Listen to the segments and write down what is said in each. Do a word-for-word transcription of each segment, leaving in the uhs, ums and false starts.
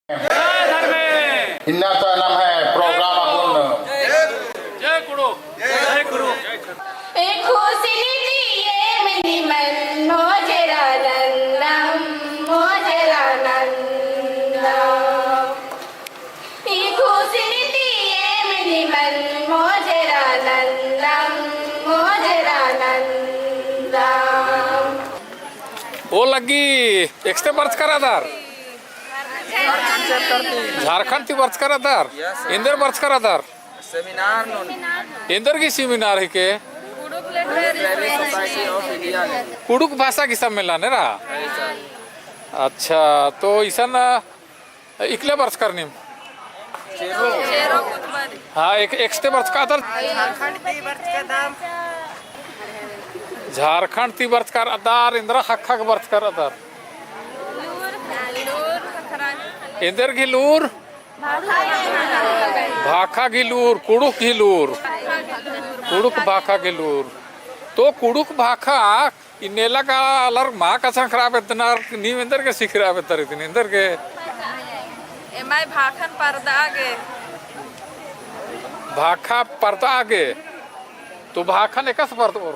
इन्ना तो नम्है program अक्कुन। जय कुँड़ुख़। जय कुँड़ुख़। ए खुसिन ती एम निमन मोजेर आनंदम, मोजेर आनंदम। ए खुसिन ती एम निमन मोजेर आनंदम, मोजेर आनंदम। ओ लग्गी एकस्ते बरचकर रअदर? झारखंड ती बरचकर रअदर? एन्देर बरचकर रअदर? Seminar नू। एन्देर गही seminar हिके? Society of India। कुँड़ुख़ भाषा गही सम्मेलन एरा? अच्छा, तो इसन इकला बरचकर नीम? हाँ, एक, एकस्ते बरचकर रअदर? झारखंड ती बरचकर रअदर, एन्दरा ख़क्खा गे बरचकर रअदर? एन्देर गही लूर? भाखा गही लूर, कुँड़ुख़ गही लूर। कुँड़ुख़ भाखा गही लूर। तो कुँड़ुख़ भाखा इन्नेला गा आलर मा कछनखरआ बेद्दनर, नीम एन्देर गे सिखरआ बेद्दर इदिन, एन्देर गे? एम्है भाखन परदआ गे। भाखा परदआ गे। तो भाखन एकासे परदओर?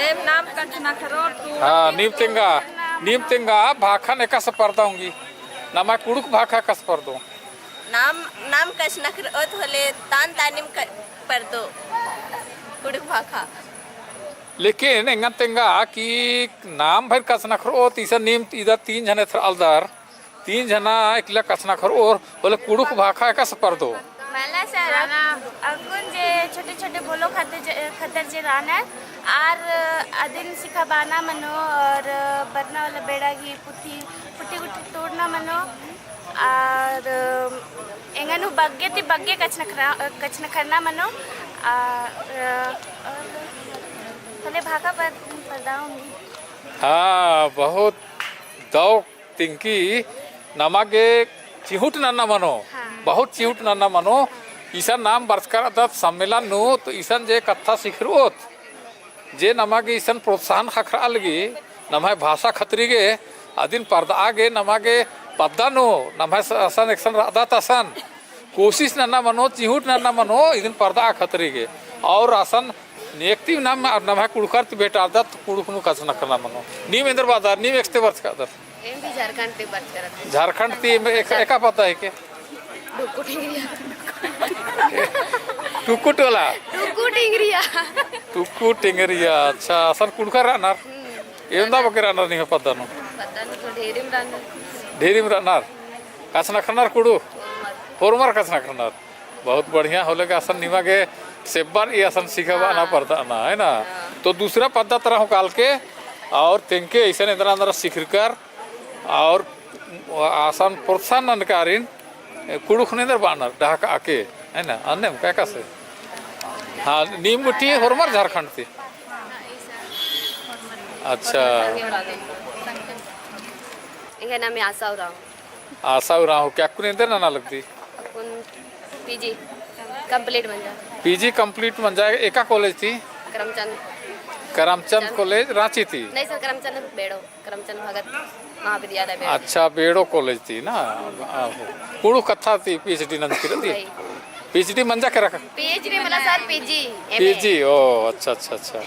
एम नाम कछनखरओर तो। हाँ, नीम तेंगा, नीम तेंगा, भाखन एकासे परदआ ओंगी? नम्है कुँड़ुख़ भाखा एकासे परदओ? नाम, नाम कछनखरओत होले तान तानिम क-, परदो। कुँड़ुख़ भाखा। लेकिन एंगन तेंगा कि नाम भइर कछनखरओत, इसन नीम इदा तीन झने एथरआलदर, तीन झना इकला कछनखरओर, होले कुँड़ुख़ भाखा एकासे परदो? मला सर, अक्कुन जे छोटे-छोटे बोलो खतर जे, खतर जे रअनर, आर अदिन सिखाबअना मनो, और बरना वाला बेड़ा गही पुथी, पुथी गुट्ठी तोड़ना मनो, आर एंगन हूँ बग्गे ती बग्गे कछनखरा-, कछनखरना मनो, आ, और होले भाखा पर, परदआ ओंगी। हाँ, बहुत दव तिंकी नमा गे चिहुट नन्ना मनो, हाँ। बहुत चिहुट नन्ना मनो। इसन नाम बरचकर रअदत सम्मेलन नू, तो इसन जे कत्था सिखरओत, जे नमा गे इसन प्रोत्साहन ख़क्खरआ लगी, नम्है भाषा खतरी गे, अदिन परदआ गे नमा गे पद्दा नू, नम्है स-, असन एकसन रअदत असन कोशिश नन्ना मनो, चिहुट नन्ना मनो, इदिन परदआ खतरी गे। और असन नेकती नाम, नम्है कुँड़ुख़र ती भेंटारदत, कुँड़ुख़ नू कछनखरना मनो। नीम एन्देर बअदर, नीम एकस्ते बरचकर रअदर? एम भी झारखंड ती बरचकर रअदन। झारखंड ती एम एक, एका पद्दा हिके? टुक्कु टिंगरिया। टुक्कु टोला? टुक्कु टिंगरिया। टुक्कु टिंगरिया, अच्छा, असन कुँड़ुख़र रअनर? हम्म। एवंदा बग्गे रअनर निंग्है पद्दा नू? पद्दा नू तो ढेरिम रअनर। ढेरिम रअनर? कछनखरनर कुँड़ुख़? होरमर। होरमर कछनखरनर। बहुत बढ़िया होले गा असन निमा गे सेब्बर ई असन सिखाबअना हाँ। परदअना, है ना? हाँ। तो दूसरा पद्दा तरा हूँ कालके और तेंगके इसन एन्दरा एन्दरा सिखरकर और असन प्रोत्साहन ननकारिन कुँड़ुख़ नू एन्देर बअनर डहकाआ के, है ना? अन्नेम एकासे। हाँ, नीम गुट्ठी होरमर झारखंड ती। अच्छा। एंग्है नामे आशा उराँव। आशा उराँव, अक्कुन एन्देर नना लगदी? अक्कुन PG complete मंजा। PG complete मंजा, एका college ती? करमचंद। करमचंद college, राँची ती? नहीं सर, करमचंद बेड़ो, करमचंद भगत महाविद्यालय बेड़ो। अच्छा, बेड़ो college ती ना? आहो। कुँड़ुख़ कत्था ती PhD नंजकी रअदी? नहीं। PhD मंजा केरा का? PhD मला सर, PG, MA। PG, ओ, अच्छा, अच्छा, अच्छा।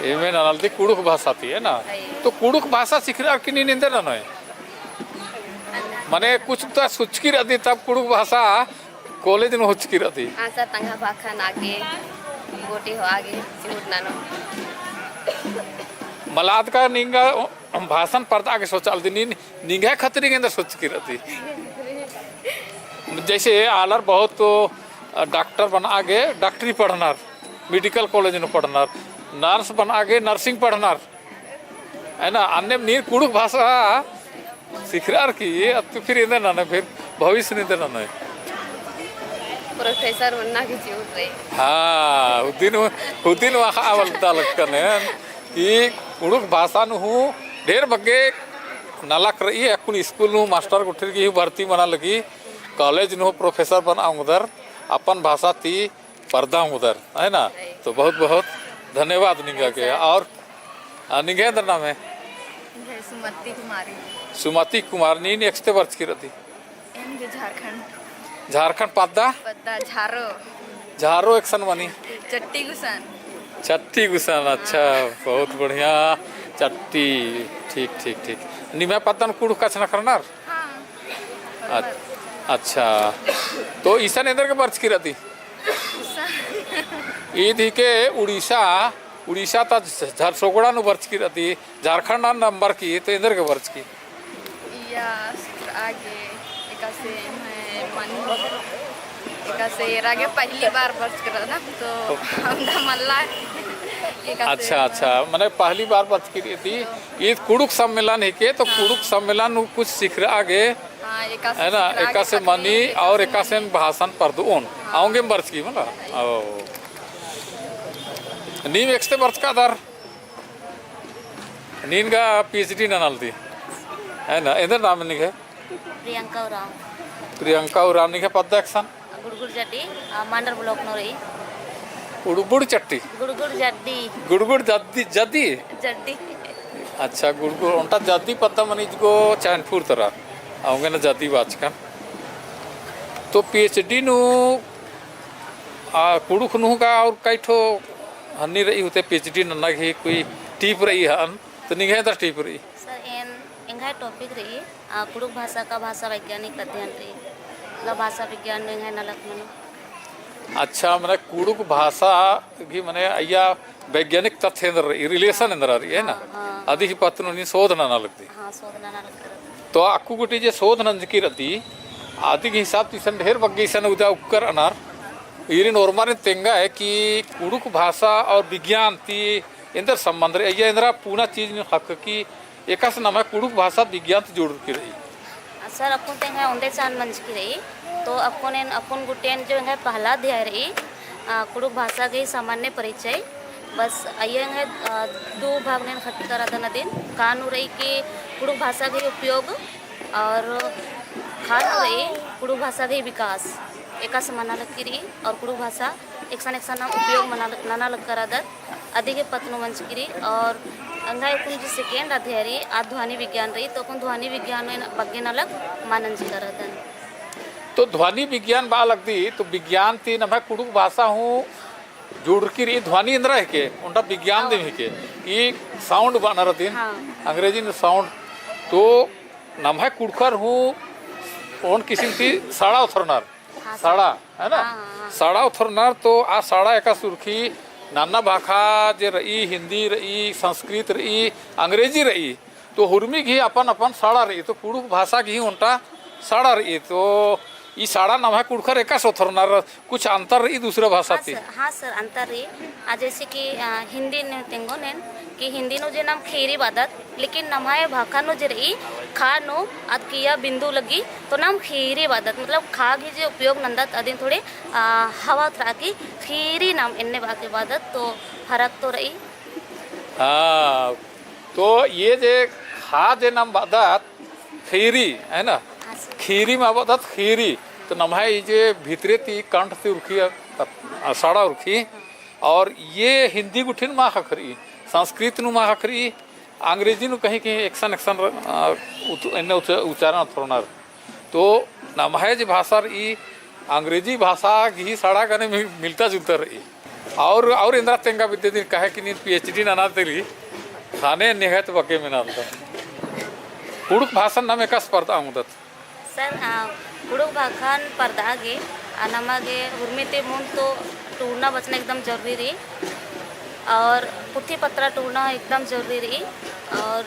MA ननालदी कुँड़ुख़ भाषा ती, है ना? नहीं। तो कुँड़ुख़ भाषा सिखरअर की नीन एन्देर ननोय? मने कुछ तो सोचकी रअदी तब कुँड़ुख़ भाषा college नू होचकी रअदी। हाँ सर, तंग्है भाखा नागे, गोटी होआ गे, चिहुट ननो। मला अदका निंगा भाषन परदआ गे सोचआलदी, नीन निंग्है खतरी गे एन्देर सोचकी रअदी। जैसे आलर बहुत तो डॉक्टर बनआ गे डॉक्टरी पढ़नर, medical college नू पढ़नर, nurse बनआ गे nursing पढ़नर, है ना? अन्नेम नीन कुँड़ुख़ भाषा सिखरअर की, अत्तु फिर एन्देर ननोय, फिर भविष्य नू एन्देर ननोय? Professor बनना की चिहुट रई। हाँ, हुदिन, हुदिन वाखा आवल ता लगकन है कि कुँड़ुख़ भाषा नू हूँ ढेर बग्गे नलख रई, अक्कुन school नू हूँ मास्टर गुट्ठिर की हूँ भर्ती मना लगी, college नू हूँ professor बनआ ओंगदर, अपन भाषा ती परदआ ओंगदर, है ना? तो बहुत बहुत धन्यवाद निंगा गे। और, आ, निंग्है एन्देर नामे? निंग्है सुमति कुमारी। सुमति कुमारी, नीन एकसते बरचकी रअदी? एन गे झारखंड। झारखंड पद्दा? पद्दा झारो। झारो एकसन मनी? चट्टी गुसन। चट्टी गुसन, अच्छा, बहुत बढ़िया। चट्टी, ठीक, ठीक, ठीक। निम्है पद्दन कुँड़ुख़ कछनखरनर? हाँ। अ-, अच्छा। तो इसन एन्देरगे बरचकी रअदी? ईद हिके उड़ीसा, उड़ीसा ता झ-, झरसोगड़ा नू बरचकी रअदी, झारखंड नू नम्बर की, तो एन्देरगे बरचकी? इया, आगे, एकासे, मैं, मन, एकासे, एरागे पहली बार बरचकी रअदन, तो हम दा मल्ला, एकासे। अच्छा, अच्छा, मने पहली बार बरचकी रअदी, ईद कुँड़ुख़ सम्मेलन हिके, तो हाँ। कुँड़ुख़ सम्मेलन नू कुछ सिखरआ गे, हाँ, एकासे है ना, सिखरआ गे एकासे खतरी मनी एकासे और एकासे भाषण परदोन। हाँ। औंगे बरचकी मला। ओ। नीम एकसते बरचका दर? नीन गा PhD ननालदी। है ना, एन्देर नाम निंग्है? प्रियंका उराँव। प्रियंका उराँव, निंग्है पद्दा एकसन? गुड़गुड़ जड्डी, आ, मांडर block नू रई। उड़बुड़ चट्टी? गुड़गुड़ जड्डी। गुड़गुड़ जद्दी, जदी? जड्डी। अच्छा, गुड़गुड़, ओन्टा जदी पद्दा मनी इजगो चैनपुर तरा। औंगे ना जदी बाचकन। तो PhD नू, आ, कुँड़ुख़ नू गा और कई ठो हन्नी रई होते PhD नन्ना गही कोई tip रई हन, तो निंग्है एन्देर tip रई? सर, एन, एंग्है topic रई, आ, कुँड़ुख़ भाषा का भाषा वैज्ञानिक अध्ययन रई, मतलब भाषा विज्ञान में एंग्है नलख मनो। अच्छा, मने कुँड़ुख़ भाषा गही मने अइय्या वैज्ञानिक तथ्य एन्देर रई, relation एन्देर रई, है ना? हाँ, हाँ। अदी ही पत्त नू नीन शोध नना लगदी। हाँ, शोध नना लगदी। तो अक्कु गूटी जे शोध नंजकी रअदी, अदी गही हिसाब ती इसन ढेर बग्गे इसन उदा उक्कर अनर, ईरिन ओर्मारिन तेंगा है कि कुँड़ुख़ भाषा और विज्ञान ती एन्देर संबंध रई, अइय्या एन्देरा पूना चीज नीन ख़क्खकी एकासे नम्है कुँड़ुख़ भाषा विज्ञान ती जुड़रकी रई। सर, अक्कुन ते एंग्है ओन्दे चान मंजकी रई, तो अक्कुन एन, अक्कुन गुट्ठिन जो एंग्है पहला अध्याय रई, आ, कुँड़ुख़ भाषा गही सामान्य परिचय, बस अइय्या एंग्है, आ, दू भाग नू एन ख़क्खरदन अदिन, का नू रई कि कुँड़ुख़ भाषा गही उपयोग और ख़ा नू रई कुँड़ुख़ भाषा गही विकास, एकासे मना लगकी रई और कुँड़ुख़ भाषा एकसन एकसन नाम उपयोग मना लग-, नना लगकर रअदत, अदी गही पत्त नू मंजकी रई। और एंग्है अक्कुन जो second अध्याय रई, आ ध्वनि विज्ञान रई, तो अक्कुन ध्वनि विज्ञान नू एन बग्गे नलख मल नंजकर रअदन। तो ध्वनि विज्ञान बआ लगदी, तो विज्ञान ती नम्है कुँड़ुख़ भाषा हूँ जुड़रकी रई, ध्वनि एन्देरा हिके, ओन्टा विज्ञान दिम हिके, ई sound बअनर अदिन, हाँ। अंग्रेजी नू sound, तो नम्है कुँड़ुख़र हूँ ओन किसिम ती सड़ा ओथरनर। हाँ, सड़ा, है ना? हाँ, हाँ, हाँ। सड़ा ओथरनर तो आ सड़ा एकासे उरखी नन्ना भाखा जे रई, हिन्दी रई, संस्कृत रई, अंग्रेजी रई, तो हुरमी गही अपन अपन सड़ा रई, तो कुँड़ुख़ भाषा गही ओन्टा सड़ा रई, तो ई सड़ा नम्है कुँड़ुख़र एकासे ओथरनर कुछ अंतर रई दूसरा भाषा हाँ ती? सर, हाँ सर, अंतर रई। आ, जैसे कि, आ, हिन्दी नू तेंगोन एन कि हिन्दी नू जे नाम खीरी बअदत, लेकिन नम्है भाखा नू जे रई, खा नू अद किया बिंदु लगी, तो नाम खीरी बअदत, मतलब खा गही जे उपयोग नन्दत अदिन थोड़े, आ, हवा उतरा की खीरी नाम एन्ने बआ के बअदत, तो फरक तो रई। हाँ, तो ये जे खा जे नाम बअदत खीरी, है ना? हाँ सर। खीरी मा बअदत खीरी, तो नम्है ई जे भितरे ती कंठ ती उरखी, आ, सड़ा उरखी, और ये हिन्दी गुट्ठिन मा ख़क्खरई, संस्कृत नू मा ख़क्खरई, अंग्रेजी नू कहीं कहीं एकसन एकसन र-, आ, उत-, एन्ने उच-, उच्चारण ओथरनर। तो नम्है जे भाषा रई, अंग्रेजी भाषा गही सड़ा गने मि-, मिलता जुलता रई। और, और एन्देरा तेंगा बिद्दय दिन काहे कि नीन PhD नना तेली, ख़ने निंग्है तो बग्गे मेनालदन। कुँड़ुख़ भाषन नाम एकासे परदआ ओंगदत? सर, आ, कुँड़ुख़ भाखन परदआ गे, आ, नमा गे हुरमी ती मुन्द तो टूड़ना बचना एकदम जरूरी रई, और पुथी पत्रा टूड़ना एकदम जरूरी रई, और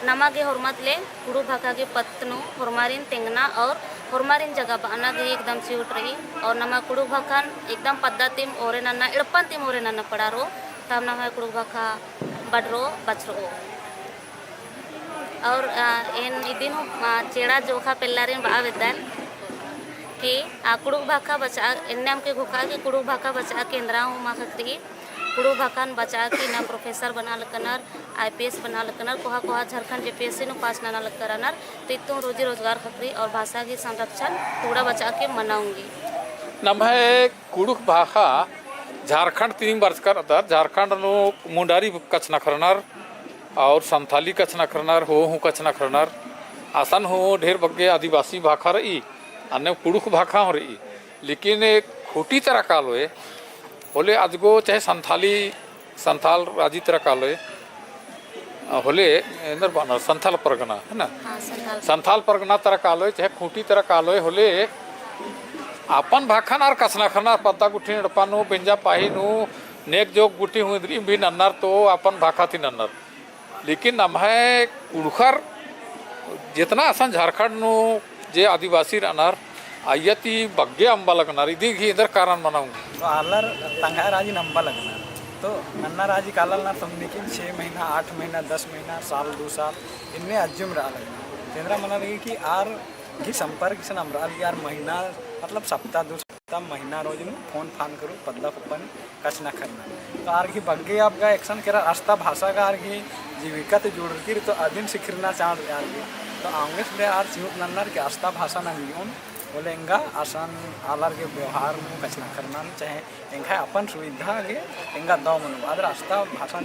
नमा गे होरमत ले कुँड़ुख़ भाखा गे पत्त नू होरमारिन तेंगना और होरमारिन जगह बअना गे एकदम चिहुट रई, और नमा कुँड़ुख़ भाखन एकदम पद्दा तिम ओरे नन्ना, एड़पन तिम ओरे नन्ना पड़ारो, तब नम्है कुँड़ुख़ भाखा बड़रो, बछरओ। और, आ, एन इदिन हूँ, आ, चेड़ा जोखा पेल्लारिन बआ बेद्दन कि, आ, कुँड़ुख़ भाखा बचआ, एन्ने अमके घोखा कि कुँड़ुख़ भाखा बचआ के एन्दरा हूँ मा ख़क्खरई, कुँड़ुख़ भाखन बचआ की ना professor बना लक्कनर, IPS बना लक्कनर, कोहा कोहा झारखंड JPSC नू pass नना लक्करनर, तो इत्तुम रोजी रोजगार ख़क्खरई और भाषा गही संरक्षण टूड़ा बचआ के मना ओंगी। नम्है कुँड़ुख़ भाखा झारखंड तिम बरचकर अदर, झारखंड नू मुंडारी कछनखरनर, और संथाली कछनखरनर, हो हूँ कछनखरनर। असन हूँ ढेर बग्गे आदिवासी भाखा रई, अन्ने कुँड़ुख़ भाखा हूँ रई। लेकिन ए खूँटी तरा कालोय, होले अजगो चाहे संथाली, संथाल राजी तरा कालोय, होले एन्देर बअनर संथाल परगना, है ना? हाँ, संथाल। संथाल परगना तरा कालोय, चाहे खूँटी तरा कालोय, होले अपन भाखन आर कछनखरनर, पद्दा गुट्ठी एड़पा नू, बेंजा पाही नू, नेग जोग गुट्ठी हूँ इन्द्रिम भी नन्नर तो अपन भाखा ती नन्नर। लेकिन नम्है कुँड़ुख़र जेतना असन झारखंड नू जे आदिवासी रअनर, अइय्या ती बग्गे अम्बा लगनर, इदी गही एन्देर कारण मना ओंगो। तो आलर तंग्है राजी नू अम्बा लगनर। तो नन्ना राजी काला लगनर, तो लेकिन छः महीना, आठ महीना, दस महीना, साल, दो साल, इन्ने अज्जुम रआ लगनर। तो एन्देर मना लगी कि आर गही संपर्क इसन अम्बा रआ लगी, आर महीना, मतलब सप्ताह, दो सप्ताह, महीना रोज नू फोन फान करू, पद्दा कुप्पा नू कछनखरनर। तो आर गही बग्गे अब गा एकसन केरा, अस्ता भाषा गा आर गही जीविका ती जुड़रकी रई, तो अदिन सिखरना चाड़ रई आर गही। तो औंगे से ले आर चिहुट नन्नर कि अस्ता भाषा नंजोन, होले एंगा असन आलर गे व्यवहार नू कछनखरना नू, चाहे एंग्है अपन सुविधा गे एंगा दव मनो, आर अस्ता भाषा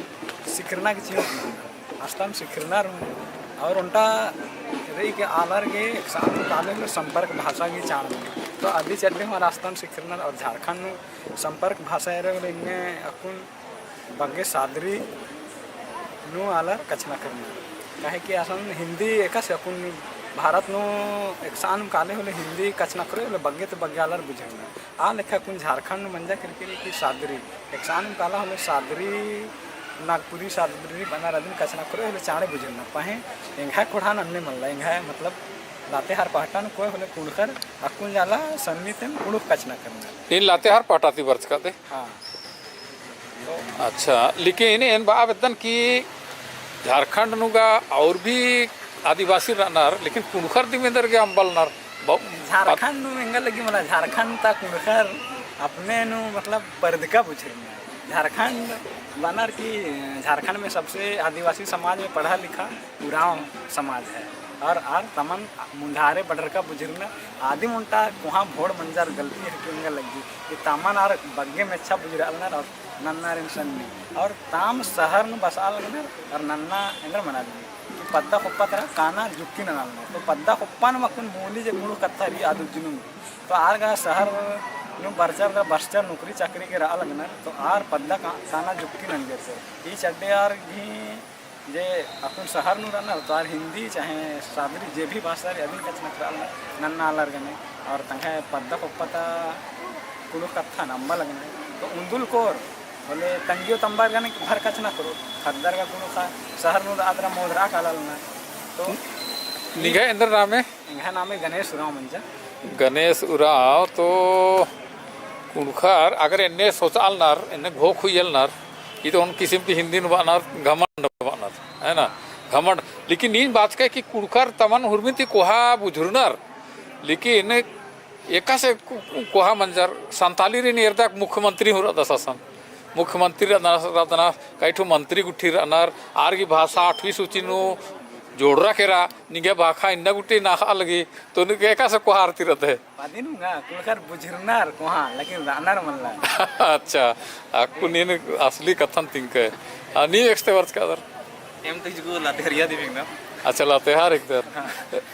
सिखरना गे चिहुट नन्नर। अस्ता नू सिखरनर हूँ। और ओन्टा रई कि आलर गे एकसन काले होले संपर्क भाषा गही चाड़ मनो। तो अदिच अड्डे हूँ आर अस्ता नू सिखरनर और झारखंड नू संपर्क भाषा एरा होले इन्ने अक्कुन बग्गे सादरी नू आलर कछनखरनर। काहे कि असन हिंदी एकासे अक्कुन भारत नू एकसन काले होले हिंदी कछनखरओ होले बग्गे ती बग्गे आलर बुझरनर। आ लेखा अक्कुन झारखंड नू मंजा केरकी रई कि सादरी, एकसन काला होले सादरी, नागपुरी सादरी बअनर अदिन कछनखरओ होले चाड़े बुझरनर। पहें एंग्है ख़ोंड़हा नू अन्ने मल्ला, एंग्है मतलब लातेहार पहटा नू कोय होले कुँड़ुख़र अक्कुन जाला सन्नी तेम कुँड़ुख़ कछनखरनर। नीन लातेहार पहटा ती बरचका दे? हाँ। अच्छा, लेकिन एन बआ बेद्दन कि झारखंड नू गा और भी आदिवासी रअनर, लेकिन कुँड़ुख़र दिम एन्देर गे अम्बा लगनर। ब-, झारखंड नू एंगा लगी मला, झारखंड ता कुँड़ुख़र अपने नू मतलब परदका बुझरनर। झारखंड बअनर कि झारखंड में सबसे आदिवासी समाज में पढ़ा लिखा उराँव समाज है। और आर तमन मुन्धारे बडरका बुझुरना आदिम ओन्टा कोहाँ भोड़ मंजर गलती हेके एंगा लग्गी। कि तमन आर बग्गे मेच्छा बुझुरालनर और नन्नारिन सन्नी। और ताम शहर नू बसआ लगनर और नन्ना एन्देर मना लगी। कि पद्दा खोप्पा तरा काना जुक्की ननालनर। तो पद्दा खोप्पा नू अक्कुन मूली जे कुँड़ुख़ कत्था रई आद उज्जनुम। तो आर गा शहर नू बरचर गा बसचर नौकरी चाकरी गे रआ लगनर। तो आर पद्दा का-, काना जुक्की नंजर से। ई चड्डे आर गही जे अक्कुन शहर नू रअनर तो आर हिंदी चाहे सादरी जे भी भाषा रई अदिन कछनखरआलनर नन्ना आलर गने। और तंग्है पद्दा खोप्पा ता कुँड़ुख़ कत्थन अम्बा लगनर। तो उन्दुल कोर होले तंगियो तम्बर गने भर कछनखरओ। ख़द्दर गा कुँड़ुख़ा शहर नू रअदर मोदरआ कालालनर। तो निंग्है एन्देर नामे? एंग्है नामे गणेश उराँव मंजा। गणेश उराँव तो कुँड़ुख़र अगर एन्ने सोचआलनर, एन्ने घोख हुइयलनर, ई तो ओन किसिम ती हिंदी नू बअनर, घमंड बअनर, है ना? घमंड। लेकिन नीन बाचकय कि कुँड़ुख़र तमन हुरमी ती कोहा बुझुरनर, लेकिन एकासे को-, कोहा मंजर संतालीरिन एरदक मुख्यमंत्री हूँ रअदस असन। मुख्यमंत्री रअदस, रअदस, कई ठो मंत्री गुट्ठी रअनर, आर गही भाषा आठवीं सूची नू जोड़रा केरा, निंग्है भाखा इन्ना गुट्ठी नखआ लगी, तो निंग्है एकासे कोहा आर ती रअदय? पदिन गा, कुँड़ुख़र बुझुरनर कोहा, लेकिन रअनर मल्ला। अच्छा, अक्कुन नीन असली कत्थन तिंकय। हाँ, नीम एकसते बरचकादर? एम तो इजगो लातेहारिया दिम एंगदम। अच्छा, लातेहार एंगदर। हाँ।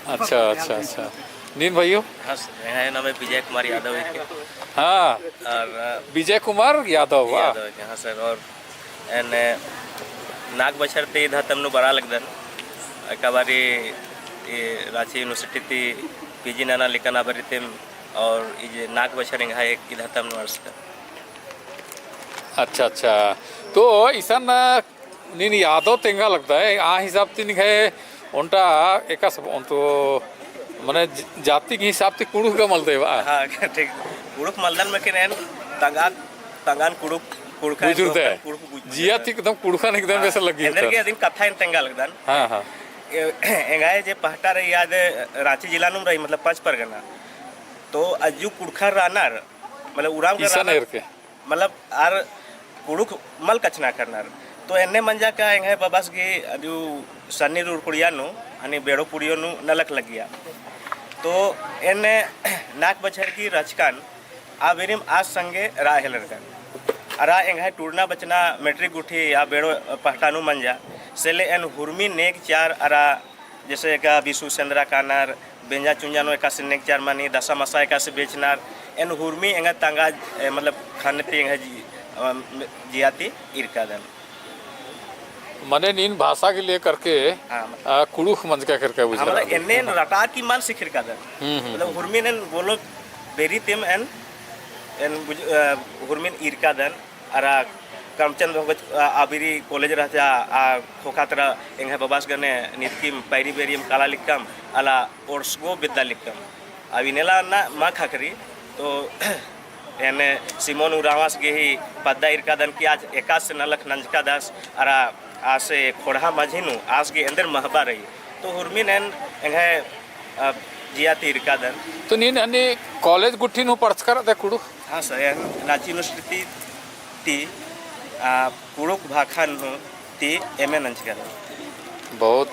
अच्छा, अच्छा, अच्छा। नीन भइयो? हाँ, सर, एंग्है नामे विजय कुमार यादव हिके। हाँ। और, अ, विजय कुमार यादव, वाह। यादव हिके, हाँ, सर। और एन्ने नाग बछर ती इद हतम नू बरआ लगदन। एका बारी ई राँची यूनिवर्सिटी ती पीजी नना लिक्कन आ बारी तिम और ई जे नाग बछर एंग्है ई हतम नू अंड़सकन। अच्छा, अच्छा। तो इसन नीन यादव तेंगा लगदय, आ हिसाब ती निंग्है ओन्टा एकासे ओन्टा मने ज-, जाति के हिसाब ती कुँड़ुख़ गा मलदय बा। हाँ, ठीक। कुँड़ुख़ मलदन, लेकिन एन तंगआ, तंगआन कुँड़ुख़, कुँड़ुख़ बुझुरदय। कुँड़ुख़ बुझुरदय। जिया ती एकदम कुँड़ुख़न एकदम हाँ, बेसे लग्गी एन्देर गे होता। अदिन कत्था एन तेंगा लगदन। हाँ, हाँ। ए-, एंग्है जे पहटा रई आद राँची जिला नुम रई, मतलब पाँच परगना। तो अज्जु कुँड़ुख़र रअनर, मतलब उराँव गा इसन रअनर। एरके। मतलब आर कुँड़ुख़ मल कछनखरनर। तो एन्ने मंजा का एंग्है बबस गही अदियु सन्नी रुरकुड़िया नू, हनी बेड़ो पुड़ियो नू नलख लग्गिया। तो एन्ने नाग बछर गही रहचकन आ बेरिम आस संगे रआ हेलरकन। अरा एंग्है टूड़ना बचना मेट्रिक गुट्ठी आ बेड़ो पहटा नू मंजा। से ले एन हुरमी नेग चार अरा जैसे का बिसु सेंदरा कानर, बेंजा चुंजा नू एकासे नेग चार मनी, दसा मसा एकासे बेचनर, एन हुरमी एंगा तंगा, ए, मतलब खाने ती एंगा जी, अ, जिया ती इरकादन। मने नीन भाषा के लेकर के, हाँ, मतलब आ, कुँड़ुख़ मंजका करके हाँ, बुझा मतलब रहा। एन्ने रटा की मन सिखिरकादन। हम्म, हम्म, मतलब हम्म। हुरमिन एन बोलो बेरी तेम एन, एन बुझ-, अ, हुरमिन इरकादन। अरा करमचंद भगत, अ, आबिरी कॉलेज रहचा, आ, खोखा तरा एंग्है बबास गने नितकिम पैरी बेरियम काला लिक्कम, अला ओर्सगो बेद्दा लिक्कम। अब इनेला ना मा खखरी, तो एन सिमोन उराँवस गे ही पद्दा इरकादन कि आज एकासे नलख नंजकादस, अरा आसे खोड़हा मझी नू आस गे एन्देर महबा रई। तो हुरमिन एन एंग्है, अ, जिया ती इरकादन। तो नीन हनी कॉलेज गुट्ठी नू पढ़चका रअदय कुँड़ुख़? हाँ सर, एन राँची यूनिवर्सिटी ती, आ, कुँड़ुख़ भाखा नू ती एमए नंजका रअदन। बहुत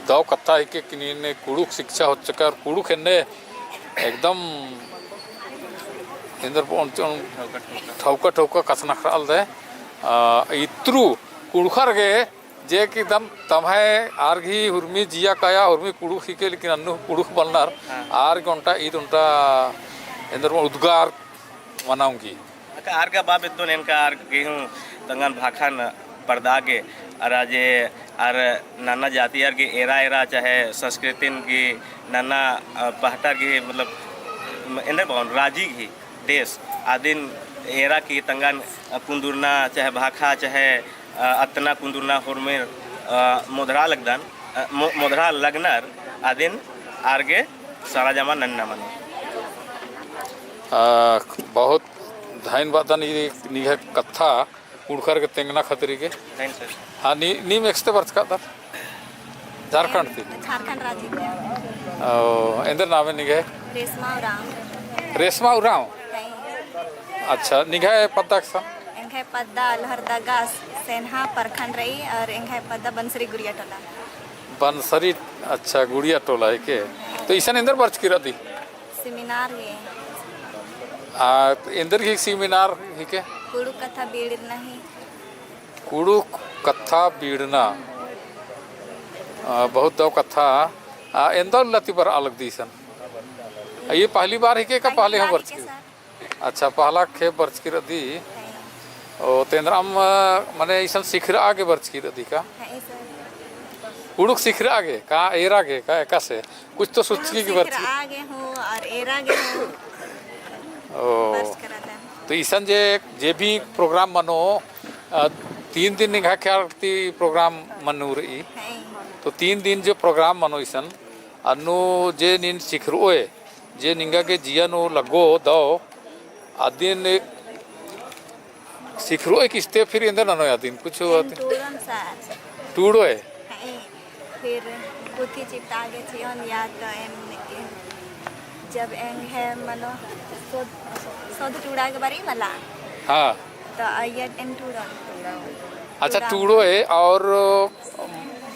दव कत्था हिके कि नीन कुँड़ुख़ शिक्षा होचका और कुँड़ुख़ एन्ने एकदम एन्देर ठौका ठौका कछनखरआ लगदय। आ, इत्रु कुँड़ुख़र गे जे कि दम तम्है आर गही हुरमी जिया काया, हुरमी कुँड़ुख़ हिके, लेकिन अन्नु कुँड़ुख़ बलनर, हाँ। आर गे ओन्टा, ईद ओन्टा एन्देर उद्गार मना ओंगी। अक्का आर गा बा बेद्दोन एन का आर गे हूँ तंगन भाखन परदा गे, अरा जे आर नन्ना जाति आर गे एरा एरा चाहे संस्कृतिन गे नन्ना, अ, पहटर गे मतलब, म-, एन्देर बओन राजी गे देश आदिन एरा की तंगन, अ, कुन्दुरना चाहे भाखा चाहे, अ, अत्तना कुन्दुरना होरमेर, अ, मोधरा लगदन, अ, मो-, मोधरा लगनर आदिन आर गे सारा जमा नन्ना मनो। अ, बहुत धन्यवाद ई निंग्है कत्था कुँड़ुख़र गे तेंगना खतरी गे। धन्य सर। हाँ, नी-, नीम एकसते बरचकादर? झारखंड ती? झारखंड राजी ती। ओ, एन्देर नामे निंग्है? रेशमा उराँव। रेशमा उराँव? हैं। अच्छा, निंग्है पद्दा एकसन? एंग्है पद्दा लोहरदगा सेन्हा प्रखंड रई और एंग्है पद्दा बनसरी गुड़िया टोला। बनसरी, अच्छा, गुड़िया टोला हिके। तो इसन एन्देर बरचकी रअदी? सेमिनार गे। आ, एन्देर गही सेमिनार हिके? कुँड़ुख़ कत्था बीड़ना ही। कुँड़ुख़ कत्था बीड़ना। आ, बहुत दव कत्था। आ, एन्दा उल्ला ती बरआ लगदी इसन? आ, ई पहली बार हिके का पहले हूँ बरचकी? अच्छा, पहला खेप बरचकी रअदी। हैं। ओ, तेन्द्रम, मने इसन सिखरआ गे बरचकी रअदी का? हैं, सर। कुँड़ुख़ सिखरआ गे का, एरा गे का, एकासे? कुछ तो सोचकी की बरचकी। सिखरआ गे हूँ और एरा गे हूँ। ओ। बरचकी रअदन। तो इसन जे, जे भी program मनो, अ, तीन दिन निंग्है ख्याल ती program मनो रई। हैं। तो तीन दिन जो program मनो इसन, अन्नु जे नीन सिखरओय, जे निंगा गे जिया नू लग्गो दव, अदिन सिखरओय किस्ते फिर एन्देर ननोय अदिन कुछ एन अदिन? टूड़ोन सर। टूड़ोय? हैं, फिर पुथी चिपता गे चिओन या तो एन, एन जब एंग्है मनो सोध, सोध टूड़ा गे बारी मला। हाँ। तो अइय्या एन टूड़ोन। अच्छा, टूड़ा। टूड़ोय और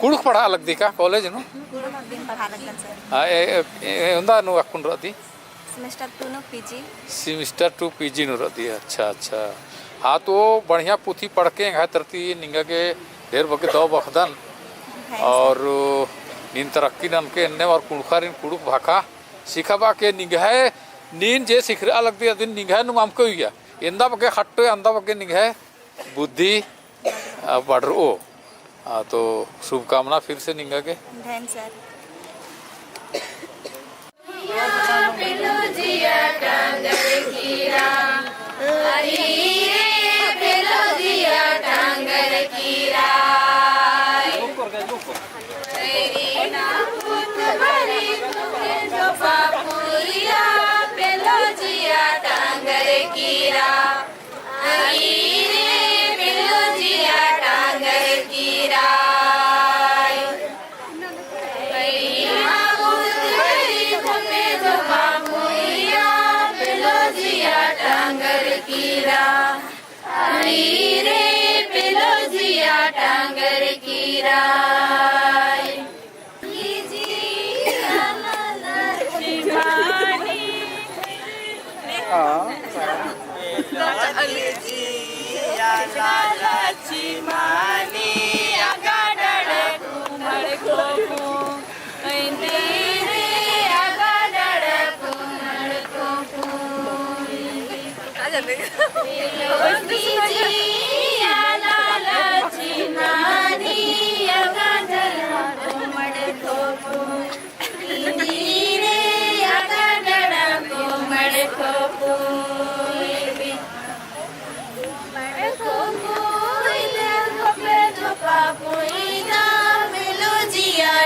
कुँड़ुख़ पढ़आ लगदी का कॉलेज नू? कुँड़ुख़ अदिन पढ़आ लगदन सर। हाँ, ए, ए, ए, उन्दा नू अक्कुन रअदी? Semester two नू PG। Semester two PG नू रअदी, अच्छा, अच्छा। हाँ, तो बढ़िया पुथी पढ़के एंग्है तरती निंगा गे ढेर बग्गे दव बअदन। हैं सर। और नीन तरक्की ननके एन्ने और कुँड़ुख़ारिन कुँड़ुख़ भाखा सिखाबआ के निंग्है नीन जे सिखरआ लगदी अदिन निंग्है नुम अमके उइया। एन्दा बग्गे खट्टो, एन्दा बग्गे निंग्है बुद्धि, आ, बढ़रओ। आ, तो शुभकामना फिर से निंगा गे। धन्य सर।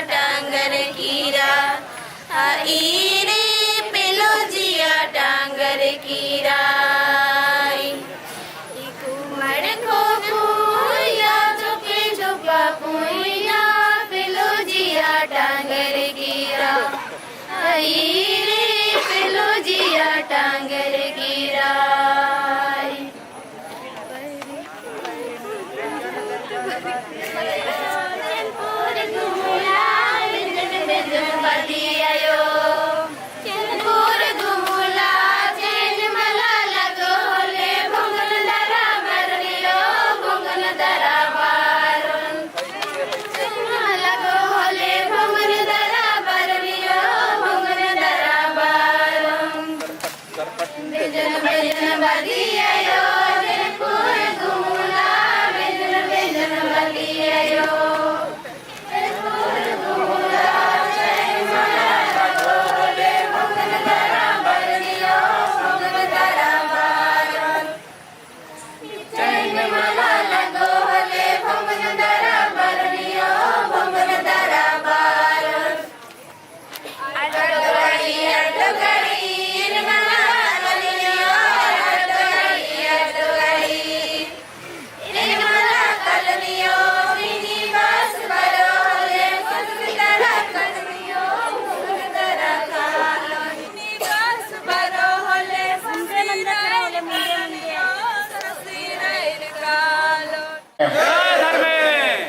टांगर कीरा, आ ईरे पेलो जिया टांगर कीरा। इकु मड़खो पुइया जोके जोपा पुइया पेलो जिया टांगर कीरा। आ ईरे पेलो जिया टांगर कीरा।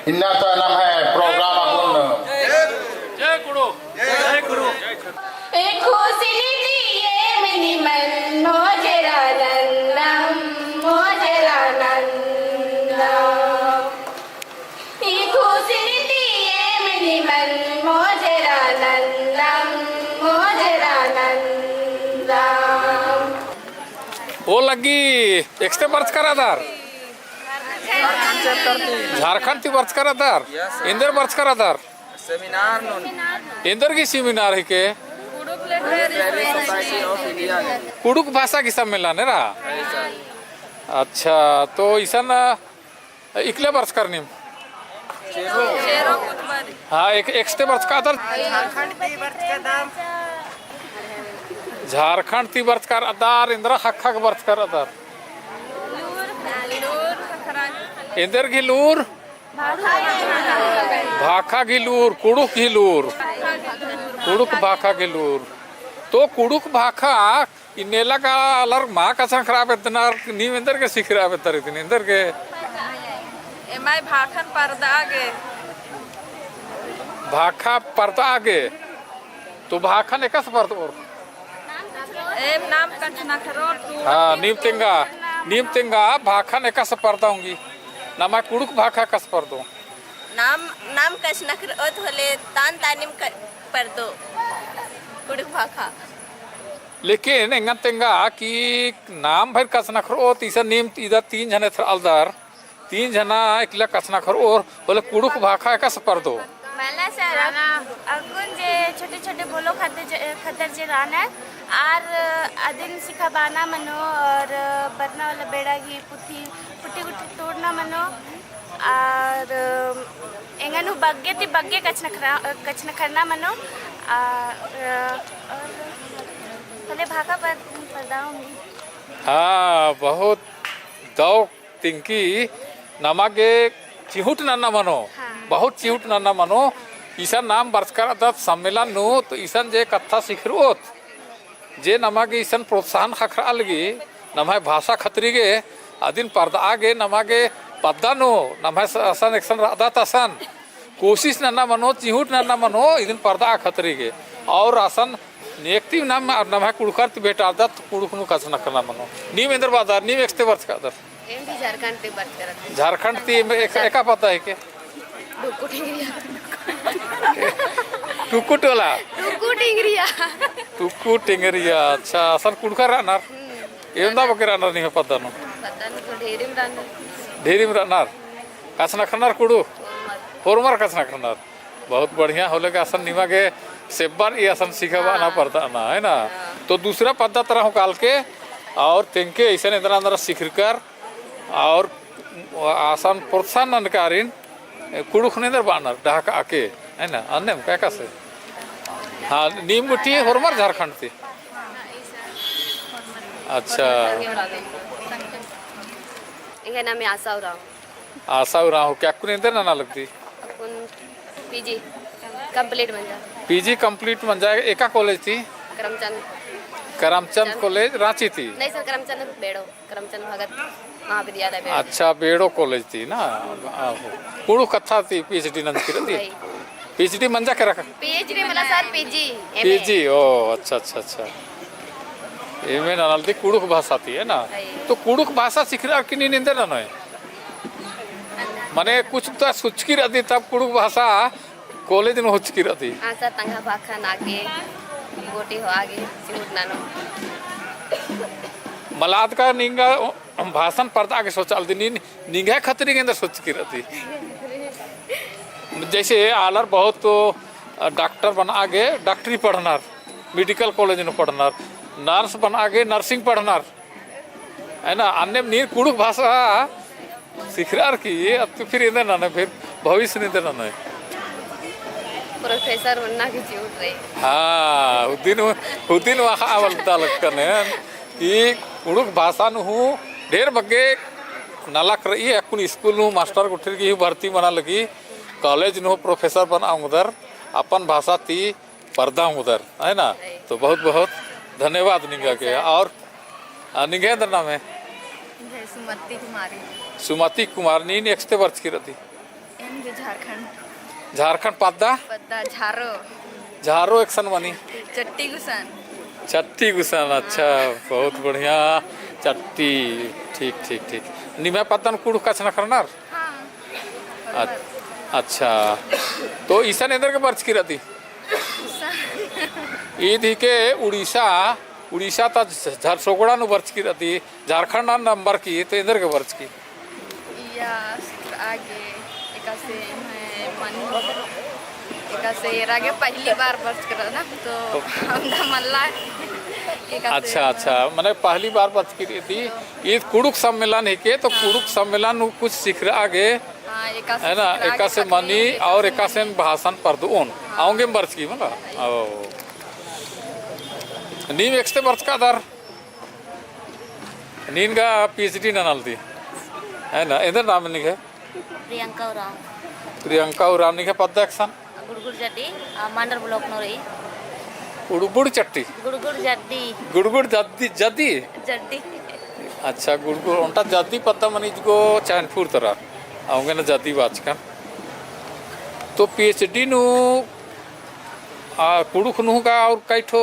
इन्ना तो नम्है program अक्कुन। जय कुँड़ुख़। जय कुँड़ुख़। ओ लग्गी, एकस्ते बरचकर रअदर? झारखंड ती बरचकर रअदर? एन्देर बरचकर रअदर? Seminar नू। एन्देर गही seminar हिके? कुँड़ुख़ भाषा गही सम्मेलन एरा? अच्छा, तो इसन इकले बरचकर नीम? हाँ, एकस्ते बरचकर रअदर? झारखंड ती बरचकर रअदर। झारखंड ती बरचकर रअदर, एन्देर ख़क्खा गे बरचकर रअदर? एन्देर गही लूर? भाखा गही लूर, कुँड़ुख़ गही लूर। कुँड़ुख़ भाखा गही लूर। तो कुँड़ुख़ भाखा इन्नेला गा आलर मा कछनखरआ बेद्दनर, नीम एन्देर गे सिखरआ बेद्दर इदिन, एन्देर गे? एम्है भाखन परदआ गे। भाखा परदआ गे। तो भाखन एकासे परदओर? एम नाम कछनखरओर। हाँ, नीम तेंगा, नीम तेंगा, भाखन एकासे परदआ ओंगी। नम्है कुँड़ुख़ भाखा एकासे परदओ? नाम, नाम कछनखरओत होले तान तानिम परदो कुँड़ुख़ भाखा। लेकिन एंगन तेंगा कि नाम भइर कछनखरओत, इसन नीम इदा तीन झने एथरआ लगदर, तीन झना इकला कछनखरओर होले कुँड़ुख़ भाखा एकासे परदो? मला सर, अक्कुन जे छोटे-छोटे बोलो खद्दर जे रअनर, आर अदिन सिखाबअना मनो और बरना वाला बेड़ा गही पुथी, पुथी गुट्ठी तोड़ना मनो, और एंगन हूँ बग्गे ती बग्गे कछनखरआ, कछनखरना मनो, आ, और होले भाखा पर, परदआ ओंगी। हाँ, बहुत दव तिंकी नमा गे चिहुट नन्ना मनो, हाँ। बहुत चिहुट नन्ना मनो। इसन नाम बरचकर रअदत सम्मेलन नू, तो इसन जे कत्था सिखरओत, जे नमा गे इसन प्रोत्साहन ख़क्खरआ लगी, नम्है भाषा खतरी गे, अदिन परदआ गे नमा गे पद्दा नू, नम्है स-, असन एकसन रअदत असन कोशिश नन्ना मनो, चिहुट नन्ना मनो, इदिन परदआ खतरी गे। और असन नेकती नाम, नम्है कुँड़ुख़र ती भेंटालदत, कुँड़ुख़ नू कछनखरना मनो। नीम एन्देर बअदर, नीम एकस्ते बरचकर रअदर? एम भी झारखंड ती बरचकर रअदन। झारखंड ती एम एक, एका पद्दा हिके? टुक्कु टिंगरिया। टुक्कु टोला? टुक्कु टिंगरिया। टुक्कु टिंगरिया। अच्छा, असन कुँड़ुख़र रअनर? हम्म। एवंदा बग्गे रअनर निम्है पद्दा नू? पता नहीं, तो ढेरिम रअनर। ढेरिम रअनर। कछनखरनर कुँड़ुख़? होरमर। होरमर कछनखरनर। बहुत बढ़िया होले का असन निमा गे सेब्बर ई असन सिखाबअना हाँ। परदअना, है ना? हाँ। तो दूसरा पद्दा तरा हूँ कालके और तेंगके ऐसन एन्दरा एन्दरा सिखरकर और असन प्रोत्साहन ननकारिन कुँड़ुख़ नू एन्दर बअनर डहकाके, है ना? अन्नेम का एकासे? हाँ, नीम गुट्ठी होरमर झारखंड ती? अच्छा। एंग्है नामे आशा उराँव। आशा उराँव, का अक्कुन एन्दर नना लगदी? अक्कुन पीजी complete मंजा। पीजी complete मंजा, एका कॉलेज ती? करमचंद। करमचंद कॉलेज, राँची ती? नहीं सर, करमचंद बेड़ो। करमचंद भगत महाविद्यालय बेड़ो। अच्छा, बेड़ो कॉलेज ती ना? आहो। कुँड़ुख़ कत्था ती पीएचडी नंजकी रअदी? नहीं। पीएचडी मंजा केरा का? पीएचडी मला सर, पीजी, एमए। पीजी, ओ, अच्छा, अच्छा, अच्छा। एमए ननालदी कुँड़ुख़ भाषा ती, है ना? नहीं। तो कुँड़ुख़ भाषा सिखरकी नीन एन्दर ननोय? मने कुछ तो सोचकी रअदी तब कुँड़ुख़ भाषा कॉलेज नू होचकी रअदी। हाँ सर, तंग्है भाखा नागे गोटी होआ गे सिहुट ननो। मला अदका निंगा भाषन परदआ गे सोचालदी, नीन निंग्है खतरी गे एन्दर सोचकी रअदी। जैसे आलर बहुत तो डॉक्टर बनआ गे डॉक्टरी पढ़नर, मेडिकल कॉलेज नू पढ़नर, नर्स बनआ गे नर्सिंग पढ़नर, है ना? अन्नेम नीन कुँड़ुख़ भाषा सिखरकी, अत्तु फिर एन्दर ननोय, फिर भविष्य नू एन्दर ननोय? प्रोफेसर होना की जरूर रही। हाँ, हुदिन, हुदिन वहाँ आवल ता लगकन है कि कुँड़ुख़ भाषा नू हूँ ढेर बग्गे नलख रई, अक्कुन स्कूल नू मास्टर गुट्ठिर गही भर्ती मना लगी, कॉलेज नू प्रोफेसर बना ओंगदर, अपन भाषा ती परदा ओंगदर, है ना? तो बहुत बहुत धन्यवाद निंगा के। और, आ, निंग्है एन्दर नामे? निंग्है सुमति कुमारी। सुमति कुमार, नीन एकसते बरचकी रअदी? एन गे झारखंड। झारखंड पद्दा? पद्दा झारो। झारो एकसन मनी? चट्टी गुसन। चट्टी गुसन, अच्छा, हाँ। बहुत बढ़िया। चट्टी, ठीक, ठीक, ठीक। निम्है पद्दन कुँड़ुख़ कछनखरनर? हाँ। अ-, अच्छा। तो इसन एन्देरगे बरचकी रअदी? ईद हिके उड़ीसा, उड़ीसा ता झ-, झरसोगड़ा नू बरचकी रअदी, झारखंड नू अम्बरकी, तो एन्देरगे बरचकी? या, आगे, एकासे, मैं मन, एकासे, एरागे पहली बार बरचकी रअदन, तो हमदा मल्ला, एकासे। अच्छा, अच्छा, मने पहली बार बरचकी रअदी, ईद कुँड़ुख़ सम्मेलन हिके, तो हाँ। कुँड़ुख़ सम्मेलन नू कुछ सिखरआ गे, हाँ, एकासे है ना, सिखरआ गे एकासे खतरी, मनी एकासे और एकासे मनी। भाषण परदोन। हाँ। औंगे बरचकी मला। ओ। नीम एकसते बरचका दर? नीन गा PhD ननालदी। है ना, एन्देर नाम निंग्है? प्रियंका उराँव। प्रियंका उराँव, निंग्है पद्दा एकसन? गुड़गुड़ जड्डी, आ, मांडर block नू रई। गुड़गुड़ चट्टी? गुड़गुड़ जड्डी। गुड़गुड़ जड्डी, जड्डी? जड्डी। अच्छा, गुड़गुड़, ओन्टा जड्डी पद्दा मनी इजगो चैनपुर तरा। औंगे ना जड्डी बाचकन। तो PhD नू, आ, कुँड़ुख़ नू गा और कई ठो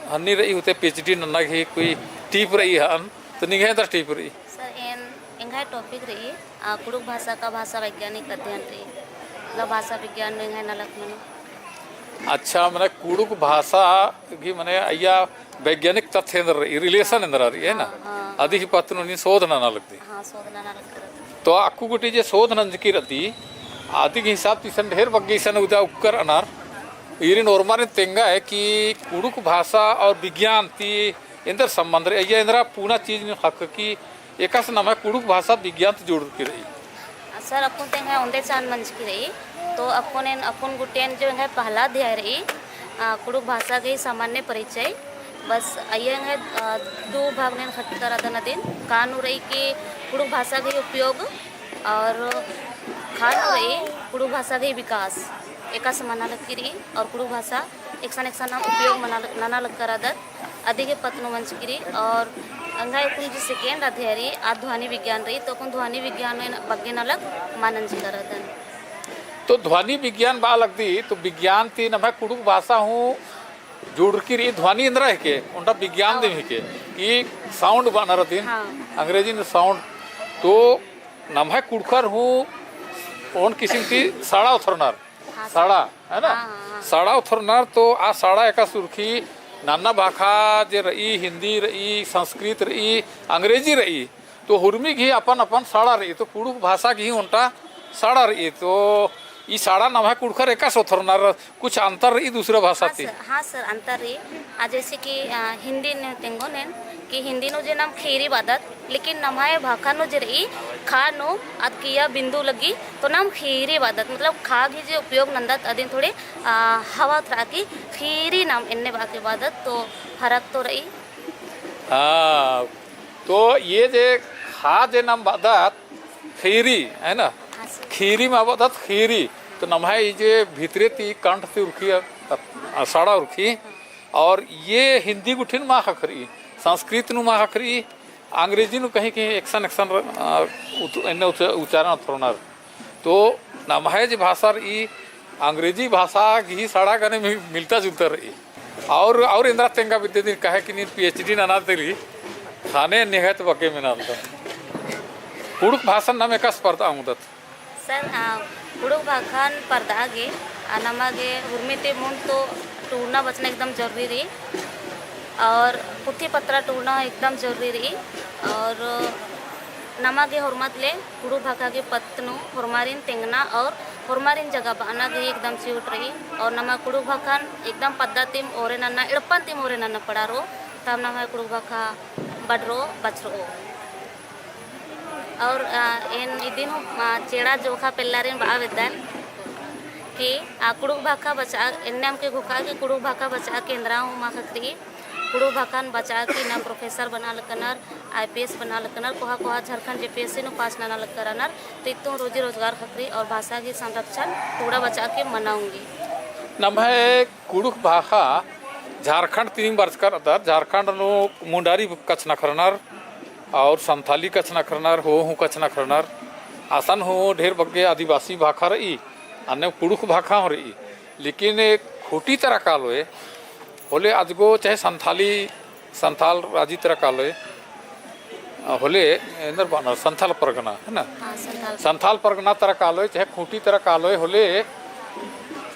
हन्नी रई होते PhD नन्ना गही कोई tip रई हन, तो निंग्है एन्देर tip रई? सर, एन, एंग्है topic रई, आ, कुँड़ुख़ भाषा का भाषा वैज्ञानिक अध्ययन रई। मतलब भाषा विज्ञान नू एंग्है नलख मनो। अच्छा, मने कुँड़ुख़ भाषा गही मने अइय्या वैज्ञानिक तथ्य एन्देर रई, relation एन्देर रई, है ना? हाँ, हाँ। अदी ही पत्त नू नीन शोध नना लगदी। हाँ, शोध नना लगदी। तो अक्कु गूटी जे शोध नंजकी रअदी, अदी गही हिसाब ती इसन ढेर बग्गे इसन उदा उक्कर अनर, ईरिन ओर्मारिन तेंगा है कि कुँड़ुख़ भाषा और विज्ञान ती एन्देर संबंध रई, अइय्या एन्दरा पुना चीज नीन ख़क्खकी एकासे नम्है कुँड़ुख़ भाषा विज्ञान ती जुड़रकी रई। सर, अक्कुन ते एंग्है ओन्दे चान मंजकी रई, तो अक्कुन एन, अक्कुन गूटी एन जो एंग्है पहला अध्याय रई, आ, कुँड़ुख़ भाषा गही सामान्य परिचय, बस अइय्या एंग्है, आ, दू भाग नू एन ख़क्खरदन अदिन, का नू रई कि कुँड़ुख़ भाषा गही उपयोग और का नू रई कुँड़ुख़ भाषा गही विकास, एकासे मना लगकी रई और कुँड़ुख़ भाषा एकसन एकसन उपयोग मना लग-, नना लगकर रअदत, अदी गही पत्त नू मंजकी रई। और एंग्है अक्कुन जे second अध्याय रई, आ ध्वनि विज्ञान रई, तो अक्कुन ध्वनि विज्ञान नू एन बग्गे नलख मना नंजकर रअदन। तो ध्वनि विज्ञान बआ लगदी, तो विज्ञान ती नम्है कुँड़ुख़ भाषा हूँ जुड़रकी रई, ध्वनि एन्दरा हिके, ओन्टा विज्ञान दिम हिके, कि sound बअनर अदिन, हाँ। अंग्रेजी नू sound, तो नम्है कुँड़ुख़र हूँ ओन किसिम ती सड़ा उथरनर, हाँ, सड़ा, है ना? हाँ, हाँ, हाँ। सड़ा उथरनर तो आ सड़ा एकासे उरखी नन्ना भाखा जे रई, हिन्दी रई, संस्कृत रई, अंग्रेजी रई, तो हुरमी गही अपन अपन साड़ा रई, तो कुँड़ुख़ भाषा गही ओन्टा साड़ा रई, तो ई साड़ा नम्है कुँड़ुख़र एकासे ओथरनर, कुछ अंतर रई दूसरा भाषा हाँ ती? सर, हाँ सर, अंतर रई। आ, जैसे कि, आ, हिंदी नू तेंगोन एन, कि हिंदी नू जे नाम खीरी बअदत, लेकिन नम्है भाखा नू जे रई, खा नू अदकिया बिंदु लग्गी, तो नाम खीरी बअदत, मतलब खा गही जे उपयोग नन्दत अदिन थोड़े, आ, हवा उतरा की खीरी नाम एन्ने बआ के बअदत, तो फरक तो रई। हाँ, तो ये जे खा जे नाम बअदत खीरी, है ना? हाँ सर। खीरी मा बअदत खीरी, तो नम्है ई जे भितरे ती कंठ ती उरखी, अ, अ, साड़ा उरखी, और ये हिंदी गुट्ठिन मा ख़क्खरई, संस्कृत नू मा ख़क्खरई, अंग्रेजी नू कहीं कहीं एकसन एकसन, अ, उत-, एन्ने उच-, उच्चारण ओथरनर। तो नम्है जे भाषा रई, अंग्रेजी भाषा गही साड़ा गने मि-, मिलता जुलता रई। और, और एन्दरा तेंगा बिद्दय दिन, काहे कि नीन PhD नना तेरी, ख़ने निहत बग्गे मेनालदन। कुँड़ुख़ भाषान नाम एकासे परदआ ओंगदत? सर, आ, कुँड़ुख़ भाखान परदआ गे, आ, नमा गे हुरमी ती मुन्द तो टूड़ना बचना एकदम जरूरी रई, और पुथी पत्रा टूड़ना एकदम जरूरी रई, और नमा गे होरमत ले कुँड़ुख़ भाखा गे पत्त नू होरमारिन तेंगना और होरमारिन जगह बअना गे एकदम चिहुट रई, और नमा कुँड़ुख़ भाखान एकदम पद्दा तिम ओरे नन्ना, एड़पन तिम ओरे नन्ना पड़ा रओ, तब नम्है कुँड़ुख़ भाखा बडरओ, बछरओ। और, आ, एन इदिन हूँ, आ, चेड़ा जोखा पेल्लारिन बआ बेद्दन कि, आ, कुँड़ुख़ भाखा बचआ, एन्ने अमके घोखा कि कुँड़ुख़ भाखा बचआ केंद्रा हूँ मा ख़क्खरई। कुँड़ुख़ भाखान बचआ की ना professor बना लक्कनर, IPS बना लक्कनर, कोहा कोहा झारखंड JPSC नू pass नना लक्करनर, तो इत्तुम रोजी रोजगार ख़क्खरई और भाषा गही संरक्षण टूड़ा बचआ की मना ओंगी। नम्है कुँड़ुख़ भाखा झारखंड तिम बरचका रअदत, झारखंड नू मुंडारी कछनखरनर और संथाली कछनखरनर, हो हूँ कछनखरनर, असन हूँ ढेर बग्गे आदिवासी भाखा रई, अन्ने कुँड़ुख़ भाखा हूँ रई, लेकिन एक खूँटी तरा कालोय, होले अजगो चाहे संथाली, संथाल राजी तरा कालोय, होले एन्देर बअनर संथाल परगना, है ना? हाँ, संथाल। संथाल परगना तरा कालोय, चाहे खूँटी तरा कालोय, होले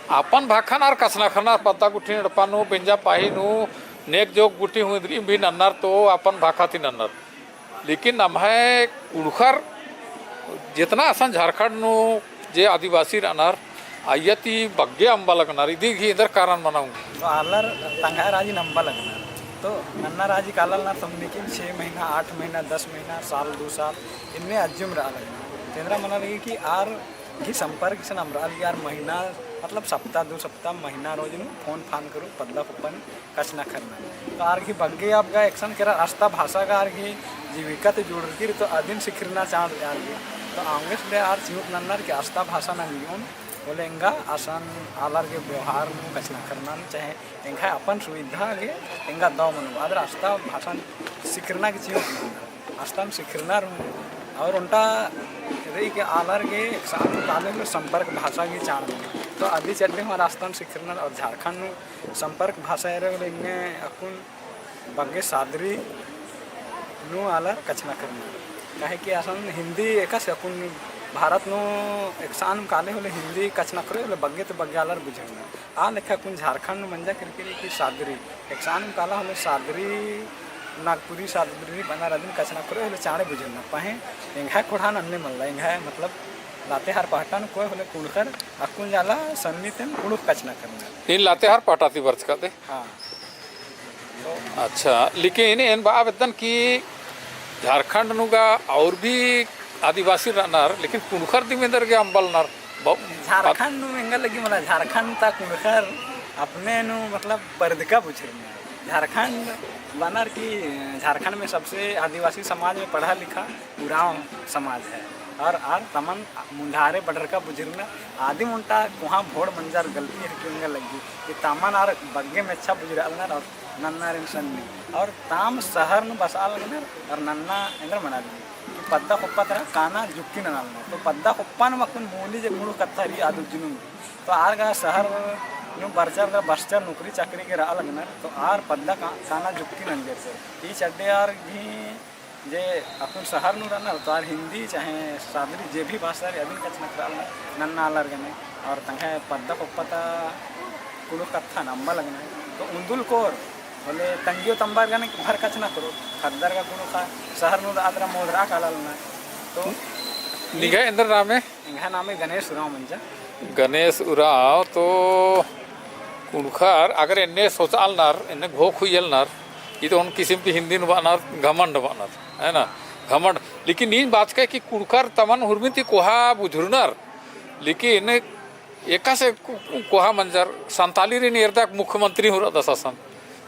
अपन भाखन आर कछनखरनर, पद्दा गुट्ठी एड़पा नू, बेंजा पाही नू, नेग जोग गुट्ठी हूँ इन्द्रिम भी नन्नर तो अपन भाखा ती नन्नर। लेकिन नम्है कुँड़ुख़र जेतना असन झारखंड नू जे आदिवासी रअनर, अइय्या ती बग्गे अम्बा लगनर, इदी गही एन्देर कारण मना ओंगी। तो आलर तंग्है राजी नू अम्बा लगनर। तो नन्ना राजी काला लगनर, तो लेकिन छः महीना, आठ महीना, दस महीना, साल, दो साल, इन्ने अज्जुम रआ लगनर। तो एन्देर मना लगी कि आर गही संपर्क इसन अम्बरआ लगी, आर महीना, मतलब सप्ताह, दो सप्ताह, महीना रोज नू फोन फान करू, पद्दा कुप्पा नू कछनखरनर। तो आर गही बग्गे अब गा एकसन केरर अस्ता भाषा गा आर गही जीविका ती जुड़रकी रई, तो अदिन सिखरना चाड़ आर गही। तो औंगेस ले आर चिहुट नन्नर कि अस्ता भाषा नंजोन, होले एंगा असन आलर गे व्यवहार नू कछनखरना नू चाहे एंग्है अपन सुविधा गे एंगा दव मनो, आदर अस्ता भाषा सिखरना गे चिहुट नन्नर। अस्ता नू सिखरनर हूँ, और ओन्टा रई कि आलर गे एकसन काले होले संपर्क भाषा गही चाड़ मनो। तो अदी चड्डे हूँ आर अस्ता नू सिखरनर और झारखंड नू संपर्क भाषा एरा होले इन्ने अक्कुन बग्गे सादरी नू आलर कछनखरनर। काहे कि असन हिंदी एकासे अक्कुन भारत नू एकसन काले होले हिंदी कछनखरओ होले बग्गे तो बग्गे आलर बुझरनर। आ लेखा अक्कुन झारखंड नू मंजा केरकी रई कि सादरी, एकसन काला होले सादरी, नागपुरी सादरी बअनर अदिन कछनखरओ होले चाड़े बुझरनर। पहें एंग्है ख़ोंड़हा नू अन्ने मल्ला, एंग्है मतलब लातेहार पहटा नू कोय होले कुँड़ुख़र अक्कुन जाला सन्नी तेन कुँड़ुख़ कछनखरनर। नीन लातेहार पहटा ती बरचका दे? हाँ। अच्छा, लेकिन एन बआ बेद्दन कि झारखंड नू गा और भी आदिवासी रअनर, लेकिन कुँड़ुख़र दिम एन्देर गे अम्बा लगनर। ब-, झारखंड नू एंगा लगी मला, झारखंड ता कुँड़ुख़र अपने नू मतलब परदका बुझरनर। झारखंड बअनर कि झारखंड में सबसे आदिवासी समाज में पढ़ा लिखा उराँव समाज है। और आर तमन मुन्धारे बडरका बुझरनर, आदिम ओन्टा कोहाँ भोड़ मंजर गलती हेके एंगा लगी कि तमन आर बग्गे मेच्छा बुझरआ लगनर और नन्नारिन सन्नी। और ताम शहर नू बसआ लगनर और नन्ना एन्देर मना लगी कि पद्दा कुप्पा तरा काना जुक्की नना लगनर। तो पद्दा कुप्पा नू अक्कुन मूली जे कुँड़ुख़ कत्था रई आद उज्जनुम। तो आर गा शहर नू बरचर गा बसचर नौकरी चाकरी गे रआ लगनर। तो आर पद्दा का-, काना जुक्की नंजर। ई चड्डे आर गही जे अक्कुन शहर नू रअनर तो आर हिंदी चाहे सादरी जे भी भाषा रई अदिन कछनखरआ लगनर नन्ना आलर गने। और तंग्है पद्दा कुप्पा ता कुँड़ुख़ कत्थन अम्बा लगनर। तो उन्दुल कोर होले तंग्यो तम्बर गने भर कछनखरओ। खद्दर का कुँड़ुख़र, शहर नू रअदर मोधरा काला लगनर। तो निंग्है एन्देर नामे? एंग्है नामे गणेश उराँव मंजा। गणेश उराँव, तो कुँड़ुख़र अगर एन्ने सोचआलनर, एन्ने घोख हुइयलनर, ई तो ओन किसिम ती हिन्दी नू बअनर, घमंड बअनर, है ना? घमंड। लेकिन नीन बाचकय कि कुँड़ुख़र तमन हुरमी ती कोहा बुझुरनर, लेकिन एकासे को-, को-, कोहा मंजर, संतालीरिन एरदक मुख्यमंत्री हूँ रअदस असन।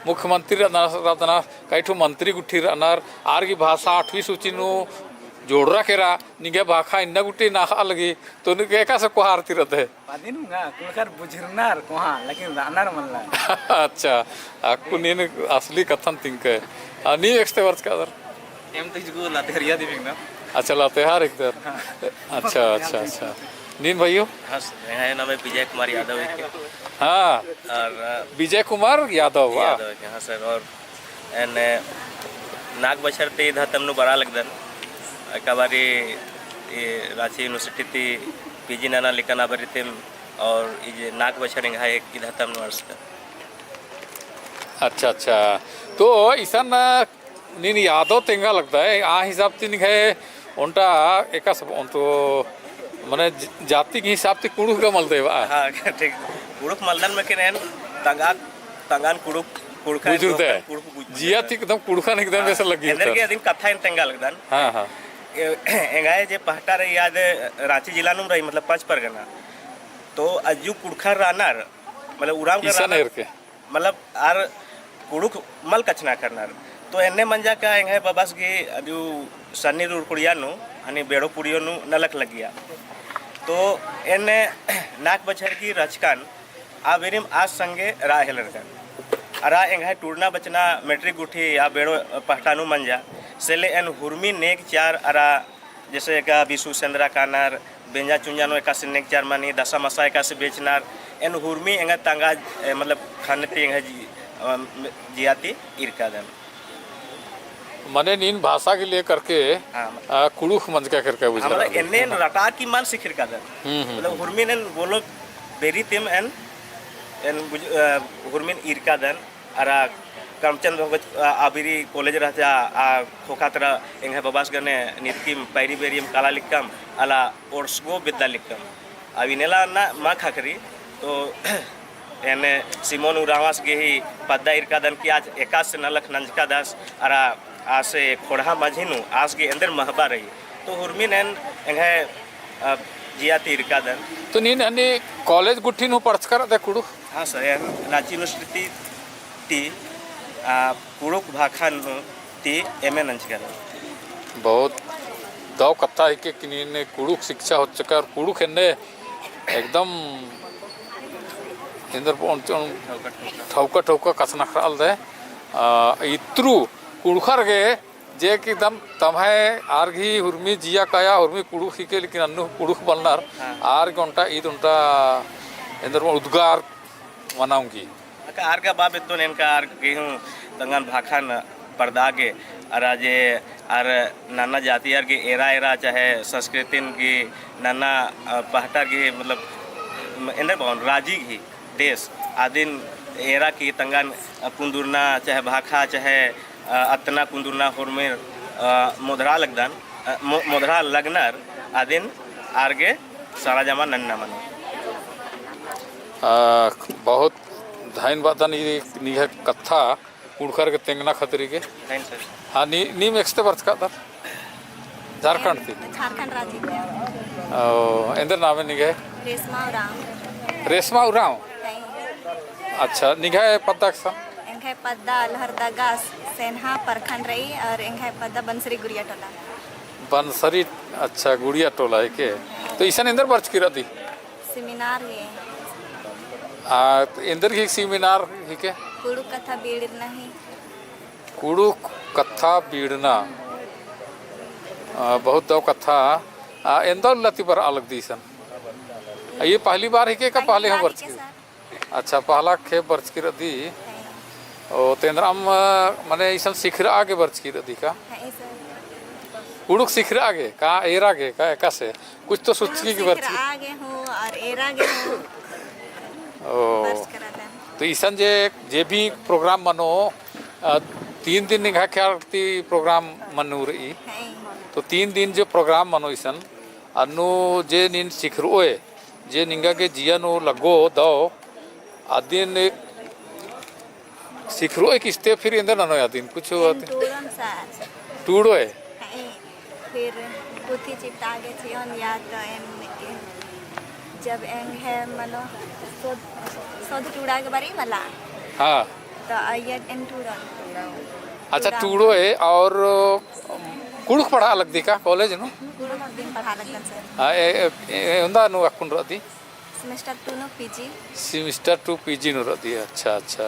मुख्यमंत्री रअदस, रअदस, कई ठो मंत्री गुट्ठी रअनर, आर गही भाषा आठवीं सूची नू जोड़रा केरा, निंग्है भाखा इन्ना गुट्ठी नखआ लगी, तो निंग्है एकासे कोहा आर ती रअदय? अदिन गा, कुँड़ुख़र बुझुरनर कोहा, लेकिन रअनर मल्ला। अच्छा, अक्कु नीन असली कत्थन तिंकय। आ, नीम एकस्ते बरचकदर? एम तो इजगु लातेहारिया दिम एंगदम। अच्छा, लातेहार एंगदर। हाँ। अच्छा, अच्छा, अच्छा। नीन भइयो? हाँ सर, एंग्है नामे विजय कुमार यादव हिके। हाँ। और, अ, विजय कुमार यादव, वाह। यादव हिके, हाँ सर। और एन्ने नाग बछर ती ईद हतम नू बरआ लगदन। एका बारी ई राँची university ती PG नना लिक्कन आ बारी तिम, और ई जे नाग बछर एंग्है ईद हतम नू अंड़सकन। अच्छा, अच्छा। तो इसन नीन यादव तेंगा लगदय, आ हिसाब ती निंग्है ओन्टा एकासे ओन्टा मने ज-, जाति के हिसाब ती कुँड़ुख़ गा मलदय बा। हाँ, ठीक। कुँड़ुख़ मलदन, लेकिन एन तंगआ, तंगआन कुँड़ुख़, कुँड़ुख़ बुझुरदय। कुँड़ुख़ बुझुरदय। जिया ती एकदम कुँड़ुख़न एकदम हाँ, वैसे लगी एन्देर होता। के अदिन कत्था एन तेंगा लगदन। हाँ, हाँ। ए-, एंग्है जे पहटा रई आद राँची जिला नूम रई, मतलब पाँच परगना। तो अज्जु कुँड़ुख़र रअनर, मतलब उराँव गा इसन रअनर। एरके। मतलब आर कुँड़ुख़ मल कछनखरनर। तो एन्ने मंजा का एंग्है बबस गही अदिउ सन्नी रुरकुड़िया नू, हनी बेड़ो पुड़ियो नू नलख लगिया। तो एन्ने नाग बछर गही रहचकन आ बेरिम आस संगे रआ हेलरकन। अरा एंग्है टूड़ना बचना matric गुट्ठी आ बेड़ो पहटा नू मंजा। से ले एन हुरमी नेग चार अरा जैसे एका बिसु सेंदरा कानर, बेंजा चुंजा नू एकासे नेग चार मनी, दसा मसा एकासे बेचनर, एन हुरमी एंगा तंगआ, ए, मतलब, ख़न्न ती एंगा जी-, अ, जिया ती ईरकादन। मने नीन भाषा के लेकर के, हाँ, मतलब, अ, कुँड़ुख़ मंजका केरका बुझा मतलब, रहा है। एन्ने एन रटा की मल सिखिरकादन। हम्म, हम्म, मतलब, हम्म। हुरमी एन बोलो बेरी तिम एन, एन बुझ-, अ, हुरमी एन ईरकादन। अरा करमचंद भगत, अ, आ बेरी college रहचा, आ ख़ोख़ा तरा एंग्है बबास गने नितकिम पैरी बेरियम काला लिक्कम, अला ओड़सगो बेद्दा लिक्कम। अब इन्नेला ना मा ख़क्खरी, तो एन्ने सिमोन उराँवस गही पद्दा ईरकादन कि आस एकासे नलख नंजकादस, अरा आसे ख़ोंड़हा मझी नू आस गही एन्देर महबा रई। तो हुरमिन एन एंग्है, अ, जिया ती ईरकादन। तो नीन अन्ने college गुट्ठी नू पढ़चका रअदय कुँड़ुख़? हाँ सर, एन राँची university ती, आ, कुँड़ुख़ भाखा नू ती MA नंजका रअदन। बहुत दव कत्था हिके कि नीन कुँड़ुख़ शिक्षा होचका और कुँड़ुख़ एन्ने एकदम एन्देर ओन ठौका ठौका कछनखरआ लगदय। आ, इत्रु कुँड़ुख़र गे जे कि तम, तम्है आर गही हुरमी जिया काया, हुरमी कुँड़ुख़ हिके, लेकिन अन्नु कुँड़ुख़ मलनर, हाँ। आर गे ओन्टा, ईद ओन्टा, एन्देर उद्गार मना ओंगी। अक्का आर गा बा बेद्दोन एन का आर गे हूँ तंगन भाखन परदा गे, अरा जे आर नन्ना जाति आर गे एरा एरा चाहे संस्कृतिन गे नन्ना, अ, पहटा गे, मतलब, एन्देर बओन राजी गे देश आदिन एरा की तंगन, अ, कुन्दुरना चाहे भाखा चाहे, अ, अत्तना कुन्दुरना होरमेर, अ, मोधरा लगदन, अ, मो-, मोधरा लगनर आदिन आर गे सारा जमा नन्ना मनो। अ, बहुत धइन बअदन ई निंग्है कत्था कुँड़ुख़र गे तेंगना खतरी गे। धइन सर। हाँ, नी, नीम एकस्ते बरचकादर? झारखंड ती? झारखंड राजी ती। ओ, एन्देर नामे निंग्है? रेशमा उराँव। रेशमा उराँव? धइन। अच्छा, निंग्है पद्दा एकसन? एंग्है पद्दा लोहरदगा सेन्हा प्रखंड रई और एंग्है पद्दा बनसरी गुड़िया टोला। बनसरी, अच्छा, गुड़िया टोला हिके। तो इसन एन्देर बरचकी रअदी? Seminar गे। आ, एन्देर गही seminar हिके? कुँड़ुख़ कत्था बीड़ना ही। कुँड़ुख़ कत्था बीड़ना। आ, बहुत दव कत्था। आ, एन्देर उल्ला ती बरआ लगदी इसन? आ, ई पहली बार हिके का पहले हूँ बरचकी? सर। अच्छा, पहला खेप बरचकी रअदी। हाँ। ओ, तो एन्देरम, मने इसन सिखरआ गे बरचकी रअदी का? हाँ, सर। कुँड़ुख़ सिखरआ गे का, एरा गे का, एकासे? कुछ तो सोचकी की बरचकी। सिखरआ गे हूँ और एरा गे हूँ। ओ। बरचकी रअदन। तो इसन जे, जे भी program मनो, अ, तीन दिन निंग्है ख्याल ती program मन्नु रई। हैं। तो तीन दिन जो program मनो इसन, अन्नु जे नीन सिखरओय, जे निंगा गे जिया नू लगो दव, अदिन सिखरओय किस्ते फिर एन्देर ननोय अदिन कुछ एन अदिन? टूड़ोन सर। टूड़ोय? हैं। फिर पुथी चिपता गे चिओन या तो एम, एम जब एंग्है मनो सोध, सोध टूड़ा गे बरई मला। हाँ। तो अइय्या एन टूड़ोन। अच्छा, टूड़ा। टूड़ोय और कुँड़ुख़ पढ़ा लगदी का college नू? कुँड़ुख़ दिन पढ़ा लगदन सर। हाँ, ए, ए, ए, उन्दा नू अक्कुन रअदी? Semester two नू PG। Semester two PG नू रअदी, अच्छा, अच्छा।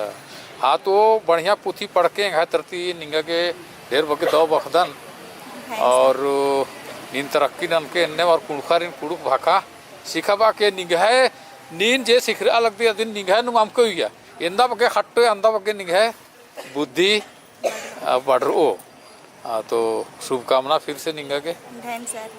हाँ, तो बढ़िया पुथी पढ़ के एंग्है तरती निंगा गे ढेर बग्गे दव बअदन। हैं सर। और नीन तरक्की ननके एन्ने और कुँड़ुख़ारिन कुँड़ुख़ भाखा सिखाबआ के निंग्है नीन जे सिखरआ लगदी अदिन निंग्है नू अमके उइया। एन्दा बग्गे खट्टो, एन्दा बग्गे निंग्है बुद्धि, आ, बढ़रओ। आ, तो शुभकामना फिर से निंगा गे। धन सर।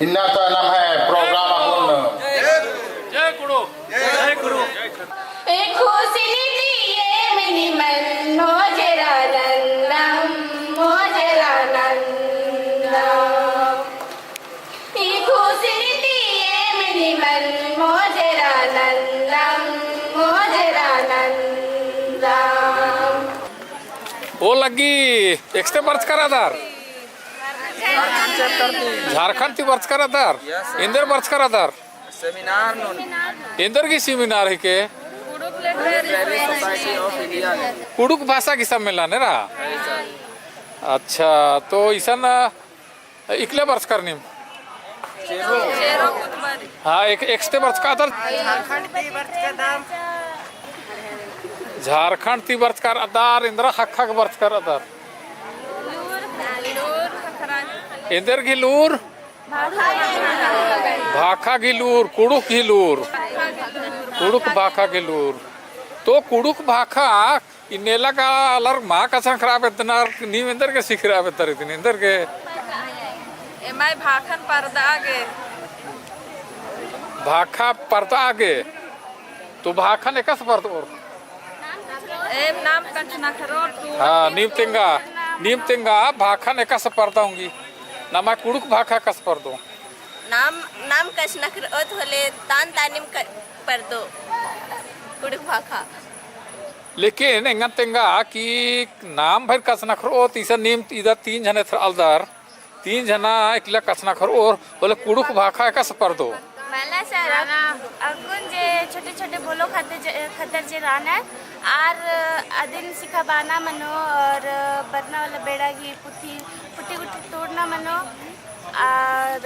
इन्ना तो नम्है program अक्कुन। जय कुँड़ुख़। जय कुँड़ुख़। ओ लग्गी एकस्ते बरचका रअदर? झारखंड ती बरचका रअदर? Yes, sir. एन्देर बरचका रअदर? Seminar नू। एन्देर गही seminar हिके? Society of India। कुँड़ुख़ भाषा गही सम्मेलन एरा? Yes, sir। अच्छा, तो इसन इकला बरचकर नीम? हाँ, एक, एकस्ते बरचका अदर? झारखंड ती बरचकर अदर, एन्दरा ख़क्खा गे बरचकर अदर? एन्देर गही लूर? भाखा गही लूर, कुँड़ुख़ गही लूर। कुँड़ुख़ भाखा गही लूर। तो कुँड़ुख़ भाखा इन्नेला गा आलर मा कछनखरआ बेद्दनर, नीम एन्देर गे सिखरआ बेद्दर इदिन, एन्देर गे? एम्है भाखन परदआ गे। भाखा परदआ गे। तो भाखन एकासे परदओर? एम नाम कछनखरओर तो। हाँ, नीम तेंगा, नीम तेंगा भाखन एकासे परदआ ओंगी। नम्है कुँड़ुख़ भाखा एकासे परदओ? नाम, नाम कछनखरओत होले तान तानिम क-, परदो कुँड़ुख़ भाखा। लेकिन एंगन तेंगा कि नाम भइर कछनखरओत, इसन नीम इदा तीन झन एथरआ लगदर, तीन झना इकला कछनखरओर होले कुँड़ुख़ भाखा एकासे परदो? मला सर, अक्कुन जे छोटे-छोटे बोलो खत्तर जे, खत्तर जे रअनर, आर अदिन सिखाबअना मनो और बरना वाला बेड़ा गही पुथी, पुथी गुट्ठी टूड़ना मनो, आर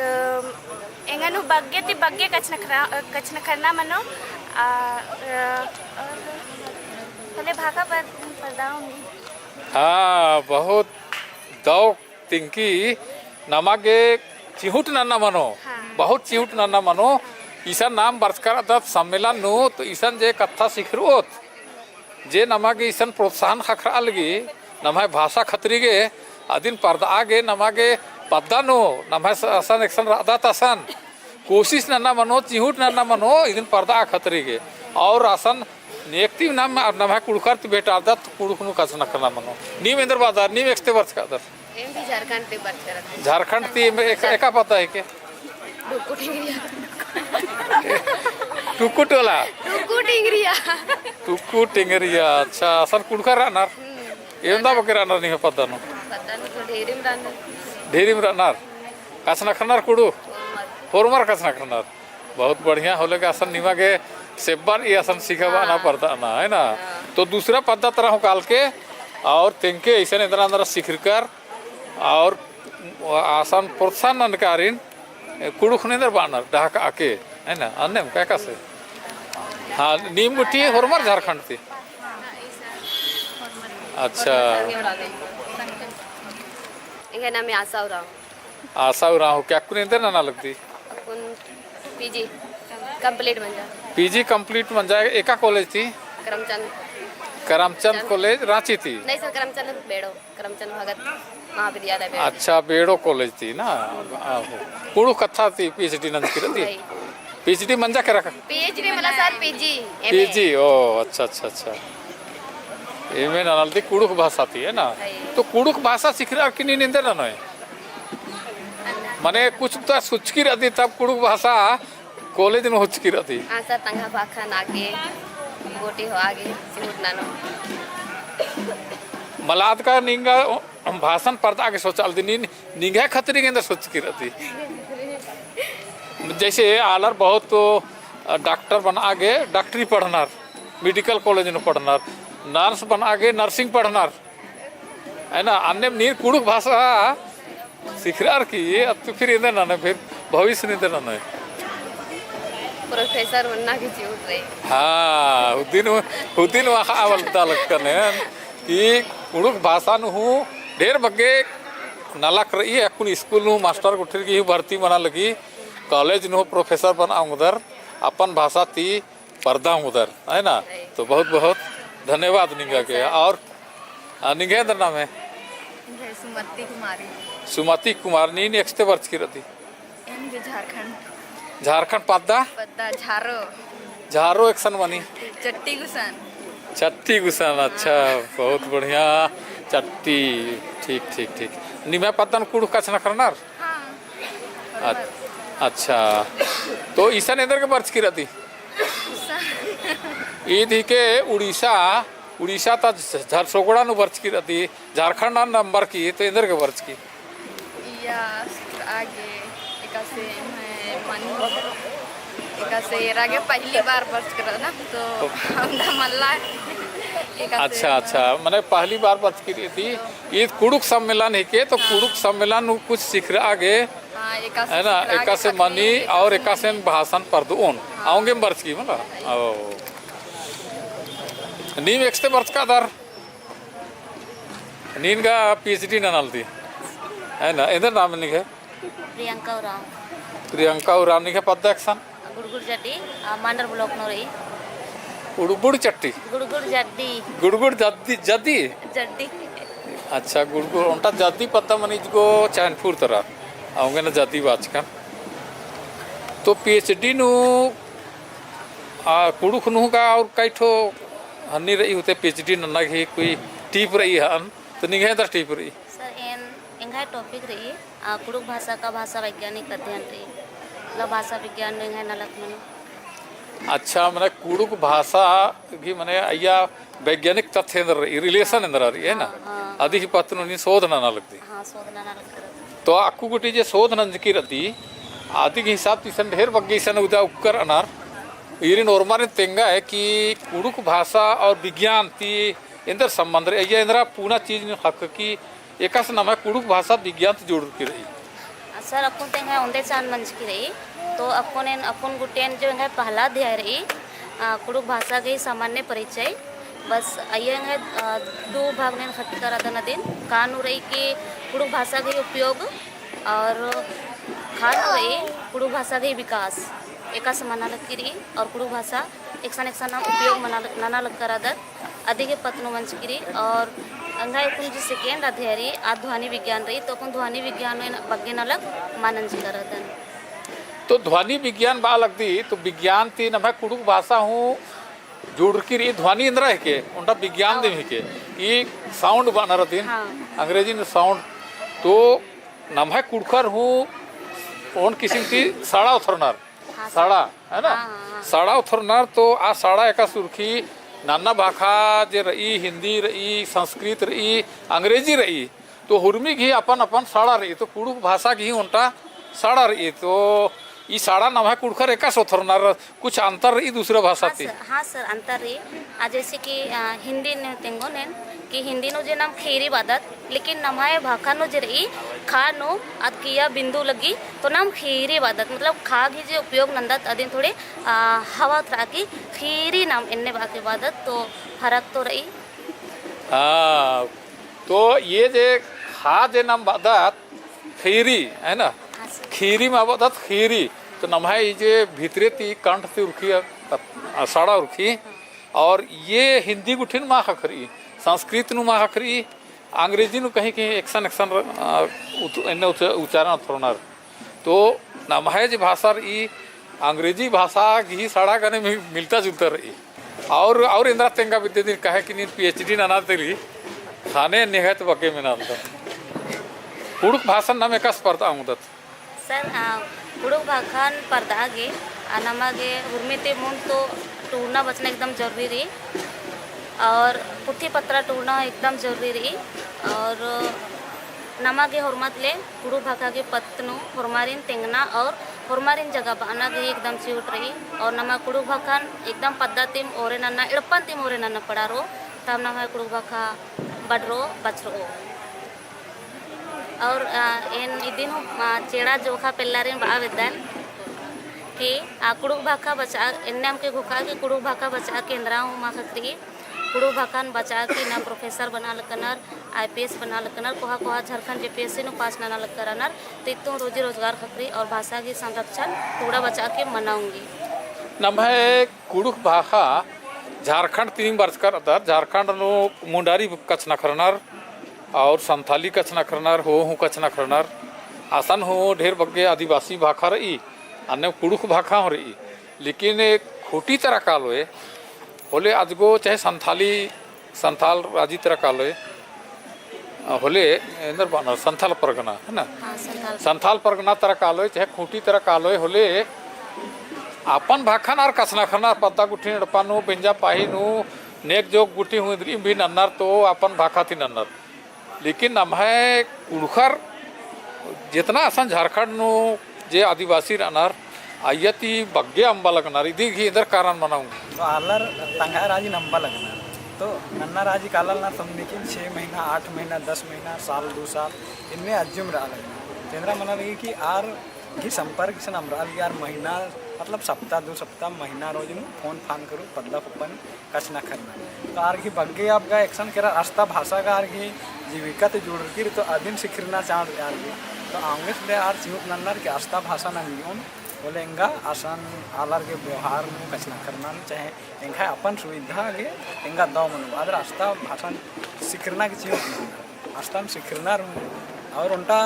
एंगन हूँ बग्गे ती बग्गे कछनखरा-, कछनखरना मनो, आ, और होले भाखा पर-, परदआ ओंगी। हाँ, बहुत दव तिंकी नमा गे चिहुट नन्ना मनो, हाँ। बहुत चिहुट नन्ना मनो। इसन नाम बरचकर अदत सम्मेलन नू, तो इसन जे कत्था सिखरओत, जे नमा गे इसन प्रोत्साहन ख़क्खरआ लगी, नम्है भाषा खतरी गे, अदिन परदआ गे, नमा गे पद्दा नू, नम्है स-, असन एकसन रअदत असन, कोशिश नन्ना मनो, चिहुट नन्ना मनो, इदिन परदआ खतरी गे। और असन नेकती नाम, नम्है कुँड़ुख़र ती भेंटालदत, कुँड़ुख़ नू कछनखरना मनो। नीम एन्देर बअदर, नीम एकस्ते बरचका अदर? एम भी झारखंड ती बरचका रअदन। झारखंड ती एम एक, एका पद्दा हिके? टुक्कु टिंगरिया। टुक्कु टोला? टुक्कु टिंगरिया। टुक्कु टिंगरिया, अच्छा, असन कुँड़ुख़र रअनर? हम्म। एवंदा बग्गे रअनर निम्है पद्दा नू? पद्दा नू तो ढेरिम रअनर। ढेरिम रअनर? कछनखरनर कुँड़ुख़? होरमर। होरमर कछनखरनर? बहुत बढ़िया होले गा असन निमा गे सेब्बर ई असन सिखाबअना हाँ। परदअना, है ना? हाँ। तो दूसरा पद्दा तरा हूँ कालके और तेंके इसन एन्दरा एन्दरा सिखरकर और असन प्रोत्साहन ननकारिन कुँड़ुख़ नू एन्देर बअनर डहकाआ के, है ना? अन्नेम का एकासे? हाँ, नीम गुट्ठी होरमर झारखंड ती? अच्छा। एंग्है नामे आशा उराँव। आशा उराँव, का अक्कुन एन्देर नना लगदी? अक्कुन पीजी complete मंजा। पीजी complete मंजा, एका कॉलेज ती? करमचंद। करमचंद कॉलेज, राँची ती? नहीं सर, करमचंद बेड़ो, करमचंद भगत महाविद्यालय बेड़ो। अच्छा, बेड़ो कॉलेज ती ना? आहो। कुँड़ुख़ कत्था ती पीएचडी नंजकी रअदी? वही। पीएचडी मंजा केरा का? पीएचडी मला सर, पीजी, एमए। पीजी, ओ, अच्छा, अच्छा, अच्छा। एमए ननालदी कुँड़ुख़ भाषा ती, है ना? वही। तो कुँड़ुख़ भाषा सिखरअर की नीन एन्देर ननोय? मने कुछ तो सोचकी रअदी तब कुँड़ुख़ भाषा कॉलेज नू होचकी रअदी। हाँ सर, तंग्है भाखा नागे, गोटी होआ गे, चिहुट ननो। मला अदका निंगा भाषन परदआ गे सोचआलदी, नीन निंग्है खतरी गे एन्देर सोचकी रअदी। जैसे आलर बहुत तो डॉक्टर बनआ गे डॉक्टरी पढ़नर, मेडिकल कॉलेज नू पढ़नर, नर्स बनआ गे नर्सिंग पढ़नर, है ना? अन्नेम नीन कुँड़ुख़ भाषा सिखरअर की, अत्तु फिर एन्देर ननोय, फिर भविष्य नू एन्देर ननोय? प्रोफेसर बनना की चिहुट रई। हाँ, हुदिन, हुदिन वाखा आवल ता लगकन है कि कुँड़ुख़ भाषा नू हूँ ढेर बग्गे नलख रई, अक्कुन स्कूल नू मास्टर गुट्ठिर गही भर्ती मना लगी, कॉलेज नू प्रोफेसर बनआ ओंगदर, अपन भाषा ती परदआ ओंगदर, है ना? तो बहुत बहुत धन्यवाद निंगा गे। और, आ, निंग्है एन्देर नामे? निंग्है सुमति कुमारी। सुमति कुमार, नीन एकस्ते बरचकी रअदी? एन भी झारखंड। झारखंड पद्दा? पद्दा झारो। झारो एकसन मनी? चट्टी गुसन। चट्टी गुसन, अच्छा, बहुत बढ़िया। चट्टी, ठीक, ठीक, ठीक। निम्है पद्दन कुँड़ुख़ कछनखरनर? हाँ। अ-, अच्छा, तो इसन एन्देर गे बरचकी रअदी? ईद हिके उड़ीसा, उड़ीसा ता झ-, झरसोगड़ा नू बरचकी रअदी, झारखंड नंबर की, तो एन्देर गे बरचकी? इया, आगे, एकासे, मैं, मन, एकासे, एरा गे पहली बार बरचकी रअदन, तो हमरा मल्ला। एकासे अच्छा, अच्छा, मने पहली बार बरचकी रई ती, ईद कुँड़ुख़ सम्मेलन हिके, तो हाँ। कुँड़ुख़ सम्मेलन नू कुछ सिखरआ गे, हाँ, एकासे है ना, सिखरआ गे एकासे कठिन मनी है, और एकासे एकासे भाषण परदोन। हाँ। औंगे बरचकी मला। ओ। नीम एकसते बरचका दर। नीन गा PhD ननालदी। है ना, एन्देर नाम निंग्है? प्रियंका उराँव। प्रियंका उराँव, निंग्है पद्दा एकसन? गुड़गुड़ जड्डी, आ, मांडर block नू रई। गुड़गुड़ चट्टी? गुड़गुड़ जड्डी। गुड़गुड़ जद्दी, जद्दी? जड्डी। अच्छा, गुड़गुड़, ओन्टा जद्दी पद्दा मनी इजगो चैनपुर तरा। औंगे ना जद्दी बाचकन। तो PhD नू, आ, कुँड़ुख़ नू गा और कई ठो हन्नी रई होते PhD नन्ना गही कोई tip रई हन, तो निंग्है एन्देर tip रई? सर, एन, एंग्है topic रई, आ, कुँड़ुख़ भाषा का भाषा वैज्ञानिक अध्ययन रई। मतलब भाषा विज्ञान में एंग्है नलख मनो। अच्छा, मने कुँड़ुख़ भाषा गही मने अइय्या वैज्ञानिक तथ्य एन्देर रई, relation एन्देर रई, है ना? हाँ, हाँ, अदी ही हाँ। पत्त नू नीन शोध नना लगदी। हाँ, शोध नना लगदी। तो अक्कु गूटी जे शोध नंजकी रई, अदी गही हिसाब ती इसन ढेर बग्गे इसन उदा उक्कर अनर। ईरिन ओर्मारिन तेंगा है कि कुँड़ुख़ भाषा और विज्ञान ती एन्देर संबंध रई, अइय्या एन्दरा पूना चीज नू ख़क्खकी एकासे नम्है कुँड़ुख़ भाषा विज्ञान ती जुड़रकी रई। सर, अक्कुन ते एंग्है ओन्दे चान मंजकी रई, तो अक्कुन एन, अक्कुन गुट्ठिन जो एंग्है पहला अध्याय रई, आ, कुँड़ुख़ भाषा गही सामान्य परिचय, बस अइय्या एंग्है, आ, दू भाग नू एन ख़क्खरदन अदिन, का नू रई कि कुँड़ुख़ भाषा गही उपयोग और का नू रई कुँड़ुख़ भाषा गही विकास, एकासे मना लगी रई और कुँड़ुख़ भाषा एकसन एकसन नाम उपयोग मना लग-, नना लगदत। अदी गही पत्त नू मंजकी रई और एंग्है अक्कुन जो second अध्याय रई, आ ध्वनि विज्ञान रई, तो अक्कुन ध्वनि विज्ञान नू एन बग्गे नलख मना नंजकरदन। तो ध्वनि विज्ञान बआ लगदी, तो विज्ञान ती नम्है कुँड़ुख़ भाषा हूँ जुड़रकी रई, ध्वनि एन्दरा हिके, ओन्टा विज्ञान दिम हिके, ई sound बअनर अदिन, हाँ। अंग्रेजी नू sound, तो नम्है कुँड़ुख़र हूँ ओन किसिम ती सड़ा ओथरनर। हाँ, सड़ा, है ना? हाँ, हाँ, हाँ। सड़ा ओथरनर तो आ सड़ा एकासे उरखी नन्ना भाखा जे रई, हिन्दी रई, संस्कृत रई, अंग्रेजी रई, तो हुरमी गही अपन अपन सड़ा रई, तो कुँड़ुख़ भाषा गही ओन्टा सड़ा रई, तो ई सड़ा नम्है कुँड़ुख़र एकासे ओथरनर कुछ अंतर रई दूसरा भाषा हाँ ती? सर, हाँ सर, अंतर रई। आ, जैसे कि, आ, हिन्दी नू तेंगोन एन कि हिन्दी नू जे नाम खीरी बअदत, लेकिन नम्है भाखा नू जे रई, खा नू अद किया बिंदु लगी, तो नाम खीरी बअदत, मतलब खा गही जे उपयोग नन्दत अदिन थोड़े, आ, हवा तरा की खीरी नाम एन्ने बआ के बअदत, तो फरक तो रई। हाँ, तो ये जे खा जे नाम बअदत, खीरी, है ना? हाँ सर। खीरी मा बअदत खीरी। तो नम्है ई जे भितरे ती कंठ ती उरखी, अ, सड़ा उरखी। और ये हिन्दी गुट्ठिन मा ख़क्खरई, संस्कृत नू मा ख़क्खरई, अंग्रेजी नू कहीं कहीं एकसन एकसन, अ, उत-, एन्ने उच-, उच्चारण ओथरनर। तो नम्है जे भाषा रई, अंग्रेजी भाषा गही सड़ा गने मि-, मिलता जुलता रई। और, और एन्दरा तेंगा बिद्दय दिन काहे कि नीन PhD नना तेली, ख़ने निंग्है तो बग्गे मेनालदन। कुँड़ुख़ भाषन नाम एकासे परदआ ओंगदत? सर, आ, कुँड़ुख़ भाखन परदआ गे, आ, नमा गे हुरमी ती मुन्द तो टूड़ना बचना एकदम जरूरी रई। और पुथी पत्रा टूड़ना एकदम जरूरी रई। और नमा गे होरमत ले कुँड़ुख़ भाखा गे पत्त नू होरमारिन तेंगना और होरमारिन जगह बअना गे एकदम चिहुट रई। और नमा कुँड़ुख़ भाखन एकदम पद्दा तिम ओरे नन्ना, एड़पन तिम ओरे नन्ना पड़ारो, तब नम्है कुँड़ुख़ भाखा बड़रो, बछरो। और, आ, एन इदिन हूँ, आ, चेड़ा जोखा पेल्लारिन बआ बेद्दन कि, आ, कुँड़ुख़ भाखा बचआ, एन्ने अमके घोखा कि कुँड़ुख़ भाखा बचआ के एन्दरा हूँ मा ख़क्खरई। कुँड़ुख़ भाखन बचआ के ना professor बना लक्कनर, IPS बना लक्कनर, कोहा कोहा झारखंड JPSC नू pass नना लक्करनर, तो इत्तुन रोजी रोजगार ख़क्खरई और भाषा गही संरक्षण टूड़ा बचआ के मना ओंगी। नम्है कुँड़ुख़ भाखा झारखंड तिम बरचका रअदत, झारखंड नू मुंडारी कछनखरनर और संथाली कछनखरनर, हो हूँ कछनखरनर, असन हूँ ढेर बग्गे आदिवासी भाखा रई, अन्ने कुँड़ुख़ भाखा हूँ रई। लेकिन एक खूँटी तरा कालोय, होले अजगो चाहे संथाली, संथाल राजी तरा कालोय, अ, होले एन्देर बअनर संथाल परगना, है ना? हाँ, संथाल। संथाल परगना तरा कालोय, चाहे खूँटी तरा कालोय, होले अपन भाखन आर कछनखरनर पद्दा गुट्ठिन एड़पा नू, बेंजा पाही नू, नेग जोग गुट्ठी हूँ इन्द्रिम भी नन्नर तो अपन भाखा ती नन्नर। लेकिन नम्है कुँड़ुख़र जेतना असन झारखंड नू जे आदिवासी रअनर, अइय्या ती बग्गे अम्बा लगनर, इदी गही एन्देर कारण मना ओंगी। तो आलर तंगआ राजी नू अम्बा लगनर। तो नन्ना राजी काला लगनर समझी कि छः महीना, आठ महीना, दस महीना, साल, दो साल, इन्ने अज्जुम रआ लगनर। तेंदरा मना लगी कि आर गही संपर्क इसन अम्बरआ लगी, आर महीना, मतलब सप्ताह, दो सप्ताह, महीना रोज नू फोन फान करू, पद्दा कुप्पा नू कछनखरनर। तो आर गही बग्गे अब गा एकसन केरा अस्ता भाषा गा आर गही जीविका ती जुड़रकी रई, तो अदिन सिखरना चाड़ आर गही। तो औंगे से ले आर चिहुट नन्नर कि अस्ता भाषा नंजोन, होले एंगा असन आलर गे व्यवहार नू कछनखरना नू चाहे एंग्है अपन सुविधा गे एंगा दव मनो, आदर अस्ता भाषा सिखरना गे चिहुट नन्नर। अस्ता नू सिखरनर हूँ, और ओन्टा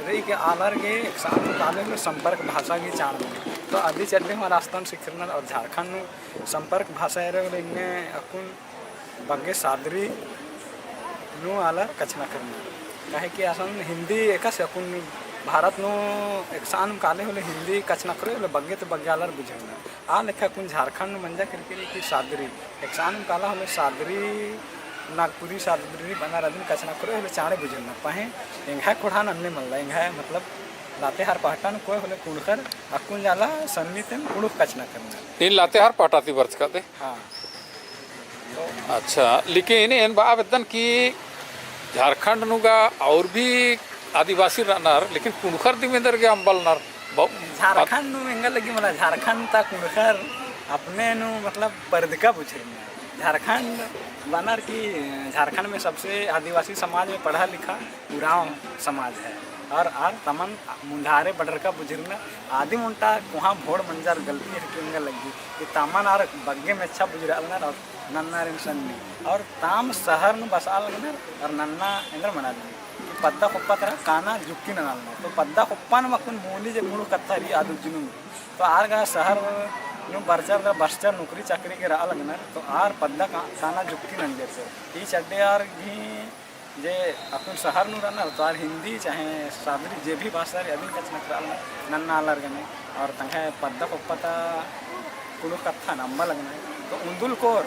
रई कि आलर गे एकसन काले होले संपर्क भाषा गे चाड़ मनो। तो अदी चड्डे हूँ आर अस्ता नू सिखरनर और झारखंड नू संपर्क भाषा एरा होले इन्ने अक्कुन बग्गे सादरी नू आलर कछनखरनर। काहे कि असन हिंदी एकासे अक्कुन भारत नू एकसन काले होले हिंदी कछनखरओ होले बग्गे तो बग्गे आलर बुझरनर। आ लेखा अक्कुन झारखंड नू मंजा केरकी रई कि सादरी, एकसन काला होले सादरी, नागपुरी सादरी बअनर अदिन कछनखरओ होले चाड़े बुझरनर। पहें एंग्है ख़ोंड़हा नू अन्ने मल्ला, एंग्है मतलब लातेहार पहटा नू कोय होले कुँड़ुख़र अक्कुन जाला सन्नी तेम कुँड़ुख़ कछनखरनर। नीन लातेहार पहटा ती बरचका दे? हाँ। अच्छा, लेकिन एन बआ बेद्दन कि झारखंड नू गा और भी आदिवासी रअनर, लेकिन कुँड़ुख़र दिम एन्देरगे अम्बलनर। ब-, झारखंड नू एंगा लगी मला, झारखंड ता कुँड़ुख़र अपने नू मतलब परदका बुझरनर। झारखंड बअनर कि झारखंड में सबसे आदिवासी समाज में पढ़ा लिखा उराँव समाज है। और आर तमन मुन्धारे बडरका बुझरनर। आदिम ओन्टा कोहाँ भोड़ मंजर गलती हेके एंगा लगी कि तमन आर बग्गे मेच्छा बुझरआ लगनर और नन्नारिन सन्नी। और ताम शहर नू बसआ लगनर और नन्ना एन्देर मना लगी कि पद्दा कुप्पा तरा काना जुक्की नना लगनर। तो पद्दा कुप्पा नू अक्कुन मोनी जे कुँड़ुख़ कत्था रई आद उज्जनुम। तो आर गा शहर नू बरचर गा बस्चर नौकरी चाकरी गे रआ लगनर। तो आर पद्दा का-, काना जुक्की नंजर से। ई चड्डे आर गही जे अक्कुन शहर नू रअनर तो आर हिंदी चाहे सादरी जे भी भाषा रई अदिन कछनखरआ लगनर नन्ना आलर गने। और तंग्है पद्दा कुप्पा ता कुँड़ुख़ कत्थन अम्बा लगनर। तो उन्दुल कोर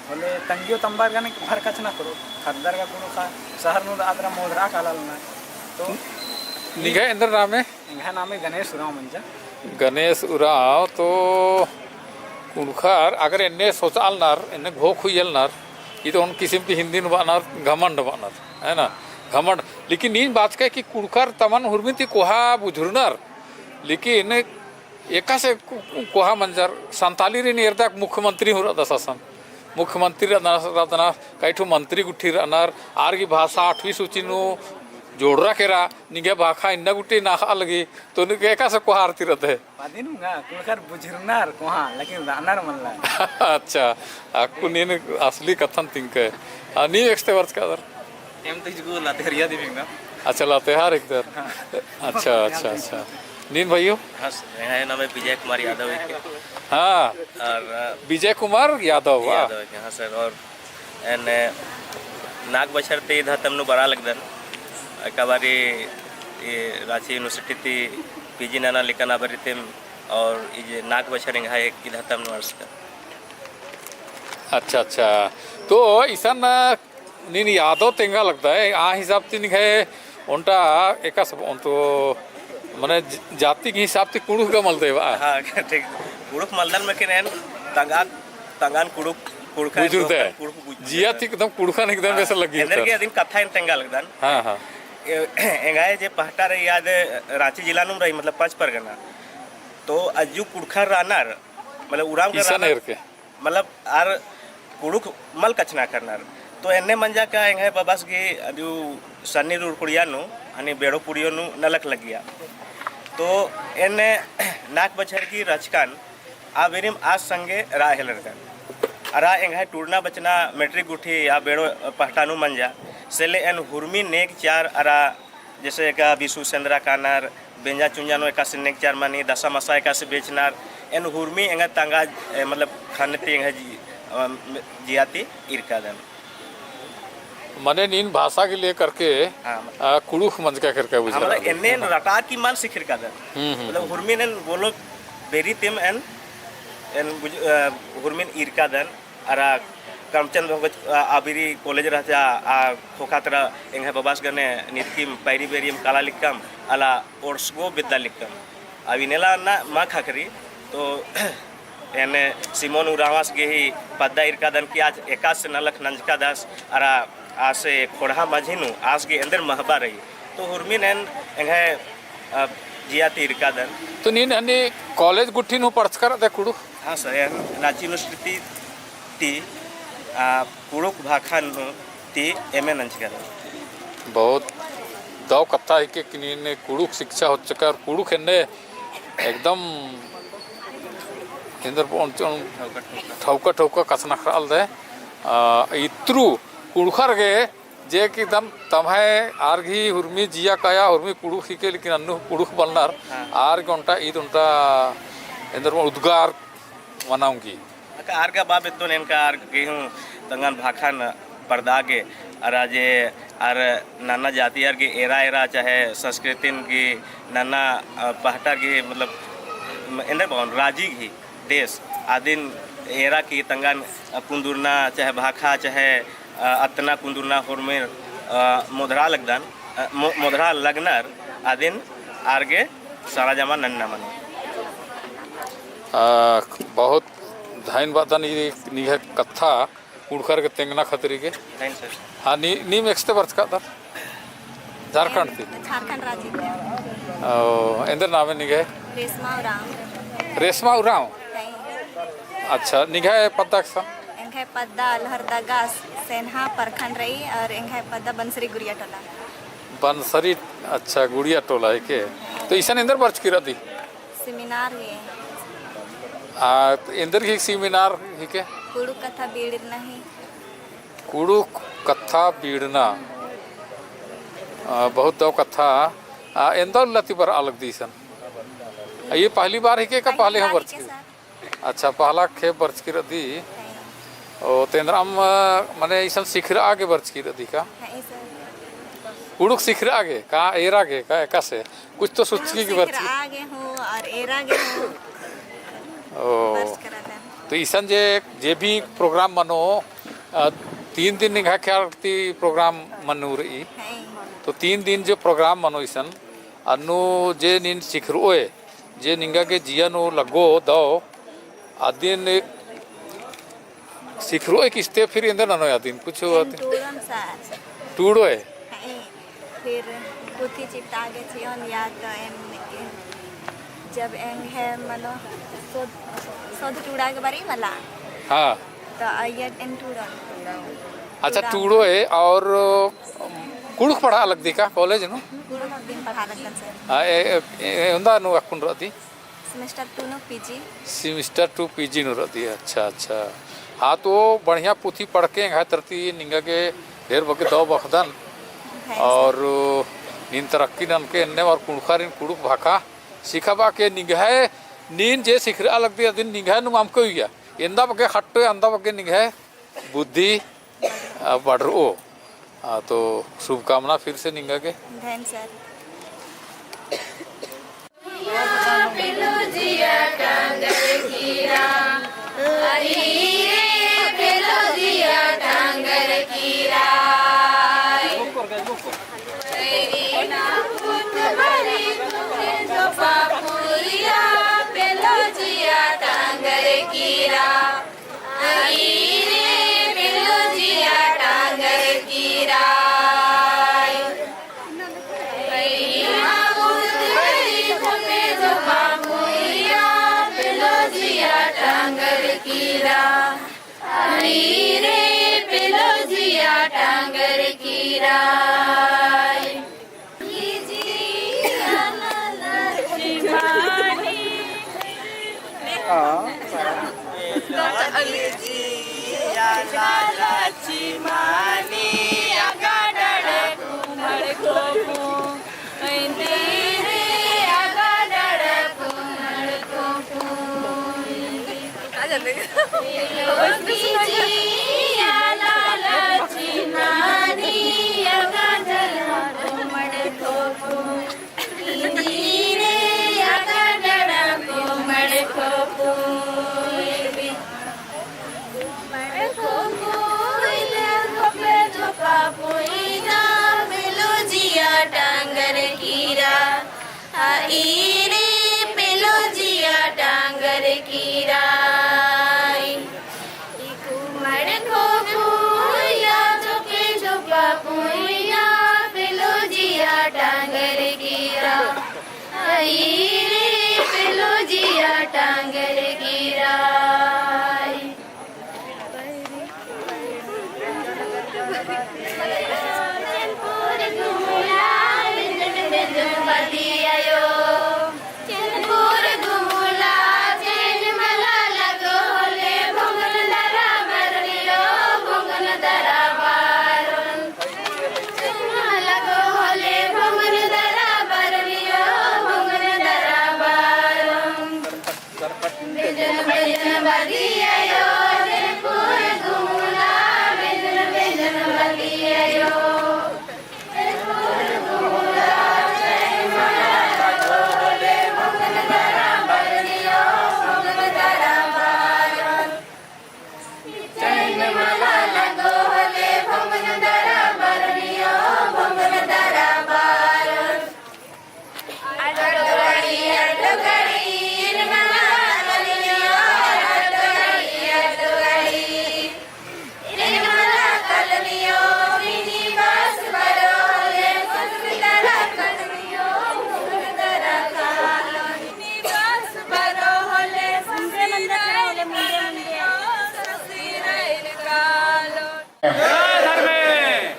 होले तंग्यो तम्बर गने भर कछनखरओ, ख़द्दर गा कुँड़ुख़ा शहर नू रअदर मोदरआ काला लगनर। तो निंग्है एन्देर नामे? एंग्है नामे गणेश उराँव मंजा। गणेश उराँव, तो कुँड़ुख़र अगर एन्ने सोचआ लगनर, एन्ने घोख हुइयलनर, ई तो ओन किसिम ती हिंदी नू बअनर, घमंड बअनर, है ना? घमंड। लेकिन नीन बाचकय कि कुँड़ुख़र तमन हुरमिन ती कोहा बुझुरनर, लेकिन एकासे को-, कोहा मंजर, संतालीरिन एरदक मुख्यमंत्री हूँ रअदस असन। मुख्यमंत्री रअदस, रअदस, कई ठो मंत्री गुट्ठी रअनर, आर गही भाषा आठवीं सूची नू जोड़रा केरा, निंग्है भाखा इन्ना गुट्ठी नाख़आ लगी, तो निंग्है एकासे कोहा आर ती रअदय? अदिन हूँ गा, कुँड़ुख़र बुझुरनर कोहा, लेकिन रअनर मल्ला। अच्छा, अक्कुन नीन असली कत्थन तिंकय। आ, नीम एकसते बरचका दर? एम तो इजगो लातेहारिया दिम एंगदम। अच्छा, लातेहार एकदर। हाँ। अच्छा, अच्छा, अच्छा। नीन भइयो? हाँ, सर, एंग्है नामे विजय कुमार यादव हिके। हाँ। और, अ, विजय कुमार यादव, वाह। यादव हिके, हाँ सर। और एन नाग बछर ती इद हतम नू बरआ लगदन। एका बारी ई राँची university ती PG नना लिक्कन आ बारी तिम और ई जे नाग बछर एंग्है इद हतम नू अंड़सकन। अच्छा, अच्छा। तो इसन नीन यादव तेंगा लगदय, आ हिसाब ती निंग्है ओन्टा एकासे ओन्टा मने ज-, जाति के हिसाब ती कुँड़ुख़ गा मलदय बा। हाँ, ठीक। कुँड़ुख़ मलदन, लेकिन एन तंगआ, तंगआ कुँड़ुख़, कुँड़ुख़ बुझुरदय। कुँड़ुख़ बुझुरदय। जिया ती एकदम कुँड़ुख़न एकदम हाँ, बेसे लग्गी एन्देरगे होता। अदिन कत्था एन तेंगा लगदन। हाँ, हाँ। ए-, एंग्है जे पहटा रई आद राँची जिला नूम रई, मतलब पाँच परगना। तो अज्जु कुँड़ुख़र रअनर, मतलब उराँव गा इसन रअनर। एरके। मतलब आर कुँड़ुख़ मल कछनखरनर। तो एन्ने मंजा का एंग्है बबस गही अदियु सन्नी रुरकुड़िया नू, हनी बेड़ो पुड़ियो नू नलख लग्गिया। तो एन्ने नाग बछर गही रहचकन आ बेरिम आस संगे रआ हेलरकन। अरा एंग्है टूड़ना बचना मेट्रिक गुट्ठी आ बेड़ो पहटा नू मंजा। से ले एन हुरमी नेग चार अरा जैसे एका बिसु सेंदरा कानर, बेंजा चुंजा नू एकासे नेग चार मनी, दसा मसा एकासे बेचनर, एन हुरमी एंगा तंगआ, ए, मतलब, ख़न्न ती एंगा जी-, अ, जिया ती ईरकादन। मने नीन भाषा के लेकर के, हाँ, मतलब, अ, कुँड़ुख़ मंजका केरका हाँ, बुझा मतलब, रहा। एन्ने एन रटा की मल सिखिरकादन। हम्म, हम्म, मतलब, हम्म। हुरमी नेन बोलो बेरी तिम एन, एन बुझ-, अ, हुरमिन ईरकादन। अरा करमचंद भगत, आ, आ बेरी कॉलेज रहचा, आ, आ ख़ोख़ा तरा एंग्है बबास गने नितकिम पैरी बेरियम काला लिक्कम, अला ओर्सगो बेद्दा लिक्कम। अब इन्नेला ना मा ख़क्खरी, तो एन्ने सिमोन उराँवस गे ही पद्दा ईरकादन कि आस एकासे नलख नंजकादस, अरा आस खोड़हा मझी नू आस गे एन्देर महबा रई। तो हुरमिन एन एंग्है, अ, जिया ती ईरकादन। तो नीन अन्ने कॉलेज गुट्ठी नू पढ़चका रअदय कुँड़ुख़? हाँ सर, एन राँची यूनिवर्सिटी ती, अ, कुँड़ुख़ भाखा नू ती एमए नंजका रअदन। बहुत दव कत्था हिके कि नीन कुँड़ुख़ शिक्षा होचका और कुँड़ुख़ एन्ने एकदम एन्देर बओन चोन ठौका ठौका कछनखरआ लगदय। अ, इत्रु कुँड़ुख़र गे जे कि दम तम्है आर गही हुरमी जिया काया हुरमी कुँड़ुख़ हिके, लेकिन अन्नु कुँड़ुख़ बलनर, हाँ। आर गे ओन्टा ईद ओन्टा एन्देर बओन उद्गार मना ओंगी। अक्का आर गा बआ बेद्दोन एन का आर गे हूँ तंगन भाखन परदा गे, अरा जे आर नन्ना जाति आर गे एरा एरा चाहे संस्कृतिन गे नन्ना, अ, पहटा गे मतलब, म, एन्देर बओन राजी गे देश आदिन एरा की तंगन, अ, कुन्दुरना चाहे भाखा चाहे, अ, अत्तना कुन्दुरना होरमेर, अ, मोधरा लगदन, अ, मो-, मोधरा लगनर आदिन आर गे सरजमा नन्ना मनो। अ, बहुत धइन बअदन ई निंग्है कत्था कुँड़ुख़र गे तेंगना खतरी गे। धइन सर। हाँ, नी, नीम एकसते बरचका रअदर? झारखंड ती? झारखंड राजी ती। ओ, एन्देर नामे निंग्है? रेशमा उराँव। रेशमा उराँव? नहीं। अच्छा, निंग्है पद्दा एकसन? एंग्है पद्दा लोहरदगा सेन्हा प्रखंड रई और एंग्है पद्दा बनसरी गुड़िया टोला। बनसरी, अच्छा, गुड़िया टोला हिके। तो इसन एन्देर बरचकी रअदी? सेमिनार गे। आ, एन्देर ही सेमिनार हिके? कुँड़ुख़ कत्था बीड़ना ही। कुँड़ुख़ कत्था बीड़ना। आ, बहुत दव कत्था। आ, एन्दा उल्ला ती बरआ लगदी इसन? आ, ये पहली बार हिके का पहले हूँ बरचकी? अच्छा, पहला खेप बरचकी रअदी। ओ, तो एन्दरम, मने इसन सिखरआ गे बरचकी रअदी का? कुँड़ुख़ सिखरआ गे का, एरा गे का, एकासे? कुछ तो सोचकी गे बरचकी। सिखरआ गे हूँ और एरा गे हूँ। ओ। तो इसन जे, जे भी program मनो, अ, तीन दिन निंग्है ख्याल ती program मनो रई। तो तीन दिन जो program मनो इसन, अन्नु जे नीन सिखरओय, जे निंगा गे जिया नू लग्गो दव, अदिन सिखरओय किस्ते फिर एन्देर ननोय अदिन कुछ एन अदिन? टूड़ोन सर। टूड़ोय? हाँ, फिर पुथी चिपटा गे चिओन या तो एन, एन जब एंग्है मनो सोध, सोध टूड़ा गे बरई मला। हाँ। तो अइय्या एन टूड़ोन। अच्छा, टूड़ोन। टूड़ोय और कुँड़ुख़ पढ़आ लगदी का कॉलेज नू? कुँड़ुख़ दिन पढ़आ लगदन सर। हाँ, ए, ए, ए, एवंदा नू अक्कुन रअदी? Semester two नू PG। Semester two PG नू रअदी, अच्छा, अच्छा। हाँ, तो बढ़िया पुथी पढ़के एंग्है तरती निंगा गे ढेर बग्गे दव बखदन। हाँ, सर। और नीन तरक्की ननके एन्ने और कुँड़ुख़ारिन कुँड़ुख़ भाखा सिखाबआ के निंग्है नीन जे सिखरआ लगदी अदिन निंग्है नुम अमके उइया। एन्दा बग्गे खट्टो, एन्दा बग्गे निंग्है बुद्धि, आ, बढ़रओ। आ, तो शुभकामना फिर से निंगा गे। धन सर।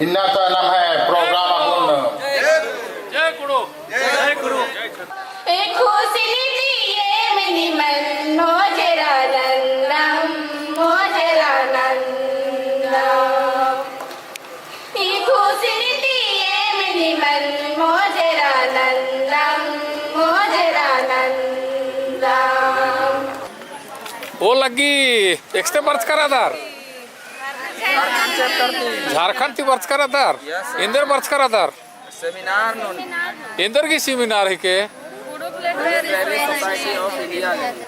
इन्ना तो नम्है program अक्कुन। जय कुँड़ुख़, जय कुँड़ुख़। ओ लग्गी एकस्ते बरचका रअदर? झारखंड ती बरचका रअदर? एन्देर बरचका रअदर? Seminar नू। एन्देर गही seminar हिके?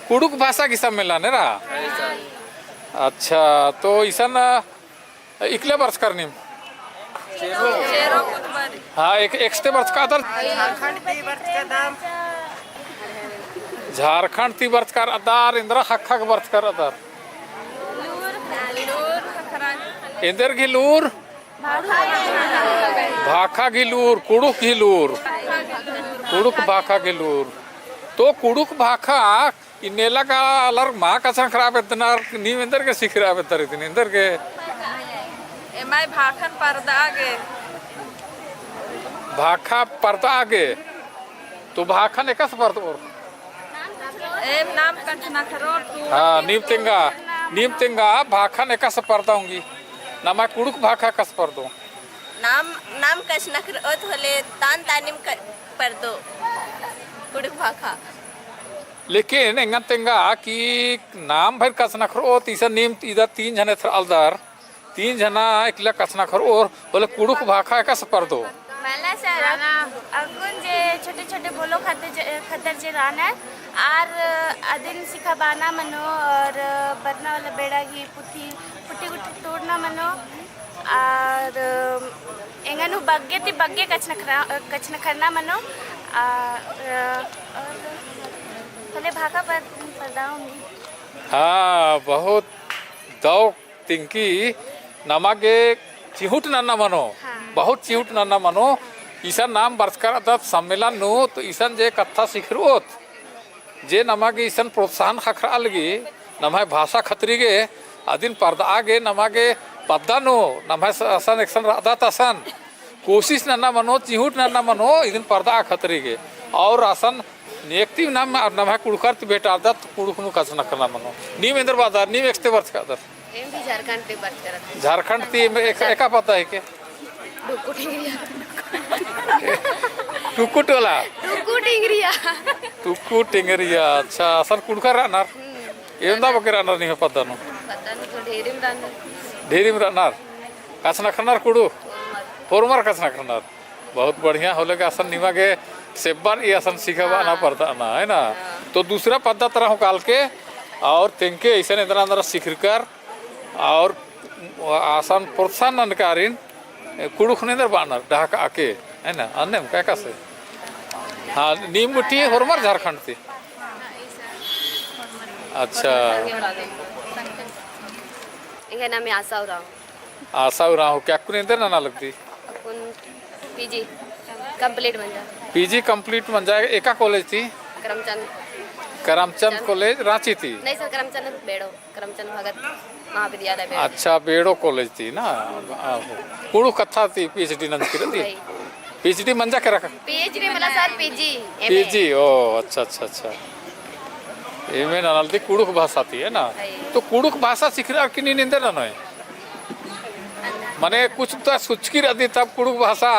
कुँड़ुख़ भाषा गही सम्मेलन एरा? अच्छा, तो इसन इकला बरचका रअनर नीम? हाँ, एकस्ते बरचका रअदर? झारखंड ती बरचका रअदर, एन्दरा ख़क्खा गे बरचका रअदर? एन्देर गही लूर? भाखा गही लूर, कुँड़ुख़ गही लूर। कुँड़ुख़ भाखा गही लूर। तो कुँड़ुख़ भाखा इन्नेला का आलर मा कछनखरआ बेद्दनर, नीम एन्देर गे सिखरआ बेद्दर इदिन, एन्देर गे? एम्है भाखन परदआ गे। भाखा परदआ गे। तो भाखन एकासे परदओर? एम नाम कछनखरओर तो। हाँ, नीम तेंगा, नीम तेंगा भाखन एकासे परदआ ओंगी। नम्है कुँड़ुख़ भाखा एकासे परदओ? नाम, नाम कछनखरओत होले तान तानिम क-, परदो कुँड़ुख़ भाखा। लेकिन एंगन तेंगा कि नाम भइर कछनखरओत, इसन नीम इदा तीन झन एथरआ लगदर, तीन झना इकला कछनखरओर, होले कुँड़ुख़ भाखा एकासे परदो? मला सर, अक्कुन जे छोटे-छोटे बोलो खद्दर जे, खद्दर जे रअनर, आर अदिन सिखाबअना मनो और बरना वाला बेड़ा गही पुथी, पुथी गुट्ठी टूड़ना मनो, आर एंगन हूँ बग्गे ती बग्गे कछनखरा-, कछनखरना मनो, आ, और होले भाखा पर-, परदआ ओंगी। हाँ, बहुत दव तिंकी नमा गे चिहुट नन्ना मनो, हाँ। बहुत चिहुट नन्ना मनो। इसन नाम बरचका रअदत सम्मेलन नू, तो इसन जे कत्था सिखरओत, जे नमा गे इसन प्रोत्साहन ख़क्खरआ लगी, नम्है भाषा खतरी गे, अदिन परदआ गे नमा गे पद्दा नू, नम्है स-, असन एकसन रअदत असन, कोशिश नन्ना मनो, चिहुट नन्ना मनो, इदिन परदआ खतरी गे। और असन नेकती नाम, नम्है कुँड़ुख़र ती भेंटारदत, कुँड़ुख़ नू कछनखरना मनो। नीम एन्देर बअदर, नीम एकस्ते बरचका रअदर? एम भी झारखंड ती बरचका रअदर। झारखंड ती एम एक-, एका पद्दा हिके? टुक्कु टिंगरिया। टुक्कु टोला? टुक्कु टिंगरिया। टुक्कु टिंगरिया, अच्छा, असन कुँड़ुख़र रअनर? हम्म। एवंदा बग्गे रअनर निम्है पद्दा नू? पद्दा नू तो ढेरिम रअनर। ढेरिम रअनर? कछनखरनर कुँड़ुख़? होरमर कछनखरनर? बहुत बढ़िया, होले गे असन निमा गे सेब्बर ई असन सिखाबअना हाँ। परदअना, है ना? हाँ। तो दूसरा पद्दा तरा हूँ कालके और तेंगके इसन एन्दरा एन्दरा सिखरकर और असन प्रोत्साहन ननकारिन कुँड़ुख़ नू एन्देर बअनर डहकाआ के, है ना? अन्नेम का एकासे? हाँ, नीम गुट्ठी होरमर झारखंड ती? अच्छा। एंग्है नामे आशा उराँव। आशा उराँव, का अक्कुन एन्देर नना लगदी? अक्कुन PG complete मंजा। PG complete मंजा, एका college ती? करमचंद। करमचंद कॉलेज रांची ती? नहीं सर, करमचंद बेड़ो, करमचंद भगत महाविद्यालय बेड़ो। अच्छा, बेड़ो कॉलेज ती ना? आहो। कुँड़ुख़ कत्था ती PhD नंजकी रअदी? वही। PhD मंजा केरा का? PhD मला सर, PG, MA। PG, ओ, अच्छा, अच्छा, अच्छा। MA ननालदी कुँड़ुख़ भाषा ती, है ना? वही। तो कुँड़ुख़ भाषा सिखरअर की नीन एन्देर ननोय? मने कुछ तो सोचकी रअदी तब कुँड़ुख़ भाषा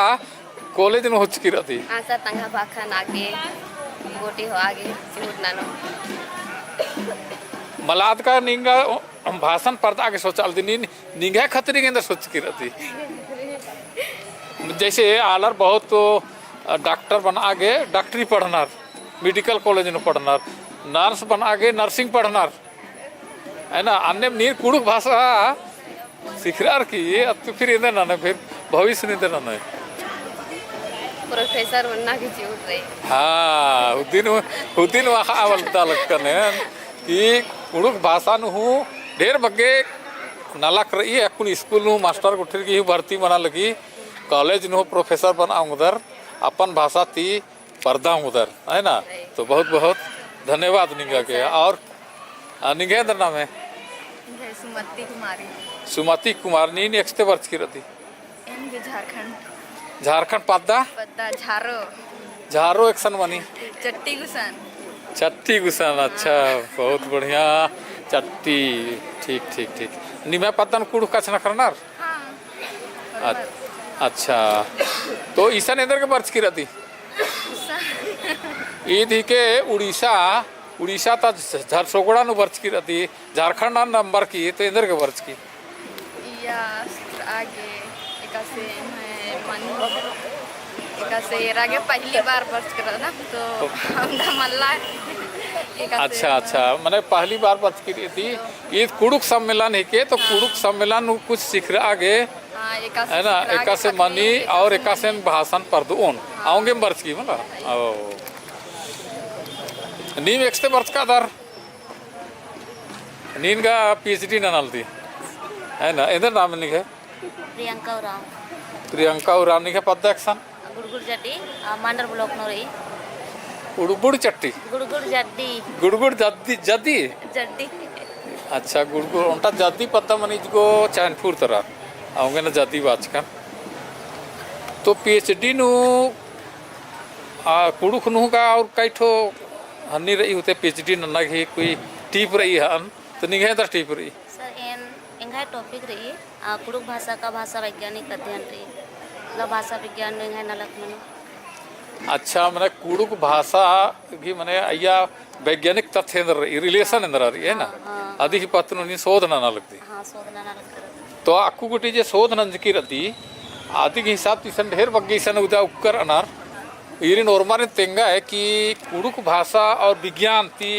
कॉलेज नू होचकी रअदी। हाँ सर, तंगआ भाखा नागे, गोटी होआ गे, चिहुट ननो। मला अदका निंगा भाषण परदआ गे सोचआलदी, नीन निंग्है खतरी गे एन्देर सोचकी रअदी। जैसे आलर बहुत तो डॉक्टर बनआ गे डॉक्टरी पढ़नर, मेडिकल कॉलेज नू पढ़नर, नर्स बनआ गे नर्सिंग पढ़नर, है ना? अन्नेम नीन कुँड़ुख़ भाषा सिखरअर की, अब तो फिर एन्देर ननोय, फिर भविष्य नू एन्देर ननोय। प्रोफेसर बनना की चिहुट रई। हाँ, हुदिन, हुदिन वाखा बलदत लक्कन कि कुँड़ुख़ भाषा नू हूँ ढेर बग्गे नलख रई, अक्कुन स्कूल नू मास्टर गुट्ठिर गही भर्ती मना लगी, कॉलेज नू प्रोफेसर बनआ ओंगदर, अपन भाषा ती परदा ओंगदर, है ना? तो बहुत बहुत धन्यवाद निंगा गे। और, आ, निंग्है एन्देर नामे? निंग्है सुमति कुमारी। सुमति कुमारी, नीन एकसते बरचकी रअदी? एन भी झारखंड। झारखंड पद्दा? पद्दा झारो। झारो एकसन मनी? चट्टी गुसन। चट्टी गुसन, अच्छा, हाँ। बहुत बढ़िया। चट्टी, ठीक, ठीक, ठीक। निम्है पद्दन कुँड़ुख़ कछनखरनर? हाँ। अ-, अच्छा, तो इसन एन्देर गे बरचकी रअदी? ईद हिके उड़ीसा, उड़ीसा ता झ-, झरसोगड़ा नू बरचकी रअदी, झारखंड नंबर की, तो एन्देर गे बरचकी? इया आगे एकासे मैं मन, एकासे एरा गे पहली बार बरचकी रअदन, तो हमरा मल्ला एकासे। अच्छा, अच्छा, मने पहली बार बरचकी रअदी, तो ईद कुँड़ुख़ सम्मेलन हिके, तो हाँ। कुँड़ुख़ सम्मेलन नू कुछ सिखरआ गे, हाँ, एकासे है ना, सिखरआ गे एकासे पतनी, मनी एकासे और एकासे मनी। भाषण परदोन। हाँ। औंगे बरचकी मला। ओ। नीम एकसते बरचका दर? नीन गा PhD ननालदी, है ना? एन्देर नाम निंग्है? प्रियंका उराँव। प्रियंका उराँव, निंग्है पद्दा एकसन? गुड़गुड़ जड्डी, आ, मांडर ब्लॉक नू रई। गुड़गुड़ चट्टी? गुड़गुड़ जड्डी। गुड़गुड़ जद्दी, जद्दी? जड्डी। अच्छा, गुड़गुड़, ओन्टा जद्दी पद्दा मनी इजगो चैनपुर तरा। औंगे ना जद्दी बाचकन। तो PhD नू, आ, कुँड़ुख़ नू गा और कई ठो हन्नी रई होते PhD नन्ना गही कोई tip रई हन, तो निंग्है एन्देर tip रई? सर, एन, एंग्है topic रई, आ, कुँड़ुख़ भाषा का भाषा वैज्ञानिक अध्ययन रई। मतलब भाषा विज्ञान नू एंग्है नलख मनो। अच्छा, मने कुँड़ुख़ भाषा गही मने अइय्या वैज्ञानिक तथ्य एन्देर रई, relation एन्देर रई, है ना? हाँ, हाँ, अदी हाँ। ही पत्त नू नीन शोध नना लगदी। हाँ, शोध नना लगदी। तो अक्कु गूटी जे शोध नंजकी रअदी, अदी गही हिसाब ती इसन ढेर बग्गे इसन उदा उक्कर अनर। ईरिन ओर्मारिन तेंगा है कि कुँड़ुख़ भाषा और विज्ञान ती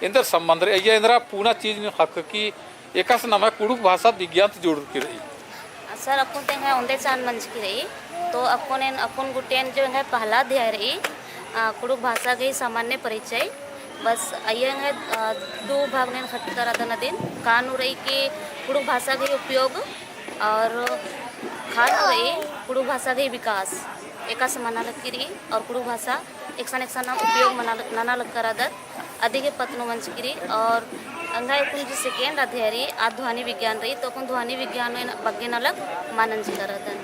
एन्देर संबंध रई, अइय्या एन्दरा पूना चीज नीन ख़क्खकी एकासे नम्है कुँड़ुख़ भाषा विज्ञान ती जुड़रकी रई। सर, अक्कुन ते एंग्है ओन्दे चान मंजकी रई, तो अक्कुन एन, अक्कुन गुट्ठिन जो एंग्है पहला अध्याय रई, आ, कुँड़ुख़ भाषा गही सामान्य परिचय, बस अइय्या एंग्है, आ, दू भाग नू एन ख़क्खरदन अदिन, का नू रई कि कुँड़ुख़ भाषा गही उपयोग और ख़ा नू रई कुँड़ुख़ भाषा गही विकास, एकासे मना लगकी रई और कुँड़ुख़ भाषा एकसन एकसन नाम उपयोग मना लग-, नना लगकर रअदत, अदी गही पत्त नू मंजकी रई। और एंग्है अक्कुन जो second अध्याय रई, आ ध्वनि विज्ञान रई, तो अक्कुन ध्वनि विज्ञान नू एन बग्गे नलख मल नंजकर रअदन।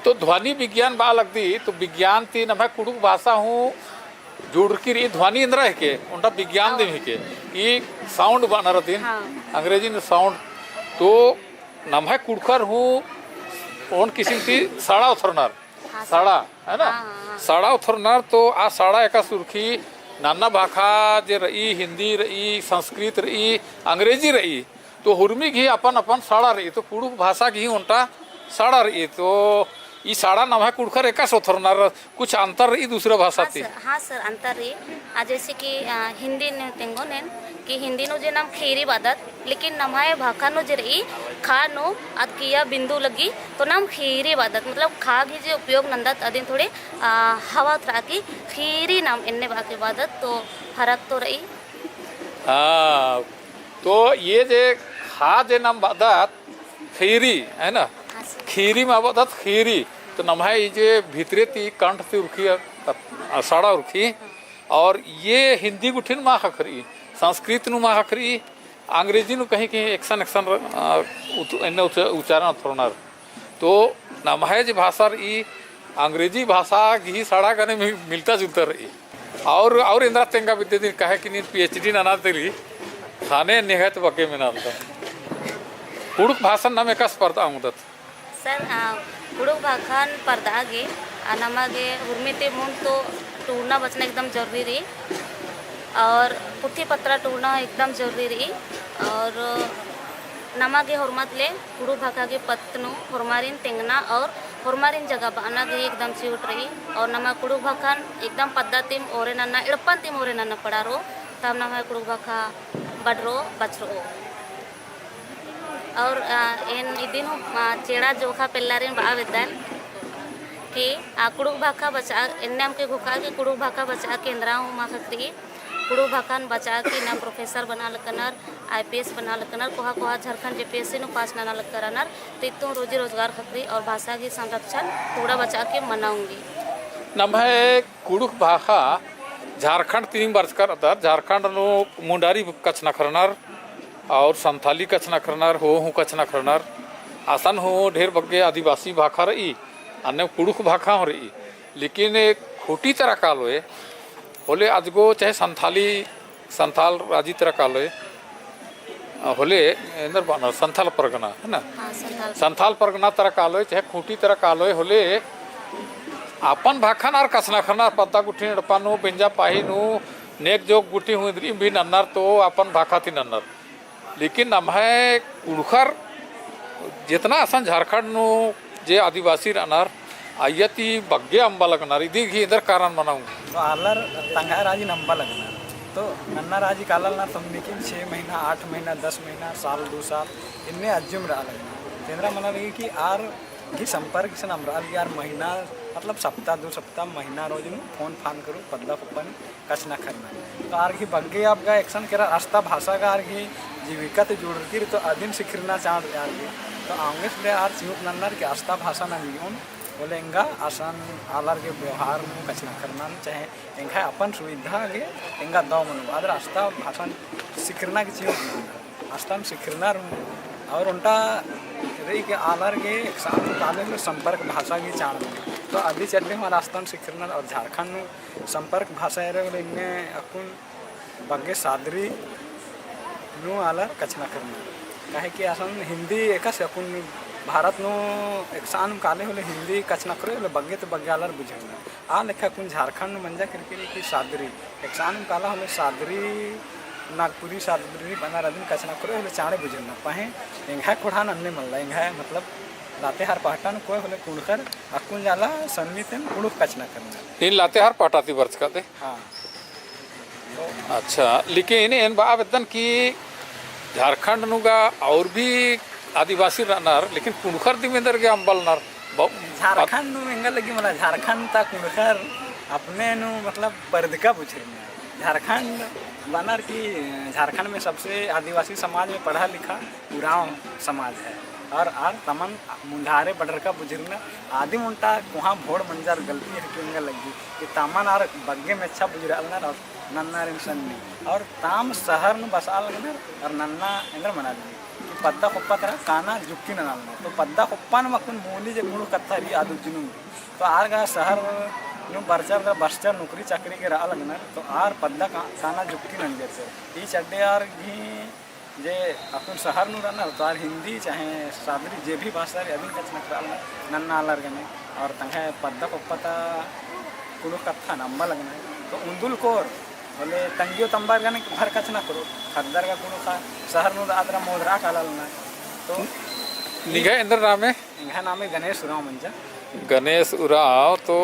तो ध्वनि विज्ञान बआ लगदी, तो विज्ञान ती नम्है कुँड़ुख़ भाषा हूँ जुड़रकी रई, ध्वनि एन्दरा हिके, ओन्टा विज्ञान दिम हिके, ई sound बअनर अदिन, हाँ। अंग्रेजी नू sound, तो नम्है कुँड़ुख़र हूँ ओन किसिम ती सड़ा ओथरनर, हाँ, सर। सड़ा, है ना? हाँ, हाँ, हाँ। सड़ा ओथरनर तो आ सड़ा एकासे उरखी नन्ना भाखा जे रई, हिन्दी रई, संस्कृत रई, अंग्रेजी रई, तो हुरमी गही अपन अपन सड़ा रई, तो कुँड़ुख़ भाषा गही ओन्टा सड़ा रई, तो ई सड़ा नम्है कुँड़ुख़र एकासे ओथरनर कुछ अंतर रई दूसरा भाषा हाँ ती? सर, हाँ सर, अंतर रई। आ, जैसे कि, आ, हिन्दी नू तेंगोन एन कि हिन्दी नू जे नाम खीरी बअदत, लेकिन नम्है भाखा नू जे रई, ख़ा नू अदकिया बिंदु लग्गी, तो नाम खीरी बअदत, मतलब ख़ा गही जे उपयोग नन्दत अदिन थोड़े, आ, हवा तरा की खीरी नाम एन्ने बआ के बअदत, तो फरक तो रई। हाँ, तो ये जे ख़ा जे नाम बअदत, खीरी, है ना? हाँ सर। खीरी मा बअदत खीरी। तो नम्है ई जे भितरे ती कंठ ती उरखी, आ, सड़ा उरखी, और ये हिंदी गुट्ठिन मा ख़क्खरई, संस्कृत नू मा ख़क्खरई, अंग्रेजी नू कहीं कहीं एकसन एकसन, अ, उत-, एन्ने उच-, उच्चारण अथरनर। तो नम्है जे भाषा रई, अंग्रेजी भाषा गही सड़ा गने मि-, मिलता जुलता रई। और, और एन्दरा तेंगा बिद्दे दिन काहे कि नीन PhD नना तेरी, ख़ने निहत बग्गे मेना लगदत। कुँड़ुख़ भाषान नाम एकासे परदआ ओंगदत। सर, आ, कुँड़ुख़ भाखान परदआ गे, आ, नमा गे हुरमी ती मुन्द तो टूड़ना बचना एकदम जरूरी रई और पुथी पत्रा टूड़ना एकदम जरूरी रई और नमा गे होरमत ले कुँड़ुख़ भाखा गे पत्त नू होरमारिन तेंगना और होरमारिन जगाबअना गे एकदम चिहुट रई और नमा कुँड़ुख़ भाखान एकदम पद्दा तिम ओरे नन्ना, एड़पन तिम ओरे नन्ना पड़ा रओ, तब नमा कुँड़ुख़ भाखा बड़रओ, बछरओ। और, आ, एन इदिन हूँ, आ, चेड़ा जोखा पेल्लारिन बआ बेद्दन कि, आ, कुँड़ुख़ भाखा बचआ, एन्ने अमके घोखा कि कुँड़ुख़ भाखा बचआ केंद्रा हूँ मा ख़क्खरई। कुँड़ुख़ भाखान बचआ कि ना professor बना लक्कनर, IPS बना लक्कनर, कोहा कोहा झारखंड JPSC नू pass नना लक्करनर, तो इत्तुन रोजी रोजगार ख़क्खरई और भाषा गही संरक्षण टूड़ा बचआ के मना ओंगी। नम्है कुँड़ुख़ भाखा झारखंड तिम बरचकर अदर, झारखंड नू मुंडारी कछनखरनर और संथाली कछनखरनर, हो हूँ कछनखरनर, असन हूँ ढेर बग्गे आदिवासी भाखा रई, अन्ने कुँड़ुख़ भाखा हूँ रई, लेकिन एक खूँटी तरा कालोय, होले अजगो चाहे संथाली, संथाल राजी तरा कालोय, अ, होले एन्देर बअनर संथाल परगना, है ना? हाँ, संथाल। संथाल परगना तरा कालोय, चाहे खूँटी तरा कालोय, होले अपन भाखन आर कछनखरनर पद्दा गुट्ठी एड़पा नू, बेंजा पाही नू, नेग जोग गुट्ठी हूँ इन्द्रिम भी नन्नर तो अपन भाखा ती नन्नर। लेकिन नम्है कुँड़ुख़र जेतना असन झारखंड नू जे आदिवासी रअनर, अइय्या ती बग्गे अम्बा लगनर, इदी गही एन्देर कारण मना ओंगी। तो आलर तंग्है राजी नू अम्बा लगनर। तो नन्ना राजी काला लगनर, तो निकिन छः महीना, आठ महीना, दस महीना, साल, दो साल, इन्ने अज्जुम रआ लगनर। तो एन्देर मना लगी कि आर गही संपर्क इसन अम्बा लगी, आर महीना, मतलब सप्ताह, दो सप्ताह, महीना रोज नू फोन फान करू, पद्दा कुप्पा नू कछनखरनर। तो आर गही बग्गे अब गा एकसन केरा अस्ता भाषा गा आर गही जीविका ती जुड़रकी रई, तो अदिन सिखरना चाड़ आर गही। तो औंगेस ले आर चिहुट नन्नर कि अस्ता भाषा नंजोन, होले एंगा असन आलर गे व्यवहार नू कछनखरना नू चाहे एंग्है अपन सुविधा गे एंगा दव मनो, आदर अस्ता भाषा सिखरना गे चिहुट नन्नर। अस्ता नू सिखरनर हूँ, और ओन्टा रई कि आलर गे एकसन काले होले संपर्क भाषा गही चाड़ मनो। तो अदी चड्डे हूँ आर अस्ता नू सिखरनर और झारखंड नू संपर्क भाषा एरा होले इन्ने अक्कुन बग्गे सादरी नू आलर कछनखरनर। काहे कि असन हिंदी एकासे अक्कुन भारत नू एकसन काले होले हिंदी कछनखरओ होले बग्गे तो बग्गे आलर बुझरनर। आ लेखा अक्कुन झारखंड नू मंजा केरकी रई कि सादरी, एकसन काला होले सादरी, नागपुरी सादरी बअनर अदिन कछनखरओ होले चाड़े बुझरनर। पहें एंग्है ख़ोंड़हा नू अन्ने मल्ला, एंग्है मतलब लातेहार पहटा नू कोय होले कुँड़ुख़र अक्कुन जाला सन्नी तेन कुँड़ुख़ कछनखरनर। नीन लातेहार पहटा ती बरचका दे? हाँ। अच्छा, लेकिन एन बआ बेद्दन कि झारखंड नू गा और भी आदिवासी रअनर, लेकिन कुँड़ुख़र दिम एन्देर गे अम्बा लगनर। ब-, झारखंड नू एंगा लगी मला, झारखंड ता कुँड़ुख़र अपने नू मतलब परदका बुझरनर। झारखंड बअनर कि झारखंड में सबसे आदिवासी समाज में पढ़ा लिखा उराँव समाज है। और आर तमन मुन्धारे बढ़रका बुझरनर, आदिम ओन्टा कोहाँ भोड़ मंजर गलती हेके एंगा लगी कि तमन आर बग्गे मेच्छा बुझरआ लगनर और नन्नारिन सन्नी। और ताम शहर नू बसआ लगनर और नन्ना एन्देर मना लगी कि पद्दा कुप्पा तरा काना जुक्की नना लगनर। तो पद्दा कुप्पा नू अक्कुन मूली जे कुँड़ुख़ कत्था रई आद उज्जनुम। तो आर गा शहर नू बरचर गा बस्चर नौकरी चाकरी गे रआ लगनर। तो आर पद्दा का-, काना जुक्की नंजर से। ई चड्डे आर गही जे अक्कुन शहर नू रअनर, तो आर हिंदी चाहे सादरी जे भी भाषा रई, अदिन कछनखरआ लगनर, नन्ना आलर गने, और तंग्है पद्दा कुप्पा ता कुँड़ुख़ कत्थन अम्बा लगनर। तो उन्दुल कोर, होले तंग्यो तम्बर गने भर कछनखरओ, ख़द्दर गा कुँड़ुख़ा, शहर नू रअदर मोदरआ काला लगनर। तो निंग्है एन्देर नामे? एंग्है नामे गणेश उराँव मंजा। गणेश उराँव, तो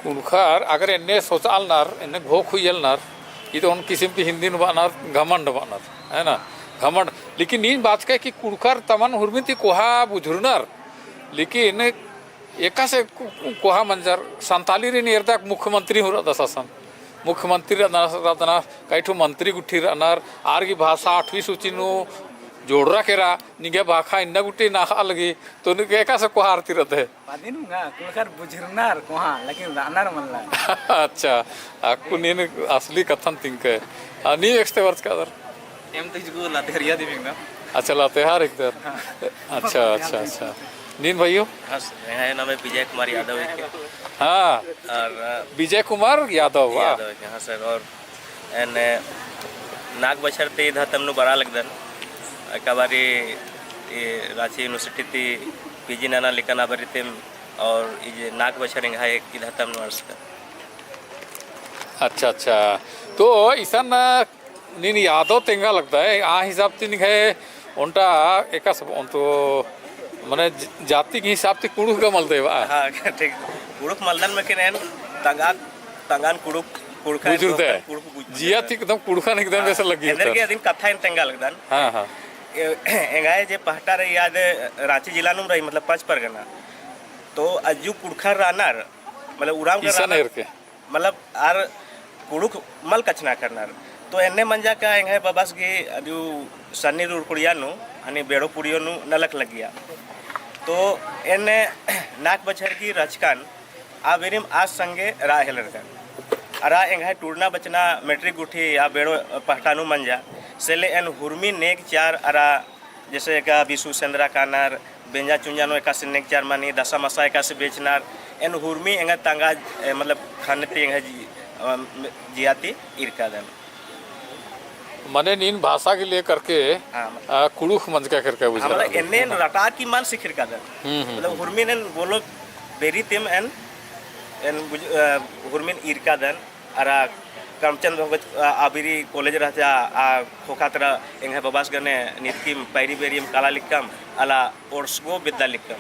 कुँड़ुख़र अगर एन्ने सोचआ लगनर, एन्ने घोख हुइया लगनर, ई तो ओन किसिम ती हिंदी नू बअनर, घमंड बअनर, है ना? घमंड। लेकिन नीन बाचकय कि कुँड़ुख़र तमन हुरमी ती कोहा बुझुरनर, लेकिन एकासे को-, कोहा मंजर, संतालीरिन एरदक मुख्यमंत्री हूँ रअदस असन। मुख्यमंत्री रअदस, रअदस, कई ठो मंत्री गुट्ठी रअनर, आर गही भाषा आठवीं सूची नू जोड़रा केरा, निंग्है भाखा इन्ना गूटी नाख़ा लगी, तो निंग्है एकासे कोहा रअदी रअदय? पदिन उंगा, कुँड़ुख़र बुझुरनर कोहा, लेकिन रअनर मल्ला। अच्छा, अक्कु नीन असली कत्थन तिंकय। आ, नीम एकस्ते बरचकादर? एम तो इजगो लातेहारिया दिम एंगदम। अच्छा, लातेहार हिकदर। हाँ। अच्छा, अच्छा, अच्छा। नीन भइयो? हाँ सर, एंग्है नामे विजय कुमार यादव हिके। हाँ। और, अ, विजय कुमार यादव, वाह। यादव हिके, हाँ सर। और एन्ने नाग बछर ती ईद हतम नू बरआ लगदन। एका बारी ई राँची University ती PG नना लिक्कन आ बारी तिम और ई जे नाग बछर एंग्है ईद हतम नू अंड़सकन। अच्छा, अच्छा। तो इसन नीन यादव तेंगा लगदय, आ हिसाब ती निंग्है ओन्टा एकासे ओन्टा मने ज-, जाति के हिसाब ती कुँड़ुख़ गा मलदय बा। हाँ, ठीक। कुँड़ुख़ मलदन, लेकिन एन तंगआ, तंगआन कुँड़ुख़, कुँड़ुख़न बुझुरदय। कुँड़ुख़ बुझुरदय। जिया ती एकदम कुँड़ुख़न एकदम हाँ, वैसे लग्गी एन्देरगे होता। अदिन कत्था एन तेंगा लगदन। हाँ, हाँ। ए-, एंग्है जे पहटा रई आद राँची जिला नुम रई, मतलब पाँच परगना। तो अज्जु कुँड़ुख़र रअनर, मतलब उराँव गा इसन रअनर। एरके। मतलब आर कुँड़ुख़ मल कछनखरनर। तो एन्ने मंजा का एंग्है बबस गही अदियु सन्नी रुरकुड़िया नू, हनी बेड़ो पुड़ियो नू नलख लग्गिया। तो एन्ने नाग बछर गही रहचकन आ बेरिम आस संगे रआ हेलरकन। अरा एंग्है टूड़ना बचना matric गुट्ठी आ बेड़ो पहटा नू मंजा। से ले एन हुरमी नेग चार अरा जैसे एका बिसु सेंदरा कानर, बेंजा चुंजा नू एकासे नेग चार मनी, दसा मसा एकासे बेचनर, एन हुरमी एंगा तंगआ, ए, मतलब, खन ती एंगा जी-, अ, जिया ती ईरकादन। मने नीन भाषा के लेकर के, हाँ, मतलब अ, कुँड़ुख़ मंजका करके हाँ, बुझा मतलब, रहा। एन्ने एन रटा की मल सिखिरकादन। हम्म, हम्म, मतलब, हम्म। हुरमी एन बोलो बेरी तिम एन, एन बुझ-, अ, हुरमी एन ईरकादन। अरा करमचंद भगत, अ, आ बेरी college रहचा, आ ख़ोख़ा तरा एंग्है बबस गने नितकिम पैरी बेरियम काला लिक्कम, अला ओर्सगो बेद्दा लिक्कम।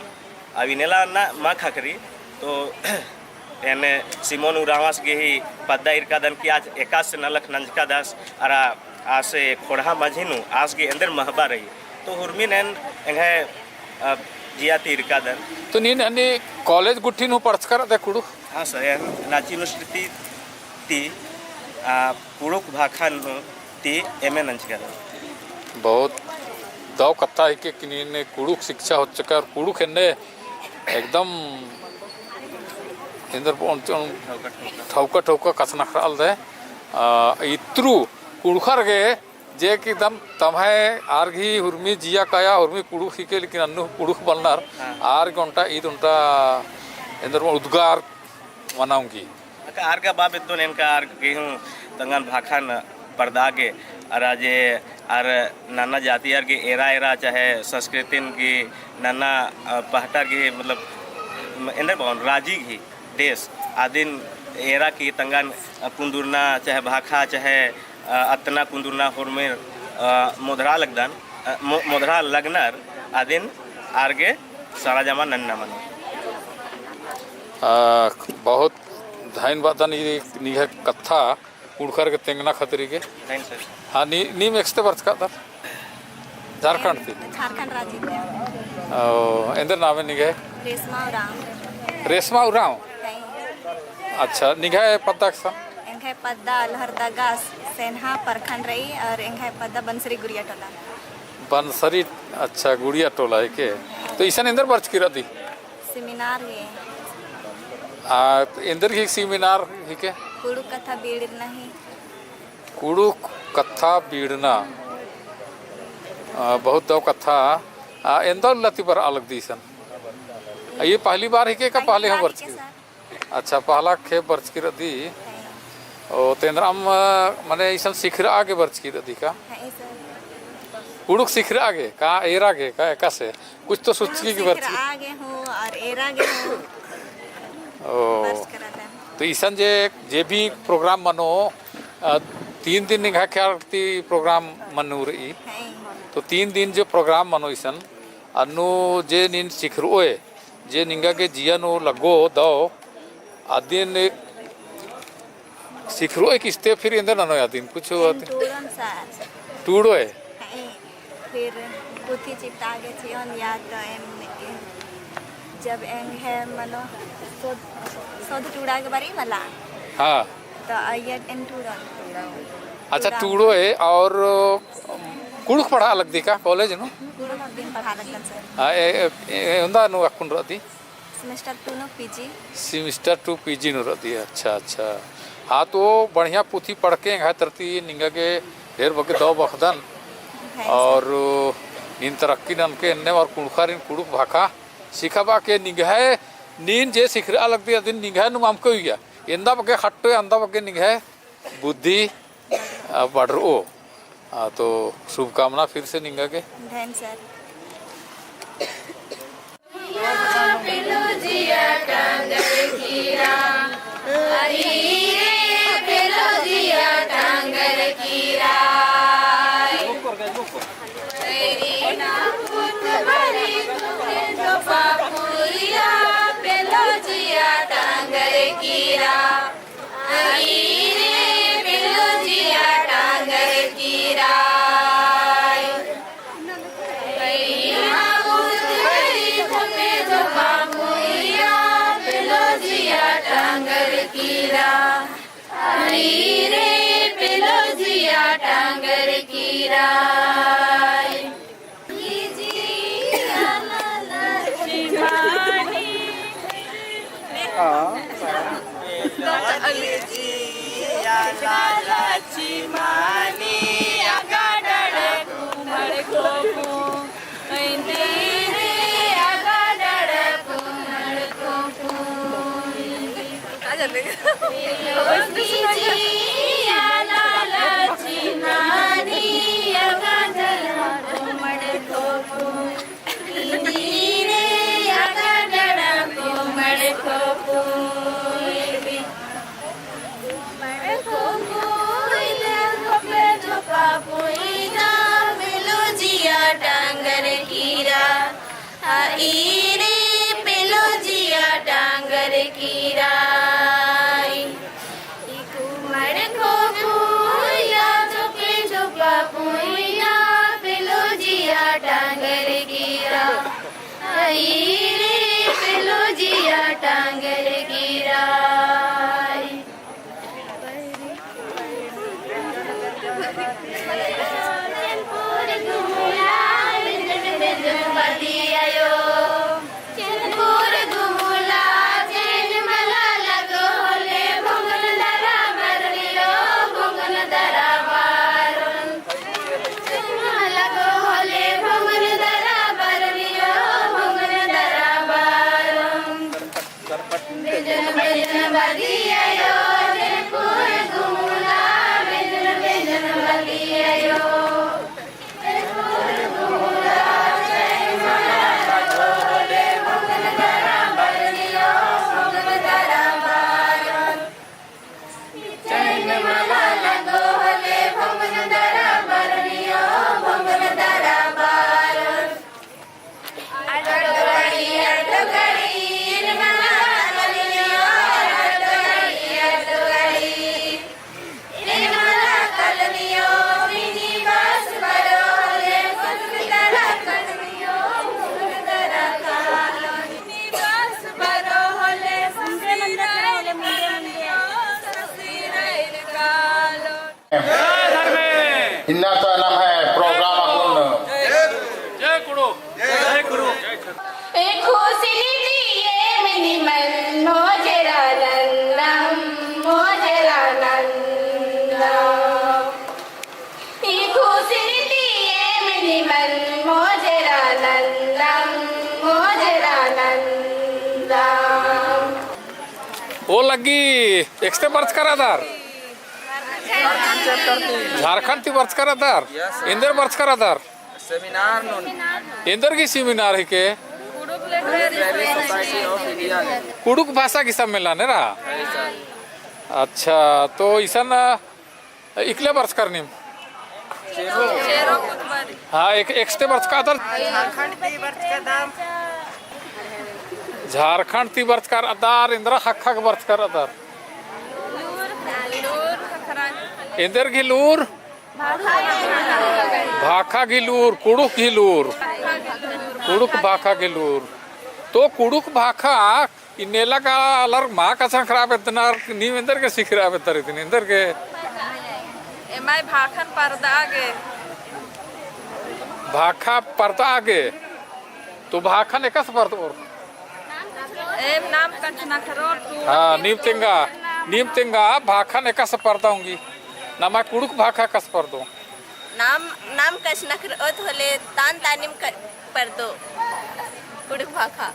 अब इन्नेला ना मा ख़क्खरी, तो एन्ने सिमोन उराँवस गही पद्दा ईरकादन कि आस एकासे नलख नंजकादस, अरा आसे ख़ोंड़हा मझी नू आस गही एन्देर महबा रई। तो हुरमिन एन एंग्है, अ, जिया ती ईरकादन। तो नीन अन्ने college गुट्ठी नू पढ़चका रअदय कुँड़ुख़? हाँ सर, एन राँची University ती, आ, कुँड़ुख़ भाखा नू ती MA नंजका रअदन। बहुत दव कत्था हिके कि नीन कुँड़ुख़ शिक्षा होचका और कुँड़ुख़ एन्ने एकदम एन्देर ठौका ठौका कछनखरआ लगदय। आ, इत्रु कुँड़ुख़र गे जे कि दम तम्है आर गही हुरमी जिया काया हुरमी कुँड़ुख़ हिके, लेकिन अन्नु कुँड़ुख़ मलनर, हाँ। आर गे ओन्टा ईद ओन्टा एन्देर उद्गार मना ओंगी। अक्का आर गा बा बेद्दोन एन का आर गे हूँ तंगन भाखन परदा गे, अरा जे आर नन्ना जाति आर गे एरा एरा चाहे संस्कृतिन गे नन्ना, अ, पहटार गे मतलब एन्देर बओन राजी गे देश आदिन एरा की तंगन कुन्दुरना चाहे भाखा चाहे, अ, अत्तना कुन्दुरना होरमेर, अ, मोधरा लगदन, अ, मो-, मोधरा लगनर आदिन आर गे सरजमा नन्ना मनो। अ, बहुत धन्यवाद निंग्है कत्था कुँड़ुख़र गे तेंगना खतरी गे। धन्य सर। हाँ, नी, नीम एकस्ते बरचकादर? झारखंड ती? झारखंड राजी ती। ओ, एन्देर नामे निंग्है? रेशमा उराँव। रेशमा उराँव? हैं। अच्छा, निंग्है पद्दा एकसन? एंग्है पद्दा लोहरदगा सेन्हा प्रखंड रई और एंग्है पद्दा बनसरी गुड़िया टोला। बनसरी, अच्छा, गुड़िया टोला हिके। तो इसन एन्देर बरचकी रअदी? Seminar गे। आ, एन्देर गे seminar हिके? कुँड़ुख़ कत्था बीड़ना ही। कुँड़ुख़ कत्था बीड़ना। आ, बहुत दव कत्था। आ, एन्दा उल्ला ती बरआ लगदी इसन? आ, ये पहली बार हिके का पहली पहले हूँ बार बरचकी? हिके सर। अच्छा, पहला खेप बरचकी रअदी। हैं। ओ, तेन्द्रम, मने इसन सिखरआ गे बरचकी रअदी का? हैं सर। कुँड़ुख़ सिखरआ गे का, एरा गे का, एकासे? कुछ तो सोचकी गे बरचकी। सिखरआ गे हूँ और एरा गे हूँ। ओ। बरचकी रअदन। तो इसन जे, जे भी program मनो, अ, तीन दिन निंग्है ख्याल ती program मनो रई। हैं। तो तीन दिन जो program मनो इसन, अन्नु जे नीन सिखरओय, जे निंगा गे जिया नू लग्गो दव, अदिन सिखरओय किस्ते फिर एन्देर ननोय अदिन कुछ एन अदिन? टूड़ोन सर। टूड़ोय? हैं, फिर पुथी चिट्ठा गे चिओन या तो एन, एन जब एंग्है मनो सोध, सोध टूड़ा गे बारी मला। हाँ। तो अइय्या एन टूड़ोन। अच्छा, टूड़ा। टूड़ोय और, अम, कुँड़ुख़ पढ़आ लगदी का college नू? कुँड़ुख़ बिन पढ़आ लगदन sir। हाँ, ए, ए, ए, एवंदा नू अक्कुन रअदी? Semester two नू PG। Semester two PG नू रअदी, अच्छा, अच्छा। हाँ, तो बढ़िया पुथी पढ़के एंग्है तरती निंगा गे ढेर बग्गे दव बअदन। हाँ sir। और नीन तरक्की ननके एन्ने और कुँड़ुख़ारिन कुँड़ुख़ भाखा सिखाबआ के निंग्है नीन जे सिखरआ लगदी अदिन निंग्है नुम अमके उइया। एन्दा बग्गे खट्टो, एन्दा बग्गे निंग्है बुद्धि, आ, बढ़रओ। आ, तो शुभकामना फिर से निंगा गे। धन sir। इन्ना तो नम्है program अक्कुन। जय कुँड़ुख़। जय कुँड़ुख़। ओ लग्गी एकस्ते बरचका रअदर? झारखंड ती बरचका रअदर? एन्देर बरचका रअदर? Seminar नू। एन्देर गही seminar हिके? कुँड़ुख़ भाषा गही सम्मेलन एरा? अच्छा, तो इसन इकले बरचकर नीम? हाँ, एक, एकस्ते बरचका रअदर? झारखंड ती बरचका रअदर, एन्देर ख़क्खा गे बरचका रअदर? एन्देर गही लूर? भाखा गही लूर, कुँड़ुख़ गही लूर, कुँड़ुख़ भाखा गही लूर। तो कुँड़ुख़ भाखा इन्नेला का आलर मा कछनखरआ बेद्दनर, नीम एन्देर गे सिखरआ बेद्दर इदिन, एन्देर गे? एम्है भाखन परदआ गे। भाखा परदआ गे, तो भाखन एकासे परदओर? एम नाम कछनखरओर तो हाँ, नीम तेंगा, नीम तेंगा भाखन एकासे परदआ ओंगी। नमा कुँड़ुख़ भाखा एकासे परदओ? नाम, नाम कछनखरओत होले तान तानिम क-, परदो कुँड़ुख़ भाखा।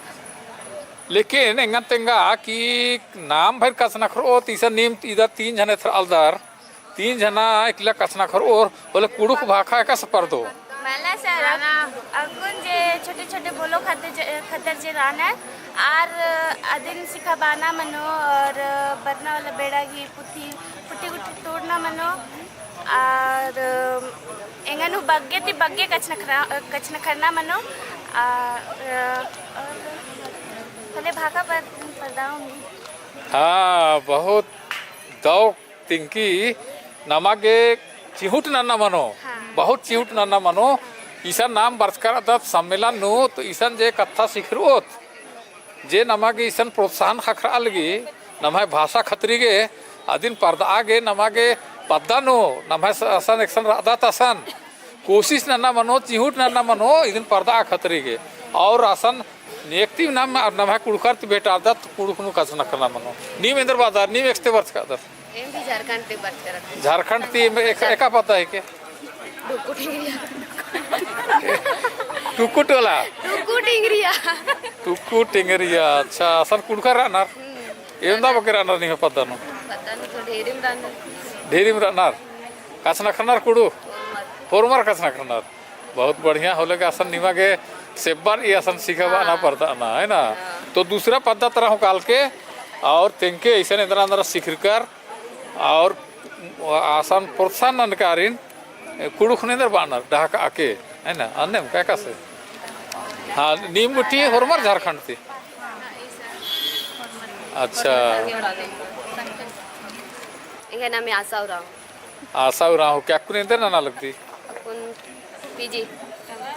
लेकिन एंगन तेंगा कि नाम भइर कछनखरओत, इसन नीम इदा तीन झने एथरआलदर, तीन झना एकला कछनखरओर, होले कुँड़ुख़ भाखा एकासे परदो? मला सर, अक-, अक्कुन जे छोटे-छोटे बोलो खद्दर जे, खद्दर जे रअनर, आर अदिन सिखाबअना मनो, और बरना वाला बेड़ा गही पुथी, पुथी गुट्ठी टूड़ना मनो, और एंगन हूँ बग्गे ती बग्गे कछनखरा-, कछनखरना मनो, आ, और होले भाखा पर-, परदआ ओंगी। हाँ, बहुत दव तिंकी नमा गे चिहुट नन्ना मनो, हाँ। बहुत चिहुट नन्ना मनो, इसन नाम बरचका रअदत सम्मेलन नू, तो इसन जे कत्था सिखरओत, जे नमा गे इसन प्रोत्साहन ख़क्खरआ लगी, नम्है भाषा खतरी गे, अदिन परदआ गे, नमा गे पद्दा नू, नम्है स-, असन एकसन रअदत असन, कोशिश नन्ना मनो, चिहुट नन्ना मनो, इदिन परदआ खतरी गे। और असन नेकती नाम, नम्है कुँड़ुख़र ती भेंटारदत, कुँड़ुख़ नू कछनखरना मनो। नीम एन्देर बअदर, नीम एकस्ते बरचकादर? एम भी झारखंड ती बरचका रअदन। झारखंड ती एम एक, एका पद्दा हिके? टुक्कु टिंगरिया। टुक्कु टोला? टुक्कु टिंगरिया। टुक्कु टिंगरिया, अच्छा, असन कुँड़ुख़र रअनर? हम्म। एवंदा बग्गे रअनर निम्है पद्दा नू? पद्दा नू तो ढेरिम रअनर। ढेरिम रअनर? कछनखरनर कुँड़ुख़? होरमर कछनखरनर। बहुत बढ़िया होले गे असन निमा गे सेब्बर ई असन सिखाबअना हाँ। परदअना, है ना? हाँ। तो दूसरा पद्दा तरा हूँ कालके और तेंगके इसन एन्दरा एन्दरा सिखरकर और असन प्रोत्साहन ननकारिन कुँड़ुख़ नू एन्देर बअनर डहकाके, है ना? अन्नेम का एकासे? हाँ, नीम गुट्ठी होरमर झारखंड ती? अच्छा। एंग्है नामे आशा उराँव। आशा उराँव, का अक्कुन एन्देर नना लगदी? अक्कुन पीजी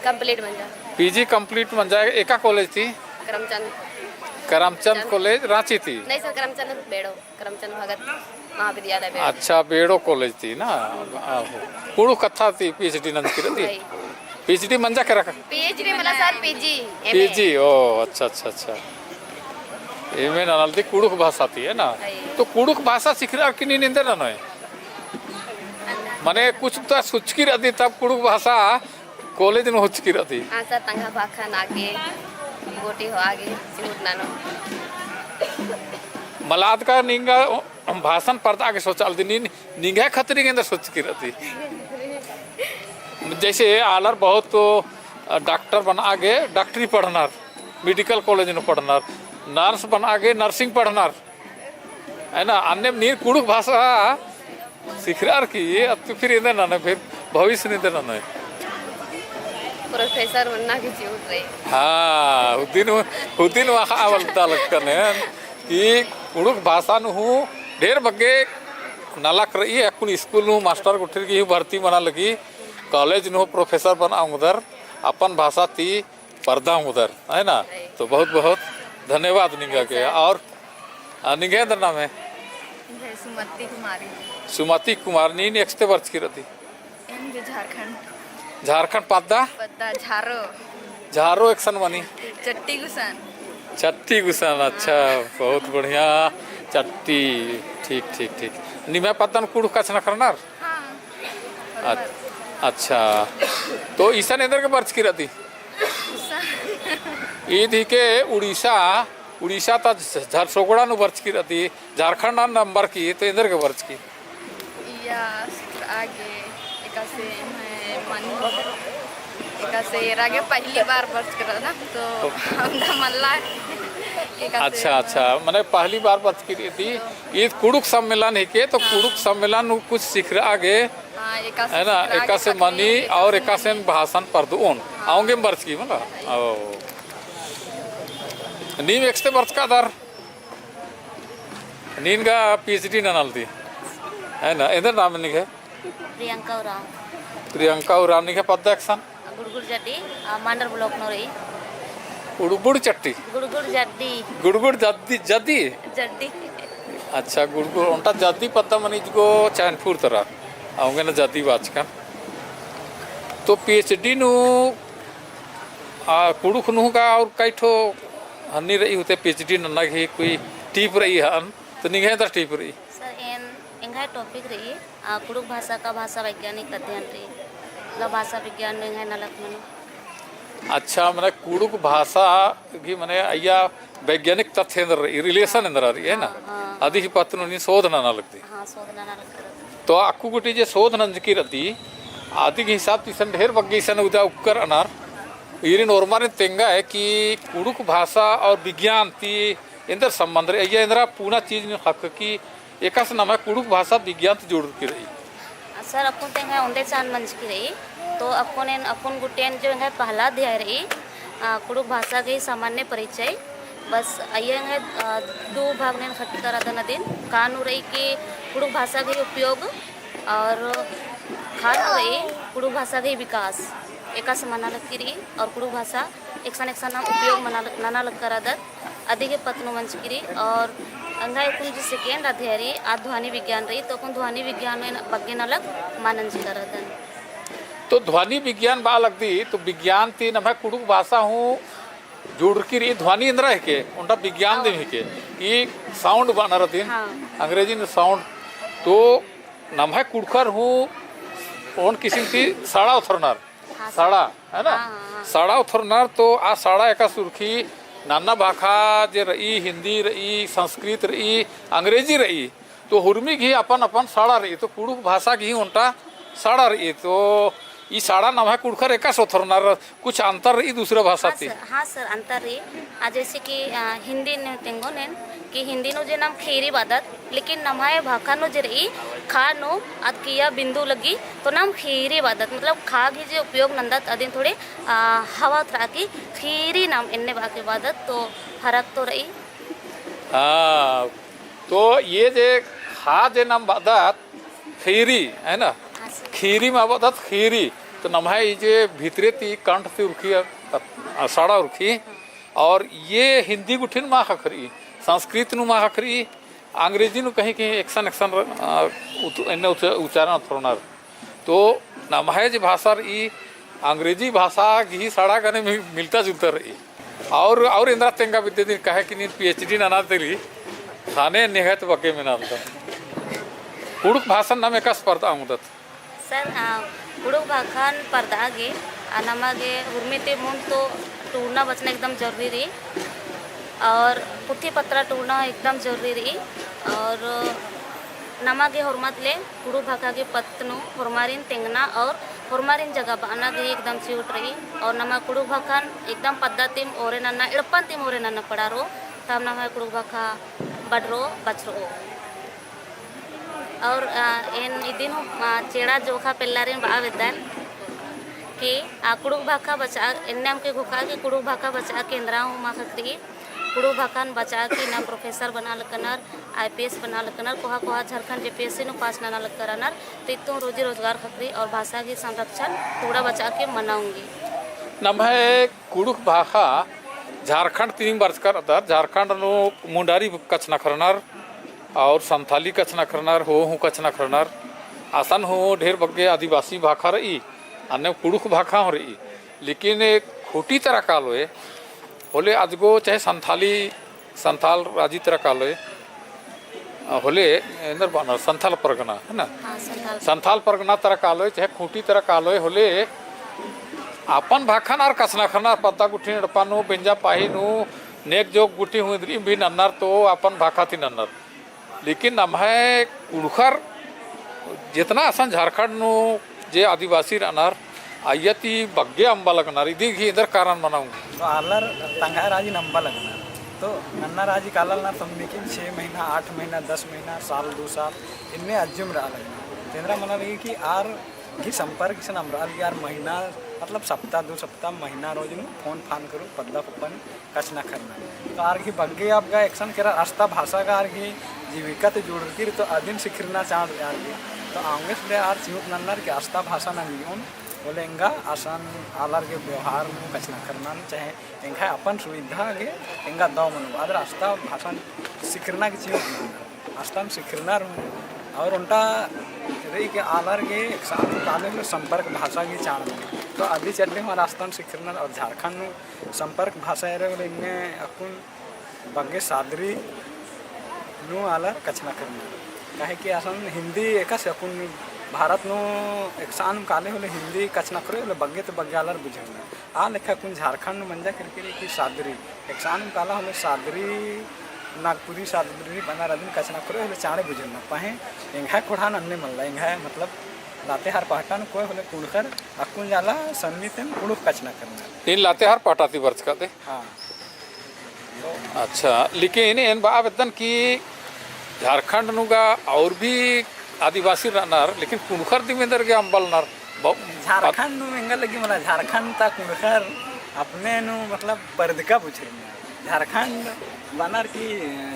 complete मंजा। पीजी complete मंजा, एका college ती? करमचंद। करमचंद college, राँची ती? नहीं सर, करमचंद बेड़ो, करमचंद भगत महाविद्यालय बेड़ो। अच्छा, बेड़ो college ती ना? आहो। कुँड़ुख़ कत्था ती PhD नंजकी रअदी? नहीं। PhD मंजा केरा का? PhD मला सर, पीजी, एमए। पीजी, ओ, अच्छा, अच्छा, अच्छा। एमए ननालदी कुँड़ुख़ भाषा ती, है ना? नहीं। तो कुँड़ुख़ भाषा सिखरअर की नीन एन्देर ननोय? मने कुछ तो सोचकी रअदी तब कुँड़ुख़ भाषा college नू होचकी रअदी। हाँ सर, तंग्है भाखा नागे, गोटी होआ गे, चिहुट ननो। मला अदका निंगा भाषन परदआ गे सोचआलदी, नीन निंग्है खतरी गे एन्देर सोचकी रअदी। जैसे आलर बहुत तो डॉक्टर बनआ गे डॉक्टरी पढ़नर, medical college नू पढ़नर, nurse बनआ गे nursing पढ़नर, है ना? अन्नेम नीन कुँड़ुख़ भाषा सिखरअर की, अत्ती फिर एन्देर ननोय, फिर भविष्य नू एन्देर ननोय? Professor बनना की चिहुट रई। हाँ, हुदिन, हुदिन वाखा आवलता लगकन है कि कुँड़ुख़ भाषा नू हूँ ढेर बग्गे नलख रई, अक्कुन school नू हूँ master गुट्ठिर की हूँ भर्ती मना लगी, college नू हूँ professor बनआ ओंगदर, अपन भाषा ती परदआ ओंगदर, है ना? तो बहुत बहुत धन्यवाद निंगा गे। और, आ, निंग्है एन्देर नामे? निंग्है सुमति कुमारी। सुमति कुमारी, नीन एकस्ते बरचकी रअदी? एम भी झारखंड। झारखंड पद्दा? पद्दा झारो। झारो एकसन मनी? चट्टी गुसन। चट्टी गुसन, अच्छा, हाँ। बहुत बढ़िया। चट्टी, ठीक, ठीक, ठीक। निम्है पद्दन कुँड़ुख़ कछनखरनर? हाँ। अच-, अच्छा, तो इसन एन्देर गे बरचकी रअदी? ईद हिके उड़ीसा, उड़ीसा ता झ-, झरसोगड़ा नू बरचकी रअदी, झारखंड नू अम्बरकी, तो एन्देर गे बरचकी? इया आगे एकासे मैं मन, एकासे एरा गे पहली बार बरचकी रअदन, तो हमरा मल्ला एकासे। अच्छा, अच्छा, मने पहली बार बरचकी रअदी, ईद कुँड़ुख़ सम्मेलन हिके, तो हाँ। कुँड़ुख़ सम्मेलन नू कुछ सिखरआ गे हाँ, एकासे है ना, सिखरआ गे एकासे मनी और एकासे भाषन परदओन। हाँ। औंगे बरचकी मला। ओ। नीम एकस्ते बरचकादर? नीन गा PhD ननालदी। है ना, एन्देर नाम निंग्है? प्रियंका उराँव। प्रियंका उराँव, निंग्है पद्दा एकसन? गुड़गुड़ जड्डी, आ, मांडर block नू रई। गुड़गुड़ चट्टी? गुड़गुड़ जड्डी। गुड़गुड़ जड्डी, जड्डी? जड्डी। अच्छा, गुड़गुड़, ओन्टा जड्डी पद्दा मनी इजगो चैनपुर तरा। औंगे ना जड्डी बाचकन। तो PhD नू, आ, कुँड़ुख़ नू का और कई ठो हन्नी रई होते PhD नन्ना गही कोई tip रई हन, तो निंग्है एन्दर tip रई? सर, एन, एंग्है topic रई, आ, कुँड़ुख़ भाषा का भाषा वैज्ञानिक अध्ययन रई, मतलब भाषा विज्ञान नू एंग्है नलख मनो। अच्छा, मने कुँड़ुख़ भाषा गही मने अइय्या वैज्ञानिक तथ्य एन्दर रई, relation एन्दरा रई, है ना? हाँ, हाँ। अदी गही पत्त नू नीन शोध नना लगदी। हाँ, शोध नना लगदी। तो अक्कु गूटी जे शोध नंजकी रअदी, अदी गही हिसाब ती इसन ढेर बग्गे इसन उदा उक्कर अनर, ईरिन ओर्मारिन तेंगा है कि कुँड़ुख़ भाषा और विज्ञान ती एन्दर संबंध रई, अइय्या एन्दरा पुना चीज नीन ख़क्खकी एकासे नम्है कुँड़ुख़ भाषा विज्ञान ती जुड़रकी रई। सर, अक्कुन ते एंग्है ओन्दे चान मंजकी रई, तो अक्कुन एन, अक्कुन गूटी एन जो एंग्है पहला अध्याय रई, आ, कुँड़ुख़ भाषा गही सामान्य परिचय, बस अइय्या एंग्है, आ, दू भाग नू एन ख़क्खरदन अदिन, का नू रई कि कुँड़ुख़ भाषा गही उपयोग और ख़ा नू रई कुँड़ुख़ भाषा गही विकास, एकासे मना लगकी रई और कुँड़ुख़ भाषा एकसन एकसन नाम उपयोग मना लग-, नना लगकरदत। अदी गही पत्त नू मंजकी रई और एंग्है अक्कुन जे second अध्याय रई, आ ध्वनि विज्ञान रई, तो अक्कुन ध्वनि विज्ञान नू एन बग्गे नलख मना नंजकरदन। तो ध्वनि विज्ञान बआ लगदी, तो विज्ञान ती नम्है कुँड़ुख़ भाषा हूँ जुड़रकी रई, ध्वनि एन्दरा हिके, ओन्टा विज्ञान दिम हिके, ई sound बअनर अदिन, हाँ। अंग्रेजी नू sound, तो नम्है कुँड़ुख़र हूँ ओन किसिम ती सड़ा उथरनर, हाँ, सड़ा, है ना? हाँ, हाँ, हाँ। सड़ा उथरनर तो आ सड़ा एकासे उरखी नन्ना भाखा जे रई, हिन्दी रई, संस्कृत रई, अंग्रेजी रई, तो हुरमी गही अपन अपन सड़ा रई, तो कुँड़ुख़ भाषा गही ओन्टा सड़ा रई, तो ई सड़ा नम्है कुँड़ुख़र एकासे उथरनर कुछ अंतर रई दूसरा भाषा हाँ ती? सर, हाँ सर, अंतर रई। आ, जैसे कि, आ, हिन्दी नू तेंगोन एन कि हिन्दी नू जे नाम खीरी बअदत, लेकिन नम्है भाखा नू जे रई, ख़ा नू अदकिया बिंदु लग्गी, तो नाम खीरी बअदत, मतलब ख़ा गही जे उपयोग नन्दत अदिन थोड़े, आ, हवा उतरा की खीरी नाम एन्ने बआ के बअदत, तो फरक तो रई। हाँ, तो ये जे ख़ा जे नाम बअदत, खीरी, है ना? हाँ सर। खीरी मा बअदत खीरी। तो नम्है ई जे भितरे ती कंठ ती उरखी, अ, अ, सड़ा उरखी। और ये हिन्दी गुट्ठिन मा ख़क्खरई, संस्कृत नू मा ख़क्खरई, अंग्रेजी नू कहीं कहीं एकसन एकसन, अ, उत-, एन्ने उच-, उच्चारण उतरनर। तो नम्है जे भाषा रई, अंग्रेजी भाषा गही सड़ा गने मि-, मिलता जुलता रई। और, और एन्दरा तेंगा बिद्दय दिम, काहे कि नीन PhD नना तेली, ख़ने निंग्है ती बग्गे मेना लगदन। कुँड़ुख़ भाषन नाम एकासे परदआ ओंगदत? सर, आ, कुँड़ुख़ भाखन परदआ गे, आ, नमा गे हुरमी ती मुन्द तो टूड़ना बचना एकदम जरूरी रई। और पुथी पत्रा टूड़ना एकदम जरूरी रई। और नमा गे होरमत ले कुँड़ुख़ भाखा गही पत्त नू होरमारिन तेंगना और होरमारिन जगह बअना गही एकदम चिहुट रई। और नमा कुँड़ुख़ भाखन एकदम पद्दा तिम ओरे नन्ना, एड़पन तिम ओरे नन्ना पड़ा रओ, तब नम्है कुँड़ुख़ भाखा बढ़रओ, बछरओ। और, आ, एन इदिन हूँ, आ, चेड़ा जोखा पेल्लारिन बआ बेद्दन कि, आ, कुँड़ुख़ भाखा बचआ, एन्ने अमके घोखा कि कुँड़ुख़ भाखा बचआ के एन्दरा हूँ मा ख़क्खरई। कुँड़ुख़ भाखन बचआ की ना professor बना लक्कनर, IPS बना लक्कनर, कोहा कोहा झारखंड JPSC नू pass नना लक्करनर, तो इत्तुम रोजी रोजगार ख़क्खरई और भाषा गही संरक्षण टूड़ा बचआ के मना ओंगी। नम्है कुँड़ुख़ भाखा झारखंड तिम बरचकर अदर, झारखंड नू मुंडारी कछनखरनर और संथाली कछनखरनर, हो हूँ कछनखरनर, असन हूँ ढेर बग्गे आदिवासी भाखा रई, अन्ने कुँड़ुख़ भाखा हूँ रई। लेकिन ए खूँटी तरा कालोय, होले अजगो चाहे संथाली, संथाल राजी तरा कालोय, अ, होले एन्देर बअनर संथाल परगना, है ना? हाँ, संथाल। संथाल परगना तरा कालोय, चाहे खूँटी तरा कालोय, होले अपन भाखन आर कछनखरनर, पद्दा गुट्ठी एड़पा नू, बेंजा पाही नू, नेग जोग गुट्ठी हूँ इन्द्रिइम भी नन्नर तो अपन भाखा ती नन्नर। लेकिन नम्है कुँड़ुख़र जेतना असन झारखंड नू जे आदिवासी रअनर, अइय्या ती बग्गे अम्बा लगनर, इदी गही एन्देर कारण मना ओंगी। तो आलर तंग्है राजी नू अम्बा लगनर। तो नन्ना राजी काललनर तो नीकिम छः महीना, आठ महीना, दस महीना, साल, दो साल, इन्ने अज्जुम रआ लगनर। तो एन्देर मना लगी कि आर गही संपर्क इसन अम्बरआ लगी, आर महीना, मतलब सप्ताह, दो सप्ताह, महीना रोज नू फोन फान करू, पद्दा कुप्पा नू कछनखरनर। तो आर गही बग्गे अबगा एकसन केरर अस्ता भाषा गा आर गही जीविका ती जुड़रकी रई, तो अदिन सिखरना चाड़ रई आर गही। तो औंगेस ले आर चिहुट नन्नर कि अस्ता भाषा नंजकी ओन, होले एंगा असन आलर गे व्यवहार नू कछनखरना नू चाहे एंग्है अपन सुविधा गे एंगा दव मनो, आदर अस्ता भाषा सिखरना गे चिहुट नन्नर। अस्ताम सिखरनर हूँ। और ओन्टा रई कि आलर गे एकसाथ ताले में संपर्क भाषा गे चाड़ मनो। अदी चड्डे हूँ रास्ता नू सिखरनर और झारखंड नू संपर्क भाषा एरा होले इन्ने अक्कुन बग्गे सादरी नू आलर कछनखरनर। काहे कि असन हिंदी एकासे अक्कुन भारत नू एकसानुम काले होले हिंदी कछनखरे होले बग्गे तो बग्गे आलर बुझरनर। आ लेखा अक्कुन झारखंड नू मंजा केरकी रई कि सादरी एकसानुम काला होले सादरी नागपुरी सादरी बअनर अदिन कछनखरे होले चाँड़े बुझरनर। पहें एंग्है ख़ोंड़हा नू अन्ने मल्ला, एंग्है मतलब लातेहार पहटा नू कोय होले कुँड़ुख़र अक्कुन जाला सन्नी तेम कुँड़ुख़ कछनखरनर। नीन लातेहार पहटा ती बरचका दे? हाँ। अच्छा, लेकिन एन बआ बेद्दन कि झारखंड नू गा और भी आदिवासी रअनर, लेकिन कुँड़ुख़र दिम एन्देरगे अम्बलनर। ब-, झारखंड नू एंगा लग्गी मला, झारखंड ता कुँड़ुख़र अपने नू मतलब बरदका बुझरनर। झारखंड बअनर कि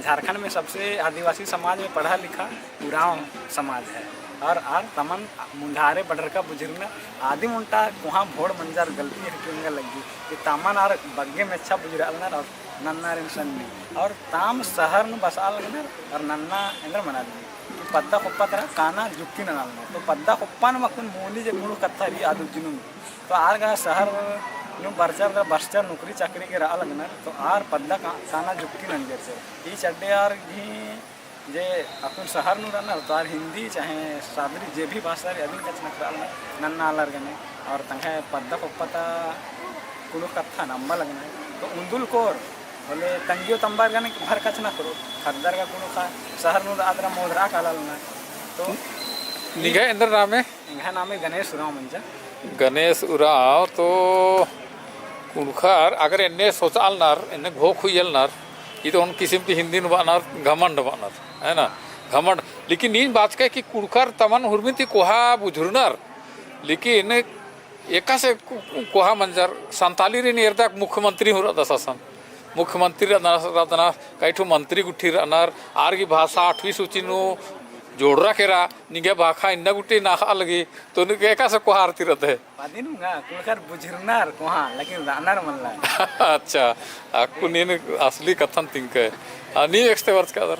झारखंड में सबसे आदिवासी समाज में पढ़ा लिखा उराँव समाज है। और आर तमन मुन्धारे बडरका बुझरनर। आदिम ओन्टा कोहाँ भोड़ मंजर गलती हेके एंगा लग्गी कि तमन आर बग्गे मेच्छा बुझरआलनर और नन्ना आरिन सन्नी। और ताम शहर नू बसआ लगनर और नन्ना एन्देर मना लगी कि पद्दा खोप्पा तरा काना जुक्की ननालनर। तो पद्दा खोप्पा नू अक्कुन मोनी जे कुँड़ुख़ कत्था रई आद उज्जनुम। तो आर गा शहर नू बरचर गा बरचर नौकरी चाकरी गे रआ लगनर। तो आर पद्दा का-, काना जुक्की नंजर से। ई चड्डे आर गही जे अक्कुन शहर नू रअनर तो आर हिंदी चाहे सादरी जे भी भाषा रई अदिन कछनखरआलनर नन्ना आलर गने। और तंग्है पद्दा खोप्पा ता कुँड़ुख़ कत्थन अम्बा लगनर। तो उन्दुल कोर होले तंग्यो तम्बर गने भर कछनखरो। ख़द्दर गा कुँड़ुख़ा शहर नू रअदर मोदरआ कालालनर। तो निंग्है एन्देर नामे? एंग्है नामे गणेश उराँव मंजा। गणेश उराँव तो कुँड़ुख़र अगर एन्ने सोचआलनर, एन्ने घोख हुइयलनर, ई तो ओन किसिम ती हिंदी नू बअनर, घमंड बअनर, है ना? घमंड। लेकिन नीन बाचकय कि कुँड़ुख़र तमन हुरमिन ती कोहा बुझुरनर, लेकिन एकासे को-, को-, कोहा मंजर, संतालीरिन एरदक मुख्यमंत्री हूँ रअदस असन। मुख्यमंत्री रअदस, रअदस, कई ठो मंत्री गुट्ठी रअनर, आर गही भाषा आठवीं सूची नू जोड़रा केरा, निंग्है भाखा इन्ना गुट्ठी नाख़ा लगी, तो नु एकासे कोहा आर ती रअदय। अदिन गा, कुँड़ुख़र बुझुरनर कोहा, लेकिन रअनर मल्ला। अच्छा, अक्कुन नीन असली कत्थन तिंकय। आ, नीम एकसते बरचका दर?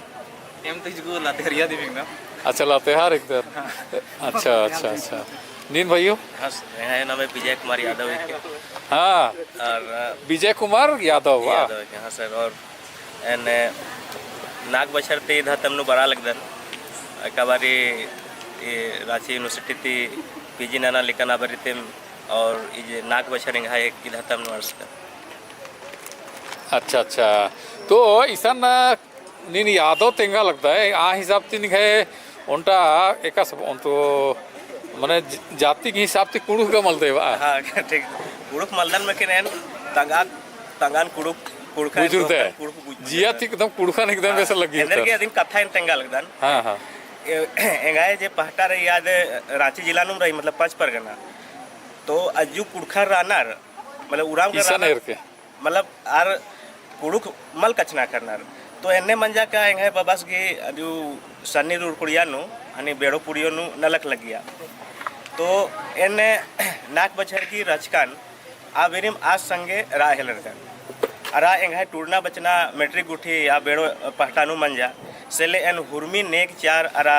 एम तो इजगो लातेहारिया दिम एंगदम। अच्छा, लातेहार एंगदर। हाँ। अच्छा, अच्छा, अच्छा। नीन भइयो? हाँ, सर, एंग्है नामे विजय कुमार यादव हिके। हाँ। और, अ, विजय कुमार यादव, वाह। यादव हिके, हाँ सर। और एन्ने नाग बछर ती इद हतम नू बरआ लगदन। एका बारी ई राँची university ती PG नना लिक्कन आ बारी तिम और ई जे नाग बछर एंग्है इद हतम नू अंड़सकन। अच्छा, अच्छा। तो इसन नीन यादव तेंगा लगदय, आ हिसाब ती निंग्है ओन्टा एकासे ओन्टो, मने ज-, जाति के हिसाब ती कुँड़ुख़ गा मलदय बा। हाँ, ठीक। कुँड़ुख़ मलदन, लेकिन एन तंगा, तंगन कुँड़ुख़, कुँड़ुख़ बुझुरदय। कुँड़ुख़ बुझुरदय। जिया ती एकदम कुँड़ुख़न एकदम हाँ, वैसे लग्गी एन्देरगे उतर। अदिन कत्था एन तेंगा लगदन। हाँ, हाँ। ए-, एंग्है जे पहटा रई आद राँची जिला नू रई, मतलब पाँच परगना। तो अज्जु कुँड़ुख़र रअनर, मतलब उराँव गा इसन रअनर। एरके। मतलब आर कुँड़ुख़ मल कछनखरनर। तो एन्ने मंजा का एंग्है बबस गही अदियु सन्नी रुड़कुड़िया नू, हनी बेड़ो पुड़ियो नू नलख लग्गिया। तो एन्ने नाग बछर गही रहचकन, आ बेरिम आस संगे रआ हेलरकन। अरा एंग्है टूड़ना बचना matric गुट्ठी आ बेड़ो पहटा नू मंजा। से ले एन हुरमी नेग चार अरा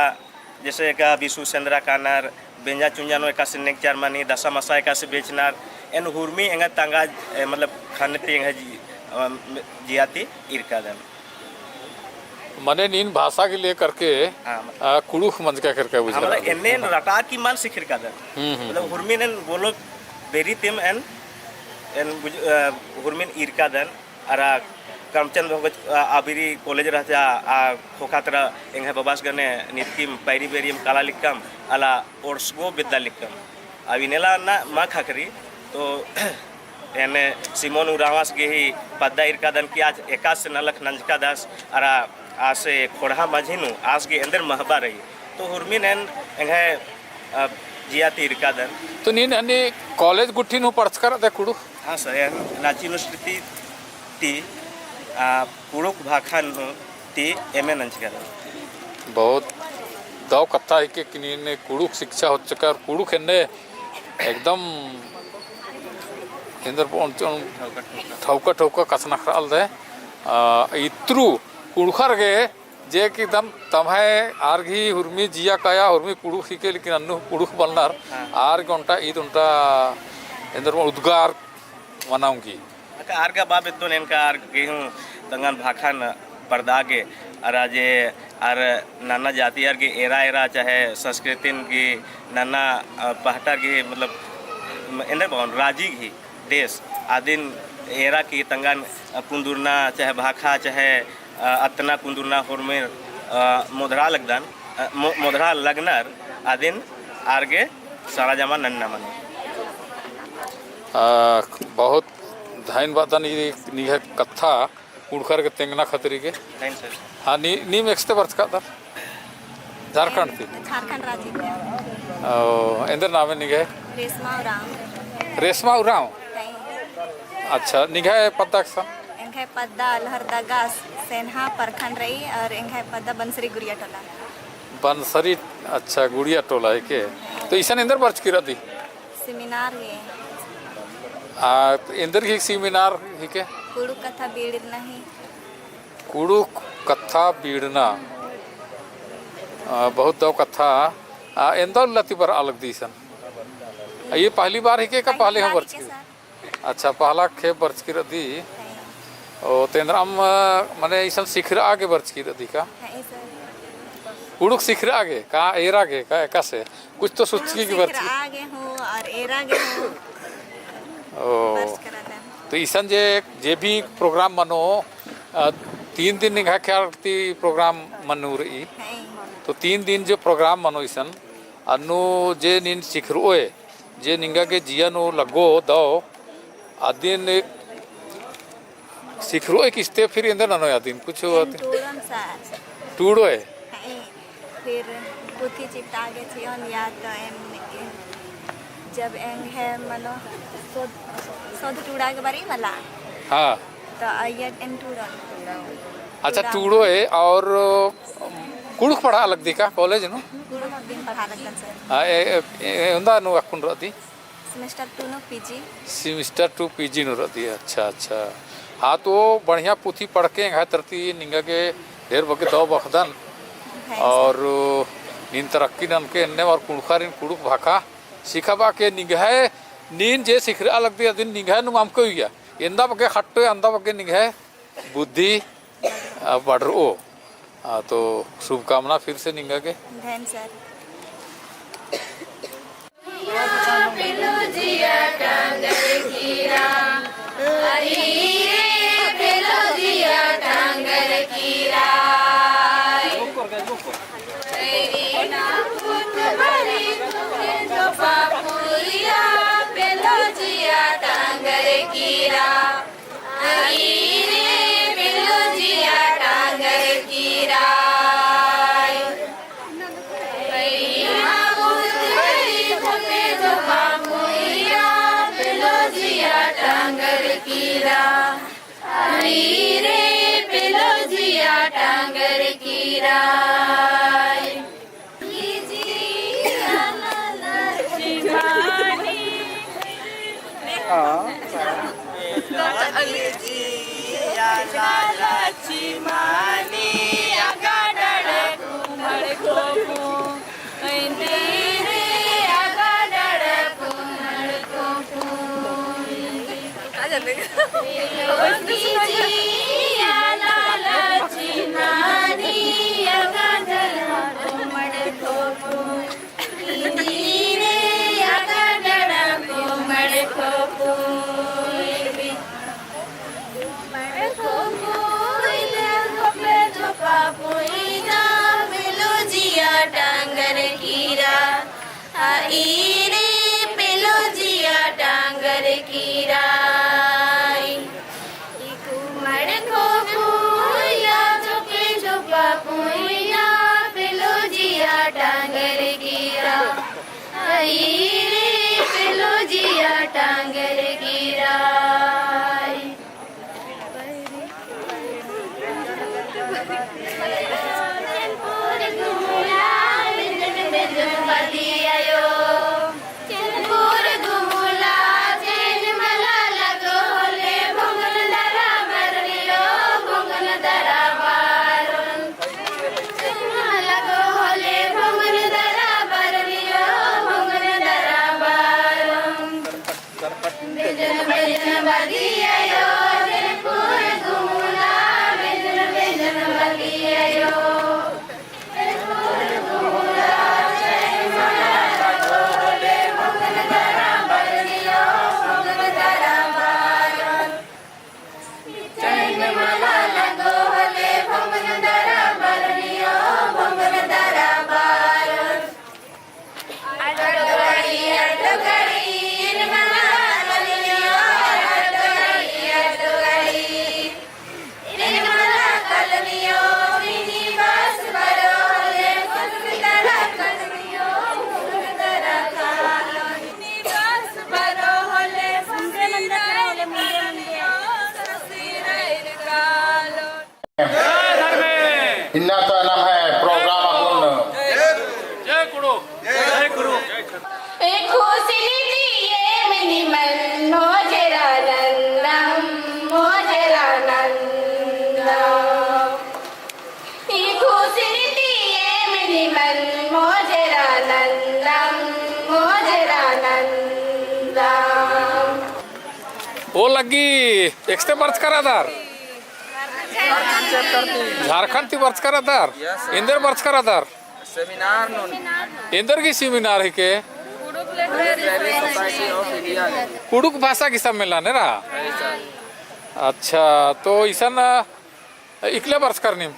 जैसे एका बिसु सेंदरा कानर, बेंजा चुंजा नू एकासे नेग चार मनी, दसा मसा एकासे बेचनर, एन हुरमी एंगा तंगा, ए, मतलब, ख़न्न ती एंगा जी-, अ, जिया ती इरकादन। मने नीन भाषा के लेकर के, हाँ, मतलब, अ, कुँड़ुख़ मंजका करके हाँ, बुझा मतलब, रहा है। एन्ने रटा की मल सिखिरकादन। हम्म, हम्म, मतलब, हम्म। हुरमी नेन बोलो बेरी तिम एन, एन बुझ-, अ, हुरमिन इरकादन। अरा करमचंद भगत, अ, आ बेरी college रहचा, आ ख़ोख़ा तरा एंग्है बबास गने नितकिम पैरी बेरियम काला लिक्कम, अला ओर्सगो बेद्दा लिक्कम। अब इन्नेला ना मा ख़क्खरी, तो एन्ने सिमोन उराँवस गही पद्दा इरकादन कि आस एकासे नलख नंजकादस, अरा आसे ख़ोंड़हा मझी नू आस गही एन्देर महबा रई। तो हुरमिन एन एंग्है, अ, जिया ती इरकादन। तो नीन हनी college गुट्ठी नू पढ़चका रअदय कुँड़ुख़? हाँ सर, एन राँची university ती, आ, कुँड़ुख़ भाखा नू ती MA नंजका रअदन। बहुत दव कत्था हिके कि नीन कुँड़ुख़ शिक्षा होचका और कुँड़ुख़ एन्ने एकदम एन्देर ठौका ठौका कछनखरआ लगदय। आ, इत्रु कुँड़ुख़र गे जे कि दम तम्है आर गही हुरमी जिया काया हुरमी कुँड़ुख़ हिके, लेकिन अन्नु कुँड़ुख़ बलनर, हाँ। आर गे ओन्टा ईद ओन्टा एन्देर उद्गार मना ओंगी। अक्का आर गा बा बेद्दोन एन का आर गे हूँ तंगन भाखन परदा गे, अरा जे आर नन्ना जाति आर गे एरा एरा चाहे संस्कृतिन गे नन्ना, अ, पहटर गे मतलब एन्देर बओन राजी गे देश आदिन एरा की तंगन, अ, कुन्दुरना चाहे भाखा चाहे, अ, अत्तना कुन्दुरना होरमर, अ, मोधरा लगदन, अ, मो-, मोधरा लगनर आदिन आर गे सरजमा नन्ना मनो। अ, बहुत धइन बअदन ई निंग्है कत्था कुँड़ुख़र गे तेंगना खतरी गे। धइन सर। हाँ, नी, नीम एकसते बरचकादर? झारखंड ती? झारखंड राजी ती। ओ, एन्देर नामे निंग्है? रेशमा उराँव। रेशमा उराँव? धइन। अच्छा, निंग्है पद्दा एकसन? एंग्है पद्दा लोहरदगा सेन्हा प्रखंड रई और एंग्है पद्दा बनसरी गुड़िया टोला। बनसरी, अच्छा, गुड़िया टोला हिके। तो इसन एन्देर बरचकी रअदी? सेमिनार गे। आ, एन्देर गे सेमिनार हिके? कुँड़ुख़ कत्था बीड़ना ही। कुँड़ुख़ कत्था बीड़ना। आ, बहुत दव कत्था। आ, एन्दा उल्ला ती बरआ लगदी इसन? आ, ई पहली बार हिके का पहले हूँ बरचकी? अच्छा, पहला खेप बरचकी रअदी। ओ, तो एन्दरम, अ, मने इसन सिखरआ गे बरचकी रअदी का? हाँ, ई सर। कुँड़ुख़ सिखरआ गे का, एरा गे का, एकासे? कुछ तो सोचकी की बरचकी। सिखरआ गे हूँ और एरा गे हूँ। ओ। बरचकी रअदन। तो इसन जे, जे भी program मनो, अ, तीन दिन निंग्है ख्याल ती program मनो रई। हाँ। तो तीन दिन जो program मनो इसन, अन्नु जे नीन सिखरओय, जे निंगा गे जिया नू लग्गो दव, अदिन सिखरओय किस्ते फिर एन्देर ननोय अदिन कुछ अदिन? टूड़ोन सर। टूड़ोय? हाँ, फिर पुथी चिट्टा गे चिओन या तो एम, एम, जब एंग्है मनो सोध, सोध टूड़ा गे बरई मला। हाँ। तो अइय्या एन टूड़ोन। अच्छा, टूड़ोय और कुँड़ुख़ पढ़आ लगदी का college नू? कुँड़ुख़ बिन पढ़आ लगदन सर। हाँ, ए, ए, ए, उन्दा नू अक्कुन रअदी? Semester two नू PG। Semester two PG नू रअदी, अच्छा, अच्छा। हाँ, तो बढ़िया पुथी पढ़के एंग्है तरती निंगा गे ढेर बग्गे दव बखदन। हाँ, सर। और नीन तरक्की ननके एन्ने और कुँड़ुख़ारिन कुँड़ुख़ भाखा सिखाबआ के निंग्है नीन जे सिखरआ लगदी अदिन निंग्है नुम अमके उइया। एन्दा बग्गे खट्टो, एन्दा बग्गे निंग्है बुद्धि, आ, बढ़रओ। आ, तो शुभकामना फिर से निंगा गे। धन सर। इन्ना तो नम्है program अक्कुन। जय कुँड़ुख़। जय कुँड़ुख़। ओ लग्गी एकस्ते बरचका रअदर? झारखंड ती बरचका रअदर? एन्देर बरचका रअदर? Seminar नू। एन्देर गही seminar हिके? कुँड़ुख़ भाषा गही सम्मेलन एरा? अच्छा, तो इसन इकला बरचका रअनर नीम?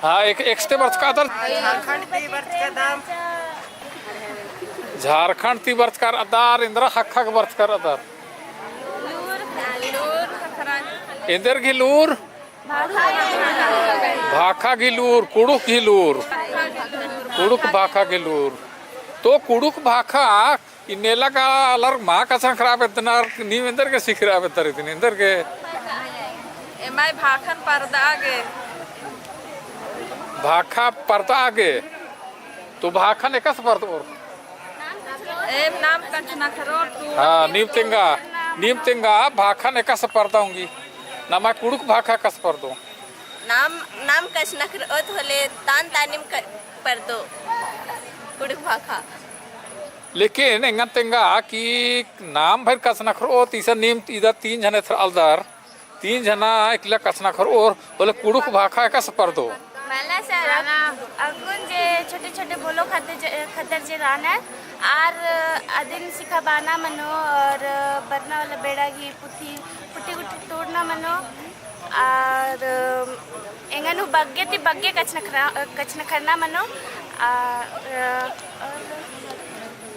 हाँ, एकस्ते बरचका रअदर? झारखंड ती बरचका रअदर, एन्दरा ख़क्खा गे बरचका रअदर? एन्देर गही लूर? भाखा गही लूर, कुँड़ुख़ गही लूर। कुँड़ुख़ भाखा गही लूर। तो कुँड़ुख़ भाखा इन्नेला का आलर मा कछनखरआ बेद्दनर, नीम एन्देर गे सिखरआ बेद्दर इदिन, एन्देर गे? एम्है भाखन परदआ गे। भाखा परदआ गे। तो भाखन एकासे परदओर? एम नाम कछनखरओर। हाँ, नीम तेंगा, नीम तेंगा भाखन एकासे परदआ ओंगी? नम्है कुँड़ुख़ भाखा एकासे परदओ? नाम, नाम कछनखरओत होले तान तानिम क-, परदो कुँड़ुख़ भाखा। लेकिन एंगन तेंगा कि नाम भर कछनखरओत, इसन नीम इदा तीन झने एथरआलदर, तीन झना इकला कछनखरओर होले कुँड़ुख़ भाखा एकासे परदो? मला सर, अक्कुन जे छोटे-छोटे बोलो खत्तर जे, खत्तर जे रअनर, आर अदिन सिखाबअना मनो और बरना वाला बेड़ा गही पुथी, पुथी गुट्ठी टूड़ना मनो, और एंगन हूँ बग्गे ती बग्गे कछनखरआ, कछनखरना मनो, आ, और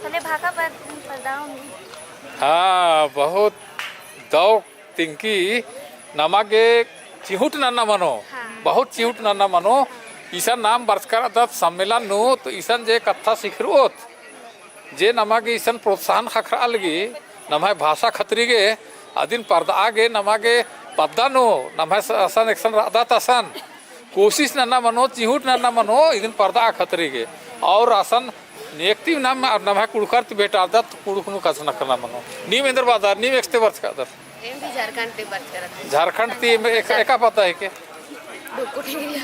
होले भाखा पर, परदआ ओंगी। हाँ, बहुत दव तिंकी नमा गे चिहुट नन्ना मनो, हाँ। बहुत चिहुट नन्ना मनो। इसन नाम बरचका रअदत सम्मेलन नू, तो इसन जे कत्था सिखरओत, जे नमा गे इसन प्रोत्साहन ख़क्खरआ लगी, नम्है भाषा खतरी गे, अदिन परदआ गे नमा गे पद्दा नू, नम्है स-, असन एकसन रअदत असन, कोशिश नन्ना मनो, चिहुट नन्ना मनो, इदिन परदआ खतरी गे। और असन नेकती नाम, नम्है कुँड़ुख़र ती भेंटारदत, कुँड़ुख़ नू कछनखरना मनो। नीम एन्देर बअदर, नीम एकस्ते बरचका रअदर? एम भी झारखंड ती बरचका रअदर। झारखंड ती एम एक, एका पद्दा हिके? टुक्कु टिंगरिया।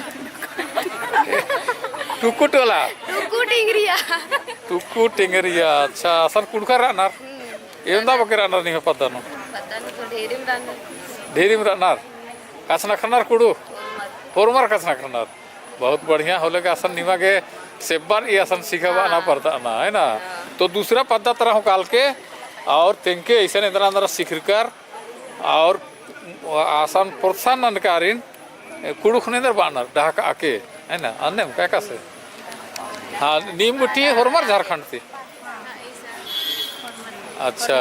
टुक्कु टोला? टुक्कु टिंगरिया। टुक्कु टिंगरिया, अच्छा, असन कुँड़ुख़र रअनर? हम्म। एवंदा बग्गे रअनर निम्है पद्दा नू? पद्दा नू तो ढेरिम रअनर। ढेरिम रअनर? कछनखरनर कुँड़ुख़? होरमर कछनखरनर। बहुत बढ़िया होले का असन निमा गे सेब्बर ई असन सिखाबअना हाँ। परदअना, है ना? हाँ। तो दूसरा पद्दा तरा हूँ कालके और तेंगके इसन एन्दरा एन्दरा सिखरकर और असन प्रोत्साहन ननकारिन कुँड़ुख़ नू एन्देर बअनर डहकाआ के, है ना? अन्नेम का एकासे? हाँ, नीम गुट्ठी होरमर झारखंड ती? अच्छा।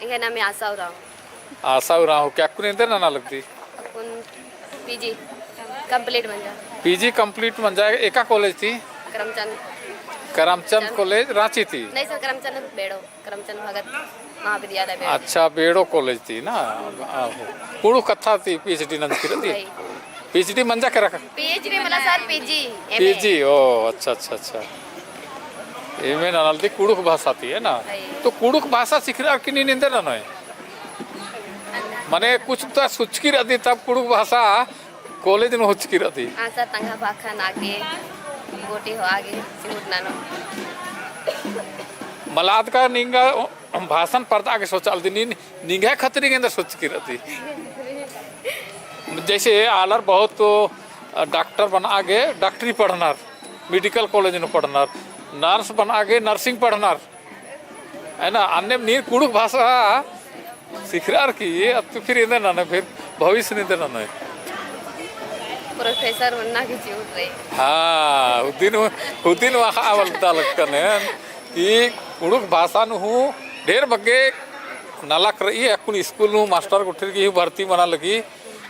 एंग्है नामे आशा उराँव। आशा उराँव, का अक्कुन एन्देर नना लगदी? अक्कुन पीजी complete मंजा। पीजी complete मंजा, एका कॉलेज ती? करमचंद। करमचंद कॉलेज, राँची ती? नहीं सर, करमचंद बेड़ो। करमचंद भगत महाविद्यालय बेड़ो। अच्छा, बेड़ो कॉलेज ती ना? आहो। कुँड़ुख़ कत्था ती पीएचडी नंजकी रअदी? वही। पीएचडी मंजा केरा का? पीएचडी मला सर, पीजी, एमए। पीजी, ओ, अच्छा, अच्छा, अच्छा। एमए ननालदी कुँड़ुख़ भाषा ती, है ना? वही। तो कुँड़ुख़ भाषा सिखरअर की नीन एन्देर ननोय? मने कुछ तो सोचकी रअदी तब कुँड़ुख़ भाषा कॉलेज नू होचकी रअदी। हाँ सर, तंग्है भाखा नागे, गोटी होआ गे, चिहुट ननो। मला अदका निंगा भाषन परदआ गे सोचआलदी, नीन निंग्है खतरी गे एन्देर सोचकी रअदी। जैसे आलर बहुत तो डॉक्टर बनआ गे डॉक्टरी पढ़नर, मेडिकल कॉलेज नू पढ़नर, नर्स बनआ गे नर्सिंग पढ़नर, है ना? अन्नेम नीन कुँड़ुख़ भाषा सिखरअर की, अत्तु फिर एन्देर ननोय, फिर भविष्य नू एन्देर ननोय। प्रोफेसर बनना की चिहुट रई। हाँ, हुदिन, हुदिन वाखा आवल ता लगकन है कि कुँड़ुख़ भाषा नू हूँ ढेर बग्गे नलख रई, अक्कुन स्कूल नू मास्टर गुट्ठिर गही भर्ती मना लगी,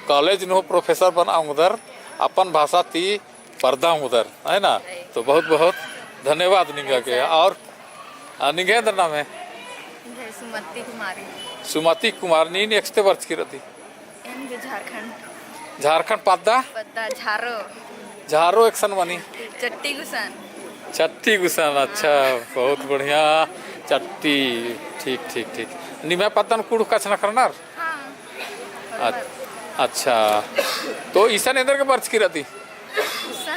कॉलेज नू प्रोफेसर बनआ ओंगदर, अपन भाषा ती परदा ओंगदर, है ना? तो बहुत बहुत धन्यवाद निंगा के। और, आ, निंग्है एन्देर नामे? निंग्है सुमति कुमारी। सुमति कुमार, नीन एकस्ते बरचकी रअदी? झारखंड। झारखंड पद्दा? पद्दा झारो। झारो एकसन मनी? चट्टी गुसन। चट्टी गुसन, अच्छा, बहुत बढ़िया। चट्टी, ठीक, ठीक, ठीक। निम्है पद्दन कुँड़ुख़ कछनखरनर? हाँ। अ-, अच्छा, तो इसन एन्देरगे बरचकी रअदी? उड़ीसा।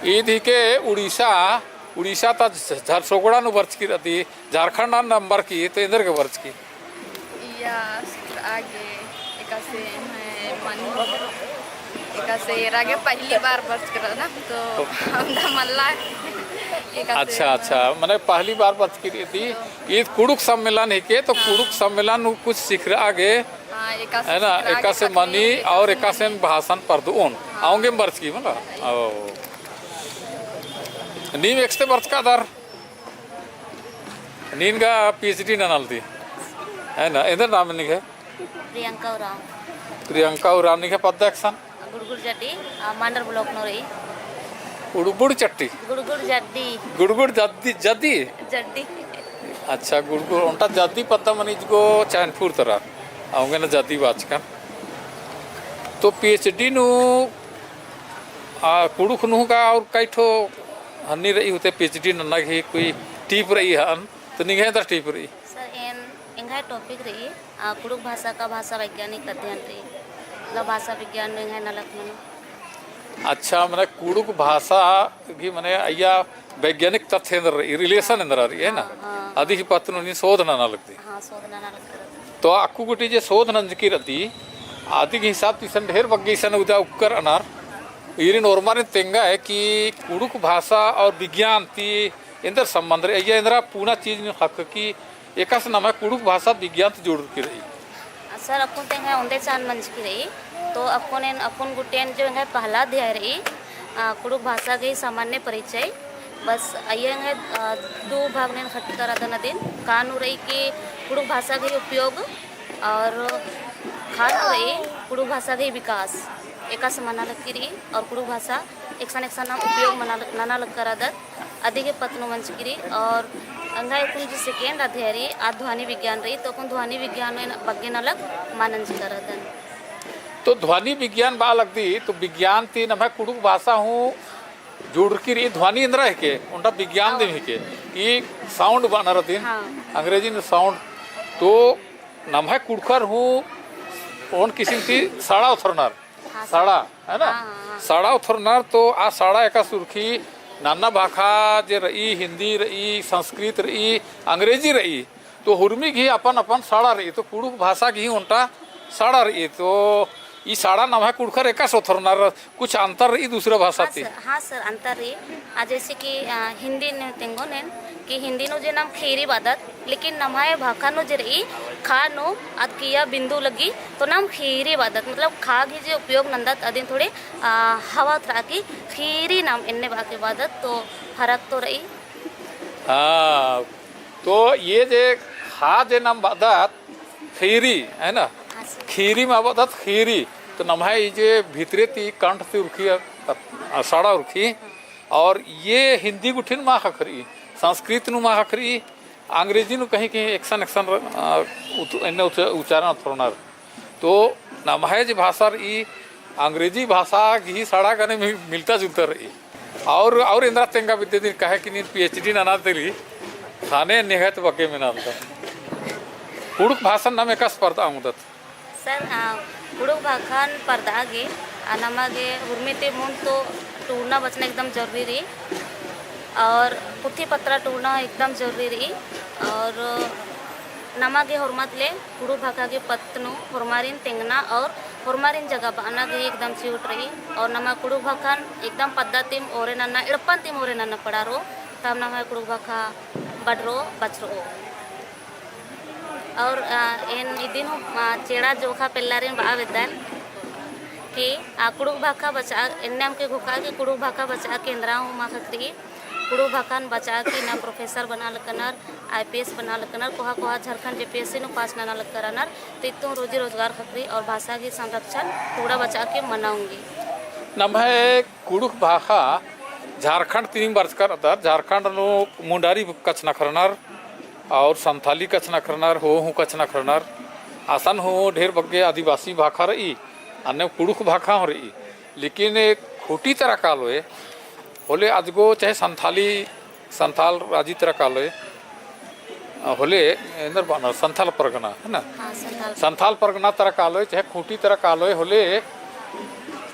ईद हिके उड़ीसा, उड़ीसा ता झ-, झरसोगड़ा नू बरचकी रअदी, झारखंड नू अम्बरकी, तो एन्देरगे बरचकी? इया सिखरआ गे एकासे एम्है मनी, एकासे एरा गे पहली बार बरचकी रअदन, तो हमरा मल्ला एकासे। अच्छा, अच्छा, मने पहली बार बरचकी रअदी, ईद कुँड़ुख़ सम्मेलन हिके, तो हाँ। कुँड़ुख़ सम्मेलन नू कुछ सिखरआ गे, हाँ, एकासे है ना, सिखरआ गे एकासे कथनी, मनी और एकासे एकासे मनी। भाषन परदोन, हाँ। औंगे बरचकी मला। ओ। नीम एकसते बरचका दर? नीन गा PhD ननालदी। है ना, एन्देर नाम निंग्है? प्रियंका उराँव। प्रियंका उराँव, निंग्है पद्दा एकसन? गुड़गुड़ जड्डी, आ, मांडर block नू रई। गुड़गुड़ चट्टी? गुड़गुड़ जड्डी। गुड़गुड़ जड्डी, जड्डी? जड्डी। अच्छा, गुड़गुड़, ओन्टा जड्डी पद्दा मनी इजगो चैनपुर तरा। औंगे ना जड्डी बाचकन। तो PhD नू, आ, कुँड़ुख़ नू गा और कई ठो हन्नी रई होते PhD नन्ना गही कोई tip रई हन, तो निंग्है एन्देर tip रई? सर, एन, एंग्है topic रई, आ, कुँड़ुख़ भाषा का भाषा वैज्ञानिक अध्ययन रई, मतलब भाषा विज्ञान नू एंग्है नलख मनो। अच्छा, मने कुँड़ुख़ भाषा गही मने अइय्या वैज्ञानिक तथ्य एन्देर रई, relation एन्देर रई, है ना? हाँ, हाँ, अदी ही हाँ। पत्त नू नीन शोध नना लगदी। हाँ, शोध नना लगदी। तो अक्कु गूटी जे शोध नंजकी रअदी, अदी गही हिसाब ती इसन ढेर बग्गे इसन उदा उक्कर अनर, ईरिन ओर्मारिन तेंगा है कि कुँड़ुख़ भाषा और विज्ञान ती एन्देर संबंध रई, अइय्या एन्दरा पूना चीज नू ख़क्खकी एकासे नम्है कुँड़ुख़ भाषा विज्ञान ती जुड़रकी रई। सर, अक्कुन तेंगा ओन्दे चान मंजकी रई, तो अक्कुन एन, अक्कुन गुट्ठिन जो एंग्है पहला अध्याय रई, आ, कुँड़ुख़ भाषा गही सामान्य परिचय, बस अइय्या एंग्है, आ, दू भाग नू एन ख़ट्ट करदन अदिन, का नू रई कि कुँड़ुख़ भाषा गही उपयोग और का नू रई कुँड़ुख़ भाषा गही विकास, एकासे मना लगी रई और कुँड़ुख़ भाषा एकसन एकसन नाम उपयोग मना ल-, नना लग करदत, अदी गही पत्त नू मंजकी रई। और एंग्है अक्कुन जो second अध्याय रई, आ ध्वनि विज्ञान रई, तो अक्कुन ध्वनि विज्ञान नू एन बग्गे नलख मल नंजकी रअदन। तो ध्वनि विज्ञान बआ लगदी, तो विज्ञान ती नम्है कुँड़ुख़ भाषा हूँ जुड़रकी रई, ध्वनि एन्दरा हिके, ओन्टा विज्ञान दिम हिके, ई sound बअनर अदिन, हाँ। अंग्रेजी नू sound, तो नम्है कुँड़ुख़र हूँ ओन किसिम ती सड़ा ओथरनर, हाँ, सड़ा, है ना? हाँ, हाँ, हाँ। सड़ा ओथरनर तो आ सड़ा एकासे उरखी नन्ना भाखा जे रई, हिन्दी रई, संस्कृत रई, अंग्रेजी रई, तो हुरमी गही अपन अपन सड़ा रई, तो कुँड़ुख़ भाषा गही ओन्टा सड़ा रई, तो ई सड़ा नम्है कुँड़ुख़र एकासे ओथरनर कुछ अंतर रई दूसरा भाषा हाँ ती? सर, हाँ सर, अंतर रई। आ, जैसे कि, आ, हिन्दी नू तेंगोन एन कि हिन्दी नू जे नाम खीरी बअदत, लेकिन नम्है भाखा नू जे रई, खा नू अद किया बिंदु लगी, तो नाम खीरी बअदत, मतलब खा गही जे उपयोग नन्दत अदिन थोड़े, आ, हवा थरा की खीरी नाम एन्ने बआ के बअदत, तो फरक तो रई। हाँ, तो ये जे खा जे नाम बअदत, खीरी, है ना? हाँ सर। खीरी मा बअदत खीरी। तो नम्है ई जे भितरे ती कंठ ती उरखी, अ, अ, सड़ा उरखी। और ये हिन्दी गुट्ठिन मा ख़क्खरई, संस्कृत नू मा ख़क्खरई, अंग्रेजी नू कहीं कहीं एकसन एकसन, अ, उत-, एन्ने उच-, उच्चारण ओथरनर। तो नम्है जे भाषा रई, अंग्रेजी भाषा गही सड़ा गने मि-, मिलता जुलता रई। और, और एन्दरा तेंगा बिद्दय दिन काहे कि नीन PhD नना तेली, ख़ने निंग्है ती बग्गे मेनालदन। कुँड़ुख़ भाषन नाम एकासे परदआ ओंगदत? सर, आ, कुँड़ुख़ भाखन परदआ गे, आ, नमा गे हुरमी ती मुन्द तो टूड़ना बचना एकदम जरूरी रई। और पुथी पत्रा टूड़ना एकदम जरूरी रई। और नमा गे होरमत ले कुँड़ुख़ भाखा गे पत्त नू होरमारिन तेंगना और होरमारिन जगह बअना गे एकदम चिहुट रई। और नमा कुँड़ुख़ भाखन एकदम पद्दा तिम ओरे नन्ना, एड़पन तिम ओरे नन्ना पड़ारो, तब नमा कुँड़ुख़ भाखा बढ़रो, बछरो। और, आ, एन इदिन हूँ, आ, चेड़ा जोखा पेल्लारिन बआ बेद्दन कि, आ, कुँड़ुख़ भाखा बचआ, एन्ने अमके घोखा कि कुँड़ुख़ भाखा बचआ के एन्दरा हूँ मा ख़क्खरई। कुँड़ुख़ भाखन बचआ की ना professor बना लकनर, IPS बना लकनर, कोहा कोहा झारखंड JPSC नू pass नना लकरनर, तो इत्तुम रोजी रोजगार ख़क्खरई और भाषा की संरक्षण टूड़ा बचआ के मना ओंगी। नम्है कुँड़ुख़ भाखा झारखंड तिम बरचका रअदर, झारखंड नू मुंडारी कछनखरनर और संथाली कछनखरनर, हो हूँ कछनखरनर। असन हूँ ढेर बग्गे आदिवासी भाखा रई, अन्ने कुँड़ुख़ भाखा हूँ रई, लेकिन एक खूँटी तरा कालोय, होले अजगो चाहे संथाली, संथाल राजी तरा कालोय, अ, होले एन्देर बअनर संथाल परगना, है ना? हाँ, संथाल। संथाल परगना तरा कालोय, चाहे खूँटी तरा कालोय, होले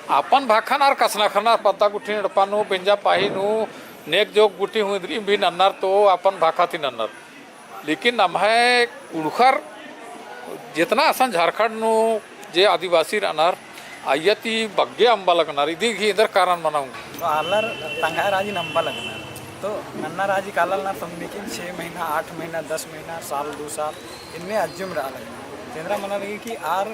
अपन भाखा नू आर कछनखरनर, पद्दा गुट्ठी एड़पा नू, बेंजा पाही नू, नेग जोग गुट्ठी हूँ इन्द्रिम भी नन्नर तो अपन भाखा ती नन्नर। लेकिन नम्है कुँड़ुख़र जेतना असन झारखंड नू जे आदिवासी रअनर, अइय्या ती बग्गे अम्बा लगनर, इदी गही एन्देर कारण मना ओंगोय। तो आलर तंग्है राजी नू अम्बा लगनर। तो नन्ना राजी काला लगनर, तो लेकिन छः महीना, आठ महीना, दस महीना, साल, दो साल, इन्ने अज्जुम रआ लगनर। तो एन्देर मना लगी कि आर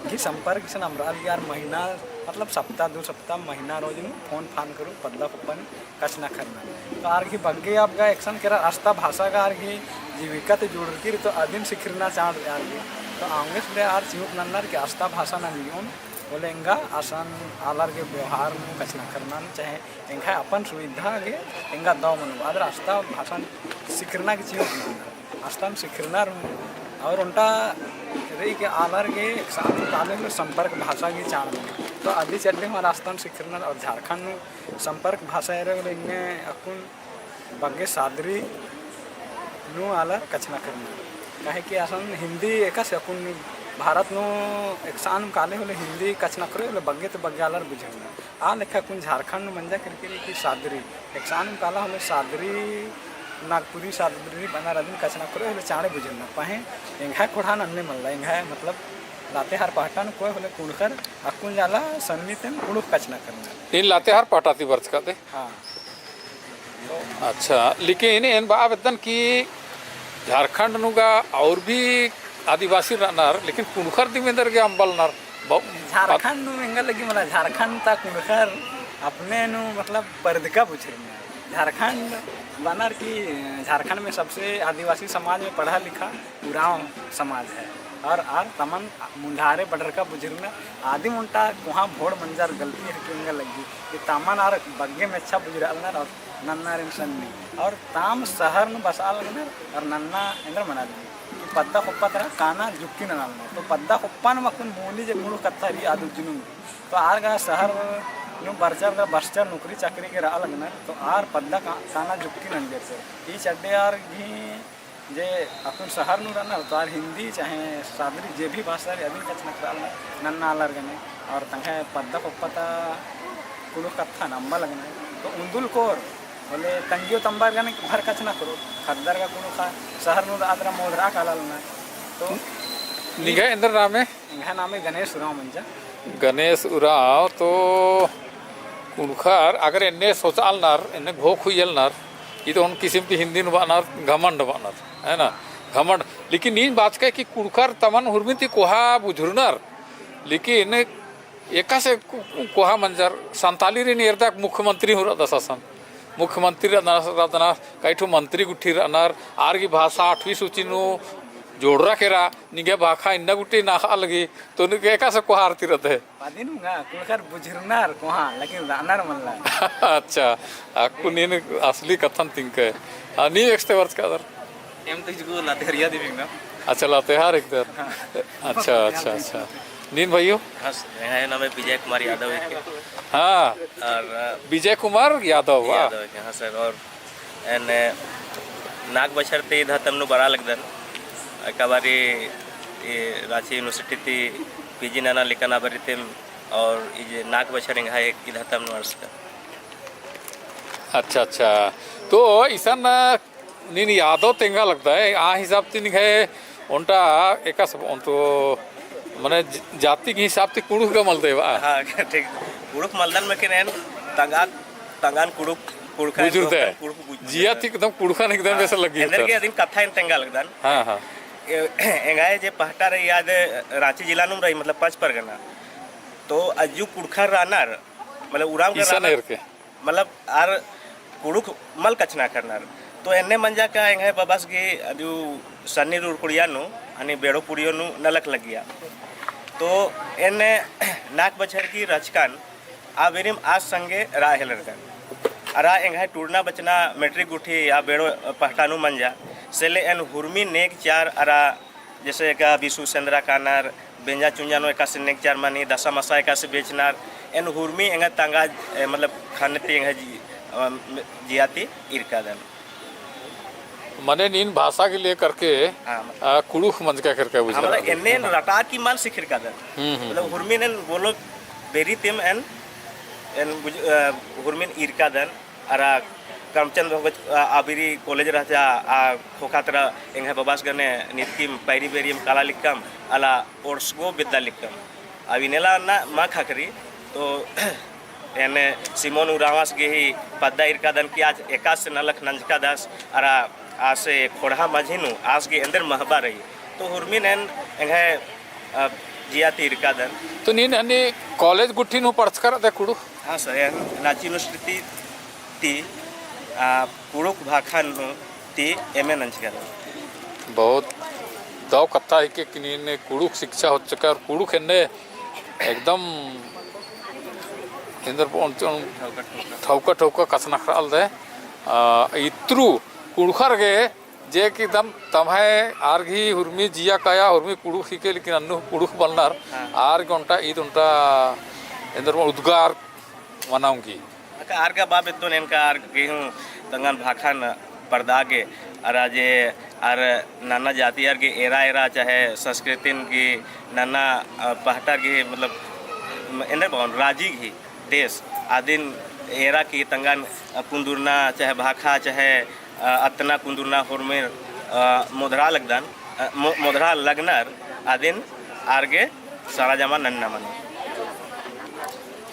गही संपर्क इसन अम्बरआ लगी, आर महीना, मतलब सप्ताह, दो सप्ताह, महीना रोज नू फोन फान करू, पद्दा खोप्पा नू कछनखरनर। तो आर गही बग्गे अब गा एकसन केरा अस्ता भाषा गा आर गही जीविका ती जुड़रकी रई, तो अदिन सिखरना चाड़ आर गही। तो औंगे से ले आर चिहुँक नन्नर कि अस्ता भाषा नंजोन, होले एंगा असन आलर गे व्यवहार नू कछनखरना नू चाहे एंग्है अपन सुविधा गे एंगा दव मनो, आदर अस्ता भाषा सिखरना गे चिहुँक नन्नर। अस्ता नू सिखरनर हूँ, और ओन्टा रई कि आलर गे एकसन काले होले संपर्क भाषा गे चाड़ मनो। तो अदी चड्डे हूँ आर अस्ता नू सिखरनर, और झारखंड नू संपर्क भाषा एरा होले इन्ने अक्कुन बग्गे सादरी नू आलर कछनखरनर। काहे कि असन हिंदी एकासे अक्कुन भारत नू एकसन काले होले हिंदी कछनखरओ होले बग्गे ती बग्गे आलर बुझरनर। आ लेखा अक्कुन झारखंड नू मंजा केरकी रई कि सादरी, एकसन काला होले सादरी नागपुरी सादरी बअनर अदिन कछनखरओ होले चाड़े बुझरनर। पहें एंग्है ख़ोंड़हा नू अन्ने मल्ला, एंग्है मतलब लातेहार पहटा नू कोय होले कुँड़ुख़र अक्कुन जाला सन्नी तेम कुँड़ुख़ कछनखरनर। नीन लातेहार पहटा ती बरचका दे? हाँ। अच्छा, लेकिन एन बआ बेद्दन कि झारखंड नू गा और भी आदिवासी रअनर, लेकिन कुँड़ुख़र दिम एन्देर गे अम्बा लगनर। ब-, झारखंड नू एंगा लगी मला, झारखंड ता कुँड़ुख़र अपने नू मतलब परदका बुझरनर। झारखंड बअनर कि झारखंड में सबसे आदिवासी समाज में पढ़ा लिखा उराँव समाज है। और आर तमन मुन्धारे बडरका बुझरनर। आदिम ओन्टा कोहाँ भोड़ मंजर गलती हेरकी एंगा लगी कि तमन आर बग्गे मेच्छा बुझरआ लगनर और नन्ना आरिन सन्नी। और ताम शहर नू बसआ लगनर और नन्ना एन्देर मना लगी कि पद्दा खोप्पा तरा काना जुक्की नना लगनर। तो पद्दा खोप्पा नू अक्कुन मूली जे कुँड़ुख़ कत्था रई आद उज्जनुम। तो आर गा शहर नू बरचर गा बस्चर नौकरी चाकरी गे रआ लगनर। तो आर पद्दा का-, काना जुक्की नंजर। ई चड्डे आर गही जे अक्कुन शहर नू रअनर तो आर हिंदी चाहे सादरी जे भी भाषा रई अदिन कछनखरआ लगनर नन्ना आलर गने। और तंग्है पद्दा खोप्पा ता कुँड़ुख़ कत्थन अम्बा लगनर। तो उन्दुल कोर होले तंग्यो तम्बर गने भर कछनखरओ, ख़द्दर गा कुँड़ुख़ा शहर नू रअदर मोदरआ काला लगनर। तो निंग्है एन्देर नामे? एंग्है नामे गणेश उराँव मंजा। गणेश उराँव तो कुँड़ुख़र अगर एन्ने सोचआ लगनर, एन्ने घोख हुइया लगनर, ई तो ओन किसिम ती हिंदी नू बअनर, घमंड बअनर, है ना? घमंड। लेकिन नीन बाचकय कि कुँड़ुख़र तमन हुरमी ती कोहा बुझुरनर, लेकिन एकासे को-, कोहा मंजर, संतालीरिन एरदक मुख्यमंत्री हूँ रअदस असन। मुख्यमंत्री रअदस, रअदस, कई ठो मंत्री गुट्ठी रअनर, आर गही भाषा आठवीं सूची नू जोड़रा केरा, निंग्है भाखा इन्ना गुट्ठी नखआ लगी, तो निंग्है एकासे कोहा आर ती रअदय? अदिन गा, कुँड़ुख़र बुझुरनर कोहा, लेकिन रअनर मल्ला। अच्छा, अक्कुन नीन असली कत्थन तिंकय। हाँ, नीम एकसते बरचकदर? एम तो इजगो लातेहारिया दिम एंगना। अच्छा, लातेहार एरदर। हाँ। अच्छा, अच्छा, अच्छा। नीन भइयो? हाँ, सर, एंग्है नामे विजय कुमार यादव है। हाँ। और, अ, विजय कुमार यादव, वाह। यादव है, हाँ, सर। और एन नाग बछर ती इद हतम नू बरआ लगदन। एका बारी ए राँची university ती PG नना लिकन आ बारी तेम और ई जे नाग बछर एंग्है इद हतम नू अंड़सकन। अच्छा, अच्छा। तो इसन नीन यादव तेंगा लगदय, आ हिसाब ती निंग्है ओन्टा एकासे ओन्टो मने ज-, जाति के हिसाब ती कुँड़ुख़ गा मलदय बा। हाँ, ठीक। कुँड़ुख़ मलदन लेकिन एन तंगआ, तंगआन कुँड़ुख़, कुँड़ुख़ बुझुरदय। कुँड़ुख़ बुझुरदय। जिया ती एकदम कुँड़ुख़न एकदम हाँ, बेसे लग्गी एन्देर होता। गे अदिन कत्था एन तेंगा लगदन। हाँ, हाँ। ए-, एंग्है जे पहटा रई आद राँची जिला नूम रई, मतलब पाँच परगना। तो अज्जु कुँड़ुख़र रअनर, मतलब उराँव गा इसन रअनर। एरके। मतलब आर कुँड़ुख़ मल कछनखरनर। तो एन्ने मंजा का एंग्है बबस गही अदियु सन्नी रुरकुड़िया नू, हनी बेड़ो पुड़ियो नू नलख लग्गिया। तो एन्ने नाग बछर गही रहचकन आ बेरिम आस संगे रआ हेलरकन। अरा एंग्है टूड़ना बचना matric गुट्ठी आ बेड़ो पहटा नू मंजा। से ले एन हुरमी नेग चार अरा जैसे एका बिसु सेंदरा कानर, बेंजा चुंजा नू एकासे नेग चार मनी, दसा मसा एकासे बेचनर, एन हुरमी एंगा तंगा, ए, मतलब, खाने ती एंगा जी-, अ, जिया ती इरकादन। मने नीन भाषा के लेकर के, हाँ, मतलब, अ, कुँड़ुख़ मंजका केरका बुझा मतलब, रहा। एन्ने रटा की मल सिखिरकादन। हम्म, हम्म, मतलब, हम्म। हुरमी नेन बोलो बेरी तिम एन, एन बुझ-, अ, हुरमिन इरकादन। अरा करमचंद भगत, अ, अबिरी कॉलेज रहचा, आ, ख़ोख़ा तरा एंग्है बबास गने नितकिम पैरी बेरियम काला लिक्कम, अला ओर्सगो बेद्दा लिक्कम। अब इनेला ना मा ख़क्खरी, तो एन्ने सिमोन उराँवस गे ही पद्दा इरकादन कि आज एकासे नलख नंजकादस, अरा आसे ख़ोंड़हा मझी नू आस गे एन्देर महबा रई। तो हुरमिन एन एंग्है, अ, जिया ती इरकादन। तो नीन हनी कॉलेज गुट्ठी नू पढ़चका रअदय कुँड़ुख़? हाँ सर, एन राँची यूनिवर्सिटी ती, आ, कुँड़ुख़ भाखा नू ती एमए नंजका रअदन। बहुत दव कत्था हिके कि नीन कुँड़ुख़ शिक्षा होचका और कुँड़ुख़ एन्ने एकदम एन्देर ठौका ठौका कछनखरआ लगदय। आ, इत्रु कुँड़ुख़र गे जे कि दम तम्है आर गही हुरमी जिया काया हुरमी कुँड़ुख़ हिके, लेकिन अन्नु कुँड़ुख़ बलनर, हाँ। आर गे ओन्टा ईद ओन्टा एन्देर उद्गार मना ओंगी। अक्का आर गा बा बेद्दोन एन का आर गे हूँ तंगन भाखन परदा गे, अरा जे आर नन्ना जाति आर गे एरा एरा चाहे संस्कृतिन गे नन्ना, अ, पहटा गे मतलब एन्देर बओन राजी गही देश आदिन एरा की तंगन, अ, कुन्दुरना चाहे भाखा चाहे अ, अत्तना कुन्दुरना होरमेर, अ, मोधरा लगदन, अ, मो-, मोधरा लगनर आदिन आर गे सरजमा नन्ना मनो।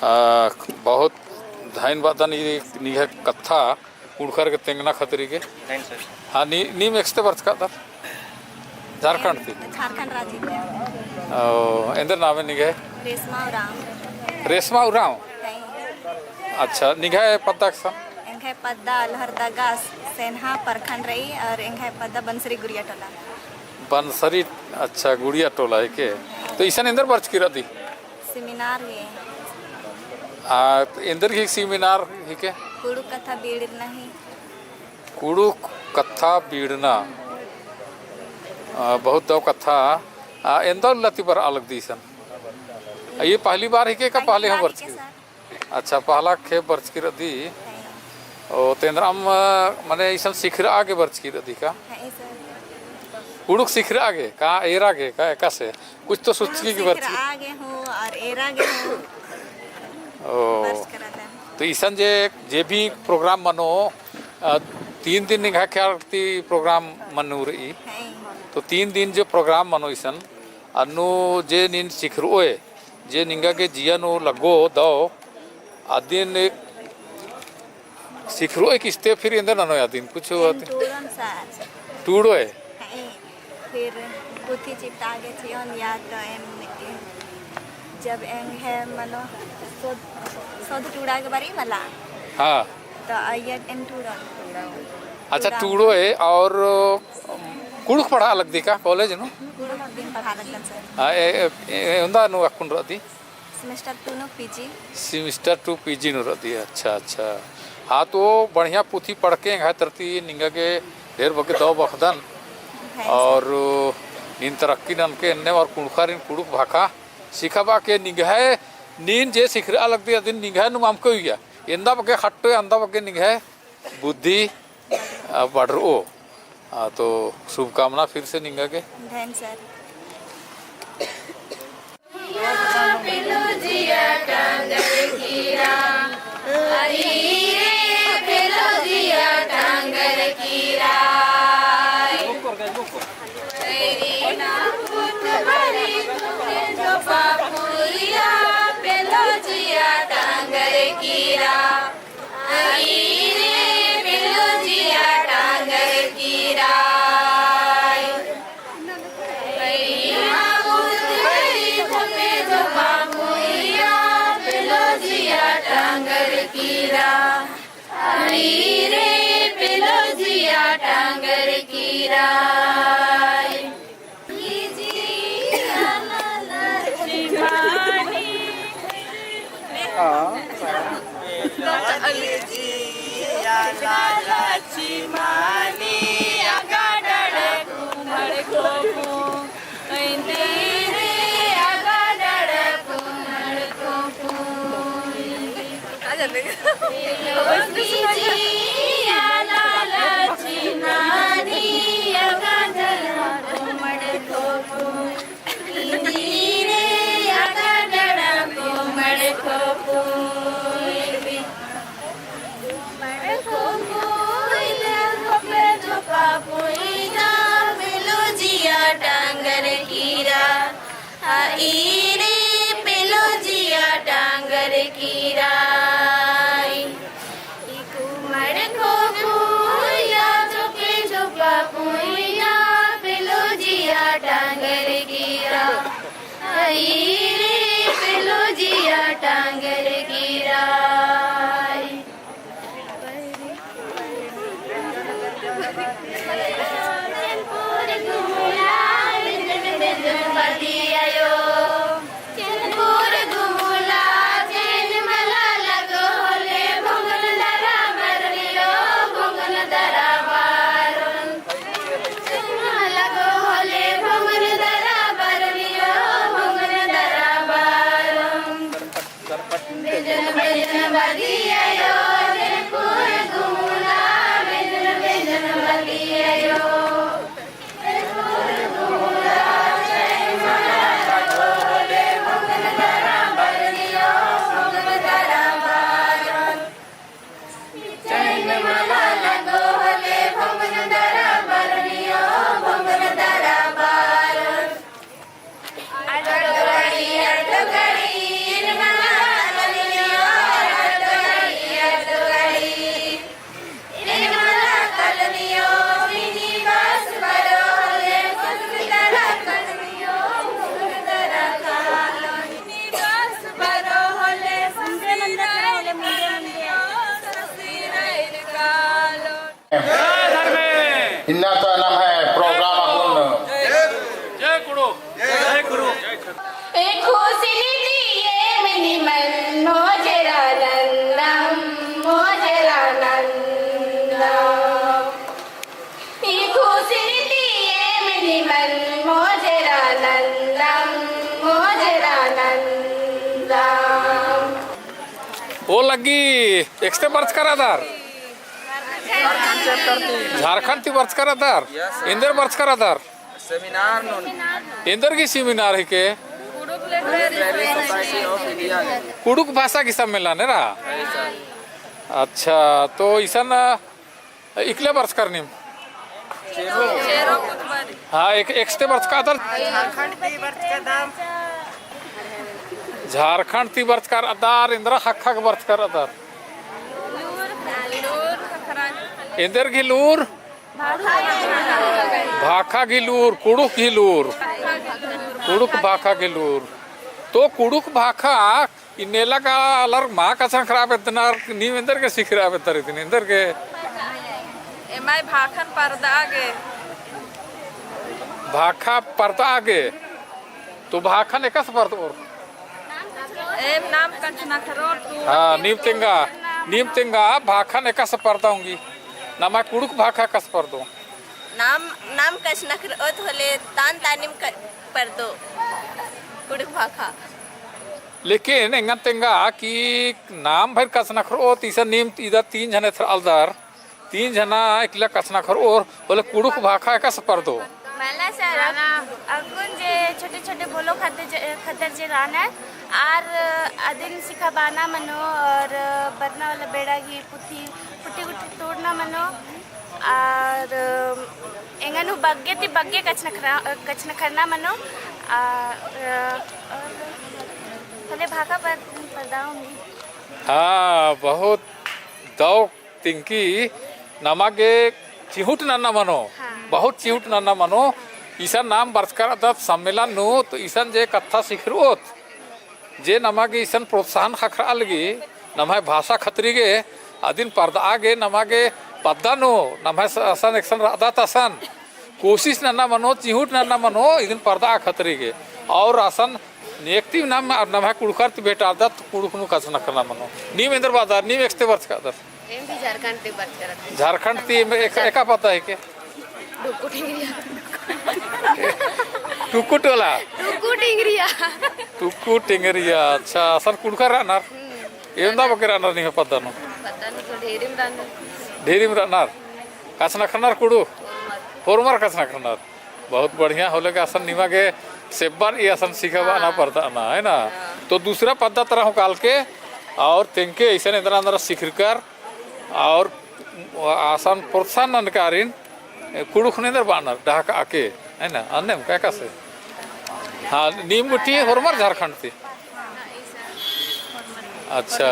अ, बहुत धैन बअदन ई निंग्है कत्था कुँड़ुख़र गे तेंगना खतरी गे। धैन सर। हाँ, नी, नीम एकसते बरचकादर? झारखंड ती? झारखंड राजी ती। ओ, एन्देर नामे निंग्है? रेशमा उराँव। रेशमा उराँव? हैं। अच्छा, निंग्है पद्दा एकसन? एंग्है पद्दा लोहरदगा सेन्हा प्रखंड रई और एंग्है पद्दा बनसरी गुड़िया टोला। बनसरी, अच्छा, गुड़िया टोला हिके। तो इसन एन्देर बरचकी रअदी? सेमिनार गे। आ, एन्देर गही सेमिनार हिके? कुँड़ुख़ कत्था बीड़ना ही। कुँड़ुख़ कत्था बीड़ना। आ, बहुत दव कत्था। आ, एन्दा उल्ला ती बरआ लगदी इसन? आ, ई पहली बार हिके का पहले हूँ बरचकी? अच्छा, पहला खेप बरचकी रअदी। ओ, तेन्द्रम, मने इसन सिखरआ गे बरचकी रअदी का? कुँड़ुख़ सिखरआ गे का, एरा गे का, एकासे? कुछ तो सोचकी गे बरचकी। सिखरआ गे हूँ और एरा गे हूँ। ओ। तो इसन जे, जे भी program मनो, अ, तीन दिन निंग्है ख्याल ती program मनो रई। तो तीन दिन जो program मनो इसन, अन्नु जे नीन सिखरओय, जे निंगा गे जिया नू लग्गो दव, अदिन सिखरओय किस्ते फिर एन्देर ननोय अदिन कुछ एन अदिन। टूड़ोन सर। टूड़ोय? हैं, फिर पुथी चिपता गे चिओन या तो एन, एन जब एंग्है मनो सोध, सोध टूड़ा गे बारी मला। हाँ। तो अइय्या एन टूड़ोन। अच्छा, टूड़ोय और कुँड़ुख़ पढ़आ लगदी का कॉलेज नू? कुँड़ुख़ दिन पढ़आ लगदन सर। हाँ, ए, ए, ए, उन्दा नू अक्कुन रअदी? Semester two नू PG। Semester two PG नू रअदी, अच्छा, अच्छा। हाँ, तो बढ़िया पुथी पढ़के एंग्है तरती निंगा गे ढेर बग्गे दव बखदन। हैं। और नीन तरक्की ननके एन्ने और कुँड़ुख़ारिन कुँड़ुख़ भाखा सिखाबआ के निंग्है नीन जे सिखरआ लगदी अदिन निंग्है नुम अमके उइया। एन्दा बग्गे खट्टो, एन्दा बग्गे निंग्है बुद्धि, आ, बढ़रओ। आ, तो शुभकामना फिर से निंगा गे। धन सर। टांगर कीरा, ईरे पेलो जिया टांगर कीरा। इकु मड़खो पुइया जो के जो पापुइया, पेलो जिया टांगर कीरा। ईरे पेलो जिया टांगर कीरा। इन्ना तो नम्है program अक्कुन। जय कुँड़ुख़। जय कुँड़ुख़। ओ लग्गी एकसते बरचका रअदर? झारखंड ती बरचका रअदर? एन्देर बरचका रअदर? Seminar नू। एन्देर गही seminar हिके? कुँड़ुख़ भाषा गही सम्मेलन एरा? अच्छा, तो इसन इकला बरचका रअदर नीम? हाँ, एकसते बरचका रअदर। झारखंड ती बरचका रअदर। एन्दरा ख़क्खा गे बरचका रअदर? एन्देर गही लूर? भाखा गही लूर, कुँड़ुख़ गही लूर। कुँड़ुख़ भाखा गही लूर। तो कुँड़ुख़ भाखा इन्नेला गा आलर मा कछनखरआ बेद्दनर, नीम एन्देर गे सिखरआ बेद्दर इदिन, एन्देर गे? एम्है भाखन परदआ गे। भाखा परदआ गे। तो भाखन एकासे परदओर? एम नाम कछनखरओर तो। हाँ, नीम तेंगा, नीम तेंगा भाखन एकासे परदआ ओंगी। नम्है कुँड़ुख़ भाखा एकासे परदओ? नाम, नाम कछनखरओत होले तान तानिम परदो कुँड़ुख़ भाखा। लेकिन एंगन तेंगा कि नाम भइर कछनखरओत, इसन नीम इदा तीन झन एथरआलदर, तीन झना इकला कछनखरओर होले कुँड़ुख़ भाखा एकासे परदो? मला सर, अक्कुन जे छोटे-छोटे बोलो खद्दर जे रअनर, आर अदिन सिखाबअना मनो और बरना वाला बेड़ा गही पुथी, पुथी गुट्ठी तोड़ना मनो, आर एंगन हूँ बग्गे ती बग्गे कछनखरआ, कछनखरना मनो, आर होले भाखा पर, परदआ ओंगी। हाँ, बहुत दव तिंकी नमा गे चिहुट नन्ना मनो, हाँ। बहुत चिहुट नन्ना मनो। इसन नाम बरचका रअदत सम्मेलन नू, तो इसन जे कत्था सिखरओत, जे नमा गे इसन प्रोत्साहन ख़क्खरआ लगी, नम्है भाषा खतरी गे, अदिन परदआ गे नमा गे पद्दा नू, नम्है असन एकसन रअदत असन कोशिश नन्ना मनो, चिहुट नन्ना मनो, इदिन परदआ खतरी गे। और असन नेकती नाम, नम्है कुँड़ुख़र ती भेंटालदत, कुँड़ुख़ नू कछनखरना मनो। नीम एन्देर बअदर, नीम एकसते बरचका रअदर? एम भी झारखंड ती बरचका रअदर। झारखंड ती एम एक, एका पद्दा हिके? टुक्कु टिंगरिया। टुक्कु टोला? टुक्कु टिंगरिया। टुक्कु टिंगरिया। अच्छा, असन कुँड़ुख़र रअनर? हम्म। एवंदा बग्गे रअनर निम्है पद्दा नू? पद्दा नू तो ढेरिम रअनर। ढेरिम रअनर। कछनखरनर कुँड़ुख़? होरमर। होरमर कछनखरनर। बहुत बढ़िया होले गे असन निमा गे सेब्बर ई असन सिखाबअना हाँ। परदअना, है ना? हाँ। तो दूसरा पद्दा तरा हूँ कालके और तेंगके अइसन एन्दरा एन्दरा सिखरकर और असन प्रोत्साहन ननकारिन कुँड़ुख़ नू एन्दर बअनर डहकाके, है ना? अन्नेम का एकासे? हाँ, नीम गुट्ठी होरमर झारखंड ती? अच्छा।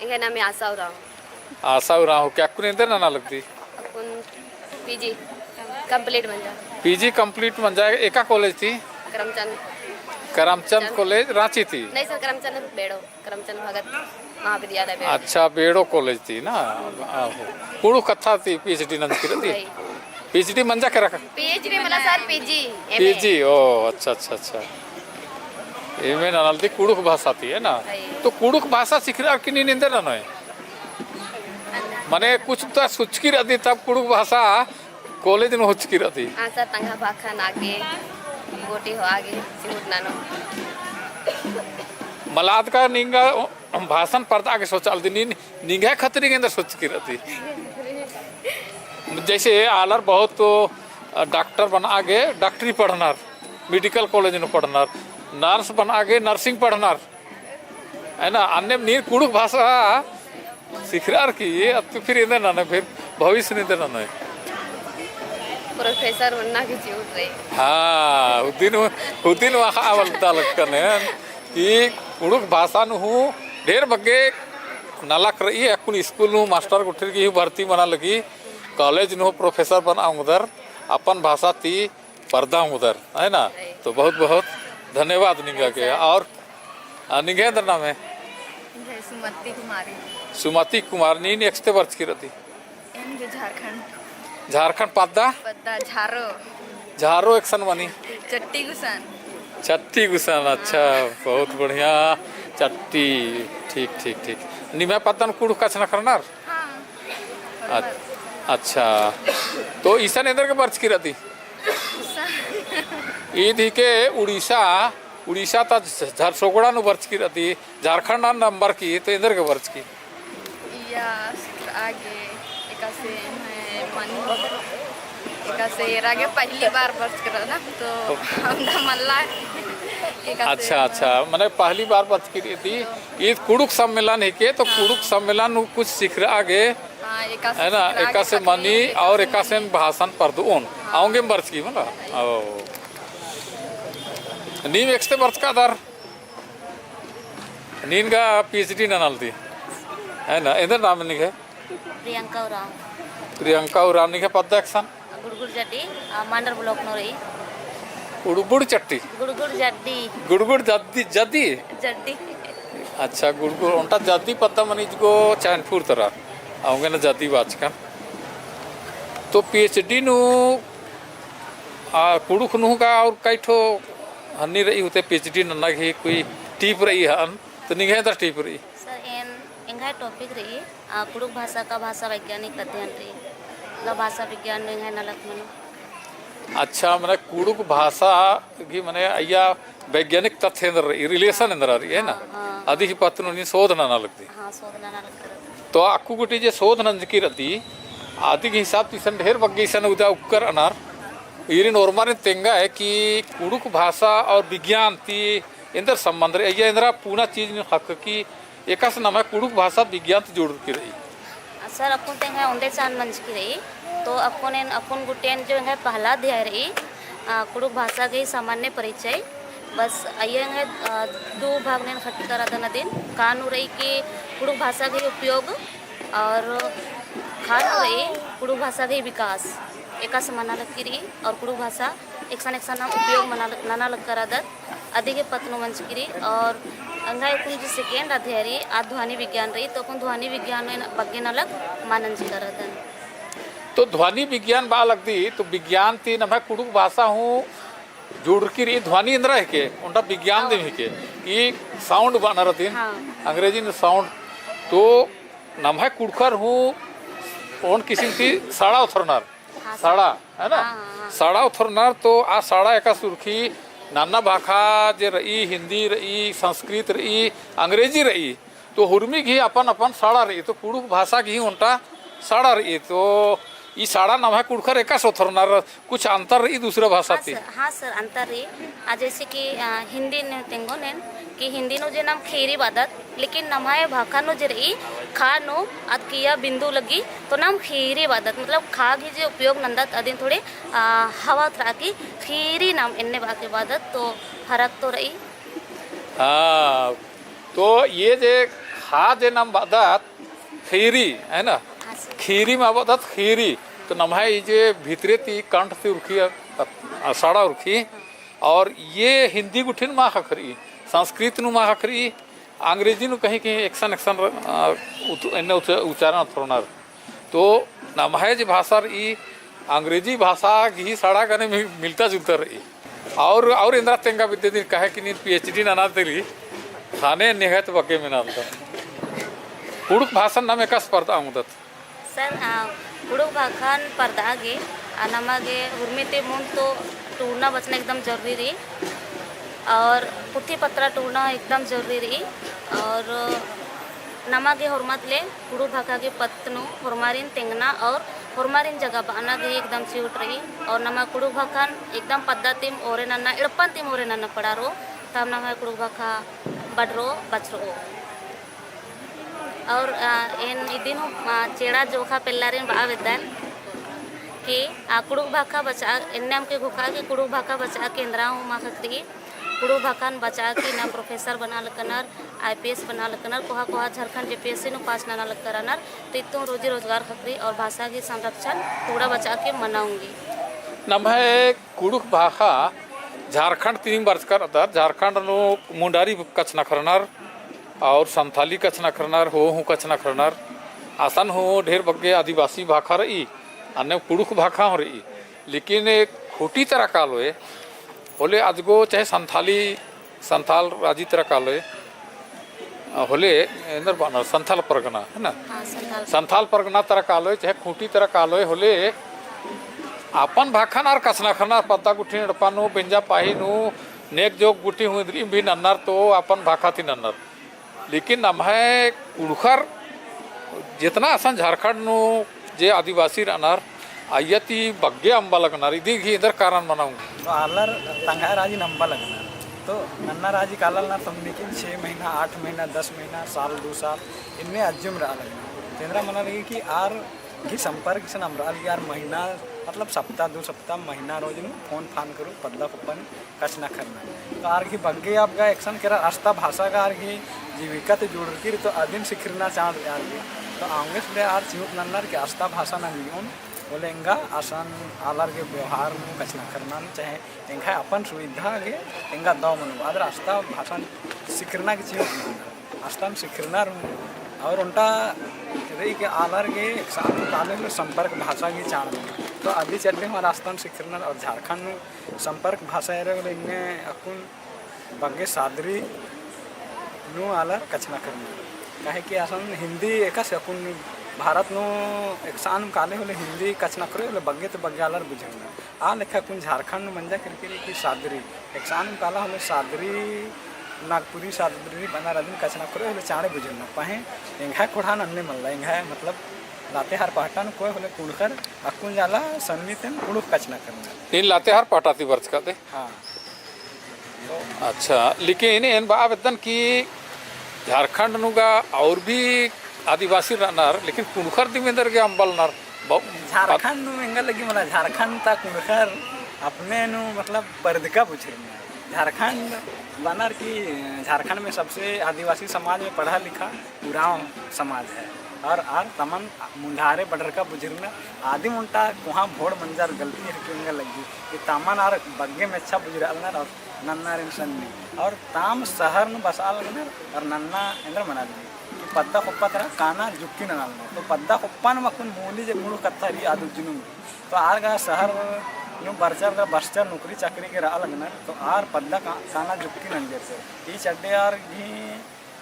एंग्है नामे आशा उराँव। आशा उराँव, का अक्कुन एन्दर नना लगदी? अक्कुन पीजी complete मंजा। पीजी complete मंजा, एका कॉलेज ती? करमचंद। करमचंद कॉलेज, राँची ती? नहीं सर, करमचंद बेड़ो। करमचंद भगत महाविद्यालय बेड़ो। अच्छा, बेड़ो कॉलेज ती ना? आहो। कुँड़ुख़ कत्था ती पीएचडी नंजकी रअदी? वही। पीएचडी मंजा केरा का? पीएचडी मला सर, पीजी, एमए। पीजी, ओ, अच्छा, अच्छा, अच्छा। एमए ननालदी कुँड़ुख़ भाषा ती, है ना? वही। तो कुँड़ुख़ भाषा सिखरकी नीन एन्दर ननोय? मने कुछ तो सोचकी रअदी तब कुँड़ुख़ भाषा कॉलेज नू होचकी रअदी। हाँ सर, तंग्है भाखा नागे, गोटी होआ गे, चिहुट ननो। मला अदका निंगा भाषण परदआ गे सोचआलदी, नीन निंग्है खतरी गे एन्दर सोचकी रअदी। जैसे आलर बहुत तो डॉक्टर बनआ गे डॉक्टरी पढ़नर, मेडिकल कॉलेज नू पढ़नर, नर्स बनआ गे नर्सिंग पढ़नर, है ना? अन्नेम नीन कुँड़ुख़ भाषा सिखरकी, अत्तु फिर एन्दर ननोय, फिर भविष्य नू एन्दर ननोय? प्रोफेसर बनना की चिहुट रई। हाँ, हुदिन, हुदिन वाखा आवल ता लगकन है कि कुँड़ुख़ भाषा नू हूँ ढेर बग्गे नलख रई, अक्कुन स्कूल नू मास्टर गुट्ठिर गही भर्ती मना लगी, कॉलेज नू प्रोफेसर बनआ ओंगदर, अपन भाषा ती परदा ओंगदर, है ना? तो बहुत बहुत धन्यवाद निंगा गे। और, आ, निंग्है एन्दर नामे? निंग्है सुमति कुमारी। सुमति कुमार, नीन एकसते बरचकी रअदी? एन गे झारखंड। झारखंड पद्दा? पद्दा झारो। झारो एकसन मनी? चट्टी गुसन। चट्टी गुसन, अच्छा, हाँ। बहुत बढ़िया। चट्टी, ठीक, ठीक, ठीक। निम्है पद्दा नू कुँड़ुख़ कछनखरनर? हाँ। अ-, अच्छा, तो इसन एन्दर गे बरचकी रअदी? ईद हिके उड़ीसा, उड़ीसा ता झ-, झरसोगड़ा नू बरचकी रअदी, झारखंड नंबर की, तो एन्दर गे बरचकी? इया सिखरआ गे, एकासे एम्है मनी, एकासे एरा गे पहली बार बरचकी रअदन, तो हमरा मल्ला, एकासे अच्छा, अच्छा, मने पहली बार बरचकी रअदी, ईद कुँड़ुख़ सम्मेलन हिके, तो हाँ। कुँड़ुख़ सम्मेलन नू कुछ सिखरआ गे, हाँ, एकासे है ना, सिखरआ गे एकासे खतरी, मनी और एकासे एकासे भाषण परदोन, हाँ। औंगे बरचकी मला। ओ। नीम एकसते बरचका दर? नीन गा पीएचडी ननालदी, है ना? एन्दर नाम निंग्है? प्रियंका उराँव। प्रियंका उराँव, निंग्है पद्दा एकसन? गुड़गुड़ जड्डी, आ, मांडर ब्लॉक नू रई। गुड़गुड़ चट्टी? गुड़गुड़ जड्डी। गुड़गुड़ जड्डी, जड्डी? जड्डी। अच्छा, गुड़गुड़, ओन्टा जड्डी पद्दा मनी इजगो चैनपुर तरा, औंगे ना जड्डी बाचकन। तो पीएचडी नू आ, कुँड़ुख़ नू गा और कई ठो हन्नी रई होते पीएचडी नन्ना गही कोई टीप रई हन, तो निंग्है एन्दर टीप रई? सर, एन, एंग्है टॉपिक रई, आ, कुँड़ुख़ भाषा का भाषा वैज्ञानिक अध्ययन रई। गा भाषा विज्ञान नू एंग्है नलख मनो। अच्छा, मने कुँड़ुख़ भाषा गही मने अइय्या वैज्ञानिक तथ्य एन्दर रई, relation एन्दरा रई, है ना? हाँ, हाँ, अदी ही हाँ। पत्त नू नीन शोध नना लगदी। हाँ, शोध नना लगदी। तो अक्कु गूटी जे शोध नंजकी रअदी, अदी गही हिसाब ती इसन ढेर बग्गे इसन उदा उक्कर अनर, ईरिन ओर्मारिन तेंगा है कि कुँड़ुख़ भाषा और विज्ञान ती एन्दर संबंध रई, अइय्या एन्दरा पूना चीज नीन ख़क्खकी एकासे नम्है कुँड़ुख़ भाषा विज्ञान ती जुड़रकी रई। सर, अक्कुन ते एंग्है ओन्दे चान मंजकी रई, तो अक्कुन एन, अक्कुन गुट्ठिन जो एंग्है पहला अध्याय रई, आ, कुँड़ुख़ भाषा गही सामान्य परिचय, बस अइय्या एंग्है, आ, दू भाग नू एन खट्टी करादन अदिन, का नू रई कि कुँड़ुख़ भाषा गही उपयोग और ख़ा नू रई कुँड़ुख़ भाषा गही विकास, एकासे मना लगकी रई और कुँड़ुख़ भाषा एकसन एकसन नाम उपयोग मना लग-, नना लगकर अदत, अदी गही पत्त नू मंजकी रई और एंग्है अक्कुन जो second अध्याय रई, आ ध्वनि विज्ञान रई, तो अक्कुन ध्वनि विज्ञान नू एन बग्गे नलख मना नंजकर अदन। तो ध्वनि विज्ञान बआ लगदी, तो विज्ञान ती नम्है कुँड़ुख़ भाषा हूँ जुड़रकी रई, ध्वनि एन्दरा हिके, ओन्टा विज्ञान दिम हिके, ई sound बअनर अदिन, हाँ। अंग्रेजी नू sound, तो नम्है कुँड़ुख़र हूँ ओन किसिम ती सड़ा उथरनर, हाँ, सड़ा, है ना? हाँ, हाँ, हाँ। सड़ा उथरनर तो आ सड़ा एकासे उरखी नन्ना भाखा जे र'ई, हिंदी र'ई, संस्कृत र'ई, अंग्रेजी र'ई, तो हुरमी गही अपन अपन साड़ा र'ई, तो कुँड़ुख़ भाषा गही ओन्टा साड़ा र'ई। तो ई साड़ा नम्है कुँड़ुख़र एकासे ओथरनर, कुछ अंतर र'ई दूसरा भाषा ती? हाँ सर, अंतर र'ई। आ, जैसे कि, आ, हिंदी नू तेंगोन एन कि हिंदी नू जे नाम खीरी ब'अदत, लेकिन नम्है भाखा नू जे र'ई, खा नू अदकिया बिंदु लग्गी, तो नाम खीरी ब'अदत, मतलब खा गही जे उपयोग नन्दत अदिन थोड़े, आ, हवा तरा की खीरी नाम एन्ने ब'आ के ब'अदत, तो फरक तो र'ई। हाँ, तो ये जे खा जे नाम ब'अदत खीरी, है ना? हाँ सर। खीरी मा ब'अदत खीरी, तो नम्है ई जे भितरे ती कंठ ती उरखी, अ, अ, साड़ा उरखी, और ये हिंदी गुट्ठिन मा ख़क्खर'ई, संस्कृत नू मा ख़क्खर'ई, अंग्रेजी नू कहीं कहीं एकसन एकसन, अ, उत-, एन्ने उच-, उच्चारण ओथरनर। तो नम्है जे भाषा र'ई, अंग्रेजी भाषा गही साड़ा गने मि-, मिलता जुलता र'ई। और, और एन्दरा तेंगा बिद्दय दिन, काहे कि नीन PhD नना तेरी, ख़ने निहत बग्गे मेना लगदन। कुँड़ुख़ भाषान नाम एकासे परदआ ओंगदत? सर, आ, कुँड़ुख़ भाखान परदआ गे, आ, नमा गे हुरमी ती मुन्द तो टूड़ना बचना एकदम जरूरी र'ई, और पुथी पत्रा टूड़ना एकदम जरूरी र'ई, और नमा गे होरमत ले कुँड़ुख़ भाखा गे पत्त नू होरमारिन तेंगना और होरमारिन जगाबअना गे एकदम चिहुट र'ई, और नमा कुँड़ुख़ भाखान एकदम पद्दा तिम ओरे नन्ना, एड़पन तिम ओरे नन्ना पड़ा र'ओ, तब नम्है कुँड़ुख़ भाखा बडर'ओ, बछर'ओ। और, आ, एन इदिन हूँ, आ, चेड़ा जोखा पेल्लारिन ब'आ बेद्दन कि, आ, कुँड़ुख़ भाखा बचआ, एन्ने अमके घोखा कि कुँड़ुख़ भाखा बचआ के एन्दरा हूँ मा ख़क्खर'ई, कुँड़ुख़ भाखान बचआ के ना professor बना लक्कनर, IPS बना लक्कनर, कोहा कोहा झारखंड JPSC नू pass नना लक्करनर, तो इत्तुम रोजी रोजगार ख़क्खर'ई और भाषा गही संरक्षण टूड़ा बचआ के मना ओंगी। नम्है कुँड़ुख़ भाखा झारखंड तिम बरचका र'अदत, झारखंड नू मुंडारी कछनखरनर, और संथाली कछनखरनर, हो हूँ कछनखरनर, असन हूँ ढेर बग्गे आदिवासी भाखा र'ई, अन्ने कुँड़ुख़ भाखा हूँ र'ई। लेकिन एक खूँटी तरा कालोय, होले अजगो चाहे संथाली, संथाल राजी तरा कालोय, होले एन्दर ब'अनर संथाल परगना, है ना? हाँ, संथाल। संथाल परगना तरा कालोय, चाहे खूँटी तरा कालोय, होले अपन भाखान आर कछनखरनर, पद्दा गुट्ठिन एड़पा नू, बेंजा पाही नू, नेग जोग गुट्ठी हूँ इन्द्रिम भी नन्नर तो अपन भाखा ती नन्नर। लेकिन नम्है कुँड़ुख़र जेतना असन झारखंड नू जे आदिवासी र'अनर, अइय्या ती बग्गे अम्बा लगनर, इदी गही एन्दर कारण मना ओंगी। तो आलर तंग्है राजी नू अम्बा लगनर। तो नन्ना राजी काला लगनर तो लेकिन छः महीना, आठ महीना, दस महीना, साल, दो साल, इन्ने अज्जुम र'आ लगनर। तो एन्दरा मना लगी कि आर गही संपर्क से नम र'आ लगी, आर महीना, मतलब सप्ताह, दो सप्ताह, महीना रोज नू फोन फान करू, पद्दा कुप्पा नू कछनखरना। तो आर गही बग्गे अब गा एकसन केरा अस्ता भाषा गा आर गही जीविका ती जुड़रकी र'ई, तो अदिन सिखरना चाड़ आर गही। तो औंगे से ले आर चिहुट नन्नर कि अस्ता भाषा नंजोन, होले एंगा असन आलर गे व्यवहार नू कछनखरना नू चाहे एंग्है अपन सुविधा गे एंगा दव मनो, आदर अस्ता भाषा सिखरना गे चिहुट नन्नर। अस्ता नू सिखरनर हूँ, और ओन्टा र'ई कि आलर गे एकसन काले होले संपर्क भाषा गही चाड़ मनो। तो अदी चड्डे हूँ आर अस्ता नू सिखरनर और झारखंड नू संपर्क भाषा एरा होले इन्ने अक्कुन बग्गे सादरी नू आलर कछनखरनर। काहे कि असन हिंदी एकासे अक्कुन भारत नू एकसन काले होले हिंदी कछनखरओ होले बग्गे ती बग्गे आलर बुझरनर। आ लेखा अक्कुन झारखंड नू मंजा केरकी र'ई कि सादरी, एकसन काला होले सादरी, नागपुरी सादरी ब'अनर अदिन कछनखरओ होले चाड़े बुझरनर। पहें एंग्है ख़ोंड़हा नू अन्ने मल्ला, एंग्है मतलब लातेहार पहटा नू कोय होले कुँड़ुख़र अक्कुन जाला सन्नी तेन कुँड़ुख़ कछनखरनर। नीन लातेहार पहटा ती बरचका दे? हाँ। अच्छा, लेकिन एन ब'आ बेद्दन कि झारखंड नू गा और भी आदिवासी र'अनर, लेकिन कुँड़ुख़र दिम एन्दर गे अम्बा लगनर। ब-, झारखंड नू एंगा लगी मला, झारखंड ता कुँड़ुख़र अपने नू मतलब परदका बुझरनर। झारखंड ब'अनर कि झारखंड में सबसे आदिवासी समाज में पढ़ा लिखा उराँव समाज है। और आर तमन मुंडारे बडरका बुझरनर। आदिम ओन्टा कोहाँ भोड़ मंजर गलती हेके एंगा लगी कि तमन आर बग्गे मेच्छा बुझरआलनर और नन्नारिन सन्नी। और ताम शहर नू बसआ लगनर और नन्ना एन्दर मना लगी कि पद्दा कुप्पा तरा काना जुक्की नना लगनर। तो पद्दा कुप्पा नू अक्कुन मूली जे कुँड़ुख़ कत्था र'ई आद उज्जनुम। तो आर गा शहर नू बरचर गा बरचर नौकरी चाकरी गे रआ लगनर। तो आर पद्दा का-, काना जुक्की नंजर। तो ई चड्डे आर गही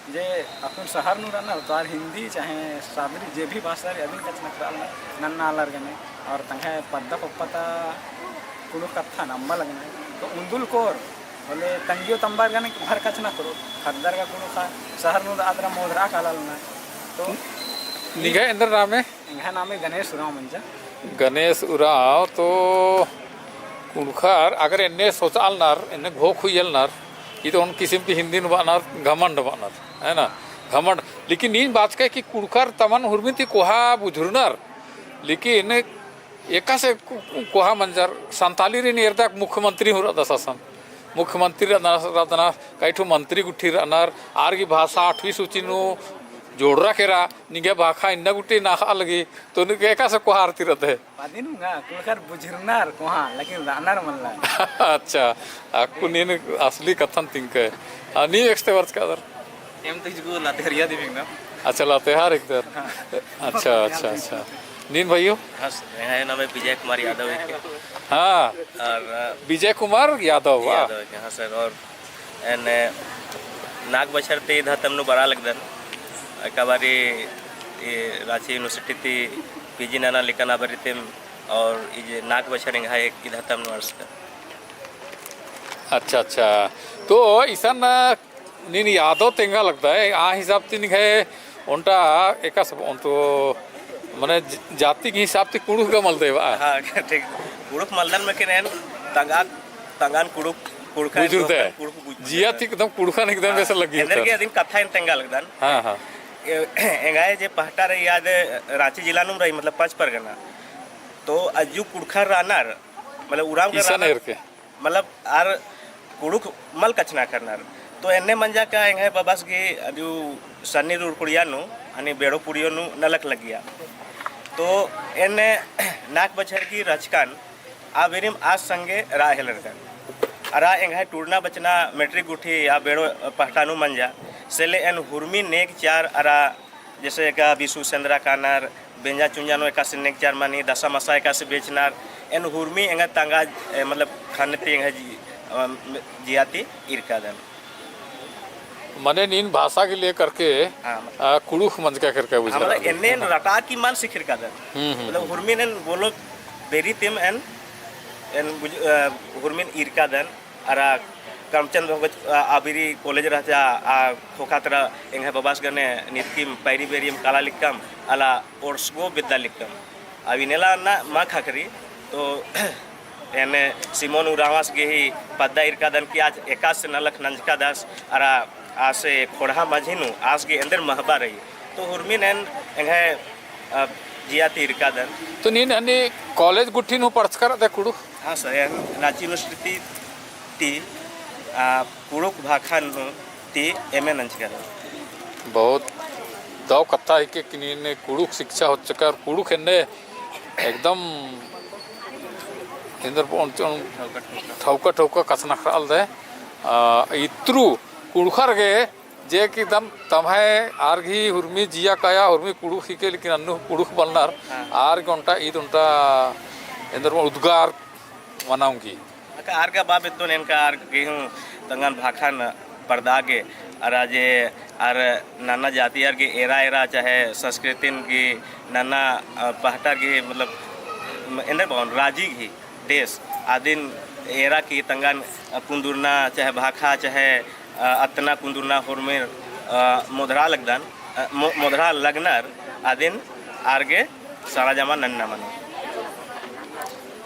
जे अक्कुन शहर नू रअनर, तो आर हिंदी चाहे सादरी जे भी भाषा रई, अदिन कछनखरआ लगनर नन्ना आलर गने, और तंग्है पद्दा कुप्पा ता कुँड़ुख़ कत्थन अम्बा लगनर। तो उन्दुल कोर होले तंग्यो तम्बर गने भर कछनखरो, खद्दर का कुँड़ुख़र, शहर नू अदरा मोधरा काला लना। तो निंग्है एन्देर नामे? एंग्है नामे गणेश उराँव मंजा। गणेश उराँव तो कुँड़ुख़र अगर एन्ने सोचालनर, एन्ने घोख हुइयलनर, ई तो ओन किसिम की हिन्दी नू बअनर, घमंड बअनर, है ना? घमंड। लेकिन नीन बाचकय कि कुँड़ुख़र तमन हुरमी ती कोहा बुझुरनर, लेकिन एकासे को-, कोहा मंजर, संतालीरिन एरदक मुख्यमंत्री हूँ रअदस असन। मुख्यमंत्री रअदस, रअदस, कई ठो मंत्री गुट्ठी रअनर, आर गही भाषा आठवीं सूची नू जोड़रा केरा, निंग्है भाखा इन्ना गुट्ठी नाख़ा लगी, तो निंग्है एकासे कोहा आर ती रअदय? पदिन उंगा, कुँड़ुख़र बुझुरनर कोहा, लेकिन रअनर मल्ला। अच्छा, अक्कु नीन असली कत्थन तिंकय। आ, नीम एकसते बरचकादर? एम तो इजगु लातेहारिया ती हिकदम। अच्छा, लातेहार हिकदर। हाँ। अच्छा, अच्छा, अच्छा। नीन भइयो? हाँ सर, एंग्है नामे विजय कुमार यादव हिके। हाँ। और, अ, विजय कुमार यादव, वाह। यादव हिके, हाँ सर। और एन्ने नाग बछर ती इद हतम नू बरआ लगदन। एका बारी ई राँची university ती PG नना लिक्कन आ बारी तिम और ई जे नाग बछर एंग्है इद हतम नू अंड़सकन। अच्छा, अच्छा। तो इसन नीन यादव तेंगा लगदय, आ हिसाब ती निंग्है ओन्टा एकासे ओन्टो, मने ज-, जाति के हिसाब ती कुँड़ुख़ गा मलदय बा। हाँ, ठीक। कुँड़ुख़ मलदन में के नैन तंगा, तंगन कुँड़ुख़, कुँड़ुख़ बुझुरदय। कुँड़ुख़ बुझुरदय। जिया ती एकदम कुँड़ुख़न एकदम हाँ, वैसे लग्गी एन्देर होता। के अदिन कत्था एन तेंगा लगदन। हाँ, हाँ। ए-, एंग्है जे पहटा रई आद राँची जिला नू रई, मतलब पाँच परगना। तो अज्जु कुँड़ुख़र रअनर, मतलब उराँव के इसन रअनर। एरके। मतलब आर कुँड़ुख़ मल कछनखरनर। तो एन्ने मंजा का एंग्है बबस गही अदियु सन्नी रुरकुड़िया नू, हनी बेड़ो पुड़ियो नू नलख लग्गिया। तो एन्ने नाग बछर गही रहचकन आ बेरिम आस संगे रआ हेलरकन। अरा एंग्है टूड़ना बचना matric गुट्ठी आ बेड़ो पहटा नू मंजा। से ले एन हुरमी नेग चार अरा जैसे एका बिसु सेंदरा कानर, बेंजा चुंजा नू एकासे नेग चार मनी, दसा मसा एकासे बेचनर, एन हुरमी एंगा तंगा, ए, मतलब ख़न्न ती एंगा जी-, अम, जिया ती ईरकादन। मने नीन भाषा के लेकर के, हाँ, मतलब आ, कुँड़ुख़ मंजका करके हाँ, बुझा मतलब रहा। एन्ने एन रटा की मल सिखिरकादन। हम्म, हम्म, मतलब हम्म। हुरमी एन बोलो बेरी तिम एन, एन बुझ-, अ, हुरमी एन ईरकादन। अरा करमचंद भगत, आ, आ बेरी college रहचा, आ ख़ोख़ा तरा एंग्है बबास गने नितकिम पैरी बेरियम काला लिक्कम, अला ओर्सगो बेद्दा लिक्कम। अब इन्नेला ना मा ख़क्खरी, तो एन्ने सिमोन उराँवस गही पद्दा ईरकादन कि आस एकासे नलख नंजकादस, अरा आसे ख़ोंड़हा मझी नू आस गही एन्देर महबा रई। तो हुरमिन एन एंग्है, अ, जिया ती ईरकादन। तो नीन हनी college गुट्ठी नू पढ़चका रअदय कुँड़ुख़? हाँ सर, एन राँची university ती, आ, कुँड़ुख़ भाखा नू ती MA नंजका रअदन। बहुत दव कत्था हिके कि नीन कुँड़ुख़ शिक्षा होचका और कुँड़ुख़ एन्ने एकदम एन्देर ठौका ठौका कछनखरआ लगदय। आ, इत्रु कुँड़ुख़र गे जे कि दम तम्है आर गही हुरमी जिया काया, हुरमी कुँड़ुख़ हिके, लेकिन अन्नु कुँड़ुख़ मलनर, हाँ। आर गे ओन्टा ईद ओन्टा एन्देर उद्गार मना ओंगी। अक्का आर गा बा बेद्दोन एन का आर गे हूँ तंगन भाखन परदा गे, अरा जे आर नन्ना जाति आर गे एरा एरा चाहे संस्कृतिन गे नन्ना, अ, पहटा गे मतलब एन्देर बओन राजी गे देश आदिन एरा की तंगन कुन्दुरना चाहे भाखा चाहे, अ, अत्तना कुन्दुरना होरमेर, अ, मोधरा लगदन, अ, मो-, मोधरा लगनर आदिन आर गे सारा जमा नन्ना मनो।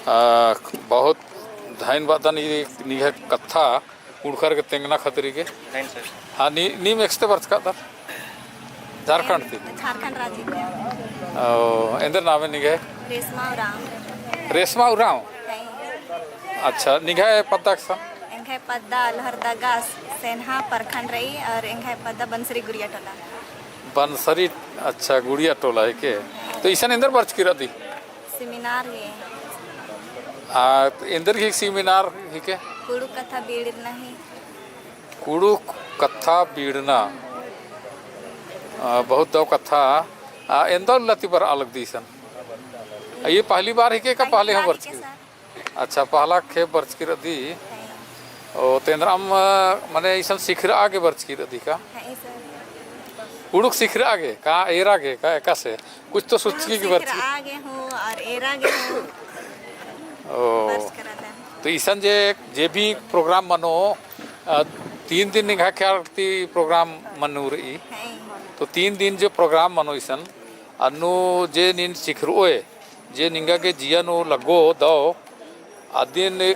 अ, बहुत धइन बअदन ई निंग्है कत्था। कुँड़ुख़र गे तेंगना खतरी गे। धइन सर। हाँ, नी, नीम एकसते बरचकादर? झारखंड ती? झारखंड राजी ती। ओ, एन्देर नामे निंग्है? रेशमा उराँव। रेशमा उराँव? हैं। अच्छा, निंग्है पद्दा एकसन? एंग्है पद्दा लोहरदगा सेन्हा प्रखंड रई और एंग्है पद्दा बनसरी गुड़िया टोला। बनसरी, अच्छा, गुड़िया टोला हिके। तो इसन एन्देर बरचकी रअदी? Seminar गे। आ, एन्देर गे seminar हिके? कुँड़ुख़ कत्था बीड़ना ही। कुँड़ुख़ कत्था बीड़ना। आ, बहुत दव कत्था। आ, एन्दा उल्ला ती बरआ लगदी इसन? आ, ये पहली बार हिके का पहली पहले हूँ बार बरचकी? हिके सर। अच्छा, पहला खेप बरचकी रअदी। हैं। ओ, तो एन्दरम, मने इसन सिखरआ गे बरचकी रअदी का? हैं सर। कुँड़ुख़ सिखरआ गे का, एरा गे का, एकासे? कुछ तो सोचकी गे बरचकी। सिखरआ गे हूँ और एरा गे हूँ। ओ। बरचकी रअदन। तो इसन जे, जे भी program मनो, अ, तीन दिन निंग्है ख्याल ती program मनो रई। हैं। तो तीन दिन जो program मनो इसन, अन्नु जे नीन सिखरओय, जे निंगा गे जिया नू लगो दव, अदिन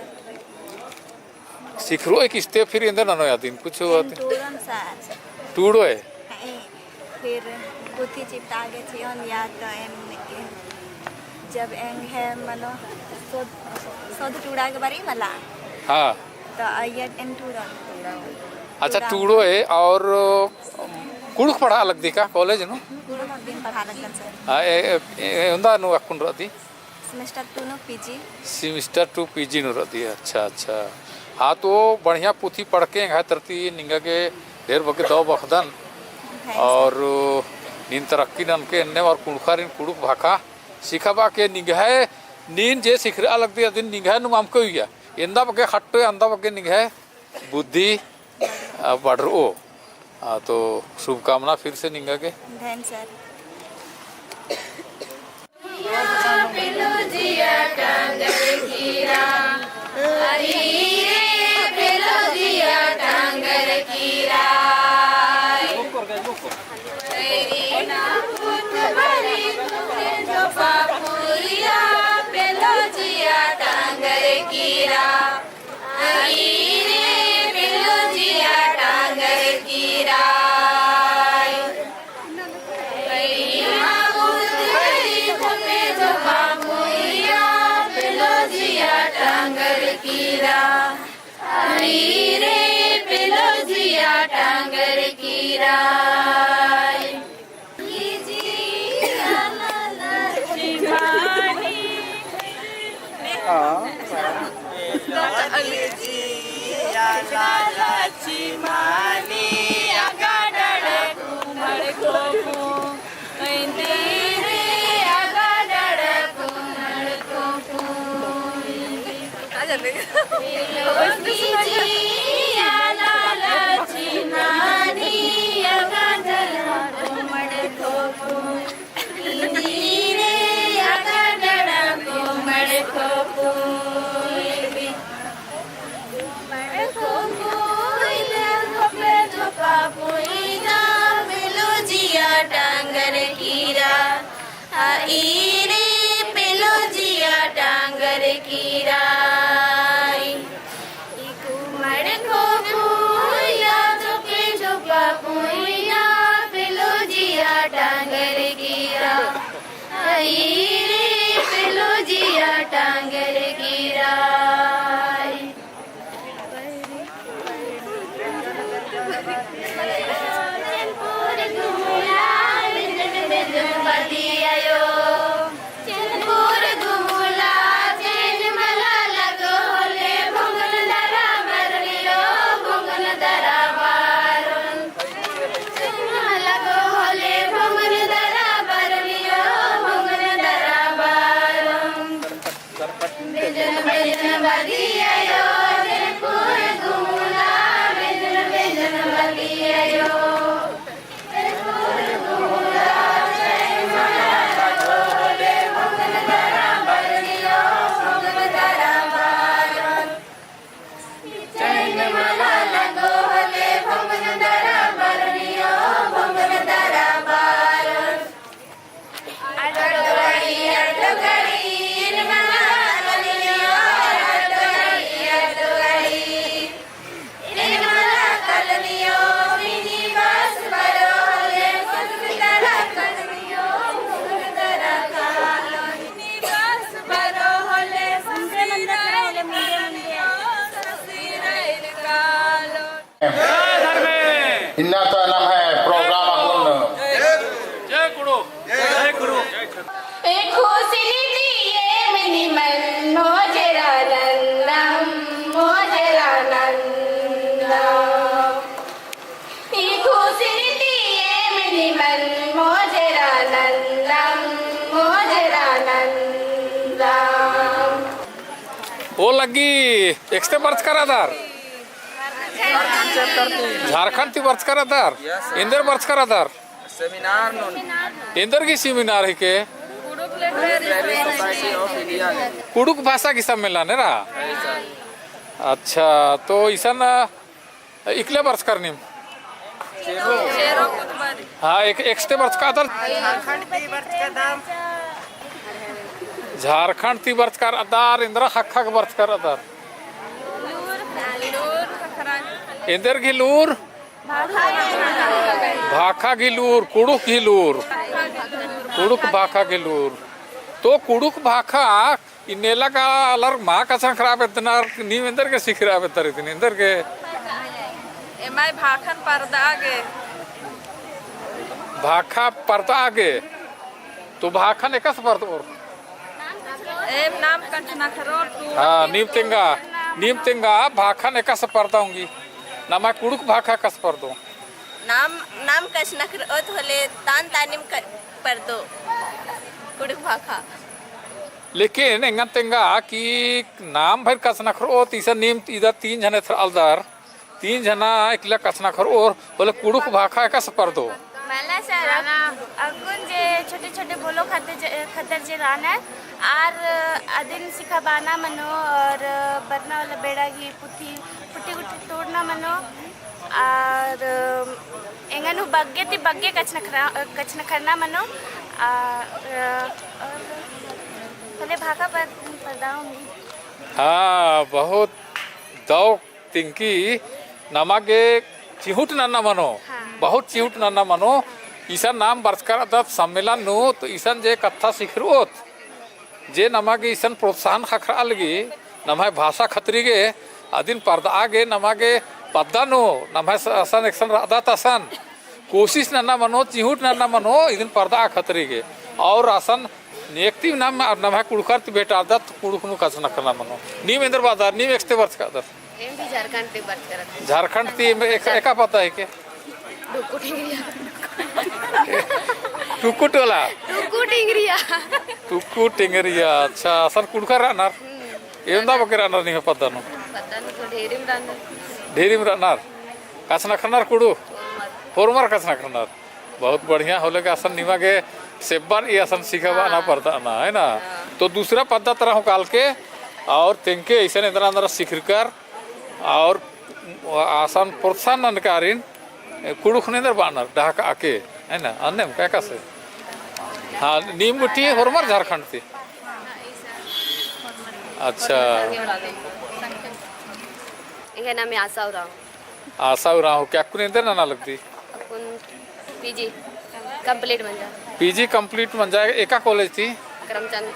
सिखरओय किस्ते फिर एन्देर ननोय अदिन कुछ एन अदिन? टूड़ोन सर। टूड़ोय? हैं, फिर पुथी चिपता गे चिओन या तो एम, एम जब एंग्है मनो सोध, सोध टूड़ा के बारे मला। हाँ। तो अइय्या एन टूड़ोन। अच्छा, टूड़ोन। टूड़ोय और, अम, कुँड़ुख़ पढ़आ लगदी का college नू? कुँड़ुख़ दिन पढ़आ लगदन सर। हाँ, ए, ए, ए, उन्दा नू अक्कुन रअदी? Semester two नू PG। Semester two PG नू रअदी, अच्छा, अच्छा। हाँ, तो बढ़िया पुथी पढ़के एंग्है तरती निंगा गे ढेर बग्गे दव बअदन। हैं। और नीन तरक्की ननके एन्ने और कुँड़ुख़ारिन कुँड़ुख़ भाखा सिखाबआ के निंग्है, नीन जे सिखरआ लगदी अदिन निंग्है नुम अमके उइया। एन्दा बग्गे खट्टो, एन्दा बग्गे निंग्है बुद्धि, आ, बढ़रओ। आ, तो शुभकामना फिर से निंगा गे। धन सर। इन्ना तो नम्है program अक्कुन। जय कुँड़ुख़, जय कुँड़ुख़। ओ लग्गी एकस्ते बरचका रअदर? झारखंड ती बरचका रअदर? एन्देर बरचका रअदर? Seminar नू। एन्देर गही seminar हिके? कुँड़ुख़ भाषा की सम्मेलन एरा? अच्छा, तो इसन इकले बरचकर नीम? हाँ, एक, एकस्ते बरचका अदर? झारखंड ती बरचका अदर, एन्दरा ख़क्खा गे बरचका अदर। एन्देर गही लूर? भाखा गही लूर, कुँड़ुख़ गही लूर। कुँड़ुख़ भाखा गही लूर। तो कुँड़ुख़ भाखा इन्नेला गा आलर मा कछनखरआ बेद्दनर, नीम एन्देर गे सिखरआ बेद्दर इदिन, एन्देर गे? एम्है भाखन परदआ गे। भाखा परदआ गे। तो भाखन एकासे परदओर? एम नाम कछनखरओर तो। हाँ, नीम तेंगा, नीम तेंगा, भाखन एकासे परदआ ओंगी। नम्है कुँड़ुख़ भाखा एकासे परदओ? नाम, नाम कछनखरओत होले तान तानिम क-, परदो। कुँड़ुख़ भाखा। लेकिन एंगन तेंगा कि नाम भइर कछनखरओत, इसन नीम इदा तीन झने एथरआलदर, तीन झना इकला कछनखरओर, होले कुँड़ुख़ भाखा एकासे परदो? मला सर, अक्कुन जे छोटे-छोटे बोलो खद्दर जे, खद्दर जे रअनर, आर अदिन सिखाबअना मनो, और बरना वाला बेड़ा गही पुथी, पुटी गुटी टूड़ना मनो, और एंगन हूँ बग्गे ती बग्गे कछनखरा-, कछनखरना मनो, आ, और होले भाखा पर, परदआ ओंगी। हाँ, बहुत दव तिंकी नमा गे चिहुट नन्ना मनो, हाँ। बहुत चिहुट नन्ना मनो। इसन नाम बरचका रअदत सम्मेलन नू, तो इसन जे कत्था सिखरओत, जे नमा गे इसन प्रोत्साहन ख़क्खरआ लगी, नम्है भाषा खतरी गे, अदिन परदआ गे नमा गे पद्दा नू, नम्है स-, असन एकसन रअदत असन, कोशिश नन्ना मनो, चिहुट नन्ना मनो, इदिन परदआ खतरी गे। और असन नेकती नाम, नम्है कुँड़ुख़र ती भेंटारदत, कुँड़ुख़ नू कछनखरना मनो। नीम एन्देर बअदर, नीम एकस्ते बरचका रअदर? एम भी झारखंड ती बरचका रअदन। झारखंड ती एम एक, एका पद्दा हिके? टुकु टिंगरिया। टुकु टोला? टुकु टिंगरिया। टुकु टिंगरिया, अच्छा, असन कुँड़ुख़र रअनर? हम्म। एवंदा बग्गे रअनर निम्है पद्दा नू? पद्दा नू तो ढेरिम रअनर। ढेरिम रअनर? कछनखरनर कुँड़ुख़? होरमर। होरमर कछनखरनर। बहुत बढ़िया, होले गा असन निमा गे सेब्बर ई असन सिखाबअना हाँ। परदअना, है ना? हाँ। तो दूसरा पद्दा तरा हूँ कालके, और तेंके इसन एन्दरा एन्दरा सिखरकर, और असन प्रोत्साहन ननकारिन, कुँड़ुख़ नू एन्दर बअनर, डहकाआ के, है ना? अन्नेम का एकासे? हाँ, नीम गुट्ठी होरमर झारखंड ती? अच्छा। एंग्है नामे आशा उराँव। आशा उराँव, का अक्कुन एन्देर नना लगदी? अक्कुन पीजी complete मंजा। पीजी complete मंजा, एका कॉलेज ती? करमचंद।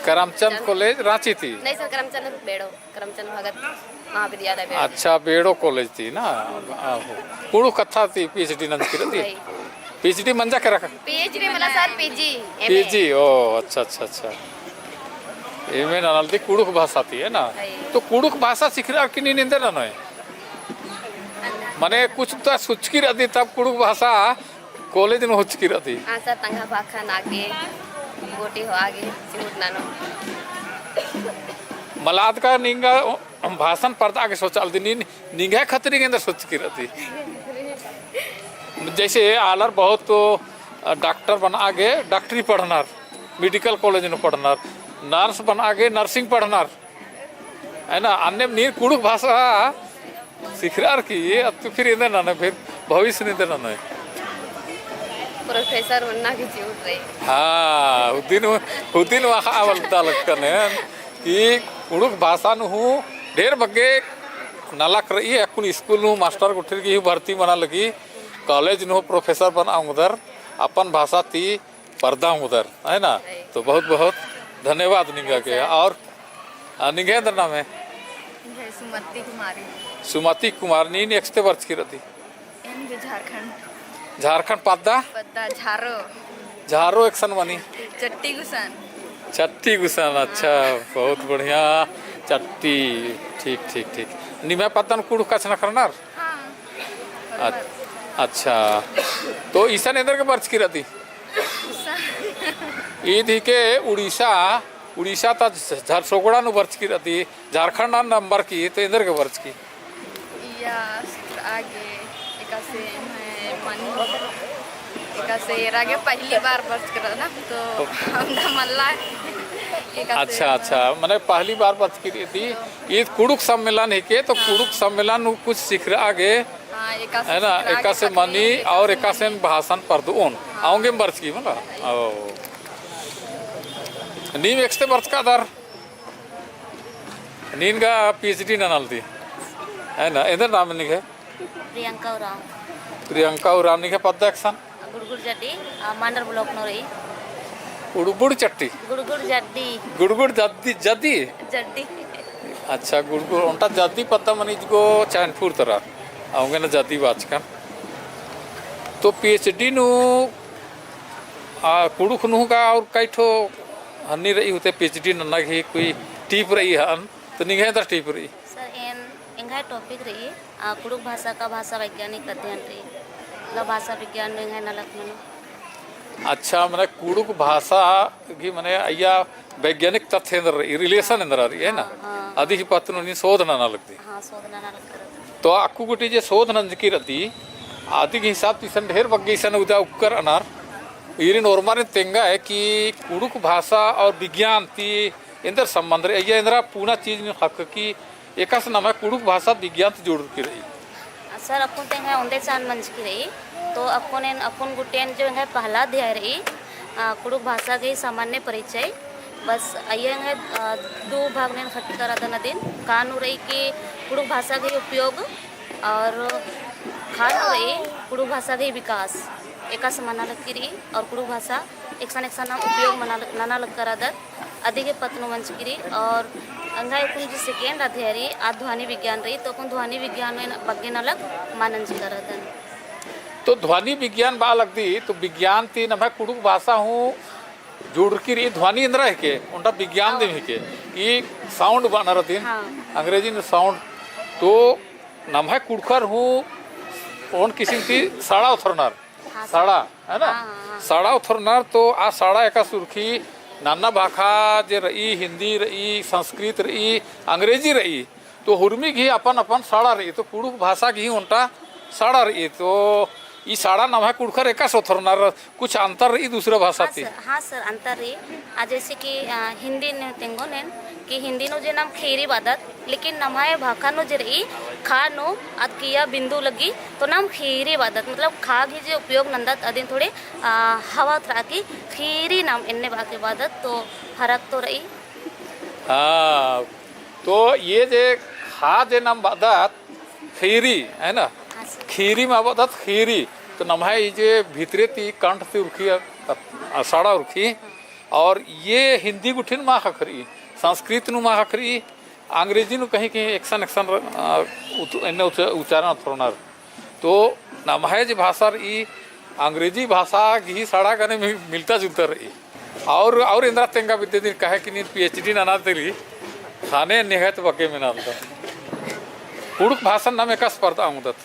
करमचंद कॉलेज, राँची ती? नहीं सर, करमचंद बेड़ो। करमचंद भगत महाविद्यालय बेड़ो। अच्छा, बेड़ो कॉलेज ती ना? आहो। कुँड़ुख़ कत्था ती पीएचडी नंजकी रअदी? वही। पीएचडी मंजा केरा का? पीएचडी मला सर, पीजी, एमए। पीजी, ओ, अच्छा, अच्छा, अच्छा। एमए ननालदी कुँड़ुख़ भाषा ती, है ना? वही। तो कुँड़ुख़ भाषा सिखरअर की नीन एन्देर ननोय? मने कुछ तो सोचकी रअदी तब कुँड़ुख़ भाषा कॉलेज नू होचकी रअदी। हाँ सर, तंग्है भाखा नागे गोटी होआ गे, चिहुट ननो। मला अदका निंगा भाषन परदआ गे सोचआलदी, नीन निंग्है खतरी गे एन्देर सोचकी रअदी। जैसे आलर बहुत तो डॉक्टर बनआ गे डॉक्टरी पढ़नर, मेडिकल कॉलेज नू पढ़नर, नर्स बनआ गे नर्सिंग पढ़नर, है ना? अन्नेम नीन कुँड़ुख़ भाषा सिखरअर की, अत्तु फिर एन्देर ननोय, फिर भविष्य नू एन्देर ननोय? प्रोफेसर बनना की चिहुट रई। हाँ, हुदिन, हुदिन वाखा आवल ता लगकन है कि कुँड़ुख़ भाषा नू हूँ ढेर बग्गे नलख रई, अक्कुन स्कूल नू मास्टर गुट्ठिर गही भर्ती मना लगी, कॉलेज नू प्रोफेसर बनआ ओंगदर, अपन भाषा ती परदआ ओंगदर, है ना? तो बहुत बहुत धन्यवाद निंगा गे। और, आ, निंग्है एन्देर नामे? निंग्है सुमति कुमारी। सुमति कुमारी, नीन एकस्ते बरचकी रअदी? एन भी झारखंड। झारखंड पद्दा? पद्दा झारो। झारो एकसन मनी? चट्टी गुसन। चट्टी गुसन, अच्छा, बहुत बढ़िया। चट्टी, ठीक, ठीक, ठीक। निम्है पद्दन कुँड़ुख़ कछनखरनर? हाँ। अच-, अच्छा। तो इसन एन्देर गे बरचकी रअदी? ईद हिके उड़ीसा, उड़ीसा ता झ-, झरसोगड़ा नू बरचकी रअदी, झारखंड नू नंबरकी, तो एन्देर गे बरचकी? इया, आगे, एकासे, मैं, मन एकासे एरा गे पहली बार बरचकर ना, तो हमरा मल्ला एकासे अच्छा, अच्छा, मने पहली बार बरचकी रई ती, ईद कुँड़ुख़ सम्मेलन हिके, तो हाँ। कुँड़ुख़ सम्मेलन नू कुछ सिखरआ गे, हाँ, एकासे है ना, सिखरआ गे एकासे मनी और एकासे भाषण परदोन, हाँ। औंगे बरचकी मला। ओ। नीम एकसते बरचका दर? नीन गा PhD ननालदी। है ना, एन्देर नाम निंग्है? प्रियंका उराँव। प्रियंका उराँव, निंग्है पद्दा एकसन? गुड़गुड़ जड्डी, आ, मांडर block नू रई। गुड़गुड़ चट्टी? गुड़गुड़ जड्डी। गुड़गुड़ जड्डी, जड्डी? जड्डी। अच्छा, गुड़गुड़, ओन्टा जड्डी पद्दा मनी इजगो चैनपुर तरा। औंगे ना जड्डी बाचकन। तो PhD नू, आ, कुँड़ुख़ नू गा और कई ठो हन्नी रई होते PhD नन्ना गही कोई tip रई हन, तो निंग्है एन्देर tip रई? सर, एन, एंग्है topic रई, आ, कुँड़ुख़ भाषा का भाषा वैज्ञानिक अध्ययन रई, मतलब भाषा विज्ञान नू एंग्है नलख मनो। अच्छा, मने कुँड़ुख़ भाषा गही मने अइय्या वैज्ञानिक तथ्य एन्देर रई, relation एन्देर रई, है ना? हाँ, हाँ, अदी हाँ। ही पत्त नू नीन शोध नना लगदी। हाँ, शोध नना लगदी। तो अक्कु गूटी जे शोध नंजकी रई, अदी गही हिसाब ती इसन ढेर बग्गे इसन उदा उक्कर अनर, ईरिन ओर्मारिन तेंगा है कि कुँड़ुख़ भाषा और विज्ञान ती एन्देर संबंध रई, अइय्या एन्देरा पूना चीज नीन ख़क्खकी एकासे नम्है कुँड़ुख़ भाषा विज्ञान ती जुड़रकी रई। सर, अक्कुन तेंगा ओन्दे चान मंजकी रई, तो अक्कुन एन, अक्कुन गुट्ठिन जो एंग्है पहला अध्याय रई, आ, कुँड़ुख़ भाषा गही सामान्य परिचय, बस अइय्या एंग्है, आ, दू भाग नू एन ख़क्खरदन अदिन, का नू रई कि कुँड़ुख़ भाषा गही उपयोग और ख़ा नू रई कुँड़ुख़ भाषा गही विकास, एकासे मना लगकी रई और कुँड़ुख़ भाषा एकसन एकसन नाम उपयोग मना लग-, नना लगकर रअदत, अदी गही पत्त नू मंजकी रई। और एंग्है अक्कुन जो second अध्याय रई, आ ध्वनि विज्ञान रई, तो अक्कुन ध्वनि विज्ञान नू एन बग्गे नलख मल नंजकर रअदन। तो ध्वनि विज्ञान बआ लगदी, तो विज्ञान ती नम्है कुँड़ुख़ भाषा हूँ जुड़रकी रई, ध्वनि एन्देरा हिके, ओन्टा विज्ञान दिम हिके, ई sound बअनर अदिन, हाँ। अंग्रेजी नू sound, तो नम्है कुँड़ुख़र हूँ ओन किसिम ती सड़ा ओथरनर, हाँ, सर। सड़ा, है ना? हाँ, हाँ, हाँ। सड़ा ओथरनर तो आ सड़ा एकासे उरखी नन्ना भाखा जे रई, हिन्दी रई, संस्कृत रई, अंग्रेजी रई, तो हुरमी गही अपन अपन सड़ा रई, तो कुँड़ुख़ भाषा गही ओन्टा सड़ा रई, तो ई सड़ा नम्है कुँड़ुख़र एकासे ओथरनर, कुछ अंतर रई दूसरा भाषा हाँ ती? सर, हाँ सर, अंतर रई। आ, जैसे कि, आ, हिन्दी नू तेंगोन एन कि हिन्दी नू जे नाम खीरी बअदत, लेकिन नम्है भाखा नू जे रई, ख़ा नू अद किया बिंदु लग्गी, तो नाम खीरी बअदत, मतलब ख़ा गही जे उपयोग नन्दत अदिन थोड़े, आ, हवा तरा की खीरी नाम एन्ने बआ के बअदत, तो फरक तो रई। हाँ, तो ये जे ख़ा जे नाम बअदत खीरी, है ना? हाँ सर। खीरी मा बअदत खीरी, तो नम्है ई जे भितरे ती कंठ ती उरखी, अ, अ, सड़ा उरखी, और ये हिन्दी गुट्ठिन मल ख़क्खरई, संस्कृत नू मल ख़क्खरई, अंग्रेजी नू कहीं कहीं एकसन एकसन, अ, उत-, एन्ने उच-, उच्चारण ओथरनर। तो नम्है जे भाषा रई, अंग्रेजी भाषा गही सड़ा गने मि-, मिलता जुलता रई। और, और एन्देरा तेंगा बिद्दय दिम काहे कि नीन PhD ननालदी, ख़ने निंग्है ती बग्गे मेनालदन। कुँड़ुख़ भाषन नाम एकासे परदआ ओंगदत?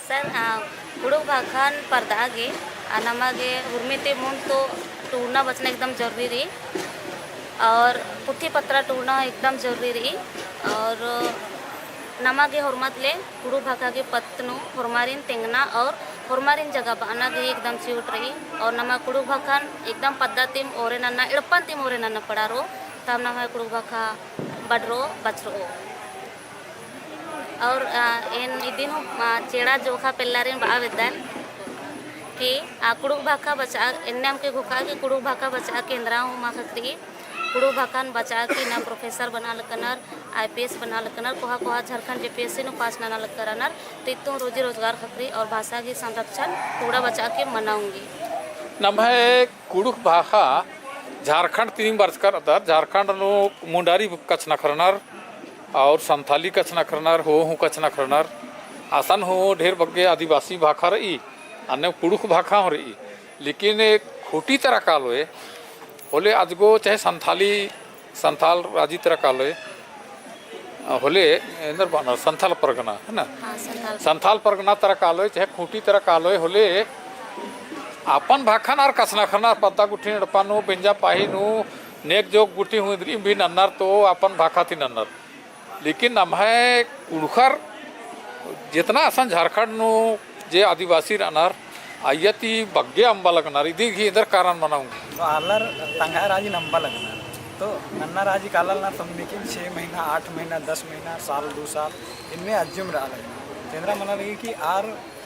सर, आ, कुँड़ुख़ भाखन परदआ गे, आ, नमा गे हुरमी ती मुन्द तो टूड़ना बचना एकदम जरूरी रई, और पुथी पत्रा टूड़ना एकदम जरूरी रई, और नमा गे होरमत ले कुँड़ुख़ भाखा गे पत्त नू होरमारिन तेंगना और होरमारिन जगह बअना गे एकदम चिहुट रई, और नमा कुँड़ुख़ भाखन एकदम पद्दा तिम ओरे नन्ना, एड़पन तिम ओरे नन्ना पड़ा रओ, तब नमा कुँड़ुख़ भाखा बड़रओ, बछरओ। और, आ, एन इदिन हूँ, आ, चेड़ा जोखा पेल्लारिन बआ बेद्दन कि, आ, कुँड़ुख़ भाखा बचआ, एन्ने अमके घोखा कि कुँड़ुख़ भाखा बचआ के एन्देरा हूँ मल ख़क्खरई, कुँड़ुख़ भाखन बचआ की ना professor बना लकनर, IPS बना लकनर, कोहा कोहा झारखंड JPSC नू pass नना लकनर, तो इत्तुन रोजी रोजगार ख़क्खरई और भाषा की संरक्षण टूड़ा बचआ के मना ओंगी। नम्है कुँड़ुख़ भाखा झारखंड तिम बरचकर रअदत, झारखंड नू मुंडारी कछनखरनर और संथाली कछनखरनर, हो हूँ कछनखरनर, असन हूँ ढेर बग्गे आदिवासी भाखा रई, अन्ने कुँड़ुख़ भाखा हूँ रई। लेकिन ए खूँटी तरा कालोय, होले अजगो चाहे संथाली, संथाल राजी तरा कालोय, होले एन्देर बअनर संथाल परगना, है ना? हाँ, संथाल। संथाल परगना तरा कालोय, चाहे खूँटी तरा कालोय, होले अपन भाखन आर कछनखरनर, पद्दा गुट्ठी एड़पा नू, बेंजा पाही नू, नेग जोग गुट्ठी हूँ इन्द्रिम भी नन्नर तो अपन भाखा ती नन्नर। लेकिन नम्है कुँड़ुख़र जेतना असन झारखंड नू जे आदिवासी रअनर, अइय्या ती बग्गे अम्बा लगनर, इदी गही एन्देर कारण मना ओंगी। तो आलर तंग्है राजी नू अम्बा लगनर। तो नन्ना राजी काला लगनर, तो लेकिन छः महीना, आठ महीना, दस महीना, साल, दो साल, इन्ने अज्जुम रआ लगनर। तो एन्देर मना लगी कि आर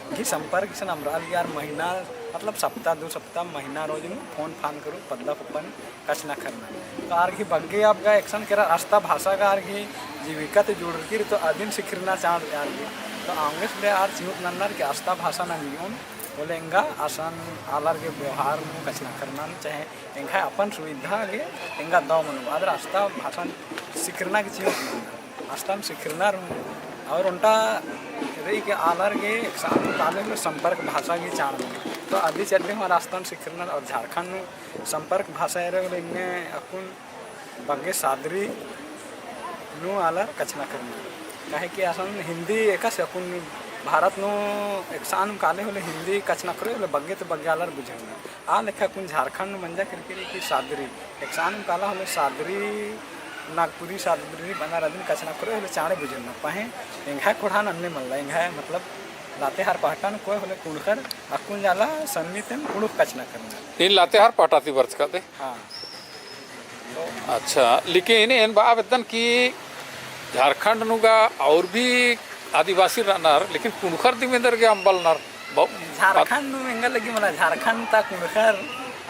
गही संपर्क इसन अम्बा रआ लगी, आर महीना, मतलब सप्ताह, दो सप्ताह, महीना रोज नू फोन फान करू, पद्दा कुप्पा नू कछनखरनर। तो आर गही बग्गे अब गा एकसन केरा अस्ता भाषा गा आर गही जीविका ती जुड़रकी रई, तो अदिन सिखरना चाड़ आर गही। तो औंगे से ले आर चिहुट नन्नर कि अस्ता भाषा नंजोन, होले एंगा असन आलर गे व्यवहार नू कछनखरना नू चाहे एंग्है अपन सुविधा गे एंगा दव मनो, आदर अस्ता भाषा सिखरना गे चिहुट नन्नर। अस्ता नू सिखरनर हूँ, और ओन्टा रई कि आलर गे एकसन काले होले संपर्क भाषा गे चाड़ मनो। तो अदी चड्डे हूँ आर अस्ता नू सिखरनर और झारखंड नू संपर्क भाषा एरा होले इन्ने अक्कुन बग्गे सादरी नू आलर कछनखरनर। काहे कि असन हिंदी एकासे अक्कुन भारत नू एकसन काले होले हिंदी कछनखरओ होले बग्गे तो बग्गे आलर बुझरनर। आ लेखा अक्कुन झारखंड नू मंजा केरकी रई कि सादरी, एकसन काला होले सादरी, नागपुरी सादरी बअनर अदिन कछनखरओ होले चाड़े बुझरनर। पहें एंग्है कोड़हा नू अन्ने मल्ला, एंग्है मतलब लातेहार पहटा नू कोय होले कुँड़ुख़र अक्कुन जाला सन्नी तेन कुँड़ुख़ कछनखरनर। नीन लातेहार पहटा ती बरचका दे? हाँ। अच्छा, लेकिन एन बआ बेद्दन कि झारखंड नू गा और भी आदिवासी रअनर, लेकिन कुँड़ुख़र दिम एन्देर गे अम्बा लगनर। ब-, झारखंड नू एंगा लगी मला, झारखंड ता कुँड़ुख़र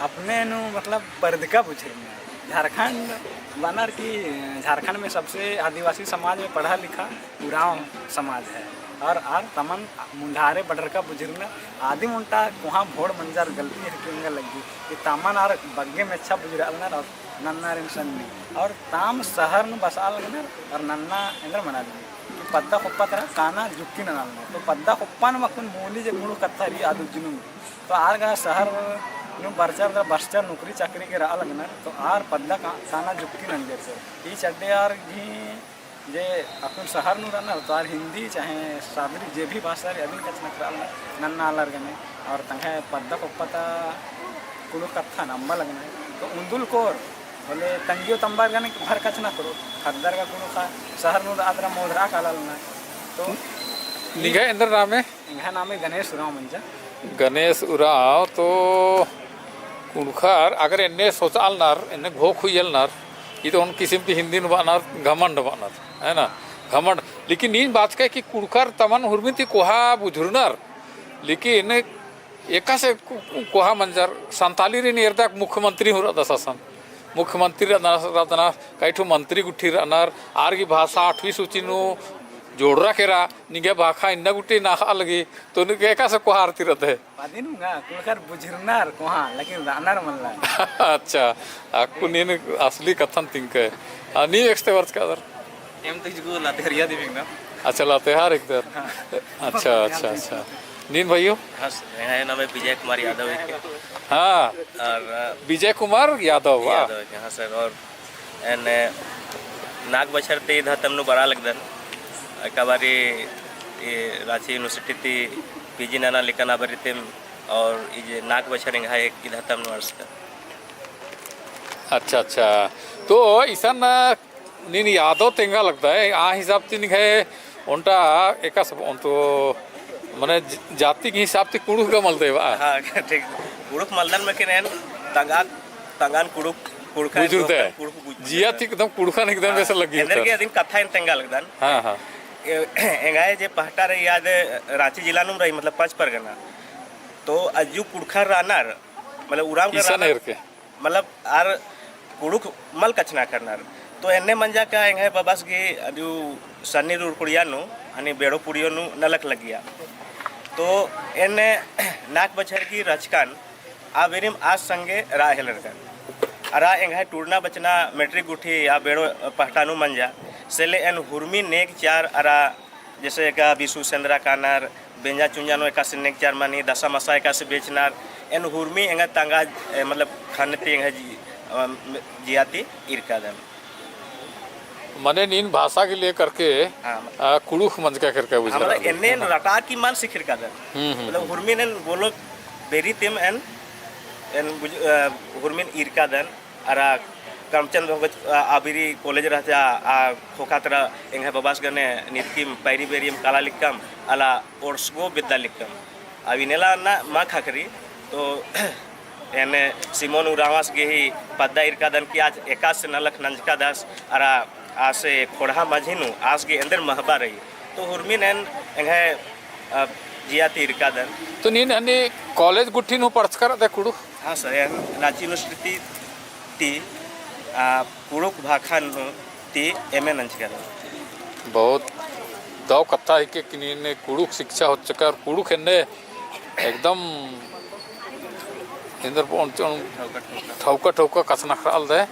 अपने नू मतलब परदका बुझरनर। झारखंड बअनर कि झारखंड में सबसे आदिवासी समाज में पढ़ा लिखा उराँव समाज है। और आर तमन मुन्धारे बडरका बुझरनर। आदिम ओन्टा कोहाँ भोड़ मंजर गलती हेके एंगा लगी कि तमन आर बग्गे मेच्छा बुझरआ लगनर और नन्ना आरिन सन्नी। और ताम शहर नू बसआ लगनर और नन्ना एन्देर मना लगी कि पद्दा कुप्पा तरा काना जुक्की नना लगनर। तो पद्दा कुप्पा नू अक्कुन मूली जे कुँड़ुख़ कत्था रई आद उज्जनुम। तो आर गा शहर नू बरचर तरा बरचर नौकरी चाकरी गे रआ लगनर। तो आर पद्दा का-, काना जुक्की नंजर। ई चड्डे आर गही जे अक्कुन शहर नू रअनर, तो आर हिंदी चाहे सादरी जे भी भाषा रई, अदिन कछनखरआ लगनर नन्ना आलर गने, और तंग्है पद्दा कुप्पा ता कुँड़ुख़ कत्थन अम्बा लगनर। तो उन्दुल कोर होले तंग्यो तम्बर गने भर कछनखरओ, ख़द्दर गा कुँड़ुख़र, शहर नू रअदर मोधरआ काला लगनर। तो निंग्है एन्देर नामे? एंग्है नामे गणेश उराँव मंजा। गणेश उराँव तो कुँड़ुख़र अगर एन्ने सोचआ लगनर, एन्ने घोख हुइया लगनर, ई तो ओन किसिम ती हिंदी नू बअनर, घमंड बअनर, है ना? घमंड। लेकिन नीन बाचकय कि कुँड़ुख़र तमन हुरमी ती कोहा बुझुरनर, लेकिन एकासे को-, को-, कोहा मंजर, संतालीरिन एरदक मुख्यमंत्री हूँ रअदस असन। मुख्यमंत्री रअदस, रअदस, कई ठो मंत्री गुट्ठी रअनर, आर गही भाषा आठवीं सूची नू जोड़रआ केरा, निंग्है भाखा इन्ना गुट्ठी नखआ लगी, तो निंग्है एकासे कोहा आर ती रअदय? अदिन हूँ गा, कुँड़ुख़र बुझुरनर कोहाँ, लेकिन रअनर मल्ला। अच्छा, अक्कु नीन असली कत्थन तिंकय। आ, नीम एकसते बरचकादर? एम तो इजगु लातेहारिया दिम हिकदम। अच्छा, लातेहार हिकदर। हाँ। अच्छा, अच्छा, अच्छा। नीन भइयो? हाँ सर, एंग्है नामे विजय कुमार यादव हिके। हाँ। और, अ, विजय कुमार यादव, वाह। यादव हिके, हाँ सर। और एन नाग बछर ती इद हतम नू बरआ लगदन। एका बारी ई राँची university ती PG नना लिक्कन आ बारी तिम, और ई जे नाग बछर एंग्है इद हतम नू अंड़सकन। अच्छा, अच्छा। तो इसन नीन यादव तेंगा लगदय, आ हिसाब ती निंग्है ओन्टा एकासे ओन्टो मने ज-, जाति के हिसाब ती कुँड़ुख़ गा मलदय बा। हाँ, ठीक। कुँड़ुख़ मलदन, लेकिन एन तंगआ, तंगआन कुँड़ुख़, कुँड़ुख़ बुझुरदय। कुँड़ुख़ बुझुरदय। जिया ती एकदम कुँड़ुख़न एकदम हाँ, वैसे लग्गी एन्देर होता। के अदिन कत्था एन तेंगा लगदन। हाँ, हाँ। ए-, एंग्है जे पहटा रई आद राँची जिला नू रई, मतलब पचपरगना। तो अज्जु कुँड़ुख़र रअनर, मतलब उराँव गा इसन रअनर। एरके। मतलब आर कुँड़ुख़ मल कछनखरनर। तो एन्ने मंजा का एंग्है बबस गही अदियु सन्नी रुड़कुड़िया नू, हनी बेड़ो पुड़ियो नू नलख लगिया। तो एन्ने नाग बछर गही रहचकन आ बेरिम आस संगे रआ हेलरकन। अरा एंग्है टूड़ना बचना matric गुट्ठी आ बेड़ो पहटा नू मंजा। से ले एन हुरमी नेग चार अरा जैसे एका बिसु सेंदरा कानर, बेंजा चुंजा नू एकासे नेग चार मनी, दसा मसा एकासे बेचनर, एन हुरमी एंगा तंगआ, ए, मतलब, ख़न्न ती एंगा जी-, अ, जिया ती ईरकादन। मने नीन भाषा के लेकर के, हाँ, मतलब अ, कुँड़ुख़ मंजका करके हाँ, बुझा मतलब, रहा है। एन्ने रटा की मल सिखिरकादन। हम्म, हम्म, मतलब, हम्म। हुरमी नेन बोलो बेरी तिम एन, एन बुझ-, अ, हुरमी ईरकादन। अरा करमचंद भगत, आ, आबिरी college रहचा, आ, ख़ोख़ा तरा एंग्है बबास गने नितकिम पैरी बेरियम काला लिक्कम, अला ओर्सगो बेद्दा लिक्कम। अविनेला ना मा खखरी, तो एन्ने सिमोन उराँवस गे ही पद्दा इरकादन कि आज एकासे नलख नंजकादस, अरा आसे खोड़हा मझी नू आस गे एन्देर महबा रई। तो हुरमिन एन एंग्है, अ, जिया ती इरकादन। तो नीन हनी college गुट्ठी नू पढ़चका रअदय कुँड़ुख़? हाँ sir, एन राँची University ती, आ, कुँड़ुख़ भाखा नू ती M A नंजका रई। बहुत दव कत्था हिके कि नीन कुँड़ुख़ शिक्षा होचका और कुँड़ुख़ एन्ने एकदम एन्देर बओन ठौका ठौका कछनखरआ लगदय।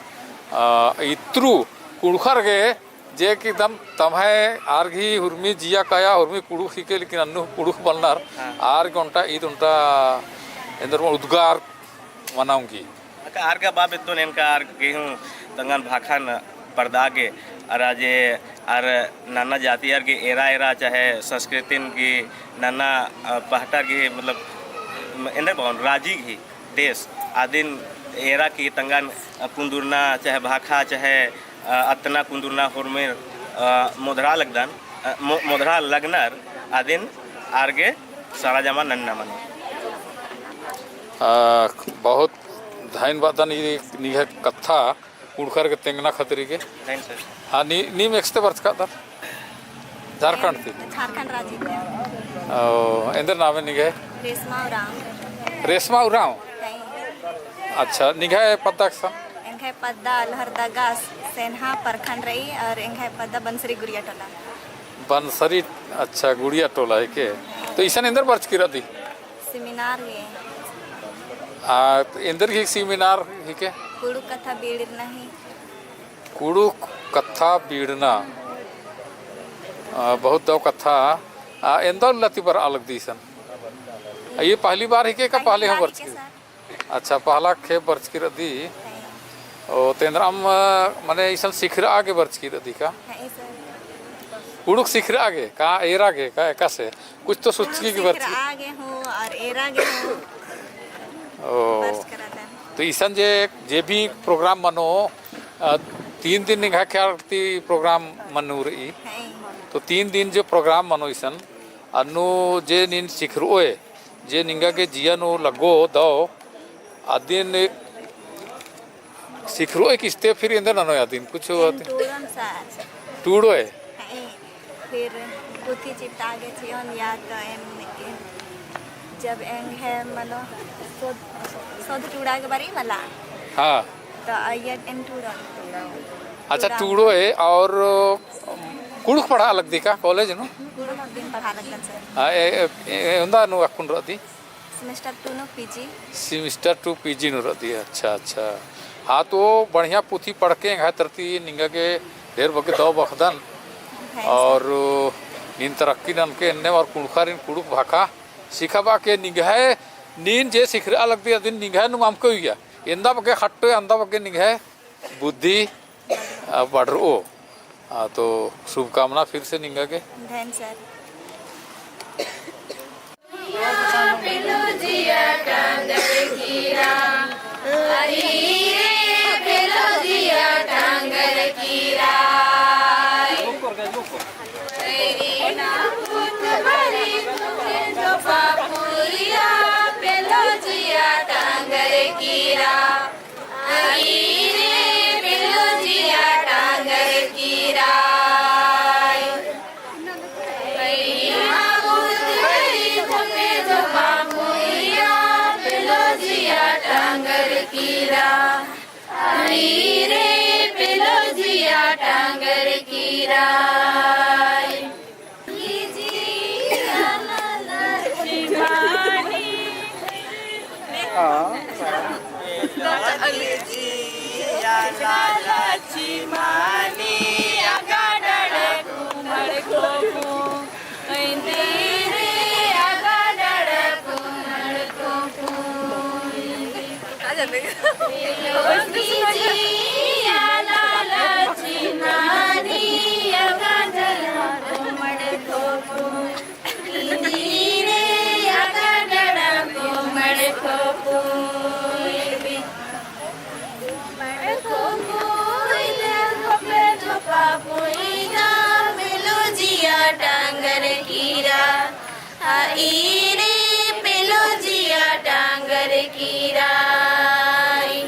आ, इत्रु कुँड़ुख़र गे जे कि एकदम तम्है आर गही हुरमी जिया काया हुरमी कुँड़ुख़ हिके, लेकिन अन्नु कुँड़ुख़ बलनर, हाँ। आर गे ओन्टा ईद ओन्टा एन्देर बओन उद्गार मना ओंगी। अक्का आर गा बा बेद्दोन एन का आर गे हूँ तंगन भाखन परदा गे, अरा जे आर नन्ना जातियर गे एरा एरा चाहे संस्कृतिन गे नन्ना, अ, पहटर गे मतलब, म, एन्देर बओन राजी गे देश आदिन एरा की तंगन, अ, कुन्दुरना चाहे भाखा चाहे, अ, अत्तना कुन्दुरना होरमेर, अ, मोधरा लगदन, अ, मो-, मोधरा लगनर आदिन आर गे सरजमा नन्ना मनो। अ, बहुत धइन बअदन ई निंग्है कत्था कुँड़ुख़र गे तेंगना खतरी गे। धइन sir। हाँ, नी, नीम एकसते बरचकादर? झारखंड ती? झारखंड राजी ती। ओ, एन्देर नामे निंग्है? रेशमा उराँव। रेशमा उराँव? धइन। अच्छा, निंग्है पद्दा एकसन? एंग्है पद्दा लोहरदगा सेन्हा प्रखंड रई और एंग्है पद्दा बंसरी गुड़िया टोला। बंसरी, अच्छा, गुड़िया टोला हिके। तो इसन एन्देर बरचकी रअदी? Seminar गे। आ, एन्देर गही seminar हिके? कुँड़ुख़ कत्था बीड़ना ही। कुँड़ुख़ कत्था बीड़ना। आ, बहुत दव कत्था। आ, एन्दा उल्ला ती बरआ लगदी इसन? आ, ई पहली बार हिके का पहले हूँ बरचकी? Sir। अच्छा, पहला खेप बरचकी रअदी। ओ, तो एन्दरम, मने इसन सिखरआ गे बरचकी रअदी का? हाँ, ई sir। कुँड़ुख़ सिखरआ गे का, एरा गे का, एकासे? कुछ तो सोचकी गे बरचकी। सिखरआ गे हूँ और एरा गे हूँ। ओ। बरचकी रअदन। तो इसन जे, जे भी program मनो, अ, तीन दिन निंग्है ख्याल ती program मनो रई। हाँ। तो तीन दिन जो program मनो इसन, अन्नु जे नीन सिखरओय, जे निंगा गे जिया नू लग्गो दव, अदिन सिखरओय किस्ते फिर एन्देर ननोय अदिन कुछ अदिन? टूड़ोन sir। टूड़ोय? हाँ, फिर पुथी चिट्टा गे चिओन या तो एम, एम जब एंग्है मनो सोध, सोध टूड़ा गे बारी मला। हाँ। तो अइय्या एन टूड़ोन। अच्छा, टूड़ोय और कुँड़ुख़ पढ़आ लगदी का college नू? कुँड़ुख़ दिन पढ़आ लगदन sir। हाँ, ए, ए, ए, एवंदा नू अक्कुन रअदी? Semester two नू PG। Semester two PG नू रअदी, अच्छा, अच्छा। हाँ, तो बढ़िया पुथी पढ़के एंग्है तरती निंगा गे ढेर बग्गे दव बअदन। Thanks। और नीन तरक्की ननके एन्ने और कुँड़ुख़ारिन कुँड़ुख़ भाखा सिखाबआ के निंग्है, नीन जे सिखरआ लगदी अदिन निंग्है नुम अमके उइया। एन्दा बग्गे खट्टो, एन्दा बग्गे निंग्है बुद्धि, आ, बढ़रओ। आ, तो शुभकामना फिर से निंगा गे। धन sir। किराई।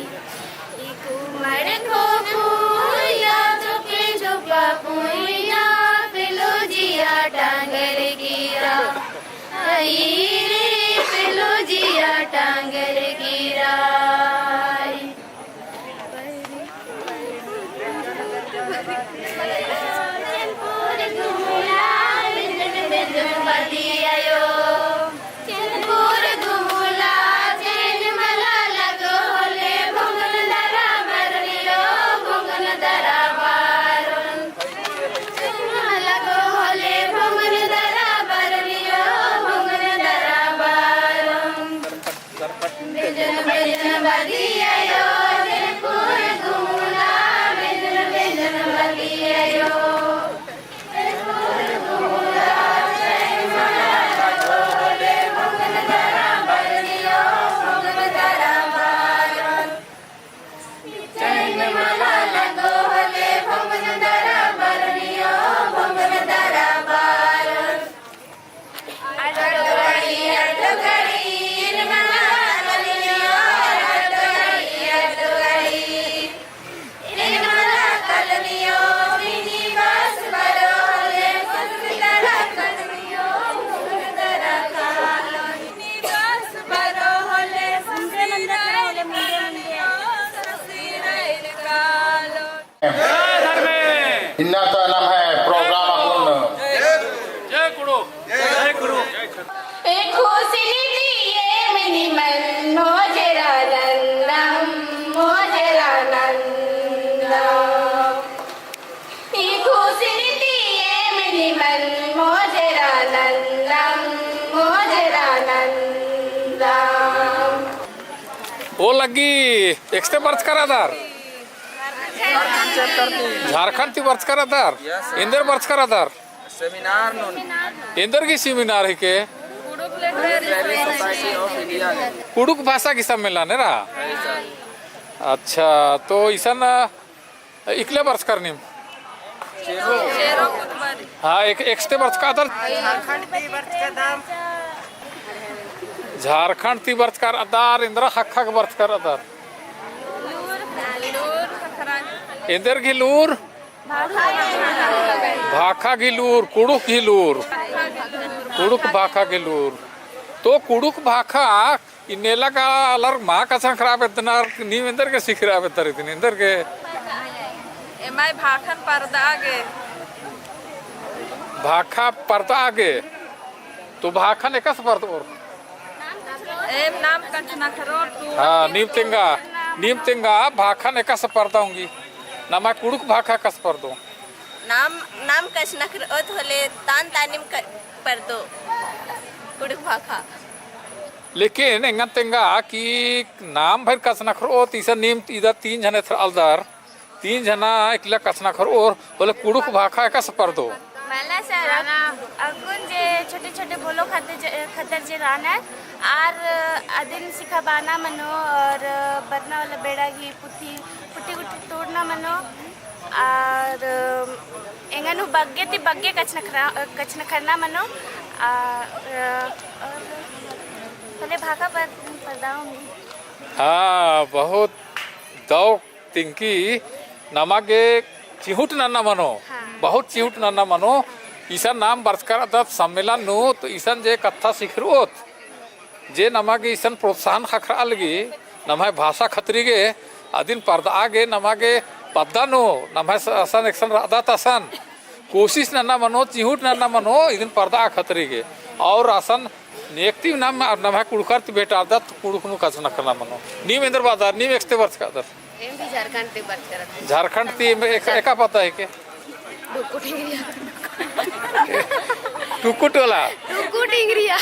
इकु मड़खो पुइया, चुपे चुपा पुइया, पेलुजिया टांगर किरा। आई रे पेलुजिया टांगर किराई। इन्ना ता नम्है program अक्कुन। जय कुँड़ुख़। जय कुँड़ुख़। ओ लग्गी एकस्ते बरचका रअदर? झारखंड ती बरचका रअदर? एन्देर बरचका रअदर? Seminar नू। एन्देर गही seminar हिके? Society of India। कुँड़ुख़ भाषा गही सम्मेलन एरा? अच्छा, तो इसन इकला बरचका रअनर नीम? हाँ, एक, एकस्ते बरचका रअदर? झारखंड ती बरचका रअदर, एन्दरा ख़क्खा गे बरचका रअदर? एन्देर गही लूर? भाखा गही लूर, कुँड़ुख़ गही लूर। कुँड़ुख़ भाखा गही लूर। तो कुँड़ुख़ भाखा इन्नेला गा आलर मा कछनखरआ बेद्दनर, नीम एन्देर गे सिखरआ बेद्दर इदिन, एन्देर गे? एम्है भाखन परदआ गे। भाखा परदआ गे। तो भाखन एकासे परदओर? एम नाम कछनखरओर तो। हाँ, नीम तेंगा, नीम तेंगा भाखन एकासे परदआ ओंगी। नम्है कुँड़ुख़ भाखा एकासे परदओ? नाम, नाम कछनखरओत होले तान तानिम क-, परदो कुँड़ुख़ भाखा। लेकिन एंगन तेंगा कि नाम भइर कछनखरओत, इसन नीम इदा तीन झन एथरआलदर, तीन झना इकला कछनखरओर होले कुँड़ुख़ भाखा एकासे परदो? मला सर, अक्कुन जे छोटे-छोटे बोलो खद्दर जे, खद्दर जे रअनर, आर अदिन सिखाबअना मनो, और बरना वाला बेड़ा गही पुथी, पुथी गुट्ठी टूड़ना मनो, आर एंगन हूँ बग्गे ती बग्गे कछनखरा-, कछनखरना मनो, आ, और होले भाखा पर, परदआ ओंगी। हाँ, बहुत दव तिंकी नमा गे चिहुट नन्ना मनो, हाँ। बहुत चिहुट नन्ना मनो। इसन नाम बरचका रअदत सम्मेलन नू, तो इसन जे कत्था सिखरओत, जे नमा गे इसन प्रोत्साहन ख़क्खरआ लगी, नम्है भाषा खतरी गे, अदिन परदआ गे नमा गे पद्दा नू, नम्है स-, असन एकसन रअदत असन कोशिश नन्ना मनो, चिहुट नन्ना मनो, इदिन परदआ खतरी गे। और असन नेकती नाम, नम्है कुँड़ुख़र ती भेंटारदत, कुँड़ुख़ नू कछनखरना मनो। नीम एन्देर बअदर, नीम एकस्ते बरचका रअदर? एम भी झारखंड ती बरचका रअदर। झारखंड ती एम एक, एका पद्दा हिके? टुक्कु टिंगरिया। टुक्कु टोला? टुक्कु टिंगरिया।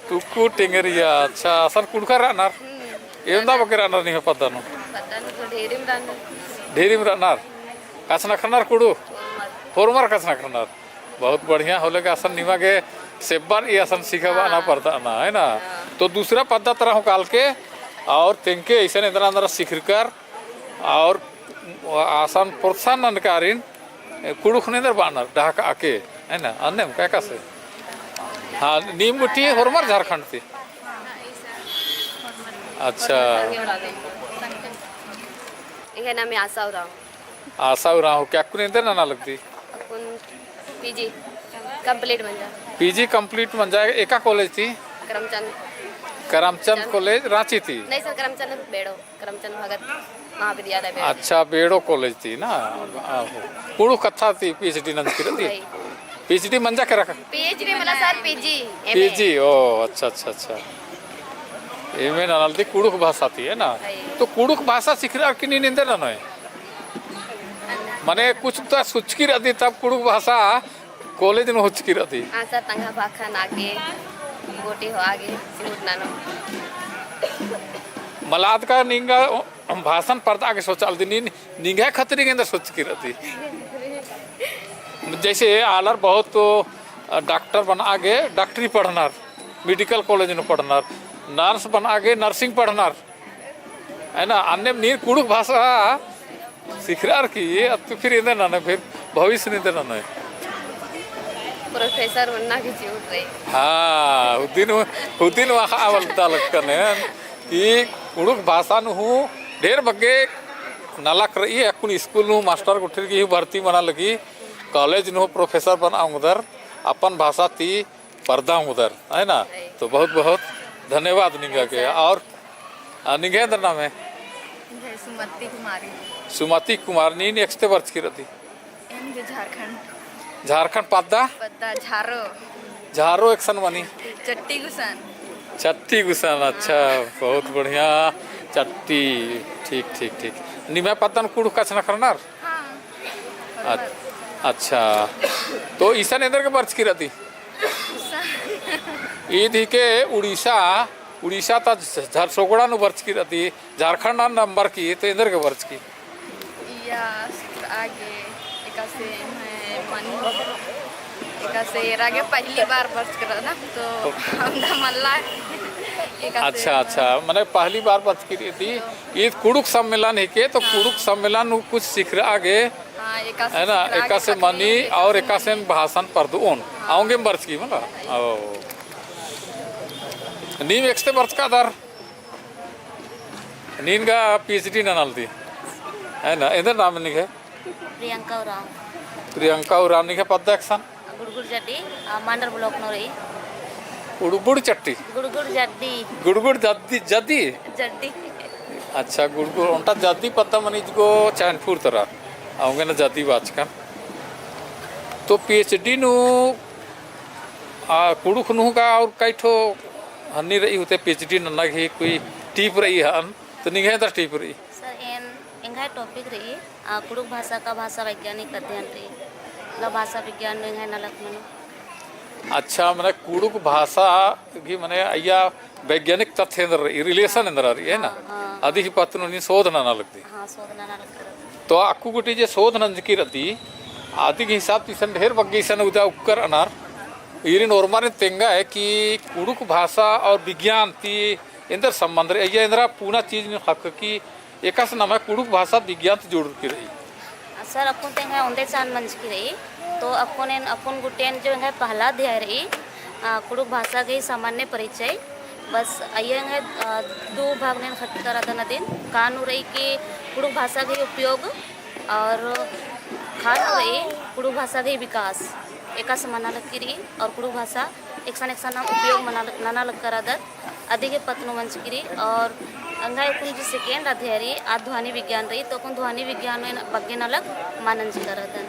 टुक्कु टिंगरिया, अच्छा, असन कुँड़ुख़र रअनर? हम्म। एवंदा बग्गे रअनर निम्है पद्दा नू? पद्दा नू तो ढेरिम रअनर। ढेरिम रअनर? कछनखरनर कुँड़ुख़? होरमर कछनखरनर? बहुत बढ़िया, होले गा असन निमा गे सेब्बर ई असन सिखाबअना हाँ। परदअना, है ना? हाँ। तो दूसरा पद्दा तरा हूँ कालके, और तेंगके अइसन एन्दरा एन्दरा सिखरकर, और असन प्रोत्साहन ननकारिन, कुँड़ुख़ नू एन्देर बअनर, डहकाआ के, है ना? अन्नेम का एकासे? हाँ, नीम गुट्ठी होरमर झारखंड ती? अच्छा। एंग्है नामे आशा उराँव। आशा उराँव, का अक्कुन एन्देर नना लगदी? अक्कुन पीजी complete मंजा। पीजी complete मंजा, एका college ती? करमचंद। करमचंद college राँची ती? नहीं sir, करमचंद बेड़ो, करमचंद भगत महाविद्यालय बेड़ो। अच्छा, बेड़ो college ती ना? आहो। कुँड़ुख़ कत्था ती PhD नंजकी रअदी? नहीं। PhD मंजा केरा का? PhD मला sir, पीजी, एमए। पीजी, ओ, अच्छा, अच्छा, अच्छा। एमए ननालदी कुँड़ुख़ भाषा ती, है ना? है। तो कुँड़ुख़ भाषा सिखरकी नीन एन्देर ननोय? मने कुछ तो सोचकी रअदी तब कुँड़ुख़ भाषा college नू होचकी रअदी। हाँ sir, तंग्है भाखा नागे, गोटी होआ गे, सिमुट ननो। मला अदका निंगा भाषण परदआ गे सोचालदी, नीन निंग्है खतरी गे एन्देर सोचकी रअदी। जैसे आलर बहुत तो, अ, doctor बनआ गे doctory पढ़नर, medical college नू पढ़नर, nurse बनआ गे nursing पढ़नर, है ना? अन्नेम नीन कुँड़ुख़ भाषा सिखरकी, अत्तु फिर एन्देर ननोय, फिर भविष्य नू एन्देर ननोय? Professor बनना की चिउट रई। हाँ, हुदिन, हुदिन वाखा आवल ता लगकन है। कि कुँड़ुख़ भाषा नू हूँ ढेर बग्गे नलख रई, अक्कुन school नू हूँ master गुट्ठिर गही भर्ती मना लगी, college नू हूँ professor बनआ ओंगदर, अपन भाषा ती परदा ओंगदर, है ना? तो बहुत बहुत धन्यवाद निंगा गे। और, आ, निंग्है एन्देर नामे? निंग्है सुमति कुमारी। सुमति कुमार, नीन एकसते बरचकी रअदी? एन गे झारखंड। झारखंड पद्दा? पद्दा झारो। झारो एकसन मनी? चट्टी गुसन। चट्टी गुसन, अच्छा, बहुत बढ़िया। चट्टी, ठीक, ठीक, ठीक। निम्है पद्दन कुँड़ुख़ कछनखरनर? हाँ। अच-, अच्छा। तो इसन एन्देर गे बरचकी रअदी? इसन। ईद हिके उड़ीसा, उड़ीसा ता झ-, झरसोगड़ा नू बरचकी रअदी, झारखंड नंबर की, तो एन्देर गे बरचकी? इया, आगे, एकासे, मैं, मनी, एकासे, एरा गे पहली बार बरचकी रअदन, तो हमरा मल्ला, एकासे, अच्छा, अच्छा, मने पहली बार बरचकी रअदी, तो ईद कुँड़ुख़ सम्मेलन हिके, तो हाँ। कुँड़ुख़ सम्मेलन नू कुछ सिखरआ गे, हाँ, एकासे है ना, सिखरआ गे एकासे कखनी, मनी और एकासे एकासे भाषण परदोन, हाँ। औंगे बरचकी मला, ओ। नीम एकसते बरचका दर? नीन गा PhD ननालदी, है ना? एन्देर नाम निंग्है? प्रियंका उराँव। प्रियंका उराँव, निंग्है पद्दा एकसन? गुड़गुड़ जड्डी, आ, मांडर block नू रई। गुड़गुड़ चट्टी? गुड़गुड़ जड्डी। गुड़गुड़ जड्डी, जड्डी? जड्डी। अच्छा, गुड़गुड़, ओन्टा जड्डी पद्दा मनी इजगो चैनपुर तरा, औंगे ना जड्डी बाचकन। तो PhD नू आ, कुँड़ुख़ नू हूँ का और कई ठो हन्नी रई होते PhD नन्ना गही कोई tip रई हन, तो निंग्है एन्देर tip रई? Sir, एन, एंग्है topic रई, आ, कुँड़ुख़ भाषा का भाषा वैज्ञानिक अध्ययन रई। मतलब भाषा विज्ञान नू एंग्है नलख मनो। अच्छा, मने कुँड़ुख़ भाषा गही मने अइय्या वैज्ञानिक तथ्य एन्देर रई, relation एन्देर रई, है ना? हाँ, हाँ। अदी ही पत्त नू नीन शोध नना लगदी। हाँ, शोध नना लगदी। तो अक्कु गूटी जे शोध नंजकी रअदी, अदी गही हिसाब ती इसन ढेर बग्गे इसन उदा उक्कर अनर, ईरिन ओर्मारिन तेंगा है कि कुँड़ुख़ भाषा और विज्ञान ती एन्देर संबंध रई, अइय्या एन्देरा पूना चीज नीन ख़क्खकी एकासे नम्है कुँड़ुख़ भाषा विज्ञान ती जुड़रकी रई। Sir, अक्कुन तेंगा ओन्दे चान मंजकी रई, तो अक्कुन एन, अक्कुन गूटी एन जो एंग्है पहला अध्याय रई, आ, कुँड़ुख़ भाषा गही सामान्य परिचय, बस अइय्या एंग्है, आ, दू भाग नू एन ख़क्खरदन अदिन, का नू रई कि कुँड़ुख़ भाषा गही उपयोग और ख़ा नू रई कुँड़ुख़ भाषा गही विकास, एकासे मना लगकी रई और कुँड़ुख़ भाषा एकसन एकसन नाम उपयोग मना लग-, नना लगकरदत, अदी गही पत्त नू मंजकी रई और एंग्है अक्कुन जो second अध्याय रई, आ ध्वनि विज्ञान रई, तो अक्कुन ध्वनि विज्ञान नू एन बग्गे नलख मल नंजकरदन।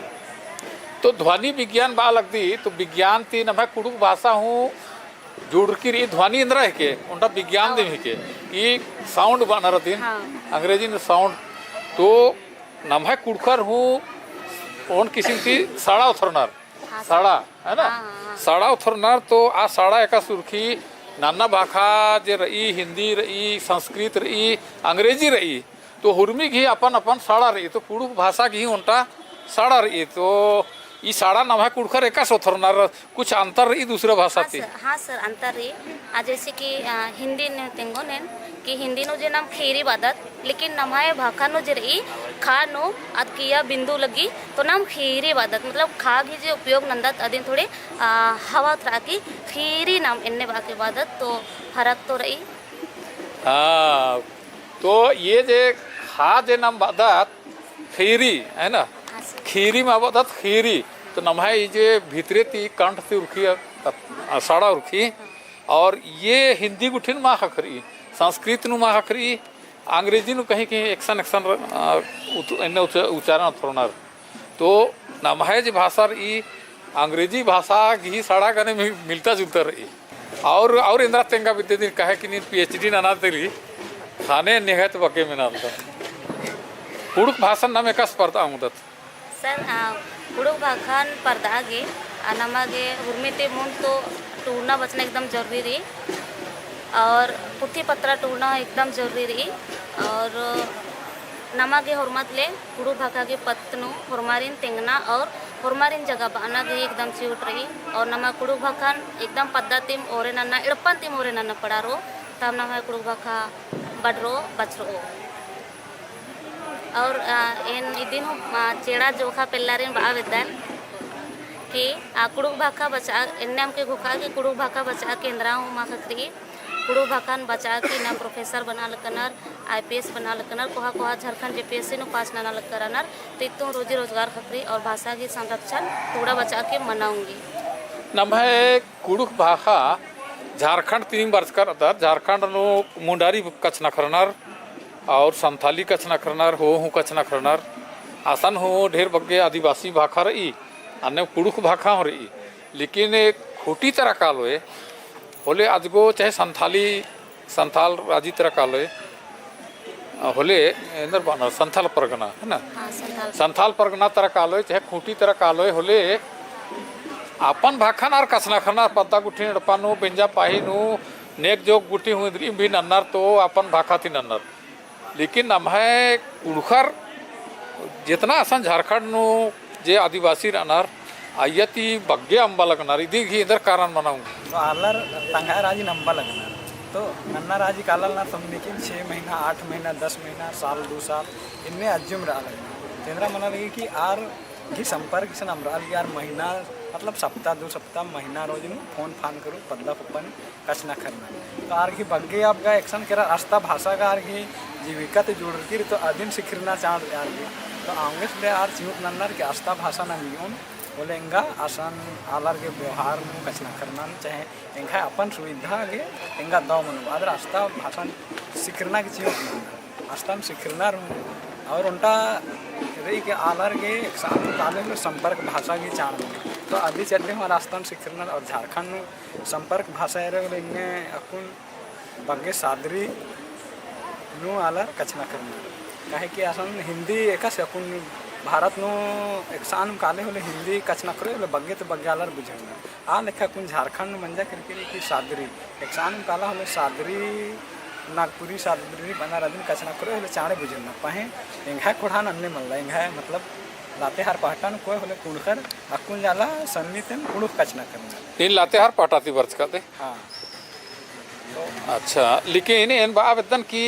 तो ध्वनि विज्ञान बआ लगदी, तो विज्ञान ती नम्है कुँड़ुख़ भाषा हूँ जुड़रकी रई, ध्वनि एन्देरा हिके, ओन्टा विज्ञान दिम हिके, ई sound बअनर अदिन, हाँ। अंग्रेजी नू sound, तो नम्है कुँड़ुख़र हूँ ओन किसिम ती सड़ा ओथरनर, हाँ, सड़ा, है ना? हाँ, हाँ, हाँ। सड़ा ओथरनर तो आ सड़ा एकासे उरखी नन्ना भाखा जे रई, हिन्दी रई, संस्कृत रई, अंग्रेजी रई, तो हुरमी गही अपन अपन सड़ा रई, तो कुँड़ुख़ भाषा गही ओन्टा सड़ा रई, तो ई सड़ा नम्है कुँड़ुख़र एकासे ओथरनर, कुछ अंतर रई दूसरा भाषा हाँ ती? Sir, हाँ sir, अंतर रई। आ, जैसे कि, आ, हिन्दी नू तेंगोन एन कि हिन्दी नू जे नाम खीरी बअदत, लेकिन नम्है भाखा नू जे रई, ख़ा नू अदकिया बिंदु लग्गी, तो नाम खीरी बअदत, मतलब ख़ा गही जे उपयोग नन्दत, अदिन थोड़े, आ, हवा उतरआ की खीरी नाम एन्ने बआ के बअदत, तो फरक तो रई। हाँ, तो ये जे खा जे नाम बअदत खीरी, है ना? हाँ सर। खीरी मा बअदत खीरी। तो नम्है ई जे भितरे ती कंठ ती उरखी, अ, सड़ा उरखी। और ये हिंदी गुट्ठिन मा ख़क्खरई, संस्कृत नू मा ख़क्खरई, अंग्रेजी नू कहीं कहीं एकसन एकसन, अ, उत-, एन्ने उच-, उच्चारण अथरोनर। तो नम्है जे भाषा रई, अंग्रेजी भाषा गही सड़ा गने मि-, मिलता जुलता रई। और, और एन्दरा तेंगा बिद्दे दिन कहे कि नीन PhD नना तेली, ख़ने निंग्है ती बग्गे मेना लगदत। कुँड़ुख़ भाषान नाम एकासे परदआ ओंगदत? सर, आ, कुँड़ुख़ भाखन परदआ गे, आ, नमा गे हुरमी ती मुन्द तो टूड़ना बचना एकदम जरूरी रई। और पुथी पत्रा टूड़ना एकदम जरूरी रई। और नमा गे होरमत ले कुँड़ुख़ भाखा गे पत्त नू होरमारिन तेंगना और होरमारिन जगाबअना गे एकदम चिहुट रई। और नमा कुँड़ुख़ भाखन एकदम पद्दा तिम ओरे नन्ना, एड़पन तिम ओरे नन्ना पड़ा रओ, तब नम्है कुँड़ुख़ भाखा बढ़रओ, बछरओ। और, आ, एन इदिन हूँ, आ, चेड़ा जोखा पेल्लारिन बआ बेद्दन कि, आ, कुँड़ुख़ भाखा बचआ, एन्ने अमके घोखा कि कुँड़ुख़ भाखा बचआ के एन्दरा हूँ मा ख़क्खरई। कुँड़ुख़ भाखन बचआ की ना professor बना लक्कनर, IPS बना लक्कनर, कोहा कोहा झारखंड JPSC नू pass नना लक्कर रअनर, तो इत्तुन रोजी रोजगार ख़क्खरई और भाषा की संरक्षण टूड़ा बचआ के मना ओंगी। नम्है कुँड़ुख़ भाखा झारखंड तिम बरचकर अदर, झारखंड नू मुंडारी कछनखरनर और संथाली कछनखरनर, हो हूँ कछनखरनर, असन हूँ ढेर बग्गे आदिवासी भाखा रई, अन्ने कुँड़ुख़ भाखा हूँ रई। लेकिन ए खूँटी तरा कालोय, होले अजगो चाहे संथाली, संथाल राजी तरा कालोय, होले एन्दर बअनर संथाल परगना, है ना? हाँ, संथाल। संथाल परगना तरा कालोय, चाहे खूँटी तरा कालोय, होले अपन भाखन आर कछनखरनर, पद्दा गुट्ठी एड़पा नू, बेंजा पाही नू, नेग जोग गुट्ठी हूँ इन्द्रिम भी नन्नर तो अपन भाखा ती नन्नर। लेकिन नम्है कुँड़ुख़र जेतना असन झारखंड नू जे आदिवासी रअनर, अइय्या ती बग्गे अम्बा लगनर, इदी गही एन्दर कारण मना ओंगदत? तो आलर तंग्है राजी नू अम्बा लगनर। तो नन्ना राजी काला लगनर समझ, लेकिन छः महीना, आठ महीना, दस महीना, साल, दो साल, इन्ने अज्जुम रआ लगनर। तो एन्दरा मना लगी कि आर गही संपर्क इसन अम्बरआ लगी, आर महीना, मतलब सप्ताह, दो सप्ताह, महीना रोज नू फोन फान करू, पद्दा कुप्पा नू कछनखरना। तो आर गही बग्गे अब गा एकसन केरर, अस्ता भाषा गा आर गही जीविका ती जुड़रकी रई, तो अदिन सिखरना चाड़ आर गही। तो औंगे से ले आर चिहुट नन्नर कि अस्ता भाषा नाम इय्योन, होले एंगा असन आलर गे व्यवहार नू कछनखरना नू चाहे एंग्है अपन सुविधा गे एंगा दव मनो, आदर अस्ता भाषा सिखरना गे चिहुट नन्नर। अस्ता नू सिखरनर हूँ, और ओन्टा रई कि आलर गे एकसन काले होले संपर्क भाषा गही चाड़ मनो। तो अदी चड्डे हूँ आर अस्ता नू सिखरनर और झारखंड नू संपर्क भाषा एरा होले इन्ने अक्कुन बग्गे सादरी नू आलर कछनखरनर। काहे कि असन हिंदी एकासे अक्कुन भारत नू एकसन काले होले हिंदी कछनखरओ होले बग्गे ती बग्गे आलर बुझरनर। आ लेखा अक्कुन झारखंड नू मंजा केरकी रई कि सादरी, एकसन काला होले सादरी, नागपुरी सादरी बअनर अदिन कछनखरओ होले चाड़े बुझरनर। पहें एंग्है कोड़हान अन्ने मल्ला, एंग्है मतलब लातेहार पहटा नू कोय होले कुँड़ुख़र अक्कुन जाला सन्नी तेन कुँड़ुख़ कछनखरनर। नीन लातेहार पहटा ती बरचका ते? हाँ। अच्छा, लेकिन एन बआ बेद्दन कि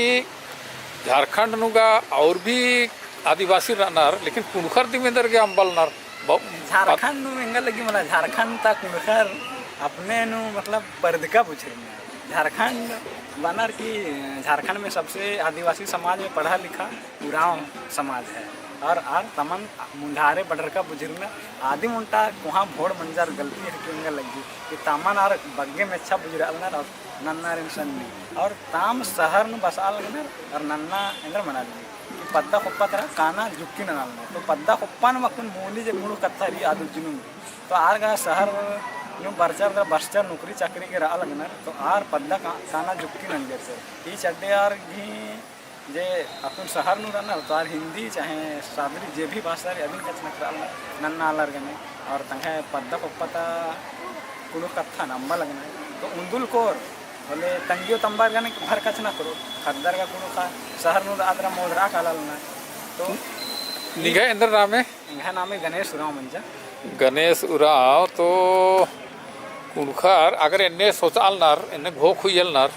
झारखंड नू गा और भी आदिवासी रअनर, लेकिन कुँड़ुख़र दिम एन्देरगे अम्बा लगनर? ब-, झारखंड नू एंगा लगी मला झारखंड ता कुँड़ुख़र अपने नू मतलब परदका बुझरनर। झारखंड बअनर कि झारखंड में सबसे आदिवासी समाज में पढ़ा लिखा उराँव समाज है। और आर तमन मुंडारे बडरका बुझरनर। आदिम ओन्टा कोहाँ भोड़ मंजर गलती हेके एंगा लग्गी कि तमन आर बग्गे मेच्छा बुझरआ लगनर और नन्नारिन सन्नी। और ताम शहर नू बसआ लगनर और नन्ना एन्देर मना लगी कि पद्दा खोप्पा तरा काना जुक्की नना लगनर। तो पद्दा खोप्पा नू अक्कुन मोली जे कुँड़ुख़ कत्था रई आद उज्जनुम। तो आर गा शहर नू बरचर तरा बसचर नौकरी चाकरी गे रआ लगनर। तो आर पद्दा का-, काना जुक्की नंजर से। ई चड्डे आर गही जे अक्कुन शहर नू रअनर तो आर हिंदी चाहे सादरी जे भी भाषा रई अदिन कछनखरआ लगनर नन्ना आलर गने। और तंग्है पद्दा खोप्पा ता कुँड़ुख़ कत्थन अम्बा लगनर। तो उन्दुल कोर होले तंग्यो तम्बर गने भर कछनखरओ। ख़द्दर गा कुँड़ुख़र शहर नू रअदर मोदरआ काला लगनर। तो निंग्है एन्देर नामे? एंग्है नामे गणेश उराँव मंजा। गणेश उराँव तो कुँड़ुख़र अगर एन्ने सोचआ लगनर, एन्ने घोख हुइया लगनर,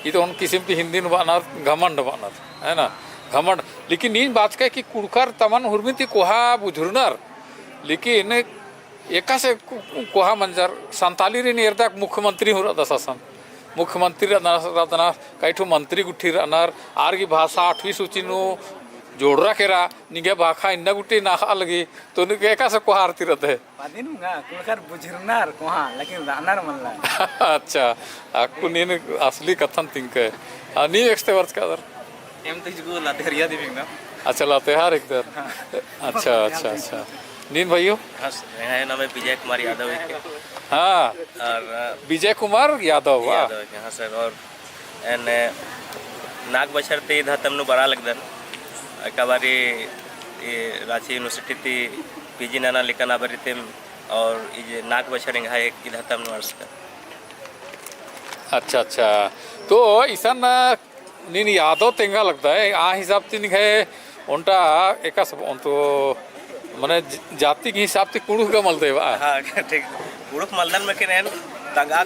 ई तो ओन किसिम ती हिंदी नू बअनर, घमंड बअनर, है ना? घमंड। लेकिन नीन बाचकय कि कुँड़ुख़र तमन हुरमी ती कोहा बुझुरनर, लेकिन एकासे को-, कोहा मंजर, संतालीरिन एरदक मुख्यमंत्री हूँ रअदस असन। मुख्यमंत्री रअनर, रअनर, कई ठो मंत्री गुट्ठी रअनर, आर गही भाषा आठवीं सूची नू जोड़रा केरा, निंग्है भाखा इन्ना गुट्ठी नखआ लगी, तो निंग्है एकासे कोहा रअदय? पदिन मुंगा, कुँड़ुख़र बुझुरनर कोहाँ, लेकिन रअनर मल्ला। अच्छा, अक्कु नीन असली कत्थन तिंकय। आ, नीम एकस्ते बरचकादर? एम तो इजगो लातेहारिया दिम हिकदम। अच्छा, लातेहार हिकदर। हाँ। अच्छा, अच्छा, अच्छा। नीन भइयो? हाँ, सर, एंग्है नामे विजय कुमार यादव हिके। हाँ। और, अ, विजय कुमार यादव, वाह। यादव हिके, हाँ सर, और एन्ने नाग बछर ती इद हतम नू बरआ लगदन। एका बारी ई राँची university ती PG नना लिक्कन आ बारी तिम और ई जे नाग बछर एंग्है इद हतम नू अंड़सकन। अच्छा, अच्छा। तो इसन नीन यादव तेंगा लगदय, आ हिसाब ती निंग्है ओन्टा एकासे ओन्टा मने ज-, जाति गही हिसाब ती कुँड़ुख़ गा मलदय बा। हाँ, ठीक। कुँड़ुख़ मलदन, लेकिन एन तंगा,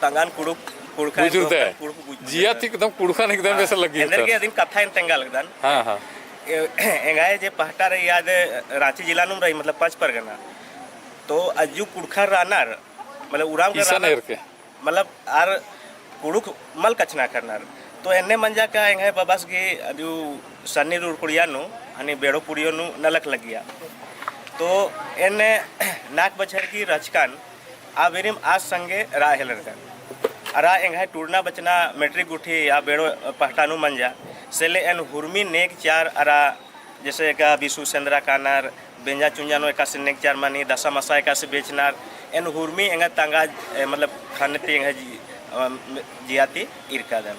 तंगन कुँड़ुख़, कुँड़ुख़ बुझुरदय। कुँड़ुख़ बुझुरदय। जिया ती एकदम कुँड़ुख़न एकदम हाँ, वैसे लग्गी एन्देरगे होता। अदिन कत्था एन तेंगा लगदन। हाँ, हाँ। ए-, एंग्है जे पहटा रई आद राँची जिला नुम रई, मतलब पाँच परगना। तो अज्जु कुँड़ुख़र रअनर, मतलब उराँव गा इसन रअनर। एरके। मतलब आर कुँड़ुख़ मल कछनखरनर। तो एन्ने मंजा का एंग्है बबस गही अदियु सन्नी रुरकुड़िया नू, हनी बेड़ो पुड़ियो नू नलख लग्गिया। तो एन्ने नाग बछर गही रहचकन आ बेरिम आस संगे रआ हेलरकन। अरा एंग्है टूड़ना बचना matric गुट्ठी आ बेड़ो पहटा नू मंजा। से ले एन हुरमी नेग चार अरा जैसे एका बिसु सेंदरा कानर, बेंजा चुंजा नू एकासे नेग चार मनी, दसा मसा एकासे बेचनर, एन हुरमी एंगा तंगा, ए, मतलब ख़न्न ती एंगा जी-, अ, जिया ती ईरकादन।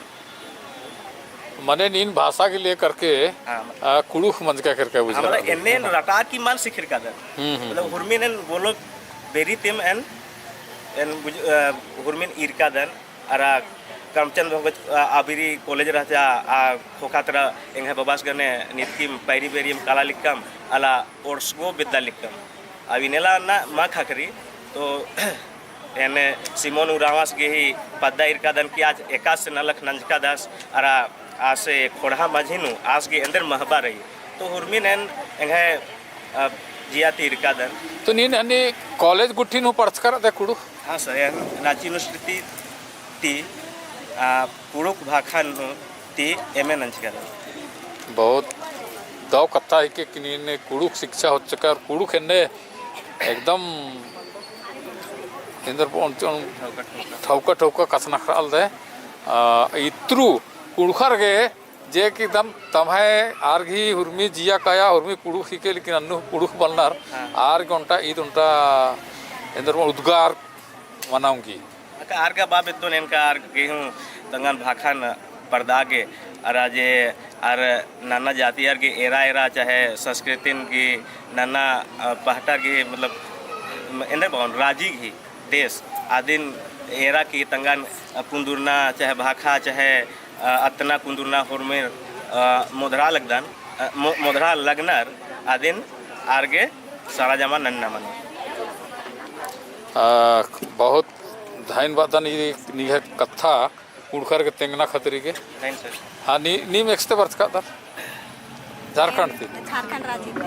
मने नीन भाषा के लेकर के, हाँ, मतलब अ, कुँड़ुख़ मंजका करके हाँ, बुझा मतलब रहा। एन्ने रटा की मल सिखिरकादन। हम्म, हम्म, मतलब हम्म। हुरमी नेन बोलो बेरी तिम एन, एन बुझ-, अ, हुरमीन ईरकादन। अरा करमचंद भगत, आ, आबिरी college रहचा, आ, ख़ोख़ा तरा एंग्है बबास गने नितकिम पैरी बेरियम काला लिक्कम, अला ओर्सगो बेद्दा लिक्कम। अब इनेला ना मा ख़क्खरी, तो एन्ने सिमोन उराँवस गही पद्दा ईरकादन कि आस एकासे नलख नंजकादस, अरा आसे ख़ोंड़हा मझी नू आस गही एन्देर महबा रई। तो हुरमी नेन एंग्है, अ, जिया ती ईरकादन। तो नीन हनी college गुट्ठी नू पढ़चका रअदय कुँड़ुख़? हाँ सर, एन राँची university ती, आ, कुँड़ुख़ भाखा नू ती MA नंजका रअदन। बहुत दव कत्था हिके कि नीन कुँड़ुख़ शिक्षा होचका और कुँड़ुख़ एन्ने एकदम एन्देर ठौका ठौका कछनखरआ लगदय। आ, इत्रु कुँड़ुख़र गे जे कि एकदम तम्है आर गही हुरमी जिया काया हुरमी कुँड़ुख़ हिके, लेकिन अन्नु कुँड़ुख़ बलनर, हाँ। आर गे ओन्टा ईद ओन्टा एन्देर उद्गार मना ओंगी। अक्का आर गा बा बेद्दोन एन का आर गे हूँ तंगन भाखन परदा गे, अरा जे आर नन्ना जाति आर गे एरा एरा चाहे संस्कृतिन गे नन्ना, अ, पहटर गे मतलब एन्देर बओन राजी गही देश आदिन एरा की तंगन कुन्दुरना चाहे भाखा चाहे, अ, अत्तना कुन्दुरना होरमेर, अ, मोधरा लगदन, अ, मो-, मोधरा लगनर आदिन आर गे सरजमा नन्ना मनो। अ, बहुत धन्यवाद ई निंग्है कत्था। कुँड़ुख़र गे तेंगना खतरी गे। नहीं सर। हाँ, नी, नीम एकस्ते बरचकादर? झारखंड ती? झारखंड राज्य ती।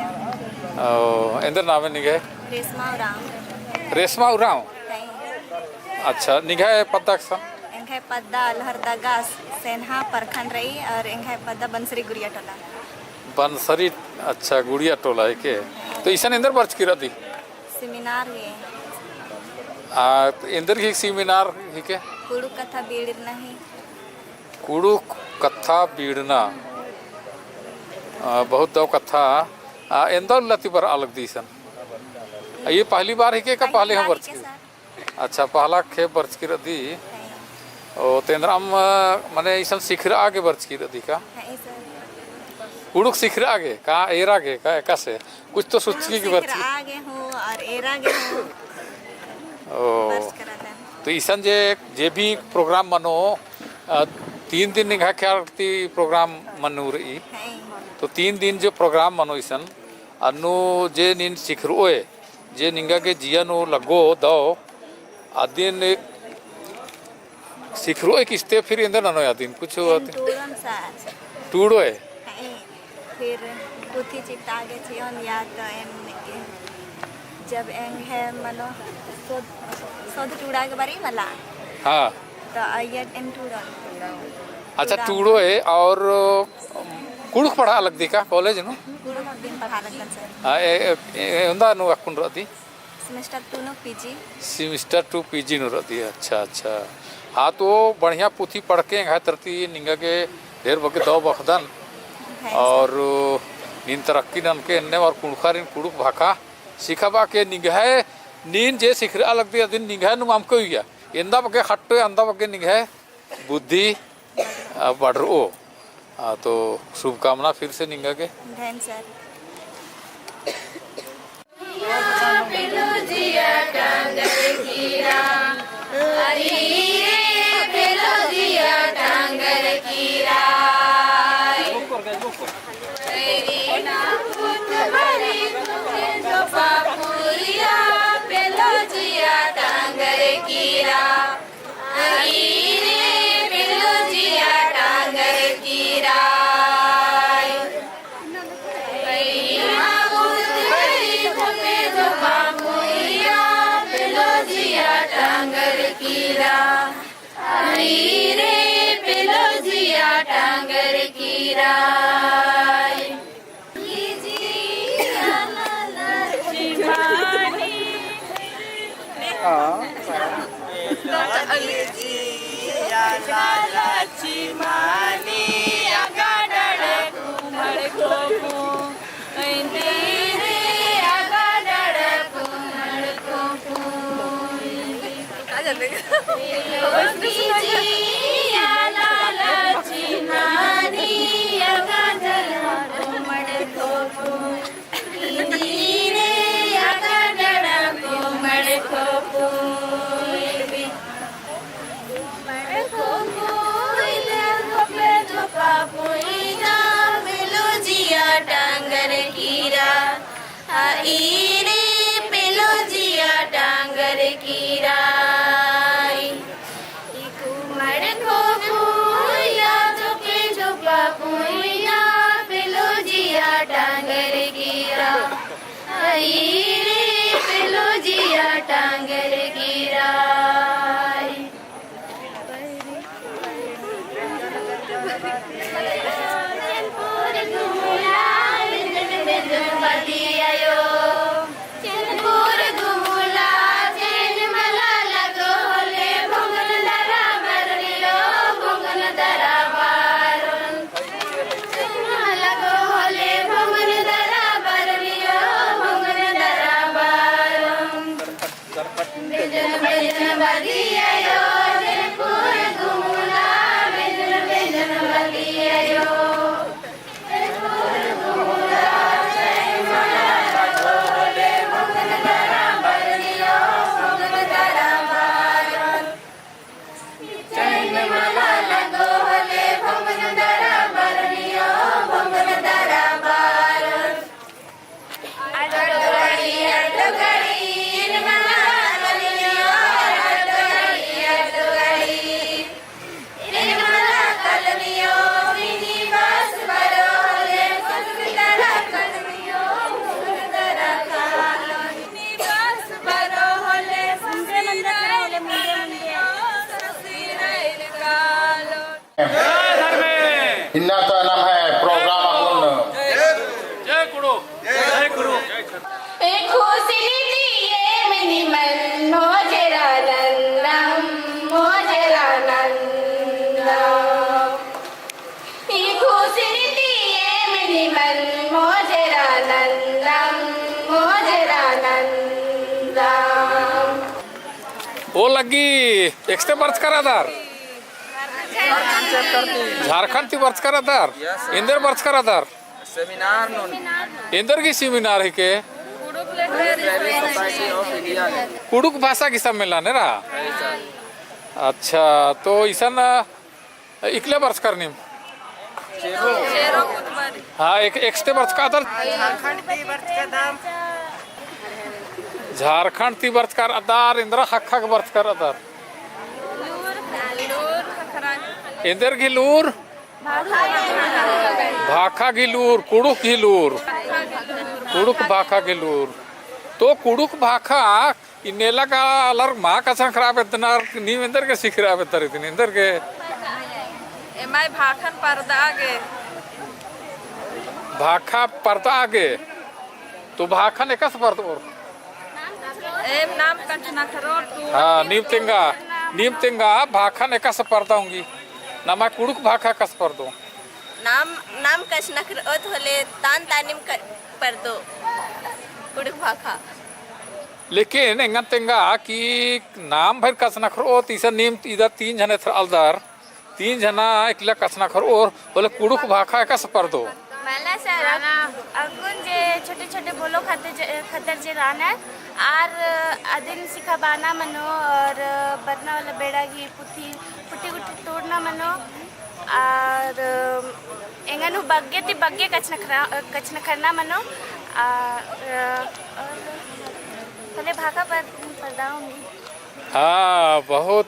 ओ, एन्देर नामे निंग्है? रेशमा उराँव। रेशमा उराँव? नहीं। अच्छा, निंग्है पद्दा एकसन? एंग्है पद्दा लोहरदगा सेन्हा प्रखंड रई और एंग्है पद्दा बंसरी गुड़िया टोला। बंसरी, अच्छा, गुड़िया टोला हिके। तो इसन एन्देर बरचकी रअदी? Seminar गे। आ, एन्देर गही seminar हिके? कुँड़ुख़ कत्था बीड़ना ही। कुँड़ुख़ कत्था बीड़ना। आ, बहुत दव कत्था। आ, एन्देर उल्ला ती बरआ लगदी इसन? आ, ये पहली बार हिके का पहले हूँ बरचकी? अच्छा, पहला खेप बरचकी रअदी। ओ, तो एन्दरम, मने इसन सिखरआ गे बरचकी रअदी का? हाँ, इसन। कुँड़ुख़ सिखरआ गे का, एरा गे का, एकासे? कुछ तो सोचकी की बरचकी। सिखरआ गे हूँ और एरा गे हूँ। ओ। बरचकी रअदन। तो इसन जे, जे भी program मनो, अ, तीन दिन निंग्है ख्याल ती program मनो रई। हाँ। तो तीन दिन जो program मनो इसन, अन्नु जे नीन सिखरओय, जे निंगा गे जिया नू लग्गो दव, अदिन सिखरओय किस्ते फिर एन्देर ननोय अदिन कुछ एन बात? टूड़ोन सर। टूड़ोय? हाँ, फिर पुथी चिता गे चिओन या तो एन, एन जब एंग्है मनो सोध, सोध टूड़ा गे बारी मला। हाँ। तो आइया एम टूड़ो। अच्छा, टूड़ो। टूड़ो है। और कुँड़ुख़ पढ़ा लगदी का कॉलेज नू? कुँड़ुख़ अक्कुन पढ़ा लगदन सर। हाँ, ए, ए, ए, उन्दा नू अक्कुन रअदी? Semester two नू पीजी। Semester two पीजी नू रअदी। अच्छा, अच्छा। हाँ, तो बढ़िया पुथी पढ़ के एंग्है तरती निंगा गे ढेर बग्गे दव बअदन। हाँ सर। और नीन तरक्की ननके एन्ने और कुँड़ुख़ारिन कुँड़ुख़ भाखा सिखाबआ के निंग्है, नीन जे सिखरआ लगदी अदिन निंग्है नुम अमके उइया। एन्दा बग्गे खट्टो, एन्दा बग्गे निंग्है बुद्धि, आ, बढ़रओ। आ, तो शुभकामना फिर से निंगा गे। धन सर। इन्ना तो नम्है program अक्कुन। जय कुँड़ुख़। जय कुँड़ुख़। ओ लग्गी, एकस्ते बरचका रअदर? झारखंड ती बरचका रअदर? एन्देर बरचका रअदर? Seminar नू। एन्देर गही seminar हिके? Society of India। कुँड़ुख़ भाषा गही सम्मेलन एरा? अच्छा, तो इसन इकले बरचका रअदर नीम? हाँ, एक, एकस्ते बरचका रअदर? झारखंड ती बरचका रअदर, एन्दरा ख़क्खा गे बरचका रअदर? एन्देर गही लूर? भाखा गही लूर, कुँड़ुख़ गही लूर। कुँड़ुख़ भाखा गही लूर। तो कुँड़ुख़ भाखा इन्नेला का आलर मा कछनखरआ बेद्दनर, नीम एन्देरगे सिखरआ बेद्दर इदिन, एन्देरगे? एम्है भाखन परदआ गे। भाखा परदआ गे। तो भाखन एकासे परदओर? एम नाम कछनखरओर तो। हाँ, नीम तेंगा, नीम तेंगा, भाखन एकासे परदआ ओंगी। नमा कुँड़ुख़ भाखा एकासे परदओ। नाम, नाम कछनखरओत होले तान तानिम क-, परदो। कुँड़ुख़ भाखा। लेकिन एंगन तेंगा कि नाम भइर कछनखरओत, इसन नीम इदा तीन झन एथरआलदर, तीन झना एकला कछनखरओर, होले कुँड़ुख़ भाखा एकासे परदो। मला सर, अक्कुन जे छोटे-छोटे बोलो खतर जे, खतर जे रअनर, आर अदिन सिखाबअना मनो, और बरना वाला बेड़ा गही पुथी, पुथी गुट्ठी टूड़ना मनो, आर एंगन हूँ बग्गे ती बग्गे कछनखरा-, कछनखरना मनो, आ, और होले भाखा पर, परदआ ओंगी। हाँ, बहुत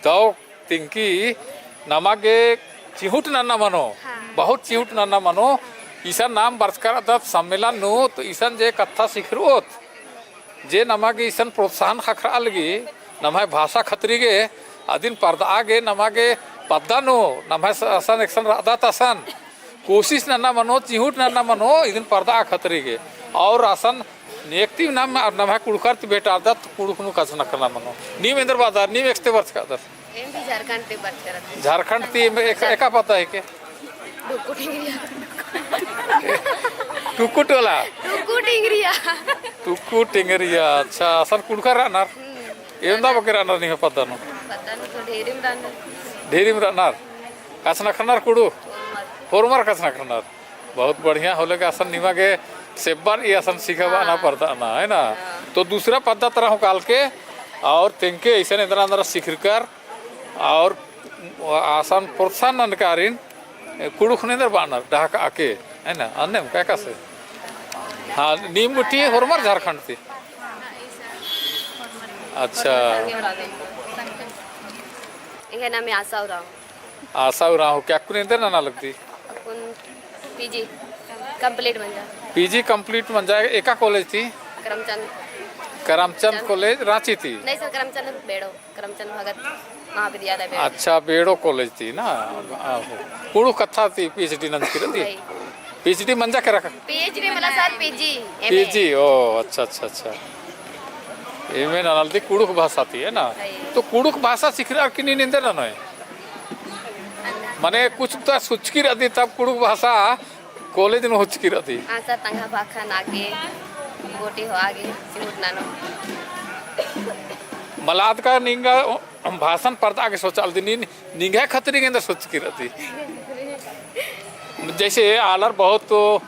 दव तिंकी नमा गे चिहुट नन्ना मनो, हाँ। बहुत चिहुट नन्ना मनो, इसन नाम बरचका रअदत सम्मेलन नू, तो इसन जे कत्था सिखरओत, जे नमा गे इसन प्रोत्साहन ख़क्खरआ लगी, नम्है भाषा खतरी गे, अदिन परदआ गे, नमा गे पद्दा नू, नम्है स-, असन एकसन रअदत असन, कोशिश नन्ना मनो, चिहुट नन्ना मनो, इदिन परदआ खतरी गे। और असन नेकती नाम, नम्है कुँड़ुख़र ती भेंटारदत, कुँड़ुख़ नू कछनखरना मनो। नीम एन्देर बअदर, नीम एकस्ते बरचकादर? एम भी झारखंड ती बरचका रअदन। झारखंड ती एम एक, एका पद्दा हिके? टुक्कु टिंगरिया। टुक्कु टोला? टुक्कु टिंगरिया। टुक्कु टिंगरिया, अच्छा, असन कुँड़ुख़र रअनर? हम्म। एवंदा बग्गे रअनर निम्है पद्दा नू? पद्दा नू तो ढेरिम रअनर। ढेरिम रअनर? कछनखरनर कुँड़ुख़? होरमर। होरमर कछनखरनर। बहुत बढ़िया होले का असन निमा गे सेब्बर ई असन सिखाबअना हाँ। परदअना, है ना? हाँ। तो दूसरा पद्दा तरा हूँ कालके और तेंगके इसन एन्दरा एन्दरा सिखरकर और असन प्रोत्साहन ननकारिन कुँड़ुख़ नू एन्दर बअनर डहकाके, है ना? अन्नेम का एकासे? हाँ, नीम गुट्ठी होरमर झारखंड ती? अच्छा। एंग्है नामे आशा उराँव। आशा उराँव, का अक्कुन एन्दर नना लगदी? अक्कुन पीजी complete मंजा। पीजी complete मंजा, एका college ती? करमचंद। करमचंद college, राँची ती? नहीं सर, करमचंद बेड़ो, करमचंद भगत महाविद्यालय बेड़ो। अच्छा, बेड़ो college ती ना? आहो। कुँड़ुख़ कत्था ती PhD नंजकी रअदी? नहीं। PhD मंजा केरा का? PhD मला सर, पीजी, एमए। पीजी, ओ, अच्छा, अच्छा, अच्छा। एमए ननालदी कुँड़ुख़ भाषा ती, है ना? नहीं। तो कुँड़ुख़ भाषा सिखरअर की नीन एन्दर ननोय? मने कुछ तो सोचकी रअदी तब कुँड़ुख़ भाषा college नू होचकी रअदी। हाँ सर, तंग्है भाखा नागे, गोटी होआ गे, चिहुट ननो। मला अदका निंगा भाषन परदआ गे सोचआलदी, नीन निंग्है खतरी गे एन्दर सोचकी रअदी। जैसे आलर बहुत तो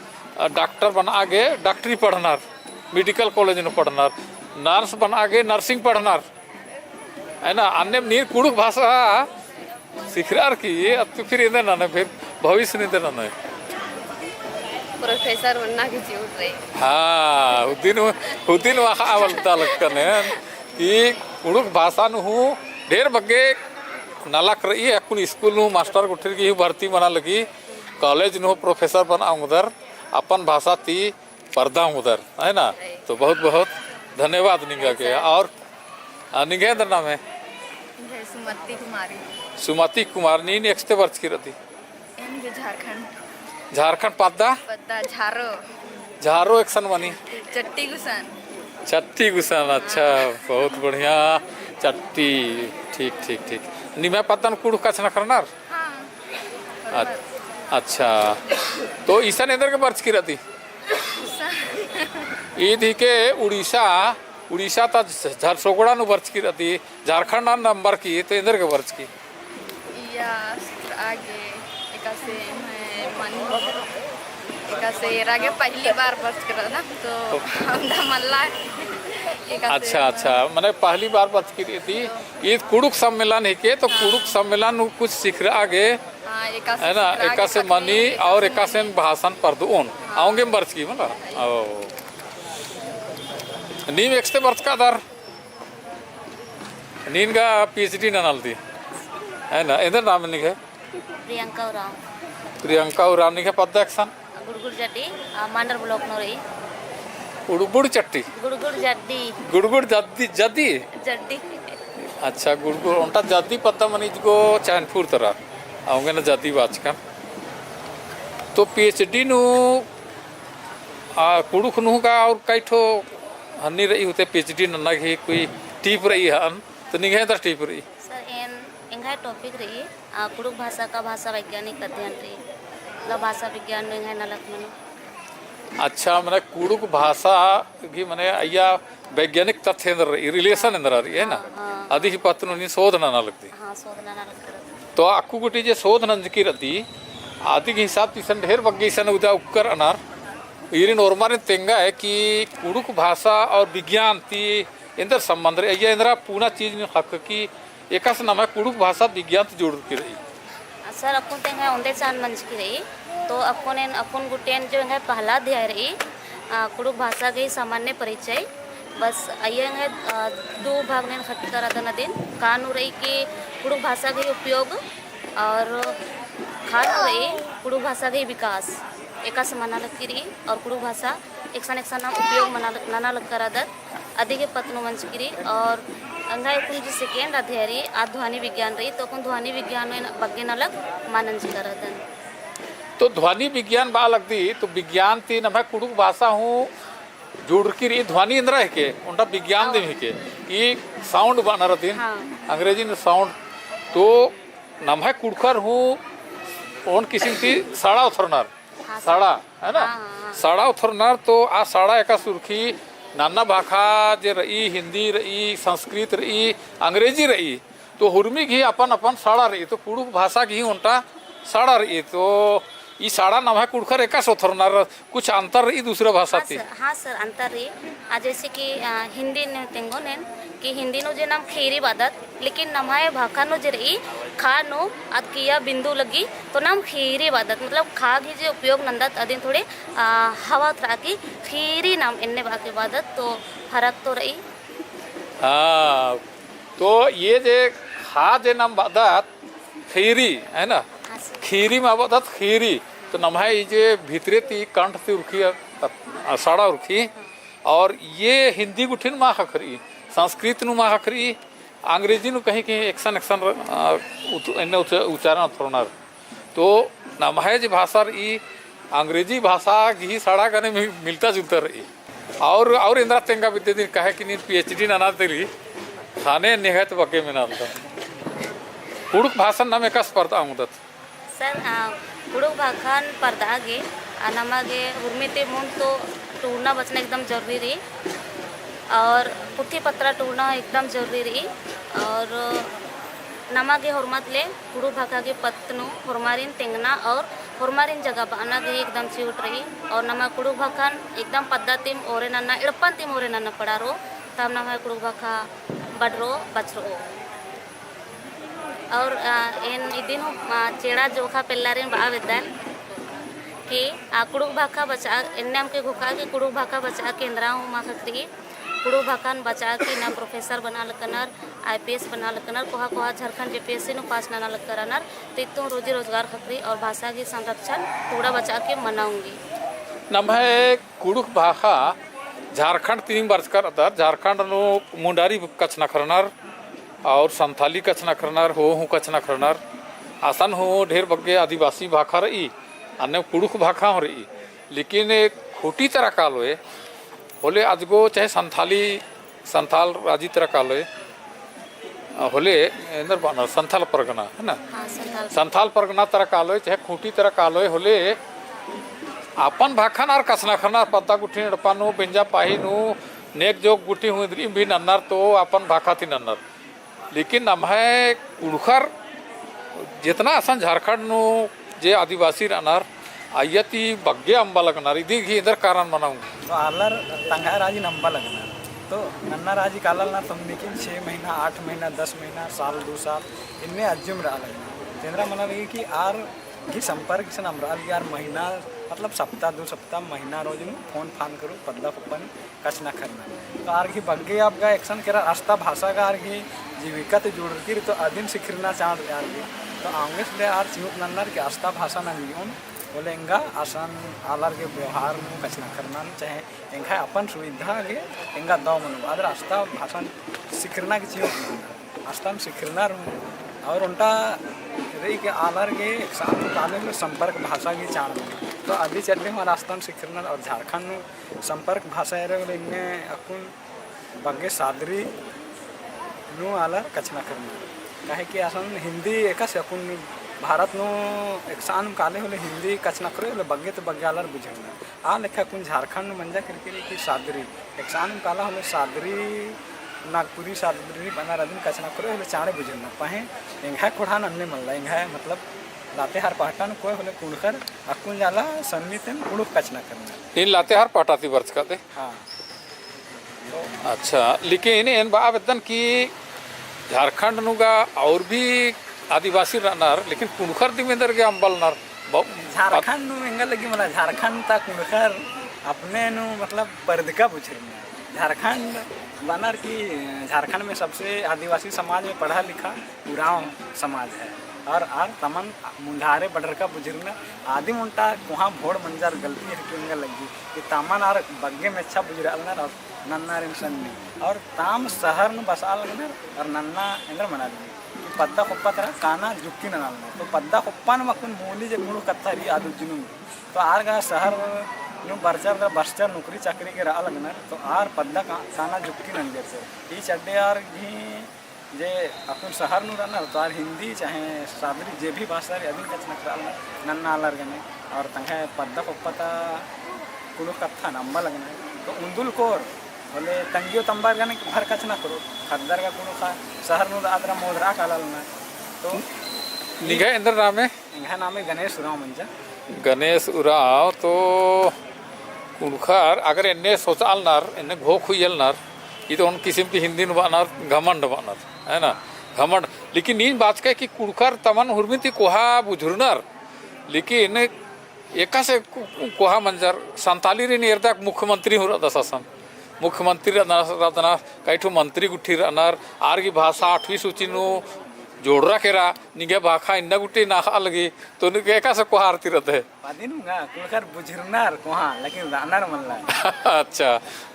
डॉक्टर बनआ गे डॉक्टरी पढ़नर, medical college नू पढ़नर, nurse बनआ गे nursing पढ़नर, है ना? अन्नेम नीन कुँड़ुख़ भाषा सिखरअर की, अत्तु फिर एन्दर ननोय, फिर भविष्य नू एन्दर ननोय? Professor बनना की चिहुट रई। हाँ, हुदिन, हुदिन वाखा आवल तालकन कि कुँड़ुख़ भाषा नू हूँ ढेर बग्गे नलख रई, अक्कुन school नू हूँ master गुट्ठिर की हूँ भर्ती मना लगी, college नू हूँ professor बनआ ओंगदर, अपन भाषा ती परदआ ओंगदर, है ना? तो बहुत बहुत धन्यवाद निंगा के। और, आ, निंग्है एन्दर नामे? निंग्है सुमति कुमारी। सुमति कुमार, नीन एकस्ते बरचकी रअदी? एन भी झारखंड। झारखंड पद्दा? पद्दा झारो। झारो एकसन मनी? चट्टी गुसन। चट्टी गुसन, अच्छा, बहुत बढ़िया। चट्टी, ठीक, ठीक, ठीक। निम्है पद्दा नू कुँड़ुख़ कछनखरनर? हाँ। अ-, अच्छा, तो इसन एन्दर गे बरचकी रअदी? ईद हिके उड़ीसा, उड़ीसा ता झ-, झरसोगड़ा नू बरचकी रअदी, झारखंड नू अम्बरकी, तो एन्दर गे बरचकी? इया अस्त्र आगे, एकासे मैं मन, एकासे एरा गे पहली बार बरचकी रअदन, तो हमरा मल्ला, एकासे अच्छा, अच्छा, मने पहली बार बरचकी रअदी, ईद कुँड़ुख़ सम्मेलन हिके, तो हाँ। कुँड़ुख़ सम्मेलन नू कुछ सिखरआ गे, हाँ, एकासे है ना? सिखरआ गे एकासे मनी और एकासे भाषण परदओन। हाँ। औंगे बरचकी मला। ओ। नीम एकस्ते बरचकादर? नीन गा PhD ननालदी। है ना? एन्दर नाम निंग्है? प्रियंका उराँव। प्रियंका उराँव, निंग्है पद्दा एकसन? गुड़गुड़ जड्डी, आ, मांडर block नू रई। उड़बुड़ चट्टी। गुड़गुड़ जड्डी। गुड़गुड़ जद्दी, जद्दी? जड्डी। अच्छा, गुड़गुड़, ओन्टा जद्दी पद्दा मनी इजगो चैनपुर तरा। औंगे ना जद्दी बाचकन। तो PhD नू, आ, कुँड़ुख़ नू का और कई ठो हन्नी रई होते PhD नन्ना गही कोई tip रई हन, तो निंग्है एन्दर tip रई? सर, एन, एंग्है topic रई, आ, कुँड़ुख़ भाषा का भाषा वैज्ञानिक अध्ययन रई, मतलब भाषा विज्ञान नू एंग्है नलख मनो। अच्छा, मने कुँड़ुख़ भाषा गही मने अइय्या वैज्ञानिक तथ्य एन्दर रई, relation एन्दरा रई, है ना? हाँ, हाँ। अदी ही पत्त नू नीन शोध नना लगदी। हाँ, शोध नना लगदी। तो अक्कु गूटी जे शोध नंजकी रअदी, अदी गही हिसाब ती इसन ढेर बग्गे इसन उदा उक्कर अनर, ईरिन ओर्मारिन तेंगा है कि कुँड़ुख़ भाषा और विज्ञान ती एन्दर संबंध रई, अइय्या एन्दरा पूना चीज नीन ख़क्खकी एकासे नम्है कुँड़ुख़ भाषा विज्ञान ती जुड़रकी रई। सर, अक्कुन ते एंग्है ओन्दे चान मंजकी रई, तो अक्कुन एन, अक्कुन गूटी एन जो एंग्है पहला अध्याय रई, आ, कुँड़ुख़ भाषा गही सामान्य परिचय, बस अइय्या एंग्है, आ, दू भाग नू एन ख़क्खरदन अदिन, का नू रई कि कुँड़ुख़ भाषा गही उपयोग और का नू रई कुँड़ुख़ भाषा गही विकास, एकासे मना लगकी रई और कुँड़ुख़ भाषा एकसन एकसन नाम उपयोग मना लग-, नना लगकर रअदत, अदी गही पत्त नू मंजकी रई। और एंग्है अक्कुन जो second अध्याय रई, आ ध्वनि विज्ञान रई, तो अक्कुन ध्वनि विज्ञान नू एन बग्गे नलख मना नंजकर रअदन। तो ध्वनि विज्ञान बआ लगदी, तो विज्ञान ती नम्है कुँड़ुख़ भाषा हूँ जुड़रकी रई, ध्वनि एन्दरा हिके, ओन्टा विज्ञान दिम हिके, ई sound बअनर अदिन, हाँ। अंग्रेजी नू sound, तो नम्है कुँड़ुख़र हूँ ओन किसिम ती सड़ा ओथरनर। हाँ, सड़ा, है ना? हाँ, हाँ, हाँ। सड़ा ओथरनर तो आ सड़ा एकासे उरखी नन्ना भाखा जे रई, हिन्दी रई, संस्कृत रई, अंग्रेजी रई, तो हुरमी गही अपन अपन सड़ा रई, तो कुँड़ुख़ भाषा गही ओन्टा सड़ा रई, तो ई सड़ा नम्है कुँड़ुख़र एकासे ओथरनर कुछ अंतर रई दूसरा भाषा हाँ ती? सर, हाँ सर, अंतर रई। आ, जैसे कि, आ, हिन्दी नू तेंगोन एन कि हिन्दी नू जे नाम खीरी बअदत, लेकिन नम्है भाखा नू जे रई, खा नू अद किया बिंदु लग्गी, तो नाम खीरी बअदत, मतलब खा गही जे उपयोग नन्दत अदिन थोड़े, आ, हवा उतरा की खीरी नाम एन्ने बआ के बअदत, तो फरक तो रई। हाँ, तो ये जे खा जे नाम बअदत खीरी, है ना? हाँ सर। खीरी मा बअदत खीरी, तो नम्है ई जे भितरे ती कंठ ती उरखी, आ, सड़ा उरखी, और ये हिन्दी गुट्ठिन मा ख़क्खरई, संस्कृत नू मा ख़क्खरई, अंग्रेजी नू कहीं कहीं एकसन एकसन, आ, उत-, एन्ने उच-, उच्चारण ओथरनर। तो नम्है जे भाषा रई, अंग्रेजी भाषा गही सड़ा गने मि-, मिलता जुलता रई। और, और एन्दरा तेंगा बिद्दे दिन कहे कि नीन PhD नना तेली, ख़ने निंग्है तो बग्गे मेना लगदन। कुँड़ुख़ भाषन नाम एकासे परदआ ओंगदत? सर, आ, कुँड़ुख़ भाखन परदआ गे, आ, नमा गे उर्मी ती मुन्द तो टूड़ना बचना एकदम जरूरी रई, और पुथी पत्रा टूड़ना एकदम जरूरी रई, और नमा गे होरमत ले कुँड़ुख़ भाखा गे पत्त नू होरमारिन तेंगना और होरमारिन जगह बअना गे एकदम चिउट रई, और नमा कुँड़ुख़ भाखन एकदम पद्दा तिम ओरे नन्ना, एड़पन तिम ओरे नन्ना पड़ारो, तब नम्है कुँड़ुख़ भाखा बड़रो, बछरओ। और, आ, एन इदिन हूँ, आ, चेड़ा जोखा पेल्लारिन बआ बेद्दन कि, आ, कुँड़ुख़ भाखा बचआ, एन्ने अमके घोखा कि कुँड़ुख़ भाखा बचआ के एन्दरा हूँ मा ख़क्खरई, कुँड़ुख़ भाखन बचआ के ना professor बना लक्कनर, IPS बना लक्कनर, कोहा कोहा झारखंड JPSC नू pass नना लक्करनर, तो इत्तुन रोजी रोजगार ख़क्खरई और भाषा गही संरक्षण टूड़ा बचआ के मना ओंगी। नम्है कुँड़ुख़ भाखा झारखंड तिनिम बरचकर अदर, झारखंड नू मुंडारी कछनखरनर और संथाली कछनखरनर, हो हूँ कछनखरनर, असन हूँ ढेर बग्गे आदिवासी भाखा रई, अन्ने कुँड़ुख़ भाखा हूँ रई, लेकिन खूँटी तरा कालोय होले अजगो चाहे संथाली, संथाल राजी तरा कालोय, होले एन्दर बअनर संथाल परगना, है ना? हाँ, संथाल। संथाल परगना तरा कालोय, चाहे खूँटी तरा कालोय, होले अपन भाखन आर कछनखरनर पद्दा गुट्ठी एड़पा नू, बेंजा पाही नू, नेग जोग गुट्ठी हूँ इन्द्रिइम भी नन्नर तो अपन भाखा ती नन्नर। लेकिन नम्है कुँड़ुख़र जेतना असन झारखंड नू जे आदिवासी रअनर, अइय्या ती बग्गे अम्बा लगनर, इदी गही एन्दर कारण मना ओंगदत। तो आलर तंग्है राजी नू अम्बा लगनर। तो नन्ना राजी काला लगनर, तो नीकिम छः महीना, आठ महीना, दस महीना, साल, दो साल, इन्ने अज्जुम रआ लगनर। तो एन्दरा मना लगी कि आर गही संपर्क इसन अम्बरआ लगी, आर महीना, मतलब सप्ताह, दो सप्ताह, महीना रोज नू फोन फान करू, पद्दा पप्पन कछनखरनर। तो आर गही बग्गे अबगा एकसन केरर अस्ता भाषा गा आर गही जीविका ती जुड़रकी रई, तो अदिन सिखरना चाड़ आर गही। तो औंगेस ले आर चिहुट नन्नर कि अस्ता भाषा नंजकी ओन, होले एंगा असन आलर गे व्यवहार नू कछनखरना नू चाहे एंगा अपन सुविधा गे एंगा दव मनो। आदर अस्ता भाषा सिखरना गे चिओ। अस्ता सिखरना रहू। और ओन्टा रई के आलर गे एकसानुम काले होले संपर्क भाषा गे चाड़ मनो। तो अदी चड्डे हूँ आर अस्ता सिखरना और झारखंड नू संपर्क भाषा एरे होले इन्ने अक्कुन बग्गे सादरी नू आलर कछनखरना। काहे कि असन हिंदी एकासे अक्कुन भारत नू एकसानुम काले होले हिंदी कछनखरो होले बग्गे तो बग्गे आलर बुझरना। आ लेखा अक्कुन झारखंड नू मंजा केरकी रई कि सादरी, एकसानुम काला होले सादरी, नागपुरी सादरी बअनर अदिन कछनखरो होले चाड़े बुझरना। पहें एंग्है ख़ोंड़हा नू अन्ने मल्ला, एंग्है मतलब लातेहार पहटा नू कोय होले कुँड़ुख़र अक्कुन जाला सन्नी तेन कुँड़ुख़ कछनखरना। नीन लातेहार पहटा ती बरचका दे? हाँ। अच्छा, लेकिन एन बआ बेद्दन कि झारखंड नू गा और भी आदिवासी रअनर, लेकिन कुँड़ुख़र दिम एन्देरगे अम्बलनर? ब-, झारखंड नू एंगा लगी मला झारखंड ता कुँड़ुख़र अपने नू मतलब बरदका बुझरनर। झारखंड बअनर कि झारखंड में सबसे आदिवासी समाज में पढ़ा लिखा उराँव समाज है। और आर तमन मुन्धारे बडरका बुझरनर। आदिम ओन्टा कोहाँ भोड़ मंजर गलती है कि एंगा लगी कि तमन आर बग्गे मेच्छा बुझरअलनर और नन्ना रिम सन्नी। और ताम शहर नू बसआ लगनर और नन्ना एन्देर मना लगी कि पद्दा खोप्पा तरा काना जुक्की नना लगनर। तो पद्दा खोप्पा नू अक्कुन मूली जे कुँड़ुख़ कत्था रई आद उज्जनू। तो आर गा शहर नू बरचर तरा बस्चर नौकरी चाकरी गे रआ लगनर। तो आर पद्दा का-, काना जुक्की नंजर से। ई चड्डे आर गही जे अक्कुन शहर नू रअनर तो आर हिंदी चाहे सादरी जे भी भाषा रई अदिन कछनखरआ लगनर नन्ना आलर गने। और तंग्है पद्दा खोप्पा ता कुँड़ुख़ कत्थन अम्बा लगनर। तो उन्दुल कोर होले तंग्यो तम्बर गने भर कछनखरो। ख़द्दर गा कुँड़ुख़ा शहर नू रअदर मोधरआ काला लगनर। तो निंग्है एन्देर नामे? एंग्है नामे गणेश उराँव मंजा। गणेश उराँव तो कुँड़ुख़र अगर एन्ने सोचआलनर, एन्ने घोख हुइयलनर, ई तो ओन किसिम की हिंदी नू बअनर, घमंड बअनर, है ना? घमंड। लेकिन नीन बाचकय कि कुँड़ुख़र तमन हुरमी ती कोहा बुझुरनर, लेकिन एकासे को-, कोहा मंजर, संताली रिन एरदक मुख्यमंत्री हूँ रअदस असन। मुख्यमंत्री रअदस, रअदस, कई ठो मंत्री गुट्ठी रअनर, आर गही भाषा आठवीं सूची नू जोड़रा केरा, निंग्है भाखा इन्ना गुट्ठी नखआ लगी, तो निंग्है एकासे कोहा आर ती रअदय? अदिन हूँ गा, कुँड़ुख़र बुझुरनर कोहा, लेकिन रअनर मल्ला। अच्छा,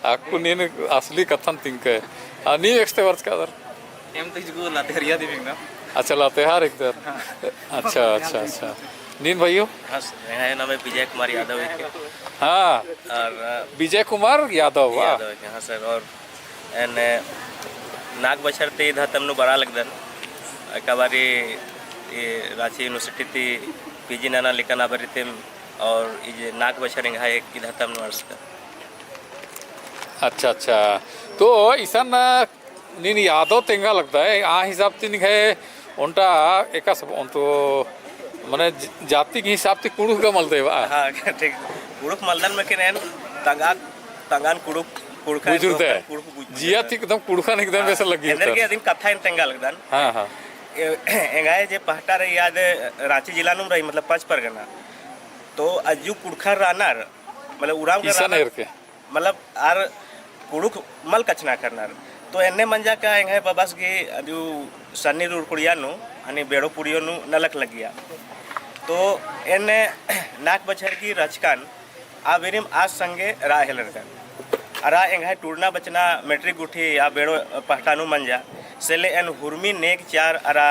अक्कु नीन असली कत्थन तिंकय। आ, नीम एकसते बरचकादर? एम तो इजगु लातेहारिया दिम हिकदम। अच्छा, लातेहार हिकदर। हाँ। अच्छा, अच्छा, अच्छा। नीन भइयो? हाँ, सर, एंग्है नामे विजय कुमार यादव हिके। हाँ। और, अ, विजय कुमार यादव, वाह। यादव हिके, हाँ सर। और एन्ने नाग बछर ती धतम नू बरआ लगदन। एका बारी ई राँची university ती PG नना लिक्कन आ बारी तिम और ई जे नाग बछर एंग्है एक की धतम नू अंड़सकन। अच्छा, अच्छा। तो इसन नीन यादव तेंगा लगदय, आ हिसाब ती निंग्है ओन्टा एकासे ओन तो मने ज-, जाति के हिसाब ती कुँड़ुख़ गा मलदय बा। हाँ, ठीक। कुँड़ुख़ मलदन, लेकिन एन तंगा, तंगन कुँड़ुख़, कुँड़ुख़ बुझुरदय। कुँड़ुख़ बुझुरदय। जिया ती एकदम कुँड़ुख़न एकदम हाँ, वैसे लग्गी एन्देर होता। के अदिन कत्था एन तेंगा लगदन। हाँ, हाँ। ए-, एंग्है जे पहटा रई आद राँची जिला नुम रई, मतलब पाँच परगना। तो अज्जु कुँड़ुख़र रअनर, मतलब उराँव गा इसन रअनर। एरके। मतलब आर कुँड़ुख़ मल कछनखरनर। तो एन्ने मंजा का एंग्है बबस गही अदिउ सन्नी रुरकुड़िया नू, हनी बेड़ो पुड़ियो नू नलख लग्गिया। तो एन्ने नाग बछर गही रहचकन आ बिरिम आस संगे रआ हेलरकन। अरा एंग्है टूड़ना बचना matric गुट्ठी आ बेड़ो पहटा नू मंजा। सेले एन हुरमी नेग चार अरा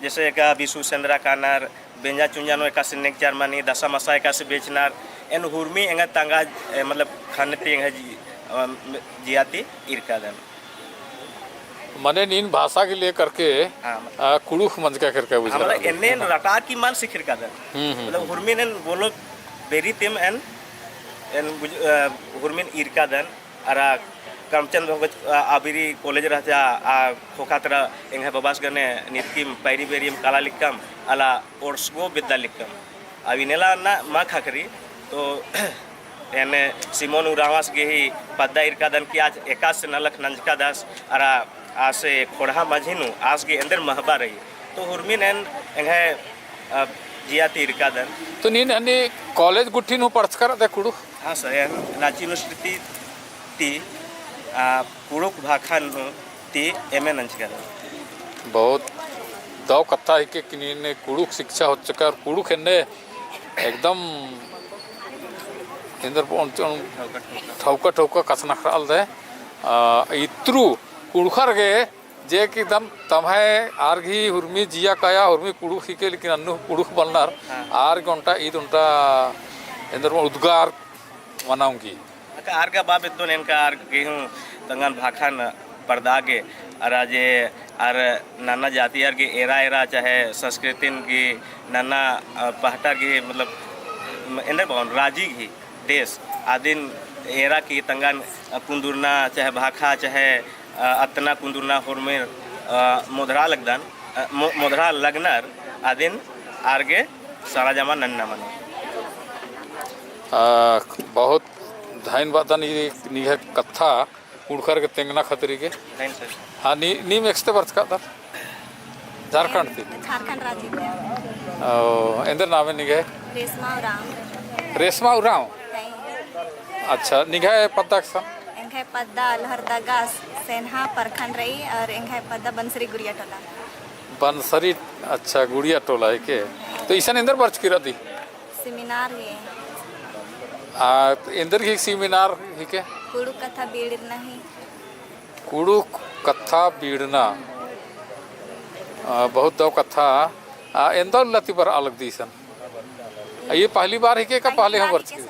जैसे एका बिसु सेंदरा कानर, बेंजा चुंजा नू एकासे नेग चार मनी, दसा मसा एकासे बेचनर, एन हुरमी एंगा तंगा, ए, मतलब, ख़न्न ती एंगा जी-, अ, जिया ती ईरकादन। मने नीन भाषा के लेकर के, हाँ, मतलब, अ, कुँड़ुख़ मंजका करके हाँ, बुझा मतलब, रहा। एन्ने रटा की मल सिखिरकादन। हम्म, हम्म, मतलब, हम्म। हुरमी नेन बोलो बेरी तिम एन, एन बुझ-, अ, हुरमी ईरकादन। अरा करमचंद भगत, आ, आबिरी college रहचा, आ, ख़ोख़ा तरा एंग्है बबास गने नितकिम पैरी बेरियम काला लिक्कम, अला ओड़सगो बेद्दा लिक्कम। अब इन्नेला ना मा ख़क्खरी, तो एन्ने सिमोन उराँवस गही पद्दा ईरकादन कि आस एकासे नलख नंजकादस, अरा आसे ख़ोंड़हा मझी नू आस गही एन्देर महबा रई। तो हुरमी नेन एंग्है, अ, जिया ती ईरकादन। तो नीन हनी college गुट्ठी नू पढ़चका रअदय कुँड़ुख़? हाँ सर, एन राँची university ती, आ, कुँड़ुख़ भाखा नू ती MA नंजका रअदन। बहुत दव कत्था हिके कि नीन कुँड़ुख़ शिक्षा होचका और कुँड़ुख़ एन्ने एकदम एन्देर बओन ठौका ठौका कछनखरआ लगदय। आ, इत्रु कुँड़ुख़र गे जे कि एकदम तम्है आर गही हुरमी जिया काया हुरमी कुँड़ुख़ हिके, लेकिन अन्नु कुँड़ुख़ बलनर। हाँ। आर गे ओन्टा ईद ओन्टा एन्देर बओन उद्गार मना ओंगी। अक्का आर गा बआ बेद्दोन एन का आर गे हूँ तंगन भाखन परदा गे, अरा जे आर नन्ना जातियर गे एरा एरा चाहे संस्कृतिन गे नन्ना, अ, पहटर गे मतलब एन्देर बओन राजी गे देश आदिन एरा की तंगन कुन्दुरना चाहे भाखा चाहे, अ, अत्तना कुन्दुरना होरमेर, अ, मोधरा लगदन, अ, मो-, मोधरा लगनर आदिन आर गे सरजमा नन्ना मनो। अ, बहुत धैन बअदन ई निंग्है कत्था कुँड़ुख़र गे तेंगना खतरी गे। धैन सर। हाँ, नी, नीम एकसते बरचकादर? झारखंड ती? झारखंड राजी ती। ओ, एन्देर नामे निंग्है? रेशमा उराँव। रेशमा उराँव? नहीं। अच्छा, निंग्है पद्दा एकसन? एंग्है पद्दा लोहरदगा सेन्हा प्रखंड रई और एंग्है पद्दा बनसरी गुड़िया टोला। बनसरी, अच्छा, गुड़िया टोला हिके। तो इसन एन्देर बरचकी रअदी? सेमिनार गे। आ, एन्देर गही सेमिनार हिके? कुँड़ुख़ कत्था बीड़ना ही। कुँड़ुख़ कत्था बीड़ना। आ, बहुत दव कत्था। आ, एन्देर उल्ला ती बरआ लगदी इसन? आ, ये पहली बार हिके का पहले हूँ बरचकी?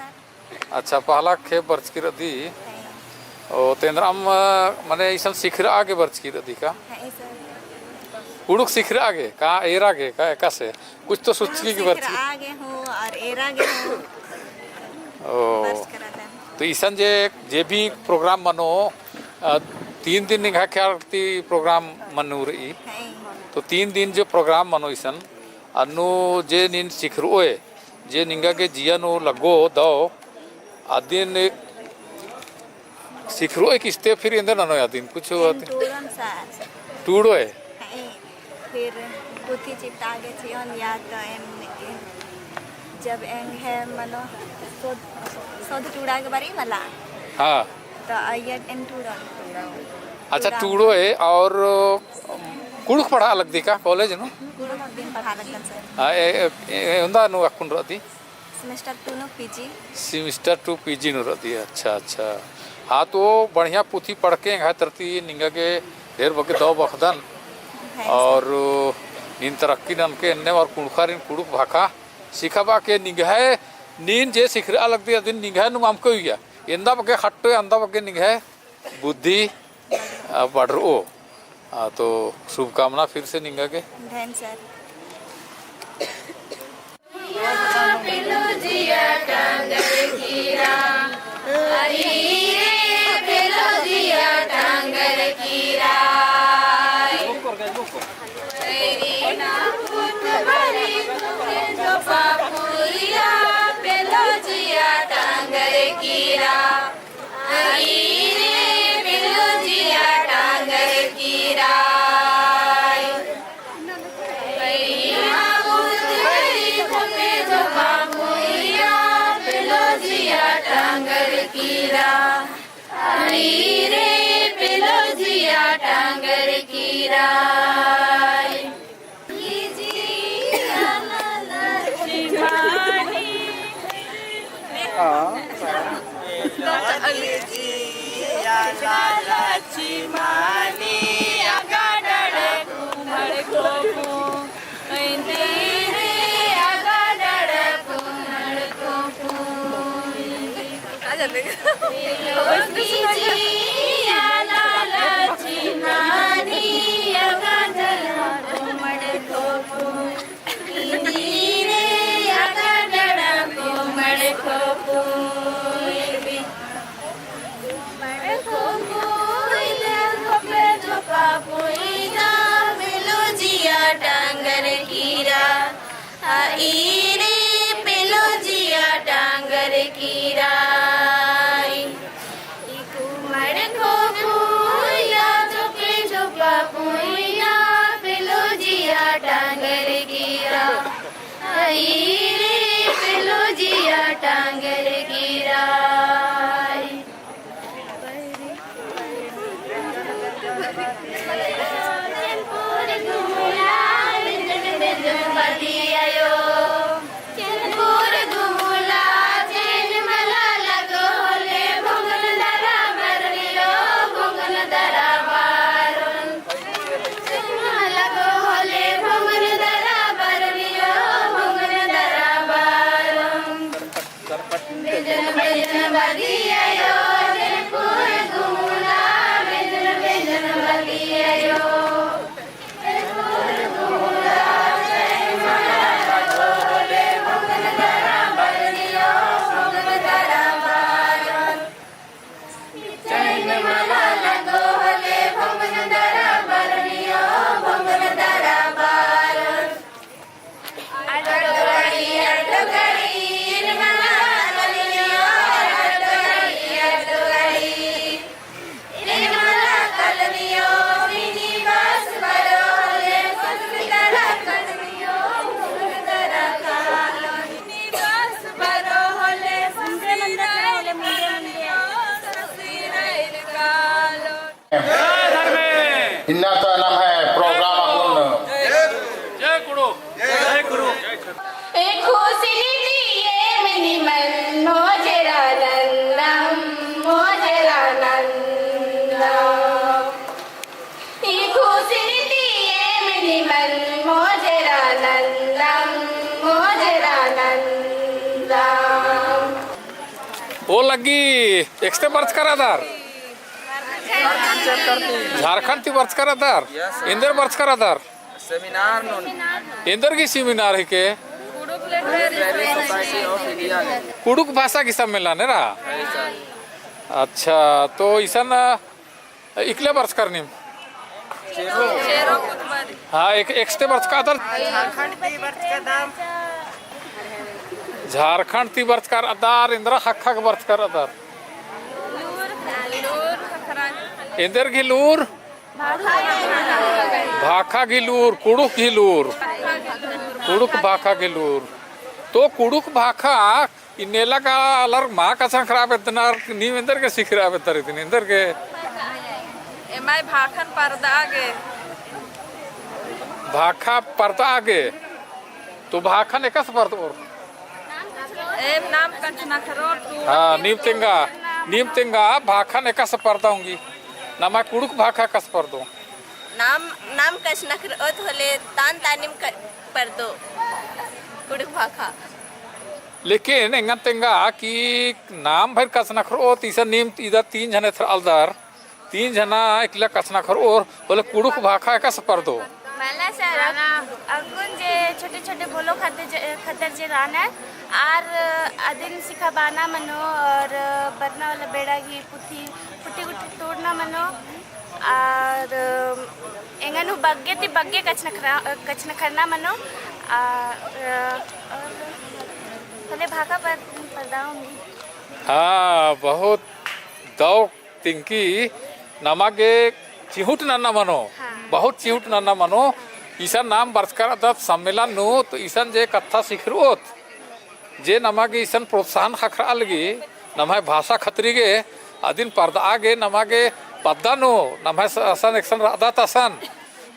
अच्छा, पहला खेप बरचकी रअदी। ओ, तो एन्दरम, मने इसन सिखरआ गे बरचकी रअदी का? हाँ, इसन। कुँड़ुख़ सिखरआ गे का, एरा गे का, एकासे? कुछ तो सोचकी की बरचकी। सिखरआ गे हूँ और एरा गे हूँ। ओ। बरचकी रअदन। तो इसन जे, जे भी program मनो, अ, तीन दिन निंग्है ख्याल ती program मनो रई। हाँ। तो तीन दिन जो program मनो इसन, अन्नु जे नीन सिखरओय, जे निंगा गे जिया नू लग्गो दव, अदिन सिखरओय किस्ते फिर एन्देर ननोय अदिन कुछ एन होते? टूड़ोन सर। टूड़ोय? हाँ, फिर पुथी चिट्टा गे चिओन या तो एन, एन जब एंग्है मनो सोध, सोध टूड़ा गे बरई मला। हाँ। तो अइय्या एन टूड़ोन। अच्छा, टूड़ोय और कुँड़ुख़ पढ़आ लगदी का college नू? कुँड़ुख़ दिन पढ़आ लगदन सर। हाँ, ए, ए, ए, उन्दा नू अक्कुन रअदी? Semester two नू PG। Semester two PG नू रअदी, अच्छा, अच्छा। हाँ, तो बढ़िया पुथी पढ़के एंग्है तरती निंगा गे ढेर बग्गे दव बअदन। हाँ, और नीन तरक्की ननके एन्ने और कुँड़ुख़ारिन कुँड़ुख़ भाखा सिखाबआ के निंग्है नीन जे सिखरआ लगदी अदिन निंग्है नुम अमके उइया। एन्दा बग्गे खट्टो, एन्दा बग्गे निंग्है बुद्धि, आ, बढ़रओ। आ, तो शुभकामना फिर से निंगा गे। धन सर। ओ लग्गी, एकस्ते बरचकर रअदर? झारखंड ती बरचकर रअदर? एन्देर बरचकर रअदर? Seminar नू। एन्देर गही seminar हिके? Valley Society of India। कुँड़ुख़ भाषा गही सम्मेलन एरा? अच्छा, तो इसन इकला बरचकर नीम? हाँ, एक, एकस्ते बरचकर रअदर? झारखंड ती बरचकर रअदर, एन्देर ख़क्खा गे बरचकर रअदर? एन्देर गही लूर? भाखा गही लूर, कुँड़ुख़ गही लूर। कुँड़ुख़ भाखा गही लूर। तो कुँड़ुख़ भाखा इन्नेला का आलर मा कछनखरआ बेद्दनर, नीम एन्देर गे सिखरआ बेद्दर इदिन, एन्देर गे? एम्है भाखन परदआ गे। भाखा परदआ गे। तो भाखन एकासे परदओर? एम नाम कछनखरओर तो। हाँ, नीम तेंगा, नीम तेंगा भाखन एकासे परदआ ओंगी। नम्है कुँड़ुख़ भाखा एकासे परदओ? नाम, नाम कछनखरओत होले तान तानिम क-, परदो। कुँड़ुख़ भाखा। लेकिन एंगन तेंगा कि नाम भइर कछनखरओत, इसन नीम इदा तीन झन एथरआ लगदर, तीन झना इकला कछनखरओर, होले कुँड़ुख़ भाखा एकासे परदो? मला सर, अक्कुन जे छोटे-छोटे बोलो खत्तर जे, खत्तर जे रअनर, आर अदिन सिखाबअना मनो, और बरना वाला बेड़ा गही पुथी, पुथी गुट्ठी टूड़ना मनो, और एंगन हूँ बग्गे ती बग्गे कछनखरा-, कछनखरना मनो, आ, और होले भाखा पर, परदआ ओंगी। हाँ, बहुत दव तिंकी नमा गे चिहुट नन्ना मनो, हाँ। बहुत चिहुट नन्ना मनो। इसन नाम बरचकर रअदत सम्मेलन नू, तो इसन जे कत्था सिखरओत, जे नमा गे इसन प्रोत्साहन ख़क्खरआ लगी, नम्है भाषा खतरी गे, अदिन परदआ गे नमा गे पद्दा नू, नम्है स-, असन एकसन रअदत असन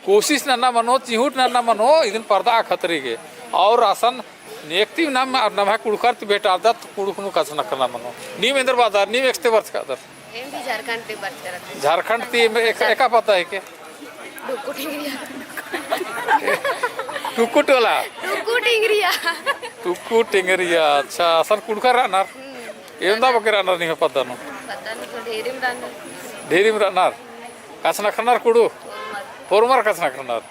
कोशिश नन्ना मनो, चिहुट नन्ना मनो, इदिन परदआ खतरी गे। और असन नेगती नाम, नम्है कुँड़ुख़र ती भेंटारदत, कुँड़ुख़ नू कछनखरना मनो। नीम एन्देर बअदर, नीम एकस्ते बरचकर रअदर? एम भी झारखंड ती बरचकर रअदन। झारखंड ती एम एक, एका पद्दा हिके? टुक्कु टिंगरिया। टुक्कु टोला? टुक्कु टिंगरिया। टुक्कु टिंगरिया, अच्छा, असन कुँड़ुख़र रअनर? हम्म। एवंदा बग्गे रअनर निम्है पद्दा नू? पद्दा नू तो ढेरिम रअनर। ढेरिम रअनर? कछनखरनर कुँड़ुख़? होरमर। होरमर कछनखरनर।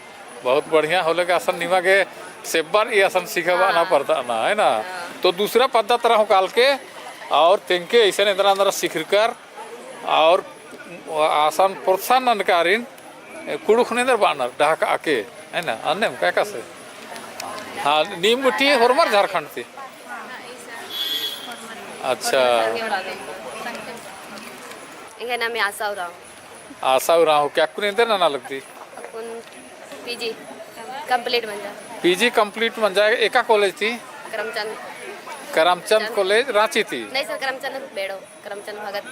बहुत बढ़िया होले गे असन निमा गे सेब्बर ई असन सिखाबअना हाँ। परदअना, है ना? हाँ। तो दूसरा पद्दा तरा हूँ कालके और तेंगके इसन एन्दरा एन्दरा सिखरकर और असन प्रोत्साहन ननकारिन कुँड़ुख़ नू एन्दर बअनर डहकाआ के, है ना? अन्नेम का एकासे? हाँ, नीम गुट्ठी होरमर झारखंड ती? अच्छा। एंग्है नामे आशा उराँव। आशा उराँव, का अक्कुन एन्दर नना लगदी? अक्कुन पीजी complete मंजा। पीजी complete मंजा, एका college ती? करमचंद। करमचंद college, राँची ती? नहीं सर, करमचंद बेड़ो, करमचंद भगत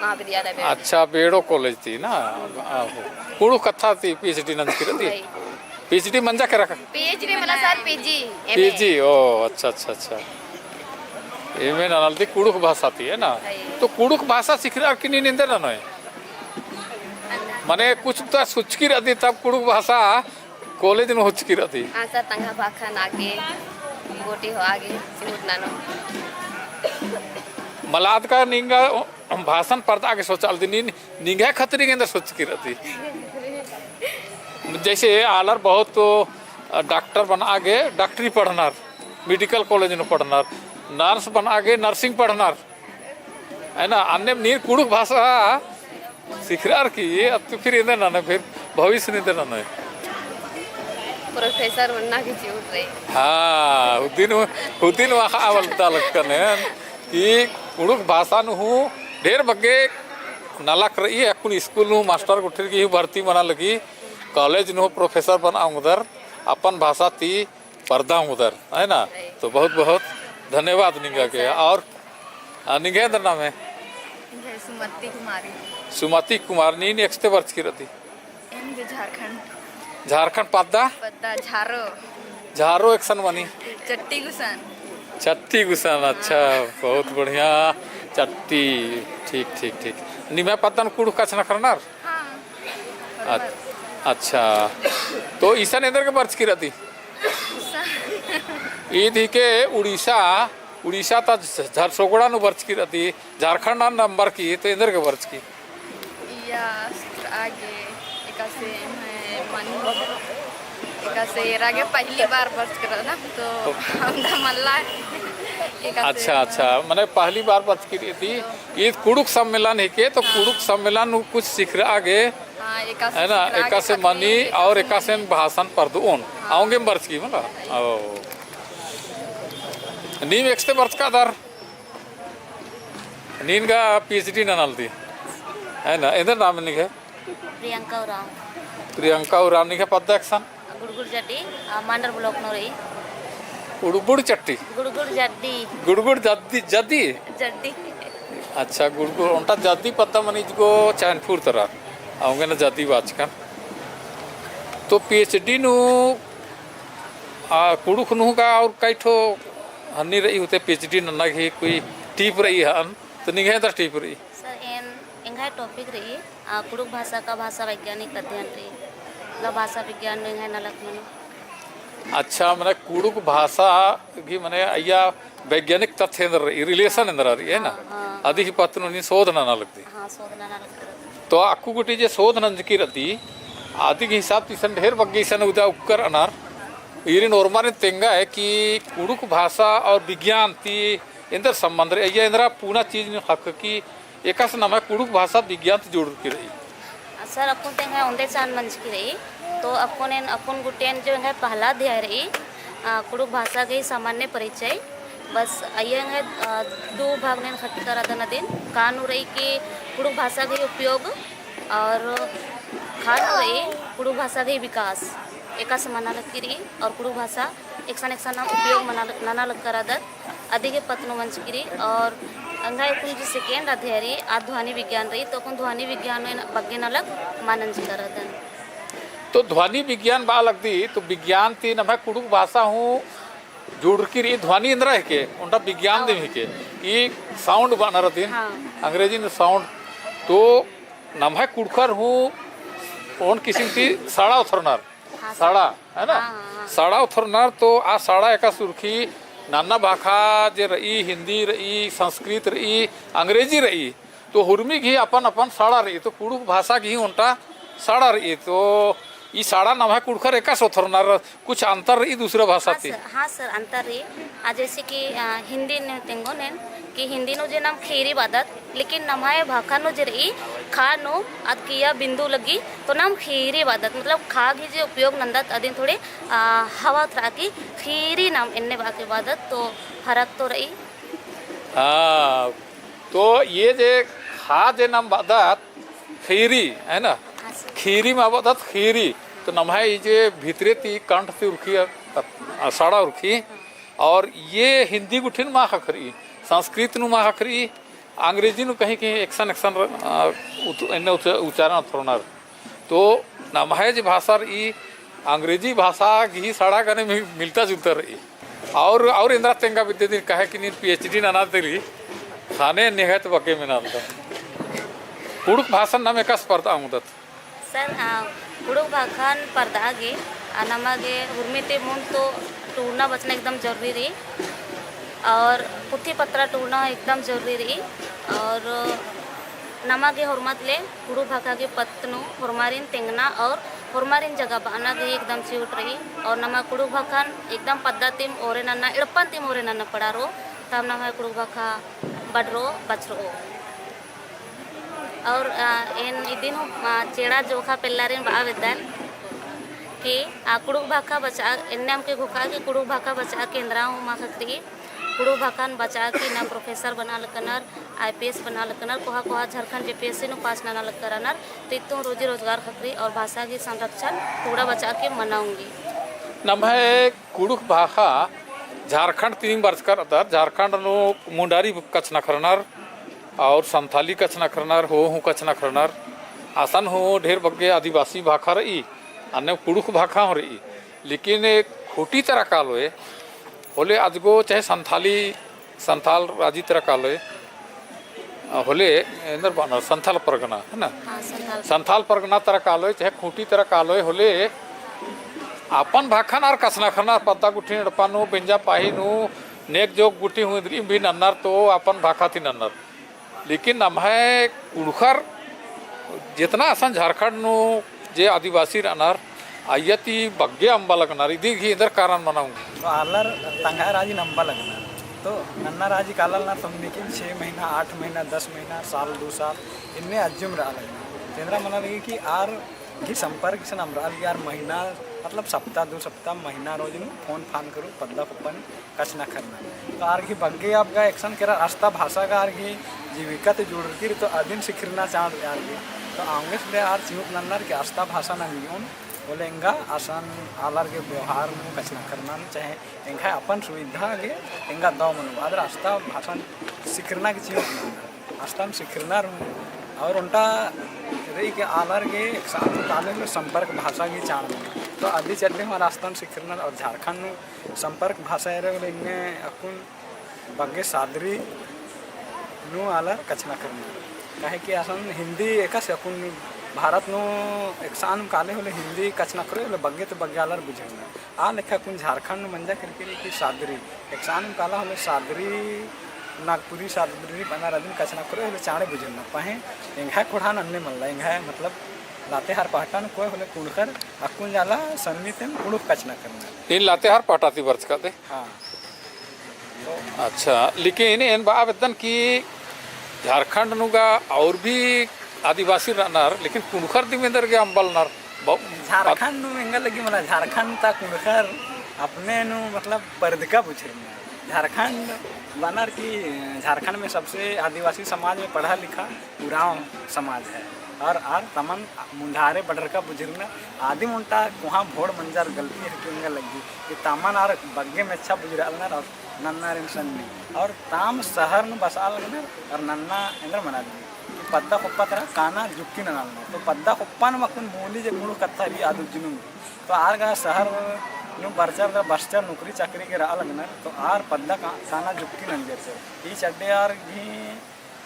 महाविद्यालय बेड़ो। अच्छा, बेड़ो college ती ना? आहो। कुँड़ुख़ कत्था ती PhD नंजकी रअदी? नहीं। PhD मंजा केरा का? PhD मला सर, पीजी, एमए। पीजी, ओ, अच्छा, अच्छा, अच्छा। एमए नना लगदी कुँड़ुख़ भाषा ती, है ना? नहीं। तो कुँड़ुख़ भाषा सिखरअर की नीन एन्दर ननोय? मने कुछ तो सोचकी रअदी तब कुँड़ुख़ भाषा college नू होचकी रअदी। हाँ सर, तंग्है भाखा नागे, गोटी होआ गे, चिहुट ननो। मला अदका निंगा भाषण परदआ गे सोचआ लगदी, नीन निंग्है खतरी गे एन्दर सोचकी रअदी। जैसे आलर बहुत तो डॉक्टर बनआ गे डॉक्टरी पढ़नर, medical college नू पढ़नर, nurse बनआ गे nursing पढ़नर, है ना? अन्नेम नीन कुँड़ुख़ भाषा सिखरअर की, अत्तु फिर एन्दर ननोय, फिर भविष्य नू एन्दर ननोय। Professor बनना की चिहुट रई। हाँ, हुदिन, हुदिन वाखा आवल ता लगकन है कि कुँड़ुख़ भाषा नू हूँ ढेर बग्गे नलख रई, अक्कुन school नू master गुट्ठिर की हूँ भर्ती मना लगी, college नू professor बनआ ओंगदर, अपन भाषा ती परदआ ओंगदर, है ना? तो बहुत बहुत धन्यवाद निंगा गे। और, आ, निंग्है एन्दर नामे? निंग्है सुमति कुमारी। सुमति कुमार, नीन एकस्ते बरचकी रअदी? एम गे झारखंड। झारखंड पद्दा? पद्दा झारो। झारो एकसन मनी? चट्टी गुसन। चट्टी गुसन, अच्छा, बहुत बढ़िया। चट्टी, ठीक, ठीक, ठीक। निम्है पद्दा नू कुँड़ुख़ कछनखरनर? हाँ। अ-, अच्छा। तो इसन एन्दर गे बरचकी रअदी? ईद हिके उड़ीसा, उड़ीसा ता झ-, झरसोगड़ा नू बरचकी रअदी, झारखंड नंबर की, तो एन्देर गे बरचकी? इया, आगे, एकासे, मैं मन, एकासे, एरा गे पहली बार बरचकी रअदन, तो हमरा मल्ला, एकासे, अच्छा, अच्छा, मने पहली बार बरचकी रअदी, ईद कुँड़ुख़ सम्मेलन हिके, तो हाँ। कुँड़ुख़ सम्मेलन नू कुछ सिखरआ गे, हाँ, एकासे है ना, सिखरआ गे एकासे मनी और एकासे भाषण परदोन, हाँ। औंगे बरचकी मला, ओ। नीम एकसते बरचका दर? नीन गा PhD ननालदी। है ना? एन्देर नाम निंग्है? प्रियंका उराँव। प्रियंका उराँव, निंग्है पद्दा एकसन? गुड़गुड़ जड्डी, आ, मांडर block नू रई। गुड़गुड़ चट्टी? गुड़गुड़ जड्डी। गुड़गुड़ जड्डी, जड्डी? जड्डी। अच्छा, गुड़गुड़, ओन्टा जड्डी पद्दा मनी इजगो चैनपुर तरा। औंगे ना जड्डी बाचकन। तो PhD नू, आ, कुँड़ुख़ नू गा और कई ठो हन्नी रई होते PhD नन्ना गही कोई tip रई हन, तो निंग्है एन्देर tip रई? सर, एन, एंग्है topic रई, आ, कुँड़ुख़ भाषा का भाषा वैज्ञानिक अध्ययन रई, मतलब भाषा विज्ञान नू एंग्है नलख मनो। अच्छा, मने कुँड़ुख़ भाषा गही मने अइय्या वैज्ञानिक तथ्य एन्देर रई, relation एन्देर रई, है ना? हाँ, हाँ। अदी ही पत्त नू नीन शोध नना लगदी। हाँ, शोध नना लगदी। तो अक्कु गूटी जे शोध नंजकी रअदी, अदी गही हिसाब ती इसन ढेर बग्गे इसन उदा उक्कर अनर, ईरिन ओर्मारिन तेंगा है कि कुँड़ुख़ भाषा और विज्ञान ती एन्देर संबंध रई, अइय्या एन्दरा पुना चीज नू ख़क्खकी एकासे नम्है कुँड़ुख़ भाषा विज्ञान ती जुड़रकी रई। सर, अक्कुन तेंगा ओन्दे चान मंजकी रई, तो अक्कुन एन, अक्कुन गुट्ठिन जो एंग्है पहला अध्याय रई, आ, कुँड़ुख़ भाषा गही सामान्य परिचय, बस अइय्या एंग्है, आ, दू भाग नू एन ख़क्खरदन अदिन, का नू रई कि कुँड़ुख़ भाषा गही उपयोग और का नू रई कुँड़ुख़ भाषा गही विकास, एकासे मना लगकी रई और कुँड़ुख़ भाषा एकसन एकसन नाम उपयोग मना लग-, नना लगकरदत, अदी गही पत्त नू मंजकी रई। और एंग्है अक्कुन जो second अध्याय रई, आ ध्वनि विज्ञान रई, तो अक्कुन ध्वनि विज्ञान नू एन बग्गे नलख मल नंजकरदन। तो ध्वनि विज्ञान बआ लगदी, तो विज्ञान ती नम्है कुँड़ुख़ भाषा हूँ जुड़रकी रई, ध्वनि एन्दरा हिके, ओन्टा विज्ञान दिम हिके, ई sound बअनर अदिन, हाँ। अंग्रेजी नू sound, तो नम्है कुँड़ुख़र हूँ ओन किसिम ती सड़ा ओथरनर। हाँ, सड़ा, है ना? हाँ, हाँ, हाँ। सड़ा ओथरनर तो आ सड़ा एकासे उरखी नन्ना भाखा जे रई, हिन्दी रई, संस्कृत रई, अंग्रेजी रई, तो हुरमी गही अपन अपन सड़ा रई, तो कुँड़ुख़ भाषा गही ओन्टा सड़ा रई, तो ई सड़ा नम्है कुँड़ुख़र एकासे ओथरनर, कुछ अंतर रई दूसरा भाषा हाँ ती? सर, हाँ सर, अंतर रई। आ, जैसे कि, आ, हिन्दी नू तेंगोन एन कि हिन्दी नू जे नाम खीरी बअदत, लेकिन नम्है भाखा नू जे रई, खा नू अद किया बिंदु लग्गी, तो नाम खीरी बअदत, मतलब खा गही जे उपयोग नन्दत अदिन थोड़े, आ, हवा उतरा की खीरी नाम एन्ने बआ के बअदत, तो फरक तो रई। हाँ, तो ये जे खा जे नाम बअदत खीरी, है ना? हाँ सर। खीरी मा बअदत खीरी, तो नम्है ई जे भितरे ती कंठ ती उरखी, आ, सड़ा उरखी, और ये हिन्दी गुट्ठिन मा ख़क्खरई, संस्कृत नू मा ख़क्खरई, अंग्रेजी नू कहीं कहीं एकसन एकसन र-, आ, उत-, एन्ने उच-, उच्चारण ओथरनर। तो नम्है जे भाषा रई, अंग्रेजी भाषा गही सड़ा गने मि-, मिलता जुलता रई। और, और एन्दरा तेंगा बिद्दे दिन कहे कि नीन PhD नना तेली, ख़ने निंग्है तो बग्गे मेना लगदन। कुँड़ुख़ भाषन नाम एकासे परदआ ओंगदत? सर, आ, कुँड़ुख़ भाखन परदआ गे, आ, नमा गे हुरमी ती मुन्द तो टूड़ना बचना एकदम जरूरी रई, और पुथी पत्रा टूड़ना एकदम जरूरी रई, और नमा गे होरमत ले कुँड़ुख़ भाखा गे पत्त नू होरमारिन तेंगना और होरमारिन जगह बअना गे एकदम चिउट रई, और नमा कुँड़ुख़ भाखन एकदम पद्दा तिम ओरे नन्ना, एड़पन तिम ओरे नन्ना पड़ारो, तब नमा कुँड़ुख़ भाखा बड़रो, बछरो। और, आ, एन इदिन हूँ, आ, चेड़ा जोखा पेल्लारिन बआ बेद्दन कि, आ, कुँड़ुख़ भाखा बचआ, एन्ने अमके घोखा कि कुँड़ुख़ भाखा बचआ के एन्दरा हूँ मा ख़क्खरई, कुँड़ुख़ भाखन बचआ की ना professor बना लकनर, IPS बना लकनर, कोहा कोहा झारखंड JPSC नू pass नना लकरनर, तो इत्तुन रोजी रोजगार ख़क्खरई और भाषा की संरक्षण पूरा बचआ के मना ओंगी। नम्है कुँड़ुख़ भाखा झारखंड तिम बरचकर अदर, झारखंड नू मुंडारी कछनखरनर, और संथाली कछनखरनर, हो हूँ कछनखरनर, असन हूँ ढेर बग्गे आदिवासी भाखा रई, अन्ने कुँड़ुख़ भाखा हूँ रई। लेकिन ए खूँटी तरा कालोय, होले अजगो चाहे संथाली, संथाल राजी तरा कालोय, होले एन्दर बअनर संथाल परगना, है ना? हाँ, संथाल। संथाल परगना तरा कालोय, चाहे खूँटी तरा कालोय, होले अपन भाखन आर कछनखरनर पद्दा गुट्ठिन एड़पा नू, बेंजा पाही नू, नेग जोग गुट्ठी हूँ इन्द्रिम भी नन्नर तो अपन भाखा ती नन्नर। लेकिन नम्है कुँड़ुख़र जेतना असन झारखंड नू जे आदिवासी रअनर, अइय्या ती बग्गे अम्बा लगनर, इदी गही एन्देर कारण मना ओंगो। तो आलर तंग्है राजी नू अम्बा लगनर। तो नन्ना राजी काला लगनर तो लेकिन छः महीना, आठ महीना, दस महीना, साल, दो साल, इन्ने अज्जुम रआ लगनर। तो एन्देर मना लगी कि आर गही संपर्क इसन अम्बा रआ लगी, आर महीना, मतलब सप्ताह, दो सप्ताह, महीना रोज नू फोन फान करू, पद्दा कुप्पा नू कछनखरनर। तो आर गही बग्गे अब गा एकसन केरा अस्ता भाषा गा आर गही जीविका ती जुड़रकी रई, तो अदिन सिखरना चाड़ आर गही। तो औंगे से ले आर चिहुट नन्नर कि अस्ता भाषा नंजोन, होले एंगा असन आलर गही व्यवहार नू कछनखरना नू चाहे एंग्है अपन सुविधा गे एंगा दव मनो, आदर अस्ता भाषा सिखरना गे चिहुट नन्नर। अस्तान सिखरनर हूँ। और ओन्टा रई कि आलर गे एकसन काले होले संपर्क भाषा गही चाड़ मनो। तो अदी चड्डे हूँ आर अस्तान सिखरनर और झारखंड नू संपर्क भाषा एरा होले इन्ने अक्कुन बग्गे सादरी नू आलर कछनखरनर। काहे कि असन हिंदी एकासे अक्कुन भारत नू एकसन काले होले हिंदी कछनखरओ होले बग्गे तो बग्गे आलर बुझरनर। आ लेखा अक्कुन झारखंड नू मंजा केरकी रई कि सादरी, एकसन काला होले सादरी, नागपुरी सादरी बअनर अदिन कछनखरओ होले चाड़े बुझरनर। पहें एंग्है ख़ोंड़हा नू अन्ने मल्ला, एंग्है मतलब लातेहार पहटा नू कोय होले कुँड़ुख़र अक्कुन जाला सन्नी तेम कुँड़ुख़ कछनखरनर। नीन लातेहार पहटा ती बरचका दे? हाँ। अच्छा, लेकिन एन बआ बेद्दन कि झारखंड नू गा और भी आदिवासी रअनर, लेकिन कुँड़ुख़र दिम एन्देर गे अम्बा लगनर। ब-, झारखंड नू एंगा लगी मला, झारखंड ता कुँड़ुख़र अपने नू मतलब परदका बुझरनर। झारखंड बअनर कि झारखंड में सबसे आदिवासी समाज में पढ़ा लिखा उराँव समाज है। और आर तमन मुन्धारे बडरका बुझरनर। आदिम ओन्टा कोहाँ भोड़ मंजर गलती है कि एंगा लगी कि तमन आर बग्गे मेच्छा बुझरआ लगनर और नन्नारिन सन्नी। और ताम शहर नू बसआ लगनर और नन्ना एन्देर मना लगी कि पद्दा कुप्पा तरा काना जुक्की नना लगनर। तो पद्दा कुप्पा नू अक्कुन मूली जे कुँड़ुख़ कत्था रई आद उज्जनू। तो आर गा शहर नू बरचर गा बसचर नौकरी चाकरी गे रआ लगनर। तो आर पद्दा का-, काना जुक्की नंजर से। ई चड्डे आर गही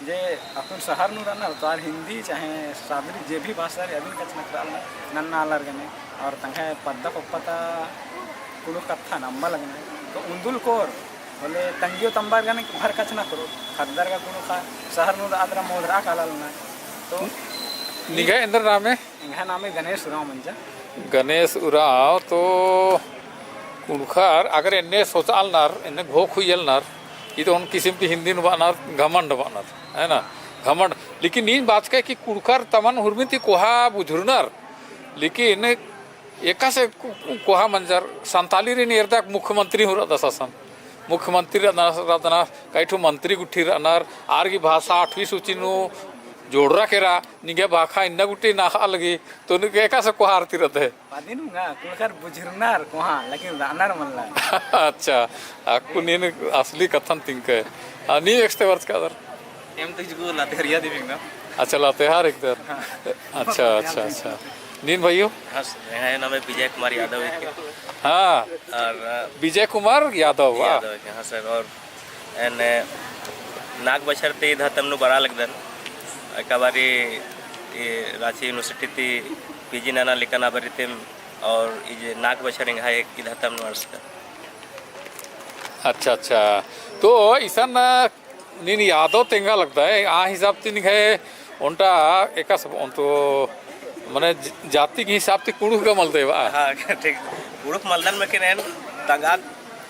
जे अक्कुन शहर नू रअनर तो आर हिंदी चाहे सादरी जे भी भाषा रई अदिन कछनखरआ लगनर नन्ना आलर गने। और तंग्है पद्दा कुप्पा ता कुँड़ुख़ कत्थन अम्बा लगनर। तो उन्दुल कोर होले तंग्यो तम्बर गने भर कछनखरओ। ख़द्दर गा कुँड़ुख़र शहर नू रअदर मोदरआ काला लगनर। तो निंग्है एन्देर नामे? एंग्है नामे गणेश उराँव मंजा। गणेश उराँव तो कुँड़ुख़र अगर एन्ने सोचआ लगनर, एन्ने घोख हुइया लगनर, ई तो ओन किसिम की हिंदी नू बअनर, घमंड बअनर, है ना? घमंड। लेकिन नीन बाचकय कि कुँड़ुख़र तमन हुरमी ती कोहा बुझुरनर, लेकिन एकासे को-, को-, कोहा मंजर संतालीरिन एरदक मुख्यमंत्री हूँ रअदस असन। मुख्यमंत्री रअदस, रअदस, कई ठो मंत्री गुट्ठी रअनर, आर गही भाषा आठवीं सूची नू जोड़रा केरा, निंग्है भाखा इन्ना गुट्ठी नखआ लगी, तो निंग्है एकासे कोहा आर ती रअदय? अदिन हूँ गा, कुँड़ुख़र बुझुरनर कोहा, लेकिन रअनर मल्ला। अच्छा, अक्कुन नीन असली कत्थन तिंकय। आ, नीम एकसते बरचका दर? एम तो इजगु लातेहारिया दिम हिकदम। अच्छा, लातेहार हिकदर। हाँ। अच्छा, अच्छा, अच्छा। नीन भइयो? हाँ, सर, एंग्है नामे विजय कुमार यादव हिके। हाँ। और, अ, विजय कुमार यादव, वाह। यादव हिके, हाँ सर। और एन नाग बछर ती धतम नू बरआ लगदन। एका बारी ई राँची university ती PG नना लिकन आ बारी तिम और ई जे नाग बछर एंग्है की धतम नू अंड़सकन। अच्छा, अच्छा। तो इसन नीन यादव तेंगा लगदय, आ हिसाब ती निंग्है ओन्टा एकासे ओन तो मने ज-, जाति के हिसाब ती कुँड़ुख़ गा मलदय बा। हाँ, ठीक। कुँड़ुख़ मलदन मेकिन एन तंगआ,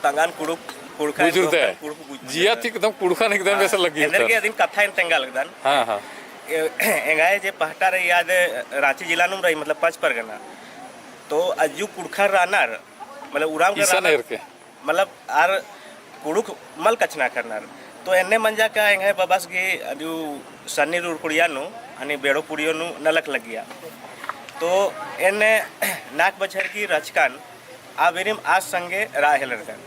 तंगआन कुँड़ुख़, कुँड़ुख़ बुझुरदय। कुँड़ुख़ बुझुरदय। जिया ती एकदम कुँड़ुख़न एकदम हाँ, वैसे लगी एन्देर होता। के अदिन कत्था एन तेंगा लगदन। हाँ, हाँ। ए-, एंग्है जे पहटा रई आद राँची जिला नू रई, मतलब पाँच परगना। तो अज्जु कुँड़ुख़र रअनर, मतलब उराँव गा इसन रअनर। एरके। मतलब आर कुँड़ुख़ मल कछनखरनर। तो एन्ने मंजा का एंग्है बबस गही अदियु सन्नी रुरकुड़िया नू, हनी बेड़ो पुड़ियो नू नलख लगिया। तो एन्ने नाग बछर की रहचकन आ बेरिम आस संगे रआ हेलरकन।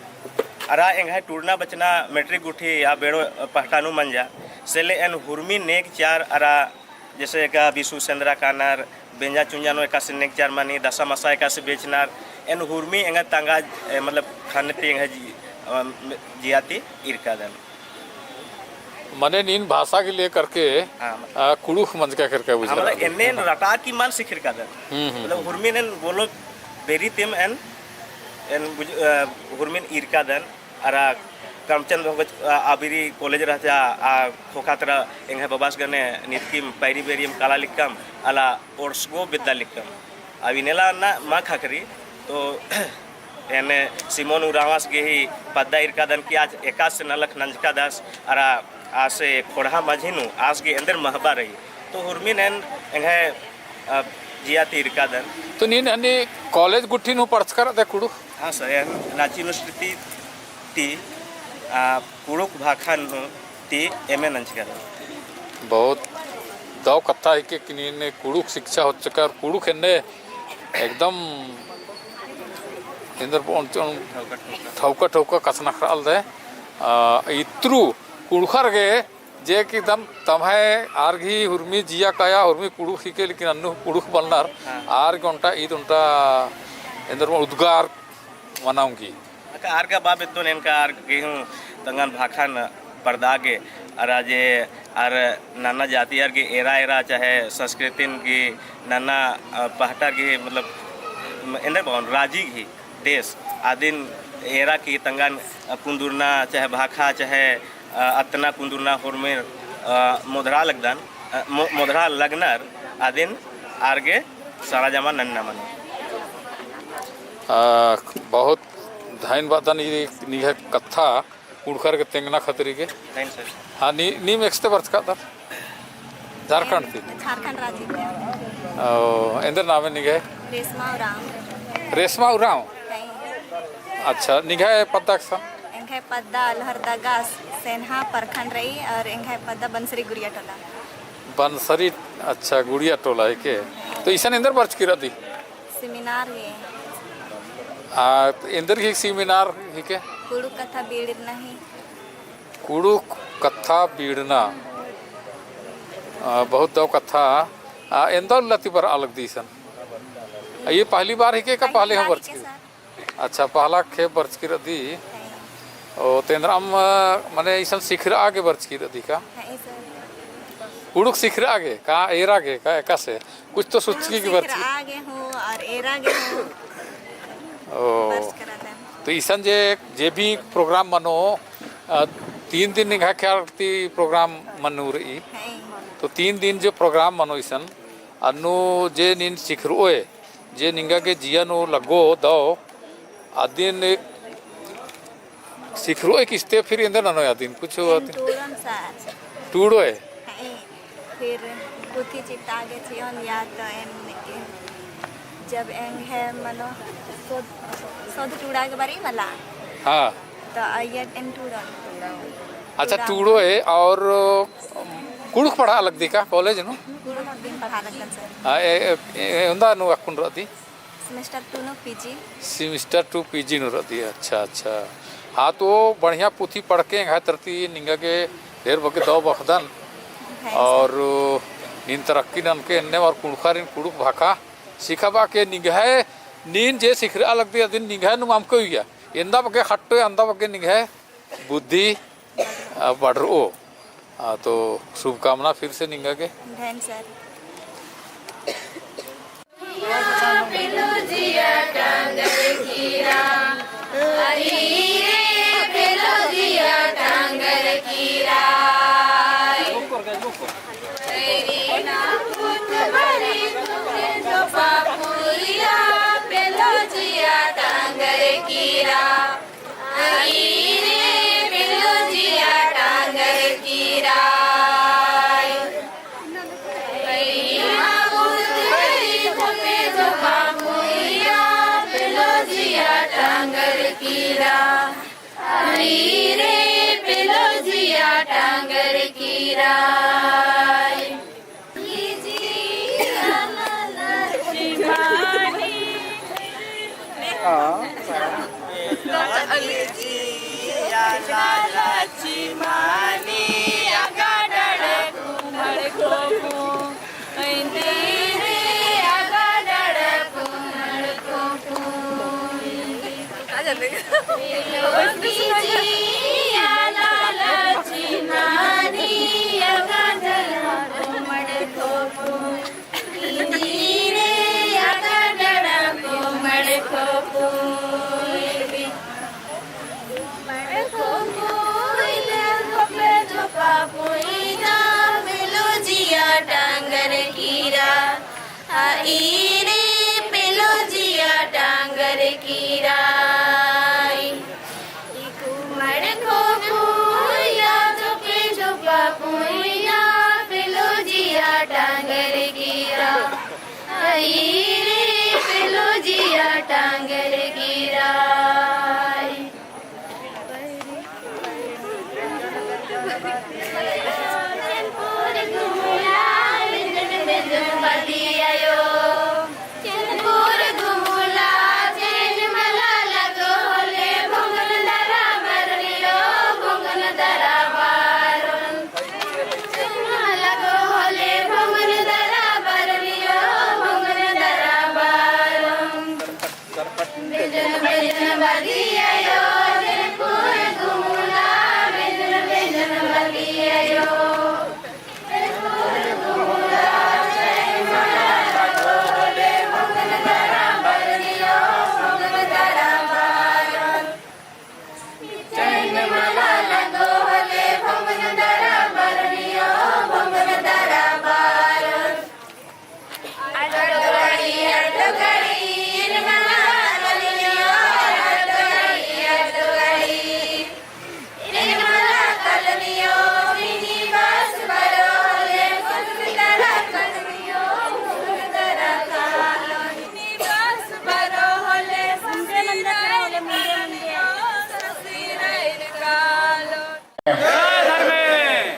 अरा एंग्है टूड़ना बचना मेट्रिक गुट्ठी आ बेड़ो पहटा नू मंजा। से ले एन हुरमी नेग चार अरा जैसे एका बिसु सेंदरा कानर, बेंजा चुंजा नू एकासे नेग चार मनी, दसा मसा एकासे बेचनर, एन हुरमी एंगा तंगआ, ए, मतलब, ख़न्न ती एंगा जी-, अ, जिया ती ईरकादन। मने नीन भाषा के लेकर के, हाँ, मतलब अ, कुँड़ुख़ मंजका करके हाँ, बुझा मतलब, रहा। एन्ने एन रटा की मल सिखिरकादन। हम्म, हम्म, मतलब, हम्म। हुरमी एन बोलो बेरी तिम एन, एन बुझ-, अ, हुरमी एन ईरकादन, अरा करमचंद भगत, आ, आबिरी कॉलेज रहचा, आ, ख़ोख़ा तरा एंग्है बबास गने नितकिम पैरी बेरियम काला लिक्कम, अला ओर्सगो बेद्दा लिक्कम। अब इन्नेला ना मा ख़क्खरी, तो एन्ने सिमोन उराँवस गे ही पद्दा ईरकादन कि आस एकासे नलख नंजकादस, अरा आसे ख़ोंड़हा मझी नू आस गे एन्देर महबा रई। तो हुरमिन एन एंग्है, अ, जिया ती ईरकादन। तो नीन हनी कॉलेज गुट्ठी नू पढ़चका रअदय कुँड़ुख़? हाँ सर, एन राँची यूनिवर्सिटी ती, आ, कुँड़ुख़ भाखा नू ती एमए नंजका रई। बहुत दव कत्था हिके कि नीन कुँड़ुख़ शिक्षा होचका और कुँड़ुख़ एन्ने एकदम एन्देर बओन चोन ठौका ठौका कछनखरआ लगदय। आ, इत्रु कुँड़ुख़र गे जे कि दम तम्है आर गही हुरमी जिया काया, हुरमी कुँड़ुख़ हिके, लेकिन अन्नु कुँड़ुख़ बलनर, हाँ। आर गे ओन्टा ईद ओन्टा एन्देर उद्गार मना ओंगी। अक्का आर गा बा बेद्दोन एन का आर गे हूँ तंगन भाखन परदा गे, अरा जे आर नन्ना जाति आर गे एरा एरा चाहे संस्कृतिन गे नन्ना, अ, पहटर गे मतलब, म, एन्देर बओन राजी गे देश आदिन एरा की तंगन, अ, कुन्दुरना चाहे भाखा चाहे, अ, अतना कुन्दुरना होरमेर, अ, मोधरा लगदन, अ, मो-, मोधरा लगनर आदिन आर गे सरजमा नन्ना मनो। अ, बहुत धैन बअदन ई निंग्है कत्था। कुँड़ुख़र गे तेंगना खतरी गे। Thanks, sir। हाँ, नी, नीम एकसते बरचकादर? झारखंड ती? झारखंड राजी ती। ओ, एन्देर नामे निंग्है? रेशमा उराँव। रेशमा उराँव? हाँ। अच्छा, निंग्है पद्दा एकसन? एंग्है पद्दा लोहरदगा सेन्हा प्रखंड रई और एंग्है पद्दा बनसरी गुरिया टोला। बनसरी, अच्छा, गुरिया टोला हिके। तो इसन एन्देर बरचकी रअदी? Seminar गे। आ, एन्देर गही seminar हिके? कुँड़ुख़ कत्था बीड़ना ही। कुँड़ुख़ कत्था बीड़ना। आ, बहुत दव कत्था। आ, एन्दा उल्ला ती बरआ लगदी इसन? आ, ये पहली बार हिके का पहले हूँ बरचकी? अच्छा, पहला खेप बरचकी रअदी। हाँ। ओ, तो एन्दरम, मने इसन सिखरआ गे बरचकी रअदी का? हाँ, सर। कुँड़ुख़ सिखरआ गे का, एरा गे का, एकासे? कुछ तो सोचकी की बरचकी। सिखरआ गे हूँ और एरा गे हूँ। ओ। बरचकी रअदन। तो इसन जे, जे भी program मनो, अ, तीन दिन निंग्है ख्याल ती program मनो रई। हाँ। तो तीन दिन जो program मनो इसन, अन्नु जे नीन सिखरओय, जे निंगा गे जिया नू लगो दव, अदिन सिखरओय किस्ते फिर एन्देर ननोय अदिन कुछ एन अदिन? टूड़ोन सर। टूड़ोय? हाँ, फिर पुथी चिट्टा गे चिओन या तो एन, एन जब एंग्है मनो सोध, सोध टूड़ा गे बरई मला। हाँ। तो अइय्या एन टूड़ोन। अच्छा, टूड़ोय और कुँड़ुख़ पढ़आ लगदी का कॉलेज नू? कुँड़ुख़ दिन पढ़आ लगदन सर। हाँ, ए, ए, ए, उन्दा नू अक्कुन रअदी? Semester two नू PG। Semester two PG नू रअदी, अच्छा, अच्छा। हाँ, तो बढ़िया पुथी पढ़के एंग्है तरती निंगा गे ढेर बग्गे दव बअदन। हाँ, सर। और नीन तरक्की ननके एन्ने और कुँड़ुख़ारिन कुँड़ुख़ भाखा सिखाबआ के निंग्है नीन जे सिखरआ लगदी अदिन निंग्है नुम अमके उइया। एन्दा बग्गे खट्टो, एन्दा बग्गे निंग्है बुद्धि, आ, बढ़रओ। आ, तो शुभकामना फिर से निंगा गे। धन सर।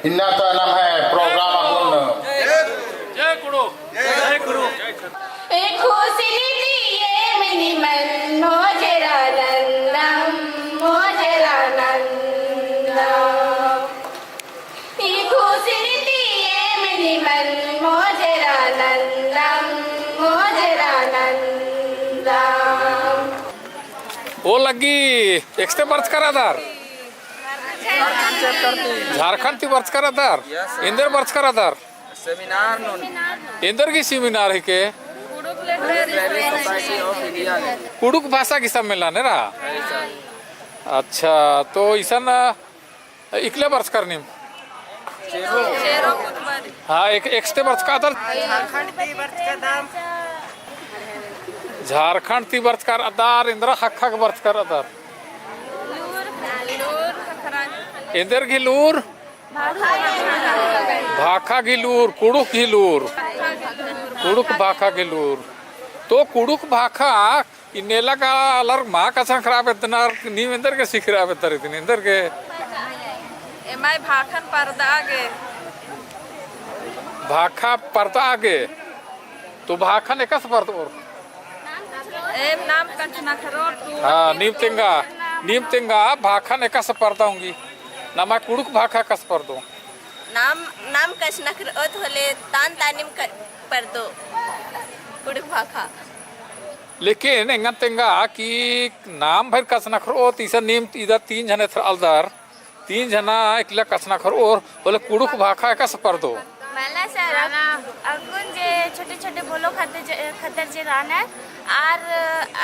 इन्ना तो नम्है program अक्कुन। जय कुँड़ुख़, जय कुँड़ुख़। ओ लग्गी एकस्ते बरचका रअदर? झारखंड ती बरचका रअदर? Yes, sir. एन्देर बरचका रअदर? Seminar नू। एन्देर गही seminar हिके? Society of India। कुँड़ुख़ भाषा गही सम्मेलन एरा? हाँ, sir। अच्छा, तो इसन इकला बरचकर नीम? हाँ, एक, एकस्ते बरचका रअदर? झारखंड ती बरचका रअदर। झारखंड ती बरचका रअदर, एन्दरा ख़क्खा गे बरचका रअदर? एन्देर गही लूर? भाखा गही लूर, कुँड़ुख़ गही लूर। कुँड़ुख़ भाखा गही लूर। तो कुँड़ुख़ भाखा इन्नेला का आलर मा कछनखरआ बेद्दनर, नीम एन्देर गे सिखरआ बेद्दर इदिन, एन्देर गे? एम्है भाखन परदआ गे। भाखा परदआ गे। तो भाखन एकासे परदओर? एम नाम कछनखरओर तो। हाँ, नीम तेंगा, नीम तेंगा, भाखन एकासे परदआ ओंगी। नम्है कुँड़ुख़ भाखा एकासे परदओ? नाम, नाम कछनखरओत होले तान तानिम क-, परदो। कुँड़ुख़ भाखा। लेकिन एंगन तेंगा कि नाम भइर कछनखरओत, इसन नीम इदा तीन झन एथरआ लगदर, तीन झना इकला कछनखरओर, होले कुँड़ुख़ भाखा एकासे परदो? मला सर, अक्कुन जे छोटे-छोटे बोलो खतर जे, खतर जे रअनर, आर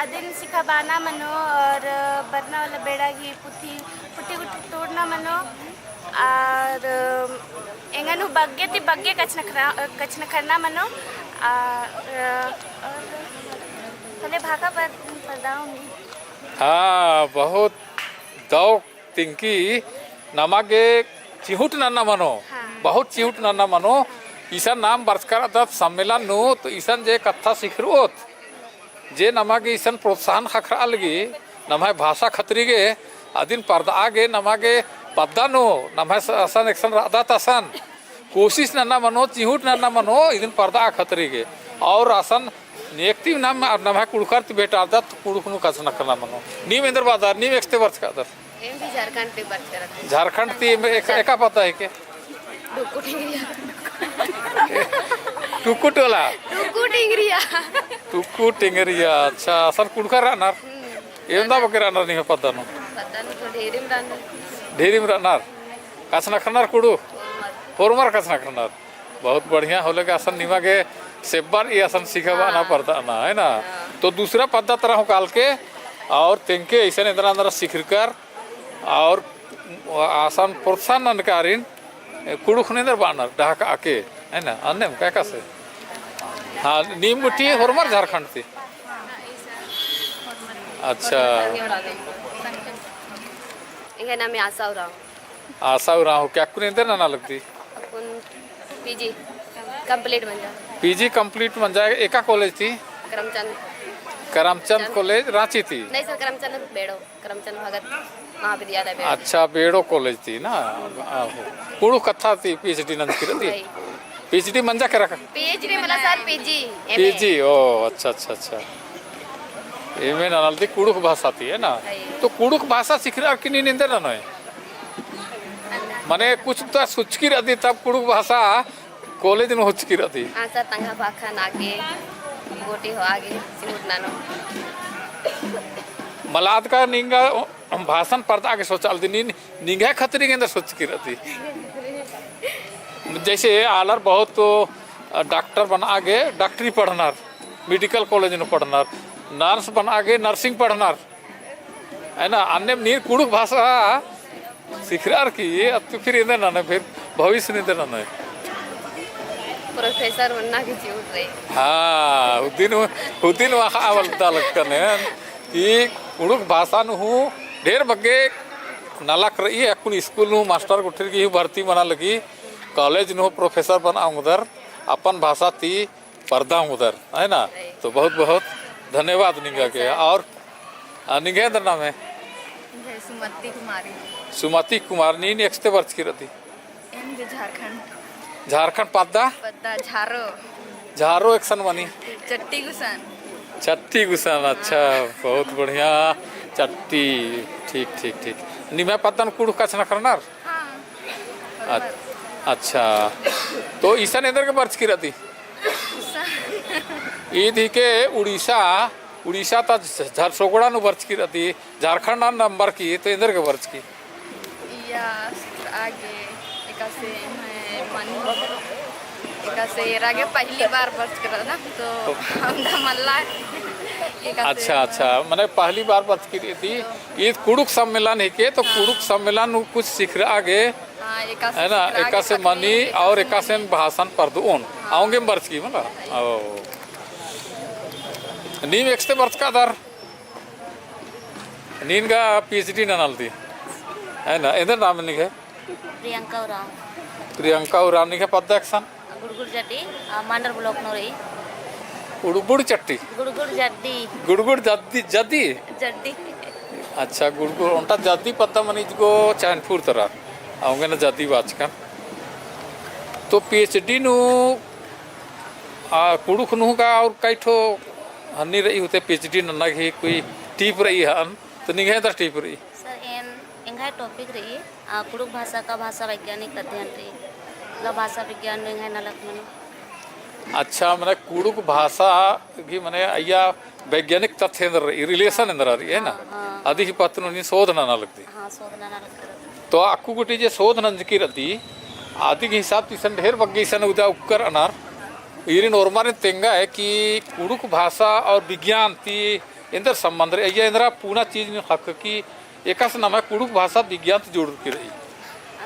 अदिन सिखाबअना मनो, और बरना वाला बेड़ा गही पुथी, पुथी गुट्ठी टूड़ना मनो, और एंगन हूँ बग्गे ती बग्गे कछनखरा-, कछनखरना मनो, आ, और होले भाखा पर-, परदआ ओंगी। हाँ, बहुत दव तिंकी, नमा गे चिहुट नन्ना मनो, हाँ। बहुत चिहुट नन्ना मनो। इसन नाम बरचका रअदत सम्मेलन नू, तो इसन जे कत्था सिखरओत, जे नमा गे इसन प्रोत्साहन ख़क्खरआ लगी, नम्है भाषा खतरी गे, अदिन परदआ गे, नमा गे पद्दा नू, नम्है स-, असन एकसन रअदत असन कोशिश नन्ना मनो, चिहुट नन्ना मनो, इदिन परदआ खतरी गे। और असन नेकती नाम, नम्है कुँड़ुख़र ती भेंटारदत, कुँड़ुख़ नू कछनखरना मनो। नीम एन्देर बअदर, नीम एकस्ते बरचका रअदर? एम भी झारखंड ती बरचका रअदर। झारखंड ती एम एक-, एका पद्दा हिके? टुक्कु टिंगरिया। टुक्कु टोला? टुक्कु टिंगरिया। टुक्कु टिंगरिया, अच्छा, असन कुँड़ुख़र रअनर? हम्म। एवंदा बग्गे रअनर निम्है पद्दा नू? पद्दा नू तो ढेरिम रअनर। ढेरिम रअनर? कछनखरनर कुँड़ुख़? होरमर कछनखरनर। बहुत बढ़िया होले गा असन निमा गे सेब्बर ई असन सिखाबअना हाँ। परदअना, है ना? हाँ। तो दूसरा पद्दा तरा हूँ कालके और तेंगके इसन एन्दरा एन्दरा सिखरकर और असन प्रोत्साहन ननकारिन कुँड़ुख़ नू एन्देर बअनर डहकाआ के, है ना? अन्नेम का एकासे? हाँ, नीम गुट्ठी होरमर झारखंड ती? अच्छा। एंग्है नामे आशा उराँव। आशा उराँव, का अक्कुन एन्देर नना लगदी? अक्कुन पीजी complete मंजा। पीजी complete मंजा, एका कॉलेज ती? करमचंद। करमचंद कॉलेज, राँची ती? नहीं सर, करमचंद बेड़ो, करमचंद भगत। हाँ, विद्यालय बेड़ो। अच्छा, बेड़ो कॉलेज ती ना? आहो। कुँड़ुख़ कत्था ती PhD नंजकी रअदी? वही। PhD मंजा केरा का? PhD मला सर, PG, MA। PG, ओ, अच्छा, अच्छा, अच्छा। MA ननालदी कुँड़ुख़ भाषा ती, है ना? वही। तो कुँड़ुख़ भाषा सिखरअर की नीन एन्देर ननोय? मने कुछ तो सोचकी रअदी तब कुँड़ुख़ भाषा कॉलेज नू होचकी रअदी। हाँ सर, तंग्है भाखा नागे, गोटी होआ गे, सिहुट ननो। मला अदका निंगा भाषण परदआ गे सोचआलदी, नीन निंग्है खतरी गे एन्देर सोचकी रअदी। जैसे आलर बहुत तो डॉक्टर बनआ गे डॉक्टरी पढ़नर, मेडिकल कॉलेज नू पढ़नर, नर्स बनआ गे नर्सिंग पढ़नर, है ना? अन्नेम नीन कुँड़ुख़ भाषा सिखरअर की, अत्तु फिर एन्देर ननोय, फिर भविष्य नू एन्देर ननोय। प्रोफेसर बनना की चिहुट रई। हाँ, हुदिन, हुदिन वाखा आवल ता लगकन है कि कुँड़ुख़ भाषा नू हूँ ढेर बग्गे नलख रई, अक्कुन स्कूल नू मास्टर गुट्ठिर की हूँ भर्ती मना लगी, कॉलेज नू प्रोफेसर बनआ ओंगदर, अपन भाषा ती परदा ओंगदर, है ना? तो बहुत बहुत धन्यवाद निंगा के। और, आ, निंग्है एन्देर नामे? निंग्है सुमति कुमारी। सुमति कुमार, नीन एकसते बरचकी रअदी? एन गे झारखंड। झारखंड पद्दा? पद्दा झारो। झारो एकसन मनी? चट्टी गुसन। चट्टी गुसन, अच्छा, हाँ। बहुत बढ़िया। चट्टी, ठीक, ठीक, ठीक। निम्है पद्दन कुँड़ुख़ कछनखरनर? हाँ। अ-, अच्छा, तो इसन एन्देर गे बरचकी रअदी? इसन। ईद हिके उड़ीसा, उड़ीसा ता झ-, झरसोगड़ा नू बरचकी रअदी, झारखंड नू अम्बरकी, तो एन्देर गे बरचकी? इया आगे एकासे एम्है मनी, एकासे एरा गे पहली बार बरचकी रअदन, तो हमरा मल्ला एकासे। अच्छा, अच्छा, मने पहली बार बरचकी रअदी, ईद कुँड़ुख़ सम्मेलन हिके, तो हाँ। कुँड़ुख़ सम्मेलन नू कुछ सिखरआ गे, हाँ, एकासे है ना, सिखरआ गे एकासे कखनी, मनी और एकासे एकासे मनी। भाषण परदोन, हाँ। औंगे बरचकी मला। ओ। नीम एकसते बरचका दर? नीन गा PhD ननालदी, है ना? एन्देर नाम निंग्है? प्रियंका उराँव। प्रियंका उराँव, निंग्है पद्दा एकसन? गुड़गुड़ जड्डी, आ, मांडर ब्लॉक नू रई। गुड़गुड़ चट्टी? गुड़गुड़ जड्डी। गुड़गुड़ जड्डी, जड्डी? जड्डी। अच्छा, गुड़गुड़, ओन्टा जड्डी पद्दा मनी इजगो चैनपुर तरा। औंगे ना जड्डी बाचकन। तो PhD नू, आ, कुँड़ुख़ नू गा और कई ठो हन्नी रई होते PhD नन्ना गही कोई tip रई हन, तो निंग्है एन्देर tip रई? सर, एन, एंग्है topic रई, आ, कुँड़ुख़ भाषा का भाषा वैज्ञानिक अध्ययन रई, मतलब भाषा विज्ञान नू एंग्है नलख मनो। अच्छा, मने कुँड़ुख़ भाषा गही मने अइय्या वैज्ञानिक तथ्य एन्देर रई, relation एन्देर रई, है ना? हाँ, हाँ। अदी ही पत्त नू नीन शोध नना लगदी। हाँ, शोध नना लगदी। तो अक्कु गूटी जे शोध नंजकी रअदी, अदी गही हिसाब ती इसन ढेर बग्गे इसन उदा उक्कर अनर, ईरिन ओर्मारिन तेंगा है कि कुँड़ुख़ भाषा और विज्ञान ती एन्देर संबंध रई, अइय्या एन्दरा पुना चीज नीन ख़क्खकी एकासे नम्है कुँड़ुख़ भाषा विज्ञान ती जुड़रकी रई।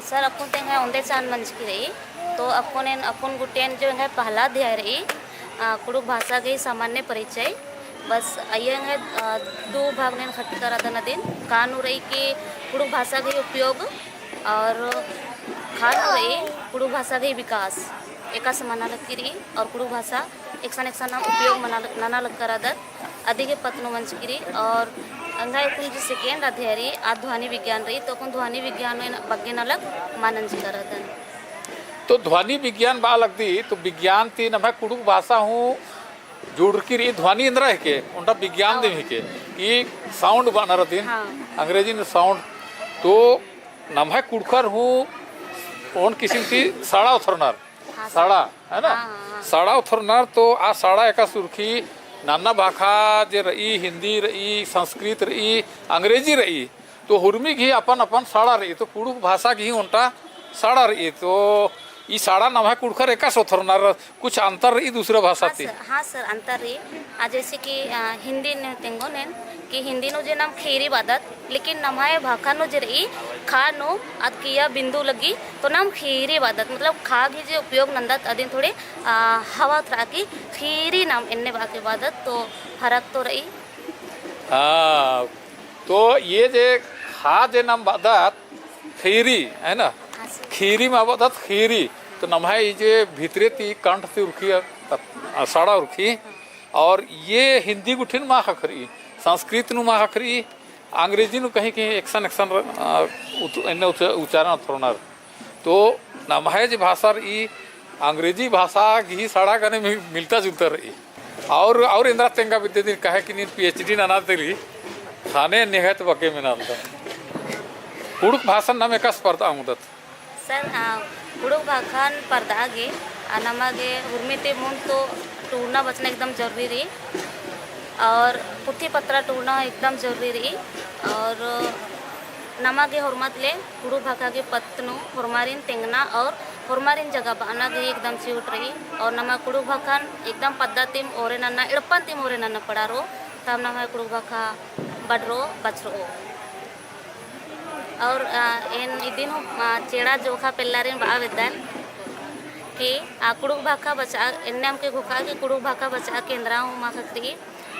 सर, अक्कुन तेंगा ओन्दे चान मंजकी रई, तो अक्कुन एन, अक्कुन गुट्ठिन जो एंग्है पहला अध्याय रई, अ, कुँड़ुख़ भाषा गही सामान्य परिचय, बस अइय्या एंग्है, अ, दू भाग नू एन ख़क्खरदन अदिन, का नू रई कि कुँड़ुख़ भाषा गही उपयोग और खा नू रई कुँड़ुख़ भाषा गही विकास, एकासे मना लगी रई और कुँड़ुख़ भाषा एकसन एकसन नाम उपयोग मना ल-, नना लगदत, अदी गही पत्त नू मंजकी रई। और एंग्है अक्कुन जो second अध्याय रई, आ ध्वनि विज्ञान रई, तो अक्कुन ध्वनि विज्ञान नू एन बग्गे नलख मना नंजकदन। तो ध्वनि विज्ञान बआ लगदी, तो विज्ञान ती नम्है कुँड़ुख़ भाषा हूँ जुड़रकी रई, ध्वनि एन्दरा हिके, ओन्टा विज्ञान दिम हिके, कि sound बअनर अदिन, हाँ। अंग्रेजी नू sound, तो नम्है कुँड़ुख़र हूँ ओन किसिम ती सड़ा ओथरनर, हाँ, सड़ा, है ना? हाँ, हाँ, हाँ। सड़ा ओथरनर तो आ सड़ा एकासे उरखी नन्ना भाखा जे रई, हिन्दी रई, संस्कृत रई, अंग्रेजी रई, तो हुरमी गही अपन अपन सड़ा रई, तो कुँड़ुख़ भाषा गही ओन्टा सड़ा रई, तो ई सड़ा नम्है कुँड़ुख़र एकासे ओथरनर कुछ अंतर रई दूसरा भाषा हाँ ती? सर, हाँ सर, अंतर रई। आ, जैसे कि, आ, हिन्दी नू तेंगोन एन कि हिन्दी नू जे नाम खीरी बअदत, लेकिन नम्है भाखा नू जे रई, खा नू अदकिया बिंदु लगी, तो नाम खीरी बअदत, मतलब खा गही जे उपयोग नन्दत अदिन थोड़े, आ, हवा तरा की खीरी नाम एन्ने बआ के बअदत, तो फरक तो रई। हाँ, तो ये जे खा जे नाम बअदत, खीरी, है ना? हाँ सर। खीरी मा बअदत खीरी। तो नम्है ई जे भितरे ती कंठ ती उरखी, अ, सड़ा उरखी। और ये हिन्दी गुट्ठिन मा ख़क्खरई, संस्कृत नू मा ख़क्खरई, अंग्रेजी नू कहीं कहीं एकसन एकसन, अ, उत-, एन्ने उच-, उच्चारण अथरनर। तो नम्है जे भाषा रई, अंग्रेजी भाषा गही सड़ा गने मि-, मिलता जुलता रई। और, और एन्दरा तेंगा बिद्दे दिन काहे कि नीन PhD नना तेरी, ख़ने निहत बग्गे मेनालदन। कुँड़ुख़ भाषान नाम एकासे परदआ ओंगदत। सर, आ, कुँड़ुख़ भाखान परदआ गे, आ, नमा गे हुरमी ती मुन्द तो टूड़ना बचना एकदम जरूरी रई, और पुथी पत्रा टूड़ना एकदम जरूरी रई, और नमा गे होरमत ले कुँड़ुख़ भाखा गे पत्त नू होरमारिन तेंगना और होरमारिन जगह बअना गे एकदम चिहुट रई, और नमा कुँड़ुख़ भाखान एकदम पद्दा तिम ओरे नन्ना, एड़पन तिम ओरे नन्ना पड़ा रओ, तब नमा कुँड़ुख़ भाखा बढ़रओ, बछरओ। और, अ, एन इदिन हूँ, अ, चेड़ा जोखा पेल्लारिन बआ बेद्दन कि, अ, कुँड़ुख़ भाखा बचआ, एन्ने अमके घोखा कि कुँड़ुख़ भाखा बचआ के एन्दरा हूँ मा ख़क्खरई,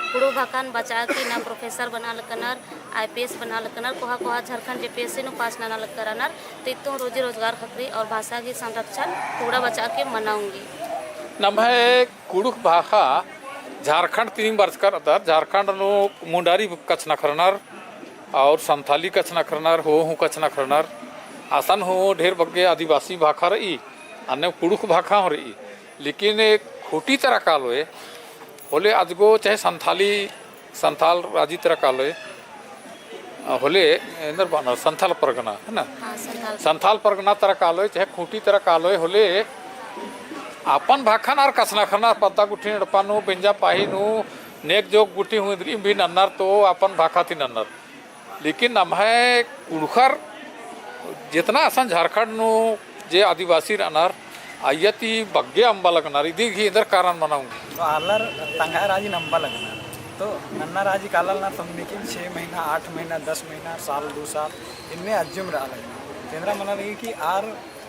कुँड़ुख़ भाखान बचआ के ना professor बना लक्कनर, IPS बना लक्कनर, कोहा कोहा झारखंड JPSC नू pass नना लक्करनर, तो इत्तुम रोजी रोजगार ख़क्खरई और भाषा गही संरक्षण टूड़ा बचआ के मना ओंगी। नम्है कुँड़ुख़ भाखा झारखंड तिम बरचका रअदर, झारखंड नू मुंडारी कछनखरनर और संथाली कछनखरनर, हो हूँ कछनखरनर, असन हूँ ढेर बग्गे आदिवासी भाखा रई, अन्ने कुँड़ुख़ भाखा हूँ रई, लेकिन एक खूँटी तरा कालोय, होले अजगो चाहे संथाली, संथाल राजी तरा कालोय, अ, होले एन्देर बअनर संथाल परगना, है ना? हाँ, संथाल। संथाल परगना तरा कालोय, चाहे खूँटी तरा कालोय, होले अपन भाखान आर कछनखरनर पद्दा गुट्ठी एड़पा नू, बेंजा पाही नू, नेग जोग गुट्ठी हूँ इन्द्रिम भी नन्नर तो अपन भाखा ती नन्नर। लेकिन नम्है कुँड़ुख़र जेतना असन झारखंड नू जे आदिवासी रअनर, अइय्या ती बग्गे अम्बा लगनर, इदी गही एन्देर कारण मना ओंगी। तो आलर तंग्है राजी नू अम्बा लगनर। तो नन्ना राजी काला लगनर तो हमनी की छः महीना, आठ महीना, दस महीना, साल, दो साल, इन्ने अज्जुम रआ लगनर। तो एन्देर मना लगी कि आर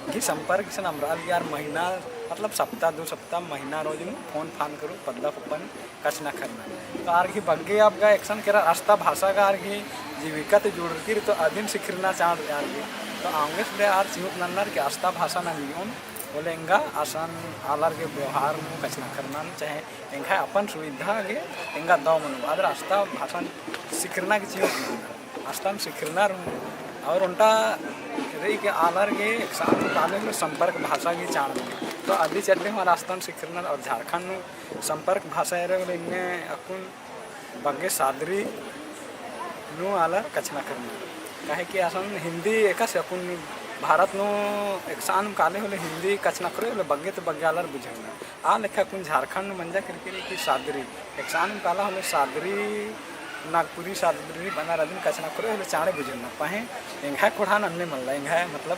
गही संपर्क इसन अम्बरआ लगी, आर महीना, मतलब सप्ताह, दो सप्ताह, महीना रोज नू फोन फान करू, पद्दा कुप्पन कछनखरना। तो आर गही बग्गे अब गा एकसन केरा अस्ता भाषा गा आर गही जीविका ती जुड़रकी रई तो अदिन सिखरना चाड़ आर गही। तो औंगे से ले आर चिहुट नन्नर कि अस्ता भाषा नंजोन, होले एंगा असन आलर गे व्यवहार नू कछनखरना चाहे एंग्है अपन सुविधा गे एंगा दव मनो। आदर अस्ता भाषा सिखरना गे चिहुट नन्नर। अस्ता नू सिखरनर और ओन्टा रई कि आलर गे एकसन काले होले संपर्क भाषा गही चाड़ मनो। तो अदी चड्डे हूँ आर अस्ता नू सिखरनर और झारखंड नू संपर्क भाषा एरा होले इन्ने अक्कुन बग्गे सादरी नू आलर कछनखरनर। काहे कि असन हिंदी एकासे अक्कुन भारत नू एकसन काले होले हिंदी कछनखरओ होले बग्गे तो बग्गे आलर बुझरनर। आ लेखा अक्कुन झारखंड नू मंजा केरकी रई कि सादरी, एकसन काला होले सादरी, नागपुरी सादरी बअनर अदिन कछनखरओ होले चाड़े बुझरनर। पहें एंग्है ख़ोंड़हा नू अन्ने मल्ला, एंग्है मतलब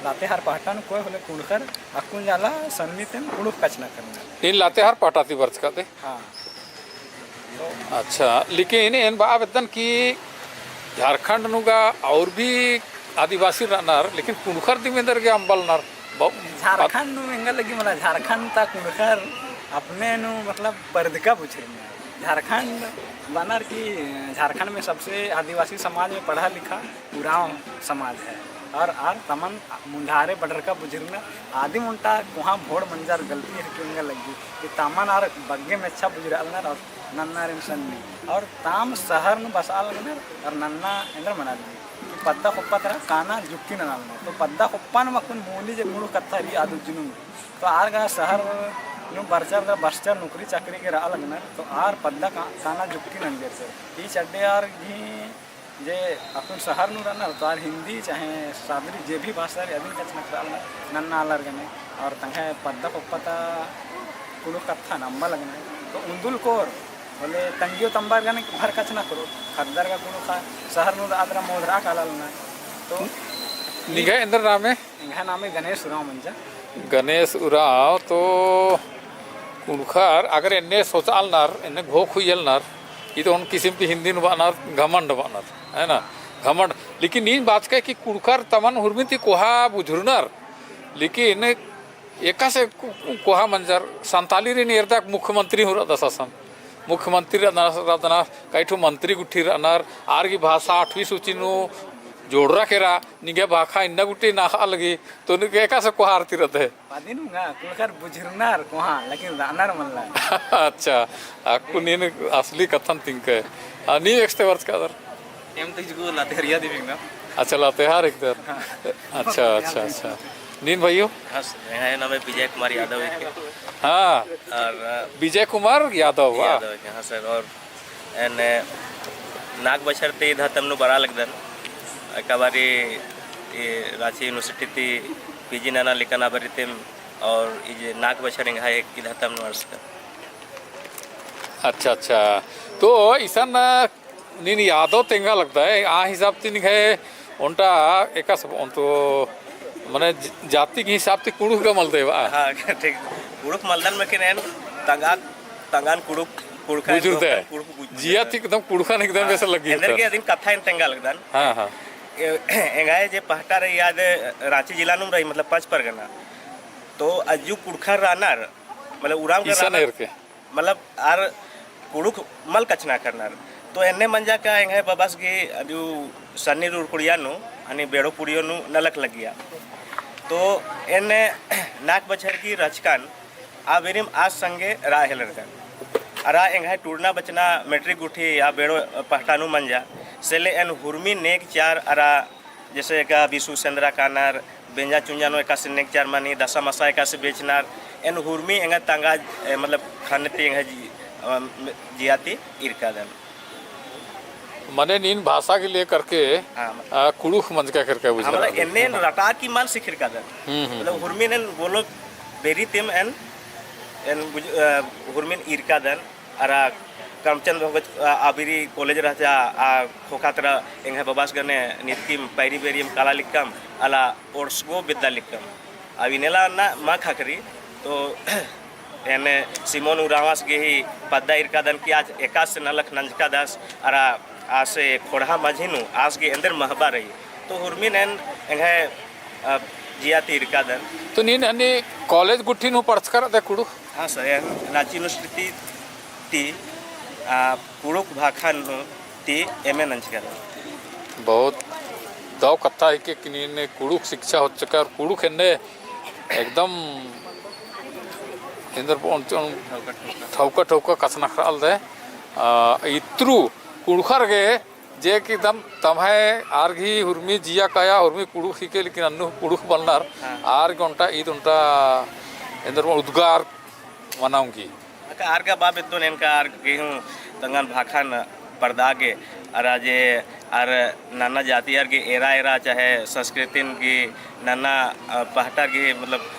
लातेहार पहटा नू कोय होले कुँड़ुख़र अक्कुन जाला सन्नी तेम कुँड़ुख़ कछनखरनर। नीन लातेहार पहटा ती बरचका ते? हाँ। अच्छा, लेकिन एन बआ बेद्दन कि झारखंड नू गा और भी आदिवासी रअनर, लेकिन कुँड़ुख़र दिम एन्देर गे अम्बा लगनर। ब-, झारखंड नू एंगा लगी मला, झारखंड ता कुँड़ुख़र अपने नू मतलब परदका बुझरनर। झारखंड बअनर कि झारखंड में सबसे आदिवासी समाज में पढ़ा लिखा उराँव समाज है। और आर तमन मुंडारे बडरका बुझरनर। आदिम ओन्टा कोहाँ भोड़ मंजर गलती हेके एंगा लगी कि तमन आर बग्गे मेच्छा बुझरआ लगनर और नन्नारिन सन्नी। और ताम शहर नू बसआ लगनर और नन्ना एन्देर मना लगी कि पद्दा खोप्पा तरा काना जुक्की नना लगनर। तो पद्दा खोप्पा नू अक्कुन मूली जे कुँड़ुख़ कत्था रई आद उज्जनुम। तो आर गा शहर नू बरचर तरा बस्चर नौकरी चाकरी गे रआ लगनर। तो आर पद्दा का-, काना जुक्की नंजर। ई चड्डे आर गही जे अक्कुन शहर नू रअनर तो आर हिंदी चाहे सादरी जे भी भाषा रई अदिन कछनखरआ लगनर नन्ना आलर गने। और तंग्है पद्दा खोप्पा ता कुँड़ुख़ कत्थन अम्बा लगनर। तो उन्दुल कोर होले तंग्यो तम्बर गने भर कछनखरओ। ख़द्दर गा कुँड़ुख़ा शहर नू रअदर मोदरआ काला लगनर। तो निंग्है एन्देर नामे? एंग्है नामे गणेश उराँव मंजा। गणेश उराँव तो कुँड़ुख़र अगर एन्ने सोचआ लगनर, एन्ने घोख हुइया लगनर, ई तो ओन किसिम ती हिंदी नू बअनर, घमंड बअनर, है ना? घमंड। लेकिन नीन बाचकय कि कुँड़ुख़र तमन हुरमी ती कोहा बुझुरनर, लेकिन एकासे को-, कोहा मंजर संतालीरिन एरदक मुख्यमंत्री हूँ रअदस असन। मुख्यमंत्री रअदस, रअदस, कई ठो मंत्री गुट्ठी रअनर, आर गही भाषा आठवीं सूची नू जोड़रआ केरा, निंग्है भाखा इन्ना गुट्ठी नाख़आ लगी, तो निंग्है एकासे कोहा आर ती रअदय? अदिन हूँ गा, कुँड़ुख़र बुझुरनर कोहा, लेकिन रअनर मल्ला। अच्छा, अक्कुन नीन असली कत्थन तिंकय। आ, नीम एकसते बरचकादर? एम तो इसको लातेहारिया दी बिगना। अच्छा, लातेहार एकदम। हाँ। अच्छा, अच्छा, अच्छा। नीन भाइयो? हाँ सर, एंग्है नामे विजय कुमार यादव हिके। हाँ। और, अ, विजय कुमार यादव, वाह। यादव हिके, हाँ सर। और एन नाग बछर ती धतम नू बरआ लगदन। एका बारी ई राँची University ती PG नना लिक्कन आ बारी तिम, और ई जे नाग बछर एंग्है एक की धतम नू अरसकन। अच्छा, अच्छा। तो इसन नीन यादव तेंगा लगदय, आ हिसाब ती निंग्है ओन्टा एकासे ओन्टा मने ज-, जाति के हिसाब ती कुँड़ुख़ गा मलदय बा। हाँ, ठीक। कुँड़ुख़ मलदन, लेकिन एन तंगा, तंगन कुँड़ुख़, कुँड़ुख़न बुझुरदय। कुँड़ुख़ बुझुरदय। जिया ती एकदम कुँड़ुख़न एकदम हाँ, वैसा लग्गी एन्देर होता। के अदिन कत्था एन तेंगा लगदन। हाँ, हाँ। ए-, एंग्है जे पहटा रई आद राँची जिला नुम रई, मतलब पाँच परगना। तो अज्जु कुँड़ुख़र रअनर, मतलब उराँव गा इसन रअनर। एरके। मतलब आर कुँड़ुख़ मल कछनखरनर। तो एन्ने मंजा का एंग्है बबस गही अदियु सन्नी रुरकुड़िया नू, हनी बेड़ो पुड़ियो नू नलख लग्गिया। तो एन्ने नाग बछर गही रहचकन आ बेरिम आस संगे रआ हेलरकन। अरा एंग्है टूड़ना बचना matric गुट्ठी आ बेड़ो पहटा नू मंजा। से ले एन हुरमी नेग चार अरा जैसे एका बिसु सेंदरा कानर, बेंजा चुंजा नू एकासे नेग चार मनी, दसा मसा एकासे बेचनर, एन हुरमी एंगा तंगा, ए, मतलब, ख़न्न ती एंगा जी-, अम, जिया ती इरकादन। मने नीन भाषा के लेकर के, हाँ, मतलब, आ, कुँड़ुख़ मंजका करके हाँ, बुझा मतलब, रहा। एन्ने एन रटा की मल सिखिरकादन। हम्म, हम्म, मतलब, हम्म। हुरमी नेन बोलो बेरी तिम एन, एन बुझ-, अ, हुरमिन इरकादन। अरा करमचंद भगत, आ, आ बेरी college रहचा, आ खोखा तरा एंग्है बबास गने नितकिम पैरी बेरियम काला लिक्कम, अला ओर्सगो बेद्दा लिक्कम। अब इन्नेला ना मा ख़क्खरी, तो एन्ने सिमोन उराँवस गही पद्दा इरकादन कि आस एकासे नलख नंजकादस, अरा आसे खोड़हा मझी नू आस गे एन्देर महबा रई। तो हुरमिन एन एंग्है, अ, जिया ती इरकादन। तो नीन हनी college गुट्ठी नू पढ़चका रअदय कुँड़ुख़? हाँ सर, एन राँची University ती, आ, कुँड़ुख़ भाखा नू ती MA नंजका रअदन। बहुत दव कत्था हिके कि नीन कुँड़ुख़ शिक्षा होचका और कुँड़ुख़ एन्ने एकदम एन्देर ठौका ठौका कछनखरआ लगदय। आ, इत्रु कुँड़ुख़र गे जे कि तम, तम्है आर गही हुरमी जिया काया, हुरमी कुँड़ुख़ हिके, लेकिन अन्नु कुँड़ुख़ मलनर, हाँ। आर गे ओन्टा, ईद ओन्टा, एन्देर उद्गार मना ओंगी। अक्का आर गा बा बेद्दोन एन का आर गे हूँ तंगन भाखन परदा गे, अरा जे आर नन्ना जाति आर गे एरा एरा चाहे संस्कृतिन गे नन्ना, अ, पहटा गे मतलब,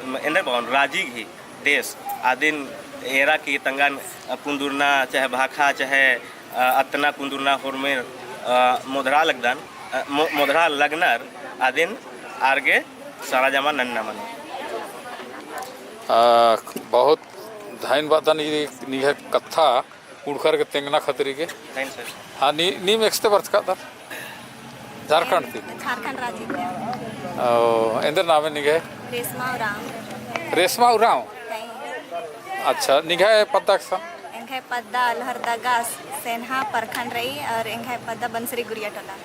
म-, एन्देर बओन राजी गही देश आदिन एरा की तंगन, अ, कुन्दुरना चाहे भाखा चाहे, अ, अतना कुन्दुरना होरमेर, अ, मोधरा लगदन, अ, मो-, मोधरा लगनर आदिन आर गे सारा जमा नन्ना मनो। अ, बहुत धइन बअदन ई निंग्है कत्था कुँड़ुख़र गे तेंगना खतरी गे। धइन सर। हाँ, नी, नीम एकसते बरचकादर? झारखंड ती? झारखंड राजी ती। ओ, एन्देर नामे निंग्है? रेशमा उराँव। रेशमा उराँव? हैं। अच्छा, निंग्है पद्दा एकसन? एंग्है पद्दा लोहरदगा सेन्हा प्रखंड रई और एंग्है पद्दा बनसरी गुड़िया टोला।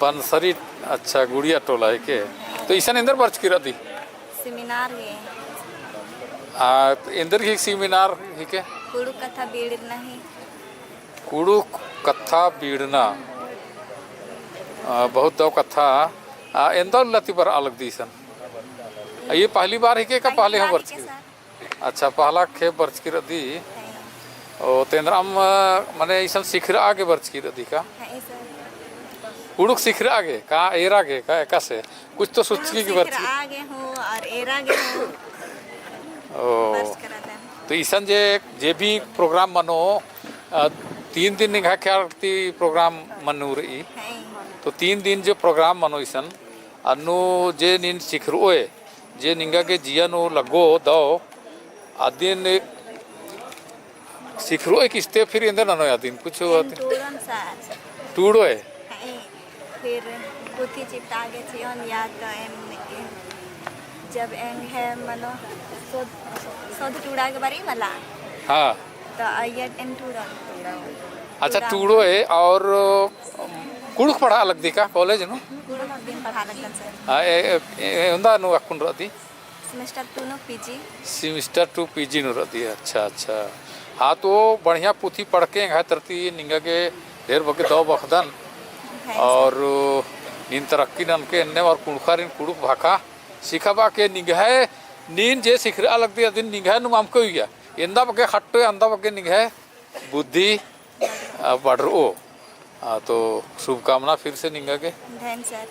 बनसरी, अच्छा, गुड़िया टोला हिके। तो इसन एन्देर बरचकी रअदी? Seminar गे। आ, एन्देर ही seminar हिके? कुँड़ुख़ कत्था बीड़ना ही। कुँड़ुख़ कत्था बीड़ना। आ, बहुत दव कत्था। आ, एन्दा उल्ला ती बरआ लगदी इसन? आ, ये पहली बार हिके का पहली पहले हूँ बार बरचकी? हिके सर। अच्छा, पहला खेप बरचकी रअदी। हैं। ओ, तो एन्दरम, मने इसन सिखरआ गे बरचकी रअदी का? हैं सर। कुँड़ुख़ सिखरआ गे का, एरा गे का, एकासे? कुछ तो सोचकी हाँ, की बरचकी। सिखरआ गे हूँ और एरा गे हूँ। ओ। बरचकी रअदन। तो इसन जे, जे भी program मनो, अ, तीन दिन निंग्है ख्याल ती program मनो रई। हैं। तो तीन दिन जो program मनो इसन, अन्नु जे नीन सिखरओय, जे निंगा गे जिया नू लग्गो दव, अदिन सिखरओय किस्ते फिर एन्देर ननोय अदिन कुछ एन अदिन? टूड़ोन सर। टूड़ोय? हैं, फिर पुथी चिट्टा गे चिओन या तो एन, एन जब एंग्है मनो सोध, सोध टूड़ा गे बारी मला। हाँ। तो अइय्या एन टूड़ोन। अच्छा, टूड़ा। टूड़ोय और कुँड़ुख़ पढ़आ लगदी का college नू? कुँड़ुख़ दिन पढ़आ लगदन सर। हाँ, ए, ए, ए, उन्दा नू अक्कुन रअदी? Semester two नू PG। Semester two PG नू रअदी, अच्छा, अच्छा। हाँ, तो बढ़िया पुथी पढ़के एंग्है तरती निंगा गे ढेर बग्गे दव बखदन। और नीन तरक्की ननके एन्ने और कुँड़ुख़ारिन कुँड़ुख़ भाखा सिखाबआ के निंग्है नीन जे सिखरआ लगदी अदिन निंग्है नुम अमके उइया। एन्दा बग्गे खट्टो, एन्दा बग्गे निंग्है बुद्धि, आ, बढ़रओ। आ, तो शुभकामना फिर से निंगा गे। धन सर।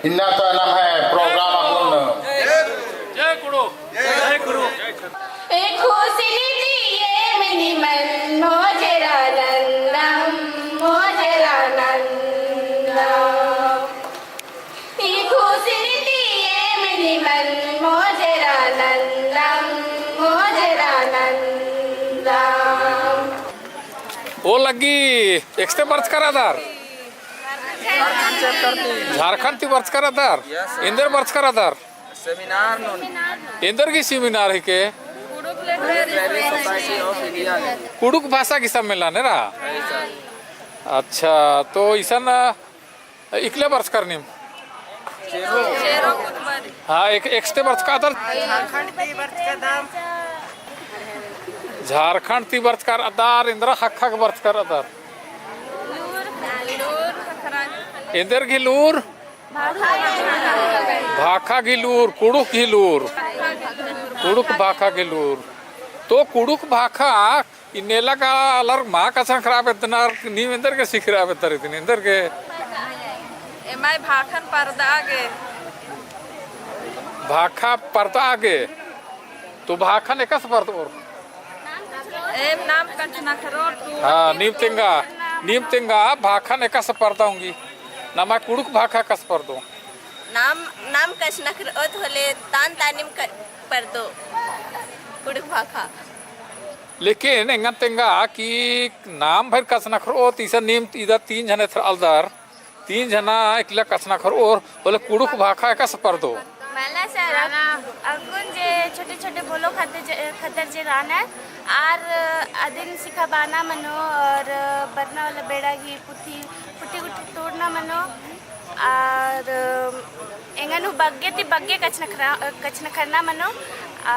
इन्ना तो नम्है program अक्कुन। जय कुँड़ुख़, जय कुँड़ुख़। ओ लग्गी एकसते बरचका रअदर? झारखंड ती बरचका रअदर? एन्देर बरचका रअदर? Seminar नू। एन्देर गही seminar हिके? Society of India। कुँड़ुख़ भाषा गही सम्मेलन एरा? अच्छा, तो इसन इकले बरचकर नीम? हाँ, एक, एकसते बरचका रअदर। झारखंड ती बरचका रअदर, एन्दरा ख़क्खा गे बरचका रअदर? एन्देर गही लूर? भाखा गही लूर, कुँड़ुख़ गही लूर। कुँड़ुख़ भाखा गही लूर। तो कुँड़ुख़ भाखा इन्नेला गा आलर मा कछनखरआ बेद्दनर, नीम एन्देर गे सिखरआ बेद्दर इदिन, एन्देर गे? एम्है भाखन परदआ गे। भाखा परदआ गे। तो भाखन एकासे परदओर? एम नाम कछनखरओर तो। हाँ, नीम तेंगा, नीम तेंगा भाखन एकासे परदआ ओंगी। नम्है कुँड़ुख़ भाखा एकासे परदओ? नाम, नाम कछनखरओत होले तान तानिम क-, परदो कुँड़ुख़ भाखा। लेकिन एंगन तेंगा कि नाम भइर कछनखरओत, इसन नीम इदा तीन झने एथरआलदर, तीन झना एकला कछनखरओर होले कुँड़ुख़ भाखा एकासे परदो। मला सर, अक्कुन जे छोटे-छोटे बोलो खत्तर जे, खत्तर जे रअनर, आर अदिन सिखाबअना मनो और बरना वाला बेड़ा गही पुथी, पुथी गुट्ठी टूड़ना मनो, और एंगन हूँ बग्गे ती बग्गे कछनखरा-, कछनखरना मनो, आ,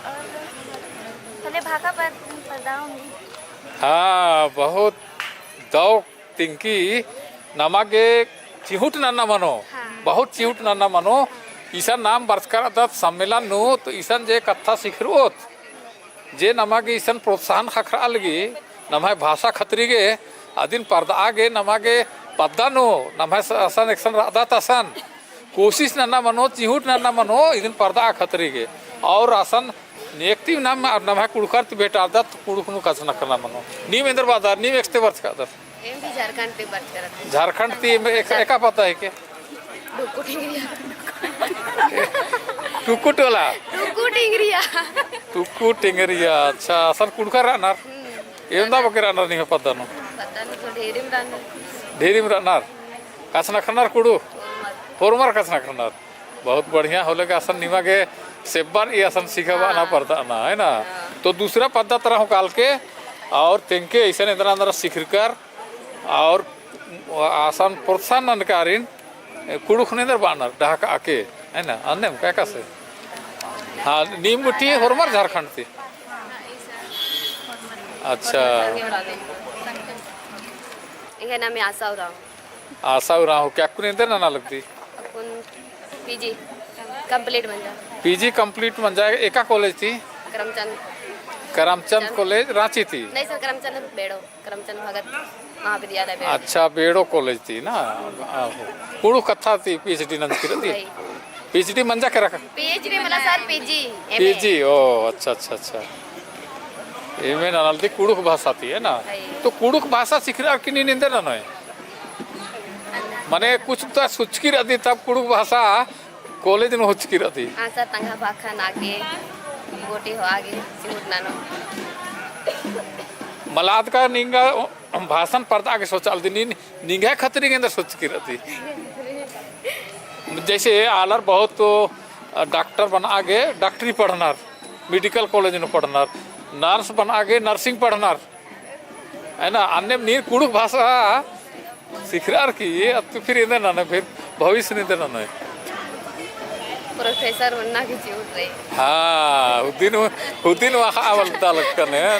और होले भाखा पर, परदआ ओंगी। हाँ, बहुत दव तिंकी नमा गे चिहुट नन्ना मनो, हाँ। बहुत चिहुट नन्ना मनो। इसन नाम बरचका रअदत सम्मेलन नू, तो इसन जे कत्था सिखरओत, जे नमा गे इसन प्रोत्साहन ख़क्खरआ लगी, नम्है भाषा खतरी गे, अदिन परदआ गे नमा गे पद्दा नू, नम्है स-, असन एकसन रअदत असन, कोशिश नन्ना मनो, चिहुट नन्ना मनो, इदिन परदआ खतरी गे। और असन नेकती नाम, नम्है कुँड़ुख़र ती भेंटालदत, कुँड़ुख़ नू कछनखरना मनो। नीम एन्देर बअदर, नीम एकस्ते बरचकादर? एम भी झारखंड ती बरचका रअदन। झारखंड ती एम एक-, एका पद्दा हिके? टुकु टिंगरिया। टुकु टोला? टुकु टिंगरिया। टुकु टिंगरिया, अच्छा, असन कुँड़ुख़र रअनर? हम्म। एवंदा बग्गे रअनर निम्है पद्दा नू? पद्दा नू तो ढेरिम रअनर। ढेरिम रअनर? कछनखरनर कुँड़ुख़? होरमर। होरमर कछनखरनर। बहुत बढ़िया होले का असन निमा गे सेब्बर ई असन सिखाबअना हाँ। परदअना, है ना? हाँ। तो दूसरा पद्दा तरा हूँ कालके और तेंगके इसन एन्दरा एन्दरा सिखरकर और असन प्रोत्साहन ननकारिन कुँड़ुख़ नू एन्देर बअनर डहकाके, है ना? अन्नेम का एकासे? हाँ, नीम गुट्ठी होरमर झारखंड ती? अच्छा। एंग्है नामे आशा उराँव। आशा उराँव, का अक्कुन एन्देर नना लगदी? अक्कुन पीजी complete मंजा। पीजी complete मंजा, एका कॉलेज ती? करमचंद। करमचंद कॉलेज, राँची ती? नहीं सर, करमचंद बेड़ो, करमचंद भगत महाविद्यालय बेड़ो। अच्छा, बेड़ो कॉलेज ती ना? आहो। कुँड़ुख़ कत्था ती पीएचडी नंजकी रअदी? नहीं। पीएचडी मंजा केरा का? पीएचडी मला सर, पीजी, एमए। पीजी, ओ, अच्छा, अच्छा, अच्छा। एमए ननालदी कुँड़ुख़ भाषा ती, है ना? नहीं। तो कुँड़ुख़ भाषा सिखरअर की नीन एन्देर ननोय? मने कुछ तो सोचकी रअदी तब कुँड़ुख़ भाषा कॉलेज नू होचकी रअदी। हाँ सर, तंग्है भाखा नागे, गोटी होआ गे, चिहुट ननो। मला अदका निंगा भाषन परदआ गे सोचआलदी, नीन निंग्है खतरी गे एन्देर सोचकी रअदी। जैसे आलर बहुत तो डॉक्टर बनआ गे डॉक्टरी पढ़नर, मेडिकल कॉलेज नू पढ़नर, नर्स बनआ गे नर्सिंग पढ़नर, है ना? अन्नेम नीन कुँड़ुख़ भाषा सिखरअर की, अब तो फिर एन्देर ननोय, फिर भविष्य नू एन्देर ननोय। प्रोफेसर बनना की चिहुट रई। हाँ, हुदिन, हुदिन वाखा आवल ता लगकन है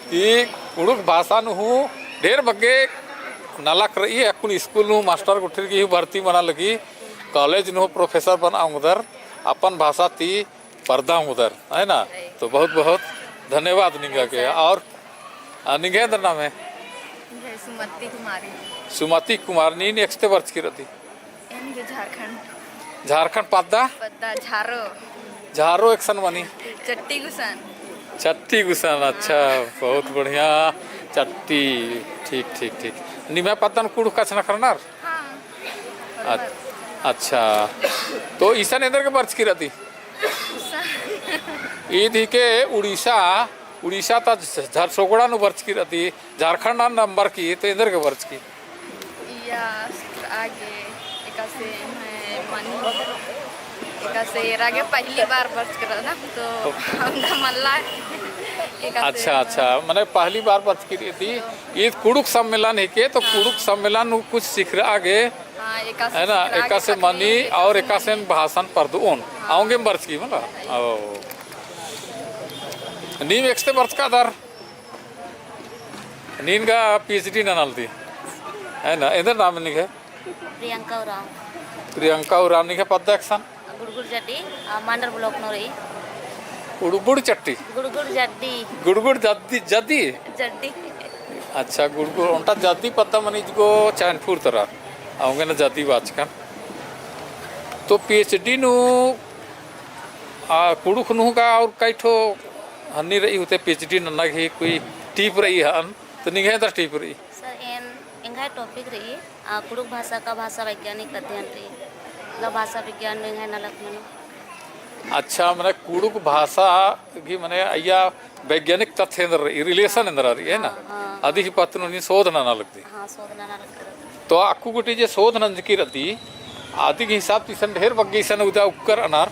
कि कुँड़ुख़ भाषा नू हूँ ढेर बग्गे नलख रई, अक्कुन स्कूल नू मास्टर गुट्ठिर की हूँ भर्ती मना लगी, कॉलेज नू प्रोफेसर बनआ ओंगदर, अपन भाषा ती परदआ ओंगदर, है ना? तो बहुत बहुत धन्यवाद निंगा गे। और, आ, निंग्है एन्देर नामे? निंग्है सुमति कुमारी। सुमति कुमार, नीन एकस्ते बरचकी रअदी? एन गे झारखंड। झारखंड पद्दा? पद्दा झारो। झारो एकसन मनी? चट्टी गुसन। चट्टी गुसन, अच्छा, बहुत बढ़िया। चट्टी, ठीक, ठीक, ठीक। निम्है पद्दन कुँड़ुख़ कछनखरनर? हाँ। अ-, अच्छा, तो इसन एन्देर गे बरचकी रअदी? ईद हिके उड़ीसा, उड़ीसा ता झ-, झरसोगड़ा नू बरचकी रअदी, झारखंड नंबर की, तो एन्देर गे बरचकी? इया सिखरआ गे, एकासे एम्है मनी, एकासे एरा गे पहली बार बरचकी रअदन, तो हमरा मल्ला, एकासे अच्छा, अच्छा, मने पहली बार बरचकी रअदी, ईद कुँड़ुख़ सम्मेलन हिके, तो हाँ। कुँड़ुख़ सम्मेलन नू कुछ सिखरआ गे, हाँ, एकासे है ना, सिखरआ गे एकासे पतली, मनी और एकासे एकासे मनी। भाषण परदोन। हाँ। अवंगेम बरचकी मला। ओ। नीम एकस्ते बरचकादर? नीन गा पीएचडी ननालदी। है ना, एन्देर नाम निंग्है? प्रियंका उराँव। प्रियंका उराँव, निंग्है पद्दा एकसन? गुड़गुड़ जड्डी, आ, मांडर ब्लॉक नू रई। गुड़गुड़ चट्टी? गुड़गुड़ जड्डी। गुड़गुड़ जड्डी, जड्डी? जड्डी। अच्छा, गुड़गुड़, ओन्टा जड्डी पद्दा मनी इजगो चैनपुर तरा। अवंगे ना जड्डी बाचकन। तो पीएचडी नू, आ, कुँड़ुख़ नू गा और कई ठो हन्नी रई होते पीएचडी नन्ना गही कोई टीप रई हन, तो निंग्है एन्देर टीप रई? सर, एन, एंग्है टॉपिक रई, आ, कुँड़ुख़ भाषा का भाषा वैज्ञानिक अध्ययन रई। भाषा विज्ञान नू एंग्है नलख मनो। अच्छा, मने कुँड़ुख़ भाषा गही मने अइय्या वैज्ञानिक तथ्य एन्दर रई, relation एन्दरा रई, है ना? हाँ, हाँ, अदी ही पत्त नू नीन शोध नना लगदी। हाँ, शोध नना लगदी। तो अक्कु गूटी जे शोध नंजकी रअदी, अदी गही हिसाब ती इसन ढेर बग्गे इसन उदा उक्कर अनर,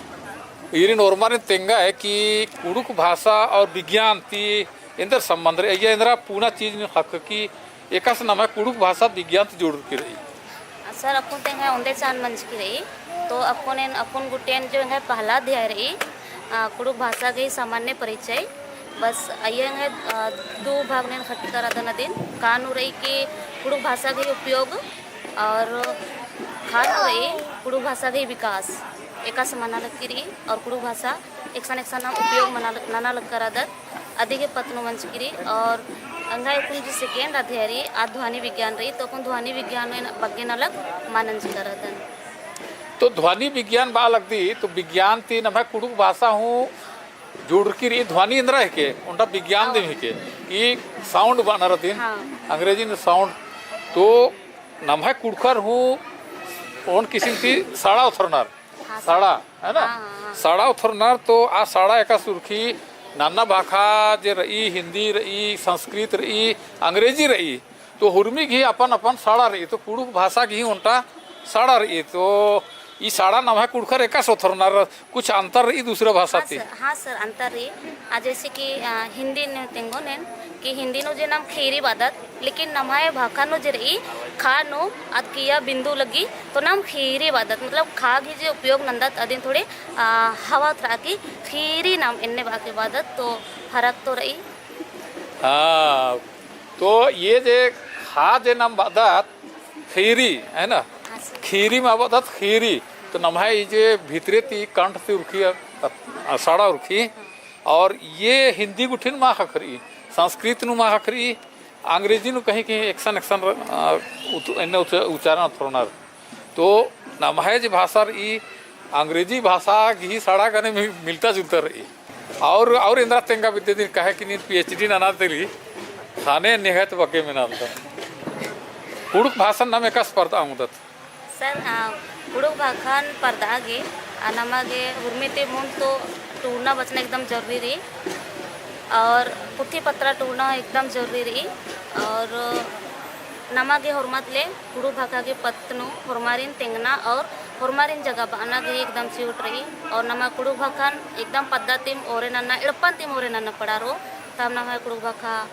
ईरिन ओर्मारिन तेंगा है कि कुँड़ुख़ भाषा और विज्ञान ती एन्दर संबंध रई, अइय्या एन्दरा पूना चीज नू ख़क्खकी एकासे नम्है कुँड़ुख़ भाषा विज्ञान ती जुड़रकी रई। सर, अक्कुन तेंगा ओन्दे चान मंजकी रई, तो अक्कुन एन, अक्कुन गुट्ठिन जो एंग्है पहला अध्याय रई, अ, कुँड़ुख़ भाषा गही सामान्य परिचय, बस अइय्या एंग्है, अ, दू भाग नू एन ख़क्खरदन अदिन, का नू रई कि कुँड़ुख़ भाषा गही उपयोग और ख़ा नू रई कुँड़ुख़ भाषा गही विकास, एकासे मना लगकी रई और कुँड़ुख़ भाषा एकसन एकसन नाम उपयोग मना लग-, नना लगकर रअदत, अदी गही पत्त नू मंजकी रई। और एंग्है अक्कुन जो second अध्याय रई, आ ध्वनि विज्ञान रई, तो अक्कुन ध्वनि विज्ञान नू एन बग्गे नलख मना नंजकर रअदन। तो ध्वनि विज्ञान बआ लगदी, तो विज्ञान ती नम्है कुँड़ुख़ भाषा हूँ जुड़रकी रई, ध्वनि एन्दरा हिके, ओन्टा विज्ञान दिम हिके, ई sound बअनर अदिन, हाँ। अंग्रेजी नू sound, तो नम्है कुँड़ुख़र हूँ ओन किसिम ती सड़ा उथरनर। हाँ, सड़ा, है ना? हाँ, हाँ, हाँ। सड़ा उथरनर तो आ सड़ा एकासे उरखी, नन्ना भाखा जे रई, हिन्दी रई, संस्कृत रई, अंग्रेजी रई, तो हुरमी गही अपन अपन सड़ा रई, तो कुँड़ुख़ भाषा गही ओन्टा सड़ा रई, तो ई सड़ा नम्है कुँड़ुख़र एकासे उथरनर कुछ अंतर रई दूसरा भाषा हाँ ती? सर, हाँ सर, अंतर रई। आ, जैसे कि, आ, हिन्दी नू तेंगोन एन कि हिन्दी नू जे नाम खीरी बअदत, लेकिन नम्है भाखा नू जे रई, खा नू अद किया बिंदु लग्गी, तो नाम खीरी बअदत, मतलब खा गही जे उपयोग नन्दत अदिन थोड़े, आ, हवा उतरा की खीरी नाम एन्ने बआ के बअदत, तो फरक तो रई। हाँ, तो ये जे खा जे नाम बअदत खीरी, है ना? हाँ सर। खीरी मा बअदत खीरी, तो नम्है ई जे भितरे ती कंठ ती उरखी, अ, अ, सड़ा उरखी, और ये हिन्दी गुट्ठिन मा ख़क्खरई, संस्कृत नू मा ख़क्खरई, अंग्रेजी नू कहीं कहीं एकसन एकसन र-, अ, उत-, एन्ने उच-, उच्चारण उथरनर। तो नम्है जे भाषा रई, अंग्रेजी भाषा गही सड़ा गने मि-, मिलता जुलता रई। और, और एन्दरा तेंगा बिद्दय दिन, काहे कि नीन PhD नना तेली, ख़ने निहत बग्गे मेना लगदन। कुँड़ुख़ भाषान नाम एकासे परदआ ओंगदत? सर, आ, कुँड़ुख़ भाखान परदआ गे, आ, नमा गे हुरमी ती मुन्द तो टूड़ना बचना एकदम जरूरी रई, और पुथी पत्रा टूड़ना एकदम जरूरी रई, और नमा गे होरमत ले कुँड़ुख़ भाखा गे पत्त नू होरमारिन तेंगना और होरमारिन जगाबअना गे एकदम चिहुट रई, और नमा कुँड़ुख़ भाखान एकदम पद्दा तिम ओरे नन्ना, एड़पन तिम ओरे नन्ना पड़ा रओ, तब नम्है कुँड़ुख़ भाखा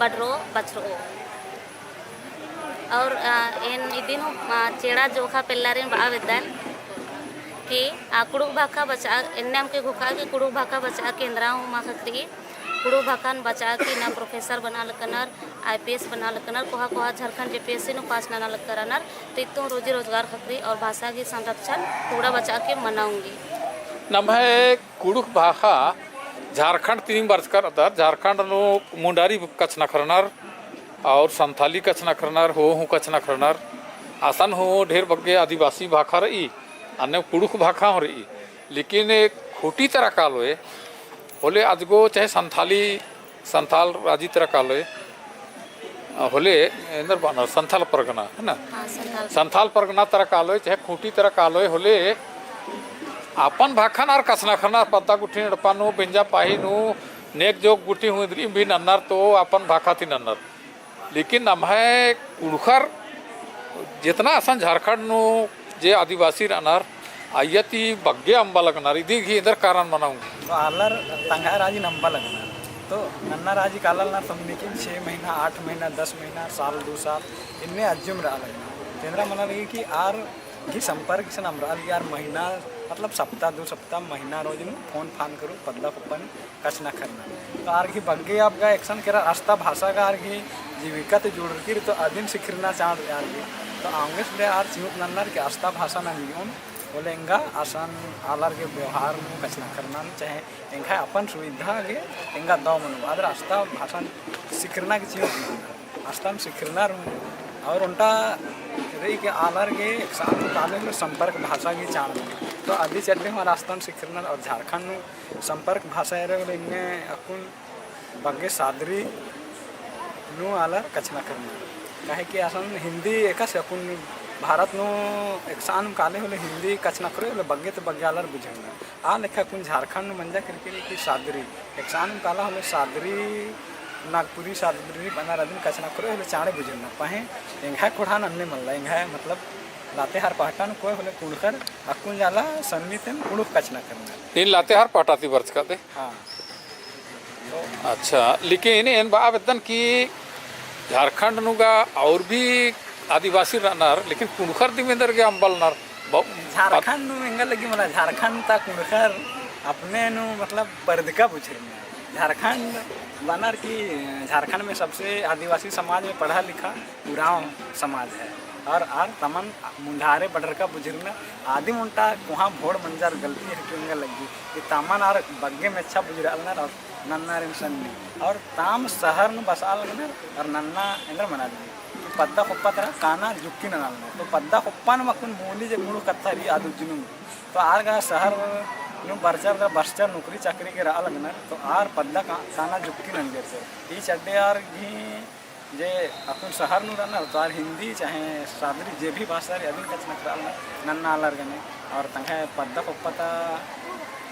बड़रओ, बछरओ। और, अ, एन इदिन हूँ, अ, चेड़ा जोखा पेल्लारिन बआ बेद्दन कि, अ, कुँड़ुख़ भाखा बचआ, एन्ने अमके घोखा कि कुँड़ुख़ भाखा बचआ के एन्दरा हूँ मा ख़क्खरई, कुँड़ुख़ भाखान बचआ की ना professor बना लकनर, IPS बना लकनर, कोहा कोहा झारखंड JPSC नू pass नना लकरनर, तो इत्तुम रोजी रोजगार ख़क्खरई और भाषा की संरक्षण टूड़ा बचआ के मना ओंगी। नम्है कुँड़ुख़ भाखा झारखंड तिनिम बरचकर अदर, झारखंड नू मुंडारी कछनखरनर और संथाली कछनखरनर, हो हूँ कछनखरनर, असन हूँ ढेर बग्गे आदिवासी भाखा रई, अन्ने कुँड़ुख़ भाखा हूँ रई, लेकिन एक खूँटी तरा कालोय, होले अजगो चाहे संथाली संथाल राजी तरा कालोय, अ, होले एन्देर बअनर संथाल परगना, है ना? हाँ, संथाल। संथाल परगना तरा कालोय, चाहे खूँटी तरा कालोय, होले अपन भाखन आर कछनखरनर पद्दा गुट्ठिन एड़पा नू, बेंजा पाही नू, नेग जोग गुट्ठी हूँ इन्द्रिम भी नन्नर तो अपन भाखा ती नन्नर। लेकिन नम्है कुँड़ुख़र जेतना असन झारखंड नू जे आदिवासी रअनर, अइय्या ती बग्गे अम्बा लगनर, इदी गही एन्देर कारण मना ओंगी। तो आलर तंग्है राजी नू अम्बा लगनर। तो नन्ना राजी कालनर समझी कि छः महीना, आठ महीना, दस महीना, साल, दो साल, इन्ने अज्जुम रआ लगनर। तो एन्देर मना लगी कि आर गही संपर्क से नम रआ लगी, आर महीना, मतलब सप्ताह, दो सप्ताह, महीना रोज नू फोन फान करू, पद्दा कुप्पा नू कछनखरनर। तो आर गही बग्गे अबगा एकसन केरा अस्ता भाषा गा आर गही जीविका ती जुड़रकी रई, तो अदिन सिखरना चाड़ आर गही। तो औंगे से ले आर चिहुट नन्नर कि अस्ता भाषा नंजोन, होले एंगा असन आलर गे व्यवहार नू कछनखरना नू चाहे एंग्है अपन सुविधा गे एंगा दव मनो, आदर अस्ता भाषा सिखरना गे चिहुट नन्नर। अस्ताम सिखरनर हूँ। और ओन्टा रई कि आलर गे एकसन काले में संपर्क भाषा गही चाड़। तो अदी चड्डे हूँ आर अस्ताम सिखरनर और झारखंड नू संपर्क भाषा एरा होले इन्ने अक्कुन बग्गे सादरी नू आलर कछनखरनर। काहे कि असन हिन्दी एकासे अक्कुन भारत नू एकसानुम काले होले हिंदी कछनखरओ होले बग्गे ती बग्गे आलर बुझुरनर। आ लेखा कुन झारखंड नू मंजा केरकी रई कि सादरी। एकसानुम काला होले सादरी नागपुरी सादरी बअनर अदिन कछनखरओ होले चाँड़े बुझुरनर। पहें एंग्है ख़ोंड़हा नू अन्ने मल्ला, एंग्है मतलब लातेहार पहटा नू कोय होले कुँड़ुख़र अक्कुन जाला सन्नी तेम कुँड़ुख़ कछनखरनर। नीन लातेहार पहटा ती बरचका दे? हाँ। अच्छा, लेकिन एन बआ बेद्दन कि झारखंड नू गा और भी आदिवासी रअनर, लेकिन कुँड़ुख़र दिम एन्देरगे अम्बलनर। ब-, झारखंड नू एंगा लग्गी मला, झारखंड ता कुँड़ुख़र अपने नू मतलब परदका बुझुरनर। झारखंड बअनर कि झारखंड में सबसे आदिवासी समाज में पढ़ा लिखा उराँव समाज है। और आर तमन मुन्धारे बडरका बुझुरनर। आदिम ओन्टा कोहाँ भोड़ मंजर गलती है कि एंगा लग्गी कि तमन आर बग्गे मेच्छा बुझुरआ लगनर और नन्ना आरिन सन्नी। और ताम शहर नू बसआ लगनर और नन्ना एन्देर मना लगी कि पद्दा खोप्पा तरा काना जुक्की नना लगनर। तो पद्दा खोप्पा नू अक्कुन मूली जे कुँड़ुख़ कत्था रई आद उज्जनुम। तो आर गा शहर नू बरचर तरा बरचर नौकरी चाकरी गे रआ लगनर। तो आर पद्दा का-, काना जुक्की नंजर से। ई चड्डे आर गही जे अक्कुन शहर नू रअनर तो आर हिंदी चाहे सादरी जे भी भाषा रई अदिन कछनखरआ लगनर नन्ना आलर गने। और तंग्है पद्दा खोप्पा ता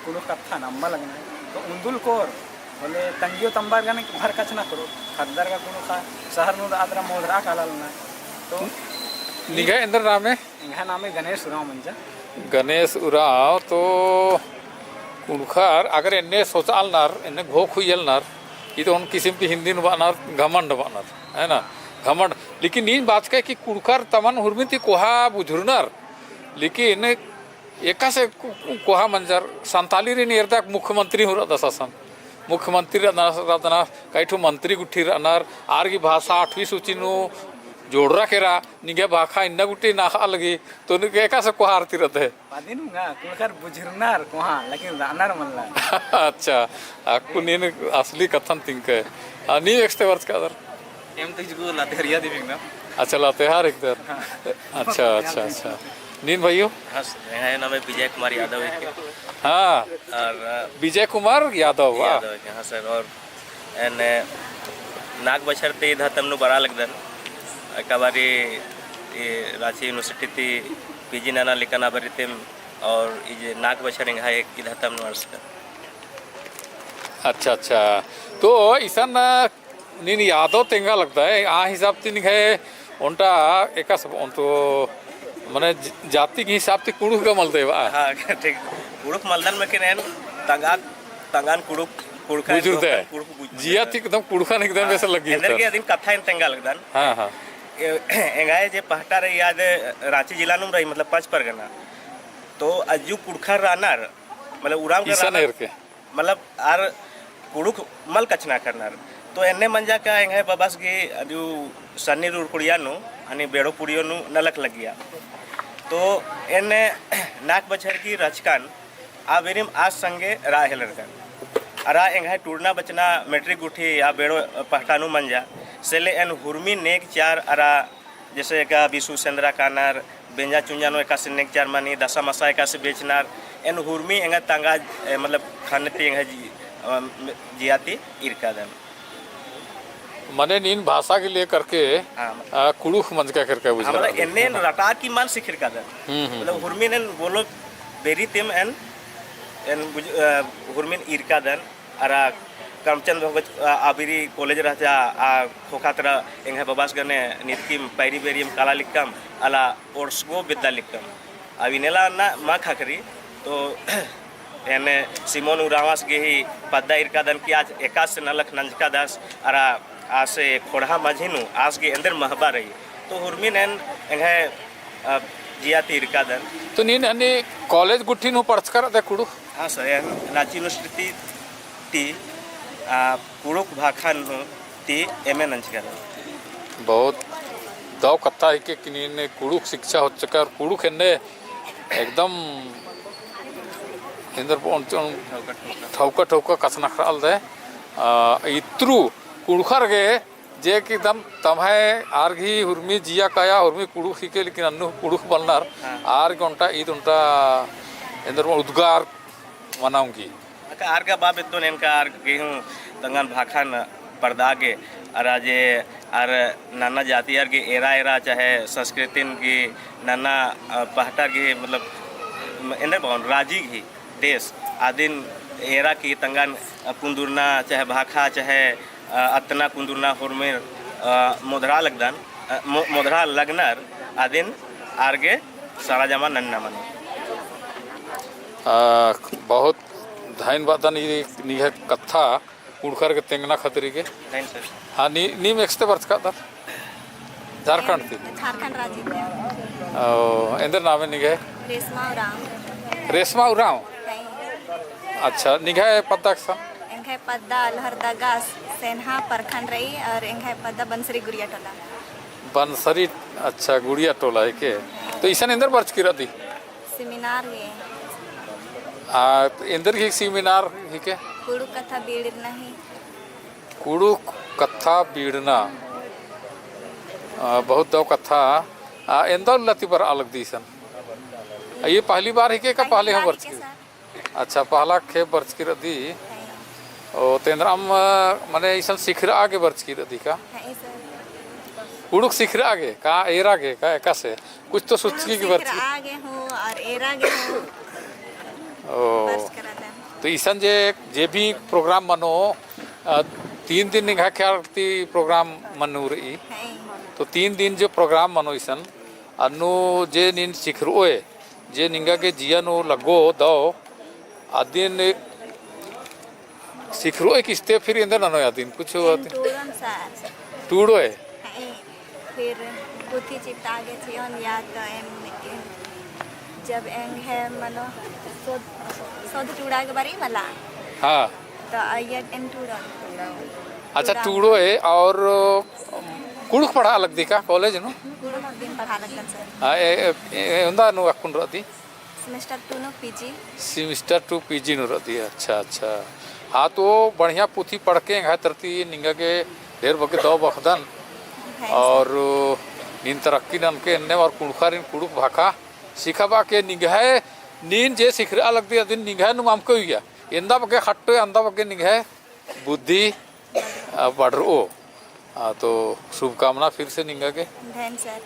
कुँड़ुख़ कत्थन अम्बा लगनर। तो उन्दुल कोर होले तंग्यो तम्बर गने भर कछनखरओ। ख़द्दर गा कुँड़ुख़ा शहर नू रअदर मोदरआ काला लगनर। तो निंग्है एन्देर नामे? एंग्है नामे गणेश उराँव मंजा। गणेश उराँव, तो कुँड़ुख़र अगर एन्ने सोचआ लगनर, एन्ने घोख हुइया लगनर, ई तो ओन किसिम ती हिंदी नू बअनर, घमंड बअनर, है ना? घमंड। लेकिन नीन बाचकय कि कुँड़ुख़र तमन हुरमी ती कोहा बुझुरनर, लेकिन एकासे को-, को-, कोहा मंजर, संतालीरिन एरदक मुख्यमंत्री हूँ रअदस असन। मुख्यमंत्री रअदस, रअदस, कई ठो मंत्री गुट्ठी रअनर, आर गही भाषा आठवीं सूची नू जोड़रा केरा, निंग्है भाखा इन्ना गुट्ठी नखआ लगी, तो निंग्है एकासे कोहा आर ती रअदय? अदिन हूँ गा, कुँड़ुख़र बुझुरनर कोहा, लेकिन रअनर मल्ला। अच्छा, अक्कु नीन असली कत्थन तिंकय। आ, नीम एकसते बरचकदर? एम तो इजगु लातेहारिया दिम एंगदम। अच्छा, लातेहार हिकदर। हाँ। अच्छा, अच्छा, अच्छा। नीन भइयो? हाँ सर, एंग्है नामे विजय कुमार यादव हिके। हाँ। और, अ, विजय कुमार यादव, वाह। यादव हिके, हाँ सर। और एन्ने नाग बछर ती इद हतम नू बरआ लगदन। एका बारी ई राँची university ती PG नना लिक्कन आ बारी तिम और ई जे नाग बछर एंग्है इद हतम नू अंड़सकन। अच्छा, अच्छा। तो इसन नीन यादव तेंगा लगदय, आ हिसाब ती निंग्है ओन्टा एकासे ओन्टो मने ज-, जाति गही हिसाब ती कुँड़ुख़ गा मलदय बा। हाँ, ठीक। कुँड़ुख़ मलदन में के एन तंगआ, तंगआन कुँड़ुख़, कुँड़ुख़न बुझुरदय। कुँड़ुख़ बुझुरदय। जिया ती एकदम कुँड़ुख़न एकदम हाँ, वैसे लग्गी एन्देरगे होता। अदिन कत्था एन तेंगा लगदन। हाँ, हाँ। ए-, एंग्है जे पहटा रई आद राँची जिला नुम रई, मतलब पाँच परगना। तो अज्जु कुँड़ुख़र रअनर, मतलब उराँव गा इसन रअनर। एरके। मतलब आर कुँड़ुख़ मल कछनखरनर। तो एन्ने मंजा का एंग्है बबस गही अदिउ सन्नी रुरकुड़िया नू, हनी बेड़ो पुड़ियो नू नलख लग्गिया। तो एन्ने नाग बछर गही रहचकन आ बेरिम आस संगे रआ हेलरकन। अरा एंग्है टूड़ना बचना matric गुट्ठी आ बेड़ो पहटा नू मंजा। से ले एन हुरमी नेग चार अरा जैसे एका बिसु सेंदरा कानर, बेंजा चुंजा नू एकासे नेग चार मनी, दसा मसा एकासे बेचनर, एन हुरमी एंगा तंगआ, ए, मतलब, ख़न्न ती एंगा जी-, अ, जिया ती ईरकादन। मने नीन भाषा के लेकर के, हाँ। अ, कुँड़ुख़ मंजका केरका बुझा हमरा रहा। एन्ने एन रटा की मल सिखिरकादन। हम्म, हम्म, मतलब, हम्म। हुरमी एन बोलो बेरी तिम एन, एन बुझ-, अ, हुरमिन ईरकादन। अरा करमचंद भगत, आ, आ बेरी college रहचा, आ ख़ोख़ा तरा एंग्है बबास गने नितकिम पैरी बेरियम काला लिक्कम, अला ओर्सगो बेद्दा लिक्कम। अब इन्नेला ना मा ख़क्खरी, तो एन्ने सिमोन उराँवस गही पद्दा ईरकादन कि आस एकासे नलख नंजकादस, अरा आसे ख़ोंड़हा मझी नू आस गे एन्देर महबा रई। तो हुरमिन एन एंग्है, अ, जिया ती ईरकादन। तो नीन हनी college गुट्ठी नू पढ़चका रअदय कुँड़ुख़? हाँ सर, एन राँची university ती, आ, कुँड़ुख़ भाखा नू ती MA नंजका रअदन। बहुत दव कत्था हिके कि नीन कुँड़ुख़ शिक्षा होचका और कुँड़ुख़ एन्ने एकदम एन्देर ठौका ठौका कछनखरआ लगदय। आ, इत्रु कुँड़ुख़र गे जे कि एकदम तम्है आर गही हुरमी जिया काया हुरमी कुँड़ुख़ हिके, लेकिन अन्नु कुँड़ुख़ मलनर, हाँ। आर गे ओन्टा ईद ओन्टा एन्देर उद्गार मना ओंगी। अक्का आर गा बआ बेद्दन एन का आर गे हूँ तंगन भाखन परदा गे अरा जे आर नन्ना जातियर गे एरा एरा चाहे संस्कृतिन गे नन्ना, अ, पहटर गे मतलब एन्देर बओन राजी गे देश आदिन एरा की तंगन, अ, कुन्दुरना चाहे भाखा चाहे, अ, अत्तना कुन्दुरना होरमर, अ, मोधरा लगदन, अ, मो-, मोधरा लगनर आदिन आर गे सरजमा नन्ना मनो। अ, बहुत धैन बअदन ई निंग्है कत्था कुँड़ुख़र गे तेंगना खतरी गे। धैन सर। हाँ, नी, नीम एकसते बरचकादर? झारखंड ती? झारखंड राजी ती। ओ, एन्देर नामे निंग्है? रेशमा उराँव। रेशमा उराँव? हैं। अच्छा, निंग्है पद्दा एकसन? एंग्है पद्दा लोहरदगा सेन्हा प्रखंड रई और एंग्है पद्दा बनसरी गुड़िया टोला। बनसरी, अच्छा, गुड़िया टोला है के? तो इसन एन्देर बरचकी रअदी? सेमिनार गे। आ, एन्देर ही सेमिनार ही के? कुँड़ुख़ कत्था बीड़ना ही। कुँड़ुख़ कत्था बीड़ना। आ, बहुत दव कत्था। आ, एन्दा उल्ला ती बरआ लगदी इसन? आ, ये पहली बार ही के का पहले हूँ बरचकी? अच्छा, पहला खेप बरचकी रअदी। ओ, तेन्द्रम, मने इसन सिखरआ गे बरचकी रअदी का? कुँड़ुख़ सिखरआ गे का, एरा गे का, एकासे? कुछ तो सोचकी गे बरचकी। सिखरआ गे हूँ और एरा गे हूँ। ओ। बरचकी रअदन। तो इसन जे, जे भी program मनो, अ, तीन दिन निंग्है ख्याल ती program मनो रई। हैं। तो तीन दिन जो program मनो इसन, अन्नु जे नीन सिखरओय, जे निंगा गे जिया नू लगो दव, अदिन सिखरओय किस्ते फिर एन्देर ननोय अदिन कुछ एन अदिन? टूड़ोन सर। टूड़ोय? हैं, फिर पुथी चिता गे चिओन या तो एन, एन जब एंग्है मनो सोध, सोध टूड़ा गे बरई मला। हाँ। तो अइय्या एन टूड़ोन। अच्छा, टूड़ा। टूड़ोय और कुँड़ुख़ पढ़आ लगदी का college नू? कुँड़ुख़ दिन पढ़आ लगदन सर। हाँ, ए, ए, ए, एवंदा नू अक्कुन रअदी? Semester two नू PG। Semester two PG नू रअदी, अच्छा, अच्छा। हाँ, तो बढ़िया पुथी पढ़के एंग्है तरती निंगा गे ढेर बग्गे दव बअदन। हैं सर। और नीन तरक्की ननके एन्ने और कुँड़ुख़ारिन कुँड़ुख़ भाखा सिखाबआ के निंग्है नीन जे सिखरआ लगदी अदिन निंग्है नुम अमके उइया। एन्दा बग्गे खट्टो, एन्दा बग्गे निंग्है बुद्धि, अ, बढ़रओ। अ, तो शुभकामना फिर से निंगा गे। धैन सर।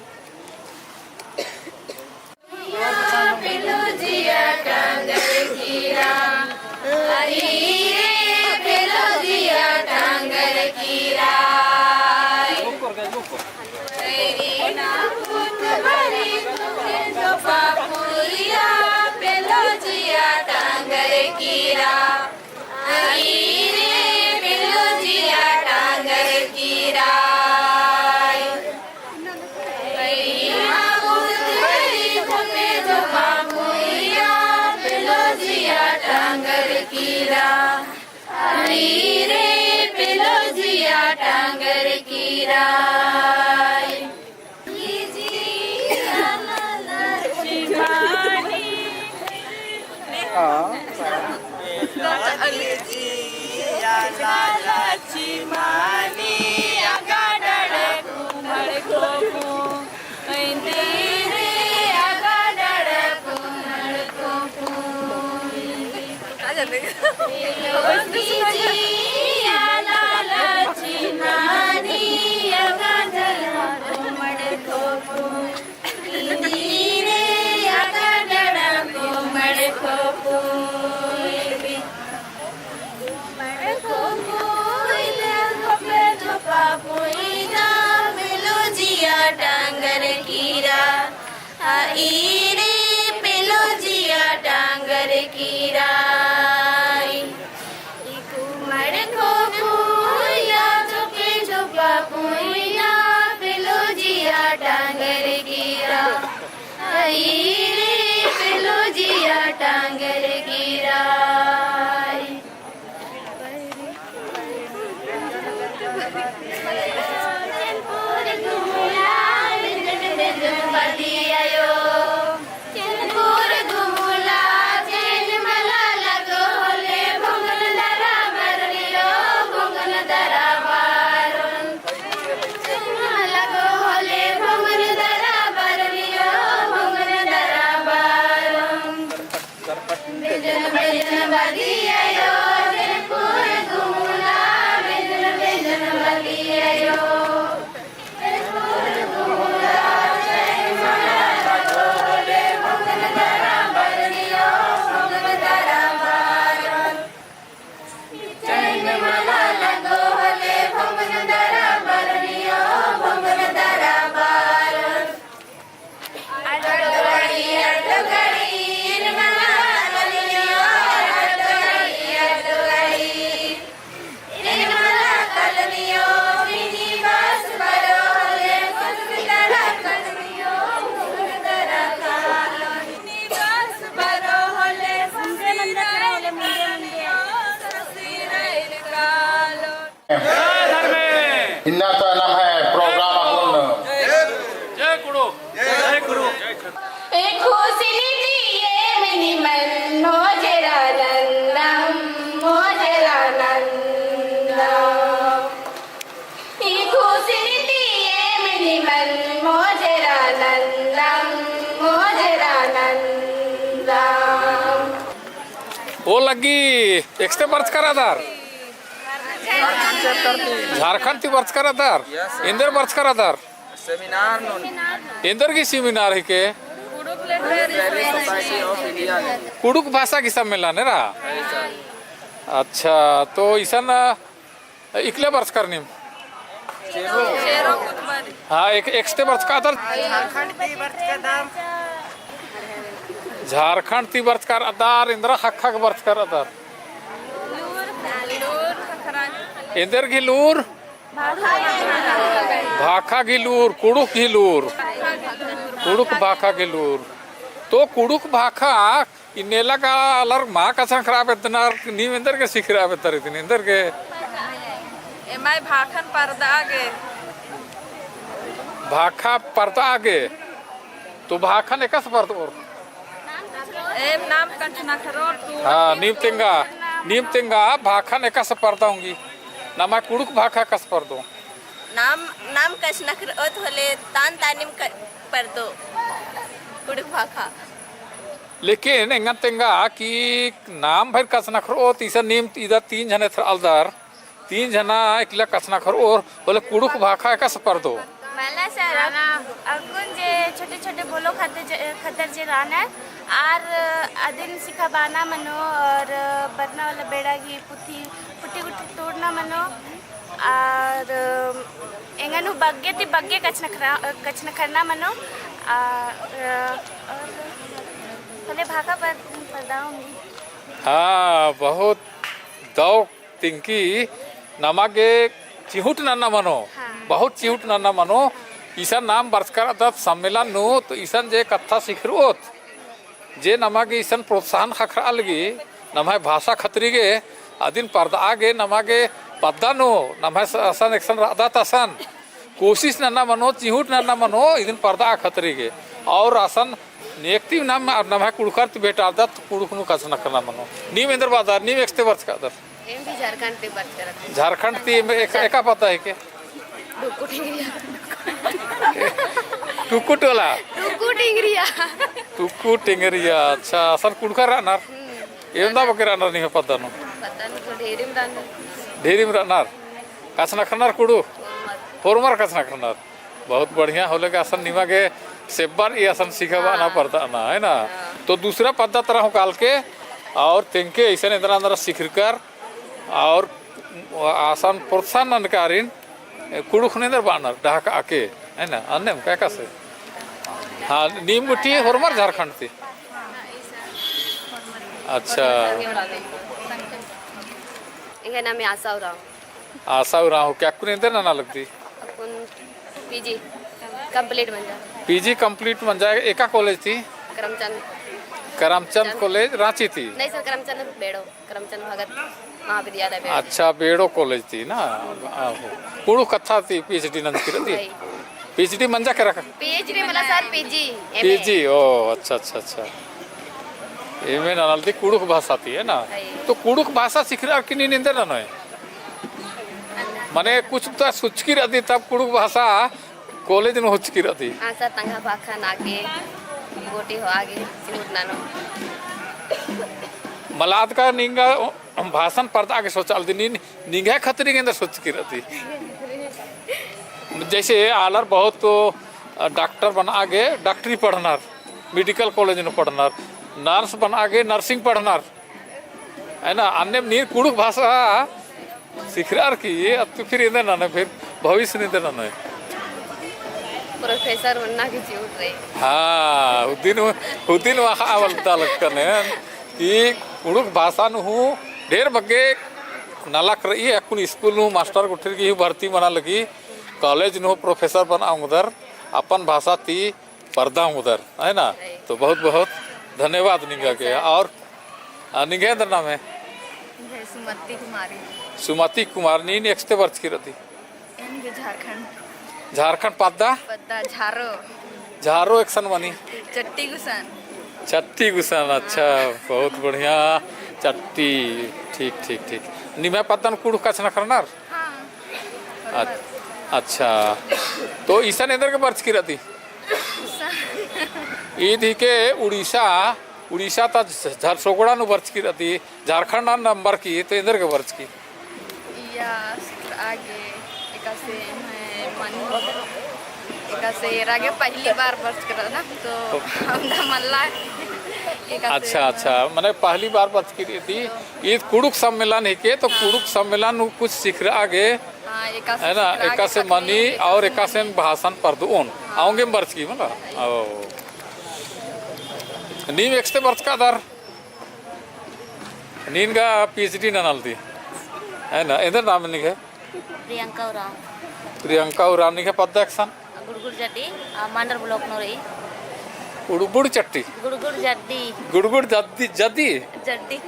इन्ना तो नम्है program अक्कुन। जय कुँड़ुख़। जय कुँड़ुख़। ओ लग्गी, एकसते बरचका रअदर? झारखंड ती बरचका रअदर? एन्देर बरचका रअदर? Seminar नू। एन्देर गही seminar हिके? Society of India। कुँड़ुख़ भाषा गही सम्मेलन एरा? अच्छा, तो इसन इकले बरचकर नीम? हाँ, एक, एकसते बरचका रअदर? झारखंड ती बरचका रअदर। झारखंड ती बरचका रअदर, एन्दरा ख़क्खा गे बरचका रअदर? एन्देर गही लूर? भाखा गही लूर, कुँड़ुख़ गही लूर। कुँड़ुख़ भाखा गही लूर। तो कुँड़ुख़ भाखा इन्नेला का आलर मा कछनखरआ बेद्दनर, नीम एन्देर गे सिखरआ बेद्दर इदिन, एन्देर गे? एम्है भाखन परदआ गे। भाखा परदआ गे। तो भाखन एकासे परदओर? एम नाम कछनखरओर तो। हाँ, नीम तेंगा, नीम तेंगा, भाखन एकासे परदआ ओंगी। नम्है कुँड़ुख़ भाखा एकासे परदओ? नाम, नाम कछनखरओत होले तान तानिम क-, परदो। कुँड़ुख़ भाखा। लेकिन एंगन तेंगा कि नाम भइर कछनखरओत, इसन नीम इदा तीन झने एथरआलदर, तीन झना इकला कछनखरओर, होले कुँड़ुख़ भाखा एकासे परदो? मला सर, अक्कुन जे छोटे-छोटे बोलो खद्दर जे, खद्दर जे रअनर, आर अदिन सिखाबअना मनो, और बरना वाला बेड़ा गही पुथी, पुटी गुट्ठी टूड़ना मनो, और एंगन हूँ बग्गे ती बग्गे कछनखरा-, कछनखरना मनो, आ, और होले भाखा पर-, परदआ ओंगी। हाँ, बहुत दव तिंकी नमा गे चिहुट नन्ना मनो, हाँ। बहुत चिहुट नन्ना मनो। इसन नाम बरचका रअदत सम्मेलन नू, तो इसन जे कत्था सिखरओत, जे नमा गे इसन प्रोत्साहन ख़क्खरआ लगी, नम्है भाषा खतरी गे, अदिन परदआ गे नमा गे पद्दा नू, नम्है स-, असन एकसन रअदत असन, कोशिश नन्ना मनो, चिहुट नन्ना मनो, इदिन परदआ खतरी गे। और असन नेकती नाम, नम्है कुँड़ुख़र ती भेंटालदत, कुँड़ुख़ नू कछनखरना मनो। नीम एन्देर बअदर, नीम एकसते बरचका रअदर? एम भी झारखंड ती बरचका रअदर। झारखंड ती एम एक, एका पद्दा हिके? टुकु टिंगरिया। टुकु टोला? टुकु टिंगरिया। टुकु टिंगरिया, अच्छा, असन कुँड़ुख़र रअनर? हम्म। एवंदा बग्गे रअनर निम्है पद्दा नू? पद्दा नू तो ढेरिम रअनर। ढेरिम रअनर? कछनखरनर कुँड़ुख़? होरमर कछनखरनर। बहुत बढ़िया होले का असन निमा गे सेब्बर ई असन सिखाबअना हाँ। परदअना, है ना? हाँ। तो दूसरा पद्दा तरा हूँ कालके और तेंके इसन एन्दरा एन्दरा सिखरकर और असन प्रोत्साहन ननकारिन कुँड़ुख़ नू एन्देर बअनर डहकाआ के, है ना? अन्नेम का एकासे? हाँ, नीम गुट्ठी होरमर झारखंड ती? अच्छा। एंग्है नामे आशा उराँव। आशा उराँव, का अक्कुन एन्देर नना लगदी? अक्कुन PG complete मंजा। PG complete मंजा, एका college ती? करमचंद। करमचंद college, राँची ती? नहीं sir, करमचंद बेड़ो, करमचंद भगत महाविद्यालय बेड़ो। अच्छा, बेड़ो college ती ना? आहो। कुँड़ुख़ कत्था ती PhD नंजकी रअदी? नहीं। PhD मंजा केरा का? PhD मला sir, PG, MA। PG, ओ, अच्छा, अच्छा, अच्छा। MA ननालदी कुँड़ुख़ भाषा ती, है ना? हई। तो कुँड़ुख़ भाषा सिखरअर की नीन एन्देर ननोय? मने कुछ तो सोचकी रअदी तब कुँड़ुख़ भाषा college नू होचकी रअदी। हाँ sir, तंग्है भाखा नागे, गोटी होआ गे, चिहुट ननो। मला अदका निंगा भाषन परदआ गे सोचआलदी, नीन निंग्है खतरी गे एन्देर सोचकी रअदी? जैसे आलर बहुत, अ, डॉक्टर बना गे डॉक्टरी पढ़नर, मेडिकल कॉलेज नू पढ़नर, नर्स बना गे नर्सिंग पढ़नर, है ना? अन्नेम नीन कुँड़ुख़ भाषा सिखरअर की, अत्तु फिर एन्देर ननोय, फिर भविष्य नू एन्देर ननोय? प्रोफेसर बनना की जिउ रई। हाँ, हुदिन, हुदिन वा ख़ा बलदत लगदन कि कुँड़ुख़ भाषा नू हूँ ढेर बग्गे नलख रई, अक्कुन स्कूल नू मास्टर गुट्ठिर गही भर्ती मना लगी, कॉलेज नू प्रोफेसर बना ओंगदर, अपन भाषा ती परदा ओंगदर, है ना? तो बहुत बहुत धन्यवाद निंगा गे। और, आ, निंग्है एन्देर नामे? निंग्है सुमति कुमारी। सुमति कुमारी, नीन एकसते बरचकी रअदी? एन गे झारखंड। झारखंड पद्दा? पद्दा झारो। झारो एकसन मनी? चट्टी गुसन। चट्टी गुसन, अच्छा, बहुत बढ़िया। चट्टी, ठीक, ठीक, ठीक। निम्है पद्दन कुँड़ुख़ कछनखरनर? हाँ। अ-, अच्छा, तो इसन एन्देर गे बरचकी रअदी? ईद हिके उड़ीसा, उड़ीसा ता झ-, झरसोगड़ा नू बरचकी रअदी, झारखंड नू नंबर की, तो एन्देर गे बरचकी? या, आगे, एकासे, मैं मन, एकासे, एरा गे पहली बार बरचकी रअदन, तो हमरा मल्ला, एकासे, अच्छा, अच्छा, मने पहली बार बरचकी रअदी, ईद कुँड़ुख़ सम्मेलन हिके, तो हाँ। कुँड़ुख़ सम्मेलन नू कुछ सिखरआ गे, हाँ, एकासे है ना, सिखरआ गे एकासे मनी और एकासे भाषन परदोन। हाँ। अवंगेम बरचकी मला। ओ। नीम एकसते बरचकादर? नीन गा PhD ननालदी। है ना, एन्देर नाम निंग्है? प्रियंका उराँव। प्रियंका उराँव, निंग्है पद्दा एकसन? गुड़गुड़ जड्डी, आ, मांडर block नू रई। गुड़गुड़ चट्टी? गुड़गुड़ जड्डी। गुड़गुड़ जद्दी, जदी? जड्डी।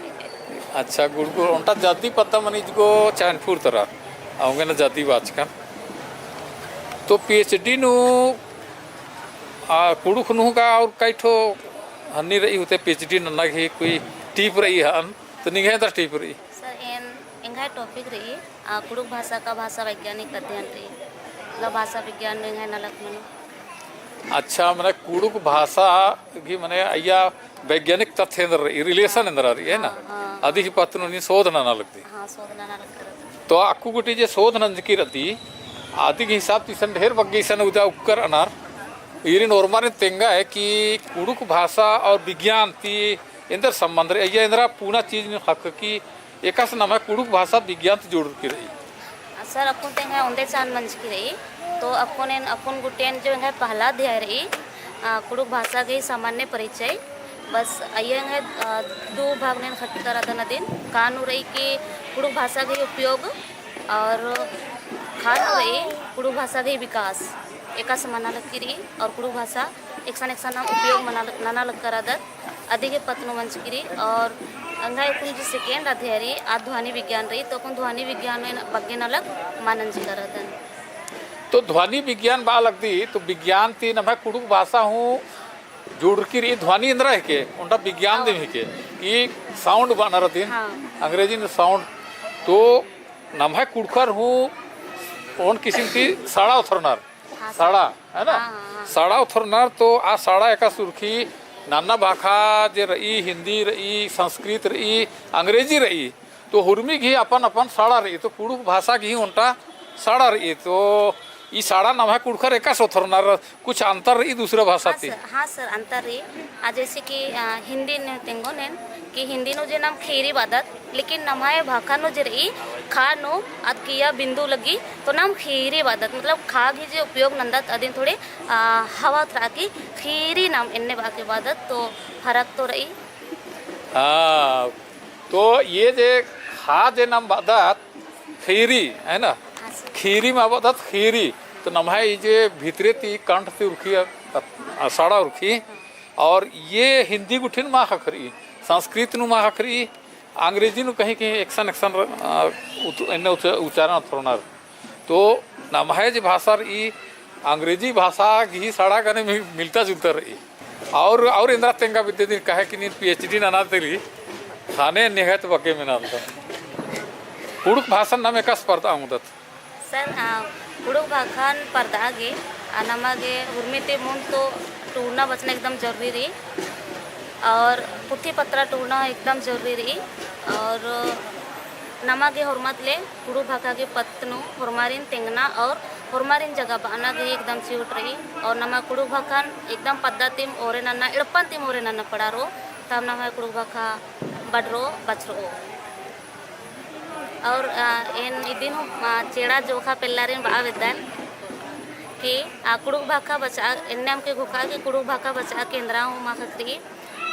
अच्छा, गुड़गुड़, ओन्टा जदी पद्दा मनी इजगो चैनपुर तरा। अवंगे ना जदी बाचकन। तो PhD नू, आ, कुँड़ुख़ नू गा और कई ठो हन्नी रई होते PhD नन्ना गही कोई tip रई हन, तो निंग्है एन्देर tip रई? सर, एन, एंग्है topic रई, आ, कुँड़ुख़ भाषा का भाषा वैज्ञानिक अध्ययन रई, मतलब भाषा विज्ञान में एंग्है नलख मनो। अच्छा, मने कुँड़ुख़ भाषा गही मने अइय्या वैज्ञानिक तथ्य एन्देर रई, relation एन्देर रई, है ना? हाँ, हाँ। अदी गही पत्त नू नीन शोध नना लगदी। हाँ, शोध नना लगदी। तो अक्कु गूटी जे शोध नंजकी रअदी, अदी गही हिसाब ती इसन ढेर बग्गे इसन उदा उक्कर अनर, ईरिन ओर्मारिन तेंगा है कि कुँड़ुख़ भाषा और विज्ञान ती एन्देर संबंध रई, अइय्या एन्दरा पूना चीज नीन ख़क्खकी एकासे नम्है कुँड़ुख़ भाषा विज्ञान ती जुड़रकी रई। सर, अक्कुन ते एंग्है ओन्दे चान मंजकी रई, तो अक्कुन एन, अक्कुन गुट्ठिन जो एंग्है पहला अध्याय रई, आ, कुँड़ुख़ भाषा गही सामान्य परिचय, बस अइय्या एंग्है, आ, दू भाग नू एन ख़क्खरदन अदिन, का नू रई कि कुँड़ुख़ भाषा गही उपयोग और का नू रई कुँड़ुख़ भाषा गही विकास, एकासे मना लगकी रई और कुँड़ुख़ भाषा एकसन एकसन नाम उपयोग मना लग-, नना लगकरदत। अदी गही पत्त नू मंजकी रई और एंग्है अक्कुन जो second अध्याय रई, आ ध्वनि विज्ञान रई, तो अक्कुन ध्वनि विज्ञान नू एन बग्गे नलख मना नंजकरदन। तो ध्वनि विज्ञान बआ लगदी, तो विज्ञान ती नम्है कुँड़ुख़ भाषा हूँ जुड़रकी रई, ध्वनि एन्दरा हिके, ओन्टा विज्ञान दिम हिके, कि sound बअनर अदिन, हाँ। अंग्रेजी नू sound, तो नम्है कुँड़ुख़र हूँ ओन किसिम ती सड़ा उथरनर। हाँ, सड़ा, है ना? हाँ, हाँ, हाँ। सड़ा उथरनर तो आ सड़ा एकासे उरखी नन्ना भाखा जे रई, हिन्दी रई, संस्कृत रई, अंग्रेजी रई, तो हुरमी गही अपन अपन सड़ा रई, तो कुँड़ुख़ भाषा गही ओन्टा सड़ा रई, तो ई सड़ा नम्है कुँड़ुख़र एकासे उथरनर, कुछ अंतर रई दूसरा भाषा हाँ ती? सर, हाँ सर, अंतर रई। आ, जैसे कि, आ, हिन्दी नू तेंगोन एन, कि हिन्दी नू जे नाम खीरी बअदत, लेकिन नम्है भाखा नू जे रई, खा नू अदकिया बिंदु लग्गी, तो नाम खीरी बअदत, मतलब खा गही जे उपयोग नन्दत अदिन थोड़े, आ, हवा तरा की खीरी नाम एन्ने बआ के बअदत, तो फरक तो रई। हाँ, तो ये जे खा जे नाम बअदत खीरी, है ना? हाँ सर। खीरी मा बअदत खीरी, तो नम्है ई जे भितरे ती कंठ ती उरखी, अ, अ, सड़ा उरखी, और ये हिन्दी गुट्ठिन मा ख़क्खरई, संस्कृत नू मा ख़क्खरई, अंग्रेजी नू कहीं कहीं एकसन एकसन र-, अ, उत-, एन्ने उच-, उच्चारण उथरनर। तो नम्है जे भाषा रई, अंग्रेजी भाषा गही सड़ा गने मि-, मिलता जुलता रई। और, और एन्दरा तेंगा बिद्दय दिन काहे कि नीन PhD नना तेली, ख़ने निंग्है ती बग्गे मेनालदन। कुँड़ुख़ भाषन नाम एकासे परदआ ओंगदत? सर, आ, कुँड़ुख़ भाखन परदआ गे, आ, नमा गे उर्मी ती मुन्द तो टूड़ना बचना एकदम जरूरी रई, और पुथी पत्रा टूड़ना एकदम जरूरी रई, और नमा गे होरमत ले कुँड़ुख़ भाखा गे पत्त नू होरमारिन तेंगना और होरमारिन जगाबअना गे एकदम चिहुट रई। और नमा कुँड़ुख़ भाखन एकदम पद्दा तिम ओरे नन्ना, एड़पन तिम ओरे नन्ना पड़ा रओ, तब नमा कुँड़ुख़ भाखा बढ़रओ, बछरओ। और, अ, एन इदिन हूँ, अ, चेड़ा जोखा पेल्लारिन बआ बेद्दन कि, अ, कुँड़ुख़ भाखा बचा, एन्ने अमके घोखा कि कुँड़ुख़ भाखा बचा के एन्दरा हूँ मा ख़क्खरई।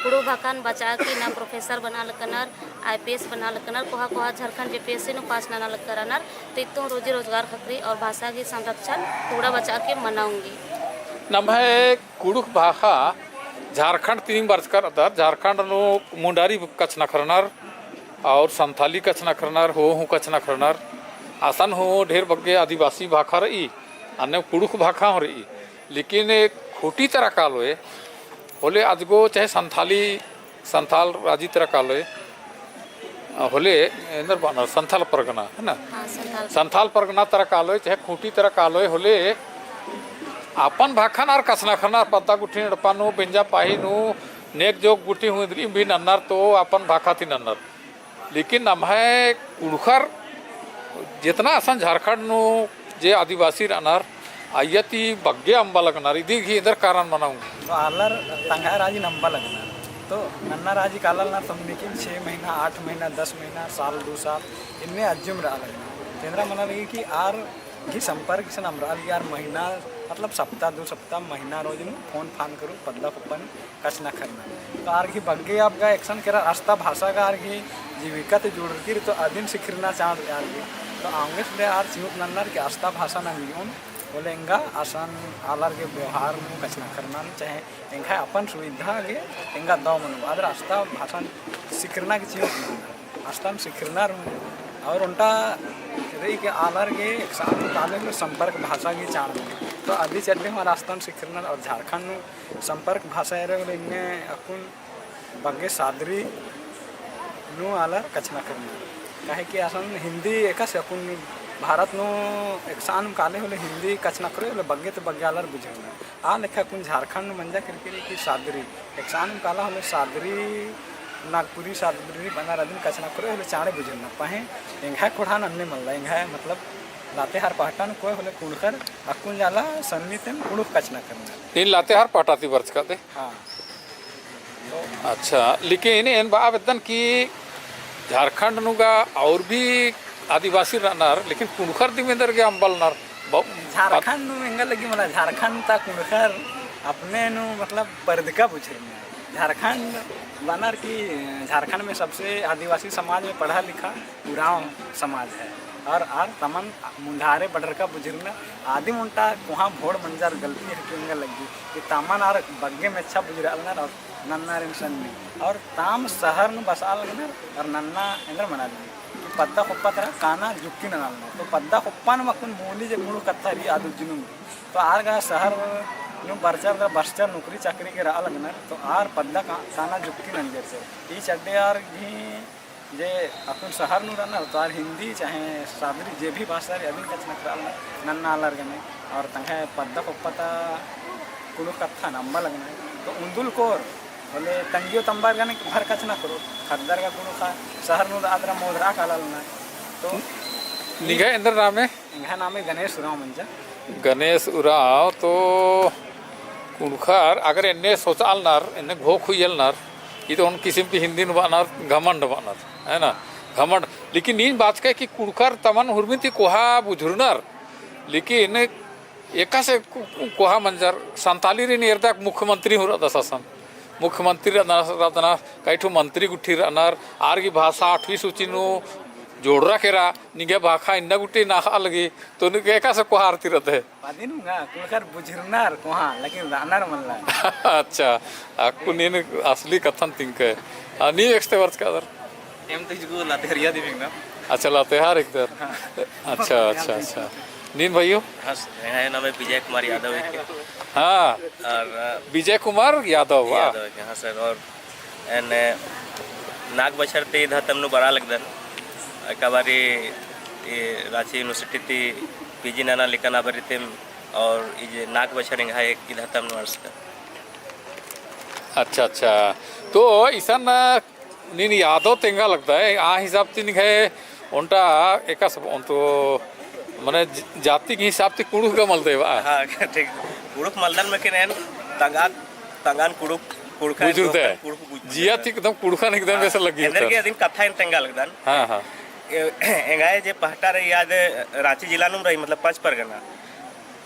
कुँड़ुख़ भाखन बचा के ना professor बना लकनर, IPS बना लकनर, कोहा कोहा झारखंड JPSC नू pass नना लकनर, तो इत्तुन रोजी रोजगार ख़क्खरई और भाषा की संरक्षण टूड़ा बचा के मना ओंगी। नम्है कुँड़ुख़ भाखा झारखंड तिम बरचका रअदर, झारखंड नू मुंडारी कछनखरनर और संथाली कछनखरनर, हो हूँ कछनखरनर, असन हूँ ढेर बग्गे आदिवासी भाखा रई, अन्ने कुँड़ुख़ भाखा हूँ रई। लेकिन एक खूँटी तरा कालोय, होले अजगो चाहे संथाली, संथाल राजी तरा कालोय, होले एन्देर बअनर संथाल परगना, है ना? हाँ, संथाल। संथाल परगना तरा कालोय, चाहे खूँटी तरा कालोय, होले अपन भाखन आर कछनखरनर, पद्दा गुट्ठिन एड़पा नू, बेंजा पाही नू, नेग जोग गुट्ठी हूँ इन्द्रिम भी नन्नर तो अपन भाखा ती नन्नर। लेकिन नम्है कुँड़ुख़र जेतना असन झारखंड नू जे आदिवासी रअनर, अइय्या ती बग्गे अम्बा लगनर, इदी गही एन्देर कारण मना ओंगी। तो आलर तंग्है राजी नू अम्बा लगनर। तो नन्ना राजी काला लगनर, तो लेकिन छः महीना, आठ महीना, दस महीना, साल, दो साल, इन्ने अज्जुम रआ लगनर। तो एन्देर मना लगी कि आर गही संपर्क इसन अम्बा लगी, आर महीना, मतलब सप्ताह, दो सप्ताह, महीना रोज नू फोन फान करू, पद्दा कुप्पा नू कछनखरना। तो आर गही बग्गे अबगा एकसन केरा अस्ता भाषा गा आर गही जीविका ती जुड़रकी रई, तो अदिन सिखरना चाड़ आर गही। तो औंगे से ले आर चिहुट नन्नर कि अस्ता भाषा नंजोन, होले एंगा असन आलर गे व्यवहार नू कछनखरना नू चाहे एंग्है अपन सुविधा गे एंगा दव मनो, आर अस्ता भाषा सिखरना गे चिहुट नन्नर। अस्ता नू सिखरनर और ओन्टा रई कि आलर गे एकसन काले होले संपर्क भाषा गे चाड़ मनो। तो अदी चड्डे हूँ आर अस्ता नू सिखरनर और झारखंड नू संपर्क भाषा एरा होले इन्ने अक्कुन बग्गे सादरी नू आलर कछनखरनर। काहे कि असन हिंदी एकासे अक्कुन भारत नू एकसन काले होले हिंदी कछनखरओ होले बग्गे ती बग्गे आलर बुझरनर। आ लेखा अक्कुन झारखंड नू मंजा केरकी रई कि सादरी, एकसन काला होले सादरी, नागपुरी सादरी बअनर अदिन कछनखरओ होले चाड़े बुझरनर। पहें एंग्है कोड़हा नू अन्ने मल्ला, एंग्है मतलब लातेहार पहटा नू कोय होले कुँड़ुख़र अक्कुन जाला सन्नी तेम कुँड़ुख़ कछनखरनर। नीन लातेहार पहटा ती बरचका दे? हाँ। अच्छा, लेकिन एन बआ बेद्दन कि झारखंड नू गा और भी आदिवासी रअनर, लेकिन कुँड़ुख़र दिम एन्देर गे अम्बा लगनर। ब-, झारखंड नू एंगा लगी मला, झारखंड ता कुँड़ुख़र अपने नू मतलब परदका बुझरनर। झारखंड बअनर कि झारखंड में सबसे आदिवासी समाज में पढ़ा लिखा उराँव समाज है। और आर तमन मुन्धारे बढ़रका बुझरनर। आदिम ओन्टा कोहाँ भोड़ मंजर गलती है कि एंगा लगी कि तमन आर बग्गे मेच्छा बुझरआ लगनर और नन्नारिन सन्नी। और ताम शहर नू बसआ लगनर और नन्ना एन्देर मना लगी कि पद्दा खोप्पा तरा काना जुक्की नना लगनर। तो पद्दा खोप्पा नू अक्कुन मूली जे कुँड़ुख़ कत्था रई आद उज्जनुम। तो आर गा शहर नू बरचर गा बरचर नौकरी चाकरी गे रआ लगनर। तो आर पद्दा का-, काना जुक्की नंजर से। ई चड्डे आर गही जे अक्कुन शहर नू रअनर तो आर हिंदी चाहे सादरी जे भी भाषा रई अदिन कछनखरआ लगनर नन्ना आलर गने। और तंग्है पद्दा खोप्पा ता कुँड़ुख़ कत्थन अम्बा लगनर। तो उन्दुल कोर होले तंग्यो तम्बर गने भर कछनखरओ, ख़द्दर गा कुँड़ुख़र शहर नू रअदर मोदरआ काला लगनर। तो निंग्है एन्देर नामे? एंग्है नामे गणेश उराँव मंजा। गणेश उराँव तो कुँड़ुख़र अगर एन्ने सोचआ लगनर, एन्ने घोख हुइया लगनर, ई तो ओन किसिम की हिंदी नू बअनर, घमंड बअनर, है ना? घमंड। लेकिन नीन बाचकय कि कुँड़ुख़र तमन हुरमी ती कोहा बुझुरनर, लेकिन एकासे को-, को-, कोहा मंजर, संतालीरिन एरदक मुख्यमंत्री हूँ रअदस असन। मुख्यमंत्री रअदस, रअदस, कई ठो मंत्री गुट्ठी रअनर, आर गही भाषा आठवीं सूची नू जोड़रआ केरा, निंग्है भाखा इन्ना गुट्ठी नखआ लगी, तो निंग्है एकासे कोहा आर ती रअदय? अदिन हूँ गा, कुँड़ुख़र बुझुरनर कोहाँ, लेकिन रअनर मल्ला। अच्छा, अक्कु नीन असली कत्थन तिंकय। आ, नीम एकसते बरचका दर? एम तो इजगु लातेहरिया दिम एंगदम। अच्छा, लातेहार एंगदर। हाँ। अच्छा, अच्छा, अच्छा। नीन भइयो? हाँ, सर, एंग्है नामे विजय कुमार यादव हिके। हाँ। और, अ, विजय कुमार यादव, वाह। यादव हिके, हाँ सर, और एन्ने नाग बछर ती इद हतम नू बरआ लगदन। एका बारी ई राँची university ती PG नना लिक्कन आ बारी तिम और ई जे नाग बछर एंग्है इद हतम नू अंड़सकन। अच्छा, अच्छा। तो इसन नीन यादव तेंगा लगदय, आ हिसाब ती निंग्है ओन्टा एकासे ओन्टा तो मने ज-, जाति के हिसाब ती कुँड़ुख़ गा मलदय बा। हाँ, ठीक। कुँड़ुख़ मलदन में के नेन तंगा, तंगन कुँड़ुख़, कुँड़ुख़ बुझुरदय। कुँड़ुख़ बुझुरदय। जिया ती एकदम कुँड़ुख़न एकदम हाँ, वैसे लगी एन्देर होता। के अदिन कत्था एन तेंगा लगदन। हाँ, हाँ। ए-, एंग्है जे पहटा रई आद राँची जिला नुम रई, मतलब पाँच परगना।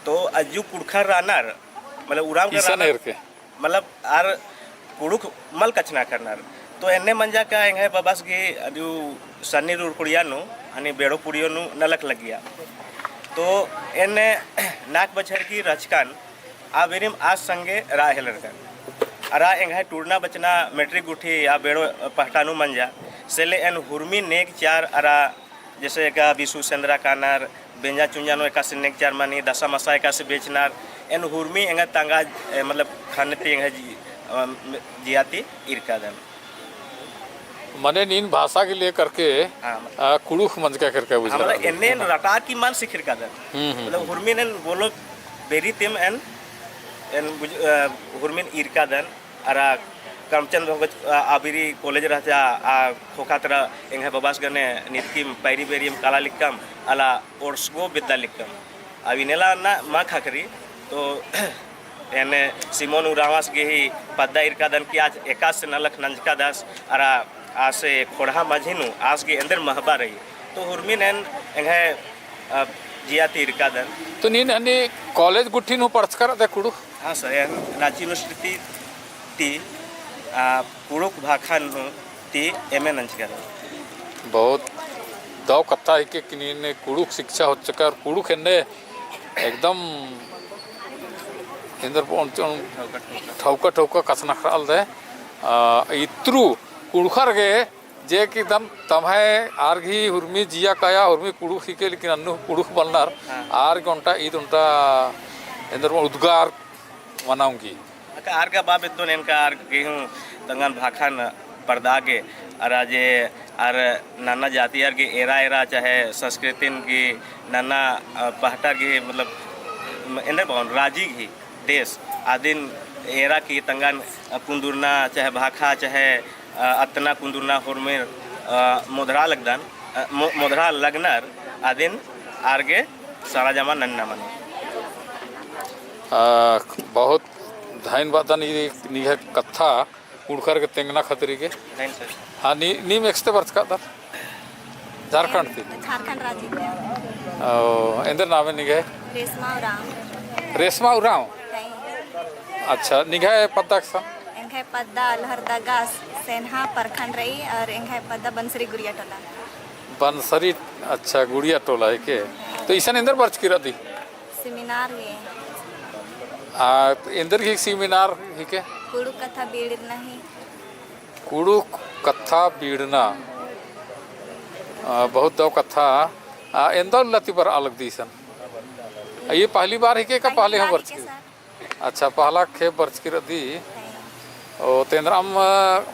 तो अज्जु कुँड़ुख़र रअनर, मतलब उराँव गा इसन रअनर। एरके। मतलब आर कुँड़ुख़ मल कछनखरनर। तो एन्ने मंजा का एंग्है बबस गही अदिउ सन्नी रुरकुड़िया नू, हनी बेड़ो पुड़ियो नू नलख लगिया। तो एन्ने नाक बछर गही रहचकन, आ बेरिम आस संगे रआ हेलरकन। अरा एंग्है टूड़ना बचना मेट्रिक गुट्ठी आ बेड़ो पहटा नू मंजा। से ले एन हुरमी नेग चार अरा जैसे एका बिसु सेंदरा कानर, बेंजा चुंजा नू एकासे नेग चार मनी, दसा मसा एकासे बेचनर, एन हुरमी एंगा तंगा, ए, मतलब, खन ती एंगा जी-, अ, जिया ती इरकादन। मने नीन भाषा के लेकर के, हाँ, मतलब अ, कुँड़ुख़ मंजका करके हाँ, बुझा मतलब, रहा। एन्ने एन रटा की मल सिखिरकादन। हम्म, हम्म, मतलब, हम्म। हुरमी एन बोलो बेरी तिम एन, एन बुझ-, अ, हुरमी एन इरकादन। अरा करमचंद भगत, आ, आबिरी कॉलेज रहचा, आ, खोखा तरा एंग्है बबास गने नितकिम पैरी बेरियम काला लिक्कम, अला ओर्सगो बिद्दा लिक्कम। अब इनेला ना मा खखरी, तो एन्ने सिमोन उराँवस गही पद्दा इरकादन कि आस एकासे नलख नंजकादस, अरा आसे खोड़हा मझी नू आस गही एन्देर महबा रई। तो हुरमिन एन एंग्है, अ, जिया ती इरकादन। तो नीन हनी कॉलेज गुट्ठी नू पढ़चका रअदय कुँड़ुख़? हाँ सर, एन राँची यूनिवर्सिटी ती, आ, कुँड़ुख़ भाखा नू ती एमए नंजका रई। बहुत दव कत्था हिके कि नीन कुँड़ुख़ शिक्षा होचका और कुँड़ुख़ एन्ने एकदम एन्देर ठौका ठौका कछनखरआ लगदय। आ, इत्रु कुँड़ुख़र गे जे कि एकदम तम्है आर गही हुरमी जिया काया हुरमी कुँड़ुख़ हिके, लेकिन अन्नु कुँड़ुख़ बलनर, हाँ। आर गे ओन्टा ईद ओन्टा एन्देर उद्गार मना ओंगी। अक्का आर गा बा बेद्दोन एन का आर गे हूँ तंगन भाखन परदा गे, अरा जे आर नन्ना जाति आर गे एरा एरा चाहे संस्कृतिन गे नन्ना, अ, पहटा गे मतलब एन्देर बओन राजी गे देश आदिन एरा की तंगन कुन्दुरना चाहे भाखा चाहे, अ, अत्तना कुन्दुरना होरमेर, अ, मोधरा लगदन, अ, मो-, मोधरा लगनर आदिन आर गे सरजमा नन्ना मनो। अ, बहुत धइन बअदन ई निंग्है कत्था कुँड़ुख़र गे तेंगना खतरी गे। धइन सर। हाँ, नी, नीम एकसते बरचकादर? झारखंड ती? झारखंड राजी ती। ओ, एन्देर नामे निंग्है? रेशमा उराँव। रेशमा उराँव? हई। अच्छा, निंग्है पद्दा एकसन? एंग्है पद्दा लोहरदगा सेन्हा प्रखंड रई और एंग्है पद्दा बनसरी गुरिया टोला। बनसरी, अच्छा, गुरिया टोला हिके। तो इसन एन्देर बरचकी रअदी? सेमिनार गे। आ, एन्देर गही सेमिनार हिके? कुँड़ुख़ कत्था बीड़ना ही। कुँड़ुख़ कत्था बीड़ना। आ, बहुत दव कत्था। आ, एन्दा उल्ला ती बरआ लगदी इसन? आ, ई पहली बार हिके का पहले हूँ बरचकी? अच्छा, पहला खेप बरचकी रअदी। हई। ओ, तेन्द्रम,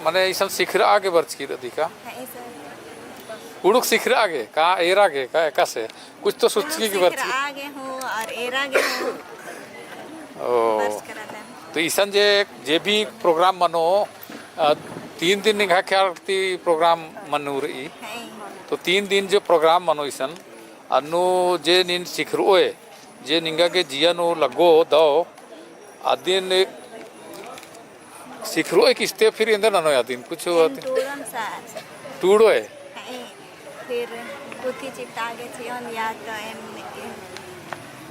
मने इसन सिखरआ गे बरचकी रअदी का? हई सर। कुँड़ुख़ सिखरआ गे का, एरा गे का, एकासे? कुछ तो सोचकी की बरचकी। सिखरआ गे हूँ और एरा गे हूँ। ओ। बरचकी रअदन। तो इसन जे, जे भी program मनो, अ, तीन दिन निंग्है ख्याल ती program मनो रई। हई। तो तीन दिन जो program मनो इसन, अन्नु जे नीन सिखरओय, जे निंगा गे जिया नू लग्गो दव, अदिन सिखरओय किस्ते फिर एन्देर ननोय अदिन कुछ एन अदिन? टूड़ोन सर। टूड़ोय? हई, फिर पुथी चिता गे चिओन या तो एन, एन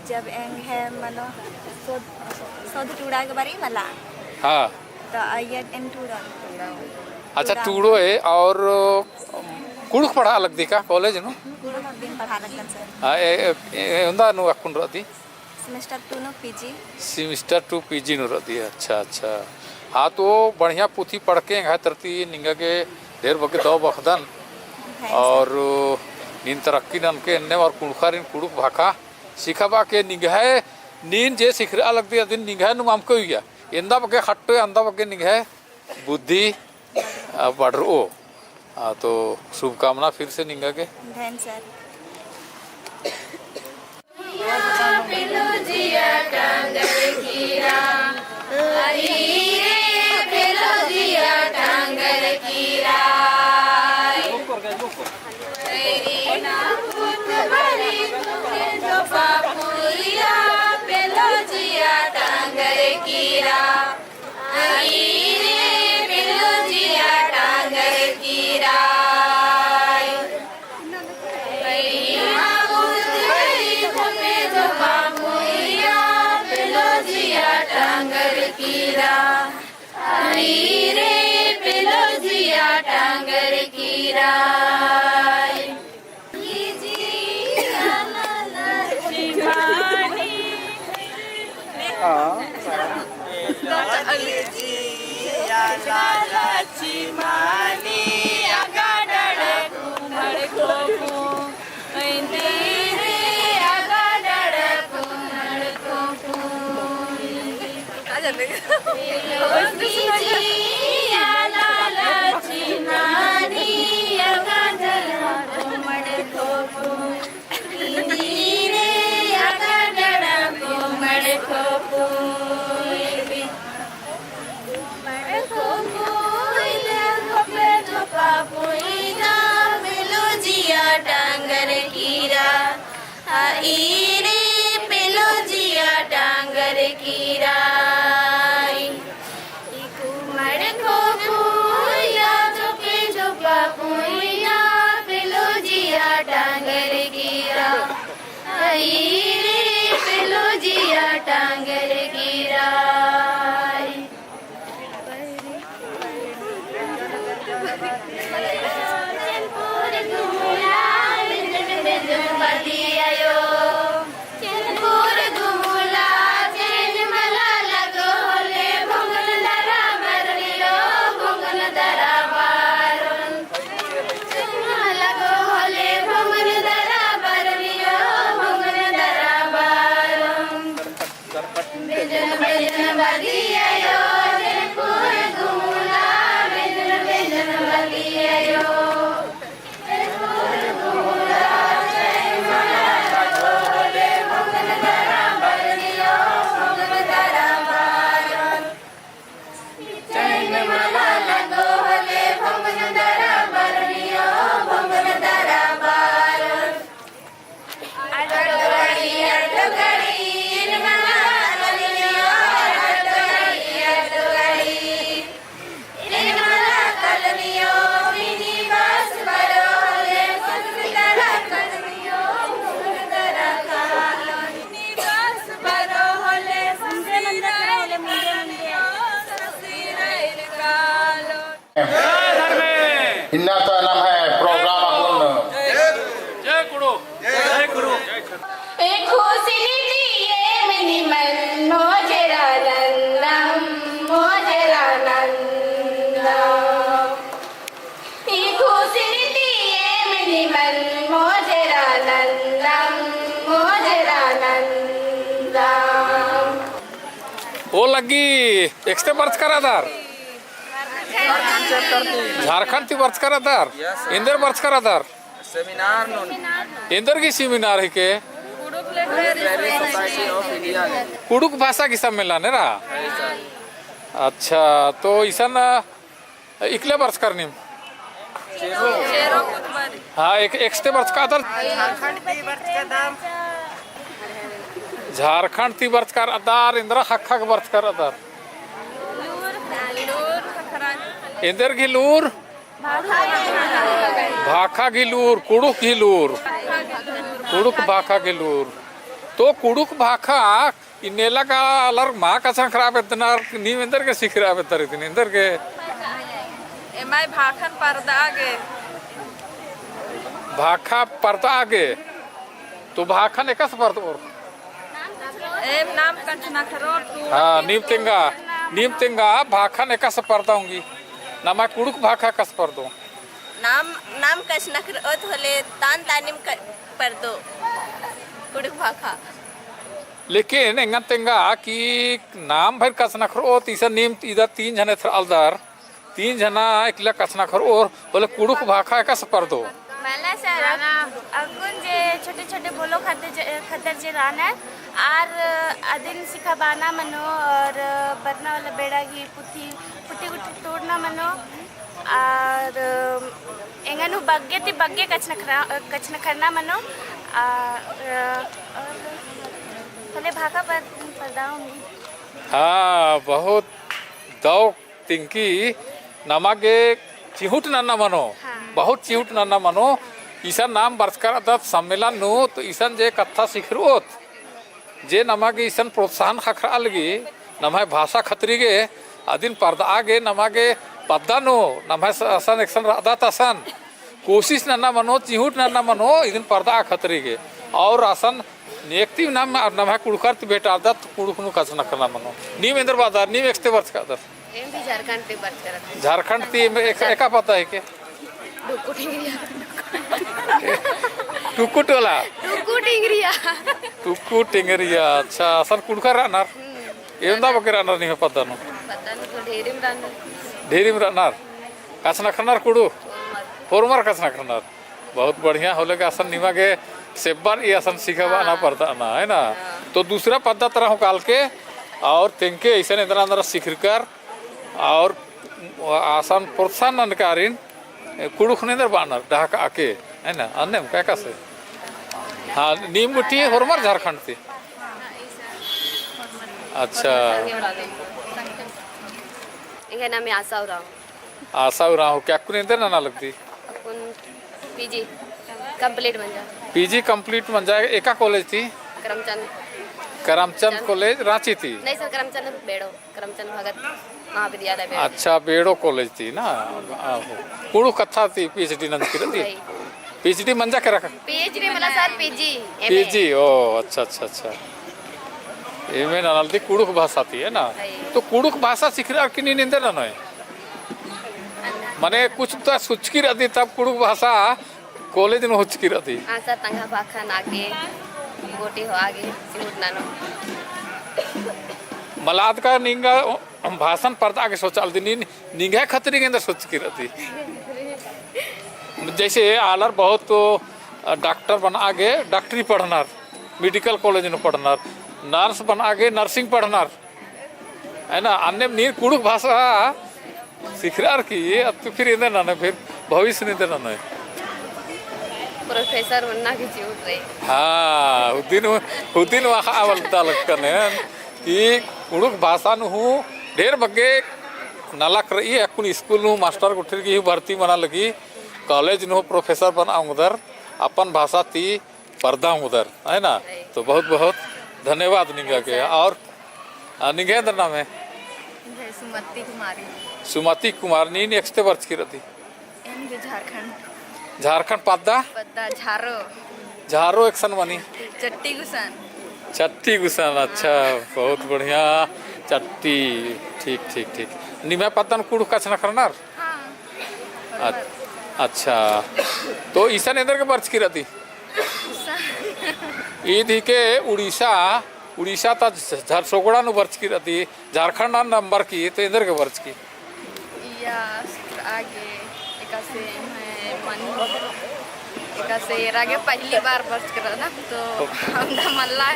जब एंग्है मनो सोध, सोध टूड़ा गे बरई मला। हाँ। तो अइय्या एन टूड़ोन। अच्छा, टूड़ा। टूड़ोय और कुँड़ुख़ पढ़आ लगदी का कॉलेज नू? कुँड़ुख़ अदिन पढ़आ लगदन सर। हाँ, ए, ए, ए, एवंदा नू अक्कुन रअदी? Semester two नू पीजी। Semester two पीजी नू रअदी, अच्छा, अच्छा। हाँ, तो बढ़िया पुथी पढ़के एंग्है तरती निंगा गे ढेर बग्गे दव बखदन। हई सर। और नीन तरक्की ननके एन्ने और कुँड़ुख़ारिन कुँड़ुख़ भाखा सिखाबआ के निंग्है नीन जे सिखरआ लगदी अदिन निंग्है नुम अमके उइया। एन्दा बग्गे खट्टो, एन्दा बग्गे निंग्है बुद्धि, आ, बढ़रओ। आ, तो शुभकामना फिर से निंगा गे। धन सर। कीरा, अई रे पेलो जिया टांगर कीरा। पेलो जिया टांगर कीरा, अई रे पेलो जिया टांगर कीरा। टांगर कीरा, अई रे पेलो जिया टांगर कीरा। इकु मड़खो पुइया चोपे चोपा पुइया पेलो जिया टांगर कीरा। अई रे पेलो जिया टांगर कीरा। इन्ना तो नम्है program अक्कुन। जय कुँड़ुख़। जय कुँड़ुख़। ए खुसिन दिए मनी मन मोजरा नंदम, मोजरा नंदम। ए खुसिन दिए मनी मन मोजरा नंदम, मोजरा नंदम। ओ लग्गी, एकस्ते बरचकर रअदर? झारखंड ती बरचकर रअदर? Yes, sir. एन्देर बरचकर रअदर? Seminar नू। एन्देर गही seminar हिके? Language Society of India ने। कुँड़ुख़ भाषा गही सम्मेलन एरा? Yes, sir. अच्छा, तो इसन इकला बरचकर नीम? हाँ, एक, एकस्ते बरचकर रअदर? झारखंड ती बरचकर रअदर, एन्दरा ख़क्खा गे बरचकर रअदर? एन्देर गही लूर? भाखा गही लूर, कुँड़ुख़ गही लूर। कुँड़ुख़ भाखा गही लूर। तो कुँड़ुख़ भाखा इन्नेला का आलर मा कछनखरआ बेद्दनर, नीम एन्देर गे सिखरआ बेद्दर इदिन, एन्देर गे? एम्है भाखन परदआ गे। भाखा परदआ गे। तो भाखन एकासे परदओर? एम नाम कछनखरओर तो। हाँ, नीम तेंगा, नीम तेंगा, भाखन एकासे परदआ ओंगी। नम्है कुँड़ुख़ भाखा एकासे परदओ? नाम, नाम कछनखरओत होले तान तानिम क-, परदो। कुँड़ुख़ भाखा। लेकिन एंगन तेंगा कि नाम भइर कछनखरओत, इसन नीम इदा तीन झने एथरआलदर, तीन झना इकला कछनखरओर, होले कुँड़ुख़ भाखा एकासे परदो? मला सर, अक्कुन जे छोटे छोटे बोलो खद्दर जे, खद्दर जे रअनर, आर अदिन सिखाबअना मनो, और बरना वाला बेड़ा गही पुथी, पुथी गुट्ठी टूड़ना मनो, और एंगन हूँ बग्गे ती बग्गे कछनखरा-, कछनखरना मनो, आ, और होले भाखा पर, परदआ ओंगी। हाँ, बहुत दव तिंकी नमा गे चिहुट नन्ना मनो, हाँ। बहुत चिहुट नन्ना मनो। इसन नाम बरचका रअदत सम्मेलन नू, तो इसन जे कत्था सिखरओत, जे नमा गे इसन प्रोत्साहन ख़क्खरआ लगी, नम्है भाषा खतरी गे, अदिन परदआ गे नमा गे पद्दा नू, नम्है स-, असन एकसन रअदत असन कोशिश नन्ना मनो, चिहुट नन्ना मनो, इदिन परदआ खतरी गे। और असन नेकती नाम, नम्है कुँड़ुख़र ती भेंटारदत, कुँड़ुख़ नू कछनखरना मनो। नीम एन्देर बअदर, नीम एकस्ते बरचकादर? एम भी झारखंड ती बरचका रअदन। झारखंड ती एम एक-, एका पद्दा हिके? टुकु टिंगरिया। टुकु टोला? टुकु टिंगरिया। टुकु टिंगरिया, अच्छा, असन कुँड़ुख़र रअनर? हम्म। एवंदा बग्गे रअनर निम्है पद्दा नू? पद्दा नू तो ढेरिम रअनर। ढेरिम रअनर? कछनखरनर कुँड़ुख़? होरमर। होरमर कछनखरनर। बहुत बढ़िया होले का असन निमा गे सेब्बा रई असन सिखाबअना हाँ। परदअना, है ना? हाँ। तो दूसरा पद्दा तरा हूँ कालके और तेंके अइसन एन्दरा एन्दरा सिखरकर और असन प्रोत्साहन ननकारिन कुँड़ुख़ नू एन्देर बअनर डहकाआ के, है ना? अन्नेम का एकासे? हाँ, नीम गुट्ठी होरमर झारखंड ती? अच्छा। एंग्है नामे आशा उराँव। आशा उराँव, का अक्कुन एन्देर नना लगदी? अक्कुन पीजी complete मंजा। पीजी complete मंजा, एका college ती? करमचंद। करमचंद college, राँची ती? नहीं sir, करमचंद बेड़ो, करमचंद भगत महाविद्यालय बेड़ो। अच्छा, बेड़ो college ती ना? आहो। कुँड़ुख़ कत्था ती PhD नंजकी रअदी? नहीं। PhD मंजा केरा का? PhD मला sir, पीजी, एमए। पीजी, ओ, अच्छा, अच्छा, अच्छा। एमए नना लगदी कुँड़ुख़ भाषा ती, है ना? नहीं। तो कुँड़ुख़ भाषा सिखरअर की नीन एन्देर ननोय? मने कुछ तो सोचकी रअदी तब कुँड़ुख़ भाषा college नू होचकी रअदी। हाँ sir, तंग्है भाखा नागे, गोटी होआ गे, चिहुट ननो। मलाद का निंगा भाषण परदआ गे सोचआ लगदी, नीन निंग्है खतरी गे एन्देर सोचकी रअदी। जैसे आलर बहुत तो, अ, doctor बनआ गे डॉक्टरी पढ़नर, medical college नू पढ़नर, nurse बनआ गे nursing पढ़नर, है ना? अन्नेम नीन कुँड़ुख़ भाषा सिखरअर की, अत्तु फिर एन्देर ननोय, फिर भविष्य नू एन्देर ननोय? Professor बनना की चिहुट रई। हाँ, हुदिन, हुदिन वाखा आवल ता लगकन है कि कुँड़ुख़ भाषा नू हूँ ढेर बग्गे नलख रई, अक्कुन school नू हूँ master गुट्ठिर गही भर्ती मना लगी, college नू हूँ professor बनआ ओंगदर, अपन भाषा ती परदा ओंगदर, है ना? तो बहुत बहुत धन्यवाद निंगा गे। और, आ, निंग्है एन्देर नामे? निंग्है सुमति कुमारी। सुमति कुमार, नीन एकस्ते बरचकी रअदी? एन गे झारखंड। झारखंड पद्दा? पद्दा झारो। झारो एकसन मनी? चट्टी गुसन। चट्टी गुसन, अच्छा, बहुत बढ़िया। चट्टी, ठीक, ठीक, ठीक। निम्है पद्दा नू कुँड़ुख़ कछनखरनर? हाँ। अच-, अच्छा, तो इसन एन्देर गे बरचकी रअदी? ईद हिके उड़ीसा, उड़ीसा ता झ-, झरसोगड़ा नू बरचकी रअदी, झारखंड नू अम्बरकी, तो एन्देर गे बरचकी? इया अस्त्र आगे, एकासे मैं मन, एकासे एरा गे पहली बार बरचकी रअदन, तो हमरा मल्ला,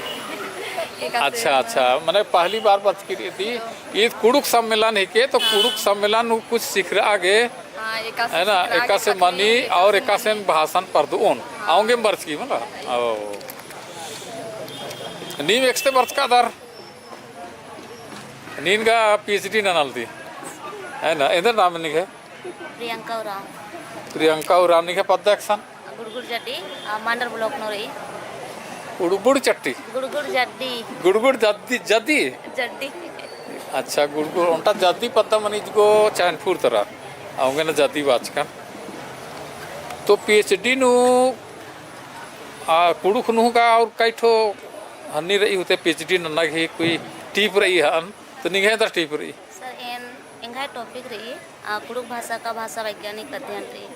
एकासे अच्छा, अच्छा, मने पहली बार बरचकी रअदी, तो ईद कुँड़ुख़ सम्मेलन हिके, तो हाँ। कुँड़ुख़ सम्मेलन नू कुछ सिखरआ गे, हाँ, एकासे है ना, सिखरआ गे एकासे मनी और एकासे भाषण परदओन। हाँ। अवंगेम बरचकी मला। ओ। नीम एकस्ते बरचकादर? नीन गा PhD नना लगदी। है ना, एन्देर नाम निंग्है? प्रियंका उराँव। प्रियंका उराँव, निंग्है पद्दा एकसन? गुड़गुड़ जड्डी, आ, मांडर block नू रई। गुड़गुड़ चट्टी? गुड़गुड़ जड्डी। गुड़गुड़ जड्डी, जड्डी? जड्डी। अच्छा, गुड़गुड़, ओन्टा जड्डी पद्दा मनी इजगो चैनपुर तरा। अवंगे ना जड्डी बाचकन। तो PhD नू, आ, कुँड़ुख़ नू का और कई ठो हन्नी रई होते PhD नन्ना गही कोई tip रई हन, तो निंग्है एन्देर tip रई? Sir, एन, एंग्है topic रई, आ, कुँड़ुख़ भाषा का भाषा वैज्ञानिक अध्ययन रई।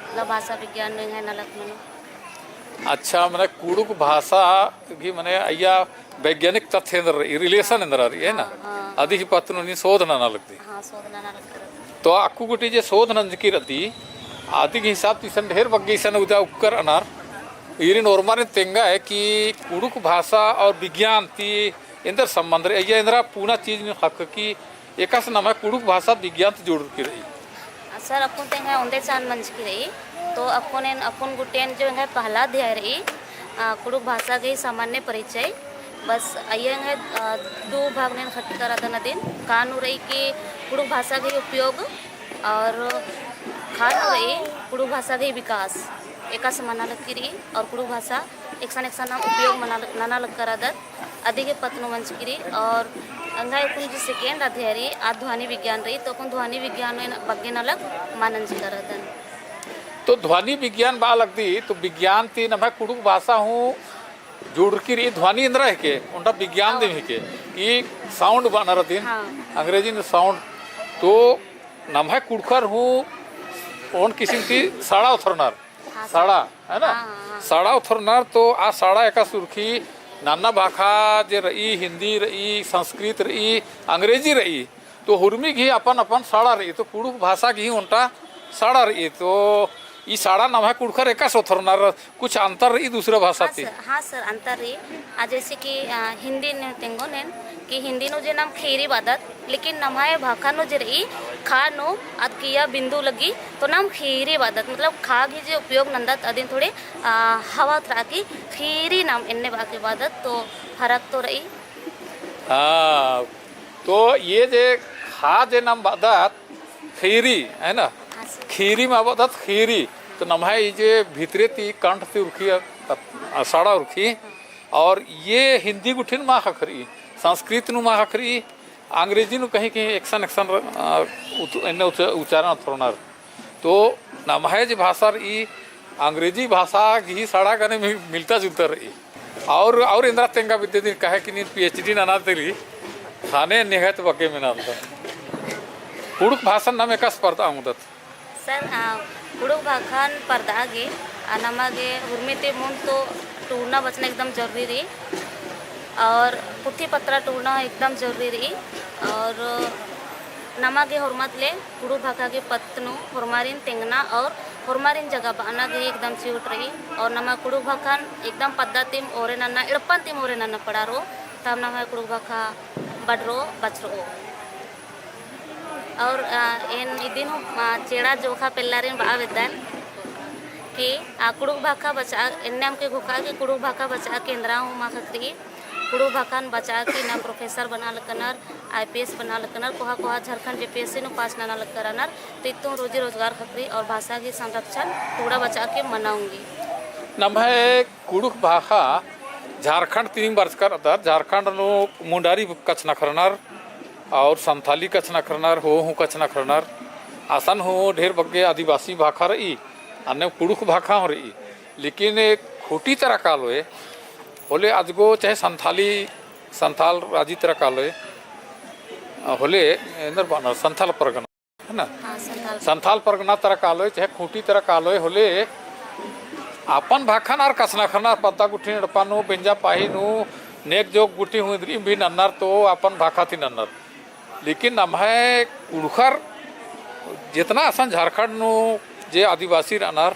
मतलब भाषा विज्ञान नू एंग्है नलख मनो। अच्छा, मने कुँड़ुख़ भाषा गही मने अइय्या वैज्ञानिक तथ्य एन्देर रई, relation एन्देर रई, है ना? हाँ, हाँ। अदी ही पत्त नू नीन शोध नना लगदी। हाँ, शोध नना लगदी। तो अक्कु गूटी जे शोध नंजकी रअदी, अदी गही हिसाब ती इसन ढेर बग्गे इसन उदा उक्कर अनर, ईरिन ओर्मारिन तेंगा है कि कुँड़ुख़ भाषा और विज्ञान ती एन्देर संबंध रई, अइय्या एन्देरा पूना चीज नीन ख़क्खकी एकासे नम्है कुँड़ुख़ भाषा विज्ञान ती जुड़रकी रई। आ, sir, अक्कुन तो एंग्है ओन्दे चान मंजकी रई, तो अक्कुन एन, अक्कुन गुट्ठिन जो एंग्है पहला अध्याय रई, आ, कुँड़ुख़ भाषा गही सामान्य परिचय, बस अइय्या एंग्है, अ, दू भाग नू एन ख़क्खरदन अदिन। का नू रई कि कुँड़ुख़ भाषा गही उपयोग और ख़ा नू रई कुँड़ुख़ भाषा गही विकास एकासे मना लगी रई और कुँड़ुख़ भाषा एकसन एकसन नाम उपयोग मना ल-, नना लगदत अदिगे पत्त नू मंजकी रई। और एंग्है अक्कुन जे second अध्याय रई आ ध्वनि विज्ञान रई, तो अक्कुन ध्वनि विज्ञान नू एन बग्गे नलख मना चिअदन। तो ध्वनि विज्ञान बआ लगदी, तो विज्ञान ती नम्है कुँड़ुख़ भाषा हूँ जुड़रकी रई। ध्वनि एन्दरा हिके, ओन्टा विज्ञान दिम हिके, ई sound बअनर अदिन, हाँ। अंग्रेजी नू sound। तो नम्है कुँड़ुख़र हूँ ओन किसिम ती सड़ा ओथरनर, हाँ, सड़ा, है ना? हाँ, हाँ, हाँ। सड़ा ओथरनर तो आ सड़ा एकासे उरखी, नन्ना भाखा जे रई, हिन्दी रई, संस्कृत रई, अंग्रेजी रई, तो हुरमी गही अपन अपन सड़ा रई, तो कुँड़ुख़ भाषा गही ओन्टा सड़ा रई, तो ई सड़ा नम्है कुँड़ुख़र एकासे ओथरनर, कुछ अंतर रई दूसरा भाषा हाँ ती? सर, हाँ सर, अंतर रई। आ, जैसे कि, आ, हिन्दी नू तेंगोन एन कि हिन्दी नू जे नाम ख़ीरी बअदत, लेकिन नम्है भाखा नू जे रई, ख़ा नू अदकिया बिंदु लगी, तो नाम ख़ीरी बअदत, मतलब ख़ा गही जे उपयोग नन्दत अदिन थोड़े, आ, हवा उतरा की ख़ीरी नाम एन्ने बआ के बअदत, तो फरक तो रई। हाँ, तो ये जे ख़ा जे नाम बअदत, ख़ीरी, है ना? हाँ सर। ख़ीरी मा बअदत ख़ीरी। तो नम्है ई जे भितरे ती कंठ ती उरखी, अ, सड़ा उरखी। और ये हिन्दी गुट्ठिन मा ख़क्खरई, संस्कृत नू मा ख़क्खरई, अंग्रेजी नू कहीं कहीं एकसन एकसन, अ, उत-, एन्ने उच-, उच्चारण ओथरनर। तो नम्है जे भाषा रई, अंग्रेजी भाषा गही सड़ा गने मि-, मिलता जुलता रई। और, और एन्दरा तेंगा बिद्दय दिन काहे कि नीन PhD नना तेली, ख़ने निंग्है ती बग्गे मेना ओंगदन। कुँड़ुख़ भाषन नाम एकासे परदआ ओंगदत? सर, आ, कुँड़ुख़ भाखन परदआ गे, आ, नमा गे हुरमी ती मुन्द तो टूड़ना बचना एकदम जरूरी रई। और पुथी पत्रा टूड़ना एकदम जरूरी रई। और नमा गे होरमत ले कुँड़ुख़ भाखा गे पत्त नू होरमारिन तेंगना और होरमारिन जगह बअना गे एकदम चिहुट रई। और नमा कुँड़ुख़ भाखन एकदम पद्दा तिम ओरे नन्ना, एड़पन तिम ओरे नन्ना पड़ा रओ, तब नम्है कुँड़ुख़ भाखा बढ़रओ, बछरओ। और, आ, एन इदिन हूँ, आ, चेड़ा जोखा पेल्लारिन बआ बेद्दन कि, आ, कुँड़ुख़ भाखा बचआ, एन्ने अमके घोखा कि कुँड़ुख़ भाखा बचआ के एन्दरा हूँ मा ख़क्खरई। कुँड़ुख़ भाखन बचआ की ना professor बना लकनर, IPS बना लकनर, कोहा कोहा झारखंड JPSC नू pass नना लकरनर, तो इत्तुम रोजी रोजगार ख़क्खरई और भाषा गही संरक्षण टूड़ा बचआ के मना ओंगी। नम्है कुँड़ुख़ भाखा झारखंड तिनिम बरचकर अदर, झारखंड नू मुंडारी कछनखरनर और संथाली कछनखरनर, हो हूँ कछनखरनर, असन हूँ ढेर बग्गे आदिवासी भाखा रई, अन्ने कुँड़ुख़ भाखा हूँ रई। लेकिन एक खूँटी तरा कालोय होले अजगो चाहे संथाली, संथाल राजी तरा कालोय, अ, होले एन्देर बअनर संथाल परगना, है ना? हाँ, संथाल। संथाल परगना तरा कालोय चाहे खूँटी तरा कालोय होले अपन भाखन आर कछनखरनर, पद्दा गुट्ठी एड़पा नू, बेंजा पाही नू, नेग जोग गुट्ठी हूँ इन्द्रिम भी नन्नर तो अपन भाखा ती नन्नर। लेकिन नम्है कुँड़ुख़र जेतना असन झारखंड नू जे आदिवासी रअनर,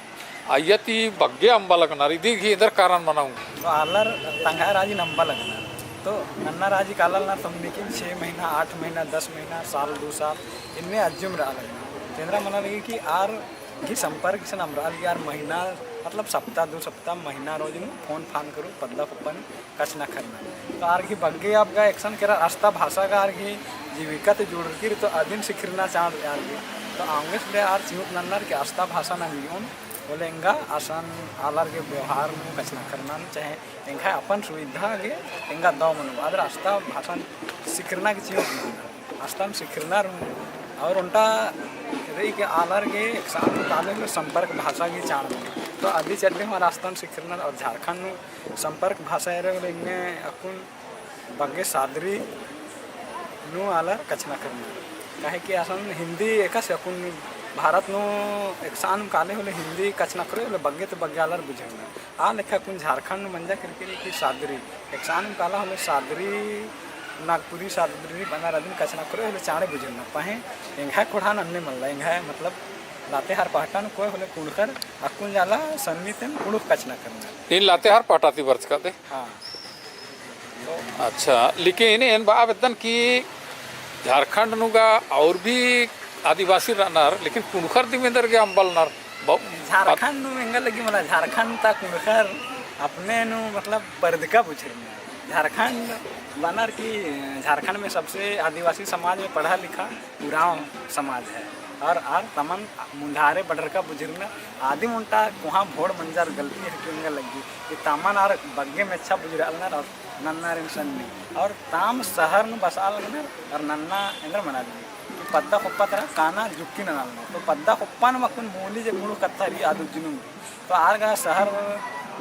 अइय्या ती बग्गे अम्बा लगनर, इदी गही एन्देर कारण मना ओंगदय। तो आलर तंग्है राजिन अम्बा लगनर। तो नन्ना राजी काला लगनर तो हमनी के छः महीना, आठ महीना, दस महीना, साल, दो साल, इन्ने अज्जुम रआ लगनर। तो एन्देर मना लगी कि आर गही संपर्क इसन अम्बरआ लगी, आर महीना, मतलब सप्ताह, दो सप्ताह, महीना रोज नू फोन फान करू, पद्दा पप्पा नू कछनखरना। तो आर गही बग्गे अब गा एकसन केरा अस्ता भाषा गा आर गही जीविका ती जुड़रकी रई तो अदिन सिखरना चाड़ आर गही। तो औंगे से ले आर चिहुट नन्नर कि अस्ता भाषा नंजोन, होले एंगा असन आलर गे व्यवहार नू कछनखरना नू चाहे एंग्है अपन सुविधा गे एंगा दव मनो। आदर अस्ता भाषा सिखरना गे चिहुट नन्नर। अस्ता नू सिखरनर हूँ। और ओन्टा रई कि आलर गे एकसन काले होले संपर्क भाषा गही चाड़ मनो। तो अदी चड्डे हूँ आर अस्ता नू सिखरनर और झारखंड नू संपर्क भाषा एरा होले इन्ने अक्कुन बग्गे सादरी नू आलर कछनखरनर। काहे कि असन हिन्दी एकासे अक्कुन भारत नू एकसन काले होले हिन्दी कछनखरओ होले बग्गे तो बग्गे आलर बुझरनर। आ लेखा अक्कुन झारखंड नू मंजा केरकी रई कि सादरी, एकसन काला होले सादरी, नागपुरी सादरी बअनर अदिन कछनखरओ होले चाड़े बुझरनर। पहें एंग्है ख़ोंड़हा नू अन्ने मल्ला, एंग्है मतलब लातेहार पहटा नू कोय होले कुँड़ुख़र अक्कुन जाला सन्नी तेन कुँड़ुख़ कछनखरनर। नीन लातेहार पहटा ती बरचका दे? हाँ। अच्छा, लेकिन एन बआ बेद्दन कि झारखंड नू गा और भी आदिवासी रअनर, लेकिन कुँड़ुख़र दिम एन्देर गे अम्बा लगनर। ब-, झारखंड नू एंगा लगी मला, झारखंड ता कुँड़ुख़र अपने नू मतलब परदका बुझरनर। झारखंड बअनर कि झारखंड में सबसे आदिवासी समाज में पढ़ा लिखा उराँव समाज है। और, और तमन मुन्धारे बढ़रका बुझुरनर। आदिम ओन्टा कोहाँ भोड़ मंजर गलती है कि एंगा लग्गी कि तमन आर बग्गे मेच्छा बुझुरआ लगनर और नन्ना आरिन सन्नी। और ताम शहर नू बसआ लगनर और नन्ना एन्देर मना लगी कि पद्दा खोप्पा तरा काना जुक्की नना लगनर। तो पद्दा खोप्पा नू अक्कुन मूली जे कुँड़ुख़ कत्था रई आद उज्जनुम तो आर गा शहर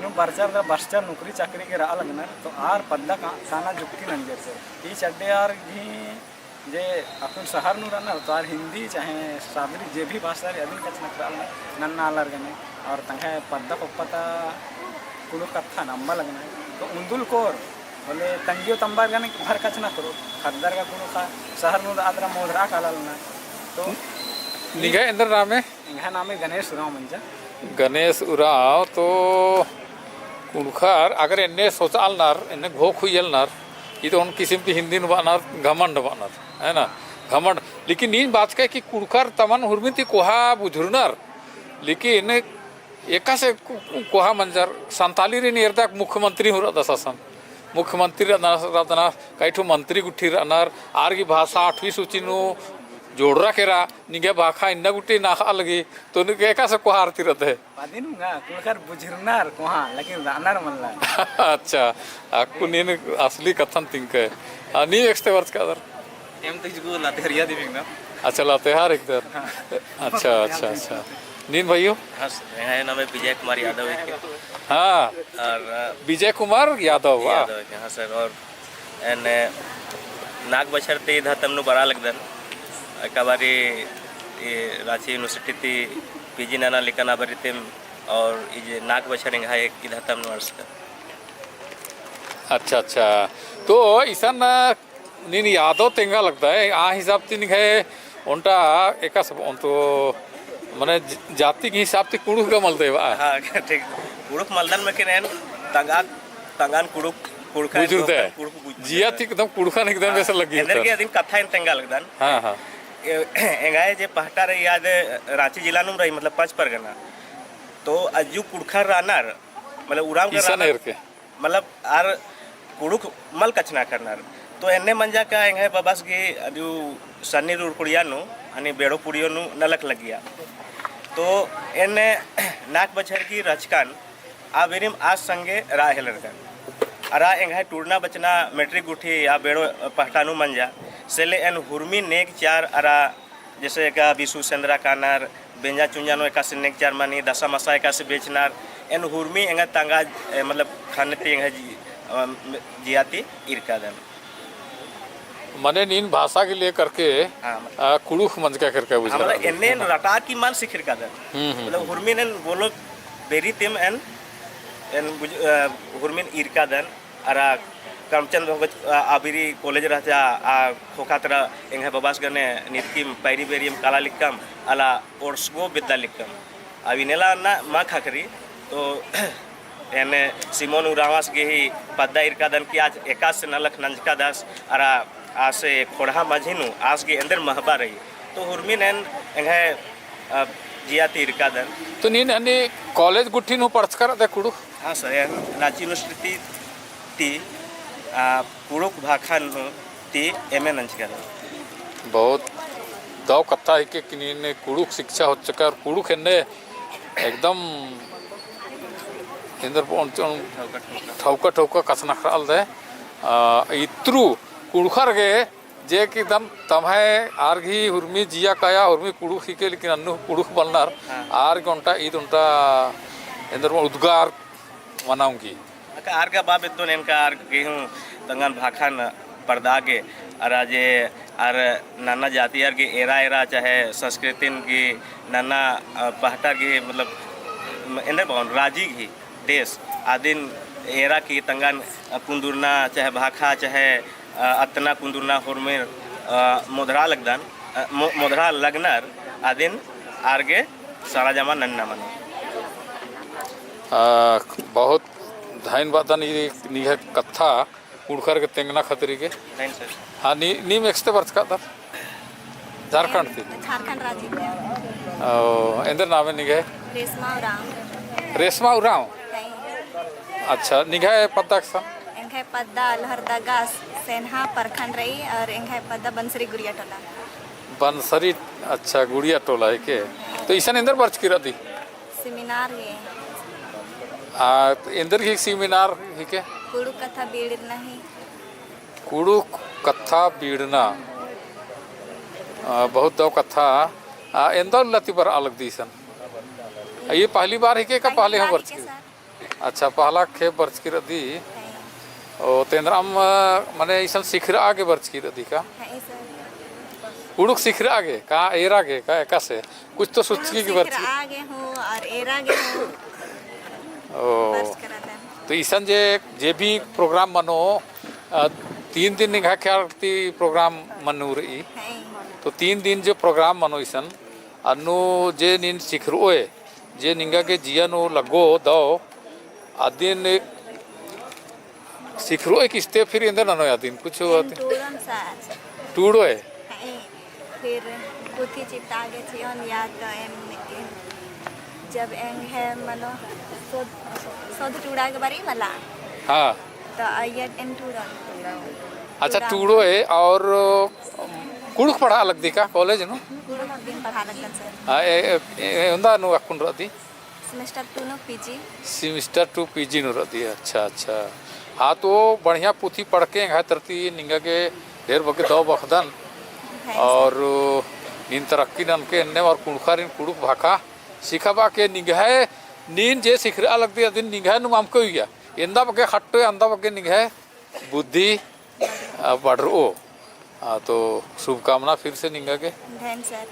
नू बरचर गा बरचर नौकरी चाकरी गे रआ लगनर, तो आर पद्दा का-, काना जुक्की नंजर से। ई चड्डे आर गही जे अक्कुन शहर नू रअनर, तो आर हिंदी चाहे सादरी जे भी भाषा रई, अदिन कछनखरआ लगनर, नन्ना आलर गने। और तंग्है पद्दा खोप्पा ता कुँड़ुख़ कत्थन अम्बा लगनर, तो उन्दुल कोर होले तंग्यो तम्बर गने भर कछनखरओ, ख़द्दर गा कुँड़ुख़ा, शहर नू रअदर मोधरआ काला लगनर। तो निंग्है एन्देर नामे? एंग्है नामे गणेश उराँव मंजा। गणेश उराँव, तो कुँड़ुख़र अगर एन्ने सोचआ लगनर, एन्ने घोख हुइया लगनर, ई तो ओन किसिम ती हिंदी नू बअनर, घमंड बअनर, है ना? घमंड। लेकिन नीन बाचकय कि कुँड़ुख़र तमन हुरमी ती कोहा बुझुरनर, लेकिन एकासे को-, कोहा मंजर, संतालीरिन एरदक मुख्यमंत्री हूँ रअदस असन। मुख्यमंत्री रअदस, रअदस, कई ठो मंत्री गुट्ठी रअनर, आर गही भाषा आठवीं सूची नू जोड़रआ केरा, निंग्है भाखा इन्ना गुट्ठी नखआ लगी, तो निंग्है एकासे कोहा आर ती रअदय? अदिन गा, कुँड़ुख़र बुझुरनर कोहा, लेकिन रअनर मल्ला। अच्छा, अक्कुन नीन असली कत्थन तिंकय। हाँ, नीम एकस्ते बरचकादर? एम तो इजगो लातेहारिया दिम एंगदम। अच्छा, लातेहार एंगदर। हाँ। अच्छा, अच्छा, अच्छा। नीन भइयो? हाँ, एंग्है नामे विजय कुमार यादव हिके। हाँ। और, अ, विजय कुमार यादव, वाह। यादव हिके, हाँ सर। और एन्ने नाग बछर ती इद हतम नू बरआ लगदन। एका बारी ई राँची यूनिवर्सिटी ती पीजी नना लिक्कन आ बारी तिम, और ई जे नाग बछर एंग्है इद हतम नू अंड़सकन। अच्छा, अच्छा। तो इसन नीन यादव तेंगा लगदय, आ हिसाब ती निंग्है ओन्टा एकासे ओन्टा मने ज-, जाति गही हिसाब ती कुँड़ुख़ गा मलदय बा। हाँ, ठीक। कुँड़ुख़ मलदन, लेकिन एन तंगआ, तंगआन कुँड़ुख़, कुँड़ुख़न बुझुरदय। कुँड़ुख़ बुझुरदय। जिया ती एकदम कुँड़ुख़न एकदम हाँ, बेस लग्गी एन्देर होता। गे अदिन कत्था एन तेंगा लगदन। हाँ, हाँ। ए-, एंग्है जे पहटा रई आद राँची जिला नुम रई, मतलब पाँच परगना। तो अज्जु कुँड़ुख़र रअनर, मतलब उराँव गा इसन रअनर। एरके। मतलब आर कुँड़ुख़ मल कछनखरनर। तो एन्ने मंजा का एंग्है बबस गही अदिउ सन्नी रुरकुड़िया नू, हनी बेड़ो पुड़ियो नू नलख लग्गिया। तो एन्ने नाग बछर गही रहचकन आ बीरिम आस संगे रआ हेलरकन। अरा एंग्है टूड़ना बचना मैट्रिक गुट्ठी आ बेड़ो पहटा नू मंजा। से ले एन हुरमी नेग चार अरा जैसे एका बिसु सेंदरा कानर, बेंजा चुंजा नू एकासे नेग चार मनी, दसा मसा एकासे बेचनर, एन हुरमी एंगा तंगआ, ए, मतलब, ख़न्न ती एंग्है जी-, अ, जिया ती ईरकादन। मने नीन भाषा के लेकर के, हाँ, मतलब, अ, कुँड़ुख़ मंजका केरका हाँ, बुझा मतलब, रहा। एन्ने एन रटआ की मल सिखिरकादन। हम्म, हम्म, मतलब, हम्म। हुरमी एन बोलो बेरी तिम एन, एन बुझ-, अ, हुरमी एन ईरकादन। अरा करमचंद भगत, आ, आ बीरी कॉलेज रहचा, आ खोखा तरा एंग्है बबास गने नितकिम पैरी बेरियम काला लिक्कम, अला ओर्सगो बेद्दा लिक्कम। अब इन्नेला ना मा ख़क्खरी, तो एन्ने सिमोन उराँवस गही पद्दा ईरकादन कि आस एकासे नलख नंजकादस, अरा आसे खोड़हा मझी नू आस गे एन्देर महबा रई। तो हुरमिन एन एंग्है, अ, जिया ती ईरकादन। तो नीन अन्ने कॉलेज गुट्ठी नू पढ़चका रअदय कुँड़ुख़? हाँ सर, एन राँची यूनिवर्सिटी ती, आ, कुँड़ुख़ भाखा नू ती एमए नंजका रअदन। बहुत दव कत्था हिके कि नीन कुँड़ुख़ शिक्षा होचका और कुँड़ुख़ एन्ने एकदम एन्देर ठौका ठौका कछनखरआ लगदय। आ, इत्रु कुँड़ुख़र गे जे कि दम तम्है आर गही हुरमी जिया काया हुरमी कुँड़ुख़ हिके, लेकिन अन्नु कुँड़ुख़ मलनर, हाँ। आर गे ओन्टा ईद ओन्टा एन्देर उद्गार मना ओंगी। अक्का आर गा बा बेद्दोन एन का आर गे हूँ तंगन भाखन परदा गे, अरा जे आर नन्ना जाति आर गे एरा एरा चाहे संस्कृतिन गे नन्ना, अ, पहटा गे मतलब एन्देर बओन राजी गही देश आदिन एरा की तंगन कुन्दुरना चाहे भाखा चाहे, अ, अत्तना कुन्दुरना होरमेर, अ, मोधरा लगदन, अ, मो-, मोधरा लगनर आदिन आर गे सारा जमा नन्ना मनो। अ, बहुत धइन बअदन ई निंग्है कत्था कुँड़ुख़र गे तेंगना खतरी गे। धइन सर। हाँ, नी, नीम एकस्ते बरचकादर? झारखंड ती? झारखंड राजी। ओ, एन्देर नामे निंग्है? रेशमा उराँव। रेशमा उराँव? धइन। अच्छा, निंग्है पद्दा एकसन? एम एंग्है पद्दा लोहरदगा सेन्हा प्रखंड रई और एंग्है पद्दा बंसरी गुड़िया टोला। बंसरी, अच्छा, गुड़िया टोला हिके। तो इसन एन्देर बरचकी रअदी? Seminar गे। आ, एन्देर ही seminar हिके? कुँड़ुख़ कत्था बीड़ना ही। कुँड़ुख़ कत्था बीड़ना। आ, बहुत दव कत्था। आ, एन्दा उल्ला ती बरआ लगदी इसन? आ, ये पहली बार हिके का पहले हूँ बरचकी? अच्छा, पहला खेप बरचकी रअदी। ओ, तेन्द्रम, मने इसन सिखरआ गे बरचकी रअदी का? कुँड़ुख़ सिखरआ गे का, एरा गे का, एकासे? कुछ तो सोचकी गे बरचकी। सिखरआ गे हूँ और एरा गे हूँ। ओ। तो इसन जे, जे भी program मनो, अ, तीन दिन निंग्है ख्याल ती program मनो रई। तो तीन दिन जो program मनो इसन, अन्नु जे नीन सिखरओय, जे निंगा गे जिया नू लगो दव, अदिन सिखरओय किस्ते फिर एन्देर ननोय अदिन कुछ अदिन? टूड़ोन सर। टूड़ोय? हाँ, फिर पुथी चिता गे चिओन या तो एम, एम, जब एंग्है मनो सोध, सोध टूड़ा गे बारी मला। हाँ। तो अइय्या एन टूड़ोन। अच्छा, टूड़ोय और कुँड़ुख़ पढ़आ लगदी का college नू? कुँड़ुख़ दिन पढ़आ लगदन सर। हाँ, ए, ए, ए, उन्दा नू अक्कुन रअदी? Semester two नू PG। Semester two PG नू रअदी, अच्छा, अच्छा। हाँ, तो बढ़िया पुथी पढ़के एंग्है तरती निंगा गे ढेर बग्गे दव बअदन। हाँ। और नीन तरक्की ननके एन्ने और कुँड़ुख़ारिन कुँड़ुख़ भाखा सिखाबआ के निंग्है नीन जे सिखरआ लगदी अदिन निंग्है नुम अमके उइया। एन्दा बग्गे खट्टो, एन्दा बग्गे निंग्है बुद्धि, आ, बढ़रओ। आ, तो शुभकामना फिर से निंगा गे। धन सर।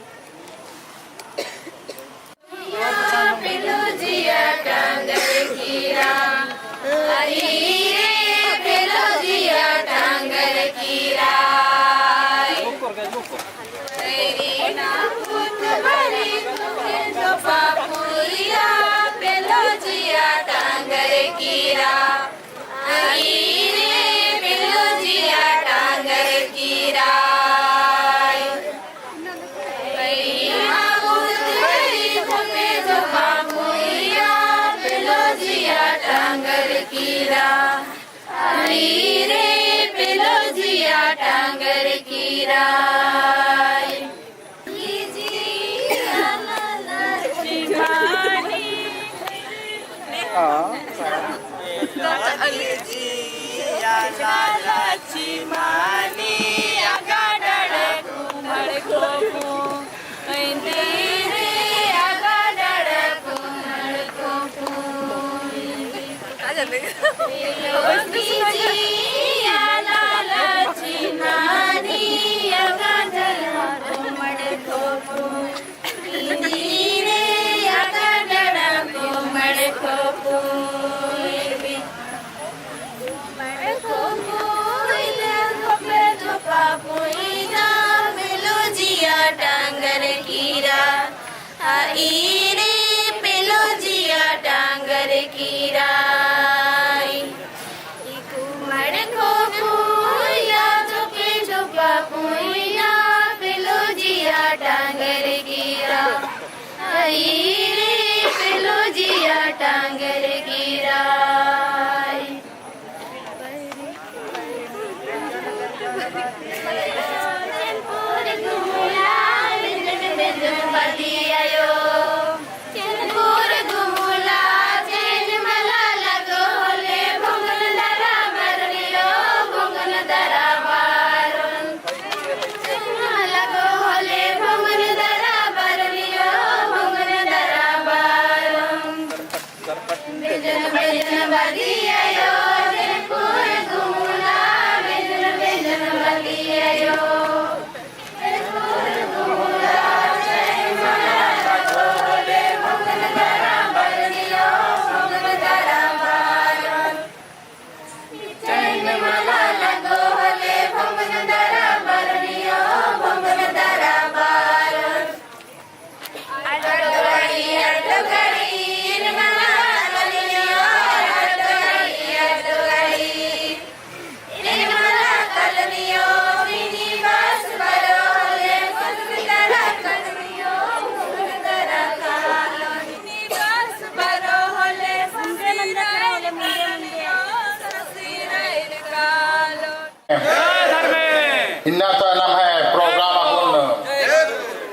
इन्ना तो नम्है program अक्कुन।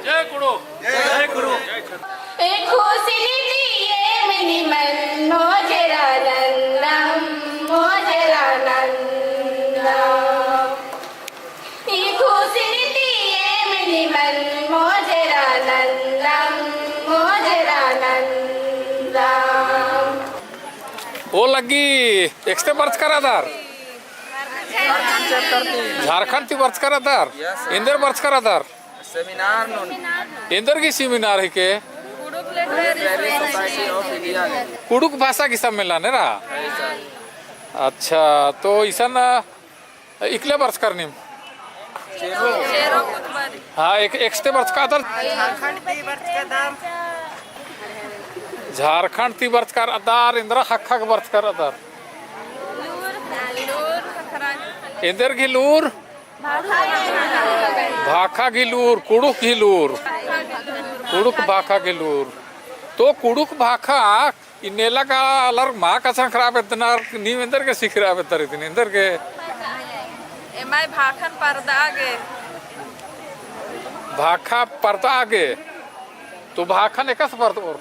जय कुँड़ुख़। जय कुँड़ुख़। ओ लग्गी एकस्ते बरचका रअदर? झारखंड ती बरचका रअदर? एन्देर बरचका रअदर? Seminar नू। एन्देर गही seminar हिके? Society of India। कुँड़ुख़ भाषा गही सम्मेलन एरा? अच्छा, तो इसन इकला बरचका रअदर नीम? हाँ, एक, एकस्ते बरचका रअदर? झारखंड ती बरचका रअदर, एन्दरा ख़क्खा गे बरचका रअदर? एन्देर गही लूर? भाखा गही लूर, कुँड़ुख़ गही लूर। कुँड़ुख़ भाखा गही लूर। तो कुँड़ुख़ भाखा इन्नेला गा आलर मा कछनखरआ बेद्दनर, नीम एन्देर गे सिखरआ बेद्दर इदिन, एन्देर गे? एम्है भाखन परदआ गे। भाखा परदआ गे। तो भाखन एकासे परदओर?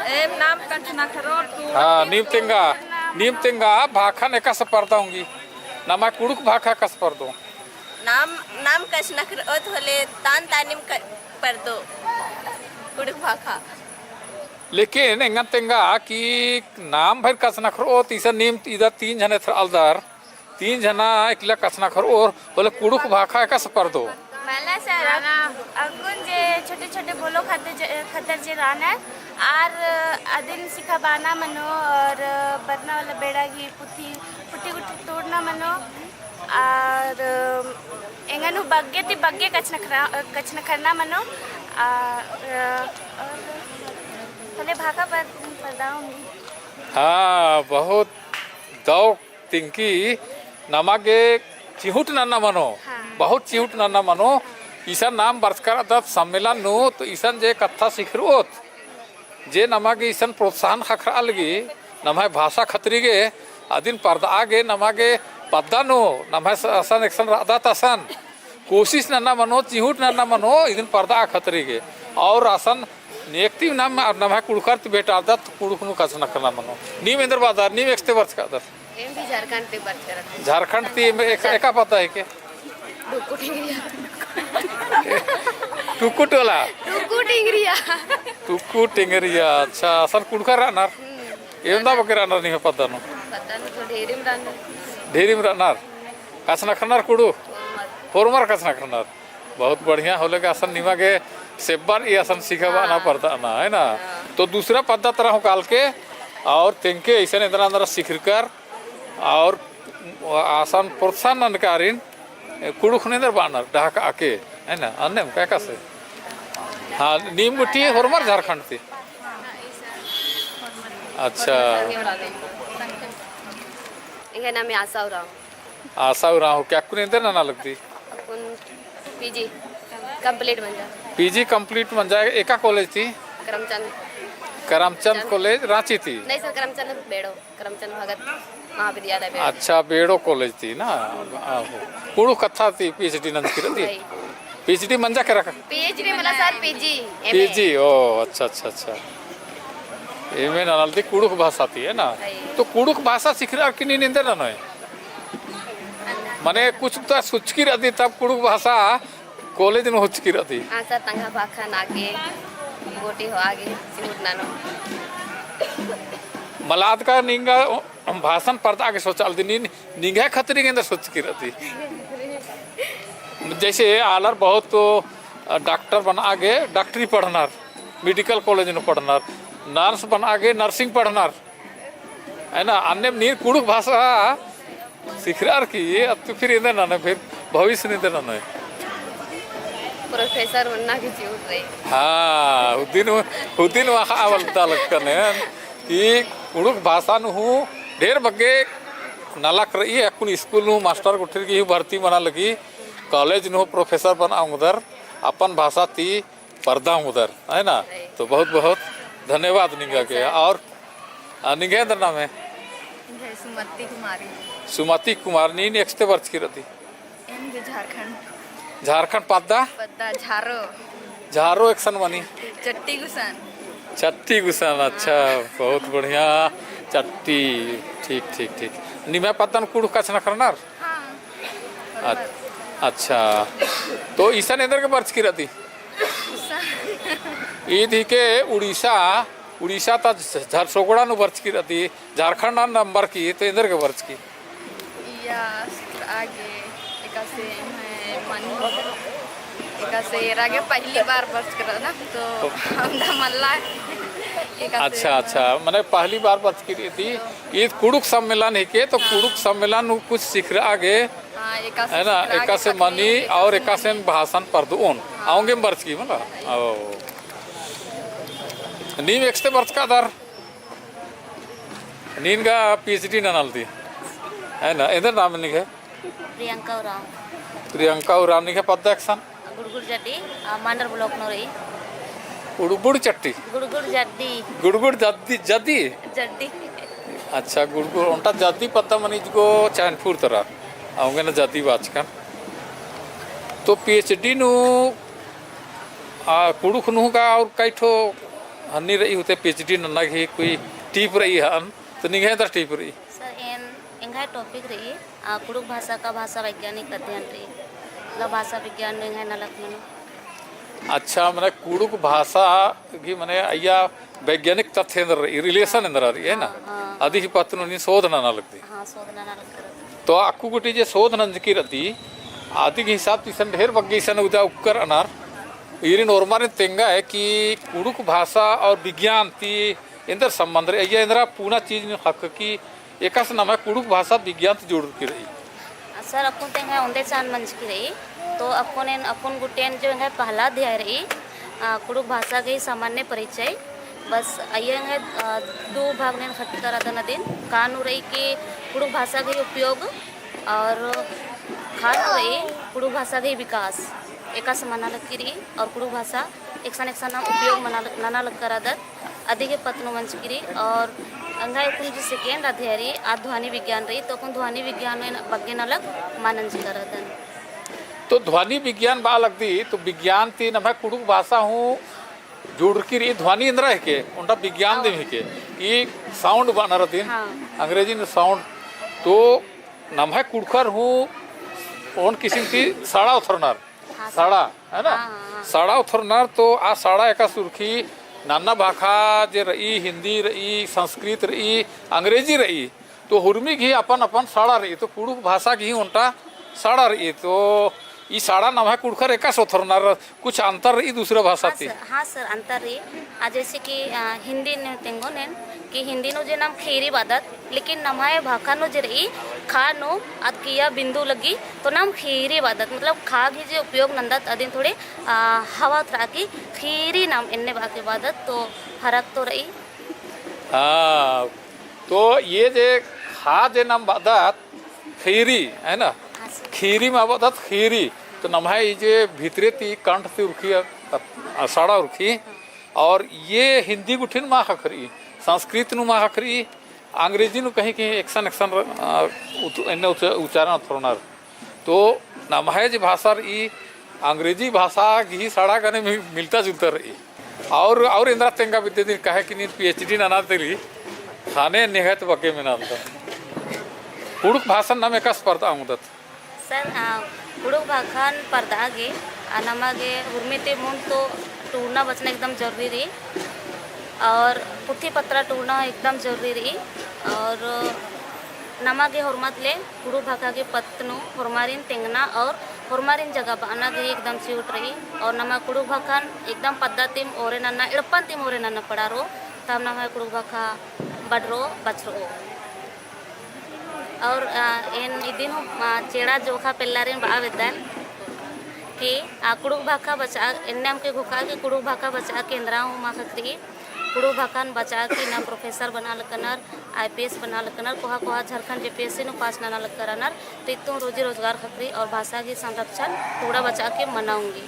एम नाम कछनखरओर तो। हाँ, नीम तेंगा, नीम तेंगा, भाखन एकासे परदआ ओंगी। नम्है कुँड़ुख़ भाखा एकासे परदओ? नाम, नाम कछनखरओत होले तान तानिम क-, परदो। कुँड़ुख़ भाखा। लेकिन एंगन तेंगा कि नाम भइर कछनखरओत, इसन नीम इदा तीन झने एथरआलदर, तीन झना इकला कछनखरओर होले कुँड़ुख़ भाखा एकासे परदो? मला सर, अक्कुन जे छोटे-छोटे बोलो खतर जे, खतर जे रअनर, आर अदिन सिखाबअना मनो और बरना वाला बेड़ा गही पुथी, पुथी गुट्ठी टूड़ना मनो, और एंगन हूँ बग्गे ती बग्गे कछनखरा-, कछनखरना मनो, आ, और होले भाखा पर-, परदआ ओंगी। हाँ, बहुत दव तिंकी नमा गे चिहुट नन्ना मनो, हाँ। बहुत चिहुट नन्ना मनो। इसन नाम बरचका रअदत सम्मेलन नू, तो इसन जे कत्था सिखरओत, जे नमा गे इसन प्रोत्साहन ख़क्खरआ लगी, नम्है भाषा खतरी गे, अदिन परदआ गे, नमा गे पद्दा नू, नम्है स-, असन एकसन रअदत असन। कोशिश नन्ना मनो, चिहुट नन्ना मनो, इदिन परदआ खतरी गे। और असन नेकती नाम, नम्है कुँड़ुख़र ती भेंटालदत, कुँड़ुख़ नू कछनखरना मनो। नीम एन्देर बअदर, नीम एकस्ते बरचका रअदर? एम भी झारखंड ती बरचका रअदर। झारखंड ती एम एक, एका पद्दा हिके? टुक्कु टिंगरिया। टुक्कु टोला? टुक्कु टिंगरिया। टुक्कु टिंगरिया, अच्छा, असन कुँड़ुख़र रअनर? हम्म। एवंदा बग्गे रअनर निम्है पद्दा नू? पद्दा नू तो ढेरिम रअनर। ढेरिम रअनर? कछनखरनर कुँड़ुख़? होरमर। होरमर कछनखरनर। बहुत बढ़िया होले का असन निमा गे सेब्बर ई असन सिखाबअना हाँ। परदअना, है ना? हाँ। तो दूसरा पद्दा तरा हूँ कालके और तेंगके अइसन एन्दरा एन्दरा सिखरकर और असन प्रोत्साहन ननकारिन कुँड़ुख़ नू एन्देर बअनर डहकाआ के, है ना? अन्नेम का एकासे? हाँ, नीम गुट्ठी होरमर झारखंड ती? अच्छा। एंग्है नामे आशा उराँव। आशा उराँव, का अक्कुन एन्देर नना लगदी? अक्कुन PG complete मंजा। PG complete मंजा, एका college ती? करमचंद। करमचंद college, राँची ती? नहीं sir, करमचंद बेड़ो। करमचंद भगत महाविद्यालय बेड़ो। अच्छा, बेड़ो college ती ना? आहो। कुँड़ुख़ कत्था ती PhD नंजकी रअदी? वही। PhD मंजा केरा का? PhD मला sir, PG, MA। PG, ओ, अच्छा, अच्छा, अच्छा। MA ननालदी कुँड़ुख़ भाषा ती, है ना? वही। तो कुँड़ुख़ भाषा सिखरअर की नीन एन्देर ननोय? मने कुछ तो सुचकी रअदी तब कुँड़ुख़ भाषा College नू हुचकी रअदी। हाँ sir, तंग्है भाखा नागे, गोटी होआ गे, चिहुट ननो। मला अदका निंगा भाषण परदआ गे सोचआलदी, नीन निंग्है खतरी गे एन्देर सोचकी रअदी। जैसे आलर बहुत तो डॉक्टर बनआ गे डॉक्टरी पढ़नर, medical college नू पढ़नर, nurse बनआ गे nursing पढ़नर, है ना, अन्नेम नीन कुँड़ुख़ भाषा सिखरअर की, अब तो फिर एन्देर ननोय, फिर भविष्य नू एन्देर ननोय। Professor मन्ना की चिहुट रई। हाँ, हुदिन, हुदिन वाखा आवल ता लगकन है कि कुँड़ुख़ भाषा नू हूँ ढेर बग्गे नलख रई, अक्कुन school नू master गुट्ठिर की हूँ भर्ती मना लगी, college नू professor बनआ ओंगदर, अपन भाषा ती परदा ओंगदर, है ना? तो बहुत बहुत धन्यवाद निंगा गे। और, आ, निंग्है एन्देर नामे? निंग्है सुमति कुमारी। सुमति कुमार, नीन एकस्ते बरचकी रअदी? एम झारखंड। झारखंड पद्दा? पद्दा झारो। झारो एकसन मनी? चट्टी गुसन। चट्टी गुसन, अच्छा, बहुत बढ़िया। चट्टी, ठीक, ठीक, ठीक। निम्है पद्दन कुँड़ुख़ कछनखरनर? हाँ। अ-, अच्छा, तो इसन एन्देरगे बरचकी रअदी? ईद हिके उड़ीसा, उड़ीसा ता झ-, झरसोगड़ा नू बरचकी रअदी, झारखंड नंबर की, तो एन्देरगे बरचकी? इया सिखरआ गे, एकासे एम्है मनी, एकासे एरा गे पहली बार बरचकी रअदन, तो हमरा मल्ला, एकासे अच्छा, अच्छा, मने पहली बार बरचकी रअदी, ईद कुँड़ुख़ सम्मेलन हिके, तो हाँ। कुँड़ुख़ सम्मेलन नू कुछ सिखरआ गे, हाँ, एकासे है ना, सिखरआ गे एकासे कत्थी, मनी और एकासे एकासे भाषन परदोन, हाँ। औंगे बरचकी मला। ओ। नीम एकसते बरचका दर? नीन गा PhD ननालदी, है ना? एन्देर नाम निंग्है? प्रियंका उराँव। प्रियंका उराँव, निंग्है पद्दा एकसन? गुड़गुड़ जड्डी, आ, मांडर block नू रई। गुड़गुड़ चट्टी? गुड़गुड़ जड्डी। गुड़गुड़ जड्डी, जड्डी? जड्डी। अच्छा, गुड़गुड़, ओन्टा जड्डी पद्दा मनी इजगो चैनपुर तरा। औंगे ना जड्डी बाचकन। तो PhD नू आ, कुँड़ुख़ नू गा और कई ठो हन्नी रई होते PhD नन्ना गही कोई tip रई हन, तो निंग्है एन्देर tip रई? सर, एन, एंग्है topic रई, आ, कुँड़ुख़ भाषा का भाषा वैज्ञानिक अध्ययन रई, मतलब भाषा विज्ञान नू एंग्है नलख मनो। अच्छा, मने कुँड़ुख़ भाषा गही मने अइय्या वैज्ञानिक तथ्य एन्देर रई, relation एन्देर रई, है ना? हाँ, हाँ। अदी ही पत्त नू नीन शोध नना लगदी। हाँ, शोध नना लगदी। तो अक्कु गूटी जे शोध नंजकी रअदी, अदी गही हिसाब ती इसन ढेर बग्गे इसन उदा उक्कर अनर, ईरिन ओर्मारिन तेंगआ है कि कुँड़ुख़ भाषा और विज्ञान ती एन्देर संबंध रई, अइय्या एन्दरा पूना चीज नीन ख़क्खकी एकासे नम्है कुँड़ुख़ भाषा विज्ञान ती जुड़रकी रई। सर, अक्कुन तेंगा ओन्दे चान मंजकी रई, तो अक्कुन एन, अक्कुन गुट्ठिन जो एंग्है पहला अध्याय रई, आ, कुँड़ुख़ भाषा गही सामान्य परिचय, बस अइय्या एंग्है, आ, दू भाग नू एन ख़क्खरआ दन अदिन, का नू रई कि कुँड़ुख़ भाषा गही उपयोग और का नू रई कुँड़ुख़ भाषा गही विकास, एकासे मना लगकी रई और कुँड़ुख़ भाषा एकसन एकसन नाम उपयोग मना लग-, नना लगकर रअदत, अदी गही पत्त नू मंजकी रई। और एंग्है अक्कुन जो second अध्याय रई, आ ध्वनि विज्ञान रई, तो अक्कुन ध्वनि विज्ञान नू एन बग्गे नलख मल नंजकर रअदन। तो ध्वनि विज्ञान बआ लगदी, तो विज्ञान ती नम्है कुँड़ुख़ भाषा हूँ जुड़रकी रई, ध्वनि एन्दरा हिके, ओन्टा विज्ञान दिम हिके, ई sound बअनर अदिन, हाँ। अंग्रेजी नू sound, तो नम्है कुँड़ुख़र हूँ ओन किसिम ती सड़ा ओथरनर। हाँ, सड़ा, है ना? हाँ, हाँ, हाँ। सड़ा ओथरनर तो आ सड़ा एकासे उरखी नन्ना भाखा जे रई, हिन्दी रई, संस्कृत रई, अंग्रेजी रई, तो हुरमी गही अपन अपन सड़ा रई, तो कुँड़ुख़ भाषा गही ओन्टा सड़ा रई, तो ई सड़ा नम्है कुँड़ुख़र एकासे ओथरनर कुछ अंतर रई दूसरा भाषा हाँ ती? सर, हाँ सर, अंतर रई। आ, जैसे कि, आ, हिन्दी नू तेंगोन एन कि हिन्दी नू जे नाम खीरी बअदत, लेकिन नम्है भाखा नू जे रई, खा नू अद किया बिंदु लग्गी, तो नाम खीरी बअदत, मतलब खा गही जे उपयोग नन्दत अदिन थोड़े, आ, हवा तरा की खीरी नाम एन्ने बआ के बअदत, तो फरक तो रई। हाँ, तो ये जे खा जे नाम बअदत, खीरी, है ना? हाँ सर। खीरी मा बअदत खीरी। तो नम्है ई जे भितरे ती कंठ ती उरखी, अ, अ, सड़ा उरखी। और ये हिन्दी गुट्ठिन मा ख़क्खरई, संस्कृत नू मा ख़क्खरई, अंग्रेजी नू कहीं कहीं एकसन एकसन, अ, उत-, एन्ने उच-, उच्चारण ओथरनर। तो नम्है जे भाषा रई, अंग्रेजी भाषा गही सड़ा गने मि-, मिलता जुलता रई। और, और एन्दरा तेंगा बिद्दय दिन काहे कि नीन PhD नना तेली, ख़ने निंग्है ती बग्गे मेना लगदन। कुँड़ुख़ भाषन नाम एकासे परदआ ओंगदत? सर, आ, कुँड़ुख़ भाखन परदआ गे, आ, नमा गे हुरमी ती मुन्द तो टूड़ना बचना एकदम जरूरी रई। और पुथी पत्रा टूड़ना एकदम जरूरी रई। और नमा गे होरमत ले कुँड़ुख़ भाखा गे पत्त नू होरमारिन तेंगना और होरमारिन जगह बअना गे एकदम चिहुट रई। और नमा कुँड़ुख़ भाखन एकदम पद्दा तिम ओरे नन्ना, एड़पन तिम ओरे नन्ना पड़ा रओ, तब नम्है कुँड़ुख़ भाखा बड़रओ, बछरओ। और, अ, एन इदिन हूँ, अ, चेड़ा जोखा पेल्लारिन बआ बेद्दन कि, अ, कुँड़ुख़ भाखा बचआ, एन्ने अमके घोखा कि कुँड़ुख़ भाखा बचआ के एन्दरा हूँ मा ख़क्खरई, कुँड़ुख़ भाखान बचआ के ना professor बना लक्कनर, IPS बना लक्कनर, कोहा कोहा झारखंड JPSC नू pass नना लक्करनर, तो इत्तुन रोजी रोजगार ख़क्खरई और भाषा गही संरक्षण टूड़ा बचआ के मना ओंगी।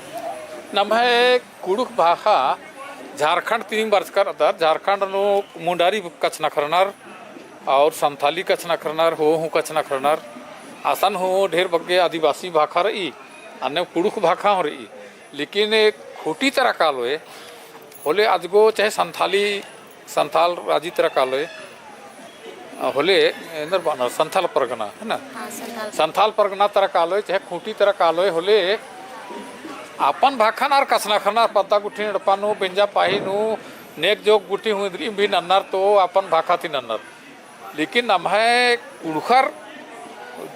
नम्है कुँड़ुख़ भाखा झारखंड तिम बरचकर अदर, झारखंड नू मुंडारी कछनखरनर, और संथाली कछनखरनर, हो हूँ कछनखरनर। असन हूँ ढेर बग्गे आदिवासी भाखा रई, अन्ने कुँड़ुख़ भाखा हूँ रई, लेकिन एक खूँटी तरा कालोय, होले अजगो चाहे संथाली, संथाल राजी तरा कालोय, होले एन्देर बअनर संथाल परगना, है ना? हाँ, संथाल। संथाल परगना तरा कालोय, चाहे खूँटी तरा कालोय, होले अपन भाखा नर कछनखरनर, पद्दा गुट्ठी एड़पा नू, बेंजा पाही नू, नेग जोग गुट्ठी हूँ इन्द्रिम भी नन्नर तो अपन भाखा ती नन्नर। लेकिन नम्है कुँड़ुख़र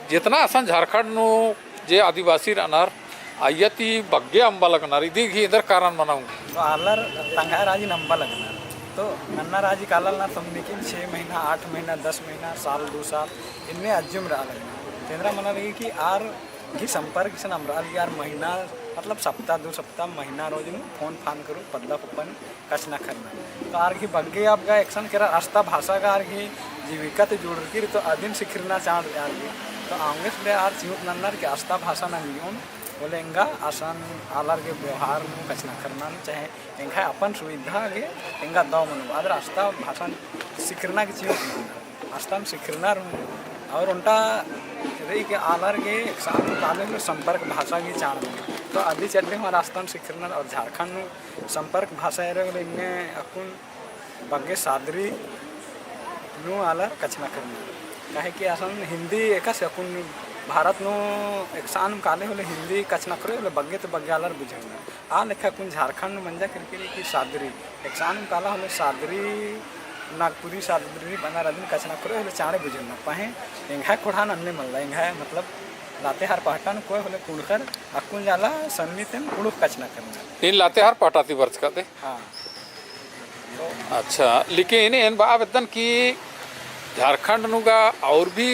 जेतना असन झारखंड नू जे आदिवासी रअनर, अइय्या ती बग्गे अम्बा लगनर, इदी गही एन्देर कारण मना ओंगी। तो आलर तंग्है राजी नू अम्बा लगनर। तो नन्ना राजी काला लगनर, समझ लेकिन छः महीना, आठ महीना, दस महीना, साल, दो साल, इन्ने अज्जुम रआ लगनर। तो एन्देर मना लगी कि आर गही संपर्क इसन अम्बा रआ लगी, आर महीना, मतलब सप्ताह, दो सप्ताह, महीना रोज नू फोन फान करू, पद्दा कुप्पा नू कछनखरना। तो आर गही बग्गे अब गा एकसन केरा अस्ता भाषा गा आर गही जीविका ती जुड़रकी रई, तो अदिन सिखरना चाड़ आर गही। तो औंगे से ले आर चिहुट नन्नर कि अस्ता भाषा नंजोन, होले एंगा असन आलर गे व्यवहार नू कछनखरना नू चाहे एंग्है अपन सुविधा गे एंगा दव मनो, आदर अस्ता भाषा सिखरना गे चिहुट नन्नर। अस्ता नू सिखरनर हूँ, और ओन्टा रई कि आलर गे एकसन काले होले संपर्क भाषा गही चाड़ मनो। तो अदी चड्डे हूँ आर अस्ता नू सिखरनर और झारखंड नू संपर्क भाषा एरा होले इन्ने अक्कुन बग्गे सादरी नू आलर कछनखरनर। काहे कि असन हिंदी एकासे अक्कुन भारत नू एकसन काले होले हिंदी कछनखरओ होले बग्गे तो बग्गे आलर बुझरनर। आ लेखा अक्कुन झारखंड नू मंजा केरकी रई कि सादरी, एकसन काला होले सादरी, नागपुरी सादरी बअनर अदिन कछनखरओ होले चाड़े बुझरनर। पहें एंग्है ख़ोंड़हा नू अन्ने मल्ला, एंग्है मतलब लातेहार पहटा नू कोय होले कुँड़ुख़र अक्कुन जाला सन्नी तेम कुँड़ुख़ कछनखरनर। नीन लातेहार पहटा ती बरचका दे? हाँ। अच्छा, लेकिन एन बआ बेद्दन कि झारखंड नू गा और भी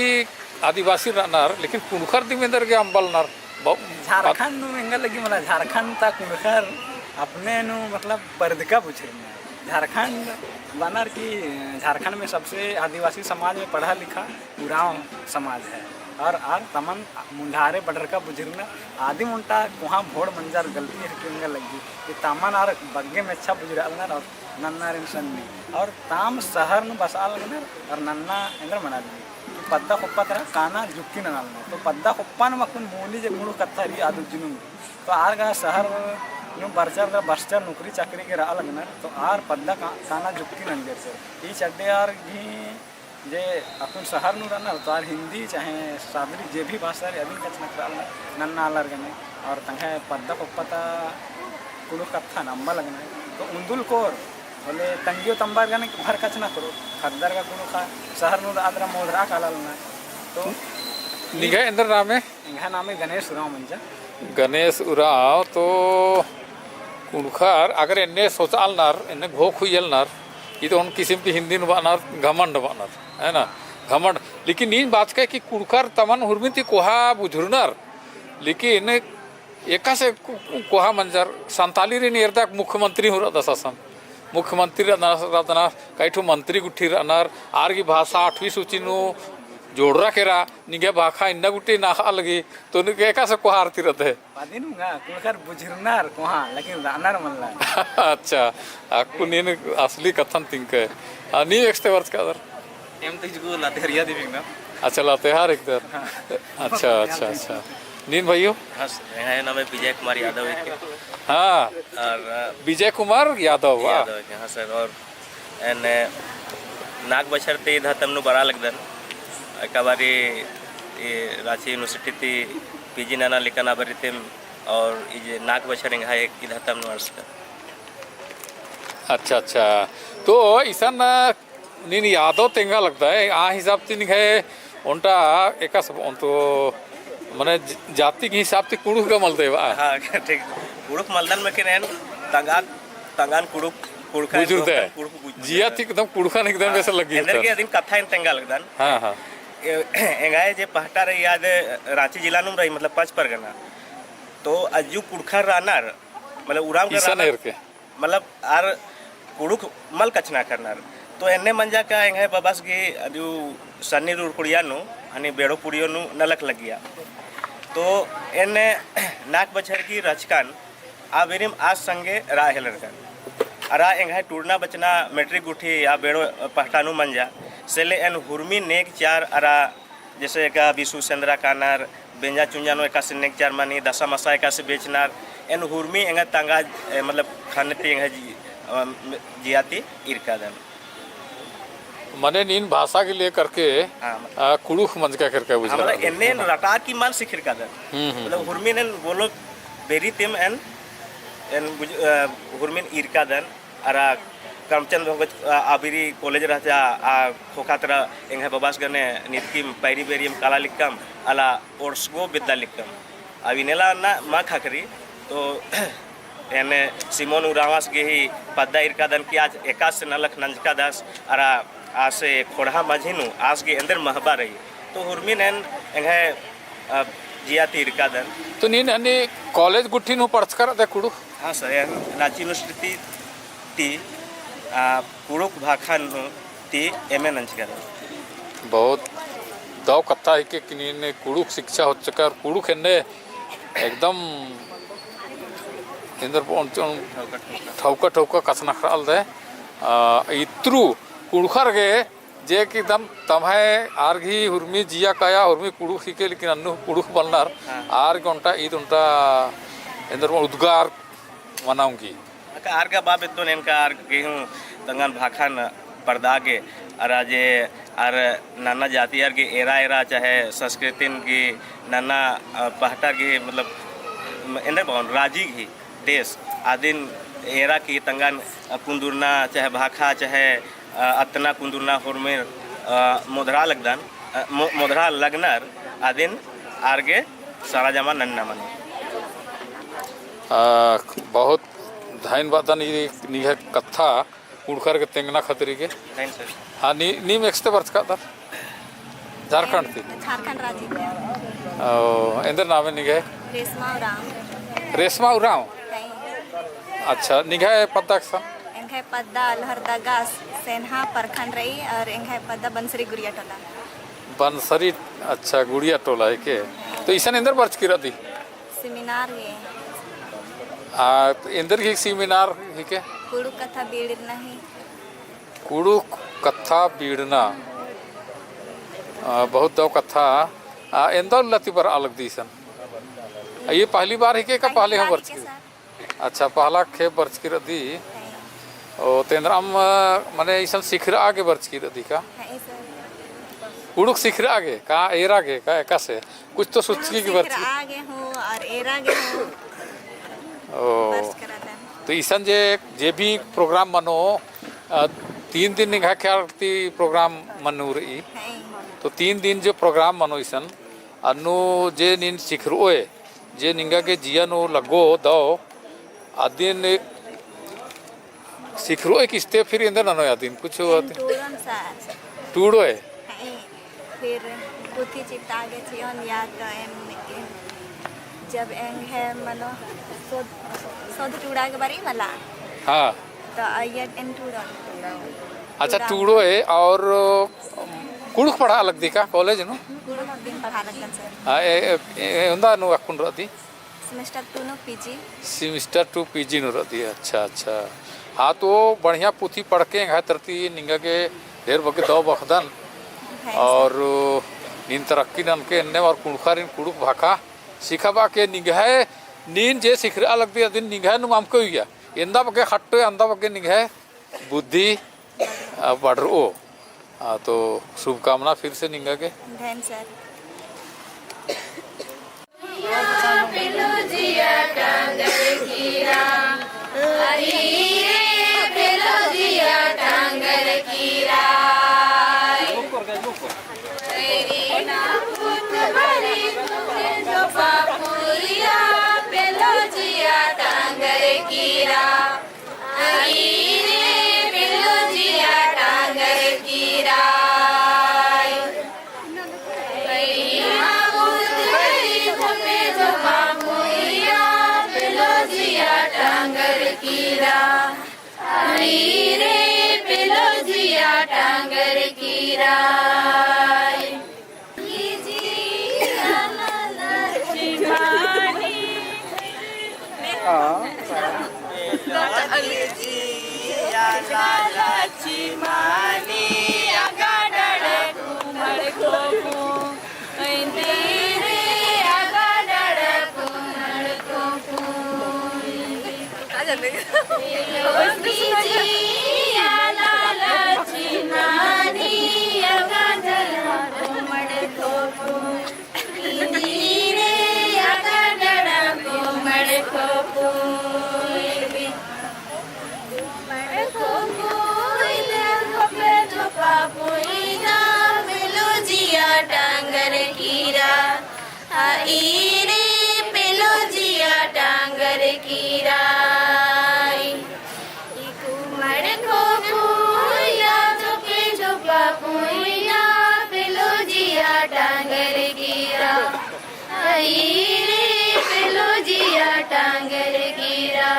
आदिवासी रअनर, लेकिन कुँड़ुख़र दिम एन्देर गे अम्बा लगनर। ब-, झारखंड नू एंगा लगी मला, झारखंड ता कुँड़ुख़र अपने नू मतलब परदका बुझरनर। झारखंड बअनर कि झारखंड में सबसे आदिवासी समाज में पढ़ा लिखा उराँव समाज है। और आर तमन मुन्धारे बढ़रका बुझरनर। आदिम ओन्टा कोहाँ भोड़ मंजर गलती हेके एंगा लगी कि तमन आर बग्गे मेच्छा बुझरआ लगनर और नन्नारिन सन्नी। और ताम शहर नू बसआ लगनर और नन्ना एन्देर मना लगी कि पद्दा कुप्पा तरा काना जुक्की नना लगनर। तो पद्दा कुप्पा नू अक्कुन मूली जे कुँड़ुख़ कत्था रई आद उज्जनुम। तो आर गा शहर नू बरचर तरा बस्चर नौकरी चाकरी गे रआ लगनर। तो आर पद्दा का-, काना जुक्की नंजर से। ई चड्डे आर गही जे अक्कुन शहर नू रअनर तो आर हिंदी चाहे सादरी जे भी भाषा रई अदिन कछनखरआ लगनर नन्ना आलर गने। और तंग्है पद्दा कुप्पा ता कुँड़ुख़ कत्थन अम्बा लगनर। तो उन्दुल कोर होले तंग्यो तम्बर गने भर कछनखरओ, ख़द्दर गा कुँड़ुख़ा शहर नू रअदर मोधरआ काला लगनर। तो निंग्है एन्देर नामे? एंग्है नामे गणेश उराँव मंजा। गणेश उराँव, तो कुँड़ुख़र अगर एन्ने सोचआ लगनर, एन्ने घोख हुइया लगनर, ई तो ओन किसिम की हिंदी नू बअनर, घमंड बअनर, है ना? घमंड। लेकिन नीन बाचकय कि कुँड़ुख़र तमन हुरमी ती कोहा बुझुरनर, लेकिन एकासे को-, कोहा मंजर, संतालीरिन एरदक मुख्यमंत्री हूँ रअदस असन। मुख्यमंत्री रअदस, रअदस, कई ठो मंत्री गुट्ठी रअनर, आर गही भाषा आठवीं सूची नू जोड़रा केरा, निंग्है भाखा इन्ना गुट्ठी नखआ लगी, तो निंग्है एकासे कोहा आर ती रअदय? पदिन हूँ गा, कुँड़ुख़र बुझुरनर कोहा, लेकिन रअनर मल्ला। अच्छा, अक्कु नीन असली कत्थन तिंकय। आ, नीम एकसते बरचकदर? एम तो इजगो लातेहारिया दिम हिकदम। अच्छा, लातेहार हिकदर। हाँ। अच्छा, अच्छा, अच्छा। नीन भइयो? हाँ सर, एंग्है नामे विजय कुमार यादव हिके। हाँ। और, अ, विजय कुमार यादव, वाह। यादव हिके, हाँ सर। और एन्ने नाग बछर ती इद हतम नू बरआ लगदन। एका बारी ई राँची यूनिवर्सिटी ती पीजी नना लिक्कन आ बारी तिम और ई जे नाग बछर एंग्है इद हतम नू अंड़सकन। अच्छा, अच्छा। तो इसन नीन यादव तेंगा लगदय, आ हिसाब ती निंग्है ओन्टा एकासे ओन्टा मने ज-, जाति के हिसाब ती कुँड़ुख़ गा मलदय बा। हाँ, ठीक। कुँड़ुख़ मलदन में के एन तंगान, तंगान कुँड़ुख़, कुँड़ुख़ बुझुरदय। कुँड़ुख़ बुझुरदय। जिया ती एकदम कुँड़ुख़न एकदम हाँ, वैसे लगी एन्देर होता। के अदिन कत्था एन तेंगा लगदन। हाँ, हाँ। ए-, एंग्है जे पहटा रई आद राँची जिला नूम रई, मतलब पाँच परगना। तो अज्जु कुँड़ुख़र रअनर, मतलब उराँव गा इसन रअनर। एरके। मतलब आर कुँड़ुख़ मल कछनखरनर। तो एन्ने मंजा का एंग्है बबस गही अदियु सन्नी रुरकुड़िया नू, हनी बेड़ो पुड़ियो नू नलख लगिया। तो एन्ने नाग बछर गही रहचकन आ बेरिम आस संगे रआ हेलरकन। अरा एंग्है टूड़ना बचना मेट्रिक गुट्ठी आ बेड़ो पहटा नू मंजा। से ले एन हुरमी नेग चार अरा जैसे एका बिसु सेंदरा कानर, बेंजा चुंजा नू एकासे नेग चार मनी, दसा मसा एकासे बेचनर, एन हुरमी एंगा तंगा, ए, मतलब, ख़न्न ती एंगा जी-, अ, जिया ती इरकादन। मने नीन भाषा के लेकर के, हाँ, मतलब अ, कुँड़ुख़ मंजका केरका बुझा हमरा रहा है। एन्ने रटा की मल सिखिरकादन। हम्म, हम्म, मतलब, हम्म। हुरमी नेन बोलो बेरी तिम एन, एन बुझ-, अ, हुरमिन इरकादन। अरा करमचंद भगत, अ, आबिरी कॉलेज रहचा, आ, ख़ोख़ा तरा एंग्है बबास गने नितकिम पैरी बेरियम काला लिक्कम, अला ओर्सगो बेद्दा लिक्कम। अब इन्नेला ना मा ख़क्खरी, तो एन्ने सिमोन उराँवस गे ही पद्दा इरकादन कि आज एकासे नलख नंजकादस, अरा आसे ख़ोंड़हा मझी नू आस गे एन्देर महबा रई। तो हुरमिन एन एंग्है, अ, जिया ती इरकादन। तो नीन हनी कॉलेज गुट्ठी नू पढ़चका रअदय कुँड़ुख़? हाँ सर, एन राँची यूनिवर्सिटी ती, आ, कुँड़ुख़ भाखा नू ती एमए नंजका रअदन। बहुत दव कत्था हिके कि नीन कुँड़ुख़ शिक्षा होचका और कुँड़ुख़ एन्ने एकदम एन्देर ठौका ठौका कछनखरआ लगदय। आ, इत्रु कुँड़ुख़र गे जे कि एकदम तम्है आर गही हुरमी जिया काया हुरमी कुँड़ुख़ हिके, लेकिन अन्नु कुँड़ुख़ बलनर, हाँ। आर गे ओन्टा ईद ओन्टा एन्देर उद्गार मना ओंगी। अक्का आर गा बा बेद्दोन एन का आर गे हूँ तंगन भाखन परदा गे, अरा जे आर नन्ना जाति आर गे एरा एरा चाहे संस्कृतिन गे नन्ना, अ, पहटा गे मतलब एन्देर बओन राजी गे देश आदिन एरा की तंगन, अ, कुन्दुरना चाहे भाखा चाहे, अ, अत्तना कुन्दुरना होरमेर, अ, मोधरा लगदन, अ, मो-, मोधरा लगनर आदिन आर गे सरजमा नन्ना मनो। अ, बहुत धइन बअदन ई निंग्है कत्था कुँड़ुख़र गे तेंगना खतरी गे। धइन सर। हाँ, नी, नीम एकसते बरचकादर? झारखंड ती? झारखंड राजी ती। ओ, एन्देर नामे निंग्है? रेशमा उराँव। रेशमा उराँव? धइन। अच्छा, निंग्है पद्दा एकसन? एंग्है पद्दा लोहरदगा सेन्हा प्रखंड रई और एंग्है पद्दा बनसरी गुड़िया टोला। बनसरी, अच्छा, गुड़िया टोला हिके। तो इसन एन्देर बरचकी रअदी? सेमिनार गे। आ, एन्देर गही सेमिनार हिके? कुँड़ुख़ कत्था बीड़ना ही। कुँड़ुख़ कत्था बीड़ना। आ, बहुत दव कत्था। आ, एन्दा उल्ला ती बरआ लगदी इसन? आ, ई पहली बार हिके का पहले हूँ बरचकी? अच्छा, पहला खेप बरचकी रअदी। ओ, तो एन्दरम, मने इसन सिखरआ गे बरचकी रअदी का? कुँड़ुख़ सिखरआ गे का, एरा गे का, एकासे? कुछ तो सोचकी गे बरचकी। सिखरआ गे हूँ और एरा गे हूँ। ओ। बरचकी रअदन। तो इसन जे, जे भी program मनो, अ, तीन दिन निंग्है ख्याल ती program मनो रई। तो तीन दिन जो program मनो इसन, अन्नु जे नीन सिखरओय, जे निंगा गे जिया नू लग्गो दव, अदिन सिखरओय किस्ते फिर एन्देर ननोय अदिन कुछ एन अदिन? टूड़ोन सर। टूड़ोय? हाँ, फिर पुथी चिता गे चिओन या तो एन, एन जब एंग्है मनो सोध, सोध टूड़ा गे बारी मला। हाँ। तो अइय्या एन टूड़ोन। अच्छा, टूड़ोय और कुँड़ुख़ पढ़आ लगदी का कॉलेज नू? कुँड़ुख़ दिन पढ़आ लगदन सर। हाँ, ए, ए, ए, एवंदा नू अक्कुन रअदी? Semester two नू PG। Semester two PG नू रअदी, अच्छा, अच्छा। हाँ, तो बढ़िया पुथी पढ़के एंग्है तरती निंगा गे ढेर बग्गे दव बखदन। और नीन तरक्की ननके एन्ने और कुँड़ुख़ारिन कुँड़ुख़ भाखा सिखाबआ के निंग्है नीन जे सिखरआ लगदी अदिन निंग्है नुम अमके उइया। एन्दा बग्गे खट्टो, एन्दा बग्गे निंग्है बुद्धि, आ, बढ़रओ। आ, तो शुभकामना फिर से निंगा गे। धन सर। टांगर कीरा, हाई रे पेलो जिया टांगर कीरा। ई कुमड़ खो पुइया, चोके चोपा पुइया, पेलो जिया टांगर कीरा। हाई रे पेलो जिया टांगर कीरा।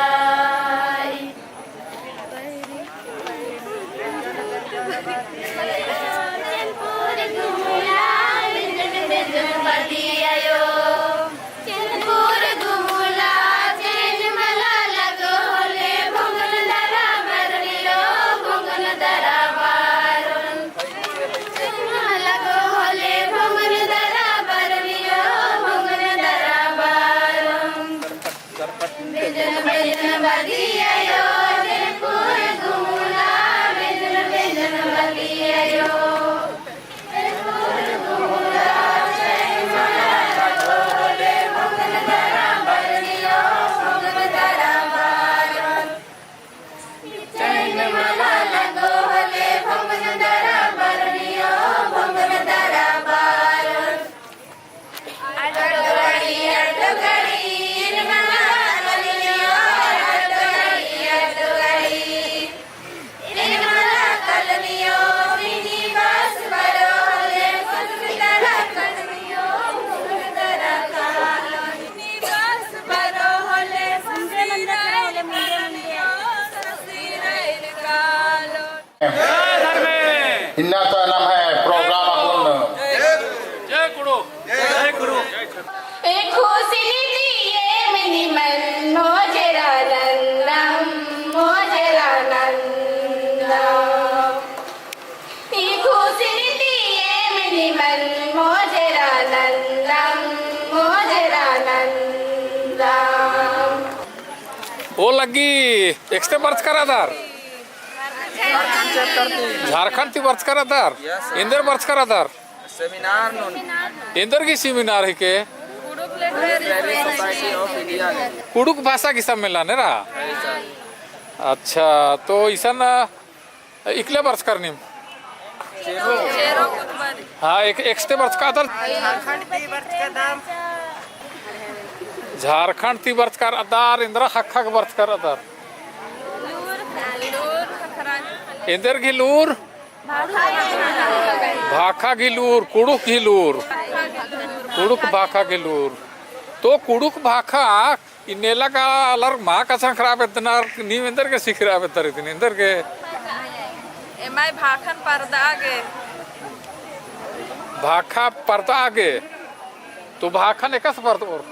इन्ना तो नम्है program अक्कुन। जय कुँड़ुख़। जय कुँड़ुख़। ओ लग्गी, एकस्ते बरचकर रअदर? झारखंड ती बरचकर रअदर? एन्देर बरचकर रअदर? Seminar नू। एन्देर गही seminar हिके? कुँड़ुख़ भाषा गही सम्मेलन एरा? अच्छा, तो इसन इकला बरचकर नीम? हाँ, एकस्ते बरचकर रअदर? झारखंड ती बरचकर रअदर, एन्दरा ख़क्खा गे बरचकर रअदर? एन्देर गही लूर? भाखा गही लूर, कुँड़ुख़ गही लूर, कुँड़ुख़ भाखा गही लूर। तो कुँड़ुख़ भाखा इन्नेला गा आलर मा कछनखरआ बेद्दनर, नीम एन्देर गे सिखरआ बेद्दर इदिन, एन्देर गे? एम्है भाखन परदआ गे। भाखा परदआ गे। तो भाखन एकासे परदओर?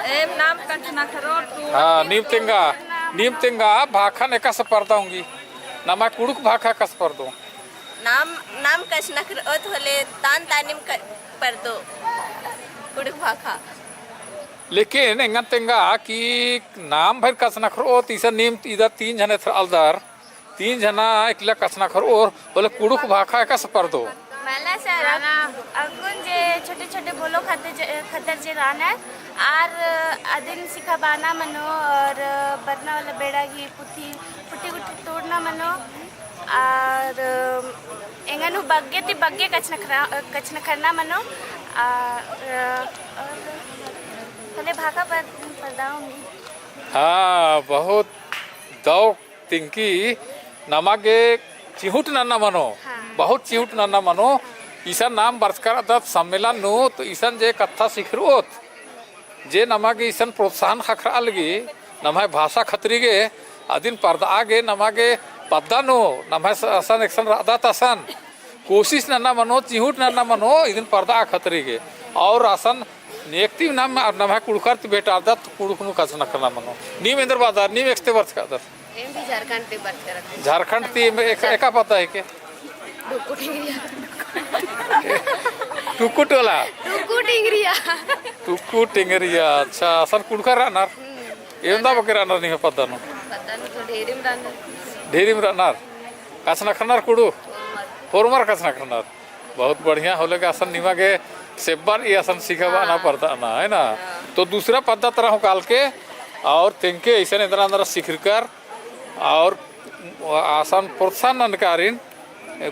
एम नाम कछनखरओर तो। हाँ, नीम तेंगा, नीम तेंगा, भाखन एकासे परदआ ओंगी? नम्है कुँड़ुख़ भाखा एकासे परदओ? नाम, नाम कछनखरओत होले तान तानिम क-, परदो। कुँड़ुख़ भाखा। लेकिन एंगन तेंगा कि नाम भइर कछनखरओत, इसन नीम इदा तीन झन एथरआलदर, तीन झना इकला कछनखरओर, होले कुँड़ुख़ भाखा एकासे परदो? मला सर, अक्कुन जे छोटे-छोटे बोलो खत्तर जे, खत्तर जे रअनर, आर अदिन सिखाबअना मनो और बरना वाला बेड़ा गही पुथी, पुटी गुट्ठी तोड़ना मनो, और एंगन हूँ बग्गे ती बग्गे कछनखरा-, कछनखरना मनो, आ, और होले भाखा पर-, परदआ ओंगी। हाँ, बहुत दव तिंकी नमा गे चिहुट नन्ना मनो, हाँ। बहुत चिहुट नन्ना मनो। इसन नाम बरचकर रअदत सम्मेलन नू, तो इसन जे कत्था सिखरओत, जे नमा गे इसन प्रोत्साहन ख़क्खरआ लगी, नम्है भाषा खतरी गे, अदिन परदआ गे नमा गे पद्दा नू, नम्है स-, असन एकसन रअदत असन कोशिश नन्ना मनो, चिहुट नन्ना मनो, इदिन परदआ खतरी गे। और असन नेकती नाम, नम्है कुँड़ुख़र ती भेंटारदत, कुँड़ुख़ नू कछनखरना मनो। नीम एन्देर बअदर, नीम एकस्ते बरचकर रअदर? एम भी झारखंड ती बरचकर रअदर। झारखंड ती एम एक, एका पद्दा हिके? टुक्कु टिंगरिया। टुक्कु टोला? टुक्कु टिंगरिया। टुक्कु टिंगरिया। अच्छा, असन कुँड़ुख़र रअनर? हम्म। एवंदा बग्गे रअनर निम्है पद्दा नू? पद्दा नू तो ढेरिम रअनर। ढेरिम रअनर। कछनखरनर कुँड़ुख़? होरमर। होरमर कछनखरनर। बहुत बढ़िया होले गा असन निमा गे सेब्बर ई असन सिखाबअना हाँ। परदअना, है ना? हाँ। तो दूसरा पद्दा तरा हूँ कालके और तेंगके अइसन एन्दरा एन्दरा सिखरकर और असन प्रोत्साहन ननकारिन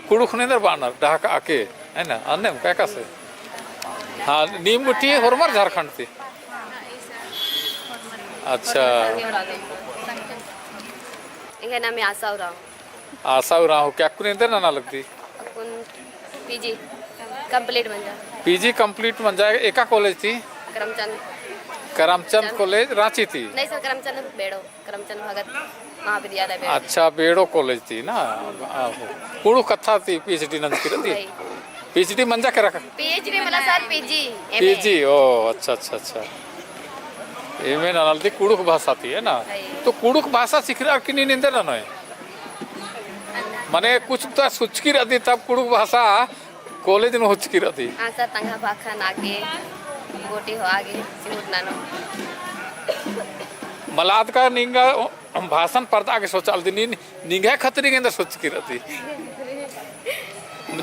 कुँड़ुख़ नू एन्दर बअनर डहकाके, है ना? अन्नेम का एकासे? हाँ, नीम गुट्ठी होरमर झारखंड ती? अच्छा। एंग्है नामे आशा उराँव। आशा उराँव, का अक्कुन एन्दर नना लगदी? अक्कुन पीजी complete मंजा। पीजी complete मंजा, एका कॉलेज ती? करमचंद। करमचंद कॉलेज, राँची ती? नहीं सर, करमचंद बेड़ो। करमचंद भगत महाविद्यालय बेड़ो। अच्छा, बेड़ो कॉलेज ती ना? आहो। कुँड़ुख़ कत्था ती पीएचडी नंजकी रअदी? वही। पीएचडी मंजा केरा का? पीएचडी मला सर, पीजी, एमए। पीजी, ओ, अच्छा, अच्छा, अच्छा। एमए ननालदी कुँड़ुख़ भाषा ती, है ना? वही। तो कुँड़ुख़ भाषा सिखरअर की नीन एन्दर ननोय? मने कुछ तो सोचकी रअदी तब कुँड़ुख़ भाषा कॉलेज नू होचकी रअदी। हाँ सर, तंग्है भाखा नागे, गोटी होआ गे, चिहुट ननो। मला अदका निंगा भाषण परदआ गे सोचआलदी, नी, निंग्है खतरी गे एन्दर सोचकी रअदी।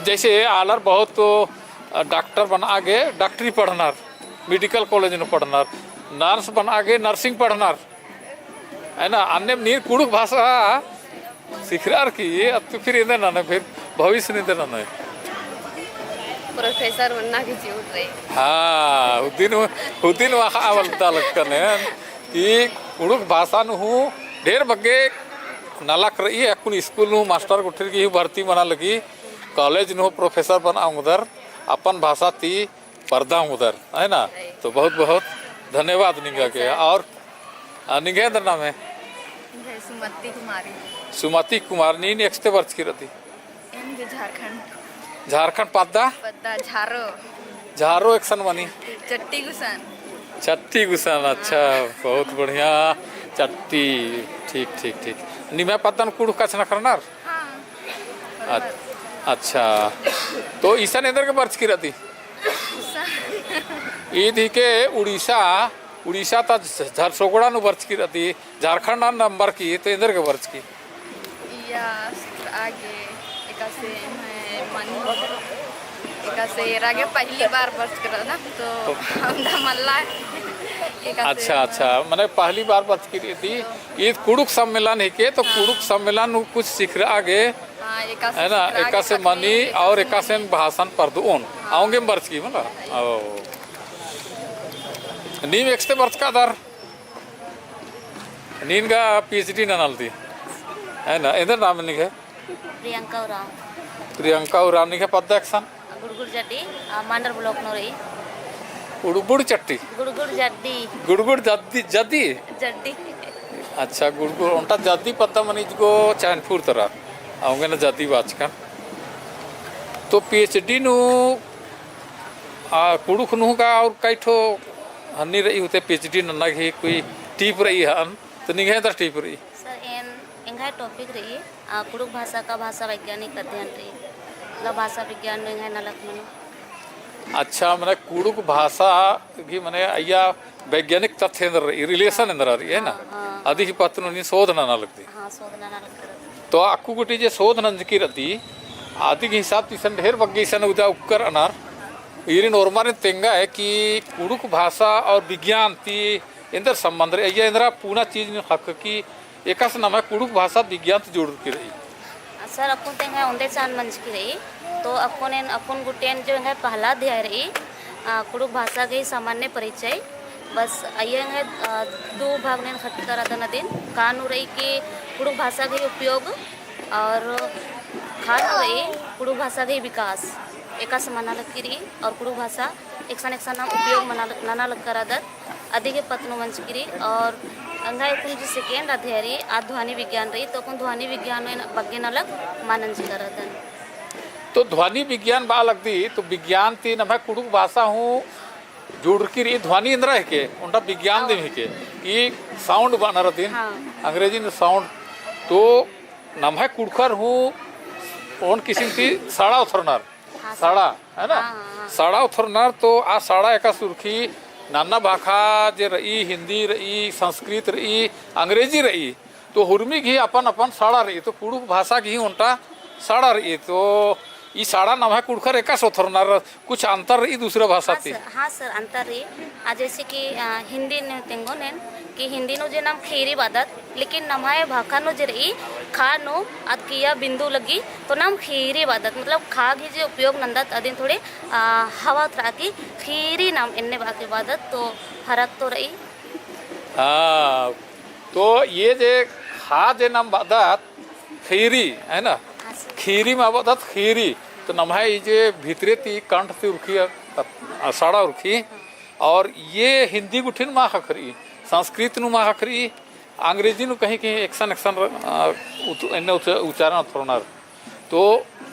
जैसे आलर बहुत, अ, डॉक्टर बनआ गे डॉक्टरी पढ़नर, मेडिकल कॉलेज नू पढ़नर, नर्स बनआ गे नर्सिंग पढ़नर, है ना? अन्नेम नीन कुँड़ुख़ भाषा सिखरअर की, अत्तु फिर एन्दर ननोय, फिर भविष्य नू एन्दर ननोय? प्रोफेसर बनना की चिहुट रई। हाँ, हुदिन, हुदिन वाखा आवल ता लगकन है कि कुँड़ुख़ भाषा नू हूँ ढेर बग्गे नलख रई, अक्कुन स्कूल नू मास्टर गुट्ठिर की हूँ भर्ती मना लगी, कॉलेज नू प्रोफेसर बनआ ओंगदर, अपन भाषा ती परदा ओंगदर, है ना? तो बहुत बहुत धन्यवाद निंगा गे। और, आ, निंग्है एन्दर नामे? निंग्है सुमति कुमारी। सुमति कुमार, नीन एकसते बरचकी रअदी? एन गे झारखंड। झारखंड पद्दा? पद्दा झारो। झारो एकसन मनी? चट्टी गुसन। चट्टी गुसन, अच्छा, बहुत बढ़िया। चट्टी, ठीक, ठीक, ठीक। निम्है पद्दा नू कुँड़ुख़ कछनखरनर? हाँ। अच-, अच्छा। तो इसन एन्दर गे बरचकी रअदी? ईद हिके उड़ीसा, उड़ीसा ता झ-, झरसोगड़ा नू बरचकी रअदी, झारखंड नंबर की, तो एन्दर गे बरचकी? इया आगे एकासे मैं मन, एकासे एरा गे पहली बार बरचकी रअदन, तो हमरा मल्ला एकासे अच्छा, अच्छा, मने पहली बार बरचकी रअदी, ईद कुँड़ुख़ सम्मेलन हिके, तो हाँ। कुँड़ुख़ सम्मेलन नू कुछ सिखरआ गे, हाँ, एकासे है ना, सिखरआ गे एकासे खतरी, मनी और एकासे एकासे भाषण परदोन, हाँ। औंगे बरचकी मला। ओ। नीम एकसते बरचकादर? नीन गा पीएचडी ननालदी, है ना? एन्दर नाम निंग्है? प्रियंका उराँव। प्रियंका उराँव, निंग्है पद्दा एकसन? गुड़गुड़ जड्डी, आ, मांडर ब्लॉक नू रई। गुड़गुड़ चट्टी? गुड़गुड़ जड्डी। गुड़गुड़ जड्डी, जड्डी? जड्डी। अच्छा, गुड़गुड़, ओन्टा जड्डी पद्दा मनी इजगो चैनपुर तरा, औंगे ना जड्डी बाचकन। तो पीएचडी नू आ, कुँड़ुख़ नू गा और कई ठो हन्नी रई होते पीएचडी नन्ना गही कोई टीप रई हन, तो निंग्है एन्दर टीप रई? सर, एन, एंग्है टॉपिक रई, आ, कुँड़ुख़ भाषा का भाषा वैज्ञानिक अध्ययन रई। मतलब भाषा विज्ञान नू एंग्है नलख मनो। अच्छा, मने कुँड़ुख़ भाषा गही मने अइय्या वैज्ञानिक तथ्य एन्दर रई, relation एन्दरा रई, है ना? हाँ, हाँ, अदी ही हाँ। पत्त नू नीन शोध नना लगदी। हाँ, शोध नना लगदी। तो अक्कु गूटी जे शोध नंजकी रअदी, अदी गही हिसाब ती इसन ढेर बग्गे इसन उदा उक्कर अनर, ईरिन ओर्मारिन तेंगा है कि कुँड़ुख़ भाषा और विज्ञान ती एन्दर संबंध रई, अइय्या एन्दरा पूना चीज नीन ख़क्खकी एकासे नम्है कुँड़ुख़ भाषा विज्ञान ती जुड़रकी रई। सर, अक्कुन ते एंग्है ओन्दे चान मंजकी रई, तो अक्कुन एन, अक्कुन गुट्ठिन जो एंग्है पहला अध्याय रई, आ, कुँड़ुख़ भाषा गही सामान्य परिचय, बस अइय्या एंग्है, आ, दू भाग नू एन ख़क्खरदन अदिन, का नू रई कि कुँड़ुख़ भाषा गही उपयोग और का नू रई कुँड़ुख़ भाषा गही विकास, एकासे मना लगकी रई और कुँड़ुख़ भाषा एकसन एकसन नाम उपयोग मना लग-, नना लगकरदत। अदी गही पत्त नू मंजकी रई और एंग्है अक्कुन जो second अध्याय रई, आ ध्वनि विज्ञान रई, तो अक्कुन ध्वनि विज्ञान नू एन बग्गे नलख मल नंजकरदन। तो ध्वनि विज्ञान बआ लगदी, तो विज्ञान ती नम्है कुँड़ुख़ भाषा हूँ जुड़रकी रई, ध्वनि एन्दरा हिके, ओन्टा विज्ञान दिम हिके, ई sound बअनर अदिन, हाँ। अंग्रेजी नू sound, तो नम्है कुँड़ुख़र हूँ ओन किसिम ती सड़ा उथरनर, हाँ, सड़ा, है ना? हाँ, हाँ, हाँ। सड़ा उथरनर तो आ सड़ा एकासे उरखी नन्ना भाखा जे र'ई, हिंदी र'ई, संस्कृत र'ई, अंग्रेजी र'ई, तो हुरमी गही अपन अपन साड़ा र'ई, तो कुँड़ुख़ भाषा गही ओन्टा साड़ा र'ई, तो ई साड़ा नम्है कुँड़ुख़र एकासे ओथरनर, कुछ अंतर र'ई दूसरा भाषा हाँ ती? सर, हाँ सर, अंतर र'ई। आ, जैसे कि, आ, हिंदी नू तेंगोन एन कि हिंदी नू जे नाम खीरी ब'अदत, लेकिन नम्है भाखा नू जे र'ई, खा नू अदकिया बिंदु लग्गी, तो नाम खीरी ब'अदत, मतलब खा गही जे उपयोग नन्दत, अदिन थोड़े, आ, हवा उतरा की खीरी नाम एन्ने ब'आ के ब'अदत, तो फरक तो र'ई। हाँ, तो ये जे खा जे नाम ब'अदत, खीरी, है ना? हाँ सर। खीरी मा ब'अदत खीरी, तो नम्है ई जे भितरे ती कंठ ती उरखी, अ, अ, साड़ा उरखी, और ये हिंदी गुट्ठिन मा ख़क्खर'ई, संस्कृत नू मा ख़क्खर'ई, अंग्रेजी नू कहीं कहीं एकसन एकसन र-, अ, उत-, एन्ने उच-, उच्चारण ओथरनर। तो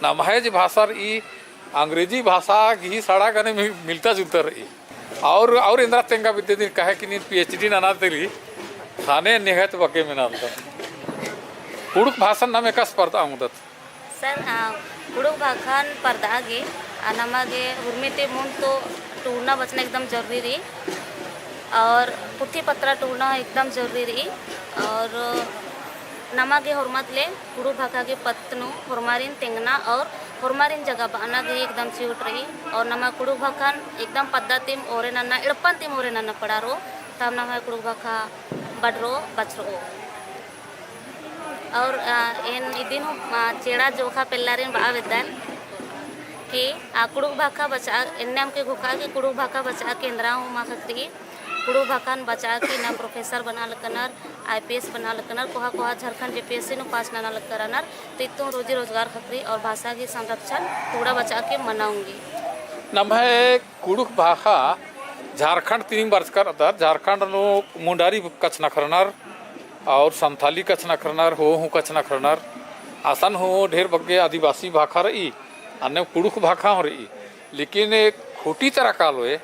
नम्है जे भाषा र'ई, अंग्रेजी भाषा गही साड़ा गने मि-, मिलता जुलता र'ई। और, और एन्दरा तेंगा बिद्दे दिन काहे कि नीन PhD नना तेली, ख़ने निंग्है तो बग्गे मेना लगदत। कुँड़ुख़ भाषान नाम एकासे परदआ ओंगदत? सर, आ, कुँड़ुख़ भाखान परदआ गे, आ, नमा गे हुरमी ती मुन्द तो टूड़ना बचना एकदम जरूरी र'ई, और पुथी पत्रा टूड़ना एकदम जरूरी र'ई, और नमा गे होरमत ले कुँड़ुख़ भाखा गे पत्त नू होरमारिन तेंगना और होरमारिन जगाबअना गे एकदम चिहुट र'ई, और नमा कुँड़ुख़ भाखान एकदम पद्दा तिम ओरे नन्ना, एड़पन तिम ओरे नन्ना पड़ा र'ओ, तब नम्है कुँड़ुख़ भाखा बड़र'ओ, बछर'ओ। और, अ, एन इदिन हूँ, अ, चेड़ा जोखा पेल्लारिन ब'आ बेद्दन कि, अ, कुँड़ुख़ भाखा बचआ, एन्ने अमके घोखा कि कुँड़ुख़ भाखा बचआ के एन्दरा हूँ मा ख़क्खर'ई, कुँड़ुख़ भाखान बचआ के ना professor बना लकनर, IPS बना लकनर, कोहा कोहा झारखंड JPSC नू pass नना लकरनर, तो इत्तुन रोजी रोजगार ख़क्खर'ई और भाषा गही संरक्षण टूड़ा बचआ के मना ओंगी। नम्है कुँड़ुख़ भाखा झारखंड तिनिम बरचका र'अदत, झारखंड नू मुंडारी कछनखरनर और संथाली कछनखरनर, हो हूँ कछनखरनर, असन हूँ ढेर बग्गे आदिवासी भाखा र'ई, अन्ने कुँड़ुख़ भाखा हूँ र'ई, लेकिन एक खूँटी तरा कालोय,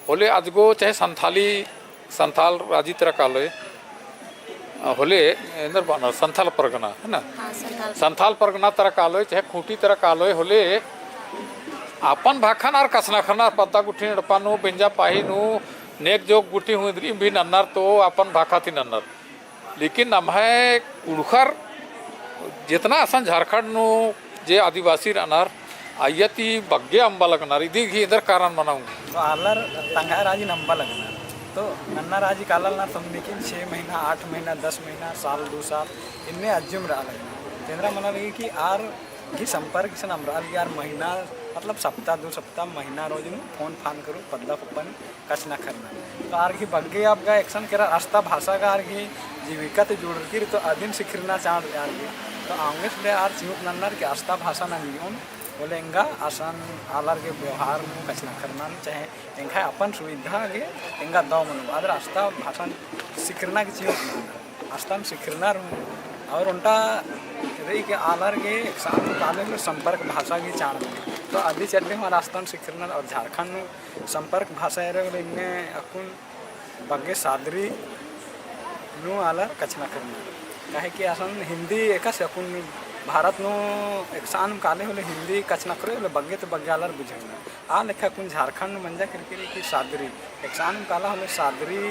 होले अजगो चाहे संथाली संथाल राजी तरा कालोय, अ, होले एन्दर बअनर संथाल परगना, है ना? हाँ, संथाल। संथाल परगना तरा कालोय, चाहे खूँटी तरा कालोय, होले अपन भाखान आर कछनखरनर पद्दा गुट्ठिन एड़पा नू, बेंजा पाही नू, नेग जोग गुट्ठी हूँ इन्द्रिइम भी नन्नर तो अपन भाखा ती नन्नर। लेकिन नम्है कुँड़ुख़र जेतना असन झारखंड नू जे आदिवासी र'अनर, अइय्या ती बग्गे अम्बा लगनर, इदी गही एन्दर कारण मना ओंगी। तो आलर तंग्है राजी नू अम्बा लगनर। तो नन्ना राजी काला लगनर, तो लेकिन छः महीना, आठ महीना, दस महीना, साल, दो साल, इन्ने अज्जुम र'आ लगनर। तो एन्दरा मना लगी कि आर गही संपर्क इसन अम्बरआ लगी, आर महीना, मतलब सप्ताह, दो सप्ताह, महीना रोज नू फोन फान करू, पद्दा कुप्पा नू कछनखरना। तो आर गही बग्गे अबगा एकसन केरा अस्ता भाषा गा आर गही जीविका ती जुड़रकी र'ई, तो अदिन सिखरना चाड़ आर गही। तो अवंगे से ले आर चिहुट नन्नर कि अस्ता भाषा नंजोन, होले एंगा असन आलर गे व्यवहार नू कछनखरना नू चाहे एंग्है अपन सुविधा गे एंगा दव मनो, आदर अस्ता भाषा सिखरना गे चिहुट नन्नर। अस्ता नू सिखरना र'ई, और ओन्टा र'ई कि आलर गे एकसन काले होले संपर्क भाषा गही चाड़ मनो। तो अदी चड्डे हूँ आर अस्ता नू सिखरनर और झारखंड नू संपर्क भाषा एरा होले इन्ने अक्कुन बग्गे सादरी नू आलर कछनखरनर। काहे कि असन हिंदी एकासे अक्कुन भारत नू एकसन काले होले हिंदी कछनखरओ होले बग्गे तो बग्गे आलर बुझरनर। आ लेखा अक्कुन झारखंड नू मंजा केरकी र'ई कि सादरी, एकसन काला होले सादरी,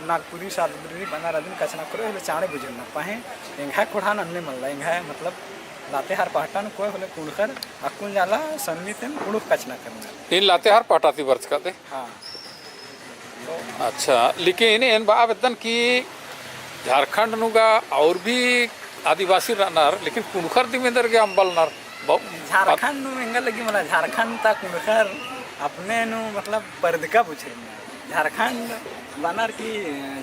नागपुरी सादरी बअनर अदिन कछनखरओ होले चाड़े बुझरनर। पहें एंग्है ख़ोंड़हा नू अन्ने मल्ला, एंग्है मतलब लातेहार पहटा नू कोय होले कुँड़ुख़र अक्कुन जाला सन्नी तेम कुँड़ुख़ कछनखरनर। नीन लातेहार पहटा ती बरचका ते? हाँ। अच्छा, लेकिन एन बआ बेद्दन कि झारखंड नू गा और भी आदिवासी रअनर, लेकिन कुँड़ुख़र दिम एन्देरगे अम्बलनर? ब-, झारखंड नू एंगा लगी मला, झारखंड ता कुँड़ुख़र अपने नू मतलब परदका बुझरनर। झारखंड बअनर कि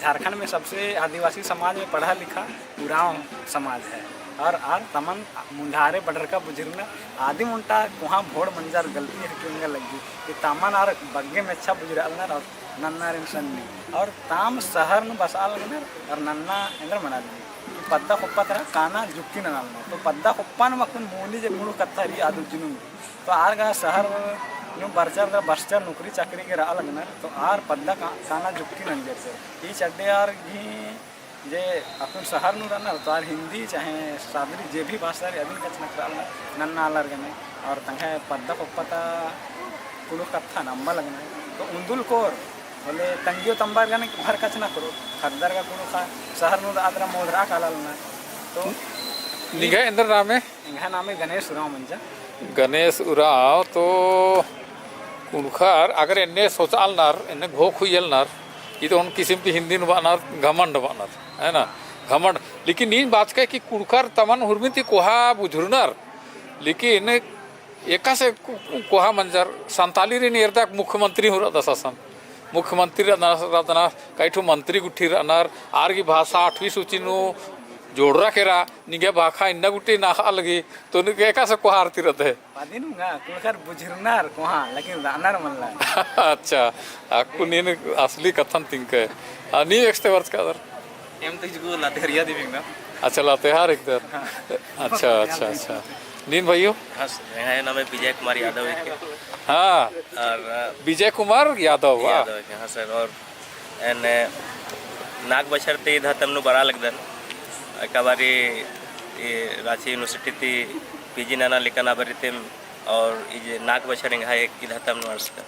झारखंड में सबसे आदिवासी समाज में पढ़ा लिखा उराँव समाज है। और आर तमन मुंडारे बड़रका बुझरनर, आदिम ओन्टा कोहाँ भोड़ मंजर गलती है कि एंगा लगी कि तमन आर बग्गे मेच्छा बुझरआलनर और नन्नारिन सन्नी। और ताम शहर नू बसआ लगनर और नन्ना एन्देर मना लगी कि पद्दा खोप्पा तरा काना जुक्की नना लगनर। तो पद्दा खोप्पा नू अक्कुन मोनी जे कुँड़ुख़ कत्था रई आद उज्जनुम। तो आर गा शहर नू बरचर तरा बरचर नौकरी चाकरी गे रआ लगनर। तो आर पद्दा का-, काना जुक्की नंजर से। ई चड्डे आर गही जे अक्कुन शहर नू रअनर, तो आर हिंदी चाहे सादरी जे भी भाषा रई, अदिन कछनखरआलनर नन्ना आलर गने, और तंग्है पद्दा खोप्पा ता कुँड़ुख़ कत्थन अम्बा लगनर। तो उन्दुल कोर होले तंग्यो तम्बर गने भर कछनखरो, ख़द्दर गा कुँड़ुख़र, शहर नू रअदर मोधरा काला लगनर। तो निंग्है एन्देर नामे? एंग्है नामे गणेश उराँव मंजा। गणेश उराँव, तो कुँड़ुख़र अगर एन्ने सोचालनर, एन्ने घोख हुइयलनर, ई तो ओन किसिम ती हिन्दी नू बअनर, घमंड बअनर, है ना? घमंड। लेकिन नीन बाचकय कि कुँड़ुख़र तमन हुरमी ती कोहा बुझुरनर, लेकिन एकासे को-, कोहा मंजर, संतालीरिन एरदक मुख्यमंत्री हूँ रअदस असन। मुख्यमंत्री रअदस, रअदस, कई ठो मंत्री गुट्ठी रअनर, आर गही भाषा आठवीं सूची नू जोड़रा केरा, निंग्है भाखा इन्ना गुट्ठी नाख़ा लगी, तो निंग्है एकासे कोहा आर ती रअदय? पदिन उंगा, कुँड़ुख़र बुझुरनर कोहा, लेकिन रअनर मल्ला। अच्छा, अक्कु नीन असली कत्थन तिंकय। आ, नीम एकसते बरचकादर? एम तो इजगु लातेहारिया ती बिंगना। अच्छा, लातेहार एकदर। हाँ। अच्छा, अच्छा, अच्छा। नीन भइयो? हाँ सर, एंग्है नामे विजय कुमार यादव हिके। हाँ। और, अ, विजय कुमार यादव, वाह। यादव हिके, हाँ सर। और एन्ने नाग बछर ती इद हतम नू बरआ लगदन। एका बारी ई राँची university ती PG नना लिक्कन आ बारी तिम और ई जे नाग बछर एंग्है इद हतम नू अंड़सकन।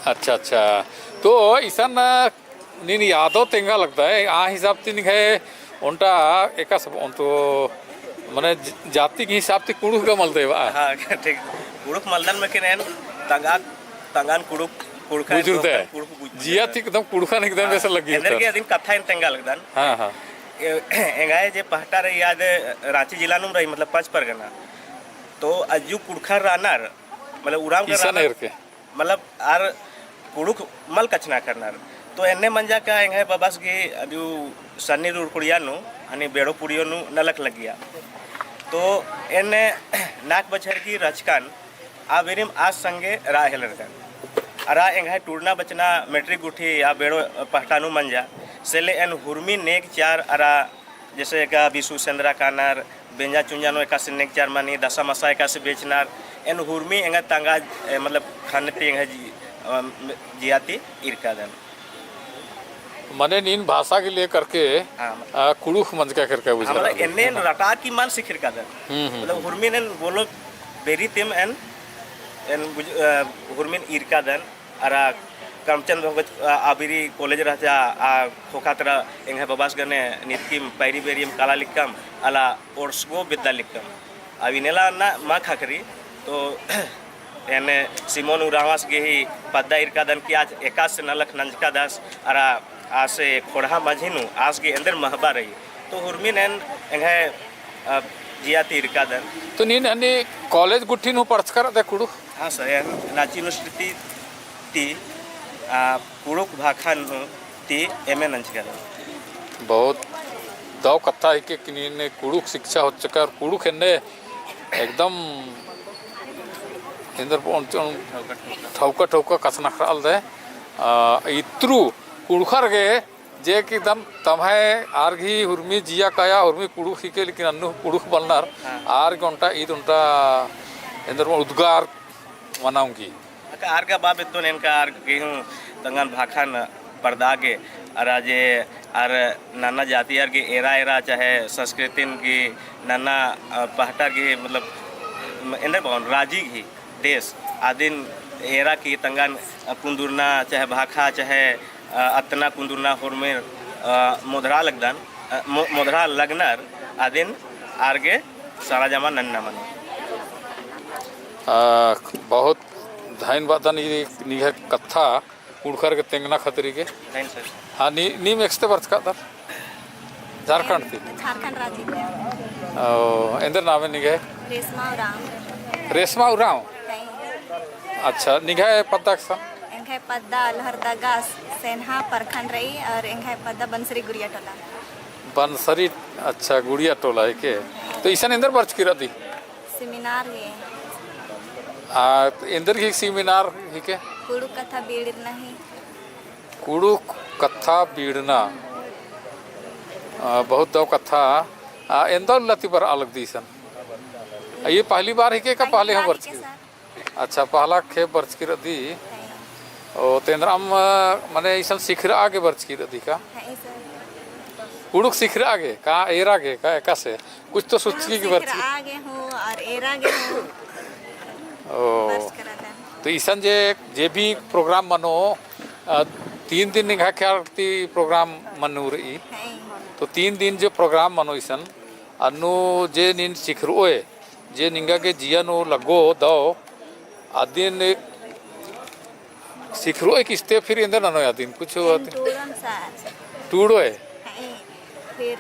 अच्छा, अच्छा। तो इसन नीन यादव तेंगा लगदय, आ हिसाब ती निंग्है ओन्टा एकासे ओन्टा मने ज-, जाति गही हिसाब ती कुँड़ुख़ गा मलदय बा। हाँ, ठीक। कुँड़ुख़ मलदन, लेकिन एन तंगा, तंगन कुँड़ुख़, कुँड़ुख़ बुझुरदय। कुँड़ुख़ बुझुरदय। जिया ती एकदम कुँड़ुख़न एकदम हाँ, वैसे लग्गी एन्देर होता। के अदिन कत्था एन तेंगा लगदन। हाँ, हाँ। ए-, एंग्है जे पहटा रई आद राँची जिला नू रई, मतलब पाँच परगना। तो अज्जु कुँड़ुख़र रअनर, मतलब उराँव गा इसन रअनर। एरके। मतलब आर कुँड़ुख़ मल कछनखरनर। तो एन्ने मंजा का एंग्है बबस गही अदियु सन्नी रुड़कुड़िया नू, हनी बेड़ो पुड़ियो नू नलख लगिया। तो एन्ने नाग बछर गही रहचकन आ बिरिम आस संगे रआ हेलरकन। अरा एंग्है टूड़ना बचना matric गुट्ठी आ बेड़ो पहटा नू मंजा। सेले एन हुरमी नेग चार अरा जैसे एका बिसु सेंदरा कानर, बेंजा चुंजा नू एकासे नेग चार मनी, दसा मसा एकासे बेचनर, एन हुरमी एंगा तंगा, ए, मतलब ख़न्न ती एंगा जी-, अ, जिया ती ईरकादन। मने नीन भाषा के लेकर के, हाँ, मतलब अ, कुँड़ुख़ मंजका करके हाँ, बुझा मतलब रहा। एन्ने एन रटा की मल सिखिरकादन। हम्म, हम्म, मतलब हम्म। हुरमी एन बोलो बेरी तिम एन, एन बुझ-, अ, हुरमी एन ईरकादन। अरा करमचंद भगत, अ, आ बिरी college रहचा, आ ख़ोख़ा तरा एंग्है बबास गने नितकिम पैरी बेरियम काला लिक्कम, अला ओर्सगो बिद्दा लिक्कम। अब इन्नेला ना मा ख़क्खरी, तो एन्ने सिमोन उराँवस गही पद्दा ईरकादन कि आस एकासे नलख नंजकादस, अरा आसे ख़ोंड़हा मझी नू आस गही एन्देर महबा रई। तो हुरमिन एन एंग्है, अ, जिया ती ईरकादन। तो नीन हनी college गुट्ठिन हूँ पढ़चका रअदय कुँड़ुख़? हाँ सर, एन राँची university ती, आ, कुँड़ुख़ भाखा नू ती MA नंजका रअदन। बहुत दव कत्था हिके कि नीन कुँड़ुख़ शिक्षा होचका और कुँड़ुख़ एन्ने एकदम एन्देर ठौका ठौका कछनखरआ लगदय। आ, इत्रु कुँड़ुख़र गे जे कि एकदम तम्है आर गही हुरमी जिया काया हुरमी कुँड़ुख़ हिके, लेकिन अन्नु कुँड़ुख़ बलनर, हाँ। आर गे ओन्टा ईद ओन्टा एन्देर उद्गार मना ओंगी। अक्का आर गा बा बेद्दोन एन का आर गे हूँ तंगन भाखन परदा गे, अरा जे आर नन्ना जाति आर गे एरा एरा चाहे संस्कृतिन गे नन्ना, अ, पहटा गे मतलब एन्देर बओन राजी गे देश आदिन एरा की तंगन कुन्दुरना चाहे भाखा चाहे, अ, अत्तना कुन्दुरना होरमेर, अ, मोधरा लगदन, अ, मो-, मोधरा लगनर आदिन आर गे सरजमा नन्ना मनो। अ, बहुत धइन बअदन ई निंग्है कत्था। कुँड़ुख़र गे तेंगना खतरी गे। नहीं सर। हाँ, नी, नीम एकसते बरचकादर? झारखंड ती? झारखंड राजी ती। ओ, एन्देर नामे निंग्है? रेशमा उराँव। रेशमा उराँव? नहीं। अच्छा, निंग्है पद्दा एकसन? एंग्है पद्दा लोहरदगा सेन्हा प्रखंड रई और एंग्है पद्दा बनसरी गुड़िया टोला। बनसरी, अच्छा, गुड़िया टोला हिके। तो इसन एन्देर बरचकी रअदी? Seminar गे। आ, एन्देर गे seminar हिके? कुँड़ुख़ कत्था बीड़ना ही। कुँड़ुख़ कत्था बीड़ना। आ, बहुत दव कत्था। आ, एन्दा उल्ला ती बरआ लगदी इसन? आ, ये पहली बार हिके का पहली पहले हूँ बार बरचकी? हिके सर। अच्छा, पहला खेप बरचकी रअदी। हाँ। ओ, तो एन्देरम, मने इसन सिखरआ गे बरचकी रअदी का? हाँ, सर। कुँड़ुख़ सिखरआ गे का, एरा गे का, एकासे? कुछ तो सोचकी गे बरचकी। सिखरआ गे हूँ और एरा गे हूँ। ओ। बरचकी रअदन। तो इसन जे, जे भी program मनो, अ, तीन दिन निंग्है ख्याल ती program मन्नू रई। हैं। तो तीन दिन जो program मनो इसन, अन्नू जे नीन सिखरओय, जे निंगा गे जिया नू लग्गो दव, अदिन सिखरओय किस्ते फिर एन्देर ननोय अदिन कुछ एन अदिन। टूड़ोन सर। टूड़ोय? हैं। फिर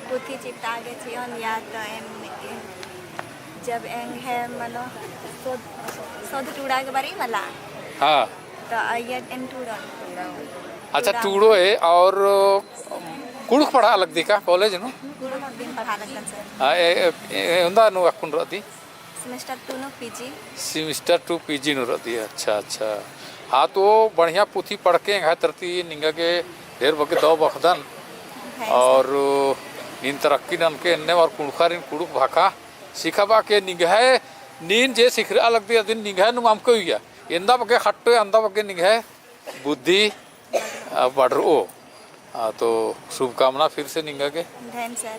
पुथी चिपता गे चिओन या तो एन, एन जब एंग्है मनो सोध, सोध टूड़ा के बारी मला। हाँ। तो अइय्या एन टूड़ोन। अच्छा, टूड़ोय और कुँड़ुख़ पढ़आ लगदी का college नू? कुँड़ुख़ बिन पढ़आ लगदन सर। हाँ, ए, ए, ए, उन्दा नू अक्कुन रअदी? Semester two नू PG। Semester two PG नू रअदी, अच्छा, अच्छा। हाँ, तो बढ़िया पुथी पढ़ के एंग्है तरती निंगा गे ढेर बग्गे दव बअदन। हैं सर। और नीन तरक्की ननके एन्ने और कुँड़ुख़ारिन कुँड़ुख़ भाखा सिखाबआ के निंग्है नीन जे सिखरआ लगदी अदिन निंग्है नुम अमके उइया। एन्दा बग्गे खट्टो, एन्दा बग्गे निंग्है बुद्धि, आ, बढ़रओ। आ, तो शुभकामना फिर से निंगा गे। धन सर।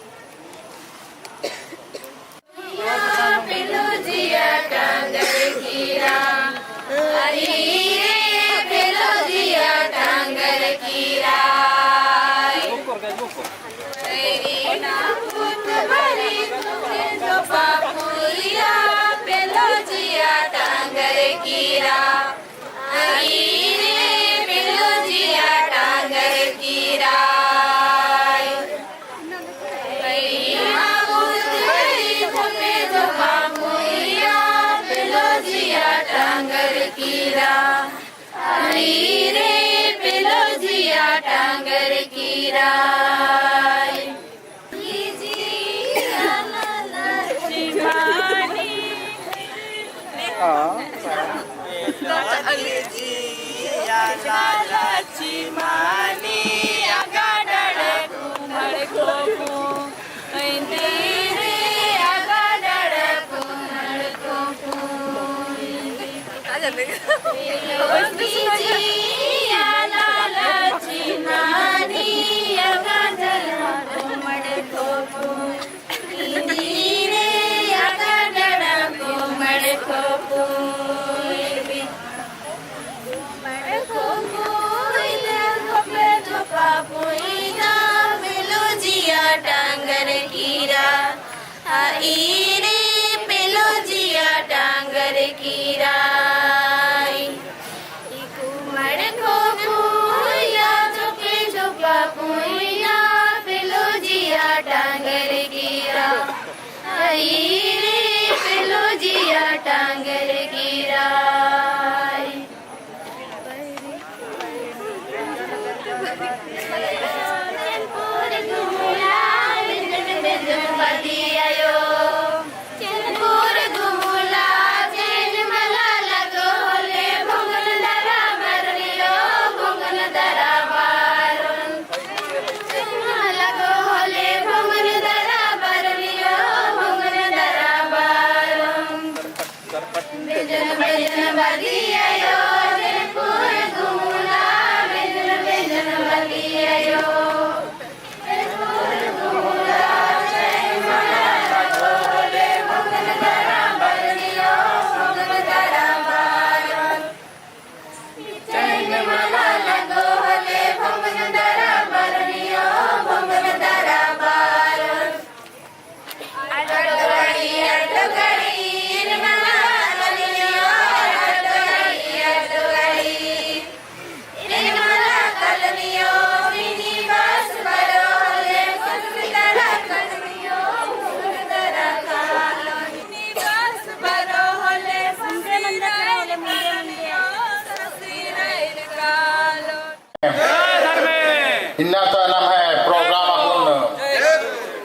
इन्ना तो नम्है program अक्कुन।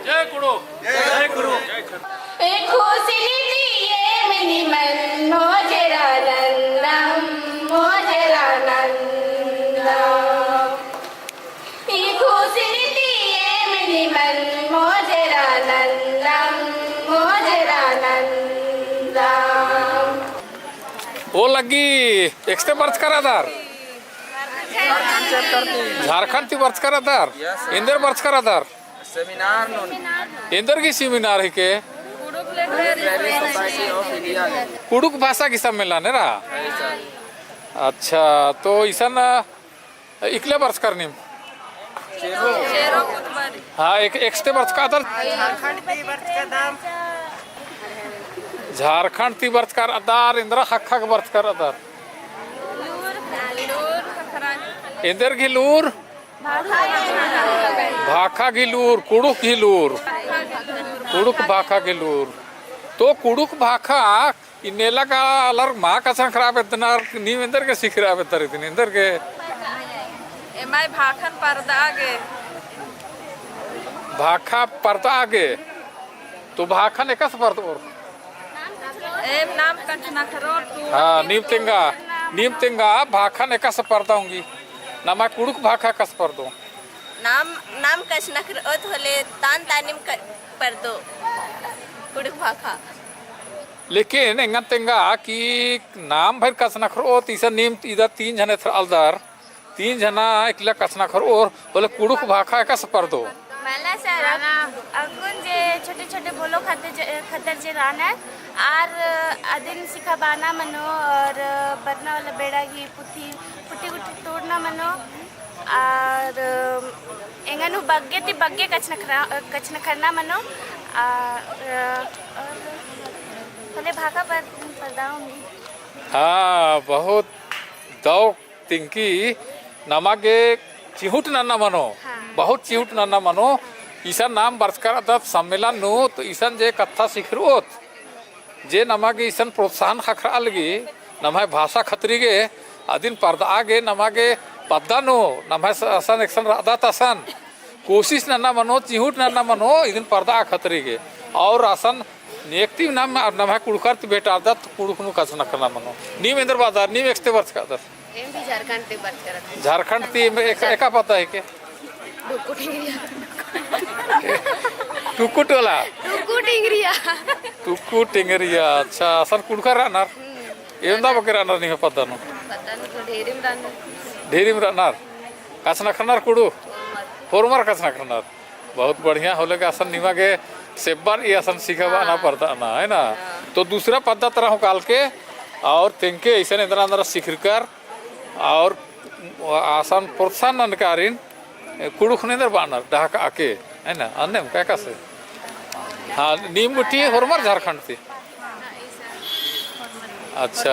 जय कुँड़ुख़। जय कुँड़ुख़। ओ लग्गी एकस्ते बरचका रअदर? झारखंड ती बरचका रअदर? एन्देर बरचका रअदर? Seminar नू। एन्देर गही seminar हिके? कुँड़ुख़ भाषा गही सम्मेलन एरा? अच्छा, तो इसन इकला बरचकर नीम? हाँ, एक, एकस्ते बरचका अदर? झारखंड ती बरचकर अदर, एन्दरा ख़क्खा गे बरचकर अदर? एन्देर गही लूर? भाखा गही लूर, कुँड़ुख़ गही लूर। कुँड़ुख़ भाखा गही लूर। तो कुँड़ुख़ भाखा इन्नेला का आलर मा कछनखरआ बेद्दनर, नीम एन्देर गे सिखरआ बेद्दर इदिन, एन्देर गे? एम्है भाखन परदआ गे। भाखा परदआ गे। तो भाखन एकासे परदओर? एम नाम कछनखरओर तो। हाँ, नीम तेंगा, नीम तेंगा, भाखन एकासे परदआ ओंगी। नम्है कुँड़ुख़ भाखा एकासे परदओ? नाम, नाम कछनखरओत होले तान तानिम क-, परदो। कुँड़ुख़ भाखा। लेकिन एंगन तेंगा कि नाम भइर कछनखरओत, इसन नीम इदा तीन झने एथरआ लगदर, तीन झना इकला कछनखरओर, होले कुँड़ुख़ भाखा एकासे परदो? मला सर, अक्कुन जे छोटे-छोटे बोलो खत्तर जे, खत्तर जे रअनर, आर अदिन सिखाबअना मनो, और बरना वाला बेड़ा गही पुथी, पुथी गुट्ठी तोड़ना मनो, और एंगन हूँ बग्गे ती बग्गे कछनखरा-, कछनखरना मनो, आ, और होले भाखा पर, परदआ ओंगी। हाँ, बहुत दव तिंकी नमा गे चिहुट नन्ना मनो, हाँ। बहुत चिहुट नन्ना मनो। इसन नाम बरचकर अदत सम्मेलन नू, तो इसन जे कत्था सिखरओत, जे नमा गे इसन प्रोत्साहन ख़क्खरआ लगी, नम्है भाषा खतरी गे, अदिन परदआ गे, नमा गे पद्दा नू, नम्है स-, असन एकसन रअदत असन कोशिश नन्ना मनो, चिहुट नन्ना मनो, इदिन परदआ खतरी गे। और असन नेगती नाम, नम्है कुँड़ुख़र ती भेंटारदत, कुँड़ुख़ नू कछनखरना मनो। नीम एन्देर बअदर, नीम एकस्ते बरचका अदर? एम भी झारखंड ती बरचकर अदर। झारखंड ती एम एक, एका पद्दा हिके? टुक्कु टिंगरिया। टुक्कु टोला? टुक्कु टिंगरिया। टुक्कु टिंगरिया, अच्छा, असन कुँड़ुख़र रअनर? हम्म। एवंदा बग्गे रअनर निम्है पद्दा नू? पद्दा नू तो ढेरिम रअनर। ढेरिम रअनर? कछनखरनर कुँड़ुख़? होरमर। होरमर कछनखरनर? बहुत बढ़िया, होले गा असन निमा गे सेब्बर ई असन सिखाबअना हाँ। परदअना, है ना? हाँ। तो दूसरा पद्दा तरा हूँ कालके, और तेंके इसन एन्दरा एन्दरा सिखरकर, और असन प्रोत्साहन ननकारिन, कुँड़ुख़ नू एन्देर बअनर, डहकाआ के, है ना? अन्नेम का एकासे? हाँ, नीम गुट्ठी होरमर झारखंड ती? अच्छा।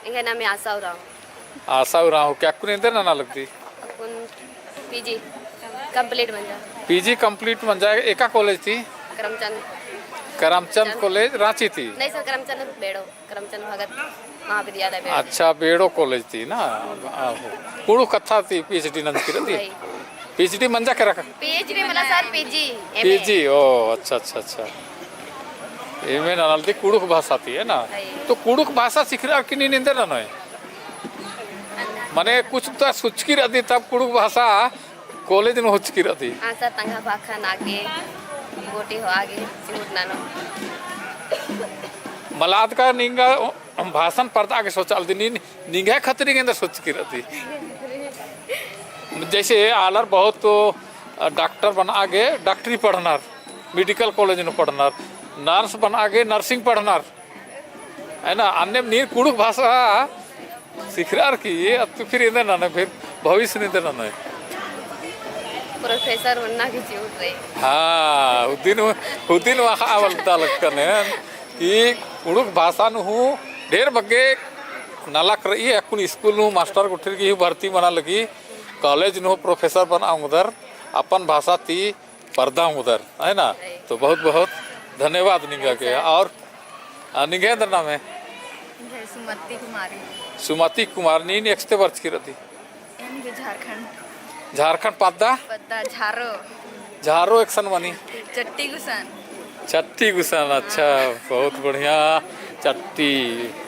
एंग्है नामे आशा उराँव। आशा उराँव, का अक्कुन एन्देर नना लगदी? अक्कुन पीजी complete मंजा। पीजी complete मंजा, एका कॉलेज ती? करमचंद। करमचंद कॉलेज, राँची ती? नहीं सर, करमचंद बेड़ो, करमचंद भगत महाविद्यालय बेड़ो। अच्छा, बेड़ो कॉलेज ती ना? आहो। कुँड़ुख़ कत्था ती पीएचडी नंजकी रअदी? नहीं। पीएचडी मंजा केरा का? पीएचडी मला सर, पीजी, एमए। पीजी, ओ, अच्छा, अच्छा, अच्छा। एमए नना लगदी कुँड़ुख़ भाषा ती, है ना? नहीं। तो कुँड़ुख़ भाषा सिखरआ की नीन एन्देर ननोय? मने कुछ तो सोचकी रअदी तब कुँड़ुख़ भाषा कॉलेज नू होचकी रअदी। हाँ सर, तंग्है भाखा नागे, गोटी होआ गे, चिहुट ननो। मला अदका निंगा भाषन परदआ गे सोचआ लगदी, नीन निंग्है खतरी गे एन्देर सोचकी रअदी। जैसे आलर बहुत तो डॉक्टर बनआ गे डॉक्टरी पढ़नर, मेडिकल कॉलेज नू पढ़नर, नर्स बनआ गे नर्सिंग पढ़नर, है ना? अन्नेम नीन कुँड़ुख़ भाषा सिखरअर की, अत्तु फिर एन्देर ननोय, फिर भविष्य नू एन्देर ननोय? प्रोफेसर बनना की चिहुट रई। हाँ, उदिन, उदिन वहाँ आवल ता लगकन है कि कुँड़ुख़ भाषा नू हूँ ढेर बग्गे नलख रई, अक्कुन स्कूल नू मास्टर गुट्ठिर की हूँ भर्ती मना लगी, कॉलेज नू प्रोफेसर बनआ ओंगदर, अपन भाषा ती परदआ ओंगदर, है ना? तो बहुत बहुत धन्यवाद निंगा के। और, आ, निंग्है एन्देर नामे? निंग्है सुमति कुमारी। सुमति कुमारी, नीन एकस्ते बरचकी रअदी? एन भी झारखंड। झारखंड पद्दा? पद्दा झारो। झारो एकसन मनी? चट्टी गुसन। चट्टी गुसन, अच्छा, बहुत बढ़िया। चट्टी,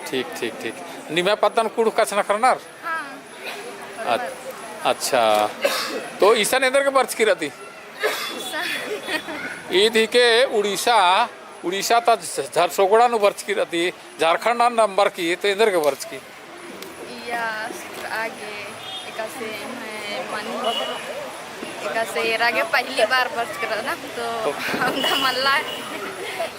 ठीक, ठीक, ठीक। निम्है पद्दन कुँड़ुख़ कछनखरनर? हाँ। अ-, अच्छा। तो इसन एन्देर गे बरचकी रअदी? ईद हिके उड़ीसा, उड़ीसा ता झ-, झरसोगड़ा नू बरचकी रअदी, झारखंड नंबर की, तो एन्देर गे बरचकी? इया, आगे, एकासे, मैं मन, एकासे, एरा गे पहली बार बरचकी रअदन, तो हमरा मल्ला,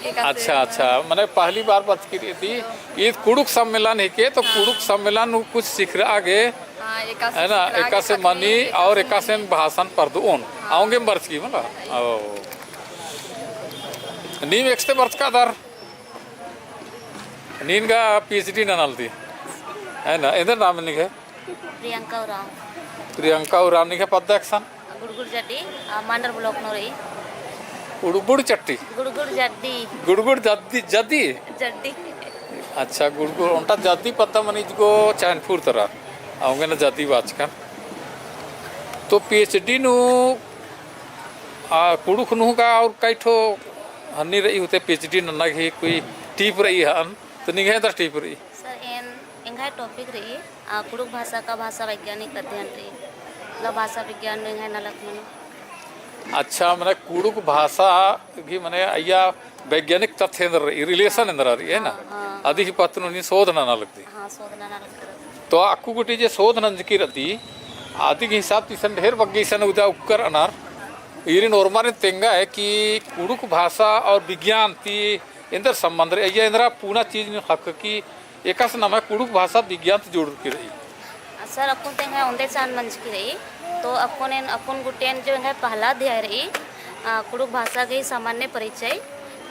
एकासे। अच्छा, अच्छा, मने पहली बार बरचकी रअदी, ईद कुँड़ुख़ सम्मेलन हिके, तो हाँ। कुँड़ुख़ सम्मेलन नू कुछ सिखरआ गे, हाँ, एकासे है ना, सिखरआ गे एकासे खतरी, मनी एकासे और एकासे मनी। भाषन परदोन। हाँ। अवंगे बरचकी मला। ओ। नीम एकसते बरचकादर। नीन गा PhD ननालदी। है ना, एन्देर नाम निंग्है? प्रियंका उराँव। प्रियंका उराँव, निंग्है पद्दा एकसन? गुड़गुड़ जड्डी, आ, मांडर block नू रई। गुड़गुड़ चट्टी? गुड़गुड़ जड्डी। गुड़गुड़ जड्डी, जड्डी? जड्डी। अच्छा, गुड़गुड़, ओन्टा जड्डी पद्दा मनी इजगो चैनपुर तरा। अवंगे ना जड्डी बाचकन। तो PhD नू, आ, कुँड़ुख़ नू गा और कई ठो हन्नी रई होते PhD नन्ना गही कोई tip रई हन, तो निंग्है एन्देर tip रई? सर, एन, एंग्है topic रई, आ, कुँड़ुख़ भाषा का भाषा वैज्ञानिक अध्ययन रई, मतलब भाषा विज्ञान नू एंग्है नलख मनो। अच्छा, मने कुँड़ुख़ भाषा गही मने अइय्या वैज्ञानिक तथ्य एन्देर रई, relation एन्देर रई, है ना? हाँ, हाँ। अदी गही पत्त नू नीन शोध नना लगदी। हाँ, शोध नना लगदी। तो अक्कु गूटी जे शोध नंजकी रई, अदी गही हिसाब ती इसन ढेर बग्गे इसन उदा उक्कर अनर, ईरिन ओर्मारिन तेंगा है कि कुँड़ुख़ भाषा और विज्ञान ती एन्देर संबंध रई, अइय्या एन्दरा पुना चीज नीन ख़क्खकी एकासे नम्है कुँड़ुख़ भाषा विज्ञान ती जुड़रकी रई। सर, अक्कुन तेंगा ओन्दे चान मंजकी रई, तो अक्कुन एन, अक्कुन गुट्ठियन जो एंग्है पहला अध्याय रई, आ, कुँड़ुख़ भाषा गही सामान्य परिचय,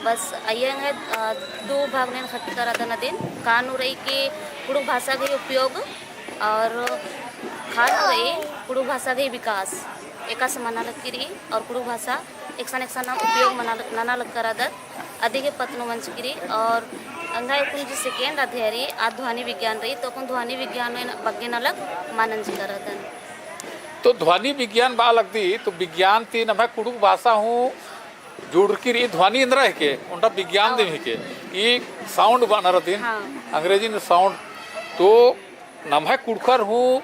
बस अइय्या एंग्है, आ, दू भाग नू एन ख़क्खरदन अदिन, का नू रई कि कुँड़ुख़ भाषा गही उपयोग और का नू रई कुँड़ुख़ भाषा गही विकास, एकासे मना लगकी रई और कुँड़ुख़ भाषा एकसन एकसन नाम उपयोग मना लग-, नना लगकरदत, अदी गही पत्त नू मंजकी रई। और एंग्है अक्कुन जो second अध्याय रई, आ ध्वनि विज्ञान रई, तो अक्कुन ध्वनि विज्ञान नू एन बग्गे नलख मल नंजकरदन। तो ध्वनि विज्ञान बआ लगदी, तो विज्ञान ती नम्है कुँड़ुख़ भाषा हूँ जुड़रकी रई, ध्वनि एन्दरा हिके, ओन्टा विज्ञान दिम हिके, ई sound बअनर अदिन, हाँ। अंग्रेजी नू sound, तो नम्है कुँड़ुख़र हूँ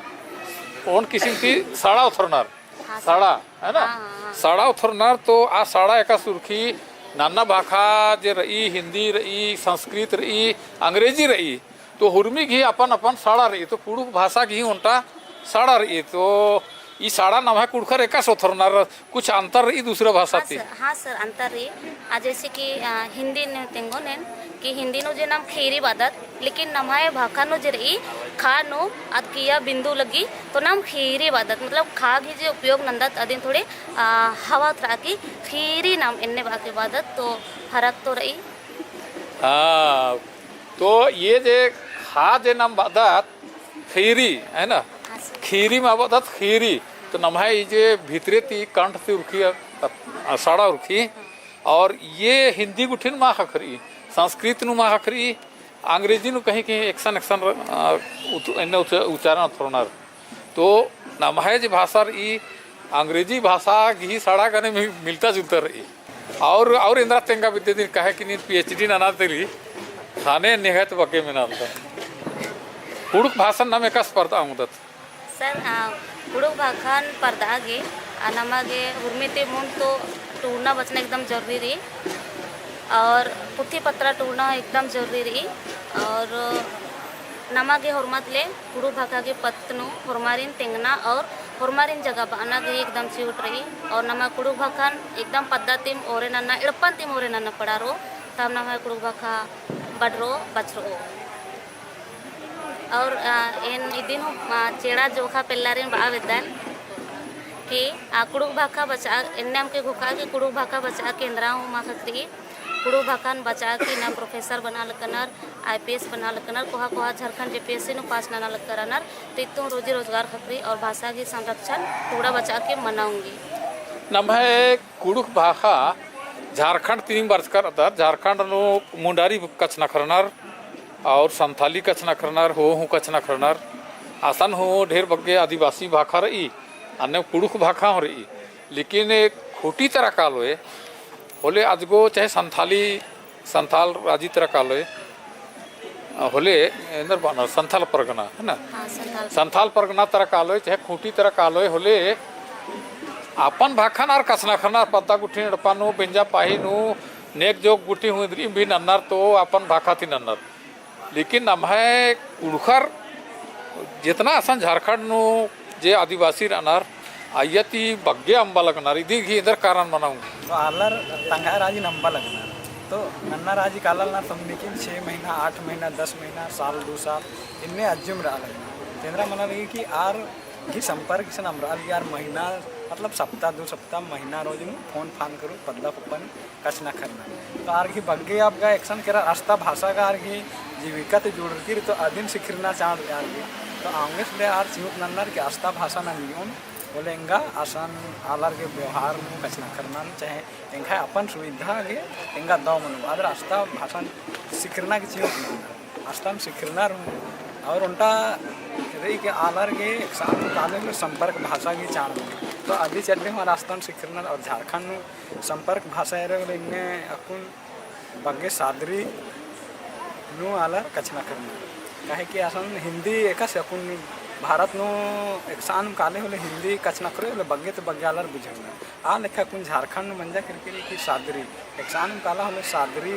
ओन किसिम ती सड़ा ओथरनर। हाँ, सड़ा, है ना? हाँ, हाँ, हाँ। सड़ा ओथरनर तो आ सड़ा एकासे उरखी नन्ना भाखा जे रई, हिन्दी रई, संस्कृत रई, अंग्रेजी रई, तो हुरमी गही अपन अपन सड़ा रई, तो कुँड़ुख़ भाषा गही ओन्टा सड़ा रई, तो ई सड़ा नम्है कुँड़ुख़र एकासे ओथरनर कुछ अंतर रई दूसरा भाषा हाँ ती? सर, हाँ सर, अंतर रई। आ, जैसे कि, आ, हिन्दी नू तेंगोन एन कि हिन्दी नू जे नाम खीरी बअदत, लेकिन नम्है भाखा नू जे रई, खा नू अद किया बिंदु लग्गी, तो नाम खीरी बअदत, मतलब खा गही जे उपयोग नन्दत अदिन थोड़े, आ, हवा उतरा की खीरी नाम एन्ने बआ के बअदत, तो फरक तो रई। हाँ, तो ये जे खा जे नाम बअदत, खीरी, है ना? हाँ सर। खीरी मा बअदत खीरी। तो नम्है ई जे भितरे ती कंठ ती उरखी, अ, सड़ा उरखी। और ये हिन्दी गुट्ठिन मा ख़क्खरई, संस्कृत नू मा ख़क्खरई, अंग्रेजी नू कहीं कहीं एकसन एकसन, अ, उत-, एन्ने उच-, उच्चारण ओथरनर। तो नम्है जे भाषा रई, अंग्रेजी भाषा गही सड़ा गने मि-, मिलता जुलता रई। और, और एन्दरा तेंगा बिद्दे दिन काहे कि नीन PhD नना तेली, ख़ने निंग्है तो बग्गे मेनालदन। कुँड़ुख़ भाषन नाम एकासे परदआ ओंगदत? सर, आ, कुँड़ुख़ भाखन परदआ गे, आ, नमा गे हुरमी ती मुन्द तो टूड़ना बचना एकदम जरूरी रई। और पुथी पत्रा टूड़ना एकदम जरूरी रई। और नमा गे होरमत ले कुँड़ुख़ भाखा गे पत्त नू होरमारिन तेंगना और होरमारिन जगह बअना गे एकदम चिहुट रई। और नमा कुँड़ुख़ भाखन एकदम पद्दा तिम ओरे नन्ना, एड़पन तिम ओरे नन्ना पड़ारो, तब नम्है कुँड़ुख़ भाखा बड़रो, बछरो। और, आ, एन इदिन हूँ, आ, चेड़ा जोखा पेल्लारिन बआ बेद्दन कि, आ, कुँड़ुख़ भाखा बचआ, एन्ने अमके घोखा कि कुँड़ुख़ भाखा बचआ के एन्दरा हूँ मा ख़क्खरई। कुँड़ुख़ भाखन बचआ की ना professor बना लकनर, IPS बना लकनर, कोहा कोहा झारखंड JPSC नू pass नना लकरनर, तो इत्तुन रोजी रोजगार ख़क्खरई और भाषा की संरक्षण टूड़ा बचआ के मना ओंगी। नम्है कुँड़ुख़ भाखा झारखंड तिम बरचकर अदर, झारखंड नू मुंडारी कछनखरनर और संथाली कछनखरनर, हो हूँ कछनखरनर, असन हूँ ढेर बग्गे आदिवासी भाखा रई, अन्ने कुँड़ुख़ भाखा हूँ रई। लेकिन एक खूँटी तरा कालोय, होले अजगो चाहे संथाली, संथाल राजी तरा कालोय, होले एन्दर बअनर संथाल परगना, है ना? हाँ, संथाल। संथाल परगना तरा कालोय, चाहे खूँटी तरा कालोय, होले अपन भाखन आर कछनखरनर पद्दा गुट्ठिन एड़पा नू, बेंजा पाही नू, नेग जोग गुट्ठी हूँ इन्द्रिम भी नन्नर तो अपन भाखा ती नन्नर। लेकिन नम्है कुँड़ुख़र जेतना असन झारखंड नू जे आदिवासी रअनर, अइय्या ती बग्गे अम्बा लगनर, इदी गही एन्दर कारण मना ओंगी। तो आलर तंगआ राजिन अम्बा लगनर। तो नन्ना राजी काला लगनर तमनिकिन छः महीना, आठ महीना, दस महीना, साल, दो साल, इन्ने अज्जुम रआ लगनर। तेंदरा मना लगी कि आर गही संपर्क इसन अम्बरआ लगी, आर महीना, मतलब सप्ताह, दो सप्ताह, महीना रोज नू फोन फान करू, पद्दा कुप्पा नू कछनखरनर। तो आर गही बग्गे अब गा एकसन केरा, अस्ता भाषा गा आर गही जीविका ती जुड़रकी रई, तो अदिन सिखरना चाड़ आर गही। तो औंगेस ले आर चिहुट नन्नर कि अस्ता भाषा नंदियोन, होले एंगा असन आलर गे व्यवहार नू कछनखरना नू चाहे एंग्है अपन सुविधा गे एंगा दव मनो। आदर अस्ता भाषा सिखरना गे चिहुट नन्नर। अस्ताम सिखरनर हूँ। और ओन्टा रई कि आलर गे एकसन काले होले संपर्क भाषा गे चाड़ मनो। तो अदी चड्डे हूँ आर अस्ताम सिखरनर और झारखंड नू संपर्क भाषा एरा होले इन्ने अक्कुन बग्गे सादरी नू आलर कछनखरनर। काहे कि असन हिंदी एकासे अक्कुन भारत नू एकसन काले होले हिंदी कछनखरे होले बग्गे तो बग्गे आलर बुझरनर। आ लेखा अक्कुन झारखंड नू मंजा केरकी रई कि सादरी, एकसन काला होले सादरी,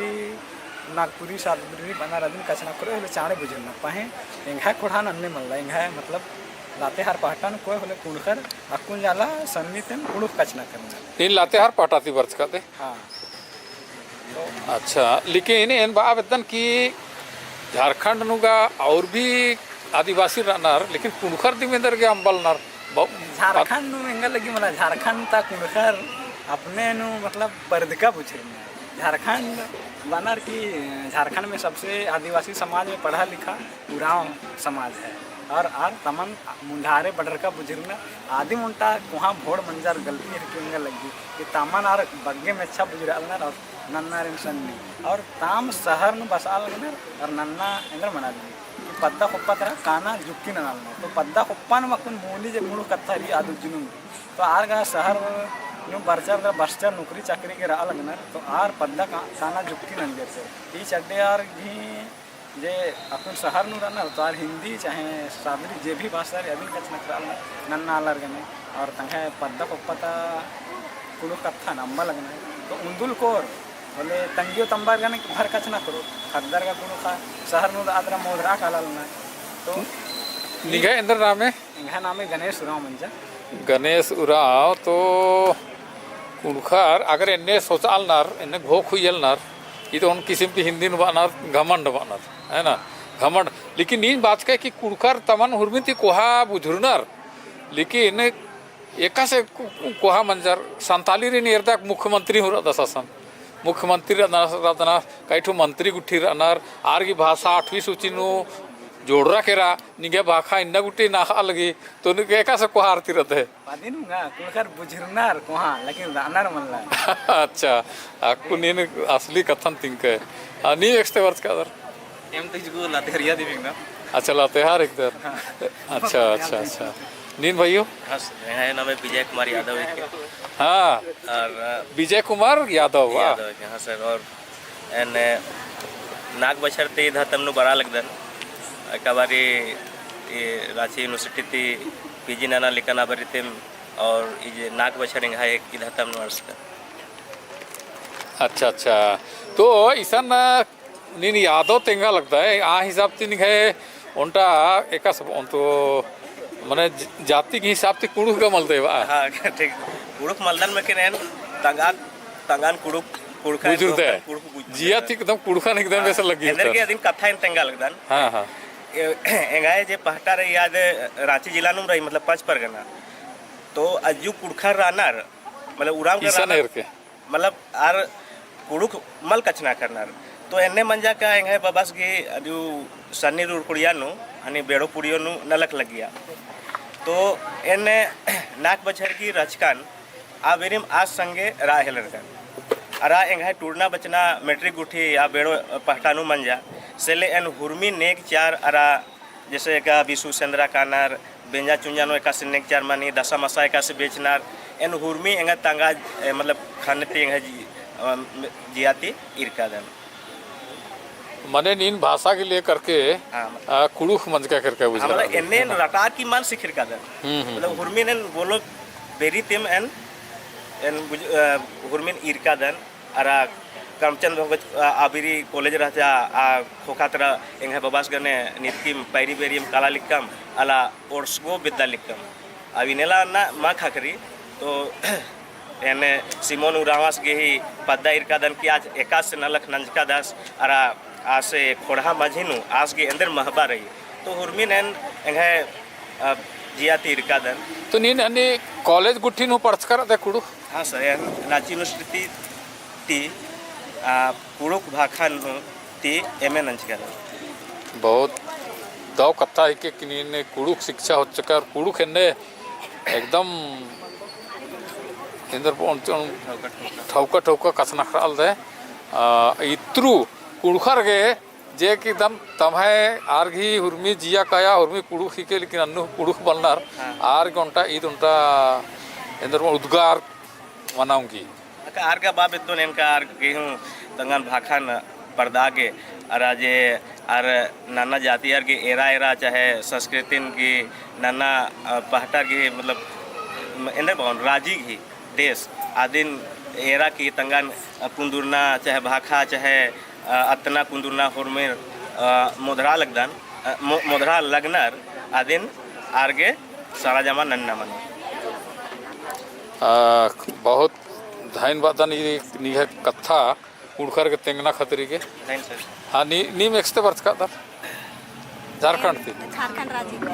नागपुरी सादरी बअनर अदिन कछनखरे होले चाड़े बुझरनर। पहें एंग्है ख़ोंड़हा नू अन्ने मल्ला, एंग्है मतलब लातेहार पहटा नू कोय होले कुँड़ुख़र अक्कुन जाला सन्नी तेम कुँड़ुख़ कछनखरनर। नीन लातेहार पहटा ती बरचका दे? हाँ। अच्छा, लेकिन एन बआ बेद्दन कि झारखंड नू गा और भी आदिवासी रअनर, लेकिन कुँड़ुख़र दिम एन्देरगे अम्बलनर। ब-, झारखंड नू एंगा लगी मला, झारखंड ता कुँड़ुख़र अपने नू मतलब परदका बुझरनर। झारखंड बअनर कि झारखंड में सबसे आदिवासी समाज में पढ़ा लिखा उराँव समाज है। और आर तमन मुन्धारे बडरका बुझरनर। आदिम ओन्टा कोहाँ भोड़ मंजर गलती हेरकी एंगा लगी कि तमन आर बग्गे मेच्छा बुझरआ लगनर और नन्नारिन सन्नी। और ताम शहर नू बसआ लगनर और नन्ना एन्देर मना लगी कि पद्दा कुप्पा तरा काना जुक्की नना लगनर। तो पद्दा कुप्पा नू अक्कुन मूली जे कुँड़ुख़ कत्था रई आद उज्जनुम। तो आर गा शहर नू बरचर तरा बसचर नौकरी चाकरी गे रआ लगनर। तो आर पद्दा का-, काना जुक्की नंजर से। ई चड्डे आर गही जे अक्कुन शहर नू रअनर तो आर हिंदी चाहे सादरी जे भी भाषा रई अदिन कछनखरआ लगनर नन्ना आलर गने। और तंग्है पद्दा कुप्पा ता कुँड़ुख़ कत्थन अम्बा लगनर। तो उन्दुल कोर होले तंग्यो तम्बर गने भर कछनखरो, ख़द्दर गा कुँड़ुख़ा शहर नू रअदरा मोदरआ काला लगनर। तो निंग्है एन्देर नामे? एंग्है नामे गणेश उराँव मंजा। गणेश उराँव, तो कुँड़ुख़र अगर एन्ने सोचआ लगनर, एन्ने घोख हुइयलनर, ई तो ओन किसिम ती हिंदी नू बअनर, घमंड बअनर, है ना? घमंड। लेकिन नीन बाचकय कि कुँड़ुख़र तमन हुरमिन ती कोहा बुझुरनर, लेकिन एकासे को-, कोहा मंजर संतालीरिन एरदक मुख्यमंत्री हूँ रअदस असन। मुख्यमंत्री रअदस, रअदस, कई ठो मंत्री गुट्ठी रअनर, आर गही भाषा आठवीं सूची नू जोड़रा केरा, निंग्है भाखा इन्ना गुट्ठी नखआ लगी, तो निंग्है एकासे कोहा आर ती रअदय? पदिन हूँ गा, कुँड़ुख़र बुझुरनर कोहा, लेकिन रअनर मल्ला। अच्छा, अक्कुन नीन असली कत्थन तिंकय। आ, नीन एकसते बरचका दर? एम तो इजगो लातेहारिया दिम हिकदम। अच्छा, लातेहार हिकदर। हाँ। अच्छा, अच्छा, अच्छा। नीन भइयो? हाँ, सर, एंग्है नामे विजय कुमार यादव हिके। हाँ। और, अ, विजय कुमार यादव, वाह। यादव हिके, हाँ सर। और एन नाग बछर ती धतम नू बरआ लगदन। एका बारी ई राँची यूनिवर्सिटी ती पीजी नना लिक्कन आ बारी तिम और ई जे नाग बछर एंग्है ई धतम नू अंड़सकन। अच्छा, अच्छा। तो इसन नीन यादव तेंगा लगदय, आ हिसाब ती निंग्है ओन्टा एकासे ओन तो मने ज-, जाति के हिसाब ती कुँड़ुख़ गा मलदय बा। हाँ, ठीक। कुँड़ुख़ मलदन, लेकिन एन तंगआ, तंगआ कुँड़ुख़, कुँड़ुख़ बुझुरदय। कुँड़ुख़ बुझुरदय। जिया ती एकदम कुँड़ुख़न एकदम हाँ, बेस लग्गी एन्देरगे होता। अदिन कत्था एन तेंगा लगदन। हाँ, हाँ। ए-, एंग्है जे पहटा रई आद राँची जिला नूम रई, मतलब पाँच परगना। तो अज्जु कुँड़ुख़र रअनर, मतलब उराँव गा इसन रअनर। एरके। मतलब आर कुँड़ुख़ मल कछनखरनर। तो एन्ने मंजा का एंग्है बबस गही अदियु सन्नी रुरकुड़िया नू, हनी बेड़ो पुड़ियो नू नलख लग्गिया। तो एन्ने नाग बछर गही रहचकन आ बेरिम आस संगे रआ हेलरकन। अरा एंग्है टूड़ना बचना मैट्रिक गुट्ठी आ बेड़ो पहटा नू मंजा। से ले एन हुरमी नेग चार अरा जैसे एका बिसु सेंदरा कानर, बेंजा चुंजा नू एकासे नेग चार मनी, दसा मसा एकासे बेचनर, एन हुरमी एंगा तंगआ, ए, मतलब, ख़न्न ती एंग्है जी-, अ, जिया ती ईरकादन। मने नीन भाषा के लेकर के, हाँ, मतलब, अ, कुँड़ुख़ मंजका करके हाँ, बुझा मतलब, रहा है। एन्ने एन रटार की मल सिखिरकादन। हम्म, हम्म, मतलब, हम्म। हुरमी एन बोलो बेरी तिम एन, एन बुझ-, अ, हुरमी एन ईरकादन। अरा करमचंद भगत, आ, आ बेरी कॉलेज रहचा, आ ख़ोख़ा तरा एंग्है बबास गने नितकिम पैरी बेरियम काला लिक्कम, अला ओर्सगो बेद्दा लिक्कम। अब इन्नेला ना मा ख़क्खरी, तो एन्ने सिमोन उराँवस गे ही पद्दा ईरकादन कि आस एकासे नलख नंजकादस, अरा आस खोड़हा मझी नू आस गे एन्देर महबा रई। तो हुरमिन एन एंग्है, अ, जिया ती ईरकादन। तो नीन हनी कॉलेज गुट्ठी नू पढ़चका रअदय कुँड़ुख़? हाँ सर, एन राँची यूनिवर्सिटी ती, आ, कुँड़ुख़ भाखा नू ती एमए नंजका रअदन। बहुत दव कत्था हिके कि नीन कुँड़ुख़ शिक्षा होचका और कुँड़ुख़ एन्ने एकदम एन्देर बओन ठौका ठौका कछनखरआ लगदय। आ, इत्रु कुँड़ुख़र गे जे कि दम तम्है आर गही हुरमी जिया काया हुरमी कुँड़ुख़ हिके, लेकिन अन्नु कुँड़ुख़ बलनर, हाँ। आर गे ओन्टा ईद ओन्टा एन्देर बओन उद्गार मना ओंगी। अक्का आर गा बा बेद्दोन एन का आर गे हूँ तंगन भाखन परदा गे, अरा जे आर नन्ना जाति आर गे एरा एरा चाहे संस्कृतिन गे नन्ना, अ, पहटर गे मतलब, म-, एन्देर बओन राजी गे देश आदिन एरा की तंगन, अ, कुन्दुरना चाहे भाखा चाहे, अ, अतना कुन्दुरना होरमेर, अ, मोधरा लगदन, अ, मो-, मोधरा लगनर आदिन आर गे सारा जमा नन्ना मनो। अ, बहुत धैन बअदन ई निंग्है कत्था कुँड़ुख़र गे तेंगना खतरी गे। धैन सर। हाँ, नी, नीम एकसते बरचकादर? झारखंड ती? झारखंड राजी ती।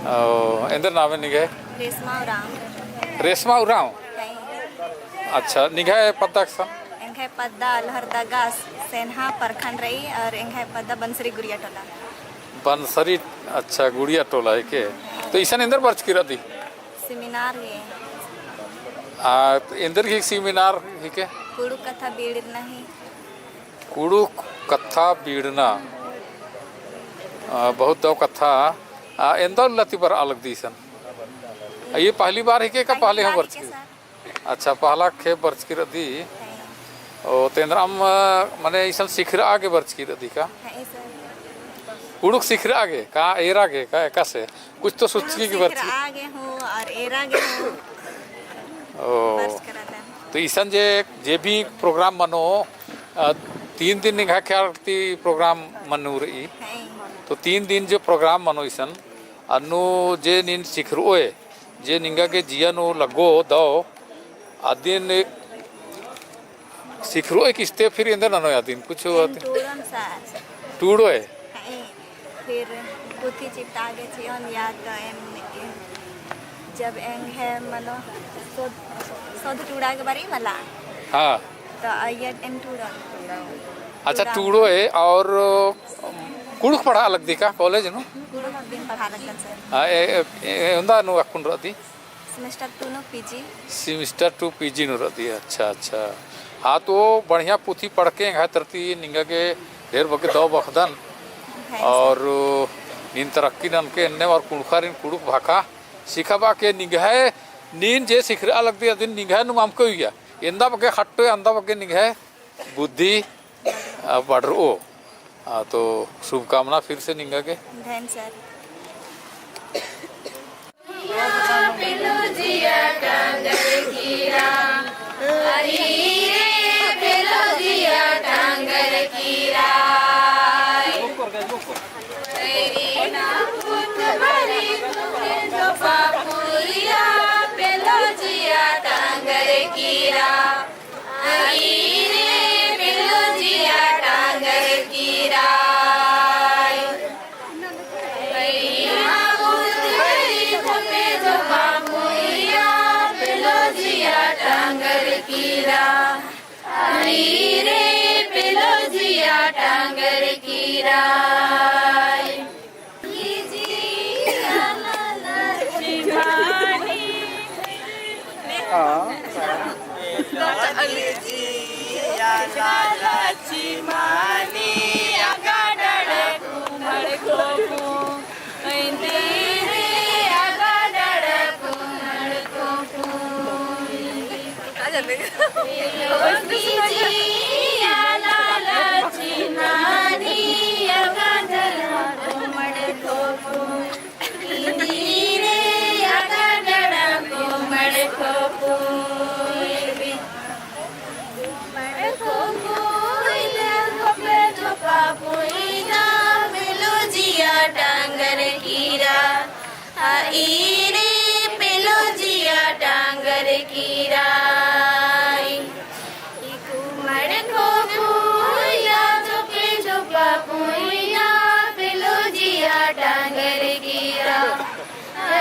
ओ, एन्देर नामे निंग्है? रेशमा उराँव। रेशमा उराँव? हैं। अच्छा, निंग्है पद्दा एकसन? एंग्है पद्दा लोहरदगा सेन्हा प्रखंड रई और एंग्है पद्दा बनसरी गुड़िया टोला। बनसरी, अच्छा, गुड़िया टोला हिके। तो इसन एन्देर बरचकी रअदी? सेमिनार गे। आ, एन्देर गही सेमिनार हिके? कुँड़ुख़ कत्था बीड़ना ही। कुँड़ुख़ कत्था बीड़ना। आ, बहुत दव कत्था। आ, एन्दा उल्ला ती बरआ लगदी इसन? आ, ई पहली बार हिके का पहले हूँ बरचकी? अच्छा, पहला खेप बरचकी रअदी। हैं। ओ, तो एन्दरम, मने इसन सिखरआ गे बरचकी रअदी का? हैं, सर। कुँड़ुख़ सिखरआ गे का, एरा गे का, एकासे? कुछ तो सोचकी की बरचकी। सिखरआ गे हूँ और एरा गे हूँ। ओ। बरचकी रअदन। तो इसन जे, जे भी program मनो, अ, तीन दिन निंग्है ख्याल ती program मनो रई। हैं। तो तीन दिन जो program मनो इसन, अन्नु जे नीन सिखरओय, जे निंगा गे जिया नू लग्गो दव, अदिन सिखरओय किस्ते फिर एन्देर ननोय अदिन कुछ एन अदिन? टूड़ोन सर। टूड़ोय? हैं, फिर पुथी चिपटा गे चिओन या तो एन, एन जब एंग्है मनो सोध, सोध टूड़ा गे बारी मला। हाँ। तो अइय्या एन टूड़ोन। अच्छा, टूड़ा। टूड़ोय और कुँड़ुख़ पढ़आ लगदी का कॉलेज नू? कुँड़ुख़ अदिन पढ़आ लगदन सर। हाँ, ए, ए, ए, एवंदा नू अक्कुन रअदी? Semester two नू PG। Semester two PG नू रअदी, अच्छा, अच्छा। हाँ, तो बढ़िया पुथी पढ़के एंग्है तरती निंगा गे ढेर बग्गे दव बखदन। हैं। और नीन तरक्की ननके एन्ने और कुँड़ुख़ारिन कुँड़ुख़ भाखा सिखाबआ के निंग्है नीन जे सिखरआ लगदी अदिन निंग्है नू अमके उइया। एन्दा बग्गे खट्टो, एन्दा बग्गे निंग्है बुद्धि, अ, बढ़रओ। अ, तो शुभकामना फिर से निंगा गे। धैन सर।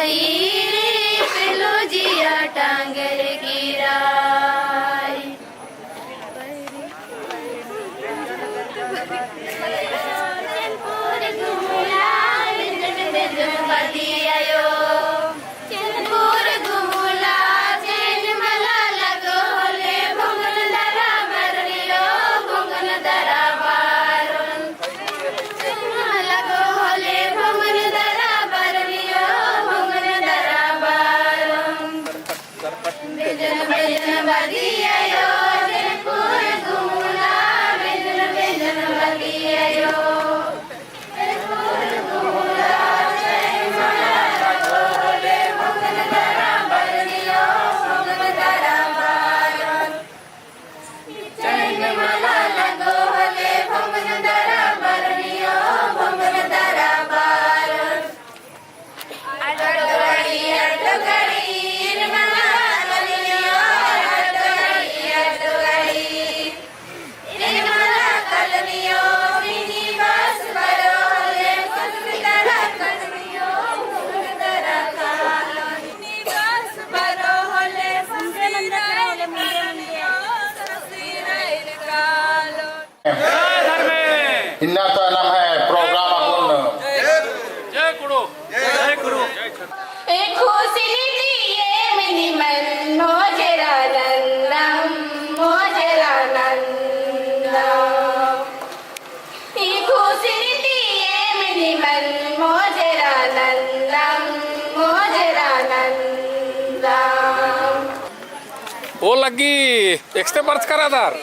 ईरी पिलू जिया टांगर गिराई। इन्ना तो नम्है program अक्कुन। जय कुँड़ुख़। जय कुँड़ुख़। ओ लग्गी एकस्ते बरचका रअदर?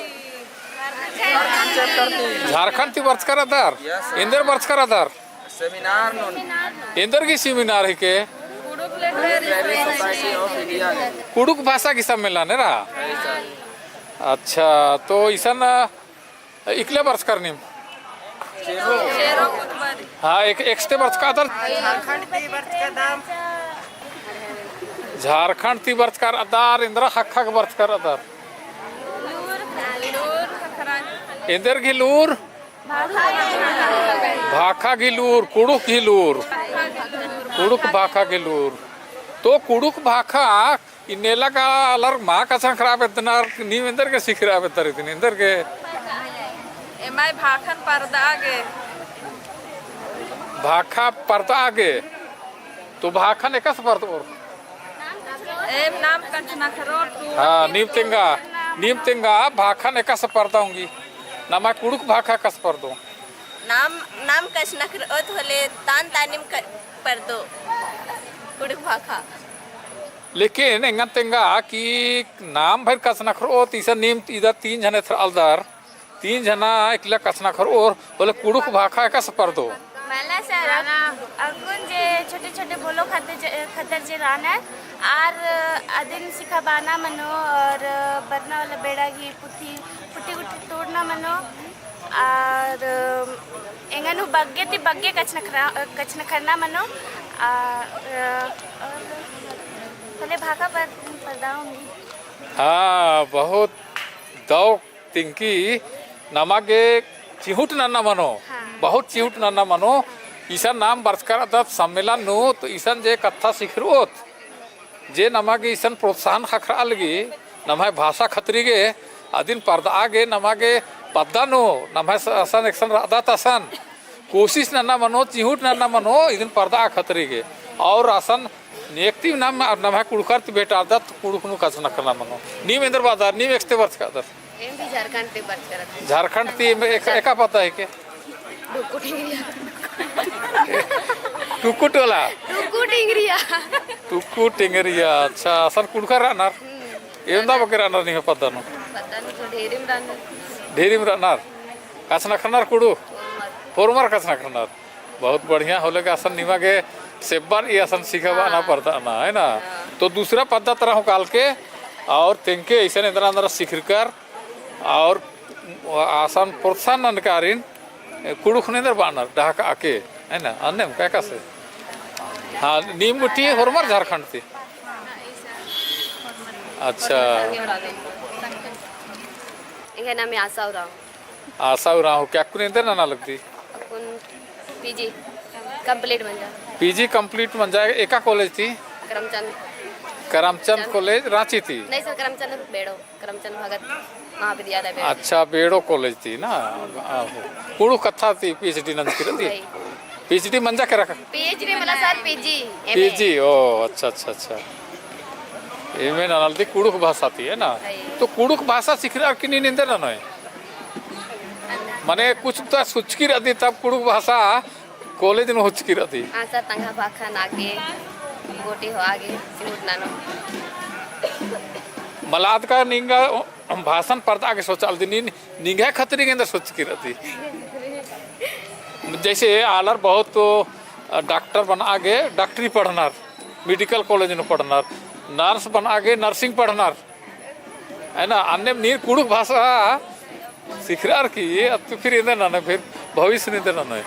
झारखंड ती बरचका रअदर? एन्देर बरचका रअदर? Seminar नू। एन्देर गही seminar हिके? Society of India। कुँड़ुख़ भाषा गही सम्मेलन एरा? अच्छा, तो इसन इकला बरचकर नीम? हाँ, एक, एकस्ते बरचका रअदर? झारखंड ती बरचका रअदर। झारखंड ती बरचका रअदर, एन्दरा ख़क्खा गे बरचका रअदर? एन्देर गही लूर? भाखा गही लूर, कुँड़ुख़ गही लूर। कुँड़ुख़ भाखा गही लूर। तो कुँड़ुख़ भाखा इन्नेला का आलर मा कछनखरआ बेद्दनर, नीम एन्देर गे सिखरआ बेद्दर इदिन, एन्देर गे? एम्है भाखन परदआ गे। भाखा परदआ गे। तो भाखन एकासे परदओर? एम नाम कछनखरओर। हाँ, नीम तेंगा, नीम तेंगा, भाखन एकासे परदआ ओंगी? नम्है कुँड़ुख़ भाखा एकासे परदओ? नाम, नाम कछनखरओत होले तान तानिम क-, परदो। कुँड़ुख़ भाखा। लेकिन एंगन तेंगा कि नाम भइर कछनखरओत, इसन नीम इदा तीन झने एथरआ लगदर, तीन झना इकला कछनखरओर, होले कुँड़ुख़ भाखा एकासे परदो? मला सर, अक्कुन जे छोटे-छोटे बोलो खतर जे, खतर जे रअनर, आर अदिन सिखाबअना मनो, और बरना वाला बेड़ा गही पुथी, पुथी गुट्ठी टूड़ना मनो, और एंगन हूँ बग्गे ती बग्गे कछनखरा-, कछनखरना मनो, आ, और होले भाखा पर-, परदआ ओंगी। हाँ, बहुत दव तिंकी नमा गे चिहुट नन्ना मनो, हाँ। बहुत चिहुट नन्ना मनो। इसन नाम बरचका रअदत सम्मेलन नू, तो इसन जे कत्था सिखरओत, जे नमा गे इसन प्रोत्साहन ख़क्खरआ लगी, नम्है भाषा खतरी गे, अदिन परदआ गे नमा गे पद्दा नू, नम्है स-, असन एकसन रअदत असन कोशिश नन्ना मनो, चिहुट नन्ना मनो, इदिन परदआ खतरी गे। और असन नेकती नाम, नम्है कुँड़ुख़र ती भेंटारदत, कुँड़ुख़ नू कछनखरना मनो। नीम एन्देर बअदर, नीम एकस्ते बरचका रअदर? एम भी झारखंड ती बरचका रअदर। झारखंड ती एम एक, एका पद्दा हिके? टुक्कु टिंगरिया। टुक्कु टोला? टुक्कु टिंगरिया। टुक्कु टिंगरिया, अच्छा, असन कुँड़ुख़र रअनर? हम्म। एवंदा बग्गे रअनर निम्है पद्दा नू? पद्दा नू तो ढेरिम रअनर। ढेरिम रअनर? कछनखरनर कुँड़ुख़? होरमर। होरमर कछनखरनर? बहुत बढ़िया होले गा असन निमा गे सेब्बर ई असन सिखाबअना हाँ। परदअना, है ना? हाँ। तो दूसरा पद्दा तरा हूँ कालके और तेंके इसन एन्दरा एन्दरा सिखरकर और असन प्रोत्साहन ननकारिन कुँड़ुख़ नू एन्दर बअनर डहकाआ के, है ना? अन्नेम का एकासे? हाँ, नीम गुट्ठी होरमर झारखंड ती? अच्छा। एंग्है नामे आशा उराँव। आशा उराँव, का अक्कुन एन्देर नना लगदी? अक्कुन PG complete मंजा। पीजी complete मंजा एका college ती? करमचंद। करमचंद college रांची ती? नहीं sir, करमचंद बेड़ो, करमचंद भगत महाविद्यालय बेड़ो। अच्छा, बेड़ो college ती ना? आहो। कुँड़ुख़ कत्था ती PhD नंजकी रअदी? नहीं। PhD मंजा केरा का? PhD मला sir, PG, MA। PG, ओ, अच्छा, अच्छा, अच्छा। MA ननालदी कुँड़ुख़ भाषा ती, है ना? नहीं। तो कुँड़ुख़ भाषा सिखरकी नीन एन्देर ननोय? मने कुछ तो सोचकी रअदी तब कुँड़ुख़ भाषा college नू होचकी रअदी। हाँ sir, तंगआ भाखा नागे, गोटी होआ गे, सिहुट ननो। मला अदका निंगा भाषन परदआ गे सोचालदी, नीन निंग्है खतरी गे एन्देर सोचकी रअदी। जैसे आलर बहुत तो, अ, doctor बनआ गे doctory पढ़नर, medical college नू पढ़नर, nurse बनआ गे nursing पढ़नर, है ना? अन्नेम नीन कुँड़ुख़ भाषा सिखरकी, अत्तु फिर एन्देर ननोय, फिर भविष्य नू एन्देर ननोय?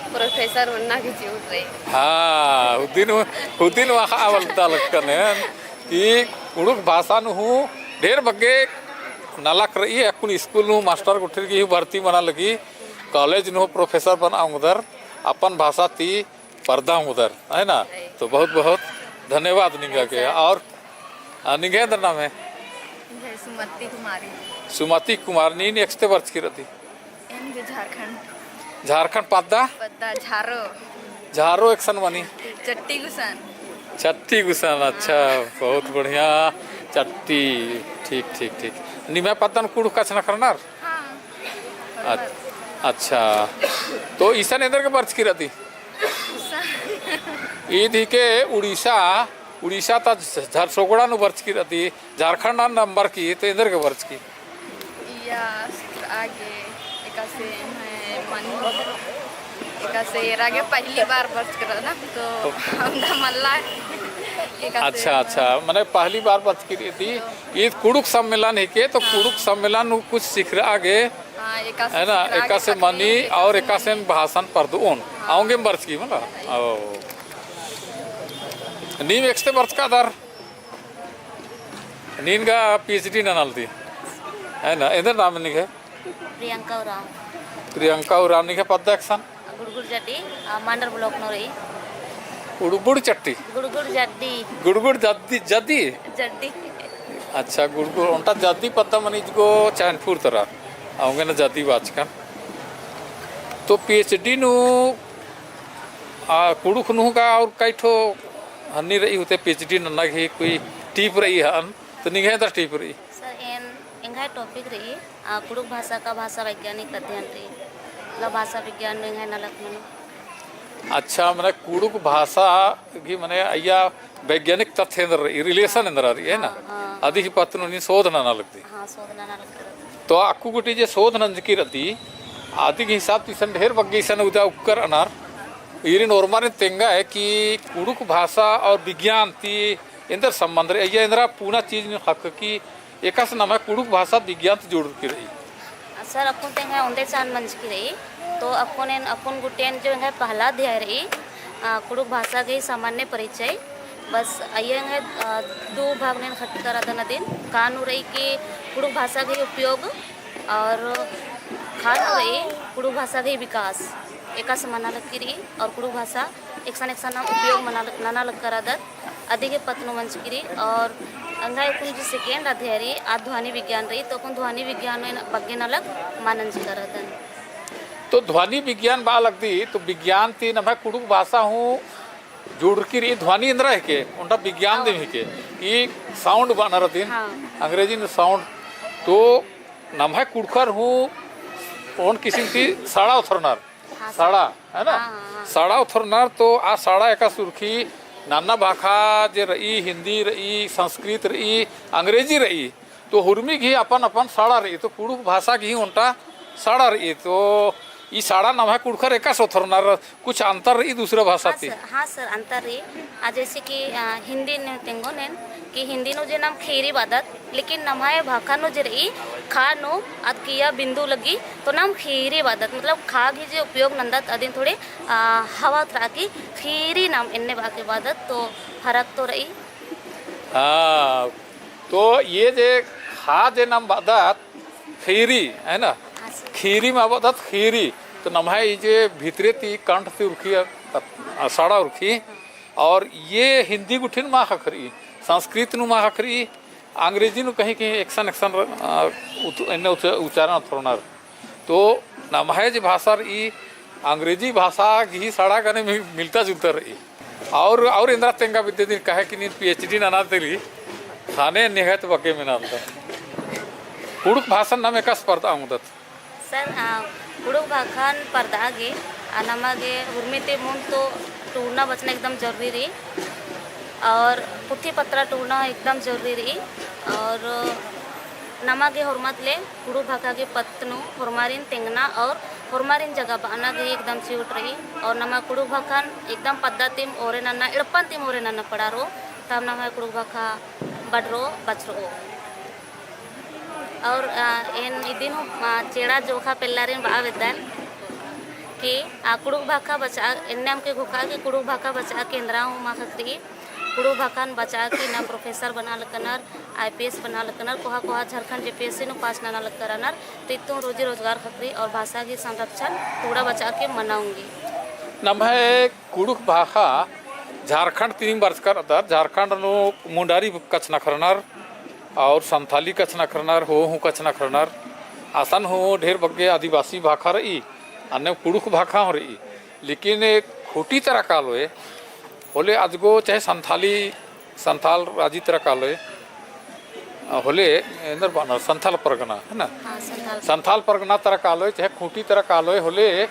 Professor बनना की जरूरत रई। हाँ, हुदिन, हुदिन वाखा आवल ता लक्कन है कि कुँड़ुख़ भाषा नू हूँ ढेर बग्गे नलख रई, अक्कुन school नू master गुट्ठिर की हूँ भर्ती मना लगी, college नू professor बनआ ओंगदर, अपन भाषा ती परदा ओंगदर, है ना? तो बहुत बहुत धन्यवाद निंगा के। और, आ, निंग्है एन्देर नामे? निंग्है सुमति कुमारी। सुमति कुमार, नीन एकसते बरचकी रअदी? एन भी झारखंड। झारखंड पद्दा? पद्दा झारो। झारो एकसन मनी? चट्टी गुसन। चट्टी गुसन, अच्छा, बहुत बढ़िया। चट्टी, ठीक, ठीक, ठीक। निम्है पद्दन कुँड़ुख़ कछनखरनर? हाँ। अ-, अच्छा, तो इसन एन्देर गे बरचकी रअदी? ईद हिके उड़ीसा, उड़ीसा ता झ-, झरसोगड़ा नू बरचकी रअदी, झारखंड नू नम्बर की, तो एन्देर गे बरचकी? या, आगे, एकासे, मैं, मन, एकासे, एरा गे पहली बार बरचकी रअदन, तो हमरा मल्ला, एकासे। अच्छा, अच्छा, मने पहली बार बरचकी रअदी, ईद कुँड़ुख़ सम्मेलन हिके, तो कुँड़ुख़ सम्मेलन नू कुछ सिखरआ गे, हाँ, एकासे है ना, सिखरआ गे एकासे पत्नी, मनी और एकासे एकासे भाषण परदोन। हाँ। औंगे बरचकी मला। ओ। नीम एकसते बरचका दर? नीन गा PhD ननालदी। है ना, एन्देर नाम निंग्है? प्रियंका उराँव। प्रियंका उराँव, निंग्है पद्दा एकसन? गुड़गुड़ जड्डी, आ, मांडर block नू रई। गुड़गुड़ चट्टी? गुड़गुड़ जड्डी। गुड़गुड़ जड्डी, जड्डी? जड्डी। अच्छा, गुड़गुड़, ओन्टा जड्डी पद्दा मनी इजगो चैनपुर तरा। औंगे ना जड्डी बाचकन। तो PhD नू, आ, कुँड़ुख़ नू गा और कई ठो हन्नी रई होते PhD नन्ना गही कोई tip रई हन, तो निंग्है एन्देर tip रई? Sir, एन, एंग्है topic रई, आ, कुँड़ुख़ भाषा का भाषा वैज्ञानिक अध्ययन रई। मतलब भाषा विज्ञान नू एंग्है नलख मनो। अच्छा, मने कुँड़ुख़ भाषा गही मने अइय्या वैज्ञानिक तथ्य एन्देर रई, relation एन्देर रई, है ना? हाँ, हाँ। अदी ही पत्त नू नीन शोध नना लगदी। हाँ, शोध नना लगदी। तो अक्कु गूटी जे शोध नंजकी रअदी, अदी गही हिसाब ती इसन ढेर बग्गे इसन उदा उक्कर अनर, ईरिन ओर्मारिन तेंगा है कि कुँड़ुख़ भाषा और विज्ञान ती एन्देर संबंध रई, अइय्या एन्दरा पुना चीज नू ख़क्खकी एकासे नम्है कुँड़ुख़ भाषा विज्ञान ती जुड़रकी रई। Sir, अक्कुन ते एंग्है ओन्दे चान मंजकी रई, तो अक्कुन एन, अक्कुन गुट्ठिन जो एंग्है पहला अध्याय रई, अ, कुँड़ुख़ भाषा गही सामान्य परिचय, बस अइय्या एंग्है, अ, दू भाग नू एन ख़क्खरदन अदिन, का नू रई कि कुँड़ुख़ भाषा गही उपयोग और ख़ा नू रई कुँड़ुख़ भाषा गही विकास, एकासे मना लगी रई और कुँड़ुख़ भाषा एकसन एकसन नाम उपयोग मना लग-, नना लगदत, अदी गही पत्त नू मंजकी रई। और एंग्है अक्कुन जो second अध्याय रई, आ ध्वनि विज्ञान रई, तो अक्कुन ध्वनि विज्ञान नू एन बग्गे नलख मल नंजकदन। तो ध्वनि विज्ञान बआ लगदी, तो विज्ञान ती नम्है कुँड़ुख़ भाषा हूँ जुड़रकी रई, ध्वनि एन्दरा हिके, ओन्टा विज्ञान दिम हिके, कि sound बअनर अदिन, हाँ। अंग्रेजी नू sound, तो नम्है कुँड़ुख़र हूँ ओन किसिम ती सड़ा ओथरनर, हाँ, सड़ा, है ना? हाँ, हाँ, हाँ। सड़ा ओथरनर तो आ सड़ा एकासे उरखी नन्ना भाखा जे रई, हिन्दी रई, संस्कृत रई, अंग्रेजी रई, तो हुरमी गही अपन अपन सड़ा रई, तो कुँड़ुख़ भाषा गही ओन्टा सड़ा रई, तो ई सड़ा नम्है कुँड़ुख़र एकासे ओथरनर कुछ अंतर रई दूसरा भाषा हाँ ती? Sir, हाँ sir, अंतर रई। आ, जैसे कि, आ, हिन्दी नू तेंगोन एन कि हिन्दी नू जे नाम खीरी बअदत, लेकिन नम्है भाखा नू जे रई, ख़ा नू अद किय्या बिंदु लगी, तो नाम खीरी बअदत, मतलब ख़ा गही जे उपयोग नन्दत अदिन थोड़े, आ, हवा उतरआ की खीरी नाम एन्ने बआ के बअदत, तो फरक तो रई। हाँ, तो ये जे ख़ा जे नाम बअदत, खीरी, है ना? हाँ sir। खीरी मा बअदत खीरी। तो नम्है ई जे भितरे ती कंठ ती उरखी अ, सड़ा उरखी। और ये हिंदी गुट्ठिन मा ख़क्खरई, संस्कृत नू मा ख़क्खरई, अंग्रेजी नू कहीं कहीं एकसन एकसन, अ, उत-, एन्ने उच-, उच्चारण अथरनर। तो नम्है जे भाषा रई, अंग्रेजी भाषा गही सड़ा गने मि-, मिलता जुलता रई। और, और एन्दरा तेंगा बिद्दे दिन कहे कि नीन PhD नना तेरी, ख़ने निहत बग्गे मेना लगदत। कुँड़ुख़ भाषन नाम एकासे परदआ ओंगदत। सर, आ, कुँड़ुख़ भाखन परदआ गे, आ, नमा गे हुरमी ती मुन्द तो टूड़ना बचना एकदम जरूरी रई। और पुथी पत्रा टूड़ना एकदम जरूरी रई। और नमा गे होरमत ले कुँड़ुख़ भाखा गे पत्त नू होरमारिन तेंगना और होरमारिन जगह बअना गे एकदम चिउट रई। और नमा कुँड़ुख़ भाखन एकदम पद्दा तिम ओरे नन्ना, एड़पन तिम ओरे नन्ना पड़ारो, तब नमा कुँड़ुख़ भाखा बड़रो बछरो। और, आ, एन इदिन हूँ, आ, चेड़ा जोखा पेल्लारिन बआ बेद्दन कि, आ, कुँड़ुख़ भाखा बचा, एन्ने अमके घोखा कि कुँड़ुख़ भाखा बचा के एन्दरा हूँ मा ख़क्खरई, कुँड़ुख़ भाखन बचा के ना professor बना लक्कनर, IPS बना लक्कनर, कोहा कोहा झारखंड JPSC नू pass नना लक्करनर, तो इत्तुन रोजी रोजगार ख़क्खरई और भाषा की संरक्षण टूड़ा बचा के मना ओंगी। नम्है कुँड़ुख़ भाखा झारखंड तिम बरचका रअदर, झारखंड नू मुंडारी कछनखरनर, और संथाली कछनखरनर, हो हूँ कछनखरनर, असन हूँ ढेर बग्गे आदिवासी भाखा रई, अन्ने कुँड़ुख़ भाखा हूँ रई, लेकिन एक खूँटी तरा कालोय, होले अजगो चाहे संथाली, संथाल राजी तरा कालोय, होले एन्दर बअनर संथाल परगना, है ना? हाँ, संथाल। संथाल परगना तरा कालोय, चाहे खूँटी तरा कालोय, होले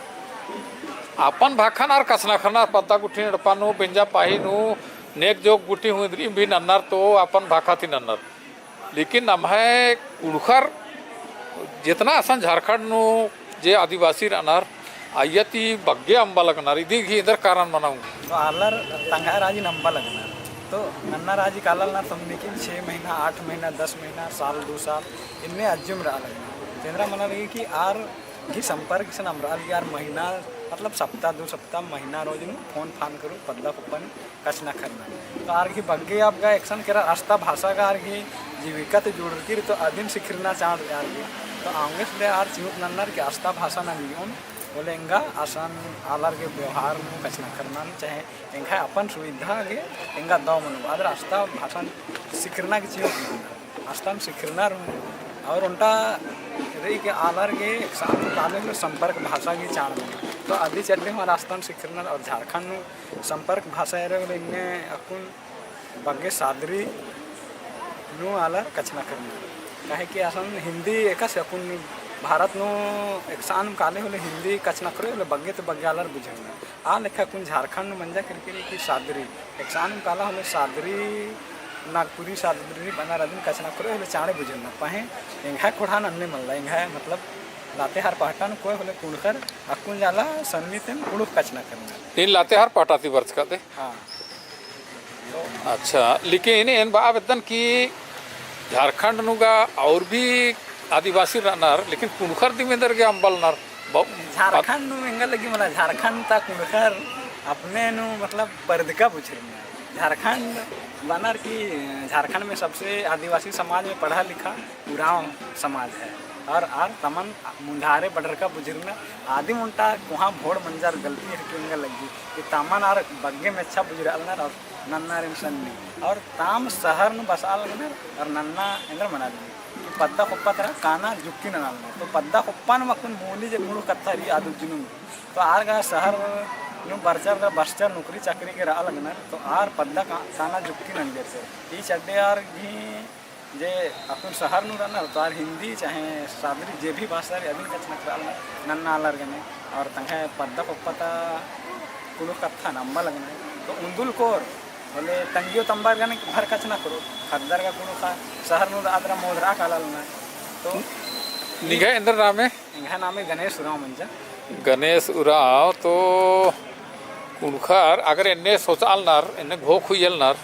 अपन भाखन आर कछनखरनर, पद्दा गुट्ठी एड़पा नू, बेंजा पाही नू, नेग जोग गुट्ठी हूँ इन्द्रिम भी नन्नर, तो अपन भाखा ती नन्नर। लेकिन नम्है कुँड़ुख़र जेतना असन झारखंड नू जे आदिवासी रअनर, अइय्या ती बग्गे अम्बा लगनर, इदी गही एन्दर कारण मना ओंगी। तो आलर तंग्है राजी नू अम्बा लगनर। तो नन्ना राजी काला लगनर, तो हमनी के छः महीना, आठ महीना, दस महीना, साल, दो साल, इन्ने अज्जुम रआ लगनर। तो एन्दरा मना लगी कि आर गही संपर्क से नम रआ लगी, आर महीना, मतलब सप्ताह, दो सप्ताह, महीना रोज नू फोन फान करू, पद्दा कुप्पा नू कछनखरना। तो आर गही बग्गे अबगा एकसन केरा अस्ता भाषा गा आर गही जीविका ती जुड़रकी रई, तो अदिन सिखरना चाड़ आर गही। तो औंगे से ले आर चिहुट नन्नर कि अस्ता भाषा नंजोन, होले एंगा असन आलर गे व्यवहार नू कछनखरना चाहे एंग्है अपन सुविधा गे एंगा दव मनो, अदर अस्ता भाषा सिखरना गे चिहुट नन्नर। अस्ता नू सिखरनर हूँ, और ओन्टा रई कि आलर गे एकसन काले होले संपर्क भाषा गही चाड़ मनो। तो अदी चड्डे हूँ आर अस्ता नू सिखरनर और झारखंड नू संपर्क भाषा एरा होले इन्ने अक्कुन बग्गे सादरी नू आलर कछनखरनर। काहे कि असन हिंदी एकासे अक्कुन भारत नू एकसन काले होले हिंदी कछनखरओ होले बग्गे तो बग्गे आलर बुझरनर। आ लेखा अक्कुन झारखंड नू मंजा केरकी रई कि सादरी, एकसन काला होले सादरी, नागपुरी सादरी बअनर अदिन कछनखरओ होले चाड़े बुझरनर। पहें एंग्है ख़ोंड़हा नू अन्ने मल्ला, एंग्है मतलब लातेहार पहटा नू कोय होले कुँड़ुख़र अक्कुन जाला सन्नी तेन कुँड़ुख़ कछनखरनर। नीन लातेहार पहटा ती बरचका ते? हाँ। अच्छा, लेकिन एन बआ बेद्दन कि झारखंड नू गा और भी आदिवासी रअनर, लेकिन कुँड़ुख़र दिम एन्देरगे अम्बा लगनर। ब-, झारखंड नू एंगा लगी मला, झारखंड ता कुँड़ुख़र अपने नू मतलब परदका बुझरनर। झारखंड बअनर कि झारखंड में सबसे आदिवासी समाज में पढ़ा लिखा उराँव समाज है। और आर तमन मुंडारे बड़रका बुझरनर। आदिम ओन्टा कोहाँ भोड़ मंजर गलती हेके एंगा लगी कि तमन आर बग्गे मेच्छा बुझरआ लगनर और नन्नारिन सन्नी। और ताम शहर नू बसआ लगनर और नन्ना एन्देर मना लगी कि पद्दा कुप्पा तरा काना जुक्की नना लगनर। तो पद्दा कुप्पा नू अक्कुन मूली जे कुँड़ुख़ कत्था रई आद उज्जनुम। तो आर गा शहर नू बरचर गा बरचर नौकरी चाकरी गे रआ लगनर। तो आर पद्दा का-, काना जुक्की नंजर से। ई चड्डे आर गही जे अक्कुन शहर नू रअनर तो आर हिंदी चाहे सादरी जे भी भाषा रई अदिन कछनखरआ लगनर नन्ना आलर गने। और तंग्है पद्दा कुप्पा ता कुँड़ुख़ कत्थन अम्बा लगनर। तो उन्दुल कोर होले तंगियो तम्बर गने भर कछनखरओ, ख़द्दर गा कुँड़ुख़ा शहर नू रअदरा मोदरआ काला लगनर। तो निंग्है एन्देर नामे? एंग्है नामे गणेश उराँव मंजा। गणेश उराँव तो कुँड़ुख़र अगर एन्ने सोचआ लगनर, एन्ने घोख हुइया लगनर,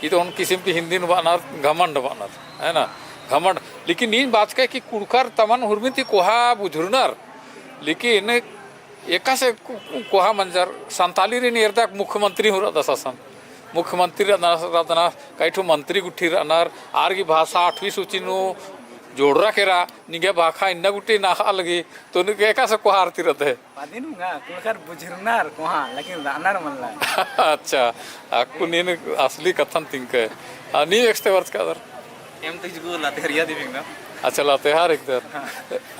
ई तो ओन किसिम की हिंदी नू बअनर, घमंड बअनर, है ना? घमंड। लेकिन नीन बाचकय कि कुँड़ुख़र तमन हुरमी ती कोहा बुझुरनर, लेकिन एकासे को-, कोहा मंजर संतालीरिन एरदक मुख्यमंत्री हूँ रअदस असन। मुख्यमंत्री रअदस, रअदस, कई ठो मंत्री गुट्ठी रअनर, आर गही भाषा आठवीं सूची नू जोड़रा केरा, निंग्है भाखा इन्ना गूटी नाख़ा लगी, तो निंग्है एकासे कोहा रअदी रअदय? पदिन मुंगा, कुँड़ुख़र बुझुरनर कोहा, लेकिन रअनर मल्ला। अच्छा, अक्कु नीन असली कत्थन तिंकय। आ, नीम एकस्ते बरचकदर? एम तो इजगो लातेहारिया दिम एंगदम। अच्छा, लातेहार हिकदर। हाँ।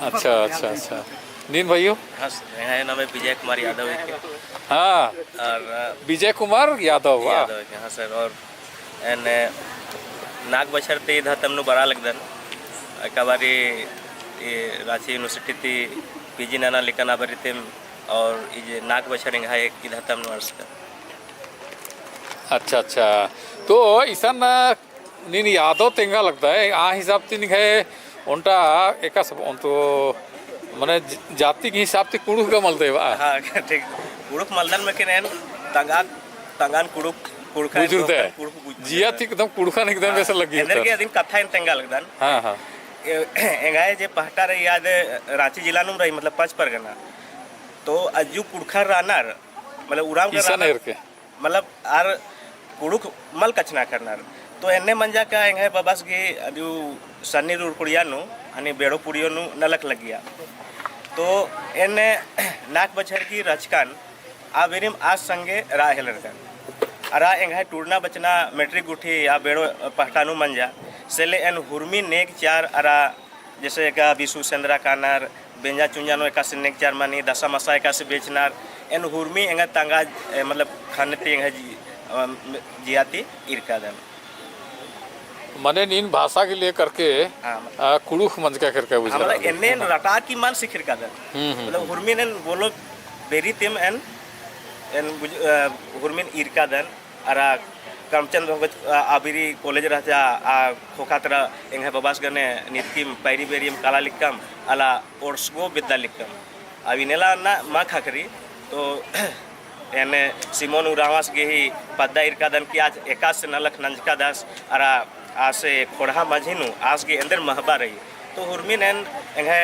अच्छा, अच्छा, अच्छा। नीन भइयो? हाँ, एंग्है नामे विजय कुमार यादव हिके। हाँ। और, अ, विजय कुमार यादव, वाह। यादव हिके, हाँ सर। और एन नाग बछर ती धतम नू बरआ लगदन। एका बारी ई राँची यूनिवर्सिटी ती पीजी नना लिक्कन आ बारी तिम, और ई जे नाग बछर एंग्है ई धतम नू अंड़सकन। अच्छा, अच्छा। तो इसन नीन यादव तेंगा लगदय, आ हिसाब ती निंग्है ओन्टा एकासे ओन्टा मने ज-, जाति के हिसाब ती कुँड़ुख़ गा मलदय बा। हाँ, ठीक। कुँड़ुख़ मलदन, लेकिन एन तंगआ, तंगआ नू कुँड़ुख़, कुँड़ुख़ बुझुरदय। कुँड़ुख़ बुझुरदय। जिया ती एकदम कुँड़ुख़न एकदम हाँ, वैसा लग्गी एन्देरगे होता। अदिन कत्था एन तेंगा लगदन। हाँ, हाँ। ए-, एंग्है जे पहटा रई आद राँची जिला नूम रई, मतलब पाँच परगना। तो अज्जु कुँड़ुख़र रअनर, मतलब उराँव गा इसन रअनर। एरके। मतलब आर कुँड़ुख़ मल कछनखरनर। तो एन्ने मंजा का एंग्है बबस गही अदियु सन्नी रुरकुड़िया नू, हनी बेड़ो पुड़ियो नू नलख लग्गिया। तो एन्ने नाग बछर गही रहचकन, आ बारीम आस संगे रआ हेलरकन। अरा एंग्है टूड़ना बचना मैट्रिक गुट्ठी आ बेड़ो पहटा नू मंजा, से ले एन हुरमी नेग चार अरा जैसे एका बिसु सेंदरा कानर, बेंजा चुंजा नू एकासे नेग चार मनी, दसा मसा एकासे बेचनर, एन हुरमी एंगा तंगआ, ए, मतलब, ख़न्न ती एंगा जी-, अ, जिया ती ईरकादन। मने नीन भाषा के लेकर के, हाँ, मतलब, अ, कुँड़ुख़ मंजका केरका बुझा हाँ, मतलब, रहा है। एन्ने एन रटा की मल सिखिरकादन। हम्म, हम्म, मतलब, हम्म। हुरमी एन बोलो बेरी तिम एन, एन बुझ-, अ, हुरमी एन ईरकादन। अरा करमचंद भगत, आ, आ बारी कॉलेज रहचा, आ खोखा तरा एंग्है बबस गने नितकिम पैरी बेरियम काला लिक्कम, अला ओर्सगो बेद्दा लिक्कम। अब इन्नेला ना मा ख़क्खरी, तो एन सिमोन उराँवस गही पद्दा ईरकादन कि आस एकासे नलख नंजकादस, अरा आसे खोड़हा मझी नू आस गे एन्देर महबा रई। तो हुरमी एन एंग्है,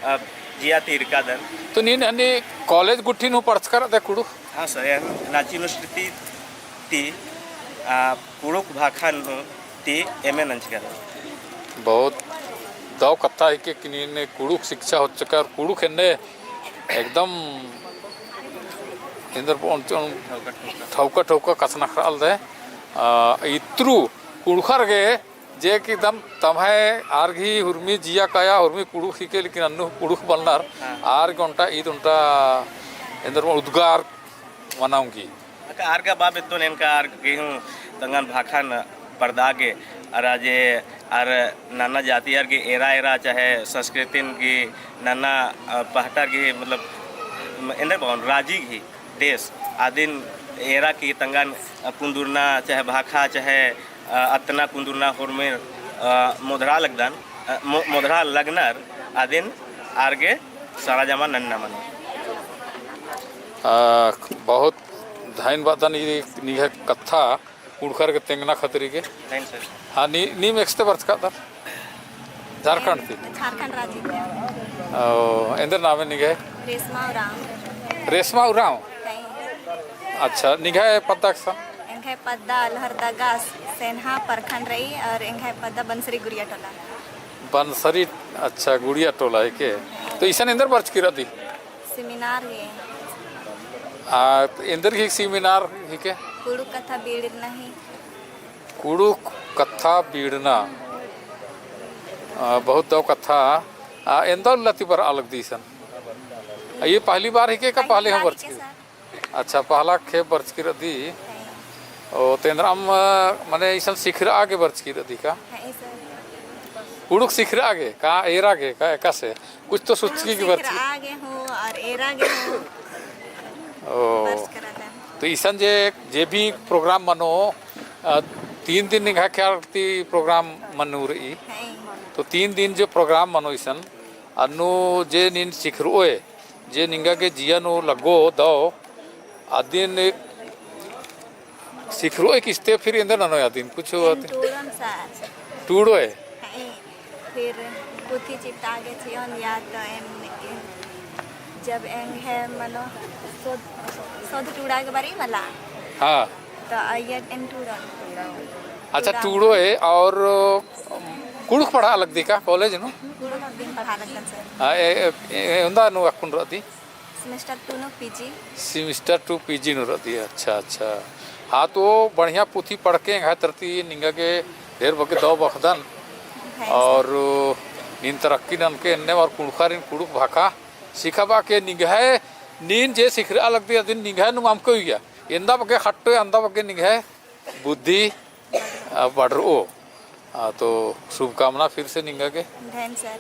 अ, जिया ती ईरकादन। तो नीन हनी कॉलेज गुट्ठी नू पढ़चका रअदय कुँड़ुख़? हाँ सर, एन राँची यूनिवर्सिटी ती, आ, कुँड़ुख़ भाखा नू ती एमए नंजका रअदन। बहुत दव कत्था हिके कि नीन कुँड़ुख़ शिक्षा होचका और कुँड़ुख़ एन्ने एकदम एन्देर ठौका ठौका कछनखरआ लगदय। आ, इत्रु कुँड़ुख़र गे जे कि दम तम्है आर गही हुरमी जिया काया हुरमी कुँड़ुख़ हिके, लेकिन अन्नु कुँड़ुख़ बलनर, हाँ। आर गे ओन्टा ईद ओन्टा एन्देर उद्गार मना ओंगी। अक्का आर गा बा बेद्दोन एन का आर गे हूँ तंगन भाखन परदा गे, अरा जे आर नन्ना जाति आर गे एरा एरा चाहे संस्कृतिन गे नन्ना, अ, पहटर गे मतलब एन्देर बओन राजी गही देश आदिन एरा की तंगन, अ, कुन्दुरना चाहे भाखा चाहे, अ, अत्तना कुन्दुरना होरमेर, अ, मोधरा लगदन, अ, मो-, मोधरा लगनर आदिन आर गे सरजमा नन्ना मनो। अ, बहुत धन्यवाद निंग्है कत्था कुँड़ुख़र गे तेंगना खतरी गे। धन्य सर। हाँ, नी, नीम एकस्ते बरचकादर? झारखंड ती? झारखंड राजी ती। ओ, एन्देर नामे निंग्है? रेशमा उराँव। रेशमा उराँव? हैं। अच्छा, निंग्है पद्दा एकसन? एंग्है पद्दा लोहरदगा सेन्हा प्रखंड रई और एंग्है पद्दा बनसरी गुड़िया टोला। बनसरी, अच्छा, गुड़िया टोला हिके। तो इसन एन्देर बरचकी रअदी? सेमिनार गे। आ, एन्देर गही सेमिनार हिके? कुँड़ुख़ कत्था बीड़ना ही। कुँड़ुख़ कत्था बीड़ना। आ, बहुत दव कत्था। आ, एन्दा उल्ला ती बरआ लगदी इसन? आ, ये पहली बार हिके का पहले हूँ बरचकी? अच्छा, पहला खेप बरचकी रअदी। हैं। ओ, तेन्द्रम, मने इसन सिखरआ गे बरचकी रअदी का? हैं, सर। कुँड़ुख़ सिखरआ गे का, एरा गे का, एकासे? कुछ तो सोचकी गे बरचकी। सिखरआ गे हूँ और एरा गे हूँ। ओ। बरचकी रअदन। तो इसन जे, जे भी program मनो, अ, तीन दिन निंग्है ख्याल ती program मनो रई। हैं। तो तीन दिन जो program मनो इसन, अन्नु जे नीन सिखरओय, जे निंगा गे जिया नू लग्गो दव, अदिन सिखरओय किस्ते फिर एन्देर ननोय अदिन कुछ एन अदिन? टूड़ोन सर। टूड़ोय? हैं, फिर पुथी चिट्टा गे चिओन या तो एन, एन जब एंग्है मनो सोध, सोध टूड़ा गे बारी मला। हाँ। तो अइय्या एन टूड़ोन। अच्छा, टूड़ा। टूड़ोय और कुँड़ुख़ पढ़ा लगदी का college नू? कुँड़ुख़ अभी पढ़ा लगदन sir। हाँ, ए, ए, ए, उन्दा नू अक्कुन रअदी? Semester two नू PG। Semester two PG नू रअदी, अच्छा, अच्छा। हाँ, तो बढ़िया पुथी पढ़के एंग्है तरती निंगा गे ढेर बग्गे दव बअदन। Thanks। और नीन तरक्की ननके एन्ने और कुँड़ुख़ारिन कुँड़ुख़ भाखा सिखाबआ के निंग्है नीन जे सिखरआ लगदी अदिन निंग्है नू अमके उइया। एन्दा बग्गे खट्टो, एन्दा बग्गे निंग्है बुद्धि, आ, बढ़रओ। आ, तो शुभकामना फिर से निंगा गे। धन sir।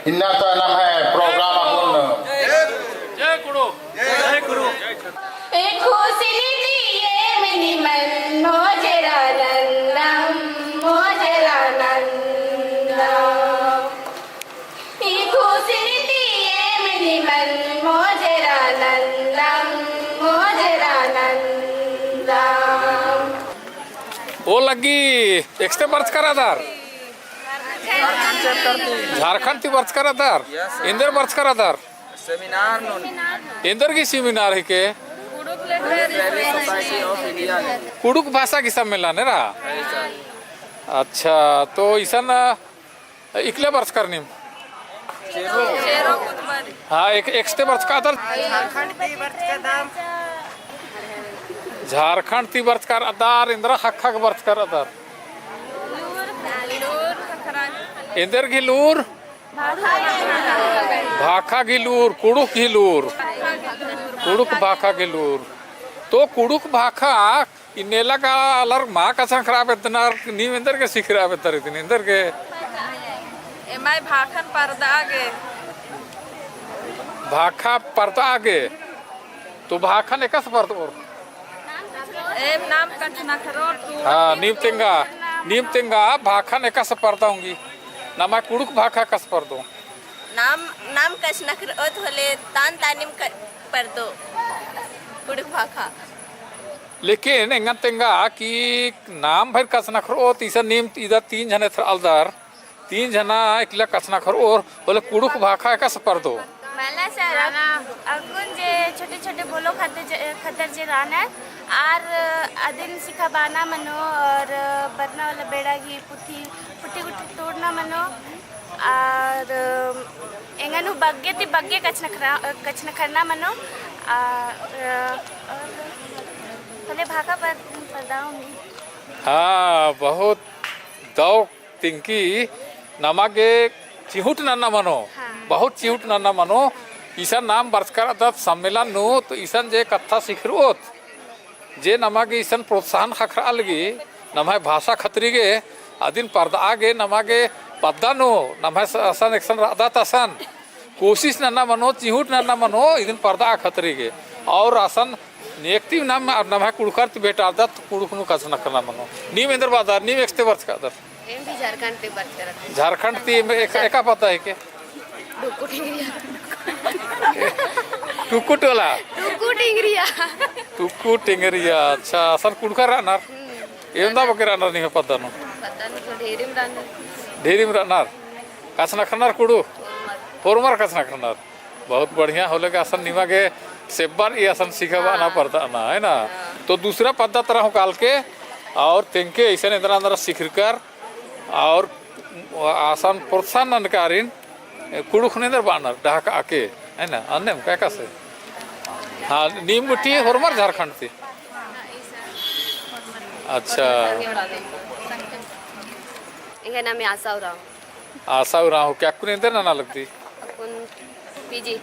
इन्ना तो नम्है program अक्कुन। जय कुँड़ुख़। जय कुँड़ुख़। ओ लग्गी एकस्ते बरचकर रअदर? झारखंड ती बरचकर रअदर? एन्देर बरचकर रअदर? Seminar नू। एन्देर गही seminar हिके? कुँड़ुख़ भाषा गही सम्मेलन एरा? अच्छा, तो इसन इकले बरचकर नीम? हाँ, एक, एकस्ते बरचकर रअदर? झारखंड ती बरचकर रअदर। झारखंड ती बरचकर रअदर, एन्दरा ख़क्खा गे बरचकर रअदर? एन्देर गही लूर? भाखा गही लूर, कुँड़ुख़ गही लूर। कुँड़ुख़ भाखा गही लूर। तो कुँड़ुख़ भाखा इन्नेला का आलर मा कछनखरआ बेद्दनर, नीम एन्देर गे सिखरआ बेद्दर इदिन, एन्देर गे? एम्है भाखन परदआ गे। भाखा परदआ गे, तो भाखन एकासे परदओर? एम नाम कछनखरओर। हाँ, नीम तेंगा, नीम तेंगा, भाखन एकासे परदआ ओंगी? नमा कुँड़ुख़ भाखा एकासे परदओ? नाम, नाम कछनखरओत होले तान तानिम क-, परदो कुँड़ुख़ भाखा। लेकिन एंगन तेंगा कि नाम भइर कछनखरओत, इसन नीम इदा तीन झने एथरआलदर, तीन झना इकला कछनखरओर होले कुँड़ुख़ भाखा एकासे परदो? मला सर, अक-, अक्कुन जे छोटे-छोटे बोलो खत्तर जे, खत्तर जे रअनर, आर अदिन सिखाबअना मनो और बरना वाला बेड़ा गही पुथी, पुथी गुट्ठी टूड़ना मनो, और एंगन हूँ बग्गे ती बग्गे कछनखरा-, कछनखरना मनो, आ, और होले भाखा पर-, परदआ ओंगी। हाँ, बहुत दव तिंकी नमा गे चिहुट नन्ना मनो, हाँ। बहुत चिहुट नन्ना मनो। इसन नाम बरचका रअदत सम्मेलन नू, तो इसन जे कत्था सिखरओत, जे नमा गे इसन प्रोत्साहन ख़क्खरआ लगी, नम्है भाषा खतरी गे, अदिन परदआ गे नमा गे पद्दा नू, नम्है स-, असन एकसन रअदत असन, कोशिश नन्ना मनो, चिहुट नन्ना मनो, इदिन परदआ खतरी गे। और असन नेकती नाम, नम्है कुँड़ुख़र ती भेंटारदत, कुँड़ुख़ नू कछनखरना मनो। नीम एन्देर बअदर, नीम एकस्ते बरचकादर? एम भी झारखंड ती बरचका रअदन। झारखंड ती एम एक, एका पद्दा हेके? टुक्कु टिंगरिया। टुक्कु टोला? टुक्कु टिंगरिया। टुक्कु टिंगरिया, अच्छा, असन कुँड़ुख़र रअनर? हम्म। एवंदा बग्गे रअनर निम्है पद्दा नू? पद्दा नू तो ढेरिम रअनर। ढेरिम रअनर? कछनखरनर कुँड़ुख़? होरमर। होरमर कछनखरनर? बहुत बढ़िया होले का असन निमा गे सेब्बर ई असन सिखाबअना हाँ। परदअना, है ना? हाँ। तो दूसरा पद्दा तरा हूँ कालके और तेंगके इसन एन्दरा एन्दरा सिखरकर और असन प्रोत्साहन ननकारिन कुँड़ुख़ नू एन्देर बअनर डहकाके, है ना? अन्नेम का एकासे? हाँ, नीम गुट्ठी होरमर झारखंड ती? अच्छा। एंग्है नामे आशा उराँव। आशा उराँव, का अक्कुन एन्देर नना लगदी? अक्कुन पीजी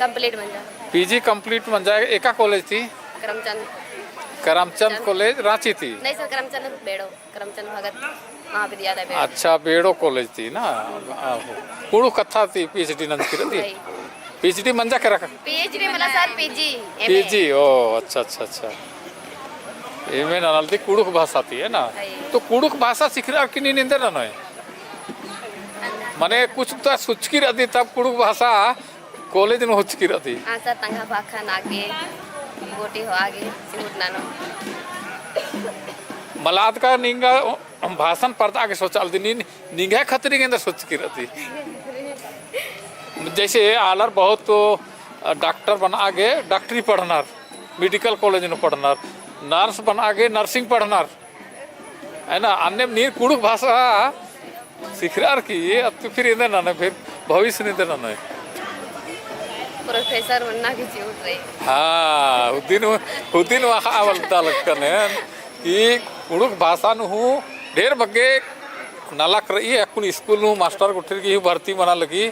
complete मंजा। पीजी complete मंजा, एका college ती? करमचंद। करमचंद college, राँची ती? नहीं सर, करमचंद बेड़ो, करमचंद भगत महाविद्यालय बेड़ो। अच्छा, बेड़ो college ती ना? आहो। कुँड़ुख़ कत्था ती पीएचडी नंजकी रअदी? नहीं। पीएचडी मंजा केरा का? पीएचडी मला सर, पीजी, एमए। पीजी, ओ, अच्छा, अच्छा, अच्छा। एमए ननालदी कुँड़ुख़ भाषा ती, है ना? नहीं। तो कुँड़ुख़ भाषा सिखरअर की नीन एन्देर ननोय? मने कुछ तो सोचकी रअदी तब कुँड़ुख़ भाषा college नू होचकी रअदी। हाँ सर, तंग्है भाखा नागे, गोटी होआ गे, चिहुट ननो। मला अदका निंगा भाषन परदआ गे सोचआलदी, नीन निंग्है खतरी गे एन्देर सोचकी रअदी। जैसे आलर बहुत तो डॉक्टर बनआ गे डॉक्टरी पढ़नर, medical college नू पढ़नर, nurse बनआ गे nursing पढ़नर, है ना? अन्नेम नीन कुँड़ुख़ भाषा सिखरअर की, अत्तु फिर एन्देर ननोय, फिर भविष्य नू एन्देर ननोय? Professor बनना की चिहुट रई। हाँ, हुदिन, हुदिन वाखा आवलता लगकन है कि कुँड़ुख़ भाषा नू हूँ ढेर बग्गे नलख रई, अक्कुन school नू हूँ master गुट्ठिर की हूँ भर्ती मना लगी,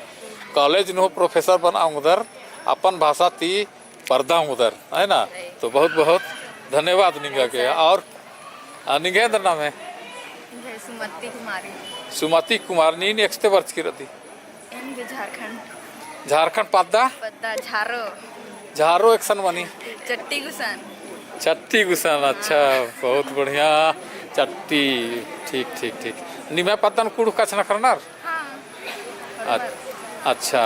college नू हूँ professor बनआ ओंगदर, अपन भाषा ती परदआ ओंगदर, है ना? तो बहुत बहुत धन्यवाद निंगा गे। और, आ, निंग्है एन्देर नामे? निंग्है सुमति कुमारी। सुमति कुमारी, नीन एकस्ते बरचकी रअदी? एम गे झारखंड। झारखंड पद्दा? पद्दा झारो। झारो एकसन मनी? चट्टी गुसन। चट्टी गुसन, अच्छा, हाँ। बहुत बढ़िया। चट्टी, ठीक, ठीक, ठीक। निम्है पद्दन कुँड़ुख़ कछनखरनर? हाँ। अ-, अच्छा,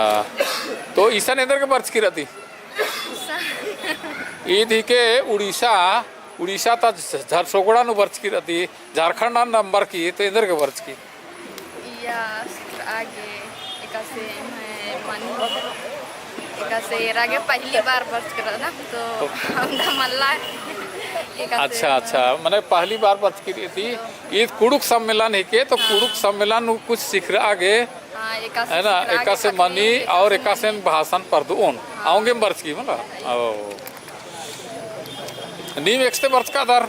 तो इसन एन्देर गे बरचकी रअदी? ईद हिके उड़ीसा, उड़ीसा ता झ-, झरसोगड़ा नू बरचकी रअदी, झारखंड नू नम्बर की, तो एन्देर गे बरचकी? इया आगे, एकासे एम्है मन, एकासे एरा गे पहली बार बरचकी रअदन, तो हमरा मल्ला एकासे। अच्छा, अच्छा, मने पहली बार बरचकी रअदी, ईद कुँड़ुख़ सम्मेलन हिके, तो हाँ। कुँड़ुख़ सम्मेलन नू कुछ सिखरआ गे, हाँ, एकासे है ना? सिखरआ गे एकासे मनी और एकासे भाषन परदओन। हाँ। औंगेम बरचकी मला। ओ। नीम एकस्ते बरचकादर?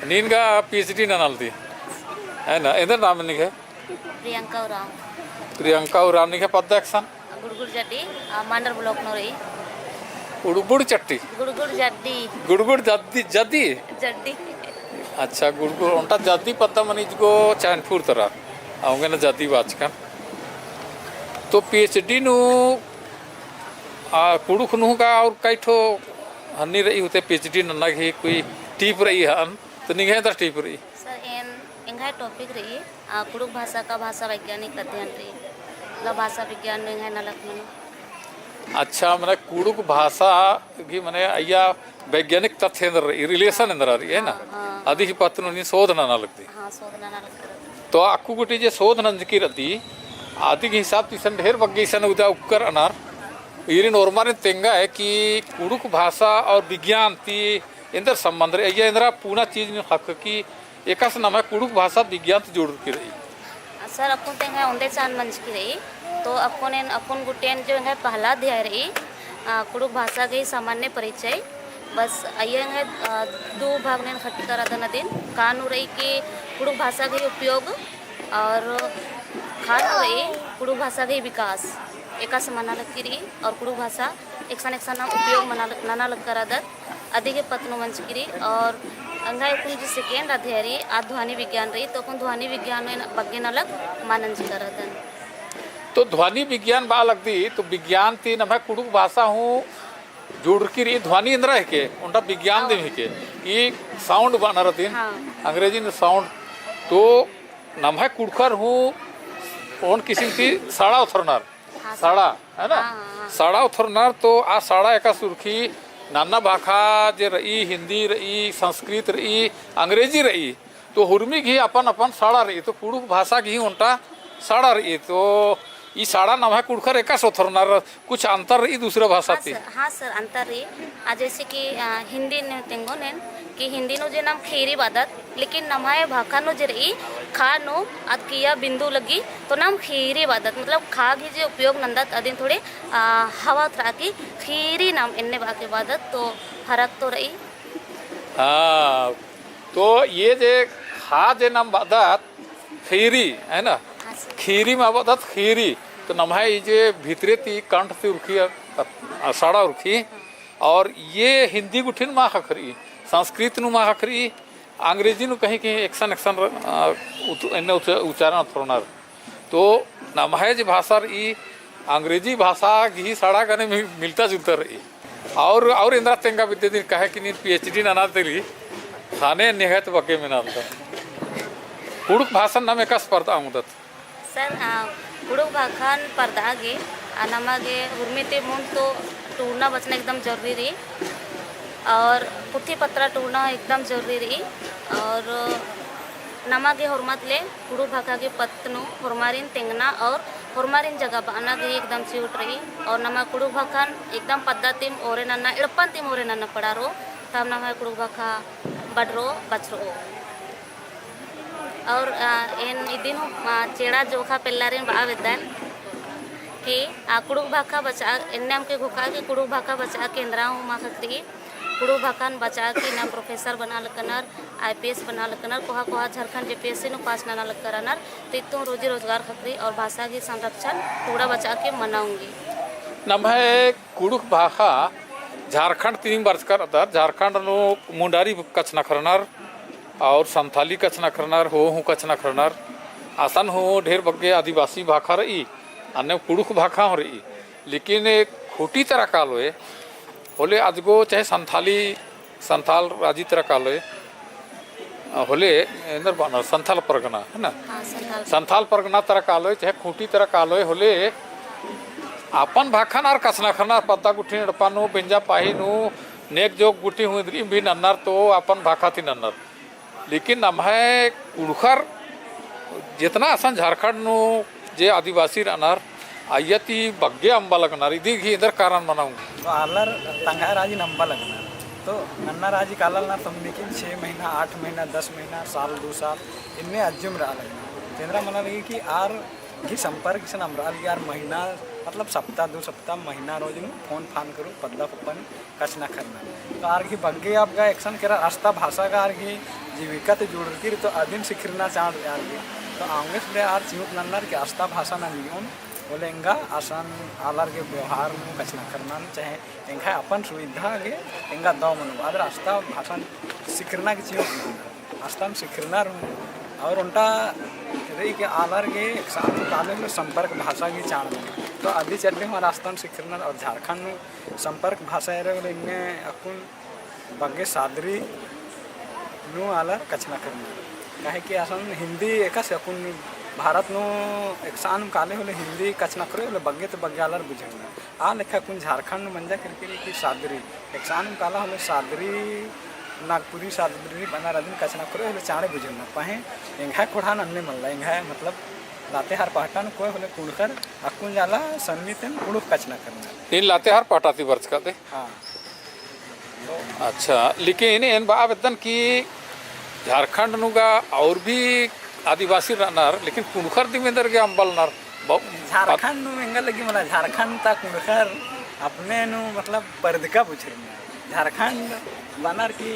नीन गा PhD ननालदी। है ना? एन्देर नाम निंग्है? प्रियंका उराँव। प्रियंका उराँव, निंग्है पद्दा एकसन? गुड़गुड़ जड्डी, आ, मांडर block नू रई। गुड़गुड़ चट्टी? गुड़गुड़ जड्डी। गुड़गुड़ जद्दी, जद्दी? जड्डी। अच्छा, गुड़गुड़, ओन्टा जद्दी पद्दा मनी इजगो चैनपुर तरा। औंगे ना जद्दी बाचकन। तो PhD नू, आ, कुँड़ुख़ नू गा और कई ठो हन्नी रई होते PhD नन्ना गही कोई tip रई हन, तो निंग्है एन्दरा tip रई? सर, एन, एंग्है topic रई, आ, कुँड़ुख़ भाषा का भाषा वैज्ञानिक अध्ययन रई, मतलब भाषा विज्ञान नू एंग्है नलख मनो। अच्छा, मने कुँड़ुख़ भाषा गही मने अइय्या वैज्ञानिक तथ्य एन्दरा रई, relation एन्दरा रई, है ना? हाँ, हाँ। अदी ही पत्त नू नीन शोध नना लगदी। हाँ, शोध नना लगदी। तो अक्कु गूटी जे शोध नंजकी रअदी, अदी गही हिसाब ती इसन ढेर बग्गे इसन उदा उक्कर अनर, ईरिन ओर्मारिन तेंगा है कि कुँड़ुख़ भाषा और विज्ञान ती एन्दर संबंध रई, अइय्या एन्दरा पुना चीज नू ख़क्खकी एकासे नम्है कुँड़ुख़ भाषा विज्ञान ती जुड़रकी रई। सर, अक्कुन तेंगा ओन्दे चान मंजकी रई, तो अक्कुन एन, अक्कुन गूटी एन जो एंग्है पहला अध्याय रई, आ, कुँड़ुख़ भाषा गही सामान्य परिचय, बस अइय्या एंग्है, आ, दू भाग नू एन ख़क्खरदन अदिन, का नू रई कि कुँड़ुख़ भाषा गही उपयोग और का नू रई कुँड़ुख़ भाषा गही विकास, एकासे मना लगकी रई और कुँड़ुख़ भाषा एकसन एकसन नाम उपयोग मना ल-, नना लगकर रअदत, अदी गही पत्त नू मंजकी रई। और एंग्है अक्कुन जे second अध्याय रई, आ ध्वनि विज्ञान रई, तो अक्कुन ध्वनि विज्ञान नू एन बग्गे नलख मना नंजकर रअदन। तो ध्वनि विज्ञान बआ लगदी, तो विज्ञान ती नम्है कुँड़ुख़ भाषा हूँ जुड़रकी रई, ध्वनि एन्दरा हिके, ओन्टा विज्ञान दिम हिके, ई sound बअनर अदिन, हाँ। अंग्रेजी नू sound, तो नम्है कुँड़ुख़र हूँ ओन किसिम ती सड़ा ओथरनर। हाँ, सड़ा, है ना? हाँ, हाँ, हाँ। सड़ा ओथरनर तो आ सड़ा एकासे उरखी नन्ना भाखा जे रई, हिन्दी रई, संस्कृत रई, अंग्रेजी रई, तो हुरमी गही अपन अपन सड़ा रई, तो कुँड़ुख़ भाषा गही ओन्टा सड़ा रई, तो ई सड़ा नम्है कुँड़ुख़र एकासे ओथरनर कुछ अंतर रई दूसरा भाषा हाँ ती? सर, हाँ सर, अंतर रई। आ, जैसे कि, आ, हिन्दी नू तेंगोन एन कि हिन्दी नू जे नाम खीरी बअदत, लेकिन नम्है भाखा नू जे रई, खा नू अद किया बिंदु लग्गी, तो नाम खीरी बअदत, मतलब खा गही जे उपयोग नन्दत अदिन थोड़े, आ, हवा उतरआ की खीरी नाम एन्ने बआ के बअदत, तो फरक तो रई। हाँ, तो ये जे खा जे नाम बअदत खीरी, है ना? हाँ सर। खीरी मा बअदत खीरी, तो नम्है ई जे भितरे ती कंठ ती उरखी, अ, अ, सड़ा उरखी, और ये हिन्दी गुट्ठिन मा ख़क्खरई, संस्कृत नू मा ख़क्खरई, अंग्रेजी नू कहीं कहीं एकसन एकसन, अ, उत-, एन्ने उच-, उच्चारण ओथरनर। तो नम्है जे भाषा रई, अंग्रेजी भाषा गही सड़ा गने मि-, मिलता जुलता रई। और, और एन्दरा तेंगा बिद्दय दिन काहे कि नीन PhD नना तेली, ख़ने निंग्है ती बग्गे मेना लगदन। कुँड़ुख़ भाषान नाम एकासे परदआ ओंगदत? सर, आ, कुँड़ुख़ भाखान परदआ गे, आ, नमा गे हुरमी ती मुन्द तो टूड़ना बचना एकदम जरूरी रई। और पुथी पत्रा टूड़ना एकदम जरूरी रई। और नमा गे होरमत ले कुँड़ुख़ भाखा गे पत्त नू होरमारिन तेंगना और होरमारिन जगह बअना गे एकदम चिहुट रई। और नमा कुँड़ुख़ भाखान एकदम पद्दा तिम ओरे नन्ना, एड़पन तिम ओरे नन्ना पड़ारो, तब नम्है कुँड़ुख़ भाखा बड़रो, बछरो। और, आ, एन इदिन हूँ, आ, चेड़ा जोखा पेल्लारिन बआ बेद्दन कि, आ, कुँड़ुख़ भाखा बचआ, एन्ने अमके घोखा कि कुँड़ुख़ भाखा बचआ केंद्रा हूँ मा ख़क्खरई। कुँड़ुख़ भाखान बचआ की ना professor बना लक्कनर, IPS बना लक्कनर, कोहा कोहा झारखंड JPSC नू pass नना लक्करनर, तो इत्तुम रोजी रोजगार ख़क्खरई और भाषा गही संरक्षण टूड़ा बचआ के मना ओंगी। नम्है कुँड़ुख़ भाखा झारखंड तिम बरचकर अदर, झारखंड नू मुंडारी कछनखरनर और संथाली कछनखरनर, हो हूँ कछनखरनर, असन हूँ ढेर बग्गे आदिवासी भाखा रई, अन्ने कुँड़ुख़ भाखा हूँ रई। लेकिन एक खूँटी तरा कालोय, होले अजगो चाहे संथाली, संथाल राजी तरा कालोय, अ, होले एन्देर बअनर संथाल परगना, है ना? हाँ, संथाल। संथाल परगना तरा कालोय, चाहे खूँटी तरा कालोय, होले अपन भाखन आर कछनखरनर, पद्दा गुट्ठी एड़पा नू, बेंजा पाही नू, नेग जोग गुट्ठी हूँ इन्द्रिम भी नन्नर तो अपन भाखा ती नन्नर। लेकिन नम्है कुँड़ुख़र जेतना असन झारखंड नू जे आदिवासी रअनर, अइय्या ती बग्गे अम्बा लगनर, इदी गही एन्देर कारण मना ओंगी। तो आलर तंग्है राजिन अम्बा लगनर। तो नन्ना राजी काला लगनर तो हमने किन छः महीना, आठ महीना, दस महीना, साल, दो साल, इन्ने अज्जुम रआ लगनर। तो एन्देर मना लगी कि आर गही संपर्क इसन अम्बरआ लगी, आर महीना, मतलब सप्ताह, दो सप्ताह, महीना रोज नू फोन फान करू, पद्दा पप्पा नू कछनखरनर। तो आर गही बग्गे अब गा एकसन केरर अस्ता भाषा गा आर गही जीविका ती जुड़रकी रई तो अदिन सिखरना चाड़ आर गही। तो औंगे से आर चिहुट नन्नर कि अस्ता भाषा नंजकी ओन, होले एंगा असन आलर गे व्यवहार नू कछनखरना नू चाहे एंग्है अपन सुविधा गे एंगा दव मनो। आदर अस्ता भाषा सिखरना गे चिहुट नन्नर। अस्ता नू सिखरनर और ओन्टा कि आलर गे एकसाथ काले होले संपर्क भाषा गही चाड़ मना। तो अदी चड्डे हूँ रास्ता नू सिखरनर और झारखंड नू संपर्क भाषा एरा होले इन्ने अक्कुन बग्गे सादरी नू आलर कछनखरनर। काहे कि असन हिंदी एकासे अक्कुन भारत नू एकसाथ काले होले हिंदी कछनखरओ होले बग्गे ते बग्गे आलर बुझरनर। आ लेखा अक्कुन झारखंड नू मंजा केरकी रई कि सादरी एकसाथ काला होले सादरी नागपुरी सादरी बअनर अदिन कछनखरओ होले चाड़े बुझरनर। पहें एंग्है ख़ोंड़हा नू अन्ने मल्ला, एंग्है मतलब लातेहार पहटा नू कोय होले कुँड़ुख़र अक्कुन जाला सन्नी तेन कुँड़ुख़ कछनखरनर। नीन लातेहार पहटा ती बरचका दे? हाँ। तो अच्छा, लेकिन एन बआ बेद्दन कि झारखंड नू गा और भी आदिवासी रअनर, लेकिन कुँड़ुख़र दिम एन्देरगे अम्बलनर। ब-, झारखंड नू एंगा लग्गी मला, झारखंड ता कुँड़ुख़र अपने नू मतलब परदका बुझरनर। झारखंड बअनर कि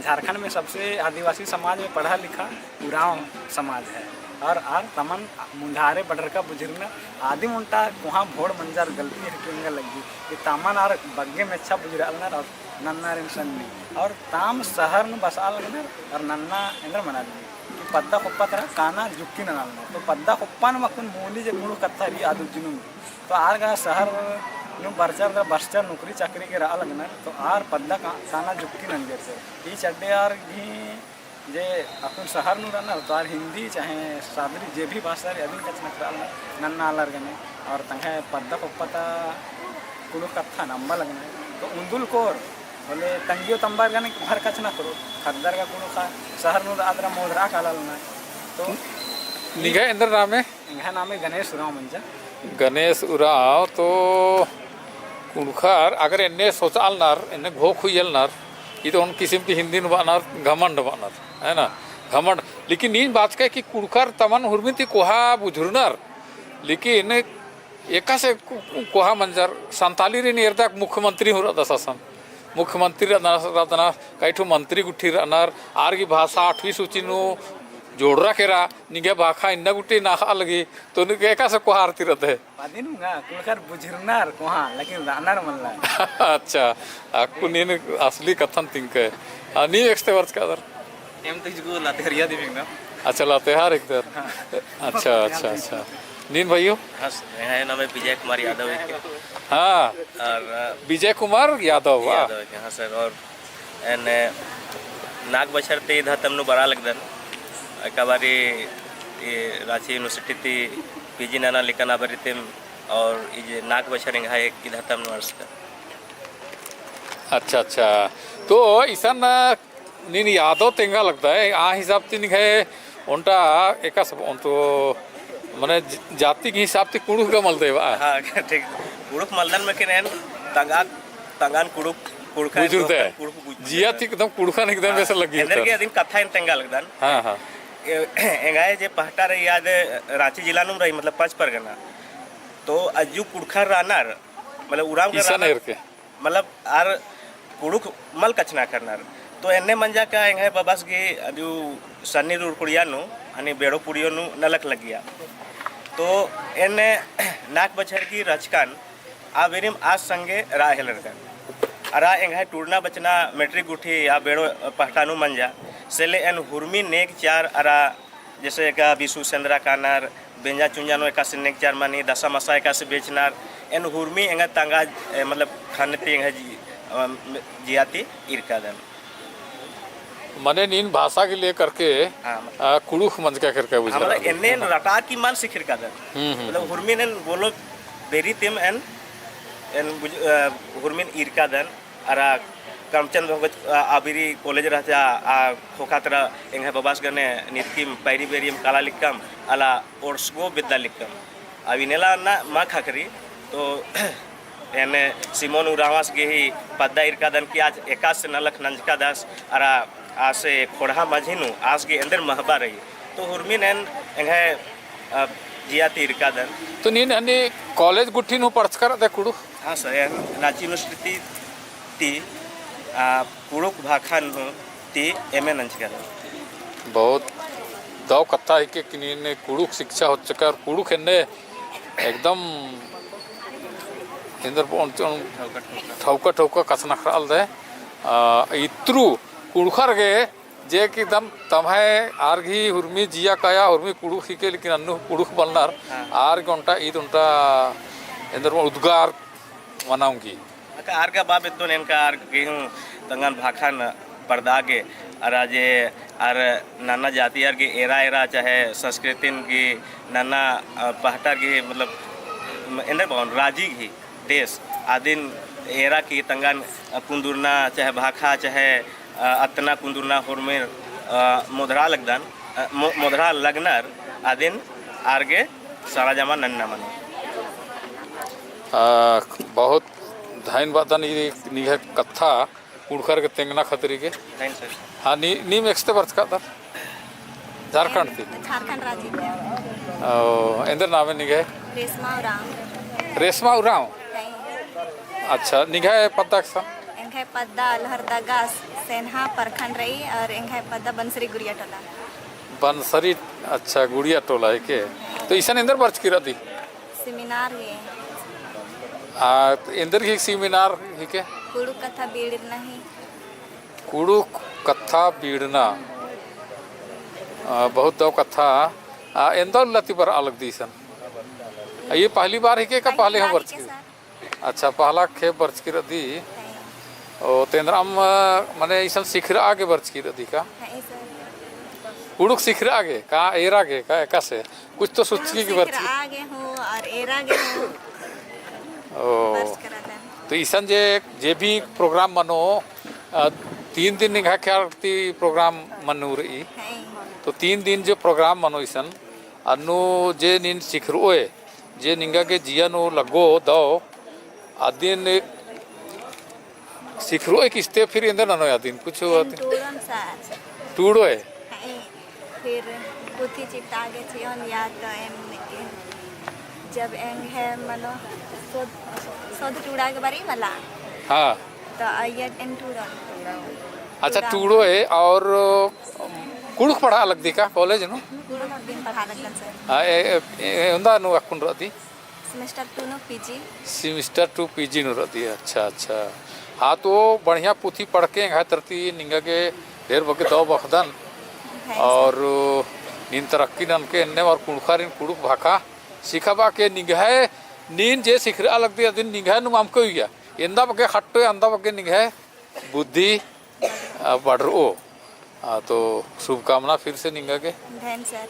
झारखंड में सबसे आदिवासी समाज में पढ़ा लिखा उराँव समाज है। और आर तमन मुन्धारे बडरका बुझरनर। आदिम ओन्टा कोहाँ भोड़ मंजर गलती हेके एंगा लग्गी कि तमन आर बग्गे मेच्छा बुझरआलनर और नन्नारिन सन्नी। और ताम शहर नू बसआ लगनर और नन्ना एन्देर मना लगी कि पद्दा खोप्पा तरा काना जुक्की ननालनर। तो पद्दा खोप्पा नू अक्कुन मूली जे कुँड़ुख़ कत्था रई आद उज्जनुम। तो आर गा शहर नू बरचर गा बरचर नौकरी चाकरी गे रआ लगनर। तो आर पद्दा का-, काना जुक्की नंजर से। ई चड्डे आर गही जे अक्कुन शहर नू रअनर तो आर हिंदी चाहे सादरी जे भी भाषा रई अदिन कछनखरआ लगनर नन्ना आलर गने। और तंग्है पद्दा खोप्पा ता कुँड़ुख़ कत्थन अम्बा लगनर। तो उन्दुल कोर होले तंगियो तम्बर गने भर कछनखरओ। ख़द्दर गा कुँड़ुख़ा शहर नू रअदर मोधरआ काला लगनर। तो निंग्है एन्देर नामे? एंग्है नामे गणेश उराँव मंजा। गणेश उराँव तो कुँड़ुख़र अगर एन्ने सोचआलनर, एन्ने घोख हुइयलनर, ई तो ओन किसिम ती हिंदी नू बअनर, घमंड बअनर, है ना? घमंड। लेकिन नीन बाचकय कि कुँड़ुख़र तमन हुरमी ती कोहा बुझुरनर, लेकिन एकासे को-, को-, कोहा मंजर, संतालीरिन एरदक मुख्यमंत्री हूँ रअदस असन। मुख्यमंत्री रअदना, रअदना, कई ठो मंत्री गुट्ठी रअनर, आर गही भाषा आठवीं सूची नू जोड़रा केरा, निंग्है भाखा इन्ना गुट्ठी नखआ लगी, तो निंग्है एकासे कोहा आर ती रअदय? अदिन गा, कुँड़ुख़र बुझुरनर कोहा, लेकिन रअनर मल्ला। अच्छा, अक्कुन नीन असली कत्थन तिंकय। आ, नीम एकसते बरचकादर? एम तो इजगो लातेहारिया दिम एंगदम। अच्छा, लातेहार एंगदर। हाँ। अच्छा, अच्छा, अच्छा। नीन भइयो? हाँ सर, एंग्है नामे विजय कुमार यादव हिके। हाँ। और, अ, विजय कुमार यादव, वाह। यादव हिके, हाँ सर। और एन्ने नाग बछर ती इद हतम नू बरआ लगदन। एका बारी ई राँची university ती PG नना लिक्कन आ बारी तिम, और ई जे नाग बछर एंग्है इद हतम नू अंड़सकन। अच्छा, अच्छा। तो इसन नीन यादव तेंगा लगदय, आ हिसाब ती निंग्है ओन्टा एकासे ओन्टो मने ज-, जाति के हिसाब ती कुँड़ुख़ गा मलदय बा। हाँ, ठीक। कुँड़ुख़ मलदन, लेकिन एन तंगआ, तंगआन कुँड़ुख़, कुँड़ुख़ बुझुरदय। कुँड़ुख़ बुझुरदय। जिया ती एकदम कुँड़ुख़न एकदम हाँ, बेसे लग्गी एन्देरगे होता। अदिन कत्था एन तेंगा लगदन। हाँ, हाँ। ए-, एंग्है जे पहटा रई आद राँची जिला नुम रई, मतलब पाँच परगना। तो अज्जु कुँड़ुख़र रअनर, मतलब उराँव गा इसन रअनर। एरके। मतलब आर कुँड़ुख़ मल कछनखरनर। तो एन्ने मंजा का एंग्है बबस गही अदिउ सन्नी रुरकुड़िया नू, हनी बेड़ो पुड़ियो नू नलख लग्गिया। तो एन्ने नाग बछर गही रहचकन आ बेरिम आस संगे रआ हेलरकन। अरा एंग्है टूड़ना बचना मेट्रिक गुट्ठी आ बेड़ो पहटा नू मंजा। से ले एन हुरमी नेग चार अरा जैसे एका बिसु सेंदरा कानर, बेंजा चुंजा नू एकासे नेग चार मनी, दसा मसा एकासे बेचनर, एन हुरमी एंगा तंगआ, ए, मतलब, ख़न्न ती एंगा जी-, अ, जिया ती इरकादन। मने नीन भाषा के लेकर के, हाँ, मतलब, अ, कुँड़ुख़ मंजका केरका बुझा मतलब, रहा। एन्ने एन रटा की मल सिखिरकादन। हम्म, हम्म, मतलब, हम्म। हुरमी एन बोलो बेरी तिम एन, एन बुझ-, अ, हुरमी एन इरकादन। अरा करमचंद भगत, अ, आबिरी कॉलेज रहचा, आ, आ ख़ोख़ा तरा एंग्है बबास गने नितकिम पैरी बेरियम काला लिक्कम, अला ओर्सगो बेद्दा लिक्कम। अबी नेला ना मा ख़क्खरी, तो एन्ने सिमोन उराँवस गे ही पद्दा इरकादन कि आस एकासे नलख नंजकादस, अरा आसे ख़ोंड़हा मझी नू आस गे एन्देर महबा रई। तो हुरमिन एन एंग्है, अ, जिया ती इरकादन। तो नीन हनी कॉलेज गुट्ठी नू पढ़चका रअदय कुँड़ुख़? हाँ सर, एन राँची यूनिवर्सिटी ती, आ, कुँड़ुख़ भाखा नू ती एमए नंजका रअदन। बहुत दव कत्था हिके कि नीन कुँड़ुख़ शिक्षा होचका और कुँड़ुख़ एन्ने एकदम एन्देर ठौका ठौका कछनखरआ लगदय। आ, इत्रु कुँड़ुख़र गे जे कि दम तम्है आर गही हुरमी जिया काया, हुरमी कुँड़ुख़ हिके, लेकिन अन्नु कुँड़ुख़ बलनर, हाँ। आर गे ओन्टा ईद ओन्टा एन्देर उद्गार मना ओंगी। अक्का आर गा बा बेद्दोन एन का आर गे हूँ तंगन भाखन परदा गे, अरा जे आर नन्ना जाति आर गे एरा एरा चाहे संस्कृतिन गे नन्ना, अ, पहटा गे मतलब, म-, एन्देर बओन राजी गही देश आदिन एरा की तंगन, अ, कुन्दुरना चाहे भाखा चाहे, अ, अत्तना कुन्दुरना होरमेर, अ, मोधरा लगदन, अ, मो-, मोधरा लगनर आदिन आर गे सरजमा नन्ना मनो। अ, बहुत धैन बअदन ई निंग्है कत्था कुँड़ुख़र गे तेंगना खतरी गे। धैन सर। हाँ, नी, नीम एकसते बरचकादर? झारखंड ती? झारखंड राजी ती। ओ, एन्देर नामे निंग्है? रेशमा उराँव। रेशमा उराँव? हैं। अच्छा, निंग्है पद्दा एकसन? एंग्है पद्दा लोहरदगा सेन्हा प्रखंड रई और एंग्है पद्दा बनसरी गुड़िया टोला। बनसरी, अच्छा, गुड़िया टोला हिके। तो इसन एन्देर बरचकी रअदी? सेमिनार गे। आ, एन्देर गही सेमिनार हिके? कुँड़ुख़ कत्था बीड़ना ही। कुँड़ुख़ कत्था बीड़ना। आ, बहुत दव कत्था। आ, एन्दा उल्ला ती बरआ लगदी इसन? आ, ये पहली बार हिके का पहले हूँ बरचकी? अच्छा, पहला खेप बरचकी रअदी। हैं। ओ, तेन्द्रम, मने इसन सिखरआ गे बरचकी रअदी का? हैं, सर। कुँड़ुख़ सिखरआ गे का, एरा गे का, एकासे? कुछ तो सोचकी गे बरचकी। सिखरआ गे हूँ और एरा गे हूँ। ओ। बरचकी रअदन। तो इसन जे, जे भी program मनो, अ, तीन दिन निंग्है ख्याल ती program मनो रई। हैं। तो तीन दिन जो program मनो इसन, अन्नु जे नीन सिखरओय, जे निंगा गे जिया नू लग्गो दव, अदिन सिखरओय किस्ते फिर एन्देर ननोय अदिन कुछ एन अदिन। टूड़ोन सर। टूड़ोय? हैं, फिर पुथी चिता गे चिओन या तो एम, एम जब एंग्है मनो सोध, सोध टूड़ा गे बरई मला। हाँ। तो अइय्या एन टूड़ोन। अच्छा, टूड़ोन। टूड़ोय और कुँड़ुख़ पढ़आ लगदी का college नू? कुँड़ुख़ दिन पढ़आ लगदन सर। हाँ, ए, ए, ए, उन्दा नू अक्कुन रअदी? Semester two नू PG। Semester two PG नू रअदी, अच्छा, अच्छा। हाँ, तो बढ़िया पुथी पढ़के एंग्है तरती निंगा गे ढेर बग्गे दव बखदन। हैं सर। और नीन तरक्की ननके एन्ने और कुँड़ुख़ारिन कुँड़ुख़ भाखा सिखाबआ के निंग्है नीन जे सिखरआ लगदी अदिन निंग्है नुम अमके उइया। एन्दा बग्गे खट्टो, एन्दा बग्गे निंग्है बुद्धि, आ, बढ़रओ। आ, तो शुभकामना फिर से निंगा गे। धैन सर।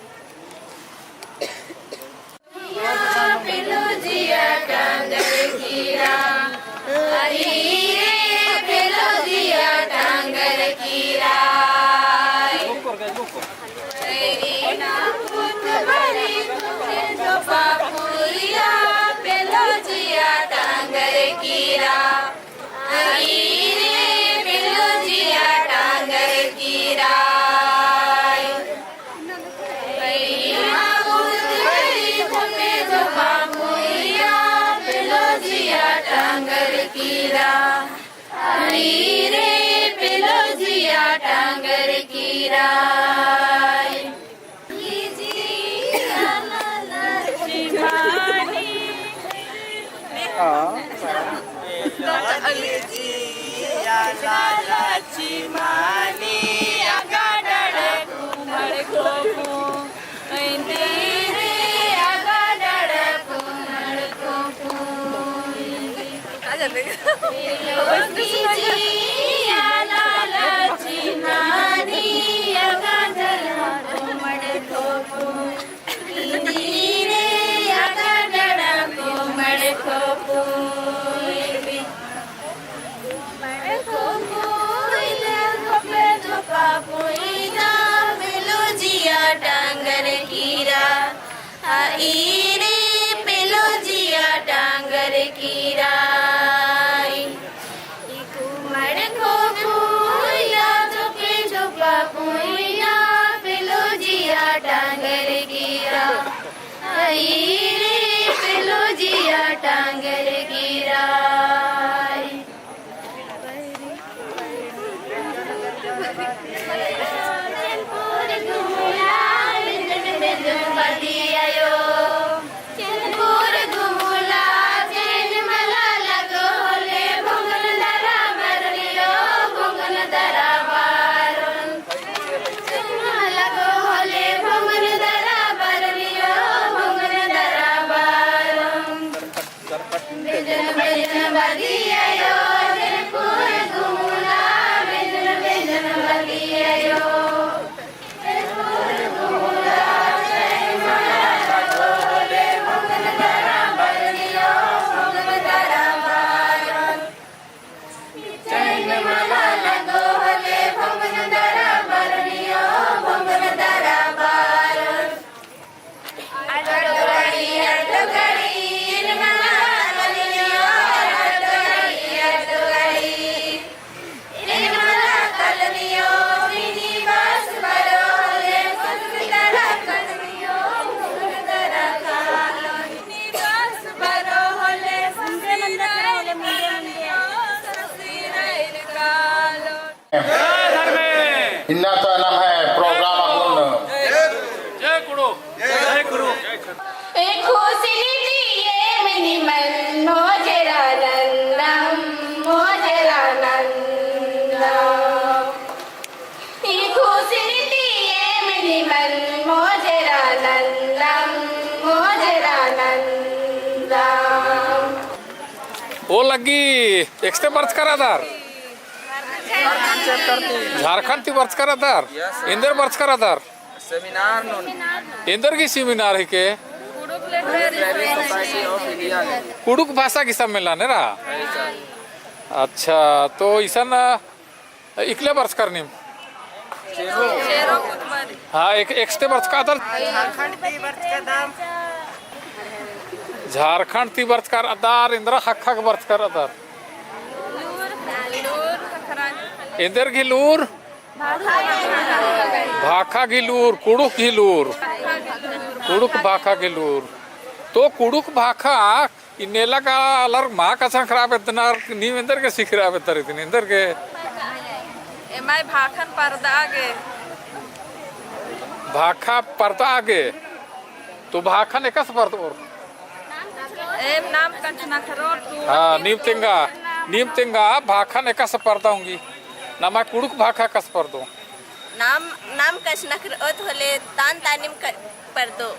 ओ लग्गी, एकस्ते बरचका रअदर? झारखंड ती बरचका रअदर? एन्देर बरचका रअदर? Seminar नू। एन्देर गही seminar हिके? कुँड़ुख़ भाषा गही सम्मेलन एरा? अच्छा, तो इसन इकला बरचकर नीम? हाँ, एक, एकस्ते बरचका रअदर? झारखंड ती बरचका रअदर। एन्देर ख़क्खा गे बरचका रअदर? एन्देर गही लूर? भाखा गही लूर, कुँड़ुख़ गही लूर, कुँड़ुख़ भाखा गही लूर। तो कुँड़ुख़ भाखा इन्नेला का आलर मा कछनखरआ बेद्दनर, नीम एन्देर गे सिखरआ बेद्दर इदिन, एन्देर गे? एम्है भाखन परदआ गे। भाखा परदआ गे। तो भाखन एकासे परदओर? एम नाम कछनखरओर तो। हाँ, नीम तेंगा, नीम तेंगा भाखन एकासे परदआ ओंगी। नम्है कुँड़ुख़ भाखा एकासे परदओ? नाम, नाम कछनखरओत होले तान तानिम क-, परदो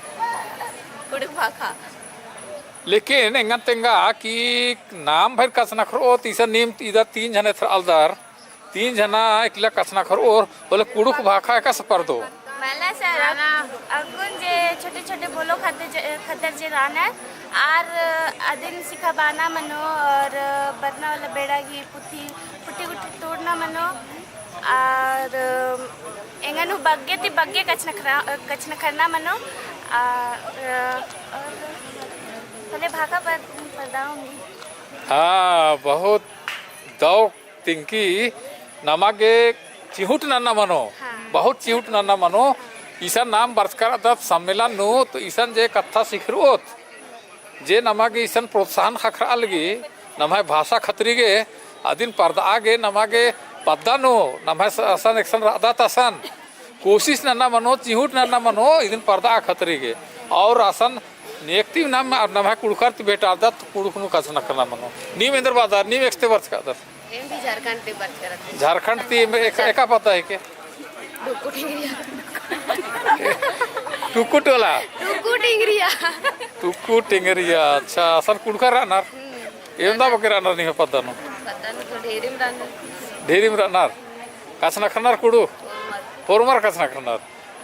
कुँड़ुख़ भाखा। लेकिन एंगन तेंगा कि नाम भइर कछनखरओत, इसन नीम इदा तीन झने एथरआ लगदर, तीन झना इकला कछनखरओर होले कुँड़ुख़ भाखा एकासे परदो? मला सर, अक्कुन जे छोटे-छोटे बोलो खद्दर जे, खद्दर जे रअनर, आर अदिन सिखाबअना मनो और बरना वाला बेड़ा गही पुथी, पुथी गुट्ठी टूड़ना मनो, आर एंगन हूँ बग्गे ती बग्गे कछनखरा-, कछनखरना मनो, आ, और होले भाखा पर, परदआ ओंगी। हाँ, बहुत दव तिंकी नमा गे चिहुट नन्ना मनो, हाँ। बहुत चिहुट नन्ना मनो। इसन नाम बरचका रअदत सम्मेलन नू, तो इसन जे कत्था सिखरओत, जे नमा गे इसन प्रोत्साहन ख़क्खरआ लगी, नम्है भाषा खतरी गे, अदिन परदआ गे, नमा गे पद्दा नू, नम्है स-, असन एकसन रअदत असन, कोशिश नन्ना मनो, चिहुट नन्ना मनो, इदिन परदआ खतरी गे। और असन नेकती नाम, नम्है कुँड़ुख़र ती भेंटालदत, कुँड़ुख़ नू कछनखरना मनो। नीम एन्देर बअदर, नीम एकस्ते बरचका रअदर? एम भी झारखंड ती बरचका रअदन। झारखंड ती एम एक, एका पद्दा हिके? टुक्कु टिंगरिया। टुक्कु टोला? टुक्कु टिंगरिया। टुक्कु टिंगरिया, अच्छा, असन कुँड़ुख़र रअनर? हम्म। एवंदा बग्गे रअनर निम्है पद्दा नू? पद्दा नू तो ढेरिम रअनर। ढेरिम रअनर? कछनखरनर कुँड़ुख़? होरमर। होरमर कछनखरनर?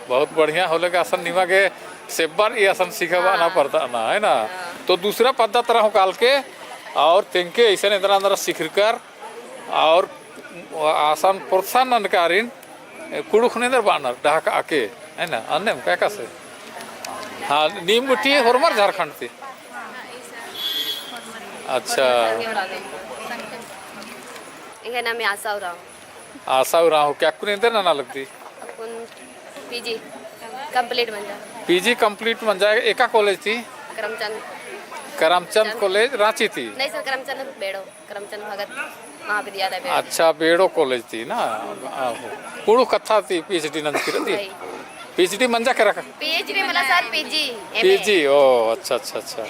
बहुत बढ़िया होले का असन निमा गे सेब्बर ई असन सिखाबअना हाँ। परदअना, है ना? हाँ। तो दूसरा पद्दा तरा हूँ कालके और तेंगके इसन एन्दरा एन्दरा सिखरकर और असन प्रोत्साहन ननकारिन कुँड़ुख़ नू एन्देर बअनर डहकाआ के, है ना? अन्नेम का एकासे? हाँ, नीम गुट्ठी होरमर झारखंड ती? अच्छा। एंग्है नामे आशा उराँव। आशा उराँव, का अक्कुन एन्देर नना लगदी? अक्कुन पीजी complete मंजा। पीजी complete मंजा, एका कॉलेज ती? करमचंद। करमचंद कॉलेज, राँची ती? नहीं सर, करमचंद बेड़ो, करमचंद भगत महाविद्यालय बेड़ो। अच्छा, बेड़ो कॉलेज ती ना? आहो। कुँड़ुख़ कत्था ती पीएचडी नंजकी रअदी? वही। पीएचडी मंजा केरा का? पीएचडी मला सर, पीजी, एमए। पीजी, ओ, अच्छा, अच्छा, अच्छा।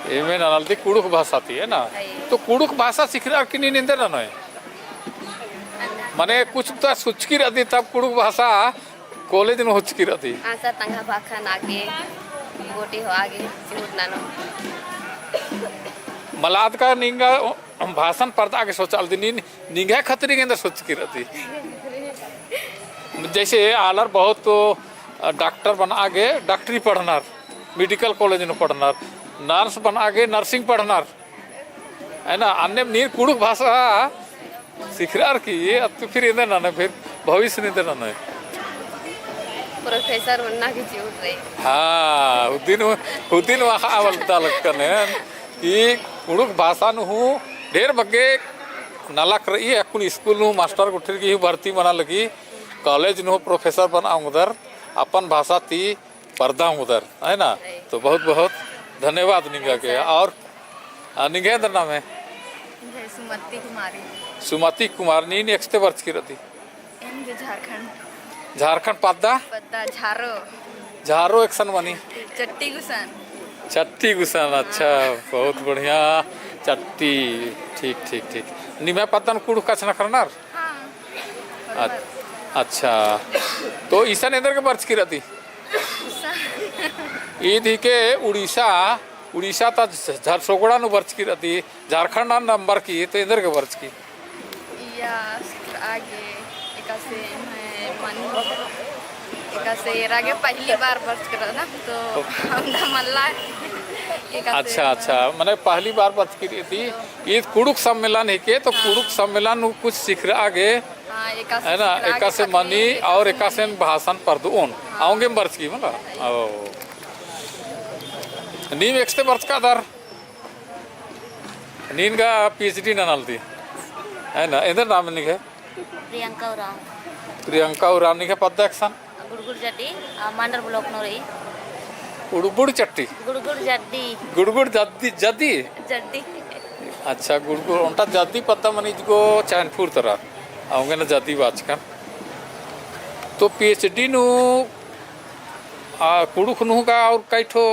एमए ननालदी कुँड़ुख़ भाषा ती, है ना? वही। तो कुँड़ुख़ भाषा सिखरअर की नीन एन्देर ननोय? मने कुछ तो सोचकी रअदी तब कुँड़ुख़ भाषा कॉलेज नू होचकी रअदी। हाँ सर, तंग्है भाखा नागे, गोटी होआ गे, चिहुट ननो। मला अदका निंगा भाषन परदआ गे सोचआलदी, नीन निंग्है खतरी गे एन्देर सोचकी रअदी। जैसे आलर बहुत तो डॉक्टर बनआ गे डॉक्टरी पढ़नर, मेडिकल कॉलेज नू पढ़नर, नर्स बनआ गे नर्सिंग पढ़नर, है ना? अन्नेम नीन कुँड़ुख़ भाषा सिखरअर की, अत्तु फिर एन्देर ननोय, फिर भविष्य नू एन्देर ननोय? प्रोफेसर बनना की चिहुट रई। हाँ, हुदिन, हुदिन वहाँ आवल ता लगकन है कि कुँड़ुख़ भाषा नू हूँ ढेर बग्गे नलख रई, अक्कुन स्कूल नू मास्टर गुट्ठिर की हूँ भर्ती मना लगी, कॉलेज नू प्रोफेसर बनआ ओंगदर, अपन भाषा ती परदआ ओंगदर, है ना? तो बहुत बहुत धन्यवाद निंगा के। और, आ, निंग्है एन्देर नामे? निंग्है सुमति कुमारी। सुमति कुमारी, नीन एकस्ते बरचकी रअदी? एम जे झारखंड। झारखंड पद्दा? पद्दा झारो। झारो एकसन मनी? चट्टी गुसन। चट्टी गुसन, अच्छा, बहुत बढ़िया। चट्टी, ठीक, ठीक, ठीक। निम्है पद्दन कुँड़ुख़ कछनखरनर? हाँ। अ-, अच्छा, तो इसन एन्देर गे बरचकी रअदी? ईद हिके उड़ीसा उड़ीसा ता झ-, झरसोगड़ा नू बरचकी रअदी, झारखंड नू नंबर की, तो एन्देर गे बरचकी? इया सिखरआ गे एकासे एम्है मनी, एकासे एरा गे पहली बार बरचकी रअदन, तो हमरा मल्ला एकासे अच्छा, अच्छा, मने पहली बार बरचकी रअदी, ईद कुँड़ुख़ सम्मेलन हिके, तो हाँ। कुँड़ुख़ सम्मेलन नू कुछ सिखरआ गे, हाँ, एकासे है ना, सिखरआ गे एकासे कखनी, मनी और एकासे एकासे मनी। भाषण परदोन, हाँ। औंगे बरचकी मला। ओ। नीम एकसते बरचका दर? नीन गा PhD ननालदी। है ना, एन्देर नाम निंग्है? प्रियंका उराँव। प्रियंका उराँव, निंग्है पद्दा एकसन? गुड़गुड़ जड्डी, आ, मांडर block नू रई। गुड़गुड़ चट्टी? गुड़गुड़ जड्डी। गुड़गुड़ जड्डी, जड्डी? जड्डी। अच्छा, गुड़गुड़, ओन्टा जड्डी पद्दा मनी इजगो चैनपुर तरा। औंगे ना जड्डी बाचकन। तो PhD नू, आ, कुँड़ुख़ नू गा और कई ठो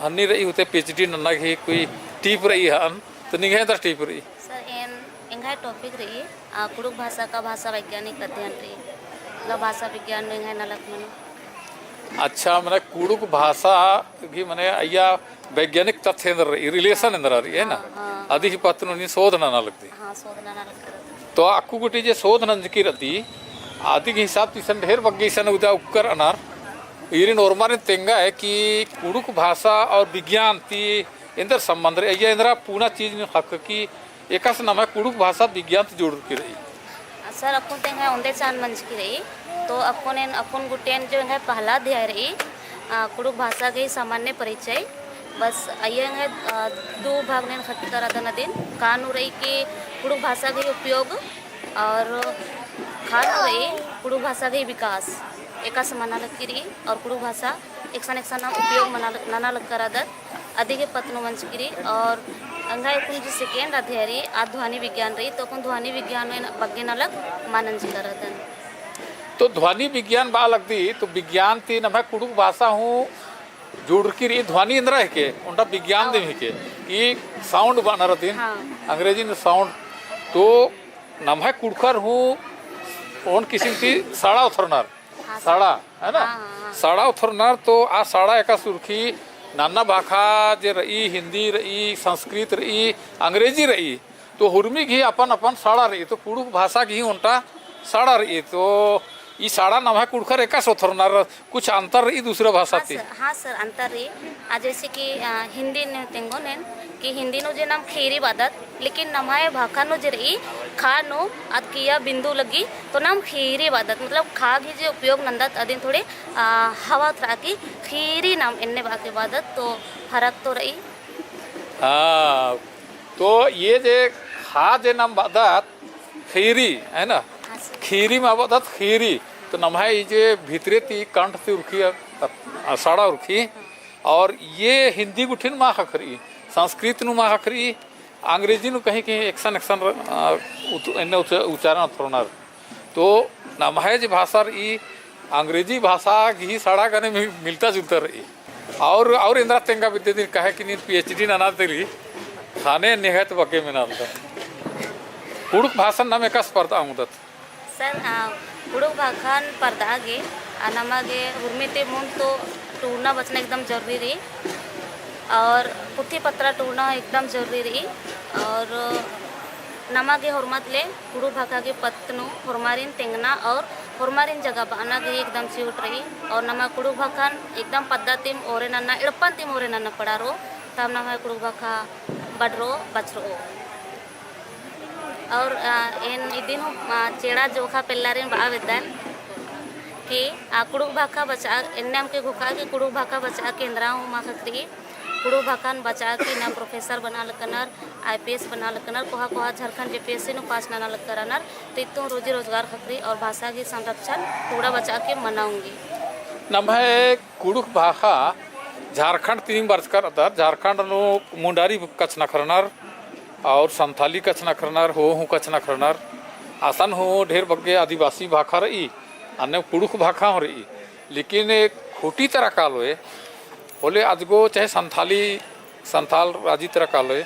हन्नी रई होते PhD नन्ना गही कोई tip रई हन, तो निंग्है एन्देर tip रई? सर, एन, एंग्है topic रई, आ, कुँड़ुख़ भाषा का भाषा वैज्ञानिक अध्ययन रई। मतलब भाषा विज्ञान नू एंग्है नलख मनो। अच्छा, मने कुँड़ुख़ भाषा गही मने अइय्या वैज्ञानिक तथ्य एन्देर रई, relation एन्देर रई, है ना? हाँ, हाँ। अदी ही पत्त नू नीन शोध नना लगदी। हाँ, शोध नना लगदी। तो अक्कु गूटी जे शोध नंजकी रअदी, अदी गही हिसाब ती इसन ढेर बग्गे इसन उदा उक्कर अनर, ईरिन ओर्मारिन तेंगा है कि कुँड़ुख़ भाषा और विज्ञान ती एन्देर संबंध रई, अइय्या एन्देरा पूना चीज नू ख़क्खकी एकासे नम्है कुँड़ुख़ भाषा विज्ञान ती जुड़रकी रई। सर, अक्कुन तेंगा ओन्दे चान मंजकी रई, तो अक्कुन एन, अक्कुन गुट्ठिन जो एंग्है पहला अध्याय रई, आ, कुँड़ुख़ भाषा गही सामान्य परिचय, बस अइय्या एंग्है, आ, दू भाग नू एन ख़क्खरदन अदिन, का नू रई कि कुँड़ुख़ भाषा गही उपयोग और ख़ा नू रई कुँड़ुख़ भाषा गही विकास, एकासे मना लगी रई और कुँड़ुख़ भाषा एकसन एकसन नाम उपयोग मना ल-, नना लगदत, अदी गही पत्त नू मंजकी रई। और एंग्है अक्कुन जो second अध्याय रई, आ ध्वनि विज्ञान रई, तो अक्कुन ध्वनि विज्ञान नू एन बग्गे नलख मना नंजकरदन। तो ध्वनि विज्ञान बआ लगदी, तो विज्ञान ती नम्है कुँड़ुख़ भाषा हूँ जुड़रकी रई, ध्वनि एन्देरा हिके, ओन्टा विज्ञान दिम हिके, ई sound बअनर अदिन, हाँ। अंग्रेजी नू sound, तो नम्है कुँड़ुख़र हूँ ओन किसिम ती सड़ा ओथरनर, हाँ, सड़ा, है ना? हाँ, हाँ, हाँ। सड़ा ओथरनर तो आ सड़ा एकासे उरखी नन्ना भाखा जे रई, हिंदी रई, संस्कृत रई, अंग्रेजी रई, तो हुरमी गही अपन अपन सड़ा रई, तो कुँड़ुख़ भाषा गही ओन्टा सड़ा रई, तो ई सड़ा नम्है कुँड़ुख़र एकासे ओथरनर कुछ अंतर रई दूसरा भाषा हाँ ती? सर, हाँ सर, अंतर रई। आ, जैसे कि, आ, हिंदी नू तेंगोन एन कि हिंदी नू जे नाम खीरी बअदत, लेकिन नम्है भाखा नू जे रई, खा नू अद किया बिंदु लगी, तो नाम खीरी बअदत, मतलब खा गही जे उपयोग नन्दत अदिन थोड़े, आ, हवा तरा की खीरी नाम एन्ने बआ के बअदत, तो फरक तो रई। हाँ, तो ये जे खा जे नाम बअदत, खीरी, है ना? हाँ सर। खीरी मा बअदत खीरी। तो नम्है ई जे भितरे ती कंठ ती उरखी, अ, अ, सड़ा उरखी। और ये हिंदी गुट्ठिन मा ख़क्खरई, संस्कृत नू मा ख़क्खरई, अंग्रेजी नू कहीं कहीं एकसन एकसन, अ, उत-, एन्ने उच-, उच्चारण ओथरनर। तो नम्है जे भाषा रई, अंग्रेजी भाषा गही सड़ा गने मि-, मिलता जुलता रई। और, और एन्देरा तेंगा बिद्दय दिन काहे कि नीन PhD नना तेली, ख़ने निंग्है ती बग्गे मेनालदन। कुँड़ुख़ भाषन नाम एकासे परदआ ओंगदत? सर, आ, कुँड़ुख़ भाखन परदआ गे, आ, नमा गे हुरमी ती मुन्द तो टूड़ना बचना एकदम जरूरी रई। और पुथी पत्रा टूड़ना एकदम जरूरी रई। और नमा गे होरमत ले कुँड़ुख़ भाखा गे पत्त नू होरमारिन तेंगना और होरमारिन जगह बअना गे एकदम चिहुट रई। और नमा कुँड़ुख़ भाखन एकदम पद्दा तिम ओरे नन्ना, एड़पन तिम ओरे नन्ना पड़ा रओ, तब नमा कुँड़ुख़ भाखा बढ़रओ, बछरओ। और, आ, एन इदिन हूँ, आ, चेड़ा जोखा पेल्लारिन बआ बेद्दन कि, आ, कुँड़ुख़ भाखा बचआ, एन्ने अमके घोखा कि कुँड़ुख़ भाखा बचआ के एन्देरा हूँ मा ख़क्खरई, कुँड़ुख़ भाखन बचआ के ना professor बना लकनर, IPS बना लकनर, कोहा कोहा झारखंड JPSC नू pass नना लकरनर, तो इत्तुन रोजी रोजगार ख़क्खरई और भाषा गही संरक्षण टूड़ा बचआ के मना ओंगी। नम्है कुँड़ुख़ भाखा झारखंड तिम बरचका रअदर, झारखंड नू मुंडारी कछनखरनर और संथाली कछनखरनर, हो हूँ कछनखरनर, असन हूँ ढेर बग्गे आदिवासी भाखा रई, अन्ने कुँड़ुख़ भाखा हूँ रई। लेकिन खूँटी तरा कालोय, होले अजगो चाहे संथाली, संथाल राजी तरा कालोय,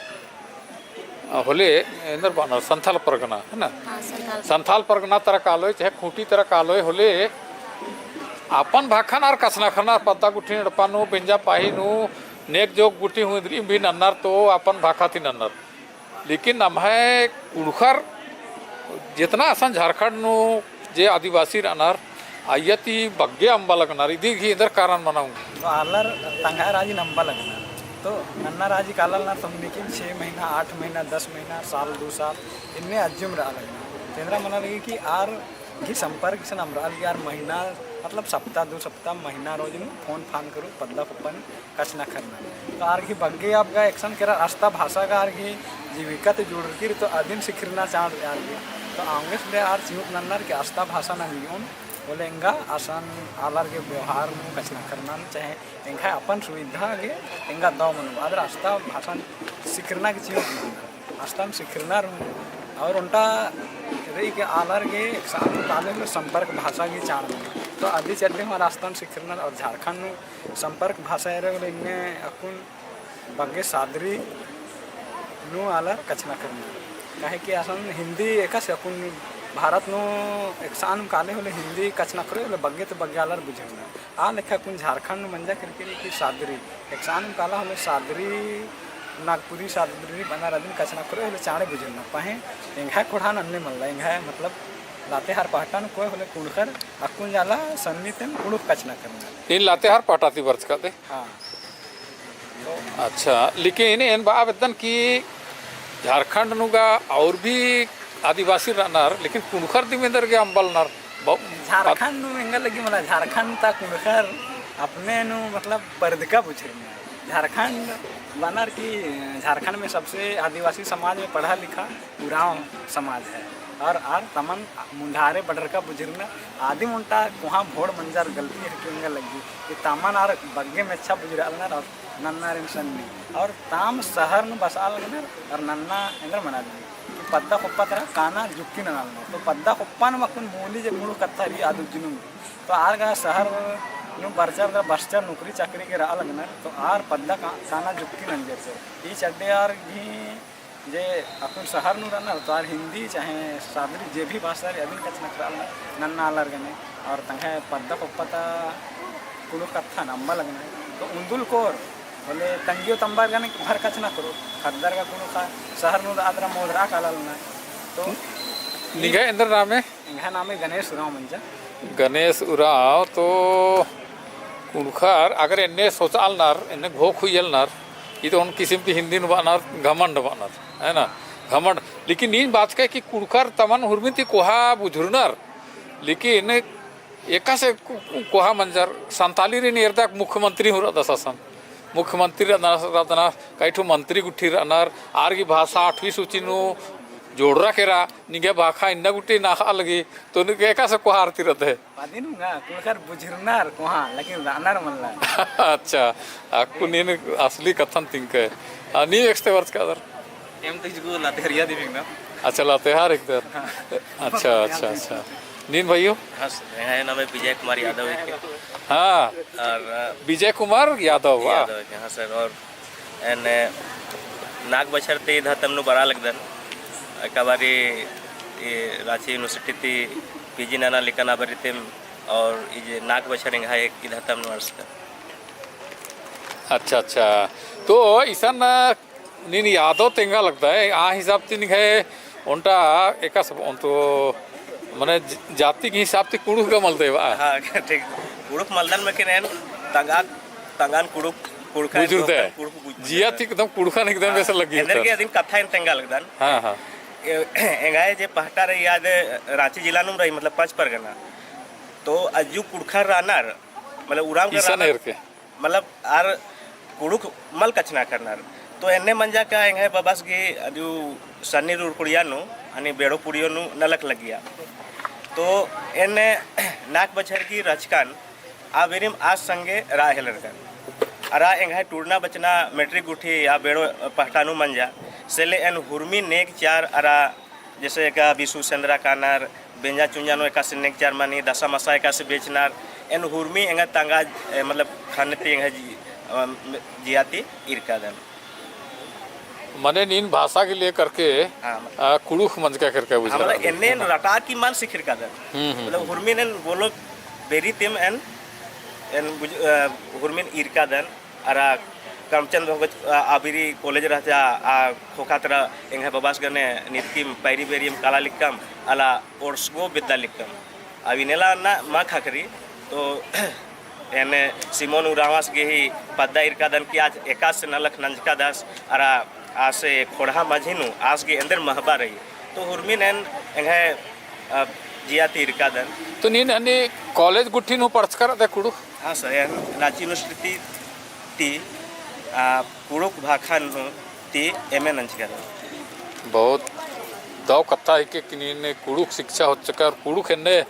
होले एन्देर बअनर संथाल परगना, है ना? हाँ, संथाल। संथाल परगना तरा कालोय, चाहे खूँटी तरा कालोय, होले अपन भाखन आर कछनखरनर, पद्दा गुट्ठिन एड़पा नू, बेंजा पाही नू, नेग जोग गुट्ठी हूँ इन्द्रिम भी नन्नर तो अपन भाखा ती नन्नर। लेकिन नम्है कुँड़ुख़र जेतना असन झारखंड नू जे आदिवासी रअनर, अइय्या ती बग्गे अम्बा लगनर, इदी गही एन्देर कारण मना ओंगो। तो आलर तंग्है राजी नू अम्बा लगनर। तो नन्ना राजी काला लगनर तो हमनी की छः महीना, आठ महीना, दस महीना, साल, दो साल, इन्ने अज्जुम रआ लगनर। तो एन्देर मना लगी कि आर गही संपर्क से नम रआ लगी, आर महीना, मतलब सप्ताह, दो सप्ताह, महीना रोज नू फोन फान करू, पद्दा पप्पन कछनखरना। तो आर गही बग्गे अब गा एकसन केरा अस्ता भाषा गा आर गही जीविका ती जुड़रकी रई तो अदिन सिखरना चाड़ आर गही। तो औंगे से ले आर चिहुट नन्नर कि अस्ता भाषा नंजोन, होले एंगा असन आलर गे व्यवहार नू कछनखरना चाहे एंग्है अपन सुविधा गे एंगा दव मनो। आदर अस्ता भाषा सिखरना गे चिहुट नन्नर। अस्ता नू सिखरना रई और ओन्टा रई कि आलर गे एकसन काले होले संपर्क भाषा गही चाड़ मनो। तो अदी चड्डे हूँ आर अस्ता नू सिखरना और झारखंड नू संपर्क भाषा एरा होले इन्ने अक्कुन बग्गे सादरी नू आलर कछनखरनर। काहे कि असन हिंदी एकासे अक्कुन भारत नू एकसन काले होले हिंदी कछनखरओ होले बग्गे तो बग्गे आलर बुझरनर। आ लेखा अक्कुन झारखंड नू मंजा केरकी रई कि सादरी, एकसन काला होले सादरी, नागपुरी सादरी बअनर अदिन कछनखरओ होले चाड़े बुझरनर। पहें एंग्है ख़ोंड़हा नू अन्ने मल्ला, एंग्है मतलब लातेहार पहटा नू कोय होले कुँड़ुख़र अक्कुन जाला सन्नी तेम कुँड़ुख़ कछनखरनर। नीन लातेहार पहटा ती बरचका दे? हाँ। अच्छा, लेकिन एन बआ बेद्दन कि झारखंड नू गा और भी आदिवासी रअनर, लेकिन कुँड़ुख़र दिम एन्देर गे अम्बा लगनर। ब-, झारखंड नू एंगा लगी मला, झारखंड ता कुँड़ुख़र अपने नू मतलब परदका बुझरनर। झारखंड बअनर कि झारखंड में सबसे आदिवासी समाज में पढ़ा लिखा उराँव समाज है। और आर तमन मुन्धारे बढ़रका बुझरनर। आदिम ओन्टा कोहाँ भोड़ मंजर गलती हेके एंगा लगी कि तमन आर बग्गे मेच्छा बुझरआ लगनर और नन्ना आरिन सन्नी। और ताम शहर नू बसआ लगनर और नन्ना एन्देर मना लगी कि पद्दा खोप्पा तरा काना जुक्की नना लगनर। तो पद्दा खोप्पा नू अक्कुन मूली जे कुँड़ुख़ कत्था रई आद उज्जनुम। तो आर गा शहर नू बरचर तरा बस्चर नौकरी चाकरी गे रआ लगनर। तो आर पद्दा का-, काना जुक्की नंजर। तो ई चड्डे आर गही जे अक्कुन शहर नू रअनर तो आर हिंदी चाहे सादरी जे भी भाषा रई अदिन कछनखरआ लगनर नन्ना आलर गने। और तंग्है पद्दा खोप्पा ता कुँड़ुख़ कत्थन अम्बा लगनर। तो उन्दुल कोर होले तंग्यो तम्बर गने भर कछनखरओ। ख़द्दर गा कुँड़ुख़र शहर नू रअदर मोदरआ काला लगनर। तो निंग्है एन्देर नामे? एंग्है नामे गणेश उराँव मंजा। गणेश उराँव तो कुँड़ुख़र अगर एन्ने सोचआ लगनर, एन्ने घोख हुइया लगनर, ई तो ओन किसिम ती हिंदी नू बअनर, घमंड बअनर, है ना? घमंड। लेकिन नीन बाचकय कि कुँड़ुख़र तमन हुरमी ती कोहा बुझुरनर, लेकिन एकासे को-, कोहा मंजर, संतालीरिन एरदक मुख्यमंत्री हूँ रअदस असन। मुख्यमंत्री रअदस, रअदस, कई ठो मंत्री गुट्ठी रअनर, आर गही भाषा आठवीं सूची नू जोड़रआ केरा, निंग्है भाखा इन्ना गुट्ठी नखआ लगी, तो निंग्है एकासे कोहा आर ती रअदय? अदिन हूँ गा, कुँड़ुख़र बुझुरनर कोहा, लेकिन रअनर मल्ला। अच्छा, अक्कुन नीन असली कत्थन तिंकय। आ, नीम एकसते बरचकादर? एम तो इजगु लातेहरिया दिम हिकदम। अच्छा, लातेहार हिकदर। हाँ। अच्छा, अच्छा, अच्छा। नीन भइयो? हाँ सर, एंग्है नामे विजय कुमार यादव हिके। हाँ। और, अ, विजय कुमार यादव, वाह। यादव हिके, हाँ सर। और एन्ने नाग बछर ती इद हतम नू बरआ लगदन। एका बारी ई राँची university ती PG नना लिक्कन आ बारी तिम और ई जे नाग बछर एंग्है इद हतम नू अंड़सकन। अच्छा, अच्छा। तो इसन नीन यादव तेंगा लगदय, आ हिसाब ती निंग्है ओन्टा एकासे ओन्टा मने ज-, जाति के हिसाब ती कुँड़ुख़ गा मलदय बा। हाँ, ठीक। कुँड़ुख़ मलदन, लेकिन एन तंगआ, तंगआन कुँड़ुख़, कुँड़ुख़ बुझुरदय। कुँड़ुख़ बुझुरदय। जिया ती एकदम कुँड़ुख़न एकदम हाँ, बेसे लग्गी एन्देर होता। के अदिन कत्था एन तेंगा लगदन। हाँ, हाँ। ए-, एंग्है जे पहटा रई आद राँची जिला नुम रई, मतलब पाँच परगना। तो अज्जु कुँड़ुख़र रअनर, मतलब उराँव गा इसन रअनर। एरके। मतलब आर कुँड़ुख़ मल कछनखरनर। तो एन्ने मंजा का एंग्है बबस गही अदियु सन्नी रुरकुड़िया नू, हनी बेड़ो पुड़ियो नू नलख लगिया। तो एन्ने नाग बछर गही रहचकन आ बेरिम आस संगे रआ हेलरकन। अरा एंग्है टूड़ना बचना मेट्रिक गुट्ठी आ बेड़ो पहटा नू मंजा। से ले एन हुरमी नेग चार अरा जैसे एका बिसु सेंदरा कानर, बेंजा चुंजा नू एकासे नेग चार मनी, दसा मसा एकासे बेचनर, एन हुरमी एंगा तंगआ, ए, मतलब, ख़न्न ती एंगा जी-, अ, जिया ती ईरकादन। मने नीन भाषा के लेकर के, हाँ, मतलब, अ, कुँड़ुख़ मंजका करके हाँ, बुझा मतलब, रहा। एन्ने एन रटा की मल सिखिरकादन। हम्म, हम्म, मतलब, हम्म। हुरमी एन बोलो बेरी तेम एन, एन बुझ-, अ, हुरमी एन ईरकादन। अरा रामचंद भगत, आ, आबिरी कॉलेज रहचा, आ, खोखा तरा एंग्है बबास गने नितकिम पैरी बेरियम काला लिक्कम, अला ओर्सगो बेद्दा लिक्कम। अब इन्नेला ना मा ख़क्खरी, तो एन्ने सिमोन उराँवस गे ही पद्दा ईरकादन कि आज एकासे नलख नंजकादस, अरा आसे खोड़हा मझी नू आस गे एन्देर महबा रई। तो हुरमिन एन एंग्है, अ, जिया ती ईरकादन। तो नीन अन्ने कॉलेज गुट्ठी नू पढ़चका रअदय कुँड़ुख़? हाँ सर, एन राँची यूनिवर्सिटी ती, आ, कुँड़ुख़ भाखा नू ती एमए नंजका रई। बहुत दव कत्था हिके कि नीन कुँड़ुख़ शिक्षा होचका और कुँड़ुख़ एन्ने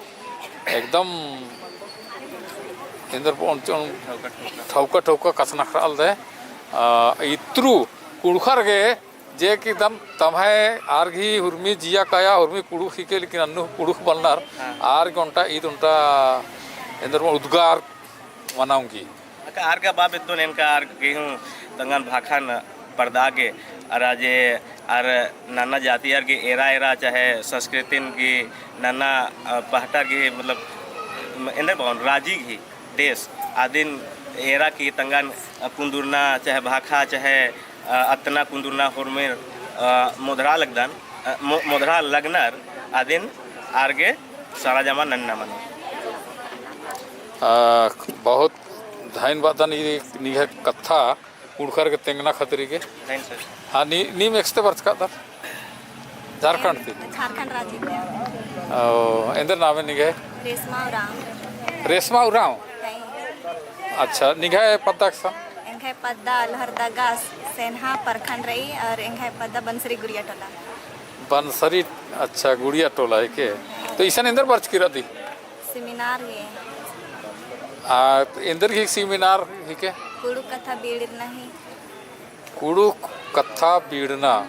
एकदम एन्देर ठौका ठौका कछनखरआ लगदय। आ, इत्रु कुँड़ुख़र गे जे कि दम तम्है आर गही हुरमी जिया काया हुरमी कुँड़ुख़ हिके, लेकिन अन्नु कुँड़ुख़ बलनर, हाँ। आर गे ओन्टा ईद ओन्टा एन्देर उद्गार मना ओंगी। अक्का आर गा बा बेद्दोन एन का आर गे हूँ तंगन भाखन परदा गे, अरा जे आर नन्ना जाति आर गे एरा एरा चाहे संस्कृतिन गे नन्ना, अ, पहटर गे मतलब एन्देर बओन राजी गे देश आदिन एरा की तंगन, अ, कुन्दुरना चाहे भाखा चाहे, अ, अत्तना कुन्दुरना होरमेर, अ, मोधरा लगदन, अ, मो-, मोधरा लगनर आदिन आर गे सारा जमा नन्ना मनो। अ, बहुत धैन बअदन ई निंग्है कत्था। कुँड़ुख़र गे तेंगना खतरी गे। धैन सर। हाँ, नी, नीम एकसते बरचकादर? झारखंड ती? झारखंड राजी ती। ओ, एन्देर नामे निंग्है? रेशमा उराँव। रेशमा उराँव? हैं। अच्छा, निंग्है पद्दा एकसन? एंग्है पद्दा लोहरदगा सेन्हा प्रखंड रई और एंग्है पद्दा बनसरी गुड़िया टोला। बनसरी, अच्छा, गुड़िया टोला हिके। तो इसन एन्देर बरचकी रअदी? सेमिनार गे। आ, एन्देर ही सेमिनार हिके? कुँड़ुख़ कत्था बीड़ना ही। कुँड़ुख़ कत्था बीड़ना।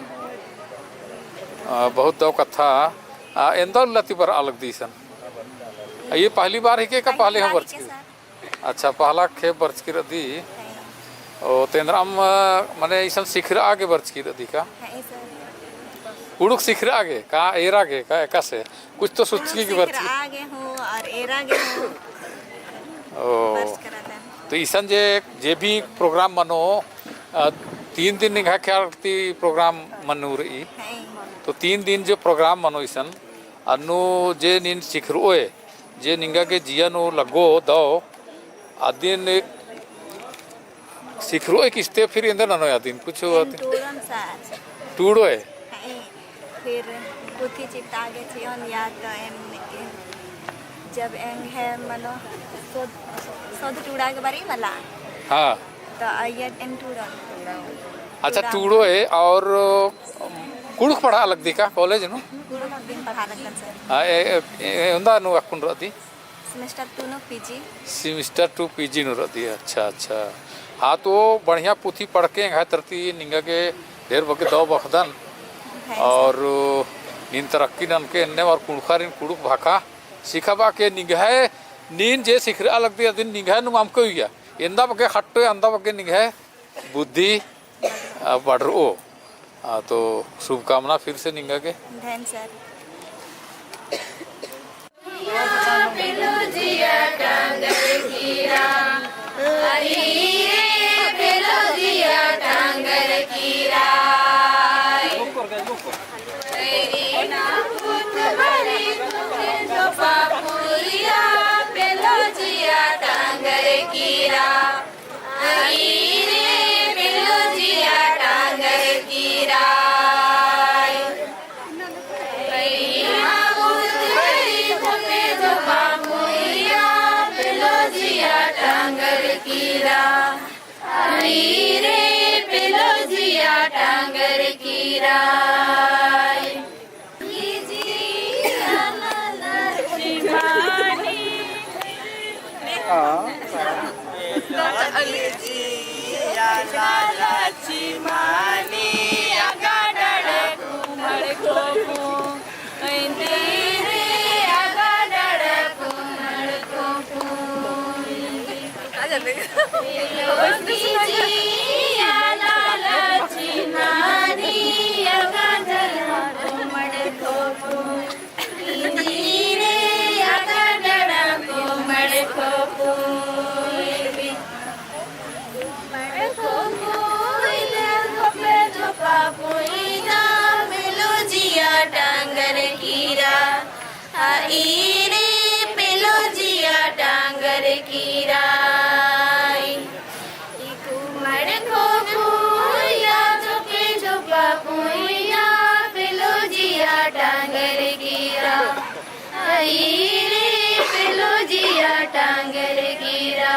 आ, बहुत दव कत्था। आ, एन्दा उल्ला ती बरआ लगदी इसन? आ, ये पहली बार हिके का पहले हूँ बरचकी? अच्छा, पहला खेप बरचकी रअदी। हैं। ओ, तो एन्दरम, मने इसन सिखरआ गे बरचकी रअदी का? हैं, सर। कुँड़ुख़ सिखरआ गे का, एरा गे का, एकासे? कुछ तो सोचकी गे बरचकी। सिखरआ गे हूँ और एरा गे हूँ। ओ। बरचकी रअदन। तो इसन जे, जे भी program मनो, अ, तीन दिन निंग्है ख्याल ती program मनो रई। हैं। तो तीन दिन जो program मनो इसन, अन्नु जे नीन सिखरओय, जे निंगा गे जिया नू लग्गो दव, अदिन सिखरओय किस्ते फिर एन्देर ननोय अदिन कुछ एन अदिन? टूड़ोन सर। टूड़ोय? हैं, फिर पुथी चिता गे चिओन या तो एन, एन जब एंग्है मनो सोध, सोध टूड़ा गे बारी मला। हाँ। तो अइय्या एन टूड़ोन। अच्छा, टूड़ोन। टूड़ोय और कुँड़ुख़ पढ़आ लगदी का कॉलेज नू? कुँड़ुख़ दिन पढ़आ लगदन सर। हाँ, ए, ए, ए, एवंदा नू अक्कुन रअदी? Semester two नू PG। Semester two PG नू रअदी, अच्छा, अच्छा। हाँ, तो बढ़िया पुथी पढ़के एंग्है तरती निंगा गे ढेर बग्गे दव बअदन। हैं सर। और नीन तरक्की ननके एन्ने और कुँड़ुख़ारिन कुँड़ुख़ भाखा सिखाबआ के निंग्है नीन जे सिखरआ लगदी अदिन निंग्है नुम अमके उइया। एन्दा बग्गे खट्टो, एन्दा बग्गे निंग्है बुद्धि, आ, बढ़रओ। आ, तो शुभकामना फिर से निंगा गे। धन सर। पुइया पेलो जिया टांगर कीरा, हाई रे पेलो जिया टांगर कीरा। इकु मड़खो पुइया चोके चोपा पुइया पेलो जिया टांगर कीरा। हाई रे पेलो जिया टांगर कीरा।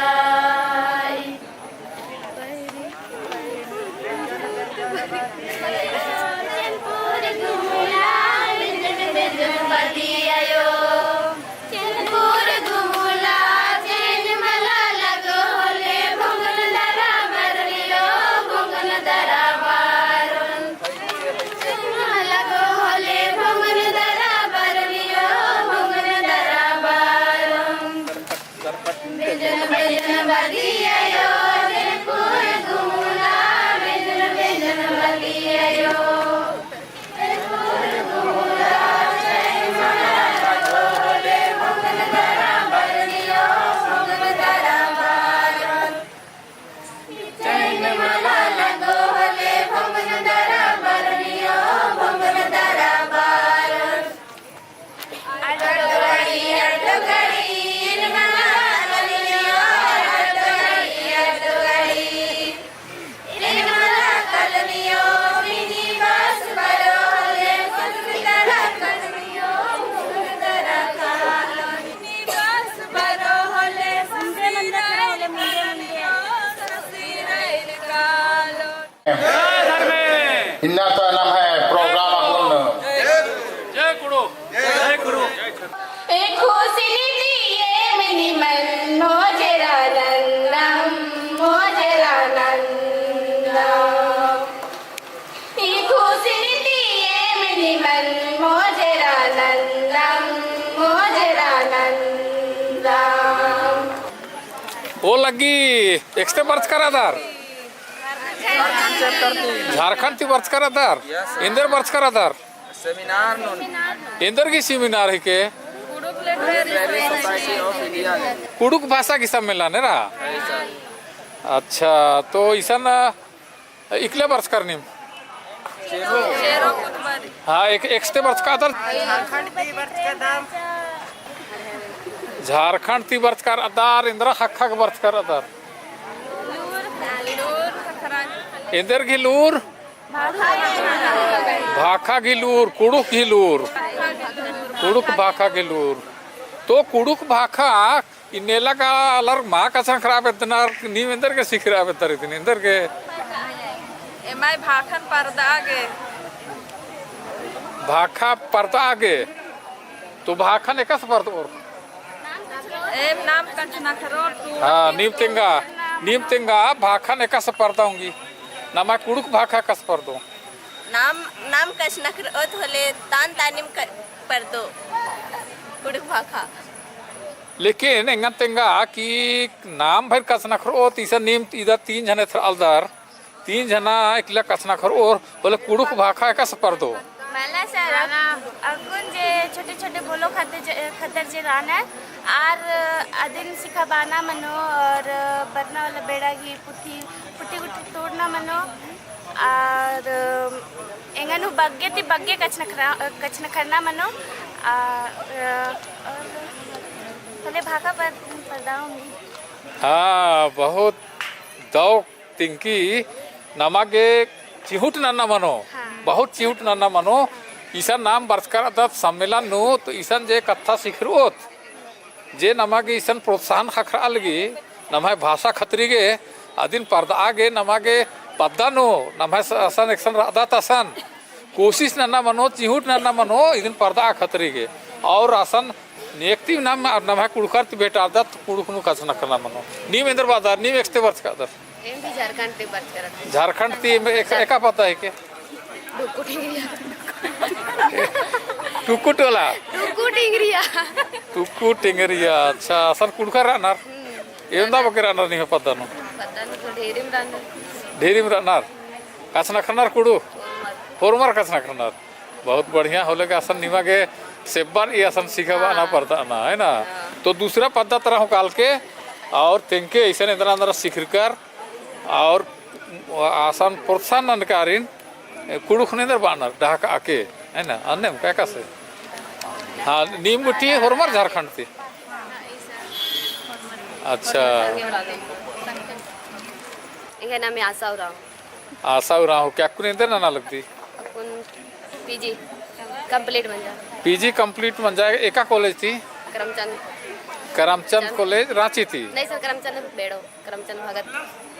इन्ना तो नम्है program अक्कुन। जय कुँड़ुख़। जय कुँड़ुख़। ओ लग्गी एकसते बरचका रअदर? झारखंड ती बरचका रअदर? एन्देर बरचका रअदर? Seminar नू। एन्देर गही seminar हिके? कुँड़ुख़ भाषा गही सम्मेलन एरा? अच्छा, तो इसन इकला बरचकर नीम? हाँ, एकसते बरचका रअदर? झारखंड ती बरचका रअदर। एन्दरा ख़क्खा गे बरचका रअदर? एन्देर गही लूर? भाखा गही लूर, कुँड़ुख़ गही लूर, कुँड़ुख़ भाखा गही लूर। तो कुँड़ुख़ भाखा इन्नेला का आलर मा कछनखरआ बेद्दनर, नीम एन्देर गे सिखरआ बेद्दर इदिन, एन्देर गे? एम्है भाखन परदआ गे। भाखा परदआ गे। तो भाखन एकासे परदओर? एम नाम कछनखरओर। हाँ, नीम तेंगा, नीम तेंगा भाखन एकासे परदआ ओंगी। नम्है कुँड़ुख़ भाखा एकासे परदओ? नाम, नाम कछनखरओत होले तान तानिम परदो। कुँड़ुख़ भाखा। लेकिन एंगन तेंगा कि नाम भइर कछनखरओत, इसन नीम इदा तीन झन एथरआ लगदर, तीन झना इकला कछनखरओर होले कुँड़ुख़ भाखा एकासे परदो? मला सर, अक्कुन जे छोटे-छोटे बोलो खत्तर जे रअनर, आर अदिन सिखाबअना मनो और बरना वाला बेड़ा गही पुथी, पुथी गुट्ठी तोड़ना मनो, और एंगन हूँ बग्गे ती बग्गे कछनखरआ, कछनखरना मनो, और होले भाखा परदआ ओंगी। हाँ, बहुत दव तिंकी नमा गे चिहुट नन्ना मनो, हाँ। बहुत चिहुट नन्ना मनो। इसन नाम बरचका रअदत सम्मेलन नू, तो इसन जे कत्था सिखरओत, जे नमा गे इसन प्रोत्साहन ख़क्खरआ लगी, नम्है भाषा खतरी गे, अदिन परदआ गे नमा गे पद्दा नू, नम्है असन एकसन रअदत असन कोशिश नन्ना मनो, चिहुट नन्ना मनो, इदिन परदआ खतरी गे। और असन नेकती नाम, नम्है कुँड़ुख़र ती भेंटारदत, कुँड़ुख़ नू कछनखरना मनो। नीम एन्देर बअदर, नीम एकसते बरचका रअदर? एम भी झारखंड ती बरचका रअदर। झारखंड ती एका पद्दा हिके? टुक्कु टिंगरिया। टुक्कु टोला? टुक्कु टिंगरिया। टुक्कु टिंगरिया, अच्छा, असन कुँड़ुख़र रअनर? एवंदा बग्गे रअनर निम्है पद्दा नू? पद्दा नू तो ढेरिम रअनर। ढेरिम रअनर? कछनखरनर कुँड़ुख़? होरमर कछनखरनर। बहुत बढ़िया होले का असन निमा गे सेब्बर ई असन सिखाबअना परदअना, है ना? तो दूसरा पद्दा तरा हूँ कालके और तेंगके इसन एन्दरा एन्दरा सिखरकर और असन प्रोत्साहन ननकारिन कुँड़ुख़ नू एन्देर बअनर डहकाआ के, है ना? अन्नेम का एकासे? हाँ, नीम गुट्ठी होरमर झारखंड ती। अच्छा। एंग्है नामे आशा उराँव। आशा उराँव, का अक्कुन एन्देर नना लगदी? अक्कुन PG complete मंजा। PG complete मंजा, एका college ती? करमचंद। करमचंद college, राँची ती? नहीं sir, करमचंद बेड़ो। करमचंद भगत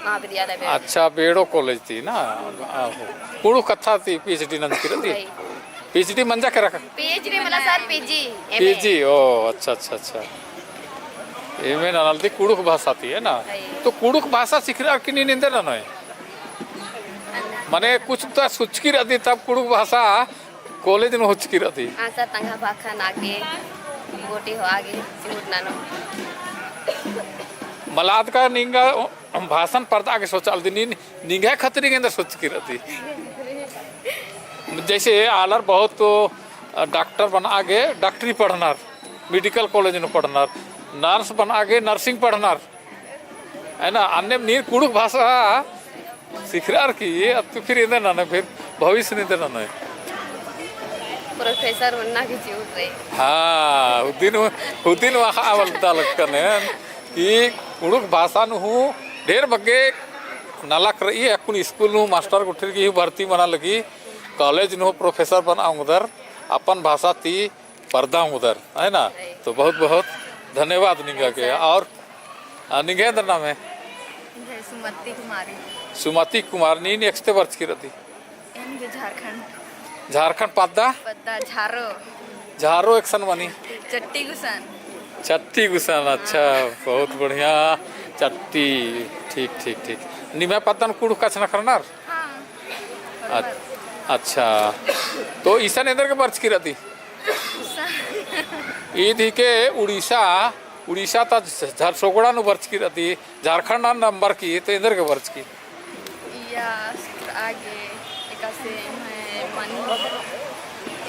महाविद्यालय बेड़ो। अच्छा, बेड़ो college ती ना? आहो। कुँड़ुख़ कत्था ती PhD नंजकी रअदी? वही। PhD मंजा केरा का? PhD मला sir, PG, MA। PG, ओ, अच्छा, अच्छा, अच्छा। MA ननालदी कुँड़ुख़ भाषा ती, है ना? वही। तो कुँड़ुख़ भाषा सिखरकी नीन एन्देर ननोय? मने कुछ तो सोचकी रअदी तब कुँड़ुख़ भाषा college नू होचकी रअदी। हाँ sir, तंग्है भाखा नागे, गोटी होआ गे, सिमुट ननो। मला अदका निंगा भाषण परदआ गे सोचआलदी, नीन निंग्है खतरी गे एन्देर सोचकी रअदी। जैसे आलर बहुत तो, अ, doctor बनआ गे डॉक्टरी पढ़नर, medical college नू पढ़नर, nurse बनआ गे nursing पढ़नर, है ना? अन्नेम नीन कुँड़ुख़ भाषा सिखरकी, अत्तु फिर एन्देर ननोय, फिर भविष्य नू एन्देर ननोय? Professor बनना की चिउर रई। हाँ, हुदिन, हुदिन वाखा आवल ता लगकन कि कुँड़ुख़ भाषा नू हूँ ढेर बग्गे नलख रई, अक्कुन school नू master गुट्ठिर की हूँ भर्ती मना लगी, college नू professor बनआ ओंगदर, अपन भाषा ती परदा ओंगदर, है ना? तो बहुत बहुत धन्यवाद निंगा गे। और, आ, निंग्है एन्देर नामे? निंग्है सुमति कुमारी। सुमति कुमार, नीन एकसते बरचकी रअदी? एन गे झारखंड। झारखंड पद्दा? पद्दा झारो। झारो एकसन मनी? चट्टी गुसन। चट्टी गुसन, अच्छा, बहुत बढ़िया। चट्टी, ठीक, ठीक, ठीक। निम्है पद्दन कुँड़ुख़ कछनखरनर? हाँ। अ-, अच्छा। तो इसन एन्देर गे बरचकी रअदी? ईद हिके उड़ीसा, उड़ीसा ता झ-, झरसोगड़ा नू बरचकी रअदी, झारखंड नंबर की, तो एन्देर गे बरचकी? इया, आगे, एकासे, मैं, मनी,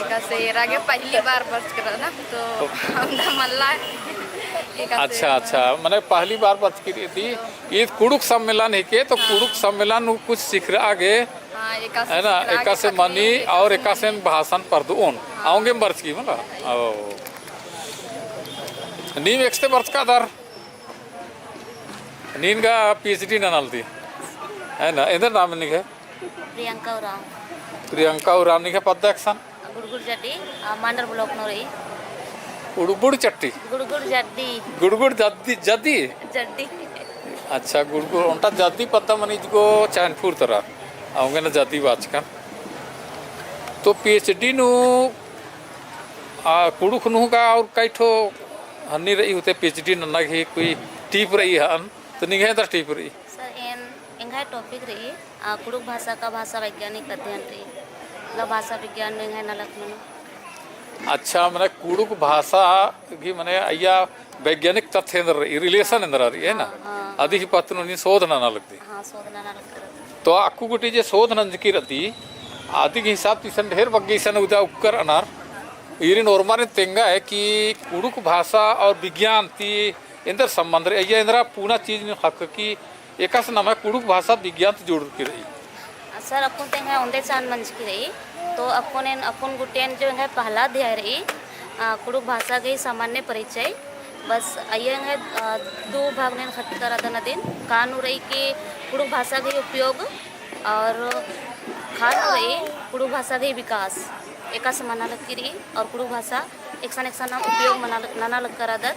एकासे, एरा गे पहली बार बरचकी रअदन, तो हमरा मल्ला, एकासे, अच्छा, अच्छा, मने पहली बार बरचकी रअदी, ईद कुँड़ुख़ सम्मेलन हिके, तो हाँ। कुँड़ुख़ सम्मेलन नू कुछ सिखरआ गे, हाँ, एकासे है ना, सिखरआ गे एकासे कत्थन, मनी और एकासे एकासे भाषण परदोन। हाँ। अवंगेम बरचकी मला। ओ। नीम एकसते बरचकादर? नीन गा PhD ननालदी। है ना, एन्देर नाम निंग्है? प्रियंका उराँव। प्रियंका उराँव, निंग्है पद्दा एकसन? गुड़गुड़ जड्डी, आ, मांडर block नू रई। गुड़गुड़ चट्टी? गुड़गुड़ जड्डी। गुड़गुड़ जड्डी, जड्डी? जड्डी। अच्छा, गुड़गुड़, ओन्टा जड्डी पद्दा मनी इजगो चैनपुर तरा। अवंगे ना जड्डी बाचकन। तो PhD नू, आ, कुँड़ुख़ नू गा और कई ठो हन्नी रई होते PhD नन्ना गही कोई tip रई हन, तो निंग्है एन्देर tip रई? सर, एन, एंग्है topic रई, आ, कुँड़ुख़ भाषा का भाषा वैज्ञानिक अध्ययन रई। मतलब भाषा विज्ञान में एंग्है नलख मनो। अच्छा, मने कुँड़ुख़ भाषा गही मने अइय्या वैज्ञानिक तथ्य एन्देर रई, relation एन्देर रई, है ना? हाँ, हाँ, अदी हाँ। ही पत्त नू नीन शोध नना लगदी। हाँ, शोध नना लगदी। तो अक्कु गूटी जे शोध नंजकी रअदी, अदी गही हिसाब ती इसन ढेर बग्गे इसन उदा उक्कर अनर, ईरिन ओर्मारिन तेंगा है कि कुँड़ुख़ भाषा और विज्ञान ती एन्देर संबंध रई, अइय्या एन्दरा पूना चीज नीन ख़क्खकी, एकासे नम्है कुँड़ुख़ भाषा विज्ञान ती जुड़रकी रई। सर, अक्कुन ते एंग्है ओन्दे चान मंजकी रई, तो अक्कुन एन, अक्कुन गुट्ठिन जो एंग्है पहला अध्याय रई, आ, कुँड़ुख़ भाषा गही सामान्य परिचय, बस अइय्या एंग्है, आ, दू भाग नू एन ख़क्खरदन अदिन, का नू रई कि कुँड़ुख़ भाषा गही उपयोग और का नू रई कुँड़ुख़ भाषा गही विकास, एकासे मना लगकी रई और कुँड़ुख़ भाषा एकसन एकसन नाम उपयोग मना लग-, नना लगकरदत,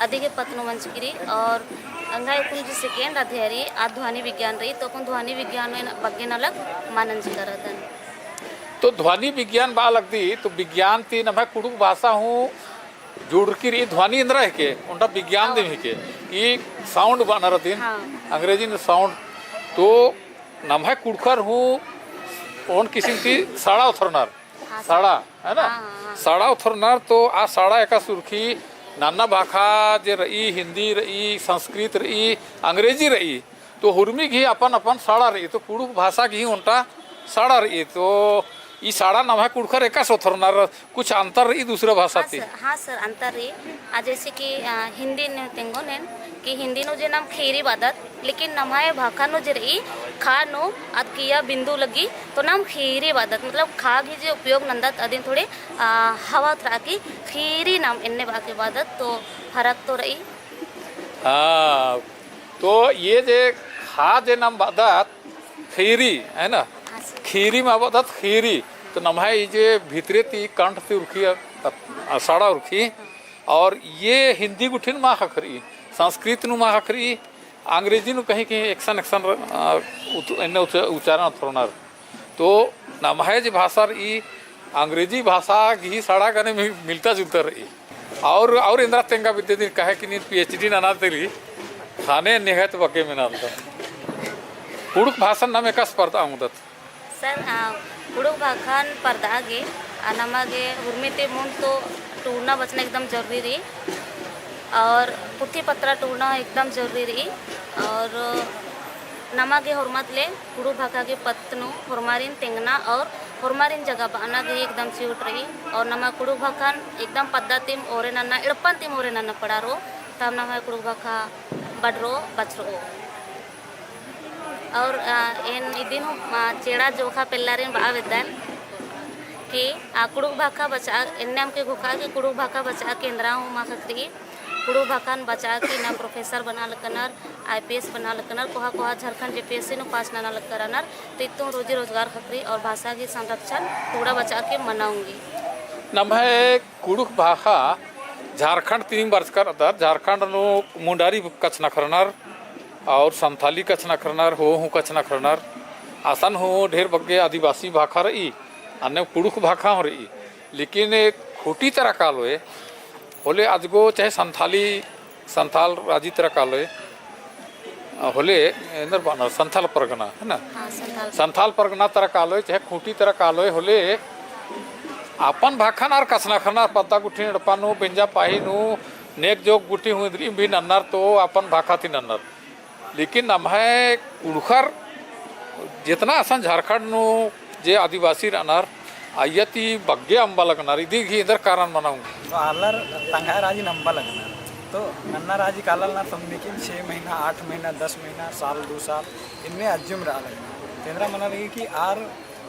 अदी गही पत्त नू मंजकी रई। और एंग्है अक्कुन जो second अध्याय रई, आ ध्वनि विज्ञान रई, तो अक्कुन ध्वनि विज्ञान नू एन बग्गे नलख मना नंजकरदन। तो ध्वनि विज्ञान बआ लगदी, तो विज्ञान ती नम्है कुँड़ुख़ भाषा हूँ जुड़रकी रई, ध्वनि एन्दरा हिके, ओन्टा विज्ञान दिम हिके, ई sound बअनर अदिन, हाँ। अंग्रेजी नू sound, तो नम्है कुँड़ुख़र हूँ ओन किसिम ती सड़ा उथरनर। हाँ, सड़ा, है ना? हाँ, हाँ, हाँ। सड़ा उथरनर तो आ सड़ा एकासे उरखी नन्ना भाखा जे रई, हिन्दी रई, संस्कृत रई, अंग्रेजी रई, तो हुरमी गही अपन अपन सड़ा रई, तो कुँड़ुख़ भाषा गही ओन्टा सड़ा रई, तो ई साड़ा नम्है कुँड़ुख़र एकासे ओथरनर, कुछ अंतर रई दूसरा भाषा हाँ ती? सर, हाँ सर, अंतर रई। आ, जैसे कि, आ, हिंदी नू तेंगोन एन कि हिंदी नू जे नाम खीरी बअदत, लेकिन नम्है भाखा नू जे रई, खा नू अद किया बिंदु लग्गी, तो नाम खीरी बअदत, मतलब खा गही जे उपयोग नन्दत अदिन थोड़े, आ, हवा ओथरआ की खीरी नाम एन्ने बआ के बअदत, तो फरक तो रई। हाँ, तो ये जे खा जे नाम बअदत, खीरी, है ना? हाँ सर। खीरी मा बअदत खीरी। तो नम्है ई जे भितरे ती कंठ ती उरखी, अ, अ, साड़ा उरखी। और ये हिंदी गुट्ठिन मा ख़क्खरई, संस्कृत नू मा ख़क्खरई, अंग्रेजी नू कहीं कहीं एकसन एकसन, अ, उत-, एन्ने उच-, उच्चारण ओथरनर। तो नम्है जे भाषा रई, अंग्रेजी भाषा गही साड़ा गने मि-, मिलता जुलता रई। और, और एन्दरा तेंगा बिद्दय दिन काहे कि नीन PhD नना तेरी, ख़ने निहायत बग्गे मेना लगदन। कुँड़ुख़ भाषान नाम एकासे परदआ ओंगदत? सर, आ, कुँड़ुख़ भाखान परदआ गे, आ, नमा गे हुरमी ती मुन्द तो टूड़ना बचना एकदम जरूरी रई, और पुथी पत्रा टूड़ना एकदम जरूरी रई, और नमा गे होरमत ले कुँड़ुख़ भाखा गे पत्त नू होरमारिन तेंगना और होरमारिन जगाबअना गे एकदम चिहुट रई। और नमा कुँड़ुख़ भाखान एकदम पद्दा तिम ओरे नन्ना, एड़पन तिम ओरे नन्ना पड़ा रओ, तब नम्है कुँड़ुख़ भाखा बड़रओ, बछरओ। और, अ, एन इदिन हूँ, अ, चेड़ा जोखा पेल्लारिन बआ बेद्दन कि, अ, कुँड़ुख़ भाखा बचआ, एन्ने अमके घोखा कि कुँड़ुख़ भाखा बचआ के एन्दरा हूँ मा ख़क्खरई। कुँड़ुख़ भाखान बचआ की ना professor बना लकनर, IPS बना लकनर, कोहा कोहा झारखंड JPSC नू pass नना लकरनर, तो इत्तुम रोजी रोजगार ख़क्खरई और भाषा की संरक्षण टूड़ा बचआ के मना ओंगी। नम्है कुँड़ुख़ भाखा झारखंड तिम बरचकर अदर, झारखंड नू मुंडारी कछनखरनर और संथाली कछनखरनर, हो हूँ कछनखरनर, असन हूँ ढेर बग्गे आदिवासी भाखा रई, अन्ने कुँड़ुख़ भाखा हूँ रई। लेकिन एक खूँटी तरा कालोय, होले अजगो चाहे संथाली, संथाल राजी तरा कालोय, होले एन्दर बअनर संथाल परगना, है ना? हाँ, संथाल। संथाल परगना तरा कालोय, चाहे खूँटी तरा कालोय, होले अपन भाखान आर कछनखरनर, पद्दा गुट्ठिन एड़पा नू, बेंजा पाही नू, नेग जोग गुट्ठी हूँ इन्द्रिम भी नन्नर तो अपन भाखा ती नन्नर। लेकिन नम्है कुँड़ुख़र जेतना असन झारखंड नू जे आदिवासी रअनर, अइय्या ती बग्गे अम्बा लगनर, इदी गही एन्दर कारण मना ओंगी। तो आलर तंग्है राजी नू अम्बा लगनर। तो नन्ना राजी काला लगनर, समझ लेकिन छः महीना, आठ महीना, दस महीना, साल, दो साल, इन्ने अज्जुम रआ लगनर। तो एन्दरा मना लगी कि आर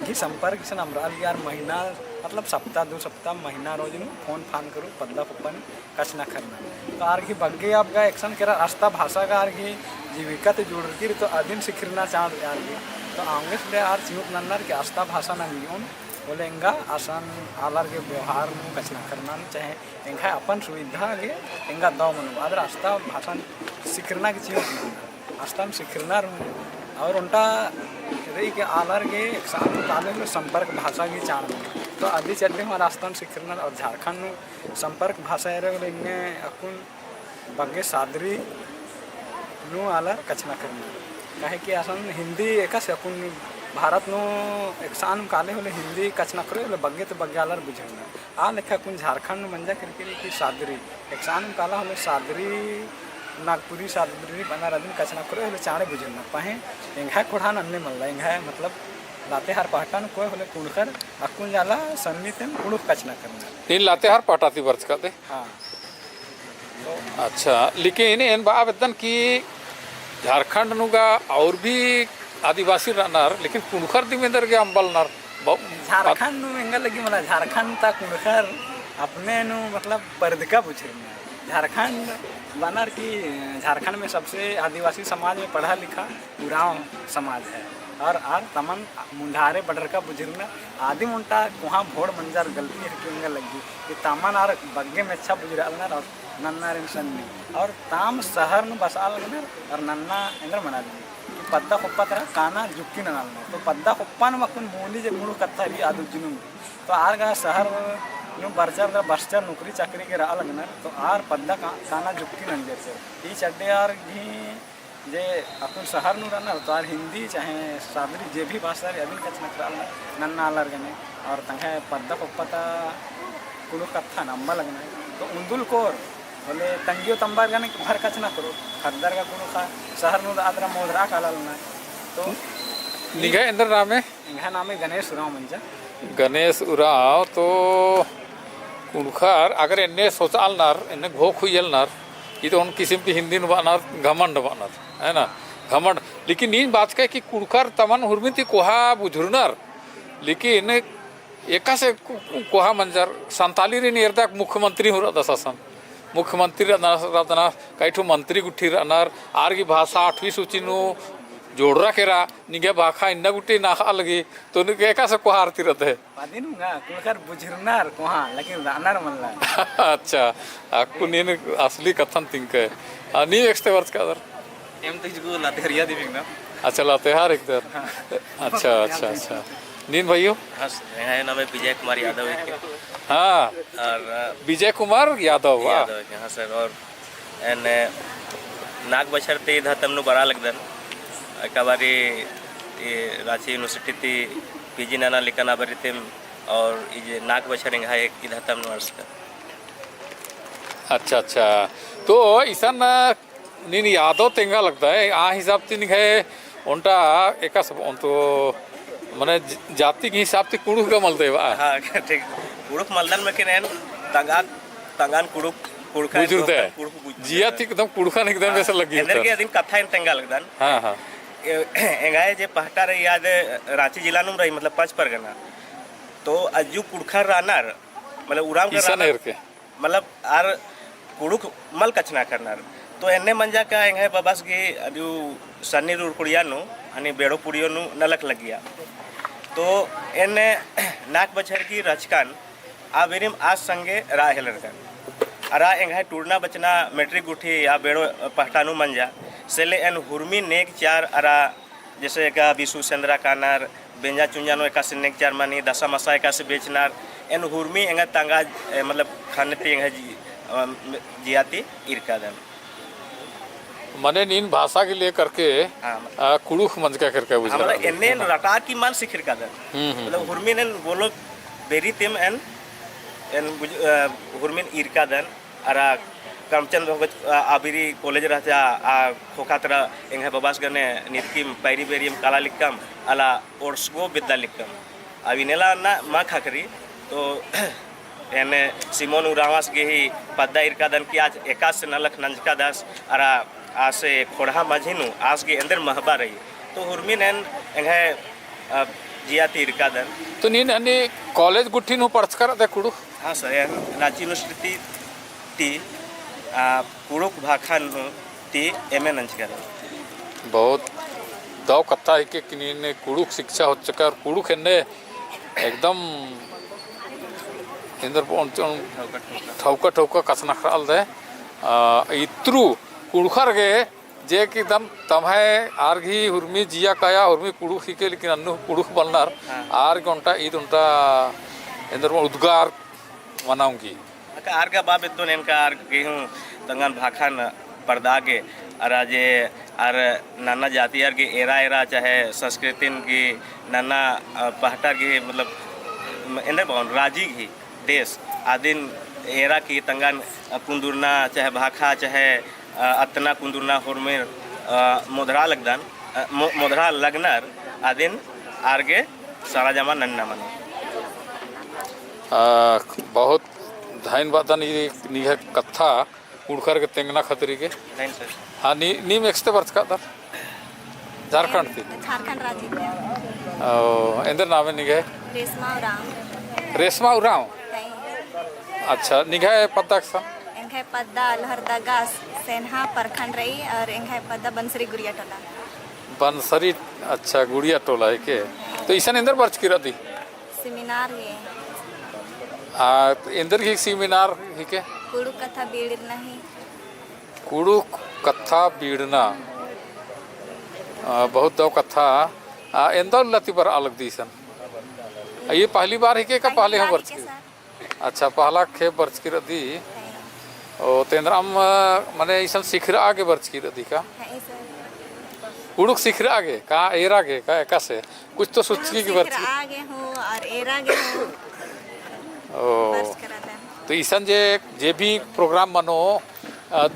गही संपर्क इसन अम्बरआ लगी, आर महीना, मतलब सप्ताह, दो सप्ताह, महीना रोज नू फोन फान करू, पद्दा फुप्पन कछनखरना। तो आर गही बग्गे अब गा एकसन केरा अस्ता भाषा गा आर गही जीविका ती जुड़रकी रई, तो अदिन सिखरना चाड़ आर गही। तो औंगे से ले आर चिहुट नन्नर कि अस्ता भाषा नंगियोन, होले एंगा असन आलर गे व्यवहार नू कछनखरना नू चाहे एंग्है अपन सुविधा गे एंगा दव मनो, आदर अस्ता भाषा सिखरना गे चिहुट नन्नर। अस्ता नू सिखरना रई, और ओन्टा रई कि आलर गे एकसन काले होले संपर्क भाषा गही चाड़ मनो। तो अदी चड्डे हूँ आर अस्ता नू सिखरनर और झारखंड नू संपर्क भाषा एरा होले इन्ने अक्कुन बग्गे सादरी नू आलर कछनखरनर। काहे कि असन हिंदी एकासे अक्कुन भारत नू एकसन काले होले हिंदी कछनखरओ होले बग्गे तो बग्गे आलर बुझरनर। आ लेखा अक्कुन झारखंड नू मंजा केरकी रई कि सादरी, एकसन काला होले सादरी, नागपुरी सादरी बअनर अदिन कछनखरओ होले चाड़े बुझरनर। पहें एंग्है ख़ोंड़हा नू अन्ने मल्ला, एंग्है मतलब लातेहार पहटा नू कोय होले कुँड़ुख़र अक्कुन जाला सन्नी तेम कुँड़ुख़ कछनखरनर। नीन लातेहार पहटा ती बरचका दे? हाँ। अच्छा, लेकिन एन बआ बेद्दन कि झारखंड नू गा और भी आदिवासी रअनर, लेकिन कुँड़ुख़र दिम एन्देरगे अम्बा लगनर? ब-, झारखंड नू एंगा लगी मला, झारखंड ता कुँड़ुख़र अपने नू मतलब परदका बुझरनर। झारखंड बअनर कि झारखंड में सबसे आदिवासी समाज में पढ़ा लिखा उराँव समाज है। और आर तमन मुंडारे बड़रका बुझरनर। आदिम ओन्टा कोहाँ भोड़ मंजर गलती हेके एंगा लगी कि तमन आर बग्गे मेच्छा बुझरआलनर और नन्नारिन सन्नी। और ताम शहर नू बसआ लगनर और नन्ना एन्देर मना लगी कि पद्दा खोप्पा तरा काना जुक्की नना लगनर। तो पद्दा खोप्पा नू अक्कुन बोली जे कुँड़ुख़ कत्था रई आद उज्जनुम। तो आर गा शहर नू बरचर तरा बरचर नौकरी चाकरी गे रआ लगनर। तो आर पद्दा का-, काना जुक्की नंजर। ई चड्डे आर गही जे अक्कुन शहर नू रअनर, तो आर हिंदी चाहे सादरी जे भी भाषा रई, अदिन कछनखरआ लगनर, नन्ना आलर गने, और तंग्है पद्दा खोप्पा ता कुँड़ुख़ कत्थन अम्बा लगनर। तो उन्दुल कोर, होले तंग्यो तम्बर गने भर कछनखरओ, ख़द्दर गा कुँड़ुख़ा, शहर नू रआ तरा मोदरआ काला लगनर। तो निंग्है एन्देर नामे? एंग्है नामे गणेश उराँव मंजा। गणेश उराँव तो कुँड़ुख़र अगर एन्ने सोचआलनर, एन्ने घोख हुइयलनर, ई तो ओन किसिम ती हिन्दी नू बअनर, घमंड बअनर, है ना? घमंड। लेकिन नीन बाचकय कि कुँड़ुख़र तमन हुरमी ती कोहा बुझुरनर, लेकिन एकासे को-, कोहा मंजर, संतालीरिन एरदक मुख्यमंत्री हूँ रअदस असन। मुख्यमंत्री रअदस, रअदस, कई ठो मंत्री गुट्ठी रअनर, आर गही भाषा आठवीं सूची नू जोड़रा केरा, निंग्है भाखा इन्ना गुट्ठी नखआ लगी, तो निंग्है एकासे कोहा आरती रअदय? पदिन उंगा, कुँड़ुख़र बुझुरनर कोहा, लेकिन रअनर मल्ला। अच्छा, अक्कु नीन असली कत्थन तिंकय। आ, नीम एकसते बरचकादर? एम तो इजगु लातेहारिया दिम हिकदम। अच्छा, लातेहार हिकदर। हाँ। अच्छा, अच्छा, अच्छा। नीन भइयो? हाँ, सर, एंग्है नामे विजय कुमार यादव हिके। हाँ। और, अ, विजय कुमार यादव, वाह। यादव हिके, हाँ सर। और एन्ने नाग बछर ती इद हतम नू बरआ लगदन। एका बारी ई राँची university ती PG नना लिक्कन आ बारी तिम और ई जे नाग बछर एंग्है इद हतम नू अंड़सकन। अच्छा, अच्छा। तो इसन नीन यादव तेंगा लगदय, आ हिसाब ती निंग्है ओन्टा एकासे ओन तो मने ज-, जाति गही हिसाब ती कुँड़ुख़ गा मलदय बा। हाँ, ठीक। कुँड़ुख़ मलदन, लेकिन एन तंगआ, तंगआन कुँड़ुख़, कुँड़ुख़ान बुझुरदय। कुँड़ुख़ बुझुरदय। जिया ती एकदम कुँड़ुख़ान एकदम हाँ, वैसे लग्गी एन्देरगे होता। अदिन कत्था एन तेंगा लगदन। हाँ, हाँ। ए-, एंग्है जे पहटा रई आद राँची जिला नू रई, मतलब पंचपरगना। तो अज्जु कुँड़ुख़र रअनर, मतलब उराँव गा इसन रअनर। एरके। मतलब आर कुँड़ुख़ मल कछनखरनर। तो एन्ने मंजा का एंग्है बबस गही अदिउ सन्नी रुरकुड़िया नू, हनी बेड़ो पुड़ियो नू नलख लग्गिया। तो एन्ने नाग बछर गही रहचकन आ बेरिम आस संगे रआ हेलरकन। अरा एंग्है टूड़ना बचना matric गुट्ठी आ बेड़ो पहटा नू मंजा। से ले एन हुरमी नेग चार अरा जैसे एका बिसु सेंदरा कानर, बेंजा चुंजा नू एकासे नेग चार मनी, दसा मसा एकासे बेचनर, एन हुरमी एंगा तंगआ, ए, मतलब, ख़न्न ती एंगा जी-, अ, जिया ती ईरकादन। मने नीन भाषा के लेकर के, हाँ, मतलब अ, कुँड़ुख़ मंजका करके हाँ, बुझा मतलब, रहा। एन्ने रटा की मल सिखिरकादन। हम्म, हम्म, मतलब, हम्म। हुरमी नेन बोलो बेरी तिम एन, एन बुझ-, अ, हुरमीन ईरकादन। अरा करमचंद भगत, आ, आ बेरी college रहचा, आ ख़ोख़ा तरा एंग्है बबास गने निदकिम पैरी बेरियम काला लिक्कम, अला ओर्सगो बेद्दा लिक्कम। अब इन्नेला ना मा ख़क्खरी, तो एन्ने सिमोन उराँवस गही पद्दा ईरकादन कि आस एकासे नलख नंजकादस, अरा आसे ख़ोंड़हा मझी नू आस गही एन्देर महबा रई। तो हुरमी नेन एंग्है, अ, जिया ती ईरकादन। तो नीन हनी college गुट्ठी नू पढ़चका रअदय कुँड़ुख़? हाँ सर, एन राँची university ती, आ, कुँड़ुख़ भाखा नू ती MA नंजका रअदन। बहुत दव कत्था हिके कि नीन कुँड़ुख़ शिक्षा होचका और कुँड़ुख़ एन्ने एकदम एन्देर ठौका ठौका कछनखरआलदय। आ, इत्रु कुँड़ुख़र गे जे कि एकदम तम्है आर गही हुरमी जिया काया हुरमी कुँड़ुख़ हिके, लेकिन अन्नु कुँड़ुख़ बलनर, हाँ। आर गे ओन्टा ईद ओन्टा एन्देर उद्गार मना ओंगी। अक्का आर गा बा बेद्दोन एन्का आर गे हूँ तंगन भाखन परदा गे, अरा जे आर नन्ना जाति आर गे एरा एरा चाहे संस्कृतिन गे नन्ना, अ, पहटार गे मतलब, म, एन्देर बओन राजी गे देश आदिन एरा की तंगन कुन्दुरना चाहे भाखा चाहे, अ, अतना कुन्दुरना होरमेर, अ, मोधरा लगदन, अ, मो-, मोधरा लगनर आदिन आर गे सारा जमा नन्ना मनो। अ, बहुत धइन बअदन ई निंग्है कत्था। कुँड़ुख़र गे तेंगना खतरी गे। नहीं सर। हाँ, नी, नीम एकसते बरचकादर? झारखंड ती? झारखंड राजी ती। ओ, एन्देर नामे निंग्है? रेशमा उराँव। रेशमा उराँव? नहीं। अच्छा, निंग्है पद्दा एकसन? एंग्है पद्दा लोहरदगा सेन्हा प्रखंड रई और एंग्है पद्दा बनसरी गुरिया टोला। बनसरी, अच्छा, गुरिया टोला हिके। तो इसन एन्देर बरचकी रअदी? Seminar गे। आ, एन्देर गे seminar हिके? कुँड़ुख़ कत्था बीड़ना ही। कुँड़ुख़ कत्था बीड़ना। आ, बहुत दव कत्था। आ, एन्दा उल्ला ती बरआ लगदी इसन? आ, ई पहली बार हिके का पहले हूँ बरचकी? अच्छा, पहला खेप बरचकी रअदी। ओ, तो एन्दरम, मने इसन सिखरआ गे बरचकी रअदी का? हाँ, ई सर। कुँड़ुख़ सिखरआ गे का, एरा गे का, एकासे? कुछ तो सोचकी गे बरचकी। सिखरआ गे हूँ और एरा गे हूँ। ओ। बरचकी रअदन। तो इसन जे, जे भी program मनो, अ,